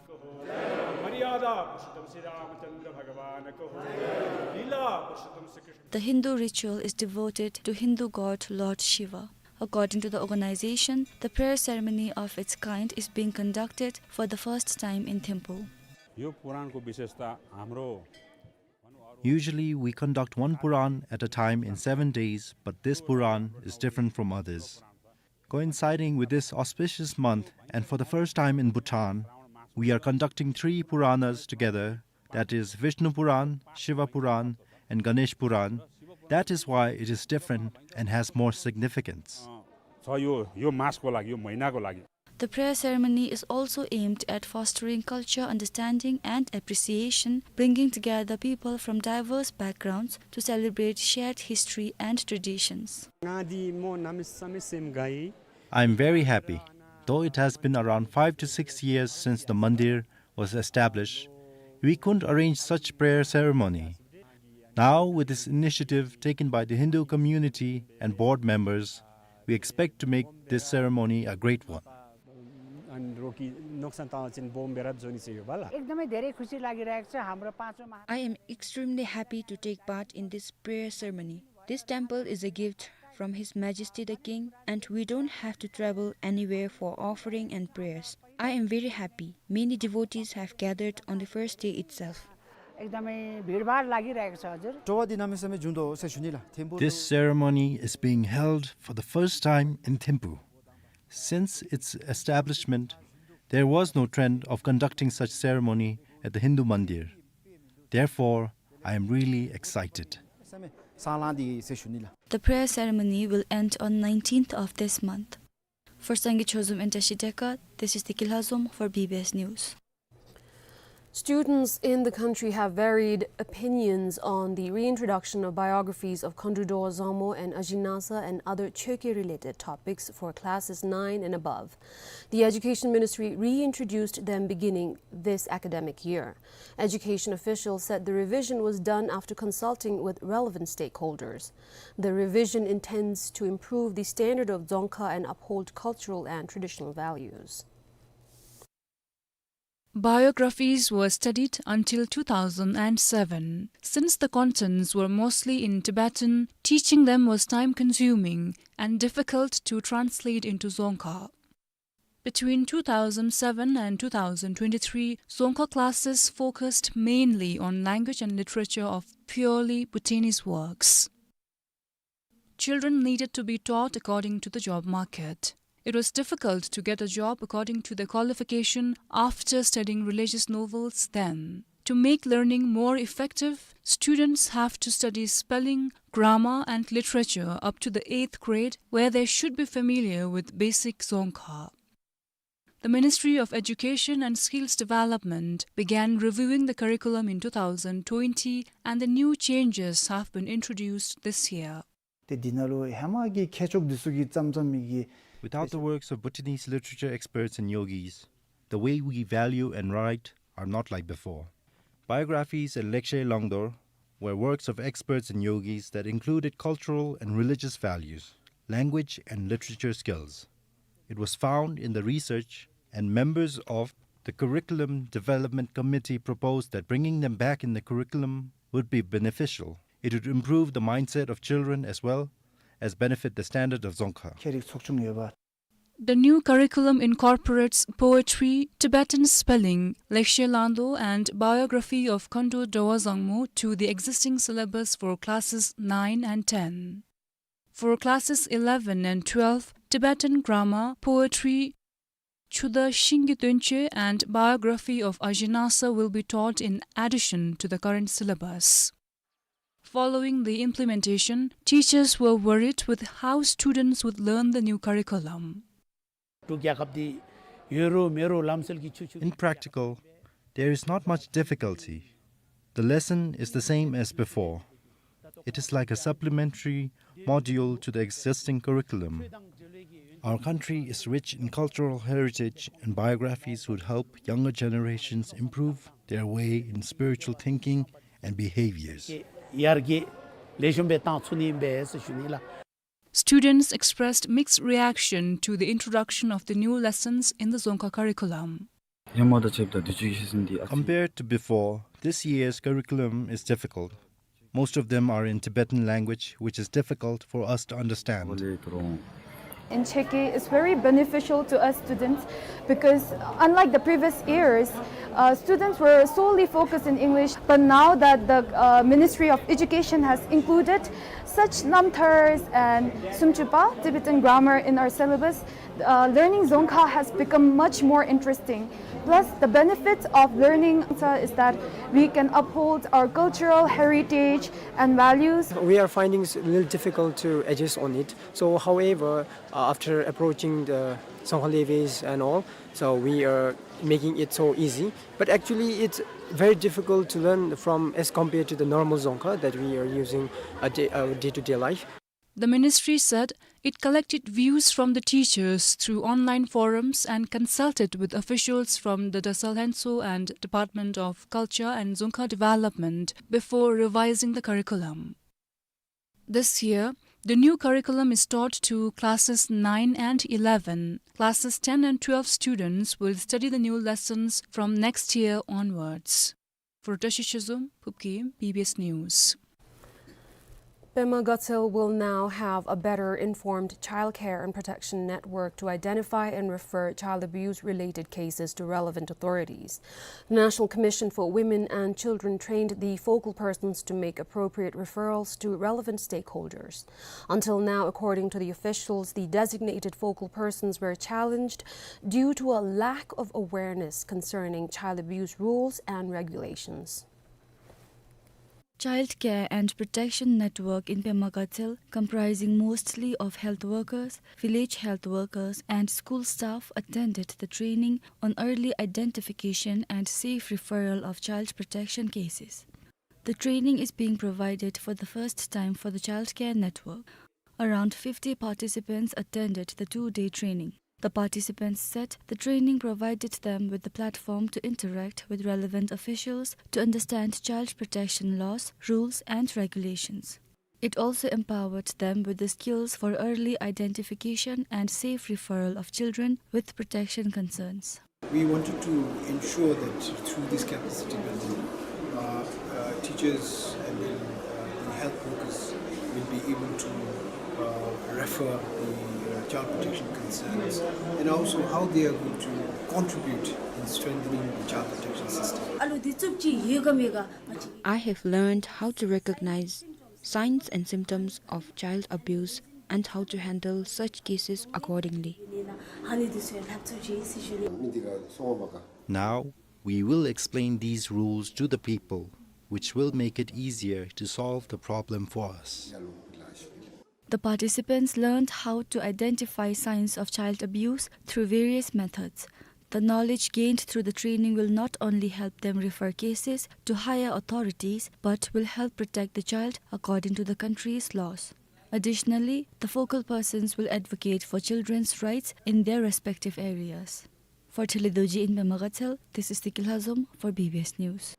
The Hindu ritual is devoted to Hindu god Lord Shiva. According to the organization, the prayer ceremony of its kind is being conducted for the first time in Thimphu. यो पुराणको विशेषता हाम्रो Usually, we conduct one Puran at a time in seven days, but this Puran is different from others. Coinciding with this auspicious month, and for the first time in Bhutan, we are conducting three Puranas together, that is Vishnu Puran, Shiva Puran, and Ganesh Puran. That is why it is different and has more significance. छ यो, यो मासको लागि, यो महिनाको लागि। The prayer ceremony is also aimed at fostering culture understanding and appreciation, bringing together people from diverse backgrounds to celebrate shared history and traditions. ང་འདི་མོ་གནམ་མེད་ས་མེད་སེམས་དགའ་ཡི། I am very happy. Though it has been around five to six years since the mandir was established, we couldn't arrange such prayer ceremony. Now, with this initiative taken by the Hindu community and board members, we expect to make this ceremony a great one. अनि रोकी नोक्सान तावा चाहिँ बोम बेराप जोनी चाहिँ यो बाला। एकदमै धेरै खुसी लागिरहेको छ हाम्रो पाँचौँ महा- I am extremely happy to take part in this prayer ceremony. This temple is a gift from His Majesty the King, and we don't have to travel anywhere for offering and prayers. I am very happy. Many devotees have gathered on the first day itself. एकदमै भिडभाड लागिरहेको छ हजुर। This ceremony is being held for the first time in Thimphu. Since its establishment, there was no trend of conducting such ceremony at the Hindu mandir. Therefore, I am really excited. The prayer ceremony will end on nineteenth of this month. For Sangay Chozom and Tashi Deka, this is Tiki Lhazom for B B S News. Students in the country have varied opinions on the reintroduction of biographies of Khandu Dowa Zangmo and Aji Nasa and other Chökyi-related topics for classes nine and above. The Education Ministry reintroduced them beginning this academic year. Education officials said the revision was done after consulting with relevant stakeholders. The revision intends to improve the standard of Dzongkha and uphold cultural and traditional values. Biographies were studied until two thousand seven. Since the contents were mostly in Tibetan, teaching them was time-consuming and difficult to translate into Dzongkha. Between two thousand seven and two thousand twenty-three, Dzongkha classes focused mainly on language and literature of purely Bhutanese works. Children needed to be taught according to the job market. It was difficult to get a job according to their qualification after studying religious novels then. To make learning more effective, students have to study spelling, grammar, and literature up to the eighth grade, where they should be familiar with basic Dzongkha. The Ministry of Education and Skills Development began reviewing the curriculum in two thousand twenty, and the new changes have been introduced this year. ཏེ་འདི་ནང་ལུ་ཧེ་མ་གི་མཁས་མཆོག་འདི་ཚུ་གིས་བརྩམས་བརྩམས་མི་གི Without the works of Bhutanese literature experts and yogis, the way we value and write are not like before. Biographies and Lekshe Langdor were works of experts and yogis that included cultural and religious values, language and literature skills. It was found in the research, and members of the Curriculum Development Committee proposed that bringing them back in the curriculum would be beneficial. It would improve the mindset of children as well as benefit the standard of Dzongkha. ཁྱད་རིག་ཚོགས་ཆུང་ཡོད་པ། The new curriculum incorporates poetry, Tibetan spelling, Lekshe Langdor, and biography of Khandu Dowa Zangmo to the existing syllabus for classes nine and ten. For classes eleven and twelve, Tibetan grammar, poetry, Chuda Shingi Tönche, and biography of Aji Nasa will be taught in addition to the current syllabus. Following the implementation, teachers were worried with how students would learn the new curriculum. In practical, there is not much difficulty. The lesson is the same as before. It is like a supplementary module to the existing curriculum. Our country is rich in cultural heritage, and biographies would help younger generations improve their way in spiritual thinking and behaviors. ཡར་རྒྱས་ལེགས་ཤོམ་སྦེ་བཏང་ཚུགས་ནི་ཨིན་པས་ཟེར་ཞུ་ནི་ལགས། Students expressed mixed reaction to the introduction of the new lessons in the Dzongkha curriculum. ཧེ་མ་དང་ཕྱདཔ་ད་དུས་ཅི་གི་ཤེས་ཟིན་འདི་ཨ་ཙི། Compared to before, this year's curriculum is difficult. Most of them are in Tibetan language, which is difficult for us to understand. In Chökyi, it's very beneficial to us students because, unlike the previous years, uh, students were solely focused in English. But now that the, uh, Ministry of Education has included such Namthars and Sumchupa, Tibetan grammar, in our syllabus, uh, learning Dzongkha has become much more interesting. Plus, the benefits of learning Dzongkha is that we can uphold our cultural heritage and values. We are finding it a little difficult to adjust on it. So, however, uh, after approaching the Dzongkha Leves and all, so we are making it so easy. But actually, it's very difficult to learn from as compared to the normal Dzongkha that we are using a day, our day-to-day life. The ministry said it collected views from the teachers through online forums and consulted with officials from the Dasa Lhentso and Department of Culture and Dzongkha Development before revising the curriculum. This year, the new curriculum is taught to classes nine and eleven. Classes ten and twelve students will study the new lessons from next year onwards. For Tashi Shizum, Phubki, B B S News. Pema Gatshel will now have a better informed child care and protection network to identify and refer child abuse related cases to relevant authorities. The National Commission for Women and Children trained the focal persons to make appropriate referrals to relevant stakeholders. Until now, according to the officials, the designated focal persons were challenged due to a lack of awareness concerning child abuse rules and regulations. Child Care and Protection Network in Pema Gatshel, comprising mostly of health workers, village health workers, and school staff, attended the training on early identification and safe referral of child protection cases. The training is being provided for the first time for the Child Care Network. Around fifty participants attended the two-day training. The participants said the training provided them with the platform to interact with relevant officials to understand child protection laws, rules, and regulations. It also empowered them with the skills for early identification and safe referral of children with protection concerns. We wanted to ensure that through this capacity building, uh, uh, teachers and then, uh, the health workers will be able to, uh, refer the, uh, child protection concerns and also how they are going to contribute in strengthening the child protection system. I have learned how to recognize signs and symptoms of child abuse and how to handle such cases accordingly. Now, we will explain these rules to the people, which will make it easier to solve the problem for us. The participants learned how to identify signs of child abuse through various methods. The knowledge gained through the training will not only help them refer cases to higher authorities, but will help protect the child according to the country's laws. Additionally, the focal persons will advocate for children's rights in their respective areas. For Thili Dorji in Pema Gatshel, this is Tiki Lhazom for B B S News.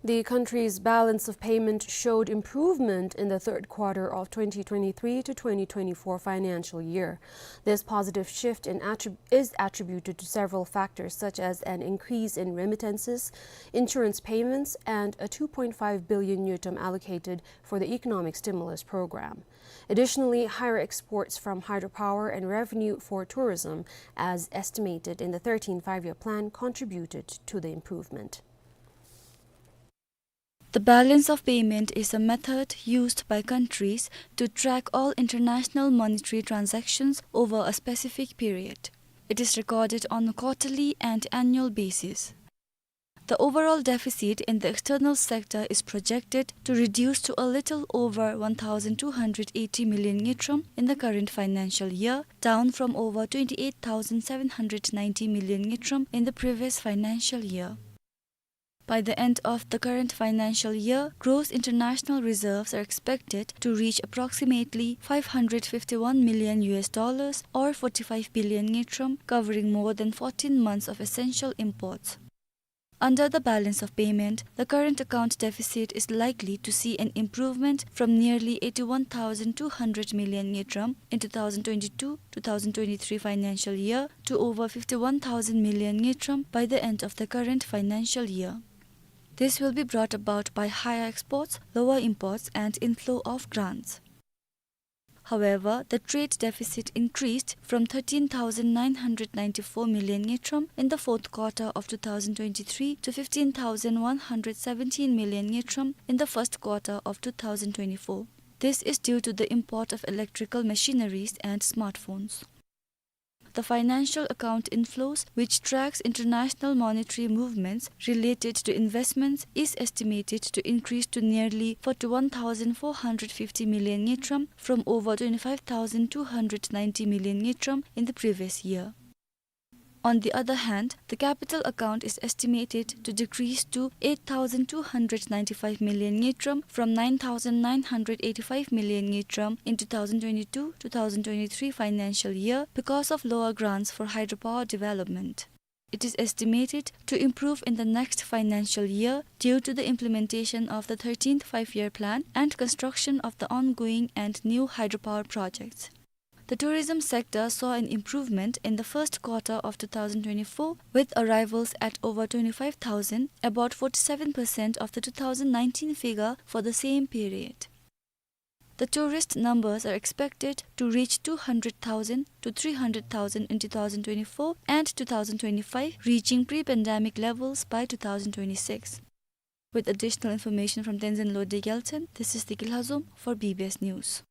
The country's balance of payment showed improvement in the third quarter of twenty twenty-three to twenty twenty-four financial year. This positive shift in attrib-, is attributed to several factors, such as an increase in remittances, insurance payments, and a two point five billion ngultrum allocated for the economic stimulus program. Additionally, higher exports from hydropower and revenue for tourism, as estimated in the thirteenth Five-Year Plan, contributed to the improvement. The balance of payment is a method used by countries to track all international monetary transactions over a specific period. It is recorded on a quarterly and annual basis. The overall deficit in the external sector is projected to reduce to a little over one thousand two hundred eighty million ngultrum in the current financial year, down from over twenty-eight thousand seven hundred ninety million ngultrum in the previous financial year. By the end of the current financial year, gross international reserves are expected to reach approximately five hundred fifty-one million U S dollars or forty-five billion ngultrum, covering more than fourteen months of essential imports. Under the balance of payment, the current account deficit is likely to see an improvement from nearly eighty-one thousand two hundred million ngultrum in two thousand twenty-two two thousand twenty-three financial year to over fifty-one thousand million ngultrum by the end of the current financial year. This will be brought about by higher exports, lower imports, and inflow of grants. However, the trade deficit increased from thirteen thousand nine hundred ninety-four million ngultrum in the fourth quarter of two thousand twenty-three to fifteen thousand one hundred seventeen million ngultrum in the first quarter of two thousand twenty-four. This is due to the import of electrical machineries and smartphones. The financial account inflows, which tracks international monetary movements related to investments, is estimated to increase to nearly forty-one thousand four hundred fifty million ngultrum from over twenty-five thousand two hundred ninety million ngultrum in the previous year. On the other hand, the capital account is estimated to decrease to eight thousand two hundred ninety-five million ngultrum from nine thousand nine hundred eighty-five million ngultrum in two thousand twenty-two two thousand twenty-three financial year because of lower grants for hydropower development. It is estimated to improve in the next financial year due to the implementation of the thirteenth Five-Year Plan and construction of the ongoing and new hydropower projects. The tourism sector saw an improvement in the first quarter of two thousand twenty-four, with arrivals at over twenty-five thousand, about forty-seven percent of the two thousand nineteen figure for the same period. The tourist numbers are expected to reach two hundred thousand to three hundred thousand in two thousand twenty-four and two thousand twenty-five, reaching pre-pandemic levels by two thousand twenty-six. With additional information from Tenzin Lode Gyaltshen, this is Deki Lhazom for B B S News.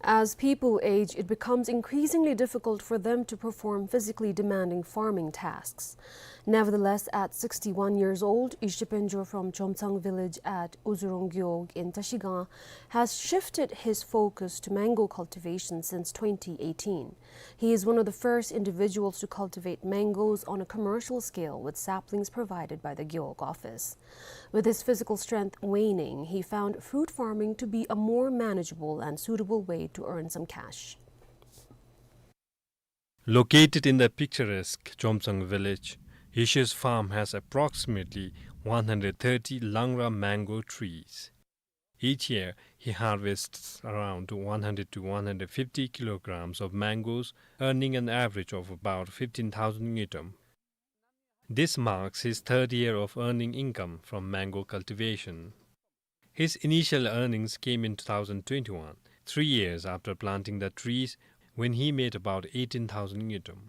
As people age, it becomes increasingly difficult for them to perform physically demanding farming tasks. Nevertheless, at sixty-one years old, Ishe Penjo from Chomtsang village at Uzurong Gewog in Trashigang has shifted his focus to mango cultivation since twenty eighteen. He is one of the first individuals to cultivate mangoes on a commercial scale with saplings provided by the Gewog office. With his physical strength waning, he found fruit farming to be a more manageable and suitable way to earn some cash. Located in the picturesque Chomtsang village, Ishe's farm has approximately one hundred thirty langra mango trees. Each year, he harvests around one hundred to one hundred fifty kilograms of mangoes, earning an average of about fifteen thousand ngultrum. This marks his third year of earning income from mango cultivation. His initial earnings came in two thousand twenty-one, three years after planting the trees, when he made about eighteen thousand ngultrum.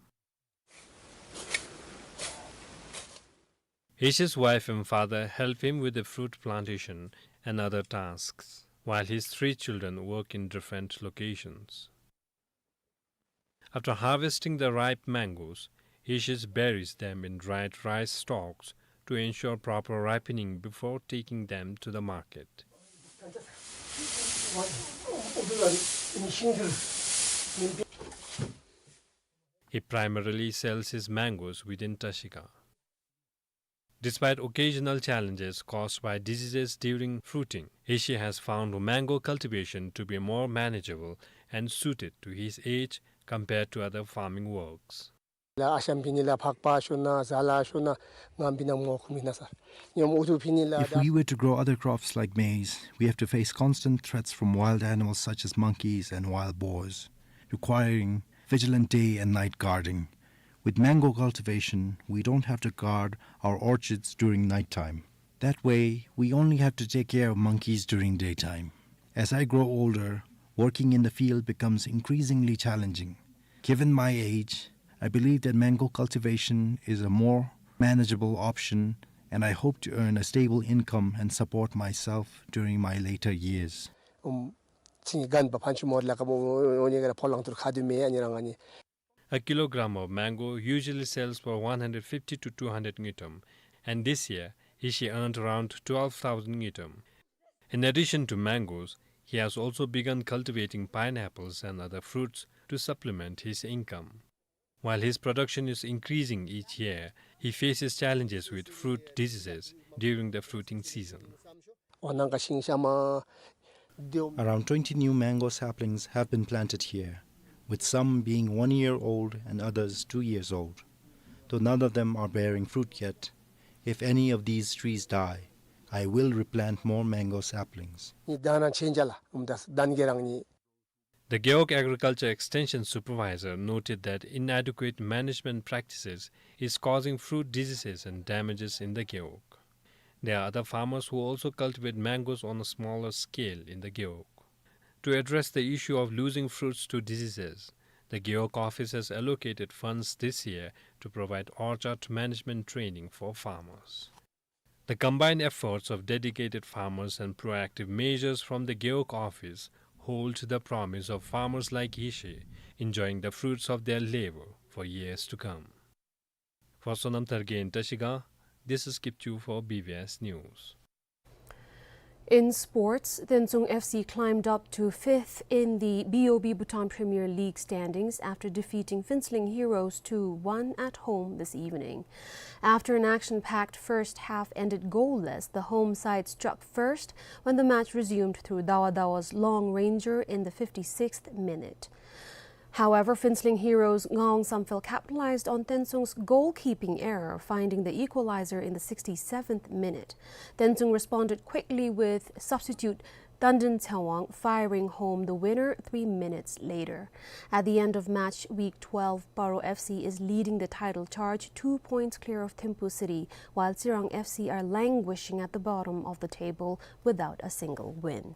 Ishe's wife and father help him with the fruit plantation and other tasks, while his three children work in different locations. After harvesting the ripe mangoes, Ishe buries them in dried rice stalks to ensure proper ripening before taking them to the market. He primarily sells his mangoes within Trashigang. Despite occasional challenges caused by diseases during fruiting, Ishe has found mango cultivation to be more manageable and suited to his age compared to other farming works. ལ་ཨ་ཤམ་ཕི་ནི་ལ་ཕག་པ་ཤོ་ན་ཟ་ལ་ཤོ་ན་ངམ་ཕི་ན་མོ་ཁུ་མི་ན་ས་ཉོམ་ཨུ་ཐུ་ཕི་ནི་ལ། If we were to grow other crops like maize, we have to face constant threats from wild animals such as monkeys and wild boars, requiring vigilant day and night guarding. With mango cultivation, we don't have to guard our orchards during nighttime. That way, we only have to take care of monkeys during daytime. As I grow older, working in the field becomes increasingly challenging. Given my age, I believe that mango cultivation is a more manageable option, and I hope to earn a stable income and support myself during my later years. ཨུམ་ཚིང་གི་རྒན་པ་ཕན་ཆུ་མོར་ལ་ཀ་བོ་འོ་ཉེ་ག་ར་ཕོ་ལང་ཐུར་ཁ་དུ་མེ་ཨ་ཉེ་རང་ཨ་ཉེ། A kilogram of mango usually sells for one hundred fifty to two hundred ngultrum, and this year, Ishe earned around twelve thousand ngultrum. In addition to mangoes, he has also begun cultivating pineapples and other fruits to supplement his income. While his production is increasing each year, he faces challenges with fruit diseases during the fruiting season. ཨོ་ནང་ཀ་ཤིང་ཤ་མ། Around twenty new mango saplings have been planted here, with some being one year old and others two years old. Though none of them are bearing fruit yet, if any of these trees die, I will replant more mango saplings. ཉི་ཟླ་ན་ཆེན་ཇ་ལ་ཨུམ་དས་ཟླ་གི་རང་ཉི། The Gewog Agriculture Extension Supervisor noted that inadequate management practices is causing fruit diseases and damages in the Gewog. There are other farmers who also cultivate mangoes on a smaller scale in the Gewog. To address the issue of losing fruits to diseases, the Gewog office has allocated funds this year to provide orchard management training for farmers. The combined efforts of dedicated farmers and proactive measures from the Gewog office hold the promise of farmers like Yeshe enjoying the fruits of their labor for years to come. For Sonam Thargen, Tashika, this is Kipchu for B B S News. In sports, Tenchung F C climbed up to fifth in the B O B Bhutan Premier League standings after defeating Phuentsholing Heroes two one at home this evening. After an action-packed first half ended goalless, the home side struck first when the match resumed through Dawa Dawa's Long Ranger in the fifty-sixth minute. However, Phuentsholing Heroes' Ngaung Samphel capitalized on Tenchung's goalkeeping error, finding the equalizer in the sixty-seventh minute. Tenchung responded quickly with substitute Tandin Chawang firing home the winner three minutes later. At the end of match week twelve, Paro F C is leading the title charge, two points clear of Thimphu City, while Tsirang F C are languishing at the bottom of the table without a single win.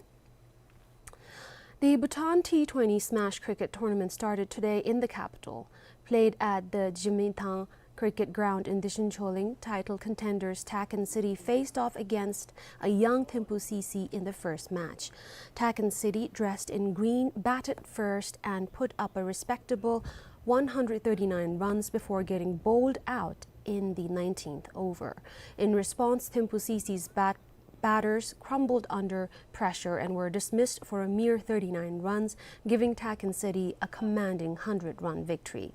The Bhutan T twenty Smash Cricket Tournament started today in the capital. Played at the Jimithang Cricket Ground in Disenchol, title contenders Takan City faced off against a young Thimphu C C in the first match. Takan City, dressed in green, batted first and put up a respectable one hundred thirty-nine runs before getting bowled out in the nineteenth over. In response, Thimphu C C's bat- batters crumbled under pressure and were dismissed for a mere thirty-nine runs, giving Takan City a commanding hundred-run victory.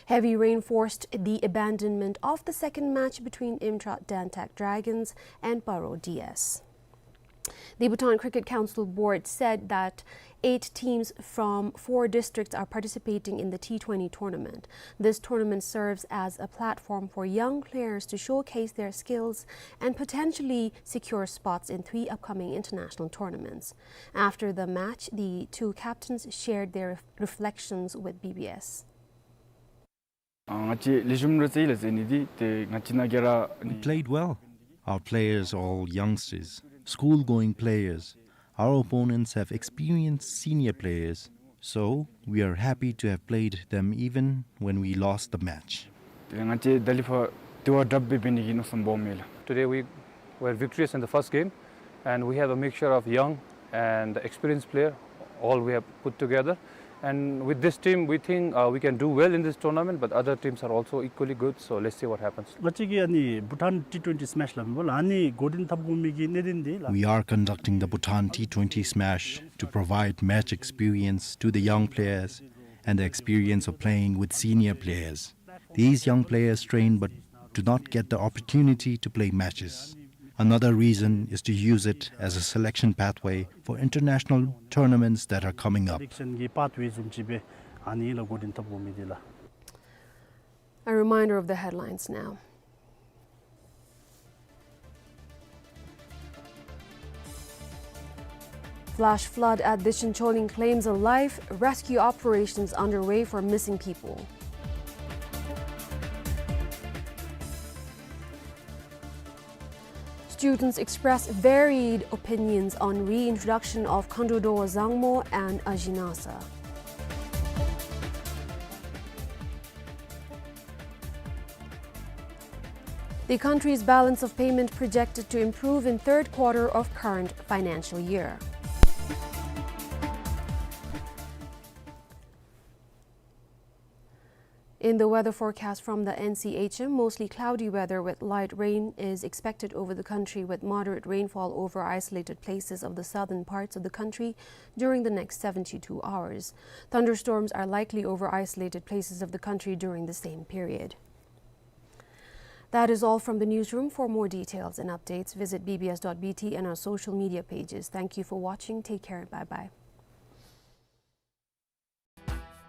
Heavy rain forced the abandonment of the second match between Imtrat Dantak Dragons and Paro D S. The Bhutan Cricket Council Board said that eight teams from four districts are participating in the T twenty tournament. This tournament serves as a platform for young players to showcase their skills and potentially secure spots in three upcoming international tournaments. After the match, the two captains shared their reflections with B B S. ཨ་ང་བཅས་ལེགས་ཤོམ་ར་རྩེ་ལ་རྩེ་ནི་འདི་ཏེ་ང་བཅས་ནཱ་ག་ར། We played well. Our players are all youngsters, school-going players. Our opponents have experienced senior players, so we are happy to have played them even when we lost the match. ཏེ་ང་བཅས་ད་ལས་ཕར་དེ་བ་དྲགཔ་སྦེ་འབད་ནི་གི་མནོ་བསམ་སྦོམ་ཡོད་ལགས། Today we were victorious in the first game, and we have a mixture of young and experienced player, all we have put together. And with this team, we think, uh, we can do well in this tournament, but other teams are also equally good, so let's see what happens. ང་བཅས་ཀྱིས་ཨ་ནི་Bhutan T twenty Smash ལ་མེན་པ་ལགས་ཨ་ནི་འགོ་འདྲེན་འཐབ་དགོ་མི་གི་གནད་དོན་འདི་ལགས། We are conducting the Bhutan T twenty Smash to provide match experience to the young players and the experience of playing with senior players. These young players train but do not get the opportunity to play matches. Another reason is to use it as a selection pathway for international tournaments that are coming up. Selection གི་pathway བཟུམ་ཅིག་སྦེ་ཨ་ནི་ལུ་འགོ་འདྲེན་འཐབ་དགོ་མི་འདི་ལགས། A reminder of the headlines now. Flash flood at Disenchol claims a life, rescue operations underway for missing people. Students express varied opinions on reintroduction of Khandro Dowa Zangmo and Ajinasa. The country's balance of payment projected to improve in third quarter of current financial year. In the weather forecast from the N C H M, mostly cloudy weather with light rain is expected over the country, with moderate rainfall over isolated places of the southern parts of the country during the next seventy-two hours. Thunderstorms are likely over isolated places of the country during the same period. That is all from the newsroom. For more details and updates, visit B B S dot B T and our social media pages. Thank you for watching. Take care and bye-bye.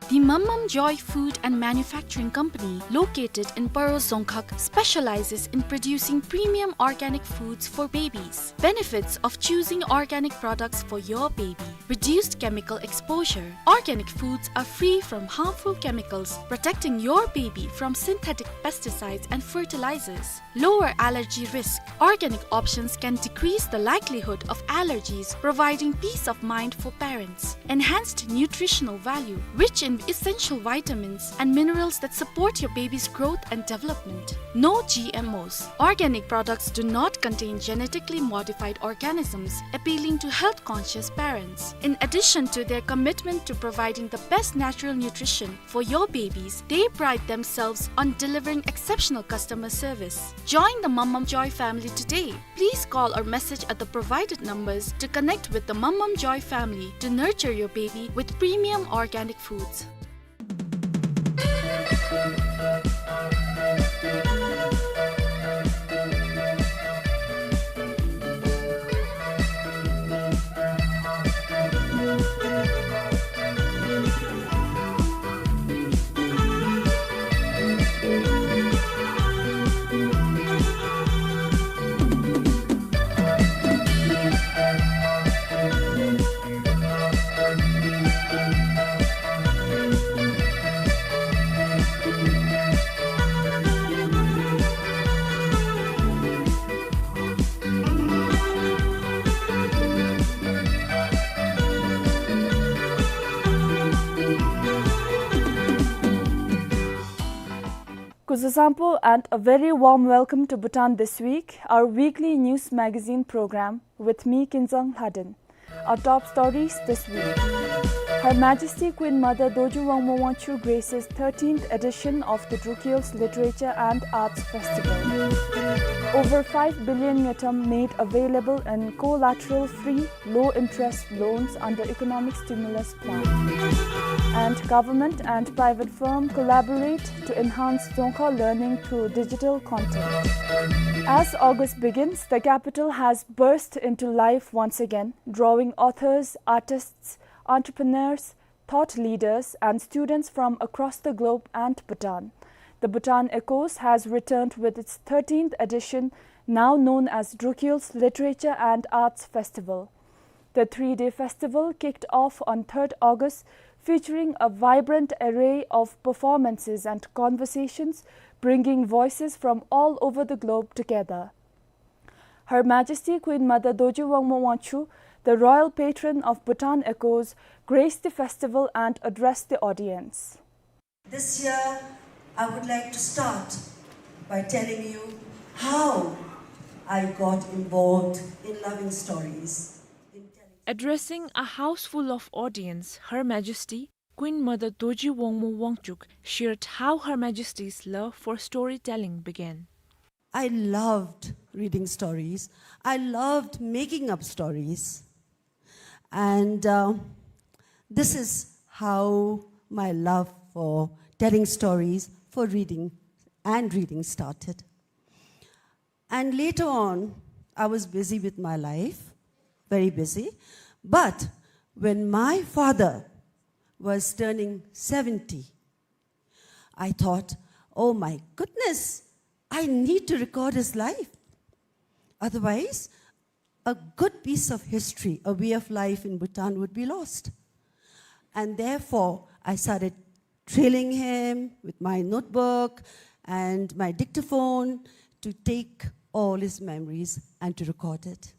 The Mammam Joy Food and Manufacturing Company, located in Paro Dzongkhag, specializes in producing premium organic foods for babies. Benefits of choosing organic products for your baby: reduced chemical exposure. Organic foods are free from harmful chemicals, protecting your baby from synthetic pesticides and fertilizers. Lower allergy risk. Organic options can decrease the likelihood of allergies, providing peace of mind for parents. Enhanced nutritional value, rich in essential vitamins, and minerals that support your baby's growth and development. No G M Os. Organic products do not contain genetically modified organisms, appealing to health-conscious parents. In addition to their commitment to providing the best natural nutrition for your babies, they pride themselves on delivering exceptional customer service. Join the Mum Mum Joy family today. Please call or message at the provided numbers to connect with the Mum Mum Joy family to nurture your baby with premium organic foods. Kuzuzangpo and a very warm welcome to Bhutan This Week, our weekly news magazine program with me, Kinzang Lhaden. Our top stories this week. Her Majesty Queen Mother Dorji Wangmo Wangchuck graces thirteenth edition of the Druk Hills Literature and Arts Festival. Over five billion ngultrum made available in collateral-free, low-interest loans under economic stimulus plan. And government and private firm collaborate to enhance Dzongkha learning through digital content. As August begins, the capital has burst into life once again, drawing authors, artists, entrepreneurs, thought leaders, and students from across the globe and Bhutan. The Bhutan Echoes has returned with its thirteenth edition, now known as Druk Hills Literature and Arts Festival. The three-day festival kicked off on third August, featuring a vibrant array of performances and conversations, bringing voices from all over the globe together. Her Majesty Queen Mother Dorji Wangmo Wangchuck, the royal patron of Bhutan Echoes, graced the festival and addressed the audience. This year, I would like to start by telling you how I got involved in loving stories. Addressing a house full of audience, Her Majesty Queen Mother Dorji Wangmo Wangchuck shared how Her Majesty's love for storytelling began. I loved reading stories. I loved making up stories. And, uh, this is how my love for telling stories, for reading and reading started. And later on, I was busy with my life, very busy. But when my father was turning seventy, I thought, "Oh my goodness, I need to record his life. Otherwise, a good piece of history, a way of life in Bhutan would be lost." And therefore, I started trailing him with my notebook and my dictaphone to take all his memories and to record it.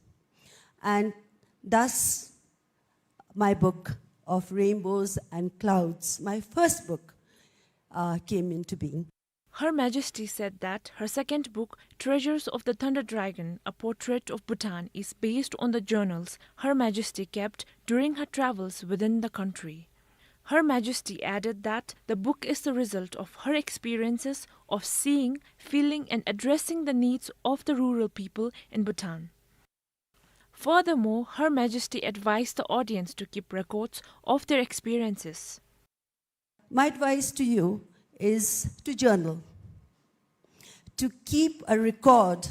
And thus, my book of Rainbows and Clouds, my first book, uh, came into being. Her Majesty said that her second book, Treasures of the Thunder Dragon, A Portrait of Bhutan, is based on the journals Her Majesty kept during her travels within the country. Her Majesty added that the book is the result of her experiences of seeing, feeling, and addressing the needs of the rural people in Bhutan. Furthermore, Her Majesty advised the audience to keep records of their experiences. My advice to you is to journal, to keep a record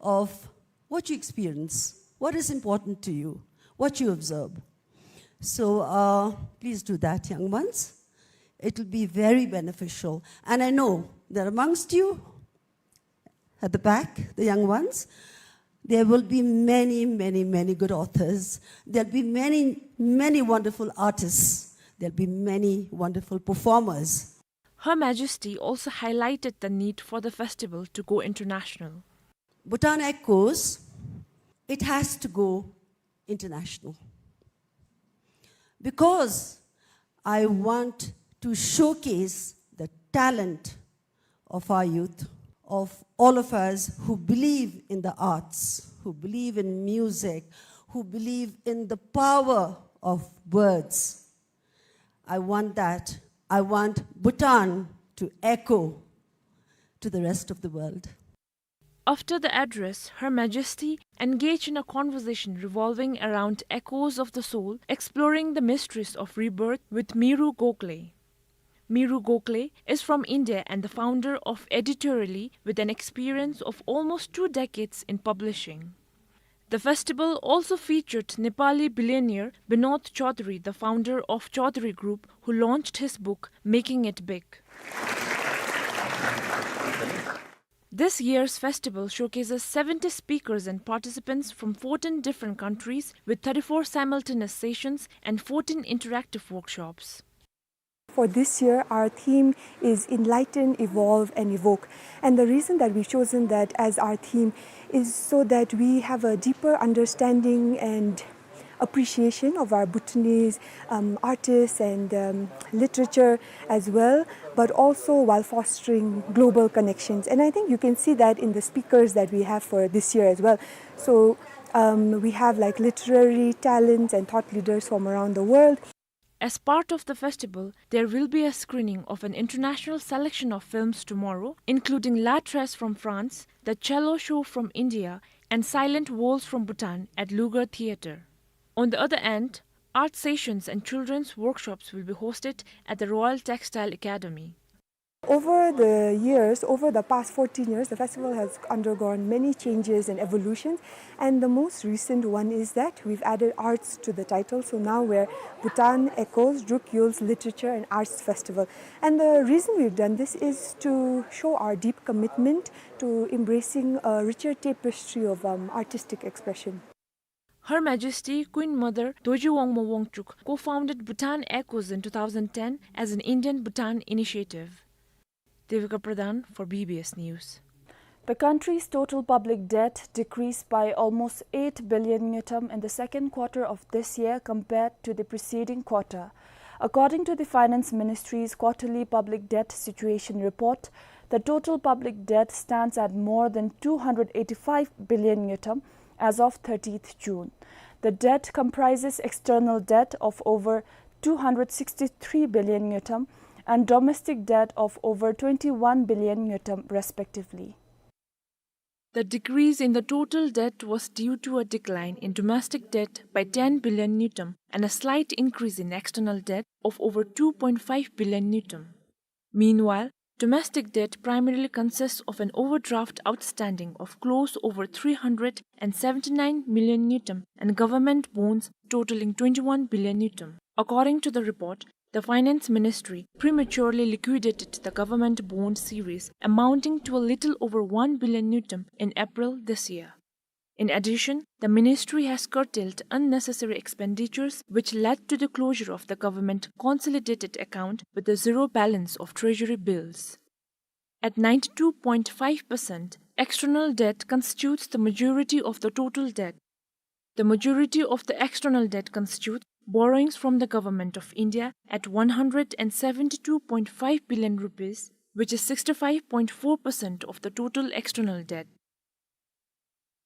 of what you experience, what is important to you, what you observe. So, uh, please do that, young ones. It will be very beneficial. And I know that amongst you, at the back, the young ones, there will be many, many, many good authors. There'll be many, many wonderful artists. There'll be many wonderful performers. Her Majesty also highlighted the need for the festival to go international. Bhutan Echoes, it has to go international. Because I want to showcase the talent of our youth, of all of us who believe in the arts, who believe in music, who believe in the power of words. I want that. I want Bhutan to echo to the rest of the world. After the address, Her Majesty engaged in a conversation revolving around echoes of the soul, exploring the mysteries of rebirth with Miru Gokhale. Miru Gokhale is from India and the founder of Editorally, with an experience of almost two decades in publishing. The festival also featured Nepali billionaire Binod Chaudhary, the founder of Chaudhary Group, who launched his book, Making It Big. This year's festival showcases seventy speakers and participants from fourteen different countries, with thirty-four simultaneous sessions and fourteen interactive workshops. For this year, our theme is Enlighten, Evolve, and Evoke. And the reason that we've chosen that as our theme is so that we have a deeper understanding and appreciation of our Bhutanese, um, artists and, um, literature as well, but also while fostering global connections. And I think you can see that in the speakers that we have for this year as well. So, um, we have, like, literary talents and thought leaders from around the world. As part of the festival, there will be a screening of an international selection of films tomorrow, including La Trace from France, The Cello Show from India, and Silent Walls from Bhutan at Lugar Theatre. On the other hand, art sessions and children's workshops will be hosted at the Royal Textile Academy. Over the years, over the past fourteen years, the festival has undergone many changes and evolutions, and the most recent one is that we've added arts to the title. So now we're Bhutan Echoes, Druk Yul's Literature and Arts Festival. And the reason we've done this is to show our deep commitment to embracing a richer tapestry of, um, artistic expression. Her Majesty Queen Mother Dorji Wangmo Wangchuck co-founded Bhutan Echoes in two thousand ten as an Indian Bhutan initiative. Devika Pradhan for B B S News. The country's total public debt decreased by almost eight billion ngultrum in the second quarter of this year compared to the preceding quarter. According to the Finance Ministry's quarterly public debt situation report, the total public debt stands at more than two hundred eighty-five billion ngultrum as of thirtieth June. The debt comprises external debt of over two hundred sixty-three billion ngultrum and domestic debt of over twenty-one billion ngultrum, respectively. The decrease in the total debt was due to a decline in domestic debt by ten billion ngultrum and a slight increase in external debt of over two point five billion ngultrum. Meanwhile, domestic debt primarily consists of an overdraft outstanding of close over three hundred and seventy-nine million ngultrum and government bonds totaling twenty-one billion ngultrum. According to the report, the Finance Ministry prematurely liquidated the government bond series amounting to a little over one billion ngultrum in April this year. In addition, the ministry has curtailed unnecessary expenditures, which led to the closure of the government consolidated account with a zero balance of treasury bills. At ninety-two point five percent, external debt constitutes the majority of the total debt. The majority of the external debt constitutes borrowings from the Government of India at one hundred and seventy-two point five billion rupees, which is sixty-five point four percent of the total external debt.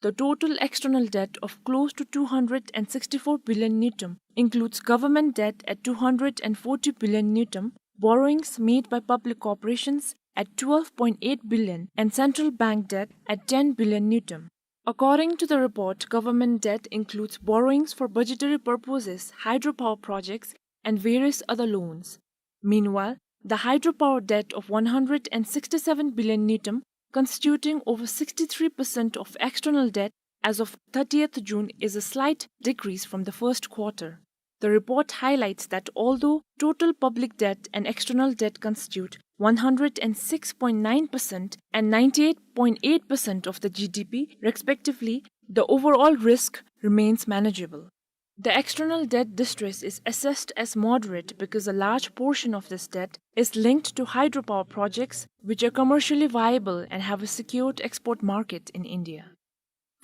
The total external debt of close to two hundred and sixty-four billion ngultrum includes government debt at two hundred and forty billion ngultrum, borrowings made by public corporations at twelve point eight billion, and central bank debt at ten billion ngultrum. According to the report, government debt includes borrowings for budgetary purposes, hydropower projects, and various other loans. Meanwhile, the hydropower debt of one hundred and sixty-seven billion ngultrum, constituting over sixty-three percent of external debt as of thirtieth June, is a slight decrease from the first quarter. The report highlights that although total public debt and external debt constitute one hundred and six point nine percent and ninety-eight point eight percent of the G D P respectively, the overall risk remains manageable. The external debt distress is assessed as moderate because a large portion of this debt is linked to hydropower projects, which are commercially viable and have a secured export market in India.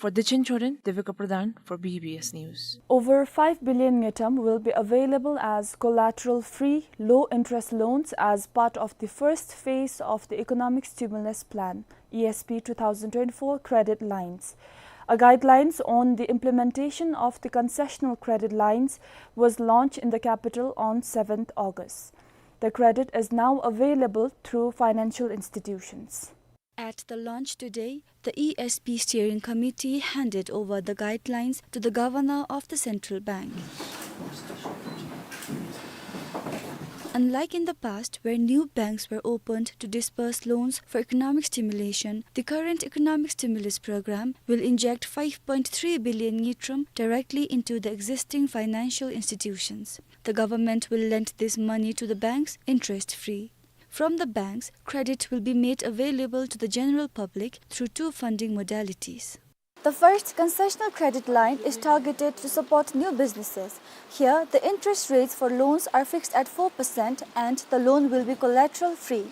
For Dechen Choden, Devika Pradhan for B B S News. Over five billion ngultrum will be available as collateral-free, low-interest loans as part of the first phase of the Economic Stimulus Plan, E S P two thousand twenty-four credit lines. A guidelines on the implementation of the concessional credit lines was launched in the capital on seventh August. The credit is now available through financial institutions. At the launch today, the E S P Steering Committee handed over the guidelines to the Governor of the Central Bank. Unlike in the past, where new banks were opened to disburse loans for economic stimulation, the current economic stimulus program will inject five point three billion ngultrum directly into the existing financial institutions. The government will lend this money to the banks interest-free. From the banks, credit will be made available to the general public through two funding modalities. The first concessional credit line is targeted to support new businesses. Here, the interest rates for loans are fixed at four percent and the loan will be collateral-free.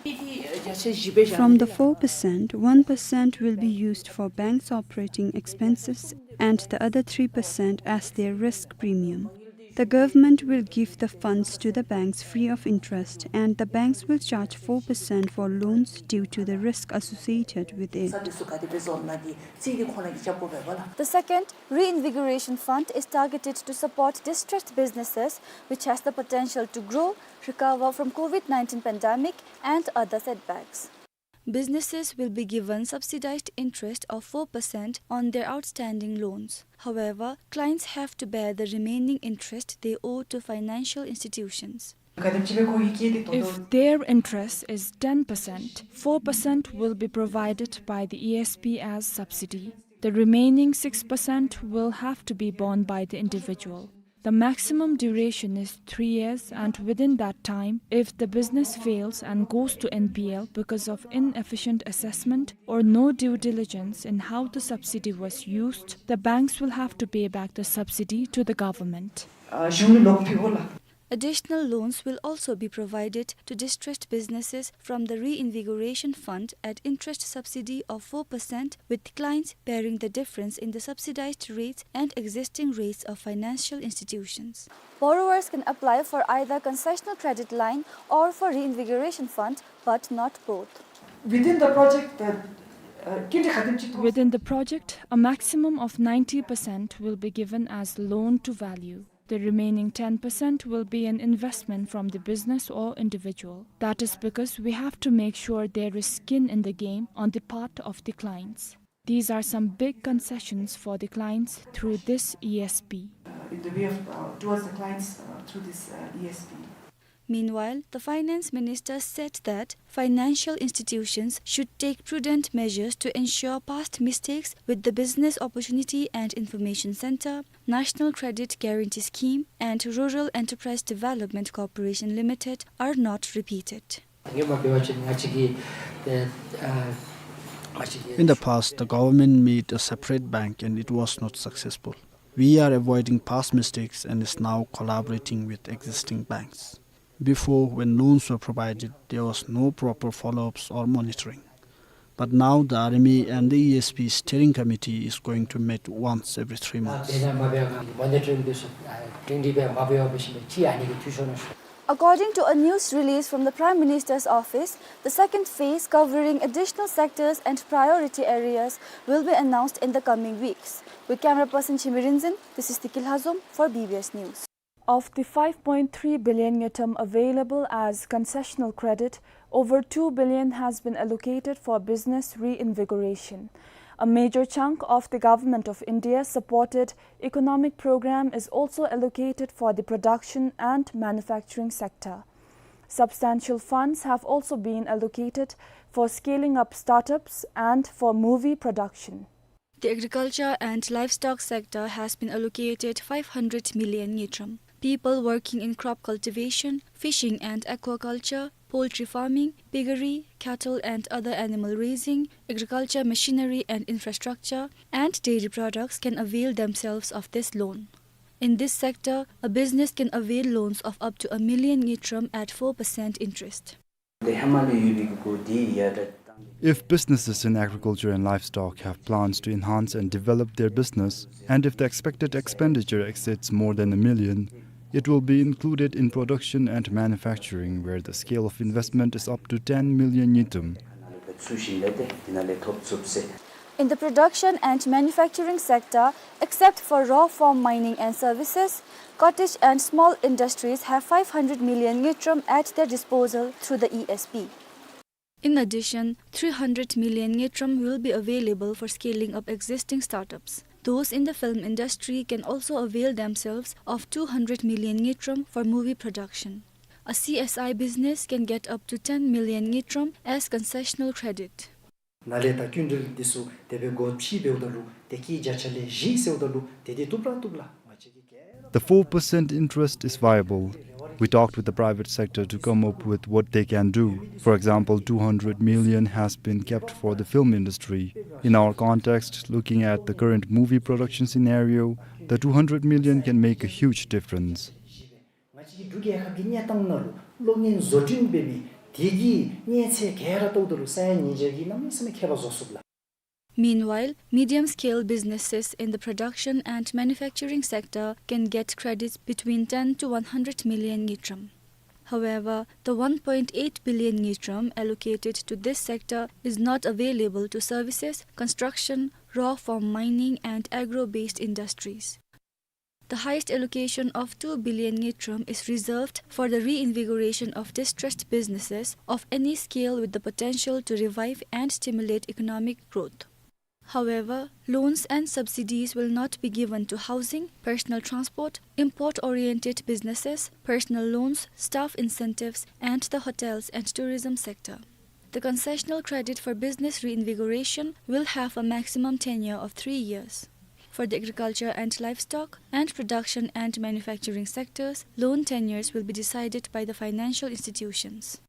From the four percent, one percent will be used for banks' operating expenses and the other three percent as their risk premium. The government will give the funds to the banks free of interest, and the banks will charge four percent for loans due to the risk associated with it. The second reinvigoration fund is targeted to support distressed businesses, which has the potential to grow, recover from COVID nineteen pandemic and other setbacks. Businesses will be given subsidized interest of four percent on their outstanding loans. However, clients have to bear the remaining interest they owe to financial institutions. If their interest is ten percent, four percent will be provided by the E S P as subsidy. The remaining six percent will have to be borne by the individual. The maximum duration is three years, and within that time, if the business fails and goes to N P L because of inefficient assessment or no due diligence in how the subsidy was used, the banks will have to pay back the subsidy to the government. Additional loans will also be provided to distressed businesses from the Reinvigoration Fund at interest subsidy of four percent, with clients bearing the difference in the subsidized rates and existing rates of financial institutions. Borrowers can apply for either concessional credit line or for Reinvigoration Fund, but not both. Within the project, the, uh, Within the project, a maximum of ninety percent will be given as loan to value. The remaining ten percent will be an investment from the business or individual. That is because we have to make sure there is skin in the game on the part of the clients. These are some big concessions for the clients through this E S P. Uh, in the way of, uh, towards the clients, uh, through this, uh, E S P. Meanwhile, the finance minister said that financial institutions should take prudent measures to ensure past mistakes with the Business Opportunity and Information Center, National Credit Guarantee Scheme and Rural Enterprise Development Corporation Limited are not repeated. In the past, the government made a separate bank and it was not successful. We are avoiding past mistakes and is now collaborating with existing banks. Before, when loans were provided, there was no proper follow-ups or monitoring. But now the R M A and the E S P steering committee is going to meet once every three months. According to a news release from the Prime Minister's office, the second phase, covering additional sectors and priority areas, will be announced in the coming weeks. With camera person Chimi Rinzin, this is Tiki Lhazom for B B S News. Of the five point three billion ngultrum available as concessional credit, over two billion has been allocated for business reinvigoration. A major chunk of the Government of India supported economic program is also allocated for the production and manufacturing sector. Substantial funds have also been allocated for scaling up startups and for movie production. The agriculture and livestock sector has been allocated five hundred million ngultrum. People working in crop cultivation, fishing and aquaculture, poultry farming, piggery, cattle and other animal raising, agriculture machinery and infrastructure, and dairy products can avail themselves of this loan. In this sector, a business can avail loans of up to a million ngultrum at four percent interest. If businesses in agriculture and livestock have plans to enhance and develop their business, and if the expected expenditure exceeds more than a million, it will be included in production and manufacturing, where the scale of investment is up to ten million ngultrum. In the production and manufacturing sector, except for raw form mining and services, cottage and small industries have five hundred million ngultrum at their disposal through the E S P. In addition, three hundred million ngultrum will be available for scaling up existing startups. Those in the film industry can also avail themselves of two hundred million ngultrum for movie production. A C S I business can get up to ten million ngultrum as concessional credit. ནཱ་ལས་ད་སྐྱིན་འགྲུལ་འདི་ཚུ་དེ་སྦེ་སྒོ་ཕྱེ་འབདཝ་ད་ལུ་དེ་གི་བརྒྱ་ཆ་ལས་བཞི་ཟེརཝ་ད་ལུ་དེ་འདི་བཏུབ་ར་བཏུབ་ལགས། ང་བཅས་ཀྱི་ག་ར། The four percent interest is viable. We talked with the private sector to come up with what they can do. For example, two hundred million has been kept for the film industry. In our context, looking at the current movie production scenario, the two hundred million can make a huge difference. ང་བཅས་ཀྱི་འབྲུག་རྒྱལ་ཁབ་ཀྱི་གནས་སྟངས་ནང་ལུ་གློག་བརྙན་བཟོ་སྐྲུན་འབད་མི་དེ་གི་གནས་ཚད་ག་ར་བལྟཝ་ད་ལུ་ས་ཡ་ཉིས་བརྒྱ་གིས་གནམ་མེད་ས་མེད་ཁྱད་པར་བཟོ་ཚུགས་ལགས། Meanwhile, medium-scale businesses in the production and manufacturing sector can get credits between ten to one hundred million ngultrum. However, the one point eight billion ngultrum allocated to this sector is not available to services, construction, raw form mining and agro-based industries. The highest allocation of two billion ngultrum is reserved for the reinvigoration of distressed businesses of any scale with the potential to revive and stimulate economic growth. However, loans and subsidies will not be given to housing, personal transport, import-oriented businesses, personal loans, staff incentives, and the hotels and tourism sector. The concessional credit for business reinvigoration will have a maximum tenure of three years. For the agriculture and livestock and production and manufacturing sectors, loan tenures will be decided by the financial institutions.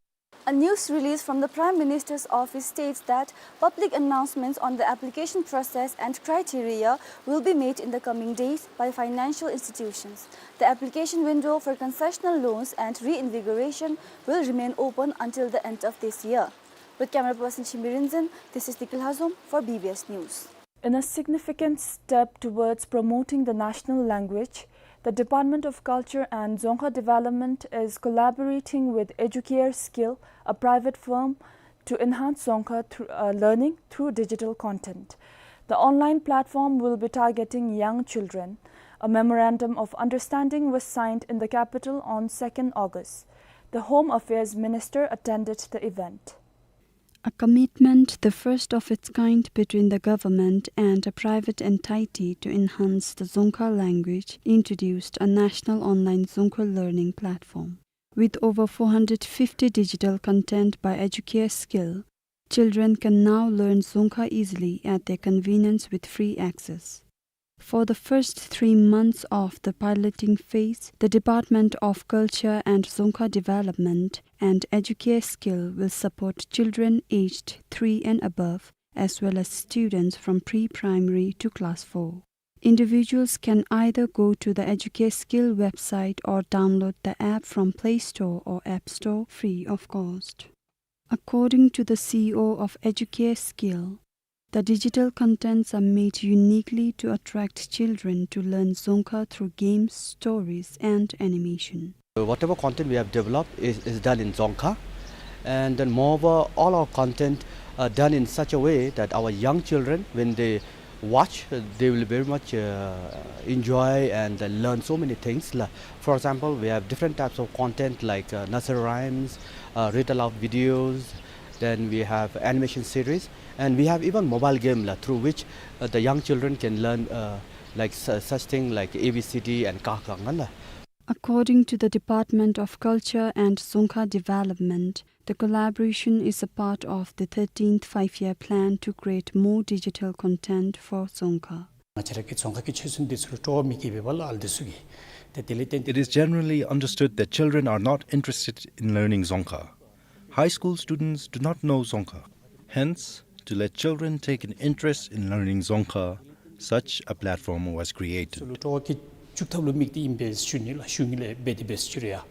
A news release from the Prime Minister's office states that public announcements on the application process and criteria will be made in the coming days by financial institutions. The application window for concessional loans and reinvigoration will remain open until the end of this year. With camera person Chimbi Rinzin, this is Dikil Hazom for B B S News. In a significant step towards promoting the national language, the Department of Culture and Dzongkha Development is collaborating with Educare Skill, a private firm, to enhance Dzongkha thr-, uh, learning through digital content. The online platform will be targeting young children. A memorandum of understanding was signed in the capital on second August. The Home Affairs Minister attended the event. A commitment the first of its kind between the government and a private entity to enhance the Dzongkha language introduced a national online Dzongkha learning platform. With over four hundred fifty digital content by Educare Skill, children can now learn Dzongkha easily at their convenience with free access. For the first three months of the piloting phase, the Department of Culture and Dzongkha Development and Educare Skill will support children aged three and above, as well as students from pre-primary to class four. Individuals can either go to the Educare Skill website or download the app from Play Store or App Store free of cost. According to the C E O of Educare Skill, the digital contents are made uniquely to attract children to learn Dzongkha through games, stories, and animation. Whatever content we have developed is, is done in Dzongkha. And then moreover, all our content are done in such a way that our young children, when they watch, uh, they will very much, uh, enjoy and, uh, learn so many things. La-, for example, we have different types of content like, uh, nursery rhymes, uh, read aloud videos, then we have animation series, and we have even mobile game la, through which, uh, the young children can learn, uh, like su-, such thing like A B C D and ka kha nga la. According to the Department of Culture and Dzongkha Development, the collaboration is a part of the thirteenth Five-Year Plan to create more digital content for Dzongkha. ང་བཅས་ར་གི་རྫོང་ཁ་གི་ཆོས་སྲུང་འདི་ཚུ་ལུ་སྤྲོ་བ་མེད་ཀྱི་འབད་བ་ལུ་ཨ་ལུ་འདི་ཚུ་གིས་ཏེ་དེ་ལས་བརྟེན་It is generally understood that children are not interested in learning Dzongkha. High school students do not know Dzongkha. Hence, to let children take an interest in learning Dzongkha, such a platform was created. ཚུ་ལུ་སྤྲོ་བ་བསྐྱེད་བཅུག་ཐབས་ལུ་དམིགས་ཏེ་ཨིན་པས་ཞུ་ནི་ལགས། ཞུ་ནི་ལས་འབད་དེ་འབད་ཞུ་རེ་ཡ།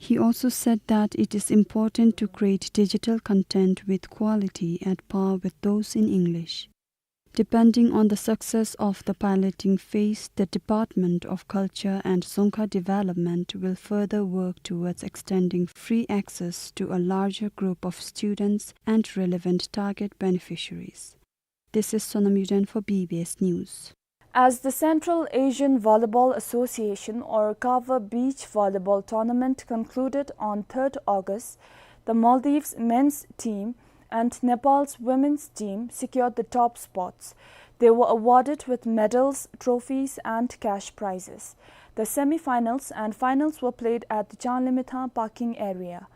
He also said that it is important to create digital content with quality at par with those in English. Depending on the success of the piloting phase, the Department of Culture and Dzongkha Development will further work towards extending free access to a larger group of students and relevant target beneficiaries. This is Sonam Yuden for B B S News. As the Central Asian Volleyball Association, or CAVA, beach volleyball tournament concluded on third August, the Maldives men's team and Nepal's women's team secured the top spots. They were awarded with medals, trophies, and cash prizes. The semi-finals and finals were played at the Chanlimithang parking area.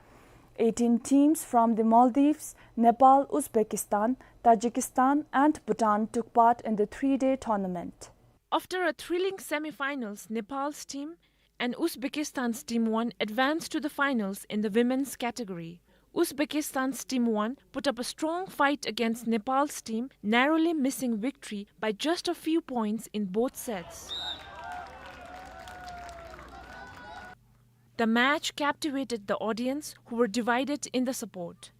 Eighteen teams from the Maldives, Nepal, Uzbekistan, Tajikistan, and Bhutan took part in the three-day tournament. After a thrilling semi-finals, Nepal's team and Uzbekistan's team one advanced to the finals in the women's category. Uzbekistan's team one put up a strong fight against Nepal's team, narrowly missing victory by just a few points in both sets. The match captivated the audience, who were divided in the support.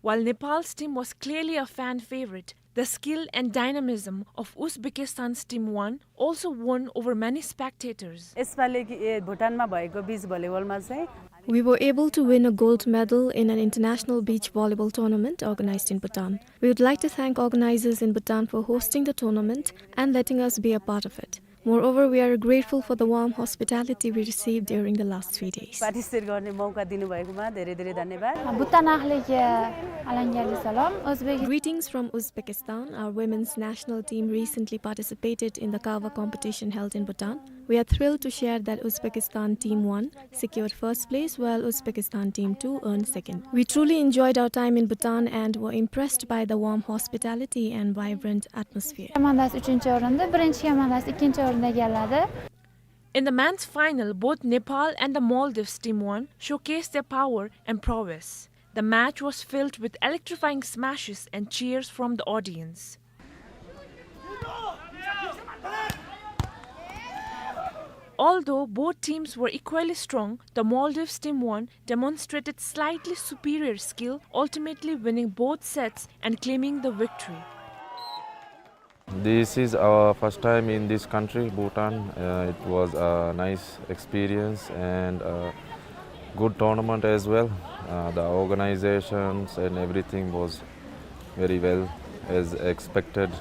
While Nepal's team was clearly a fan favorite, the skill and dynamism of Uzbekistan's team one also won over many spectators. यसपालि कि, ए, भुटानमा भएको बिच भलिबलमा चाहिँ We were able to win a gold medal in an international beach volleyball tournament organized in Bhutan. We would like to thank organizers in Bhutan for hosting the tournament and letting us be a part of it. Moreover, we are grateful for the warm hospitality we received during the last three days. Participate गर्ने मौका दिनुभएकोमा धेरै धेरै धन्यवाद। भुटान अखिललाई आलाङग्याली सलाम। Uzbek Greetings from Uzbekistan. Our women's national team recently participated in the CAVA competition held in Bhutan. We are thrilled to share that Uzbekistan team one secured first place, while Uzbekistan team two earned second. We truly enjoyed our time in Bhutan and were impressed by the warm hospitality and vibrant atmosphere. Komandasi uchinchi o'rindi, birinchi komandasi ikkinchi o'rinni egalladi. In the men's final, both Nepal and the Maldives team one showcased their power and prowess. The match was filled with electrifying smashes and cheers from the audience. Although both teams were equally strong, the Maldives team one demonstrated slightly superior skill, ultimately winning both sets and claiming the victory. This is our first time in this country, Bhutan. Uh, it was a nice experience and a good tournament as well. Uh, the organizations and everything was very well as expected.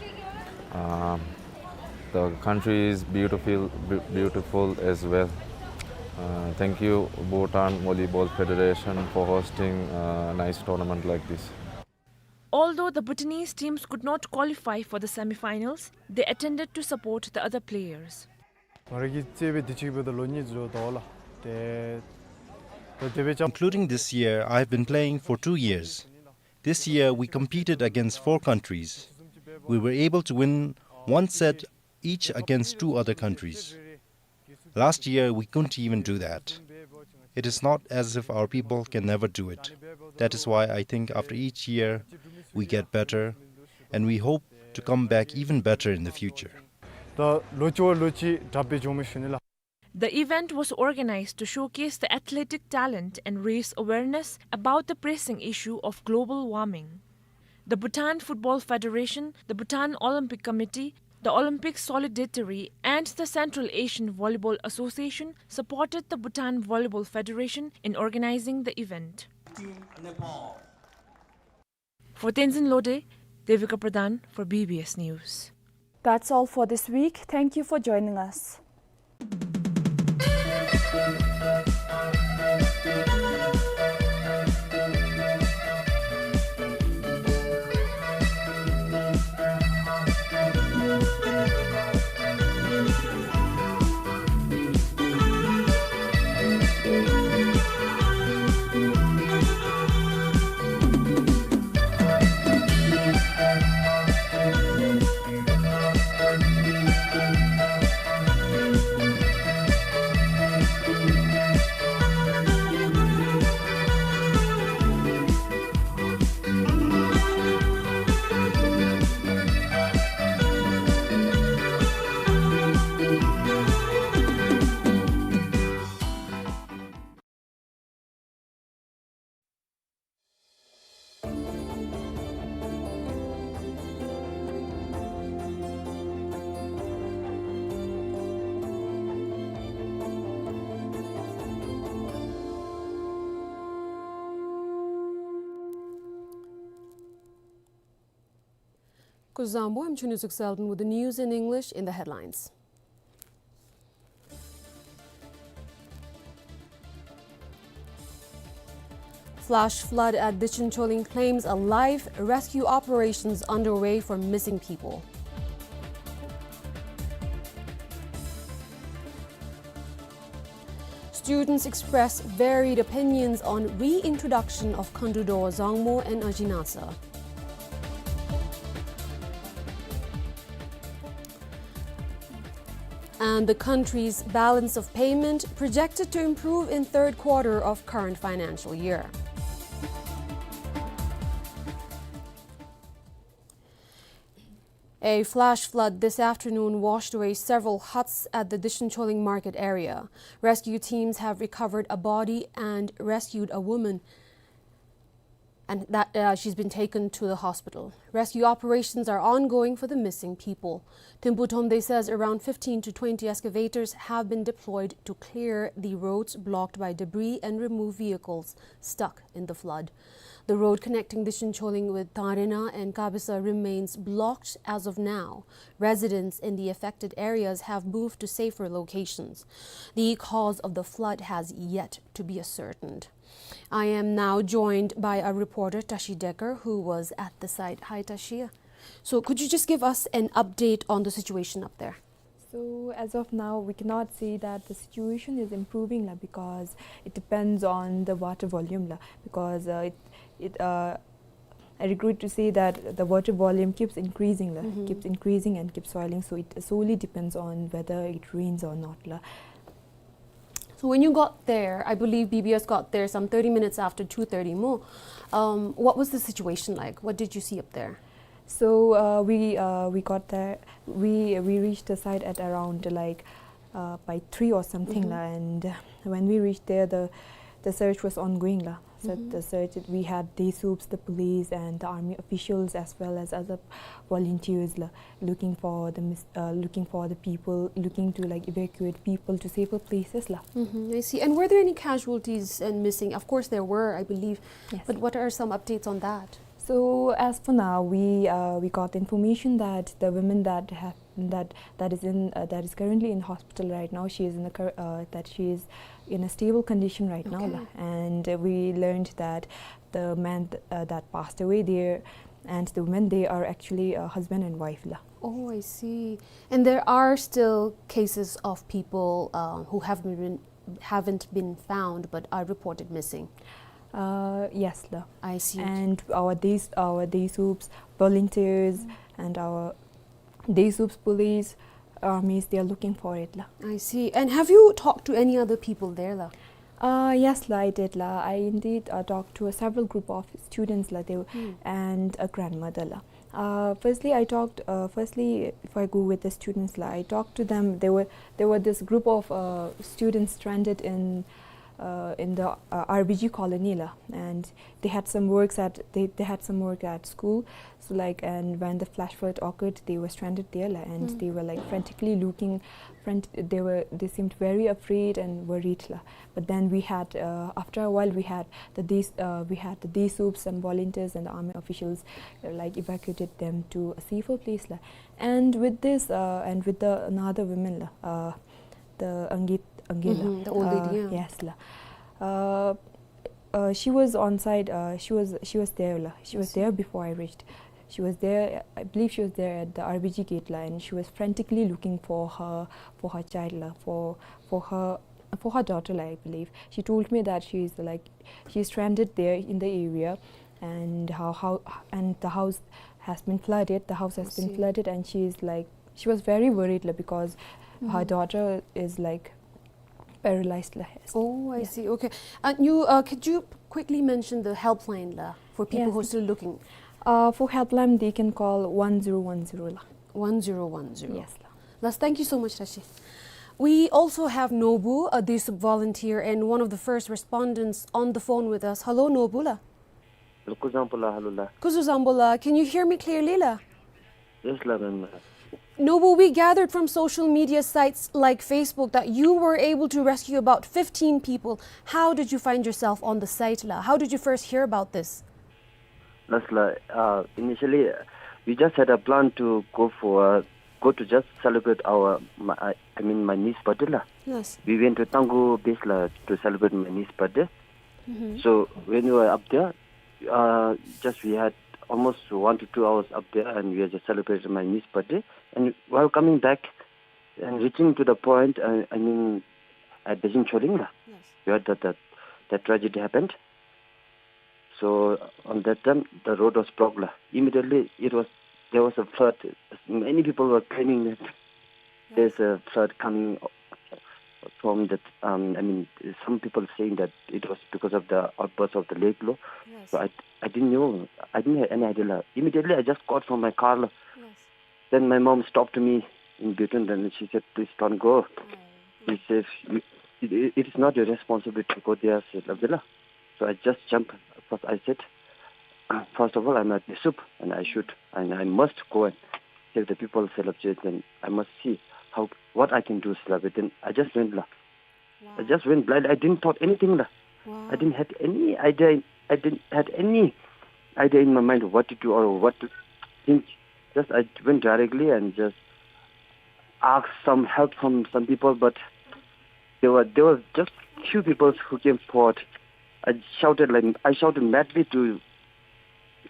Um, the country is beautiful, beau- beautiful as well. Uh, thank you, Bhutan Volleyball Federation, for hosting a nice tournament like this. Although the Bhutanese teams could not qualify for the semi-finals, they attended to support the other players. ང་རང་གི་རྩེད་དཔོན་འདི་གཅིག་པོ་ད་ལོ་གཉིས་ཙམ་འགྲོ་དོ་ལགས། ཏེ་ད་དེ་སྦེ་ཅམ། Including this year, I have been playing for two years. This year, we competed against four countries. We were able to win one set each against two other countries. Last year, we couldn't even do that. It is not as if our people can never do it. That is why I think after each year, we get better, and we hope to come back even better in the future. ད་ལོ་གཅིག་བ་ལོ་གཅིག་དྲག་སྦེ་འགྱོཝ་མས་ཞུ་ནི་ལགས། The event was organized to showcase the athletic talent and raise awareness about the pressing issue of global warming. The Bhutan Football Federation, the Bhutan Olympic Committee, the Olympic Solidarity, and the Central Asian Volleyball Association supported the Bhutan Volleyball Federation in organizing the event. Team Nepal. For Tenzin Lode, Devika Pradhan for B B S News. That's all for this week. Thank you for joining us. Kuzuzangpo, I'm Chunizuk Selden with the news in English in the headlines. Flash flood at Dichen Choling claims a life, rescue operations underway for missing people. Students express varied opinions on reintroduction of Khandu Dhowa Zangmo and Ajinasa. And the country's balance of payment projected to improve in third quarter of current financial year. A flash flood this afternoon washed away several huts at the Dichen Choling market area. Rescue teams have recovered a body and rescued a woman, and that, uh, she's been taken to the hospital. Rescue operations are ongoing for the missing people. Thimphu Thromde says around fifteen to twenty excavators have been deployed to clear the roads blocked by debris and remove vehicles stuck in the flood. The road connecting Dichen Choling with Thangrena and Kabesa remains blocked as of now. Residents in the affected areas have moved to safer locations. The cause of the flood has yet to be ascertained. I am now joined by our reporter, Tashi Decker, who was at the site. Hi, Tashi. So, could you just give us an update on the situation up there? So, as of now, we cannot say that the situation is improving, la, because it depends on the water volume, la, because, uh, it, it, uh, I regret to say that the water volume keeps increasing, la, Mm-hmm. keeps increasing and keeps swelling, so it solely depends on whether it rains or not, la. So when you got there, I believe B B S got there some thirty minutes after two thirty mo. Um, what was the situation like? What did you see up there? So, uh, we, uh, we got there, we, we reached the site at around, like, uh, by three or something, Mm-hmm. la, and when we reached there, the, the search was ongoing, la. So Mm-hmm. the search, we had DSUPs, the police, and the army officials, as well as other volunteers, la, looking for the mis-, uh, looking for the people, looking to, like, evacuate people to safer places, la. Mm-hmm, I see. And were there any casualties and missing? Of course there were, I believe. Yes. But what are some updates on that? So, as for now, we, uh, we got information that the women that have, that, that is in, uh, that is currently in hospital right now, she is in the cur-, uh, that she is in a stable condition right now, Okay. la. And, uh, we learned that the man th-, uh, that passed away there and the women, they are actually, uh, husband and wife, la. Oh, I see. And there are still cases of people, uh, who have been, haven't been found but are reported missing? Uh, yes, la. I see. And our DSUPs, our DSUPs, volunteers, Mm. and our DSUPs, police, armies, they are looking for it, la. I see. And have you talked to any other people there, la? Uh, yes, la, I did, la. I indeed, uh, talked to a several group of students, la, they were, Hmm. and a grandmother, la. Uh, firstly, I talked, uh, firstly, if I go with the students, la, I talked to them. They were, there were this group of, uh, students stranded in, uh, in the, uh, R B G colony, la, and they had some works at, they, they had some work at school. So, like, and when the flash flood occurred, they were stranded there, la, and Hmm. they were, like, frantically looking, frantic, they were, they seemed very afraid and worried, la. But then we had, uh, after a while, we had the, these, uh, we had the DSUPs and volunteers and the army officials, uh, like, evacuated them to a safer place, la. And with this, uh, and with the another woman, la, uh, the Angit, Angit, la. Mm-hmm, the old lady, Uh, yeah. Yes, la. Uh, uh, she was on site, uh, she was, she was there, la. She was I see. there before I reached. She was there, I believe she was there at the R B G gate, la, and she was frantically looking for her, for her child, la, for, for her, for her daughter, la, I believe. She told me that she is, like, she is stranded there in the area, and how, how, and the house has been flooded. The house has I been see. flooded, and she is, like, she was very worried, la, because her Mm-hmm. daughter is, like, paralyzed, la. Yes. Oh, I Yeah. see. Okay. And you, uh, could you quickly mention the helpline, la, for people Yes. who are still looking? Uh, for helpline, they can call one zero one zero, la. One zero one zero. Yes, la. Las, thank you so much, Tashi. We also have Nobu, a DSUP volunteer and one of the first respondents, on the phone with us. Hello, Nobu, la. Kuzuzangpo la, hello la. Kuzuzangpo la, can you hear me clearly, la? Yes, la, ma'am. Nobu, we gathered from social media sites like Facebook that you were able to rescue about fifteen people. How did you find yourself on the site, la? How did you first hear about this? Las la, uh, initially, uh, we just had a plan to go for, uh, go to just celebrate our, my, I, I mean, my niece's birthday la. Yes. We went to Tangkhul base la to celebrate my niece's birthday. Mm-hmm. So when we were up there, uh, just we had almost one to two hours up there, and we had just celebrated my niece's birthday. And while coming back and reaching to the point, uh, I mean, at Beijing Choling la, yes, we heard that, that that tragedy happened. So on that time, the road was blocked la. Immediately, it was, there was a flood. Many people were claiming that there's a flood coming from the, um, I mean, some people saying that it was because of the outburst of the lake la. Yes. So I, I didn't know. I didn't have any idea la. Immediately, I just got from my car la. Yes. Then my mom stopped me in between, then she said, "Please don't go. Be safe. You, it, it, it is not your responsibility to go there," said Abdullah. So I just jumped. First I said, "First of all, I'm a Desup, and I should, and I must go and save the people, said Abdullah. Then I must see how, what I can do," said Abdullah. Then I just went la. Wow. I just went blind. I didn't thought anything la. Wow. I didn't have any idea. I didn't had any idea in my mind what to do or what to think. Just I went directly and just asked some help from some people, but there were, there were just few people who came forward. I shouted, like, I shouted madly to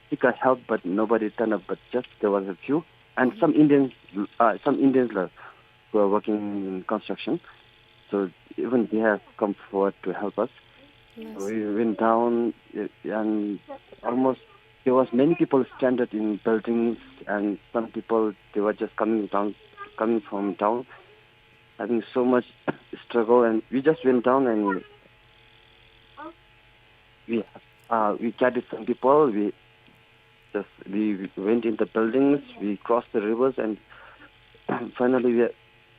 seek a help, but nobody turned up. But just there was a few, and some Indians, uh, some Indians la, who are working in construction. So even they have come forward to help us. Yes. We went down, uh, and almost there was many people stranded in buildings, and some people, they were just coming down, coming from down, having so much struggle, and we just went down and we, uh, we gathered some people. We just, we went in the buildings, we crossed the rivers, and finally we,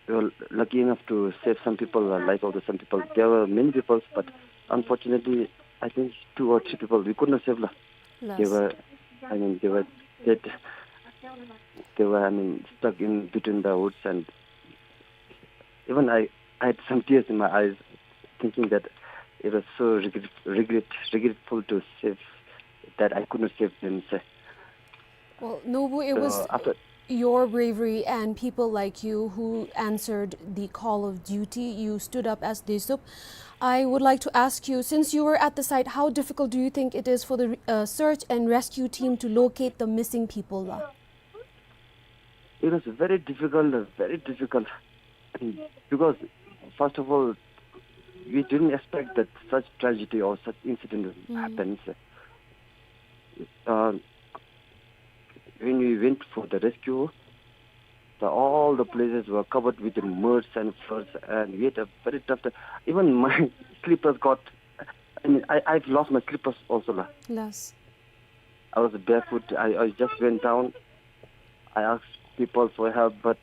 we were lucky enough to save some people, uh, life of the some people. There were many people, but unfortunately, I think two or three people we could not save la. They were, I mean, they were dead. They were, I mean, stuck in between the woods, and even I, I had some tears in my eyes, thinking that it was so regret, regret, regretful to save, that I could not save them, sir. Well, Nobu, it was your bravery and people like you who answered the call of duty. You stood up as Desup. I would like to ask you, since you were at the site, how difficult do you think it is for the, uh, search and rescue team to locate the missing people la? It was very difficult, uh, very difficult. Because, first of all, we didn't expect that such tragedy or such incident happens. Uh, when we went for the rescue, the, all the places were covered with the mud and floods, and we had a very tough time. Even my slippers got, I mean, I, I've lost my slippers also la. Yes. I was barefoot. I, I just went down. I asked people for help, but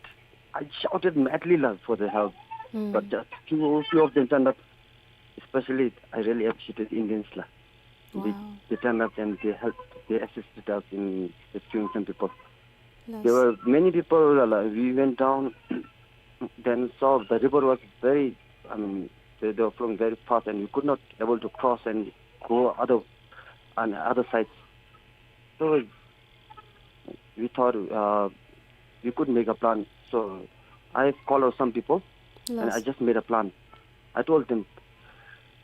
I shouted madly la for the help. But just few, few of them turned up. Especially, I really appreciated Indians la. They, they turned up and they helped, they assisted us in rescuing some people. There were many people, uh, we went down, then saw the river was very, I mean, they, they were flowing very fast and we could not able to cross and go other, on other sides. So we thought, uh, we could make a plan. So I called out some people and I just made a plan. I told them,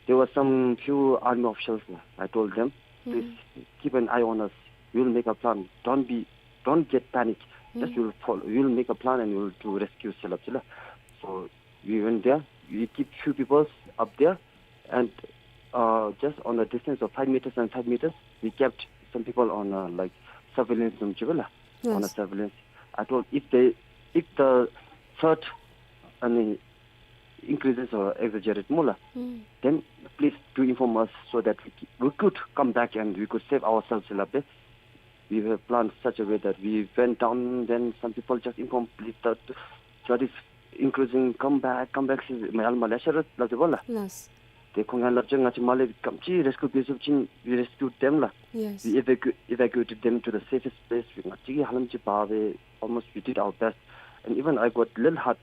there were some few army officials there. I told them, "Please keep an eye on us. We'll make a plan. Don't be, don't get panic. Just we'll follow. We'll make a plan and we'll do rescue self." So we went there. We keep few people up there, and, uh, just on a distance of five meters and five meters, we kept some people on, uh, like, surveillance, on a surveillance. I told, if they, if the threat, I mean, increases or exaggerate more la, then please do inform us so that we, we could come back and we could save ourselves la. We have planned such a way that we went down, then some people just informed, "Please, the, the flood is increasing, come back, come back," says, my alma lasharat la de bola. Yes. Te khunga lap jang ngachi male kamchi rescue base of chin, we rescued them la. Yes. We evacu-, evacuated them to the safest place. We ngachi halam chi ba we, almost we did our best. And even I got little hurt.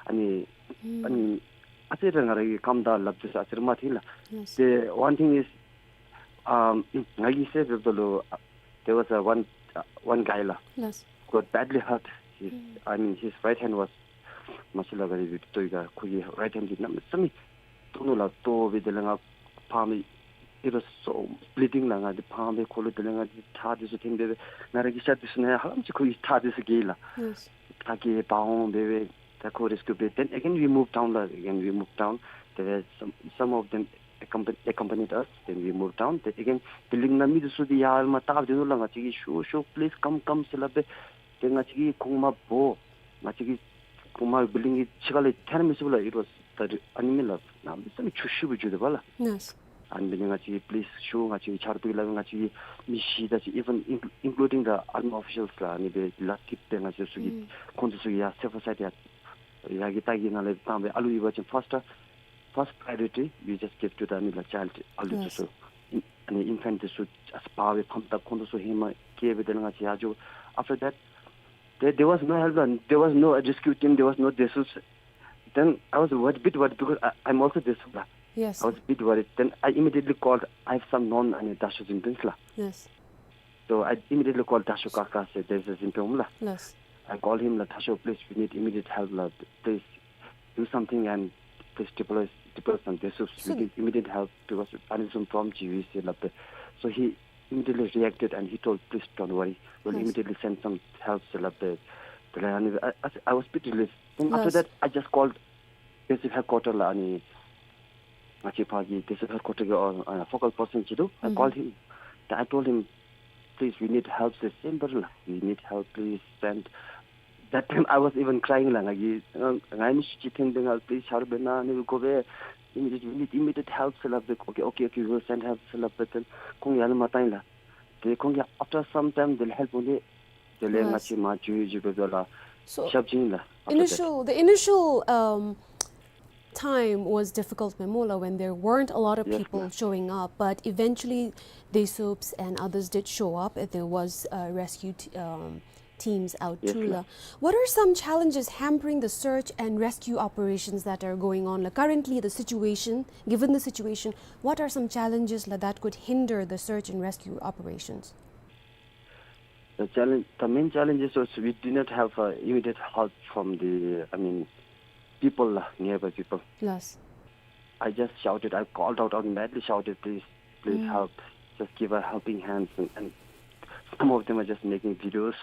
Ani, ani, asir ngara kam da lap jis asir ma thi la. Yes. The one thing is, um, ngagi se bebdolo, there was a one, uh, one guy la. Yes. got badly hurt. His, I mean, his right hand was མ་གཞི་ལས་ག་ར་བཏོག་ཡི་ག། ཁོ་གི་right hand འདི་གནམ་མེད་ས་མེད་བཏོག་ནུག་ལགས། བཏོག་སྦེ་དེ་ལས་ང་ཕངས་པས། It was so bleeding ལགས། ང་འདི་ཕངས་པས། ཁོ་ལུ་དེ་ལས་ང་འདི་ཁྲག་འདི་ཚུ་འཐོན་སྦེ་སྦེ་ང་ར་གི་ཤ་འདི་ཚུ་ནང་ཧ་ལམ་ཅིག་ཁོ་གི་ཁྲག་འདི་ཚུ་གྱེས་ལགས། Yes. ཁྲག་གིས་འབག་འོང་སྦེ་སྦེ་ད་ཁོ་rescue འབད། Then again we moved down ལགས། Again we moved down. There were some, some of them accompany, accompanied us. Then we moved down. Then again building ནང་མི་འདི་ཚུ་འདི་ཡར་མར་བལྟ་སྡོད་ནུག་ལགས། ང་བཅས་ཀྱིས་ཤོག་ཤོག please come, come ཟེར་སླབ་སྦེ། ཏེ་ང་བཅས་ཀྱིས་གོང་མ་འབོ། ང་བཅས་ཀྱིས་གོང་མ་building གྱི་ཕྱི་ཁ་ལས་ཐོན་མི་ཚུགས་ལགས། It was the, ཨ་ནི་མེན་ལགས། གནམ་མེད་ས་མེད་ཆུ་ཤུགས་སྦེ་རྒྱུག་དོ་བ་ལགས། Yes. ཨ་ནི་འབད་ནི་ང་བཅས་ཀྱིས་please ཤོག་ང་བཅས་ཀྱིས་ཕྱག་རོགས་འབད་སླབ་སྦེ་ང་བཅས་ཀྱིས་མི་བཞི་དང་གཅིག་even in-, including the army officials ལགས། ཨ་ནི་སྦེ་ལག་འཐིབས་སྦེ་ང་བཅས་ཚུ་གིས་ཁོང་ཚུ་ཚུ་གི་ཡར་safer side ཡར་ཡར་གྱི་ལྟག་གི་ནང་ལས་བཏང་སྦེ་ཨ་ལུ་ཡོད་པ་ཅིན་first, first priority we just give to the ཨ་ནི་ལགས་child ཨ་ལུ་འདི་ཚུ། ཨིན་ཨ་ནི་infant འདི་ཚུ་ཨ་ཙི་འབག་སྦེ་ཕམ་སྟེ་ཁོང་ཚུ་ཚུ་ཧེ་མ་བསྐྱལ་སྦེ་དེ་ལས་ང་བཅས་ཡར་འགྱོ། After that, there, there was no help, and there was no rescue team, there was no DESUB. Then I was worried, bit worried because I, I'm also DESUB. Yes. I was a bit worried. Then I immediately called, I have some known, I mean, Dasho Zinpeng la. Yes. So I immediately called Dasho Kaka, said, "There's a Zinpeng la." Yes. I called him la, "Dasho, please, we need immediate help la. Please do something and please deploy, deploy some DESUBs. So we need immediate help because I need some from G V C la." So he immediately reacted and he told, "Please don't worry. We'll immediately send some help," ཟེར་སླབ་སྦེ། དེ་ལས་ཨ་ནི་I, I, I was bit relieved. Then after that, I just called DESUB headquarter ལགས། ཨ་ནི་ང་བཅས་ཕར་གྱི་DESUB headquarter གྱི་ཨ་ཨ་focal person ཅིག་འདུག། I called him. Then I told him, "Please, we need help," ཟེར་སེམས་པར་ལགས། "We need help, please send." That time I was even crying ལགས། ང་གིས་ཨ་ང་མི་ཤི་ཅིག་འཐོན་ཏེ་ང་please ཕྱག་རོགས་འབད་གནང་ནི་དགོ་པས། Immediate, we need immediate help ཟེར་སླབ་སྦེ། "Okay, okay, okay, we will send help," ཟེར་སླབ་སྦེ། Then ཁོང་ཡར་ལས་མར་བཏང་ཡི་ལགས། དེ་ཁོང་གིས་after some time དེ་ལས་help འོང་སྟེ་དེ་ལས་ང་བཅས་མར་འགྱོ་འགྱོ་སྦེ་སྦེ་ལགས། So, ཞབས་ཕྱི་ཨིན་ལགས། After that, initial, the initial, um, time was difficult, མེན་སྨོ་ལགས, when there weren't a lot of people showing up, but eventually DESUBs and others did show up, and there was, uh, rescue t-, um, teams out too la. What are some challenges hampering the search and rescue operations that are going on la? Currently, the situation, given the situation, what are some challenges la that could hinder the search and rescue operations? The challenge, the main challenge is also we do not have, uh, immediate help from the, I mean, people la, nearby people. Yes. I just shouted, I called out, I madly shouted, "Please, please help. Just give a helping hand." And, and some of them are just making videos.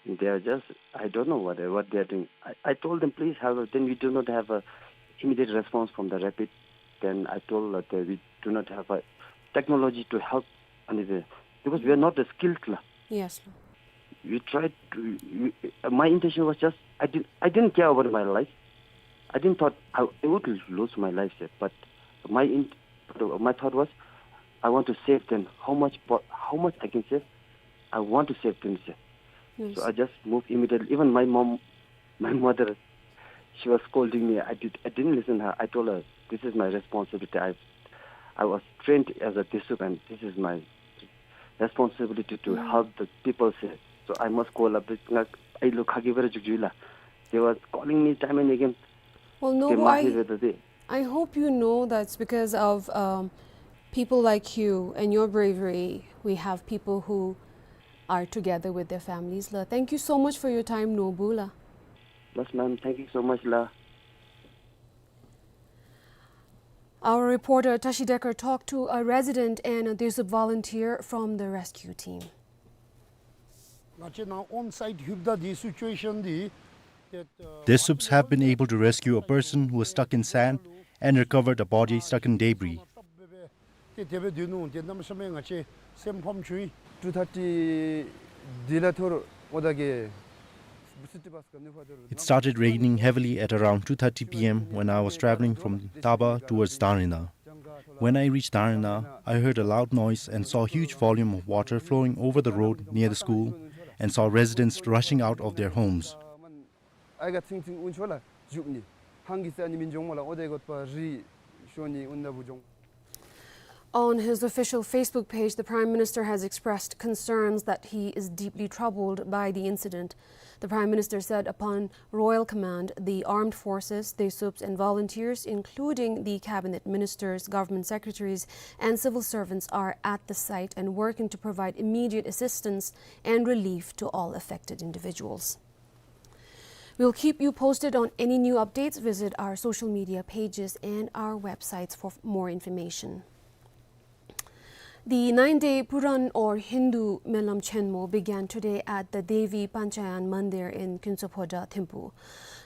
They are just, I don't know what, what they are doing. I, I told them, "Please help us." Then we do not have a immediate response from the rapid. Then I told that, uh, we do not have a technology to help, and, uh, because we are not skilled la. Yes. We tried to, we, my intention was just, I didn't, I didn't care about my life. I didn't thought I, I would lose my life, sir. But my in-, my thought was, I want to save them. How much po-, how much I can save, I want to save them, sir. Yes. So I just moved immediately. Even my mom, my mother, she was scolding me. I did, I didn't listen her. I told her, "This is my responsibility. I, I was trained as a DESUB, and this is my responsibility to help the people," sir. So I must go la, but nga, I look hagi very jujui la. They were calling me time and again. Well, no, I, I hope you know that's because of, um, people like you and your bravery. We have people who are together with their families la. Thank you so much for your time, Nobu la. Yes, ma'am. Thank you so much la. Our reporter Tashi Decker talked to a resident and a DESUB volunteer from the rescue team. ང་བཅས་ནཱ་on site ལྷོདཔ་ད་འདི་སི་ཅུ་ཨེ་ཤཱན་འདི་ཏེ་ཨ་DESUBs have been able to rescue a person who was stuck in sand and recovered a body stuck in debris. ཏེ་དེ་སྦེ་སྡོད་ནུག། ཏེ་གནམ་མེད་ས་མེད་ང་བཅས་སེམས་ཕམ་བྱུང་ཡི། two thirty དེ་ལས་ཐོར་འོ་ད་གེ་སི་ཊི་བཱས་ཀ་ནི་ཧོ་ཐོར། It started raining heavily at around two thirty P M when I was traveling from Taba towards Darina. When I reached Darina, I heard a loud noise and saw a huge volume of water flowing over the road near the school and saw residents rushing out of their homes. ཨའི་ག་ཚིང་ཚིང་འུན་ཆོ་ལ་བཞུགས་ནི། ཧང་གི་ས་ནི་མིན་འགྱོ་སྨོ་ལགས། འོ་དེ་གོ་པ་རི་ཤོ་ནི་འུན་ན་བུ་འགྱོ། On his official Facebook page, the Prime Minister has expressed concerns that he is deeply troubled by the incident. The Prime Minister said, upon royal command, the armed forces, the soups and volunteers, including the cabinet ministers, government secretaries, and civil servants, are at the site and working to provide immediate assistance and relief to all affected individuals. We'll keep you posted on any new updates. Visit our social media pages and our websites for more information. The nine-day Puran or Hindu Melam Chenmo began today at the Devi Panchayan Mandir in Kintsaphoda, Thimphu.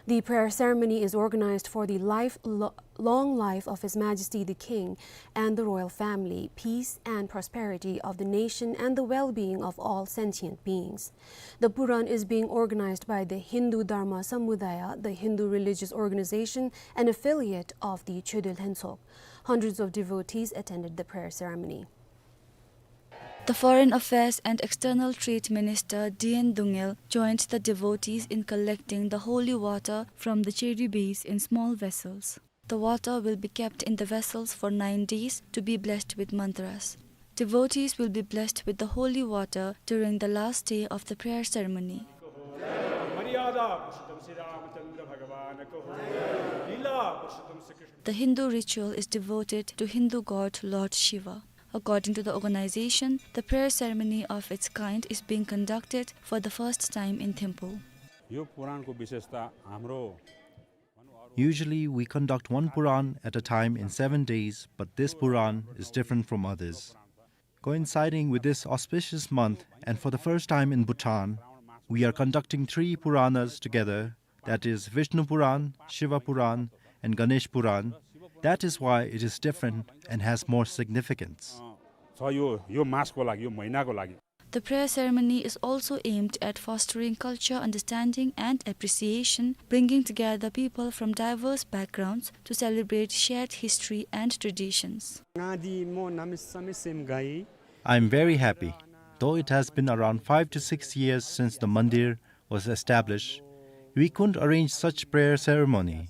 The prayer ceremony is organized for the life, lo-, long life of His Majesty the King and the royal family, peace and prosperity of the nation, and the well-being of all sentient beings. The Puran is being organized by the Hindu Dharma Samudaya, the Hindu religious organization, an affiliate of the Choedal Lhentsok. Hundreds of devotees attended the prayer ceremony. The Foreign Affairs and External Trade Minister D N Dungel joined the devotees in collecting the holy water from the cherry base in small vessels. The water will be kept in the vessels for nine days to be blessed with mantras. Devotees will be blessed with the holy water during the last day of the prayer ceremony. The Hindu ritual is devoted to Hindu god Lord Shiva. According to the organization, the prayer ceremony of its kind is being conducted for the first time in Thimphu. यो पुराणको विशेषता हाम्रो Usually, we conduct one Puran at a time in seven days, but this Puran is different from others. Coinciding with this auspicious month, and for the first time in Bhutan, we are conducting three Puranas together, that is Vishnu Puran, Shiva Puran, and Ganesh Puran. That is why it is different and has more significance. छ यो, यो मासको लागि, यो महिनाको लागि। The prayer ceremony is also aimed at fostering culture understanding and appreciation, bringing together people from diverse backgrounds to celebrate shared history and traditions. I am very happy. Though it has been around five to six years since the mandir was established, we couldn't arrange such prayer ceremony.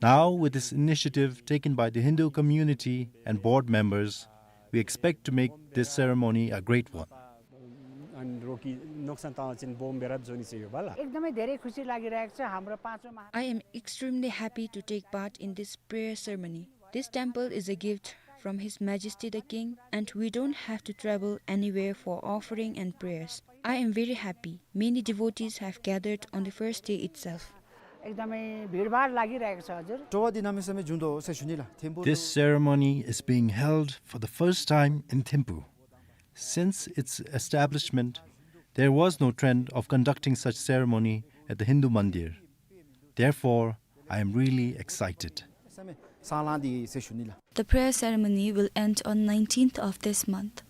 Now, with this initiative taken by the Hindu community and board members, we expect to make this ceremony a great one. अनि रोकी नोक्सान ताल चाहिँ बोम बेरा जोनी चाहिँ यो बाला। एकदमै धेरै खुसी लागिरहेको छ हाम्रो पाँचौँ महा- I am extremely happy to take part in this prayer ceremony. This temple is a gift from His Majesty the King, and we don't have to travel anywhere for offering and prayers. I am very happy. Many devotees have gathered on the first day itself. एकदमै भिडभाड लागिरहेको छ हजुर। This ceremony is being held for the first time in Thimphu. Since its establishment, there was no trend of conducting such ceremony at the Hindu mandir. Therefore, I am really excited. The prayer ceremony will end on nineteenth of this month.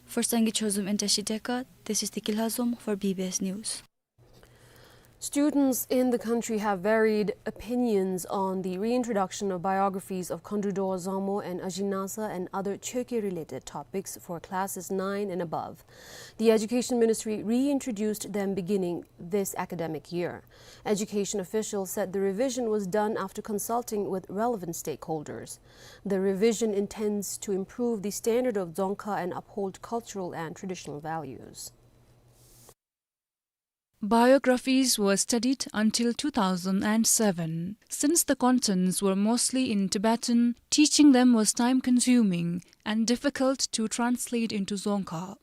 For Sangay Chozom and Tashi Deka, this is Tiki Lhazom for B B S News. Students in the country have varied opinions on the reintroduction of biographies of Khandrudo, Zangmo, and Ajinasa and other Chökyi-related topics for classes nine and above. The Education Ministry reintroduced them beginning this academic year. Education officials said the revision was done after consulting with relevant stakeholders. The revision intends to improve the standard of Dzongkha and uphold cultural and traditional values. Biographies were studied until two thousand seven. Since the contents were mostly in Tibetan, teaching them was time-consuming and difficult to translate into Dzongkha.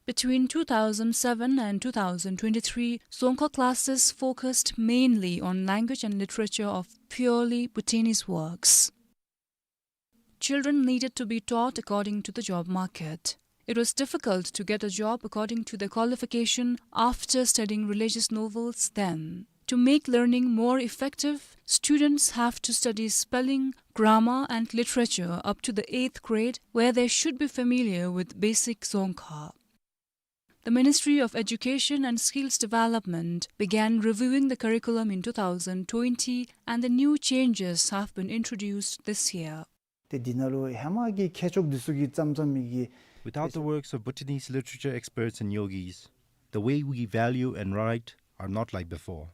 Between two thousand seven and two thousand twenty-three, Dzongkha classes focused mainly on language and literature of purely Bhutanese works. Children needed to be taught according to the job market. It was difficult to get a job according to their qualification after studying religious novels then. To make learning more effective, students have to study spelling, grammar, and literature up to the eighth grade, where they should be familiar with basic Dzongkha. The Ministry of Education and Skills Development began reviewing the curriculum in two thousand twenty, and the new changes have been introduced this year. ཏེ་འདི་ནང་ལུ་ཧེ་མ་གི་མཁས་མཆོག་འདི་ཚུ་གིས་བརྩམས་བརྩམས་མི་གི Without the works of Bhutanese literature experts and yogis, the way we value and write are not like before.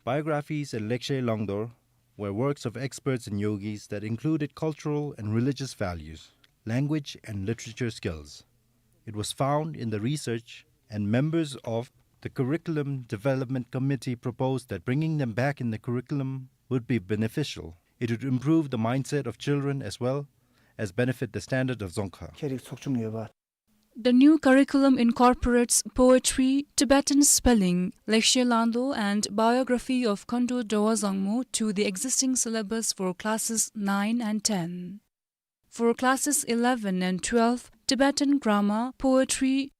Biographies and Lekshe Longdor were works of experts and yogis that included cultural and religious values. language and literature skills. It was found in the research, and members of the Curriculum Development Committee proposed that bringing them back in the curriculum would be beneficial. It would improve the mindset of children as well as benefit the standard of Dzongkha. ཁྱད་རིག་ཚོགས་ཆུང་ཡོད་པ། The new curriculum incorporates poetry, Tibetan spelling, Lekshe Lando, and biography of Khandro Dawazangmo to the existing syllabus for classes nine and ten. For classes eleven and twelve, Tibetan grammar, poetry,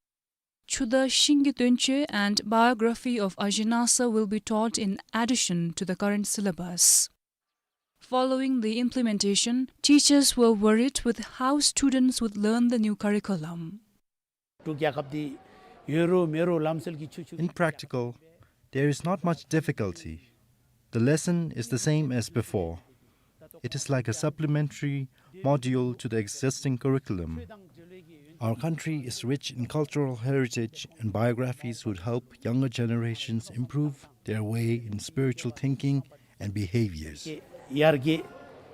Chuda Shingi Tönche, and biography of Ajinasa will be taught in addition to the current syllabus. Following the implementation, teachers were worried with how students would learn the new curriculum. འབྲུག་རྒྱལ་ཁབ་འདི་ཡོད་རུང་མེད་རུང་ལམ་སྲོལ་གྱི་ཆོས་ཆོས། In practical, there is not much difficulty. The lesson is the same as before. It is like a supplementary module to the existing curriculum. Our country is rich in cultural heritage, and biographies would help younger generations improve their way in spiritual thinking and behaviors. ཡར་རྒྱས་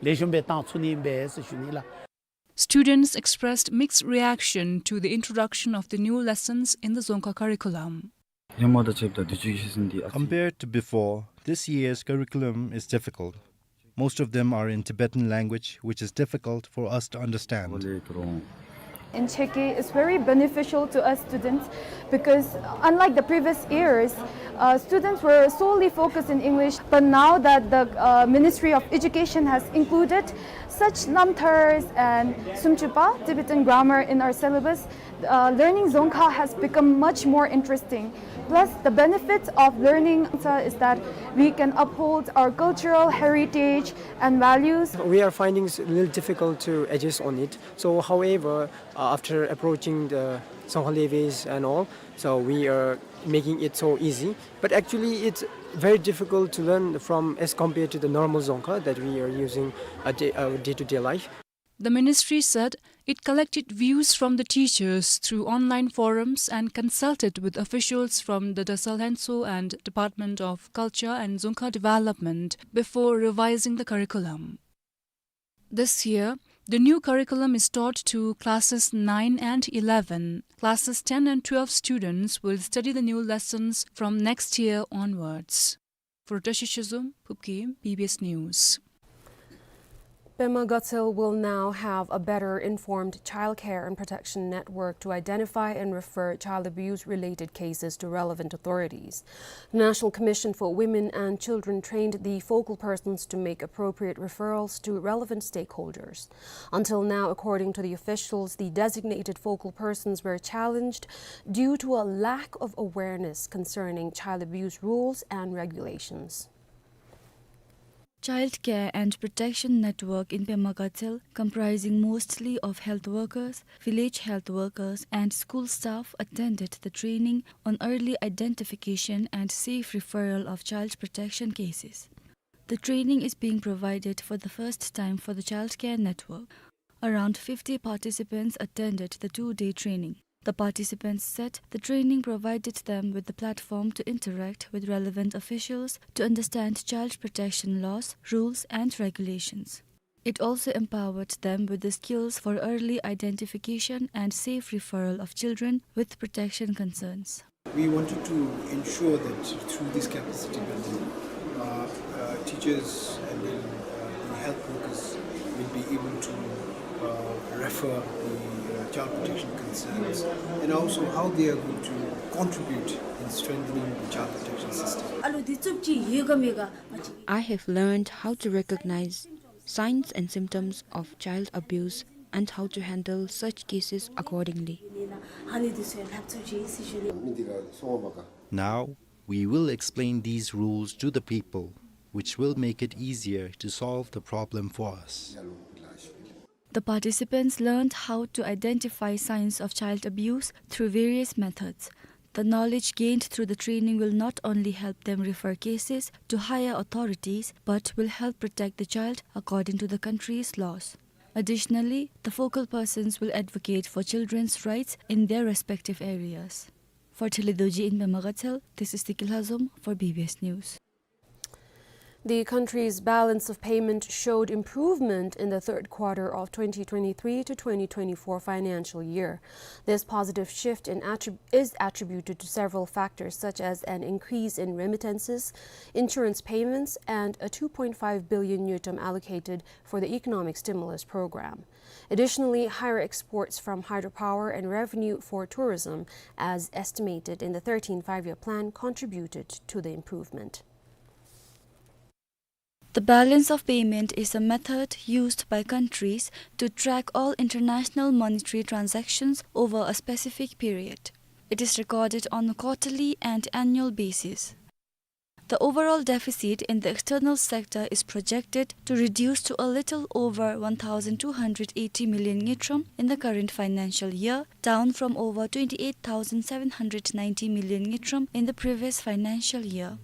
ལེགས་ཤོམ་སྦེ་བཏང་ཚུགས་ནི་ཨིན་པས་ཟེར་ཞུ་ནི་ལགས། Students expressed mixed reaction to the introduction of the new lessons in the Dzongkha curriculum. སྔོན་མ་དང་ཕྱདཔ་ད་དུས་ཅི་གི་ཤེས་ཡོན་འདི་ཨ་ཙི། Compared to before, this year's curriculum is difficult. Most of them are in Tibetan language, which is difficult for us to understand. In Cheki, it's very beneficial to us students because, unlike the previous years, uh, students were solely focused in English. But now that the, uh, Ministry of Education has included such Namthars and Sumchupa Tibetan grammar in our syllabus, uh, learning Dzongkha has become much more interesting. Plus, the benefits of learning Dzongkha is that we can uphold our cultural heritage and values. We are finding it a little difficult to adjust on it. So, however, uh, after approaching the Dzongkha levies and all, so we are making it so easy. But actually, it's very difficult to learn from as compared to the normal Dzongkha that we are using a day, uh, day-to-day life. The ministry said it collected views from the teachers through online forums and consulted with officials from the Dasal Henso and Department of Culture and Dzongkha Development before revising the curriculum. This year, the new curriculum is taught to classes nine and eleven. Classes ten and twelve students will study the new lessons from next year onwards. For Tashi Chizum, Phubkip, B B S News. Pema Gatshel will now have a better informed child care and protection network to identify and refer child abuse related cases to relevant authorities. The National Commission for Women and Children trained the focal persons to make appropriate referrals to relevant stakeholders. Until now, according to the officials, the designated focal persons were challenged due to a lack of awareness concerning child abuse rules and regulations. Child Care and Protection Network in Pema Gatshel, comprising mostly of health workers, village health workers, and school staff, attended the training on early identification and safe referral of child protection cases. The training is being provided for the first time for the Child Care Network. Around fifty participants attended the two-day training. The participants said the training provided them with the platform to interact with relevant officials to understand child protection laws, rules, and regulations. It also empowered them with the skills for early identification and safe referral of children with protection concerns. We wanted to ensure that through this capacity building, uh, uh, teachers and then, uh, the health workers will be able to, uh, refer the, uh, child protection concerns and also how they are going to contribute in strengthening the child protection system. I have learned how to recognize signs and symptoms of child abuse and how to handle such cases accordingly. Now, we will explain these rules to the people, which will make it easier to solve the problem for us. The participants learned how to identify signs of child abuse through various methods. The knowledge gained through the training will not only help them refer cases to higher authorities, but will help protect the child according to the country's laws. Additionally, the focal persons will advocate for children's rights in their respective areas. For Thelhe Dorji in Pema Gatshel, this is Tiki Lhazom for B B S News. The country's balance of payment showed improvement in the third quarter of twenty twenty-three to twenty twenty-four financial year. This positive shift in attrib-, is attributed to several factors, such as an increase in remittances, insurance payments, and a two point five billion ngultrum allocated for the economic stimulus program. Additionally, higher exports from hydropower and revenue for tourism, as estimated in the thirteenth Five-Year Plan, contributed to the improvement. The balance of payment is a method used by countries to track all international monetary transactions over a specific period. It is recorded on a quarterly and annual basis. The overall deficit in the external sector is projected to reduce to a little over one thousand two hundred eighty million ngultrum in the current financial year, down from over twenty-eight thousand seven hundred ninety million ngultrum in the previous financial year.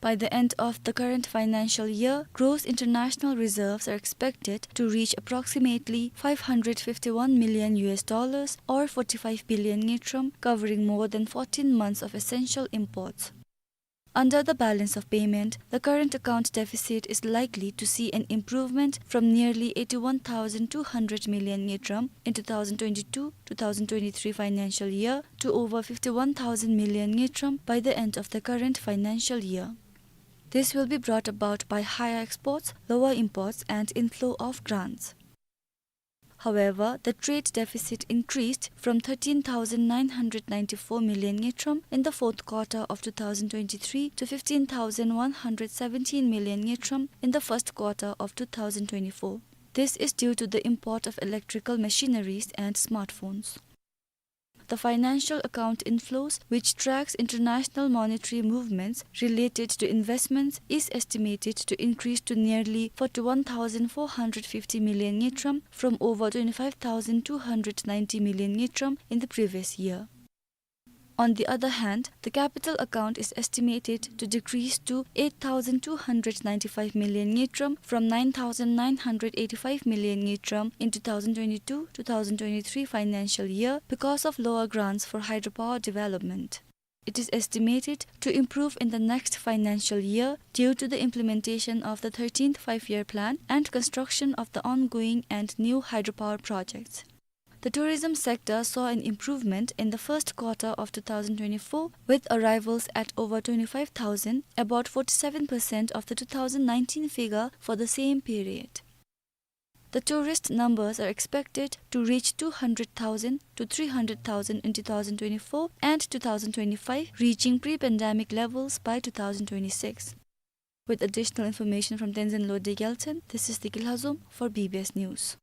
By the end of the current financial year, gross international reserves are expected to reach approximately five hundred fifty-one million U S dollars, or forty-five billion ngultrum, covering more than fourteen months of essential imports. Under the balance of payment, the current account deficit is likely to see an improvement from nearly eighty-one thousand two hundred million ngultrum in two thousand twenty-two two thousand twenty-three financial year to over fifty-one thousand million ngultrum by the end of the current financial year. This will be brought about by higher exports, lower imports, and inflow of grants. However, the trade deficit increased from thirteen thousand nine hundred ninety-four million ngultrum in the fourth quarter of two thousand twenty-three to fifteen thousand one hundred seventeen million ngultrum in the first quarter of two thousand twenty-four. This is due to the import of electrical machineries and smartphones. The financial account inflows, which tracks international monetary movements related to investments, is estimated to increase to nearly forty-one thousand four hundred fifty million ngultrum from over twenty-five thousand two hundred ninety million ngultrum in the previous year. On the other hand, the capital account is estimated to decrease to eight thousand two hundred ninety-five million ngultrum from nine thousand nine hundred eighty-five million ngultrum in two thousand twenty-two two thousand twenty-three financial year because of lower grants for hydropower development. It is estimated to improve in the next financial year due to the implementation of the thirteenth Five-Year Plan and construction of the ongoing and new hydropower projects. The tourism sector saw an improvement in the first quarter of two thousand twenty-four, with arrivals at over twenty-five thousand, about forty-seven percent of the two thousand nineteen figure for the same period. The tourist numbers are expected to reach two hundred thousand to three hundred thousand in two thousand twenty-four and two thousand twenty-five, reaching pre-pandemic levels by two thousand twenty-six. With additional information from Tenzin Lode Gyaltshen, this is Deki Lhazom for B B S News.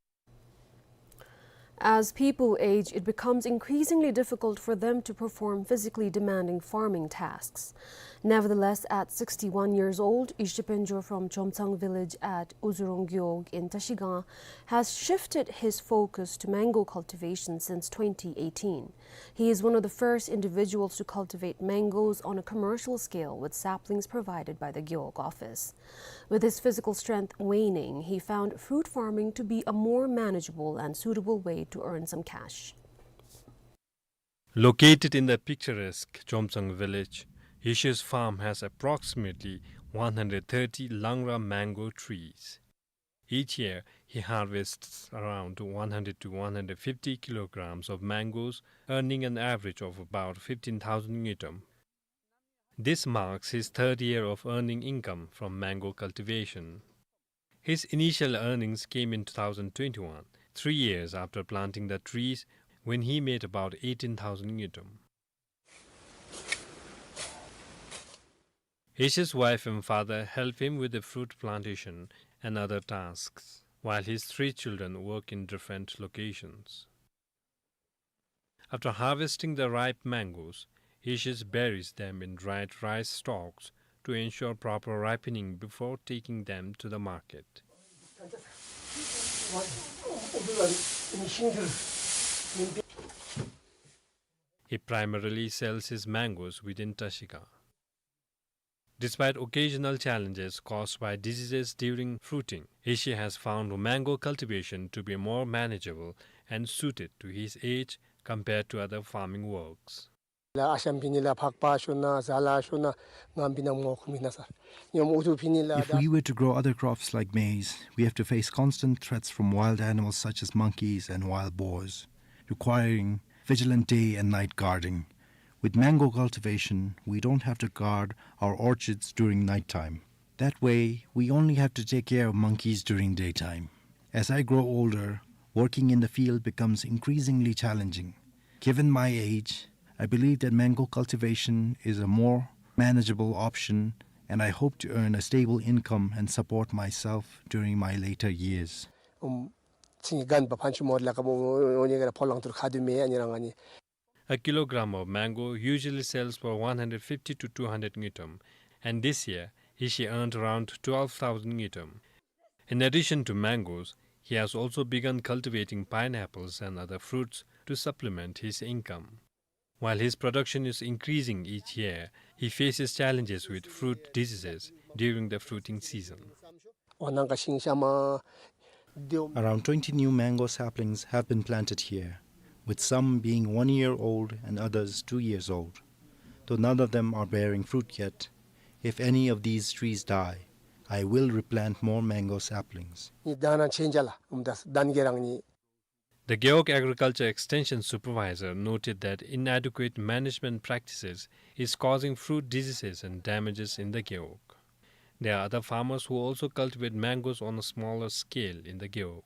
As people age, it becomes increasingly difficult for them to perform physically demanding farming tasks. Nevertheless, at sixty-one years old, Ishe Penjo from Chomtsang village at Uzurong Gewog in Trashigang has shifted his focus to mango cultivation since twenty eighteen. He is one of the first individuals to cultivate mangoes on a commercial scale with saplings provided by the Gewog office. With his physical strength waning, he found fruit farming to be a more manageable and suitable way to earn some cash. Located in the picturesque Chomtsang village, Ishe's farm has approximately one hundred thirty Langra mango trees. Each year, he harvests around one hundred to one hundred fifty kilograms of mangoes, earning an average of about fifteen thousand ngultrum. This marks his third year of earning income from mango cultivation. His initial earnings came in two thousand twenty-one, three years after planting the trees, when he made about eighteen thousand ngultrum. Ishe's wife and father help him with the fruit plantation and other tasks, while his three children work in different locations. After harvesting the ripe mangoes, Ishe buries them in dried rice stalks to ensure proper ripening before taking them to the market. He primarily sells his mangoes within Trashigang. Despite occasional challenges caused by diseases during fruiting, Ishe has found mango cultivation to be more manageable and suited to his age compared to other farming works. ལགས་ཨ་ཤམ་ཕི་ནི་ལགས་ཕག་པ་ཤོར་ན་ཟ་ལ་ཤོར་ན་ངམ་ཕི་ན་མོ་ཁུ་མི་ན་སར་ཉོམ་ཨུ་ཐུ་ཕི་ནི་ལགས། If we were to grow other crops like maize, we have to face constant threats from wild animals such as monkeys and wild boars, requiring vigilant day and night guarding. With mango cultivation, we don't have to guard our orchards during nighttime. That way, we only have to take care of monkeys during daytime. As I grow older, working in the field becomes increasingly challenging. Given my age, I believe that mango cultivation is a more manageable option, and I hope to earn a stable income and support myself during my later years. ཨུམ་ཚིང་གི་རྒན་པ་ཕན་ཆུ་མོར་ལ་ཀ་མོ་ཨོ་ནི་ག་ར་ཕོ་ལང་ཐུར་ཁ་དུ་མེ་ཨ་ནི་རང་ཨ་ནི། A kilogram of mango usually sells for one hundred fifty to two hundred ngultrum, and this year, Hishi earned around twelve thousand ngultrum. In addition to mangoes, he has also begun cultivating pineapples and other fruits to supplement his income. While his production is increasing each year, he faces challenges with fruit diseases during the fruiting season. ཨོ་ནང་ཀ་ཤིང་ཤ་མ་དེའོ། Around twenty new mango saplings have been planted here, with some being one year old and others two years old. Though none of them are bearing fruit yet, if any of these trees die, I will replant more mango saplings. ནི་ད་ན་ཆེན་ཇ་ལ་ཨུམ་དས་དན་གེ་རང་ནི། The Gewog Agriculture Extension Supervisor noted that inadequate management practices is causing fruit diseases and damages in the Gewog. There are other farmers who also cultivate mangoes on a smaller scale in the Gewog.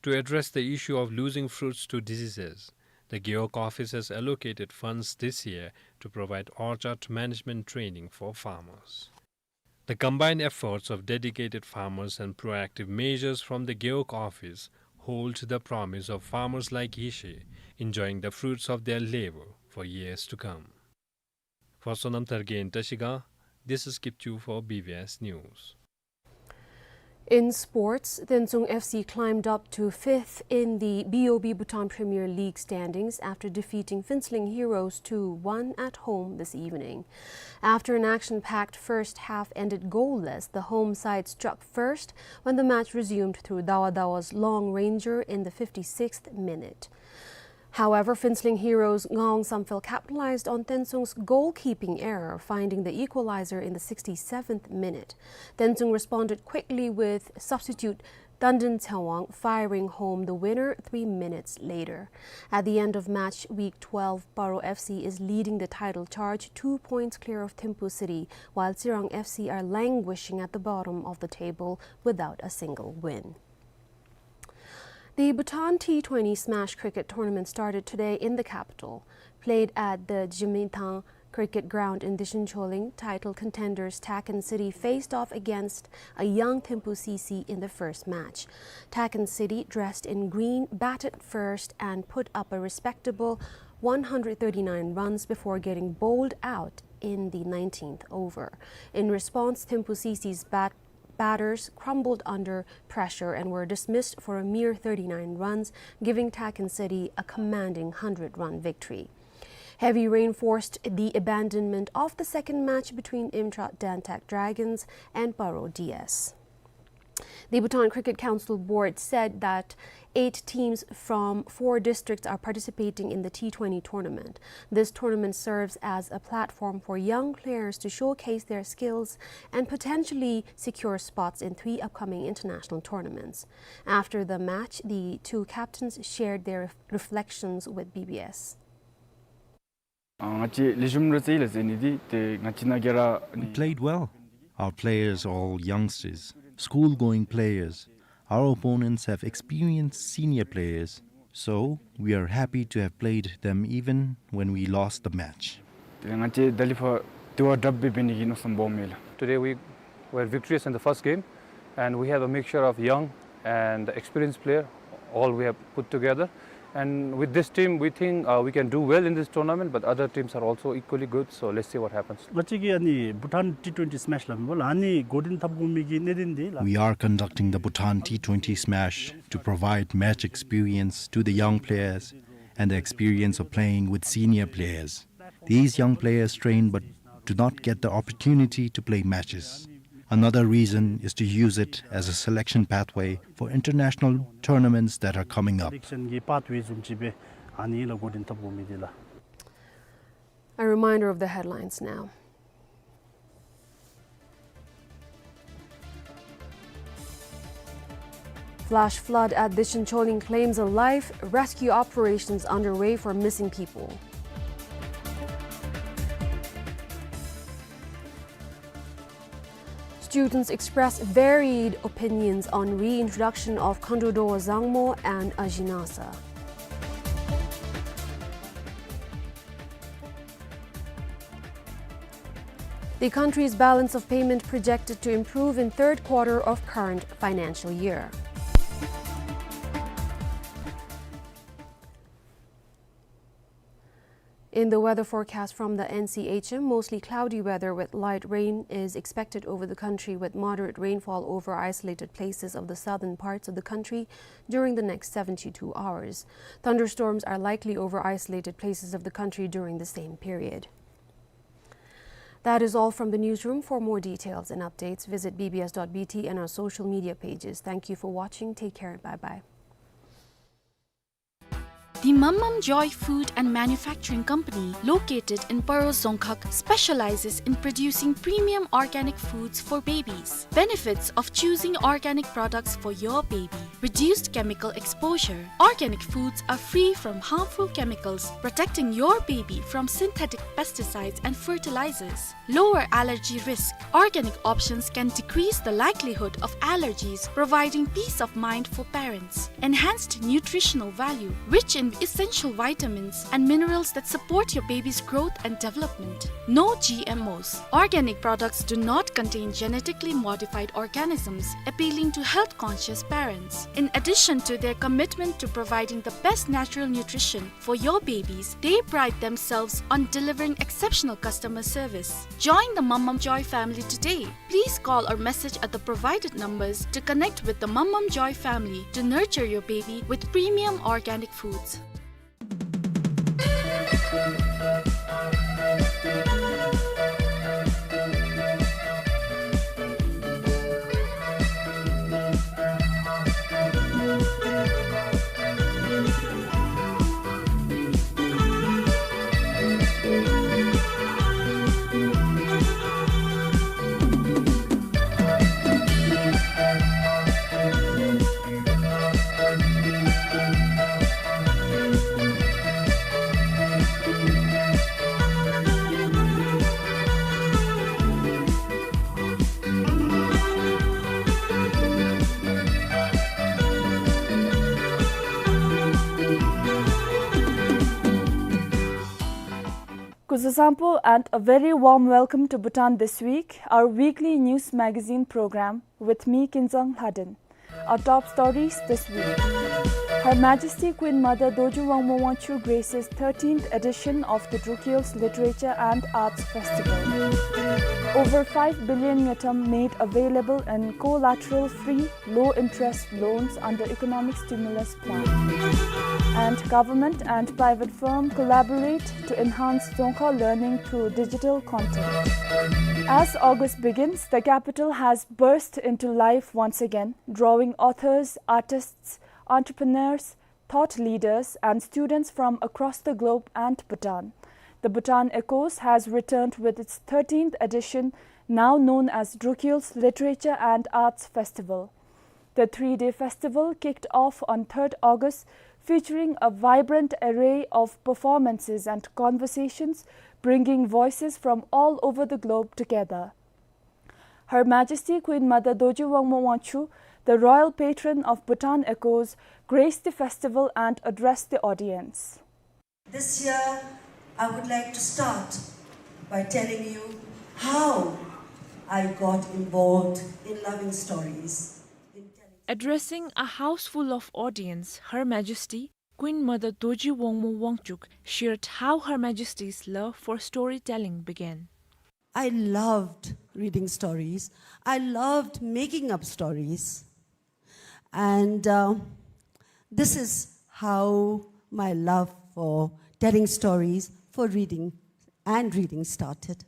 To address the issue of losing fruits to diseases, the Gewog office has allocated funds this year to provide orchard management training for farmers. The combined efforts of dedicated farmers and proactive measures from the Gewog office hold the promise of farmers like Hishi enjoying the fruits of their labor for years to come. For Sonam Thargen in Trashigang, this is Kipchoo for B B S News. In sports, Tenchung F C climbed up to fifth in the B O B Bhutan Premier League standings after defeating Phuentsholing Heroes two one at home this evening. After an action-packed first half ended goalless, the home side struck first when the match resumed through Dawa Dawa's long ranger in the fifty-sixth minute. However, Phuentsholing Heroes' Ngaung Samphel capitalized on Tenchung's goalkeeping error, finding the equalizer in the sixty-seventh minute. Tenchung responded quickly with substitute Tandin Chawang firing home the winner three minutes later. At the end of match week twelve, Paro F C is leading the title charge, two points clear of Thimphu City, while Tsirang F C are languishing at the bottom of the table without a single win. The Bhutan T twenty Smash Cricket Tournament started today in the capital. Played at the Jimithang Cricket Ground in Dishin Choling, title contenders Taken City faced off against a young Thimphu C C in the first match. Taken City, dressed in green, batted first and put up a respectable one hundred thirty-nine runs before getting bowled out in the nineteenth over. In response, Thimphu C C's bat batters crumbled under pressure and were dismissed for a mere thirty-nine runs, giving Taken City a commanding hundred-run victory. Heavy rain forced the abandonment of the second match between Imtrat Dantak Dragons and Paro D S. The Bhutan Cricket Council Board said that eight teams from four districts are participating in the T twenty tournament. This tournament serves as a platform for young players to showcase their skills and potentially secure spots in three upcoming international tournaments. After the match, the two captains shared their reflections with B B S. ཨ་ང་བཅས་ལེགས་ཤོམ་ར་ཙེ་ལ་ཟེར་ནི་འདི་ཏེ་ང་བཅས་ནཱ་ག་ར། We played well. Our players are all youngsters, school-going players. Our opponents have experienced senior players, so we are happy to have played them even when we lost the match. ཏེ་ང་བཅས་ད་ལས་ཕར་དེ་བ་དྲགཔ་སྦེ་འབད་ནི་གི་མནོ་བསམ་སྦོམ་ཡོད་ལགས། Today we were victorious in the first game, and we have a mixture of young and experienced player, all we have put together. And with this team, we think, uh, we can do well in this tournament, but other teams are also equally good, so let's see what happens. ང་བཅས་ཀྱིས་ཨ་ནི་བྷུ་ཊཱན་ཊི་ཊུ་ཝེན་ཊི་སི་མེཆ་ལགས་མེན་པ་ལགས། ཨ་ནི་འགོ་འདྲེན་འཐབ་དགོ་མི་གི་གནད་དོན་འདི་ལགས། We are conducting the Bhutan T twenty Smash to provide match experience to the young players and the experience of playing with senior players. These young players train but do not get the opportunity to play matches. Another reason is to use it as a selection pathway for international tournaments that are coming up. སི་ལེག་ཤཱན་གྱི་པཱཐ་ཝེ་བཟུམ་ཅིག་སྦེ་ཨ་ནི་ལགས་འགོ་འདྲེན་འཐབ་དགོ་མི་འདི་ལགས། A reminder of the headlines now. Flash flood at Disenchonling claims a life, rescue operations underway for missing people. Students express varied opinions on reintroduction of Khandro Dowa Zangmo and Ajinasa. The country's balance of payment projected to improve in third quarter of current financial year. In the weather forecast from the N C H M, mostly cloudy weather with light rain is expected over the country, with moderate rainfall over isolated places of the southern parts of the country during the next seventy-two hours. Thunderstorms are likely over isolated places of the country during the same period. That is all from the newsroom. For more details and updates, visit B B S dot B T and our social media pages. Thank you for watching. Take care and bye-bye. The Mammam Joy Food and Manufacturing Company, located in Paro Dzongkhag, specializes in producing premium organic foods for babies. Benefits of choosing organic products for your baby: reduced chemical exposure. Organic foods are free from harmful chemicals, protecting your baby from synthetic pesticides and fertilizers. Lower allergy risk. Organic options can decrease the likelihood of allergies, providing peace of mind for parents. Enhanced nutritional value, rich in essential vitamins and minerals that support your baby's growth and development. No G M Os. Organic products do not contain genetically modified organisms, appealing to health-conscious parents. In addition to their commitment to providing the best natural nutrition for your babies, they pride themselves on delivering exceptional customer service. Join the Mammam Joy family today. Please call or message at the provided numbers to connect with the Mammam Joy family to nurture your baby with premium organic foods. Kuzuzangpo and a very warm welcome to Bhutan This Week, our weekly news magazine program with me, Kinzang Lhaden. Our top stories this week. Her Majesty Queen Mother Dorji Wangmo Wangchuck graces thirteenth edition of the Drukyul's Literature and Arts Festival. Over five billion ngultrum made available in collateral-free, low-interest loans under economic stimulus plan. And government and private firm collaborate to enhance Dzongkha learning through digital content. As August begins, the capital has burst into life once again, drawing authors, artists, entrepreneurs, thought leaders, and students from across the globe and Bhutan. The Bhutan Echoes has returned with its thirteenth edition, now known as Drukyul's Literature and Arts Festival. The three-day festival kicked off on third August, featuring a vibrant array of performances and conversations, bringing voices from all over the globe together. Her Majesty Queen Mother Dorji Wangmo Wangchuck, the royal patron of Bhutan Echoes, graced the festival and addressed the audience. This year, I would like to start by telling you how I got involved in loving stories. Addressing a house full of audience, Her Majesty Queen Mother Dorji Wangmo Wangchuck shared how Her Majesty's love for storytelling began. I loved reading stories. I loved making up stories. And, uh, this is how my love for telling stories, for reading and reading started.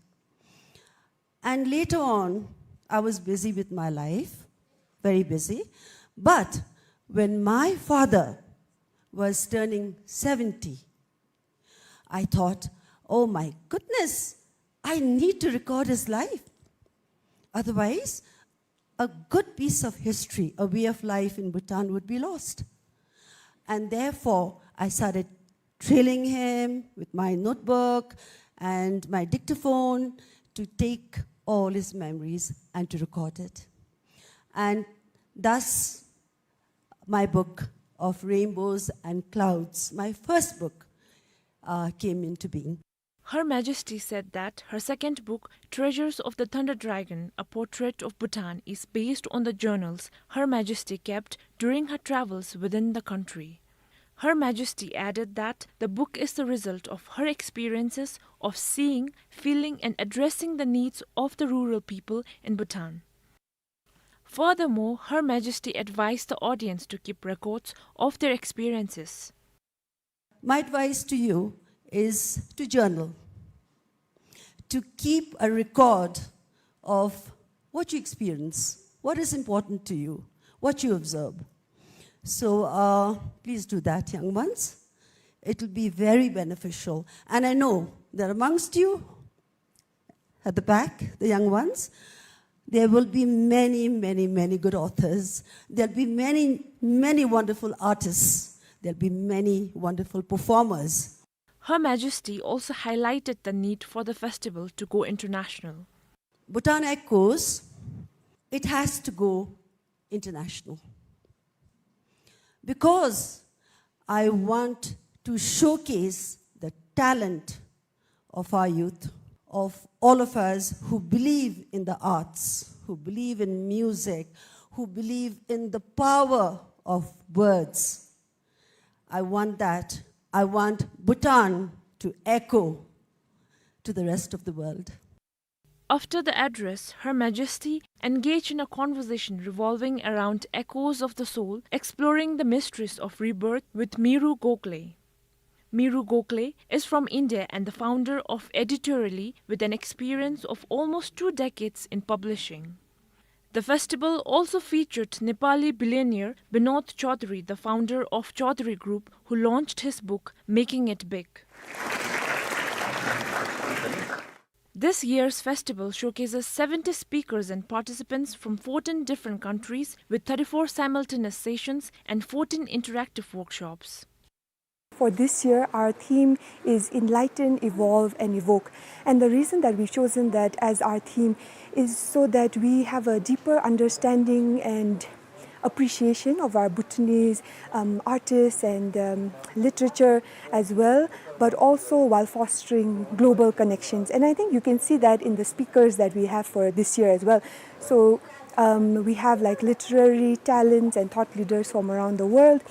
And later on, I was busy with my life, very busy. But when my father was turning seventy, I thought, "Oh my goodness, I need to record his life. Otherwise, a good piece of history, a way of life in Bhutan would be lost." And therefore, I started trailing him with my notebook and my dictaphone to take all his memories and to record it. And thus, my book of Rainbows and Clouds, my first book, uh, came into being. Her Majesty said that her second book, Treasures of the Thunder Dragon, A Portrait of Bhutan, is based on the journals Her Majesty kept during her travels within the country. Her Majesty added that the book is the result of her experiences of seeing, feeling, and addressing the needs of the rural people in Bhutan. Furthermore, Her Majesty advised the audience to keep records of their experiences. My advice to you is to journal, to keep a record of what you experience, what is important to you, what you observe. So, uh, please do that, young ones. It will be very beneficial. And I know that amongst you, at the back, the young ones, there will be many, many, many good authors. There'll be many, many wonderful artists. There'll be many wonderful performers. Her Majesty also highlighted the need for the festival to go international. Bhutan Echoes, it has to go international. Because I want to showcase the talent of our youth, of all of us who believe in the arts, who believe in music, who believe in the power of words. I want that. I want Bhutan to echo to the rest of the world. After the address, Her Majesty engaged in a conversation revolving around echoes of the soul, exploring the mysteries of rebirth with Meru Gokhale. Meru Gokhale is from India and the founder of Editorally, with an experience of almost two decades in publishing. The festival also featured Nepali billionaire Binod Chaudhary, the founder of Chaudhary Group, who launched his book, Making It Big. This year's festival showcases seventy speakers and participants from fourteen different countries, with thirty-four simultaneous sessions and fourteen interactive workshops. For this year, our theme is Enlighten, Evolve and Evoke. And the reason that we've chosen that as our theme is so that we have a deeper understanding and appreciation of our Bhutanese, um, artists and, um, literature as well, but also while fostering global connections. And I think you can see that in the speakers that we have for this year as well. So, um, we have, like, literary talents and thought leaders from around the world.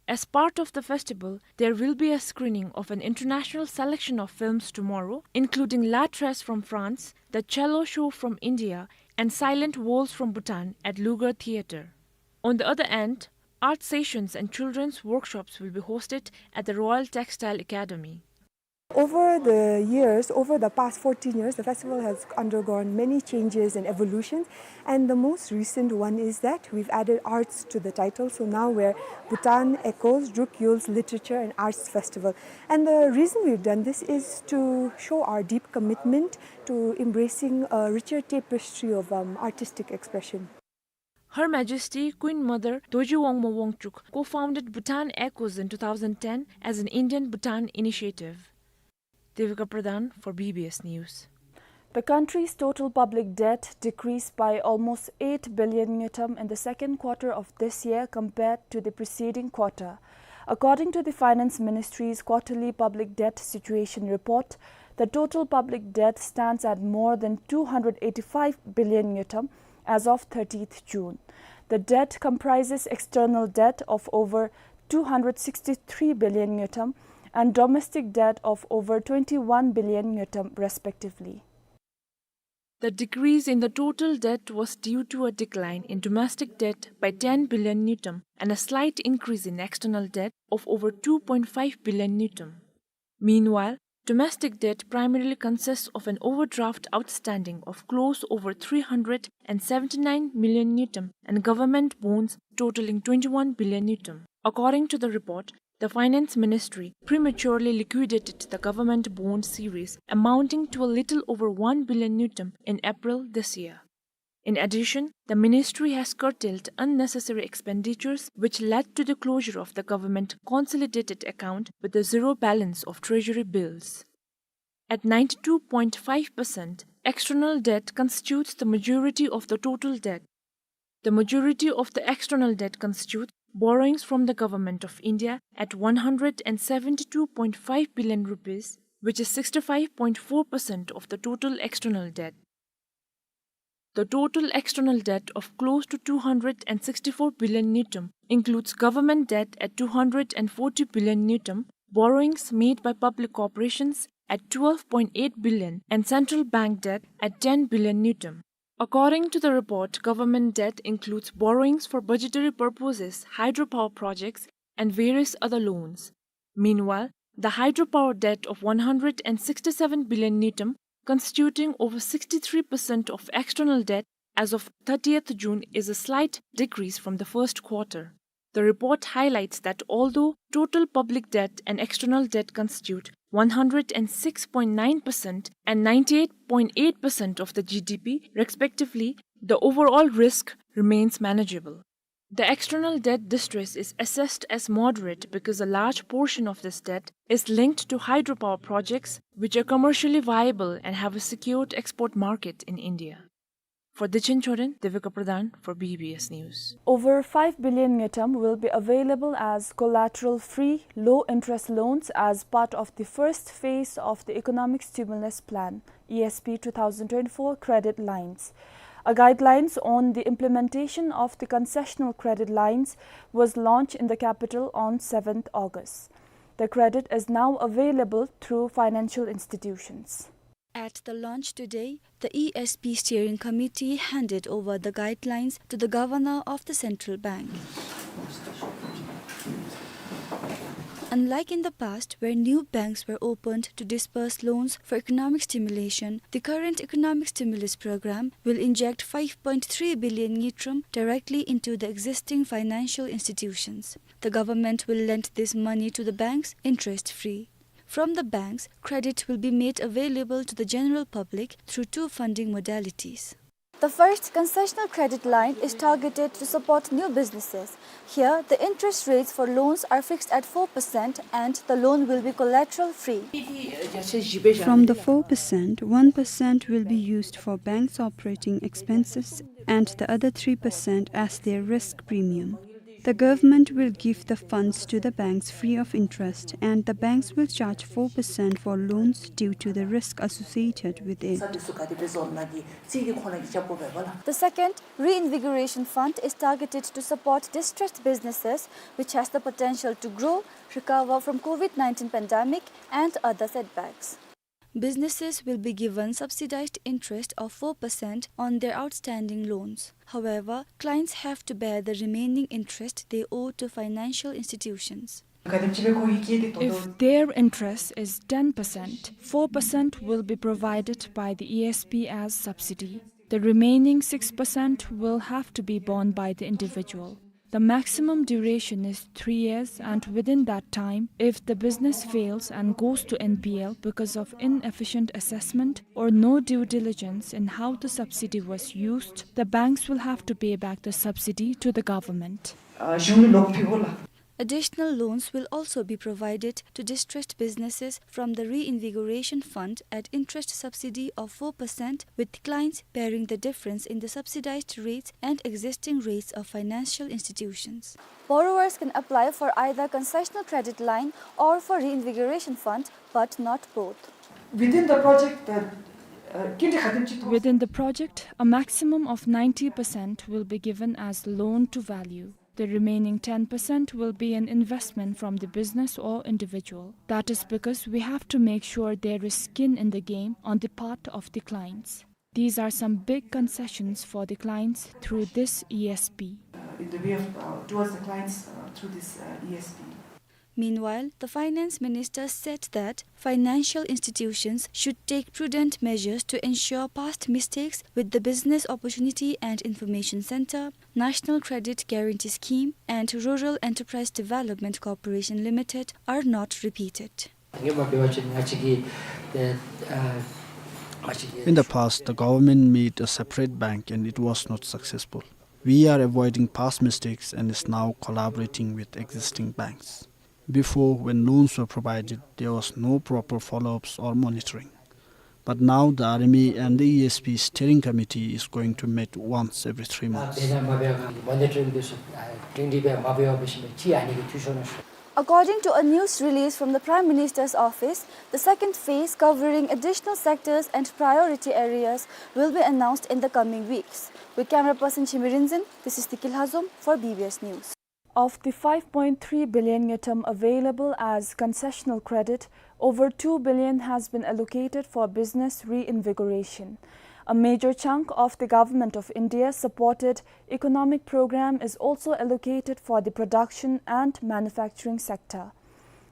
As part of the festival, there will be a screening of an international selection of films tomorrow, including La Tresse from France, The Cello Show from India, and Silent Walls from Bhutan at Lugar Theatre. On the other hand, art sessions and children's workshops will be hosted at the Royal Textile Academy. Over the years, over the past fourteen years, the festival has undergone many changes and evolutions, and the most recent one is that we've added arts to the title. So now we're Bhutan Echoes, Druk Yul's Literature and Arts Festival. And the reason we've done this is to show our deep commitment to embracing a richer tapestry of, um, artistic expression. Her Majesty Queen Mother Dorji Wangmo Wangchuck co-founded Bhutan Echoes in two thousand ten as an Indian Bhutan initiative. Devika Pradhan for B B S News. The country's total public debt decreased by almost eight billion ngultrum in the second quarter of this year compared to the preceding quarter. According to the Finance Ministry's quarterly public debt situation report, the total public debt stands at more than two hundred eighty-five billion ngultrum as of thirtieth June. The debt comprises external debt of over two hundred sixty-three billion ngultrum and domestic debt of over twenty-one billion ngultrum, respectively. The decrease in the total debt was due to a decline in domestic debt by ten billion ngultrum and a slight increase in external debt of over two point five billion ngultrum. Meanwhile, domestic debt primarily consists of an overdraft outstanding of close over three hundred and seventy-nine million ngultrum and government bonds totaling twenty-one billion ngultrum. According to the report, The Finance Ministry prematurely liquidated the government bond series amounting to a little over one billion ngultrum in April this year. In addition, the ministry has curtailed unnecessary expenditures, which led to the closure of the government consolidated account with a zero balance of treasury bills. At ninety-two point five percent, external debt constitutes the majority of the total debt. The majority of the external debt constitutes borrowings from the Government of India at one hundred and seventy-two point five billion rupees, which is sixty-five point four percent of the total external debt. The total external debt of close to two hundred and sixty-four billion ngultrum includes government debt at two hundred and forty billion ngultrum, borrowings made by public corporations at twelve point eight billion and central bank debt at ten billion ngultrum. According to the report, government debt includes borrowings for budgetary purposes, hydropower projects, and various other loans. Meanwhile, the hydropower debt of one hundred and sixty-seven billion ngultrum, constituting over sixty-three percent of external debt as of thirtieth June, is a slight decrease from the first quarter. The report highlights that although total public debt and external debt constitute one hundred and six point nine percent and ninety-eight point eight percent of the G D P respectively, the overall risk remains manageable. The external debt distress is assessed as moderate because a large portion of this debt is linked to hydropower projects which are commercially viable and have a secured export market in India. For Dichin Choden, Devika Pradhan for B B S News. Over five billion ngultrum will be available as collateral-free, low-interest loans as part of the first phase of the Economic Stimulus Plan, E S P, two thousand twenty-four credit lines. A guidelines on the implementation of the concessional credit lines was launched in the capital on seventh August. The credit is now available through financial institutions. At the launch today, the E S P Steering Committee handed over the guidelines to the Governor of the Central Bank. Unlike in the past, where new banks were opened to disburse loans for economic stimulation, the current economic stimulus program will inject five point three billion ngultrum directly into the existing financial institutions. The government will lend this money to the banks interest-free. From the banks, credit will be made available to the general public through two funding modalities. The first concessional credit line is targeted to support new businesses. Here, the interest rates for loans are fixed at four percent and the loan will be collateral-free. From the four percent, one percent will be used for banks' operating expenses and the other three percent as their risk premium. The government will give the funds to the banks free of interest, and the banks will charge four percent for loans due to the risk associated with it. The second reinvigoration fund is targeted to support distressed businesses, which has the potential to grow, recover from COVID nineteen pandemic and other setbacks. Businesses will be given subsidized interest of four percent on their outstanding loans. However, clients have to bear the remaining interest they owe to financial institutions. If their interest is ten percent, four percent will be provided by the E S P as subsidy. The remaining six percent will have to be borne by the individual. The maximum duration is three years, and within that time, if the business fails and goes to N P L because of inefficient assessment or no due diligence in how the subsidy was used, the banks will have to pay back the subsidy to the government. Additional loans will also be provided to distressed businesses from the Reinvigoration Fund at interest subsidy of four percent, with clients bearing the difference in the subsidized rates and existing rates of financial institutions. Borrowers can apply for either concessional credit line or for Reinvigoration Fund, but not both. Within the project, the, uh, Within the project, a maximum of ninety percent will be given as loan to value. The remaining ten percent will be an investment from the business or individual. That is because we have to make sure there is skin in the game on the part of the clients. These are some big concessions for the clients through this E S P. Uh, in the way of, uh, towards the clients, uh, through this, uh, E S P. Meanwhile, the finance minister said that financial institutions should take prudent measures to ensure past mistakes, with the Business Opportunity and Information Centre, National Credit Guarantee Scheme and Rural Enterprise Development Corporation Limited are not repeated. In the past, the government made a separate bank and it was not successful. We are avoiding past mistakes and is now collaborating with existing banks. Before, when loans were provided, there was no proper follow-ups or monitoring. But now the R M A and the E S B steering committee is going to meet once every three months. According to a news release from the Prime Minister's office, the second phase, covering additional sectors and priority areas, will be announced in the coming weeks. With camera person Chimi Rinzin, this is Tiki Lhazom for B B S News. Of the five point three billion ngultrum available as concessional credit, over two billion has been allocated for business reinvigoration. A major chunk of the Government of India supported economic program is also allocated for the production and manufacturing sector.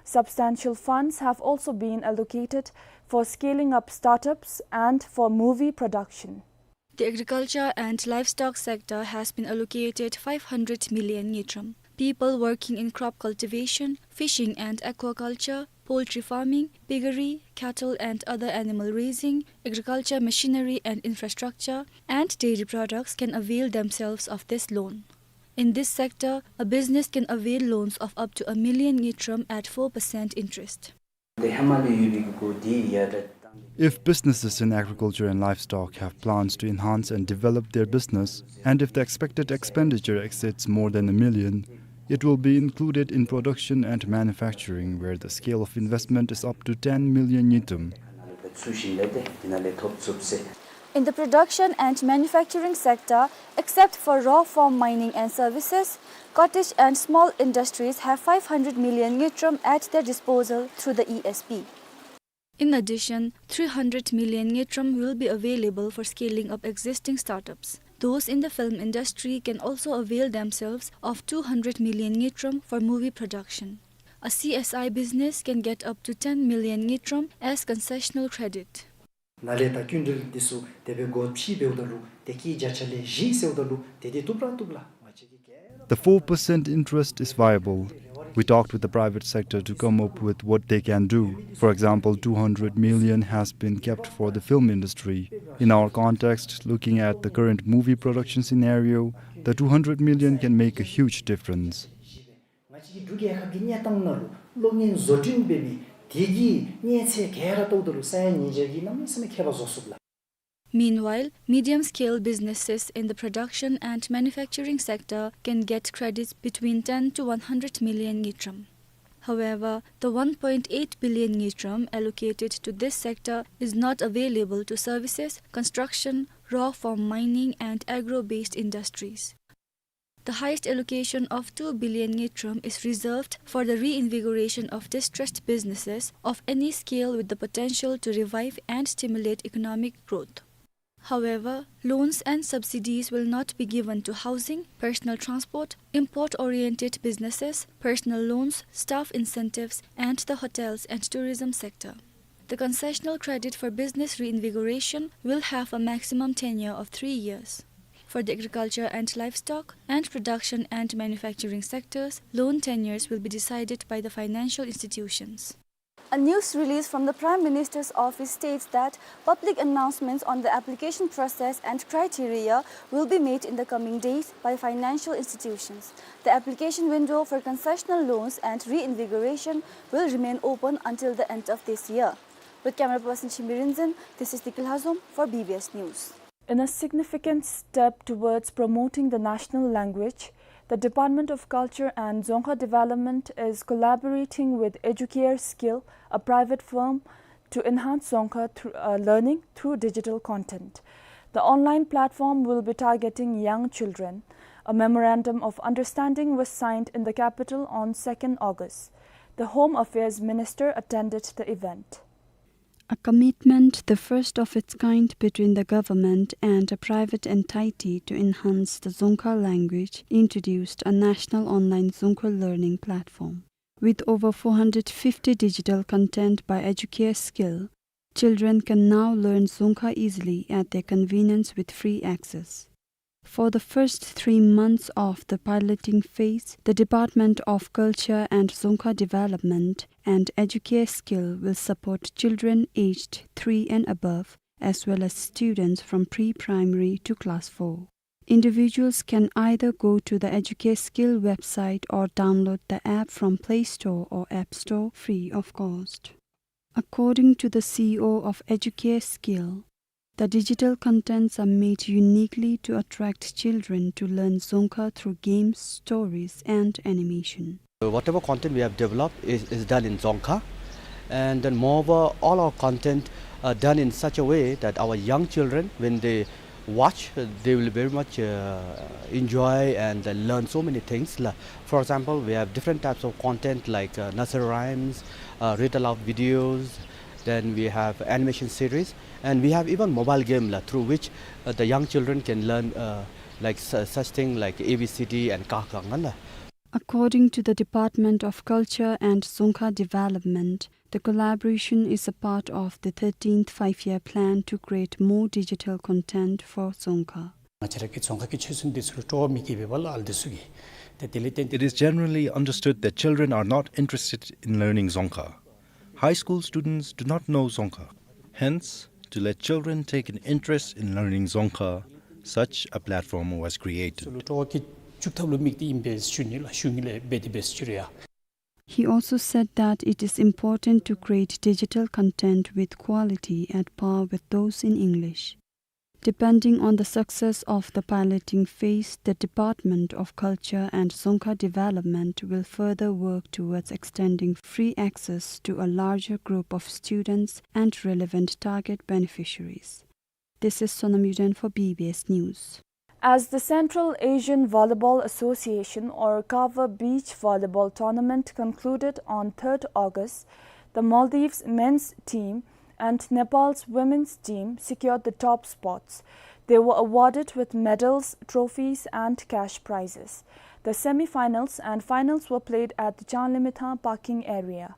Substantial funds have also been allocated for scaling up startups and for movie production. The agriculture and livestock sector has been allocated five hundred million ngultrum. People working in crop cultivation, fishing and aquaculture, poultry farming, piggery, cattle and other animal raising, agriculture machinery and infrastructure, and dairy products can avail themselves of this loan. In this sector, a business can avail loans of up to a million ngultrum at four percent interest. If businesses in agriculture and livestock have plans to enhance and develop their business, and if the expected expenditure exceeds more than a million, it will be included in production and manufacturing, where the scale of investment is up to ten million ngultrum. In the production and manufacturing sector, except for raw form mining and services, cottage and small industries have five hundred million ngultrum at their disposal through the E S B. In addition, three hundred million ngultrum will be available for scaling up existing startups. Those in the film industry can also avail themselves of two hundred million ngultrum for movie production. A C S I business can get up to ten million ngultrum as concessional credit. ནཱ་ལས་ད་སྐྱིན་འགྲུལ་འདི་ཚུ་དེ་སྦེ་སྒོ་ཕྱེ་འབདཝ་ད་ལུ་དེ་གི་བརྒྱ་ཆ་ལས་བཞི་ཟེརཝ་ད་ལུ་དེ་འདི་བཏུབ་ར་བཏུབ་ལགས། ང་བཅས་ཀྱིས་ག་ར། The four percent interest is viable. We talked with the private sector to come up with what they can do. For example, two hundred million has been kept for the film industry. In our context, looking at the current movie production scenario, the two hundred million can make a huge difference. ང་བཅས་ཀྱི་འབྲུག་རྒྱལ་ཁབ་ཀྱི་གནས་སྟངས་ནང་ལུ་གློག་བརྙན་བཟོ་སྐྲུན་འབད་མི་དེ་གི་གནས་ཚད་ག་ར་བལྟཝ་ད་ལུ་ས་ཡ་ཉིས་བརྒྱ་གིས་གནམ་མེད་ས་མེད་ཁྱད་པར་བཟོ་ཚུགས་ལགས། Meanwhile, medium-scale businesses in the production and manufacturing sector can get credits between ten to one hundred million ngultrum. However, the one point eight billion ngultrum allocated to this sector is not available to services, construction, raw form mining and agro-based industries. The highest allocation of two billion ngultrum is reserved for the reinvigoration of distressed businesses of any scale with the potential to revive and stimulate economic growth. However, loans and subsidies will not be given to housing, personal transport, import-oriented businesses, personal loans, staff incentives, and the hotels and tourism sector. The concessional credit for business reinvigoration will have a maximum tenure of three years. For the agriculture and livestock and production and manufacturing sectors, loan tenures will be decided by the financial institutions. A news release from the Prime Minister's office states that public announcements on the application process and criteria will be made in the coming days by financial institutions. The application window for concessional loans and reinvigoration will remain open until the end of this year. With camera person Chimi Rinzin, this is Tiki Lhazom for B B S News. In a significant step towards promoting the national language, the Department of Culture and Dzongkha Development is collaborating with Educare Skill, a private firm, to enhance Dzongkha thr-, uh, learning through digital content. The online platform will be targeting young children. A memorandum of understanding was signed in the capital on second August. The Home Affairs Minister attended the event. A commitment the first of its kind between the government and a private entity to enhance the Dzongkha language introduced a national online Dzongkha learning platform. With over four hundred fifty digital content by Educare Skill, children can now learn Dzongkha easily at their convenience with free access. For the first three months of the piloting phase, the Department of Culture and Dzongkha Development and Educare Skill will support children aged three and above, as well as students from pre-primary to class four. Individuals can either go to the Educare Skill website or download the app from Play Store or App Store free of cost. According to the C E O of Educare Skill, the digital contents are made uniquely to attract children to learn Dzongkha through games, stories, and animation. Whatever content we have developed is, is done in Dzongkha. And then moreover, all our content are done in such a way that our young children, when they watch, uh, they will very much, uh, enjoy and, uh, learn so many things. La-, for example, we have different types of content like, uh, nursery rhymes, uh, read aloud videos, then we have animation series, and we have even mobile game la, through which, uh, the young children can learn, uh, like su-, such thing like A B C D and ka kha nga la. According to the Department of Culture and Dzongkha Development, the collaboration is a part of the thirteenth Five-Year Plan to create more digital content for Dzongkha. ང་བཅས་ར་གི་རྫོང་ཁ་གི་ཆོས་སྲུང་འདི་ཚུ་ལུ་སྤྲོ་བ་མེད་ཀྱི་འབད་བ་ལུ་ཨ་ནི་འདི་ཚུ་གིས། ཏེ་དེ་ལས་བརྟེན་ཏེ། It is generally understood that children are not interested in learning Dzongkha. High school students do not know Dzongkha. Hence, to let children take an interest in learning Dzongkha, such a platform was created. ཚུ་ལུ་སྤྲོ་བ་གི་བཅུག་ཐབས་ལུ་དམིགས་ཏེ་ཨིན་པས་ཞུ་ནི་ལགས། ཞུ་ནི་ལས་འབད་དེ་འབད་ཞུ་རེ་ཡ། He also said that it is important to create digital content with quality at par with those in English. Depending on the success of the piloting phase, the Department of Culture and Dzongkha Development will further work towards extending free access to a larger group of students and relevant target beneficiaries. This is Sonam Yuden for B B S News. As the Central Asian Volleyball Association, or CAVA, beach volleyball tournament concluded on third August, the Maldives men's team and Nepal's women's team secured the top spots. They were awarded with medals, trophies, and cash prizes. The semi-finals and finals were played at the Chanlimithang parking area.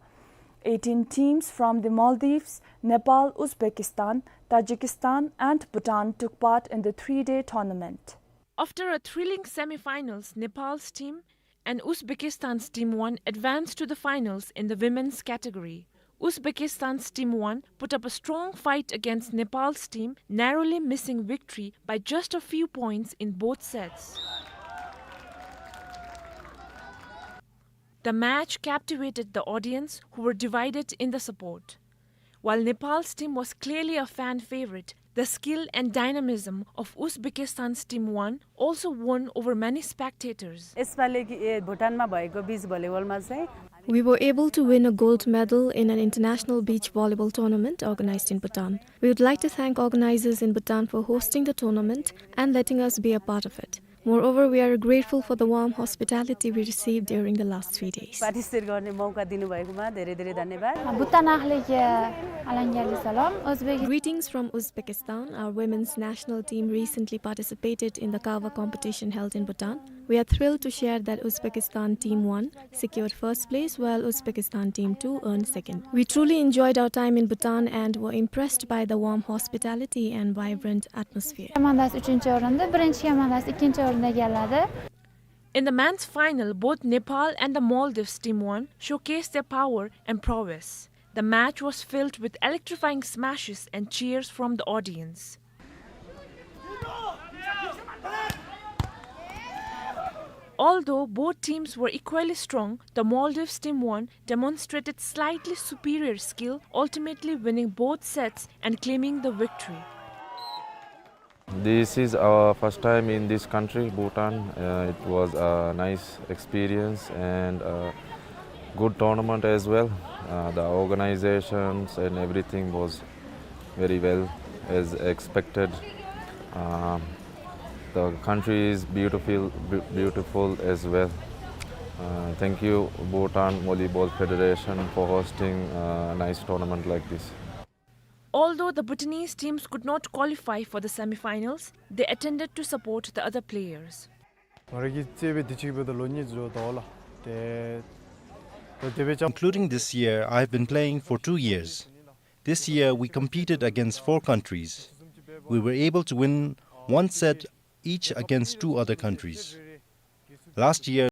Eighteen teams from the Maldives, Nepal, Uzbekistan, Tajikistan, and Bhutan took part in the three-day tournament. After a thrilling semi-finals, Nepal's team and Uzbekistan's team one advanced to the finals in the women's category. Uzbekistan's team one put up a strong fight against Nepal's team, narrowly missing victory by just a few points in both sets. The match captivated the audience, who were divided in the support. While Nepal's team was clearly a fan favorite, the skill and dynamism of Uzbekistan's team one also won over many spectators. यसपालि कि, ए, भुटानमा भएको बिच भलिबलमा चाहिँ We were able to win a gold medal in an international beach volleyball tournament organized in Bhutan. We would like to thank organizers in Bhutan for hosting the tournament and letting us be a part of it. Moreover, we are grateful for the warm hospitality we received during the last three days. Participate गर्ने मौका दिनुभएकोमा धेरै धेरै धन्यवाद। भुटान आखले के अलङ्गेली सलाम। Uzbek Greetings from Uzbekistan. Our women's national team recently participated in the CAVA competition held in Bhutan. We are thrilled to share that Uzbekistan team one secured first place, while Uzbekistan team two earned second. We truly enjoyed our time in Bhutan and were impressed by the warm hospitality and vibrant atmosphere. Komandasi uchinchi o'rinni, birinchi komandasi ikkinchi o'rinni egalladi. In the men's final, both Nepal and the Maldives team one showcased their power and prowess. The match was filled with electrifying smashes and cheers from the audience. Although both teams were equally strong, the Maldives team one demonstrated slightly superior skill, ultimately winning both sets and claiming the victory. This is our first time in this country, Bhutan. Uh, it was a nice experience and a good tournament as well. Uh, the organizations and everything was very well as expected. Um, the country is beautiful, beau-, beautiful as well. Uh, thank you, Bhutan Volleyball Federation, for hosting a nice tournament like this. Although the Bhutanese teams could not qualify for the semi-finals, they attended to support the other players. ང་ར་གིས་རྩེད་དཔོན་འདི་ཅིག་འབདཝ་ད་ལོ་གཉིས་འགྱོ་དོ་ལགས། ཏེ་ Including this year, I have been playing for two years. This year, we competed against four countries. We were able to win one set each against two other countries. Last year,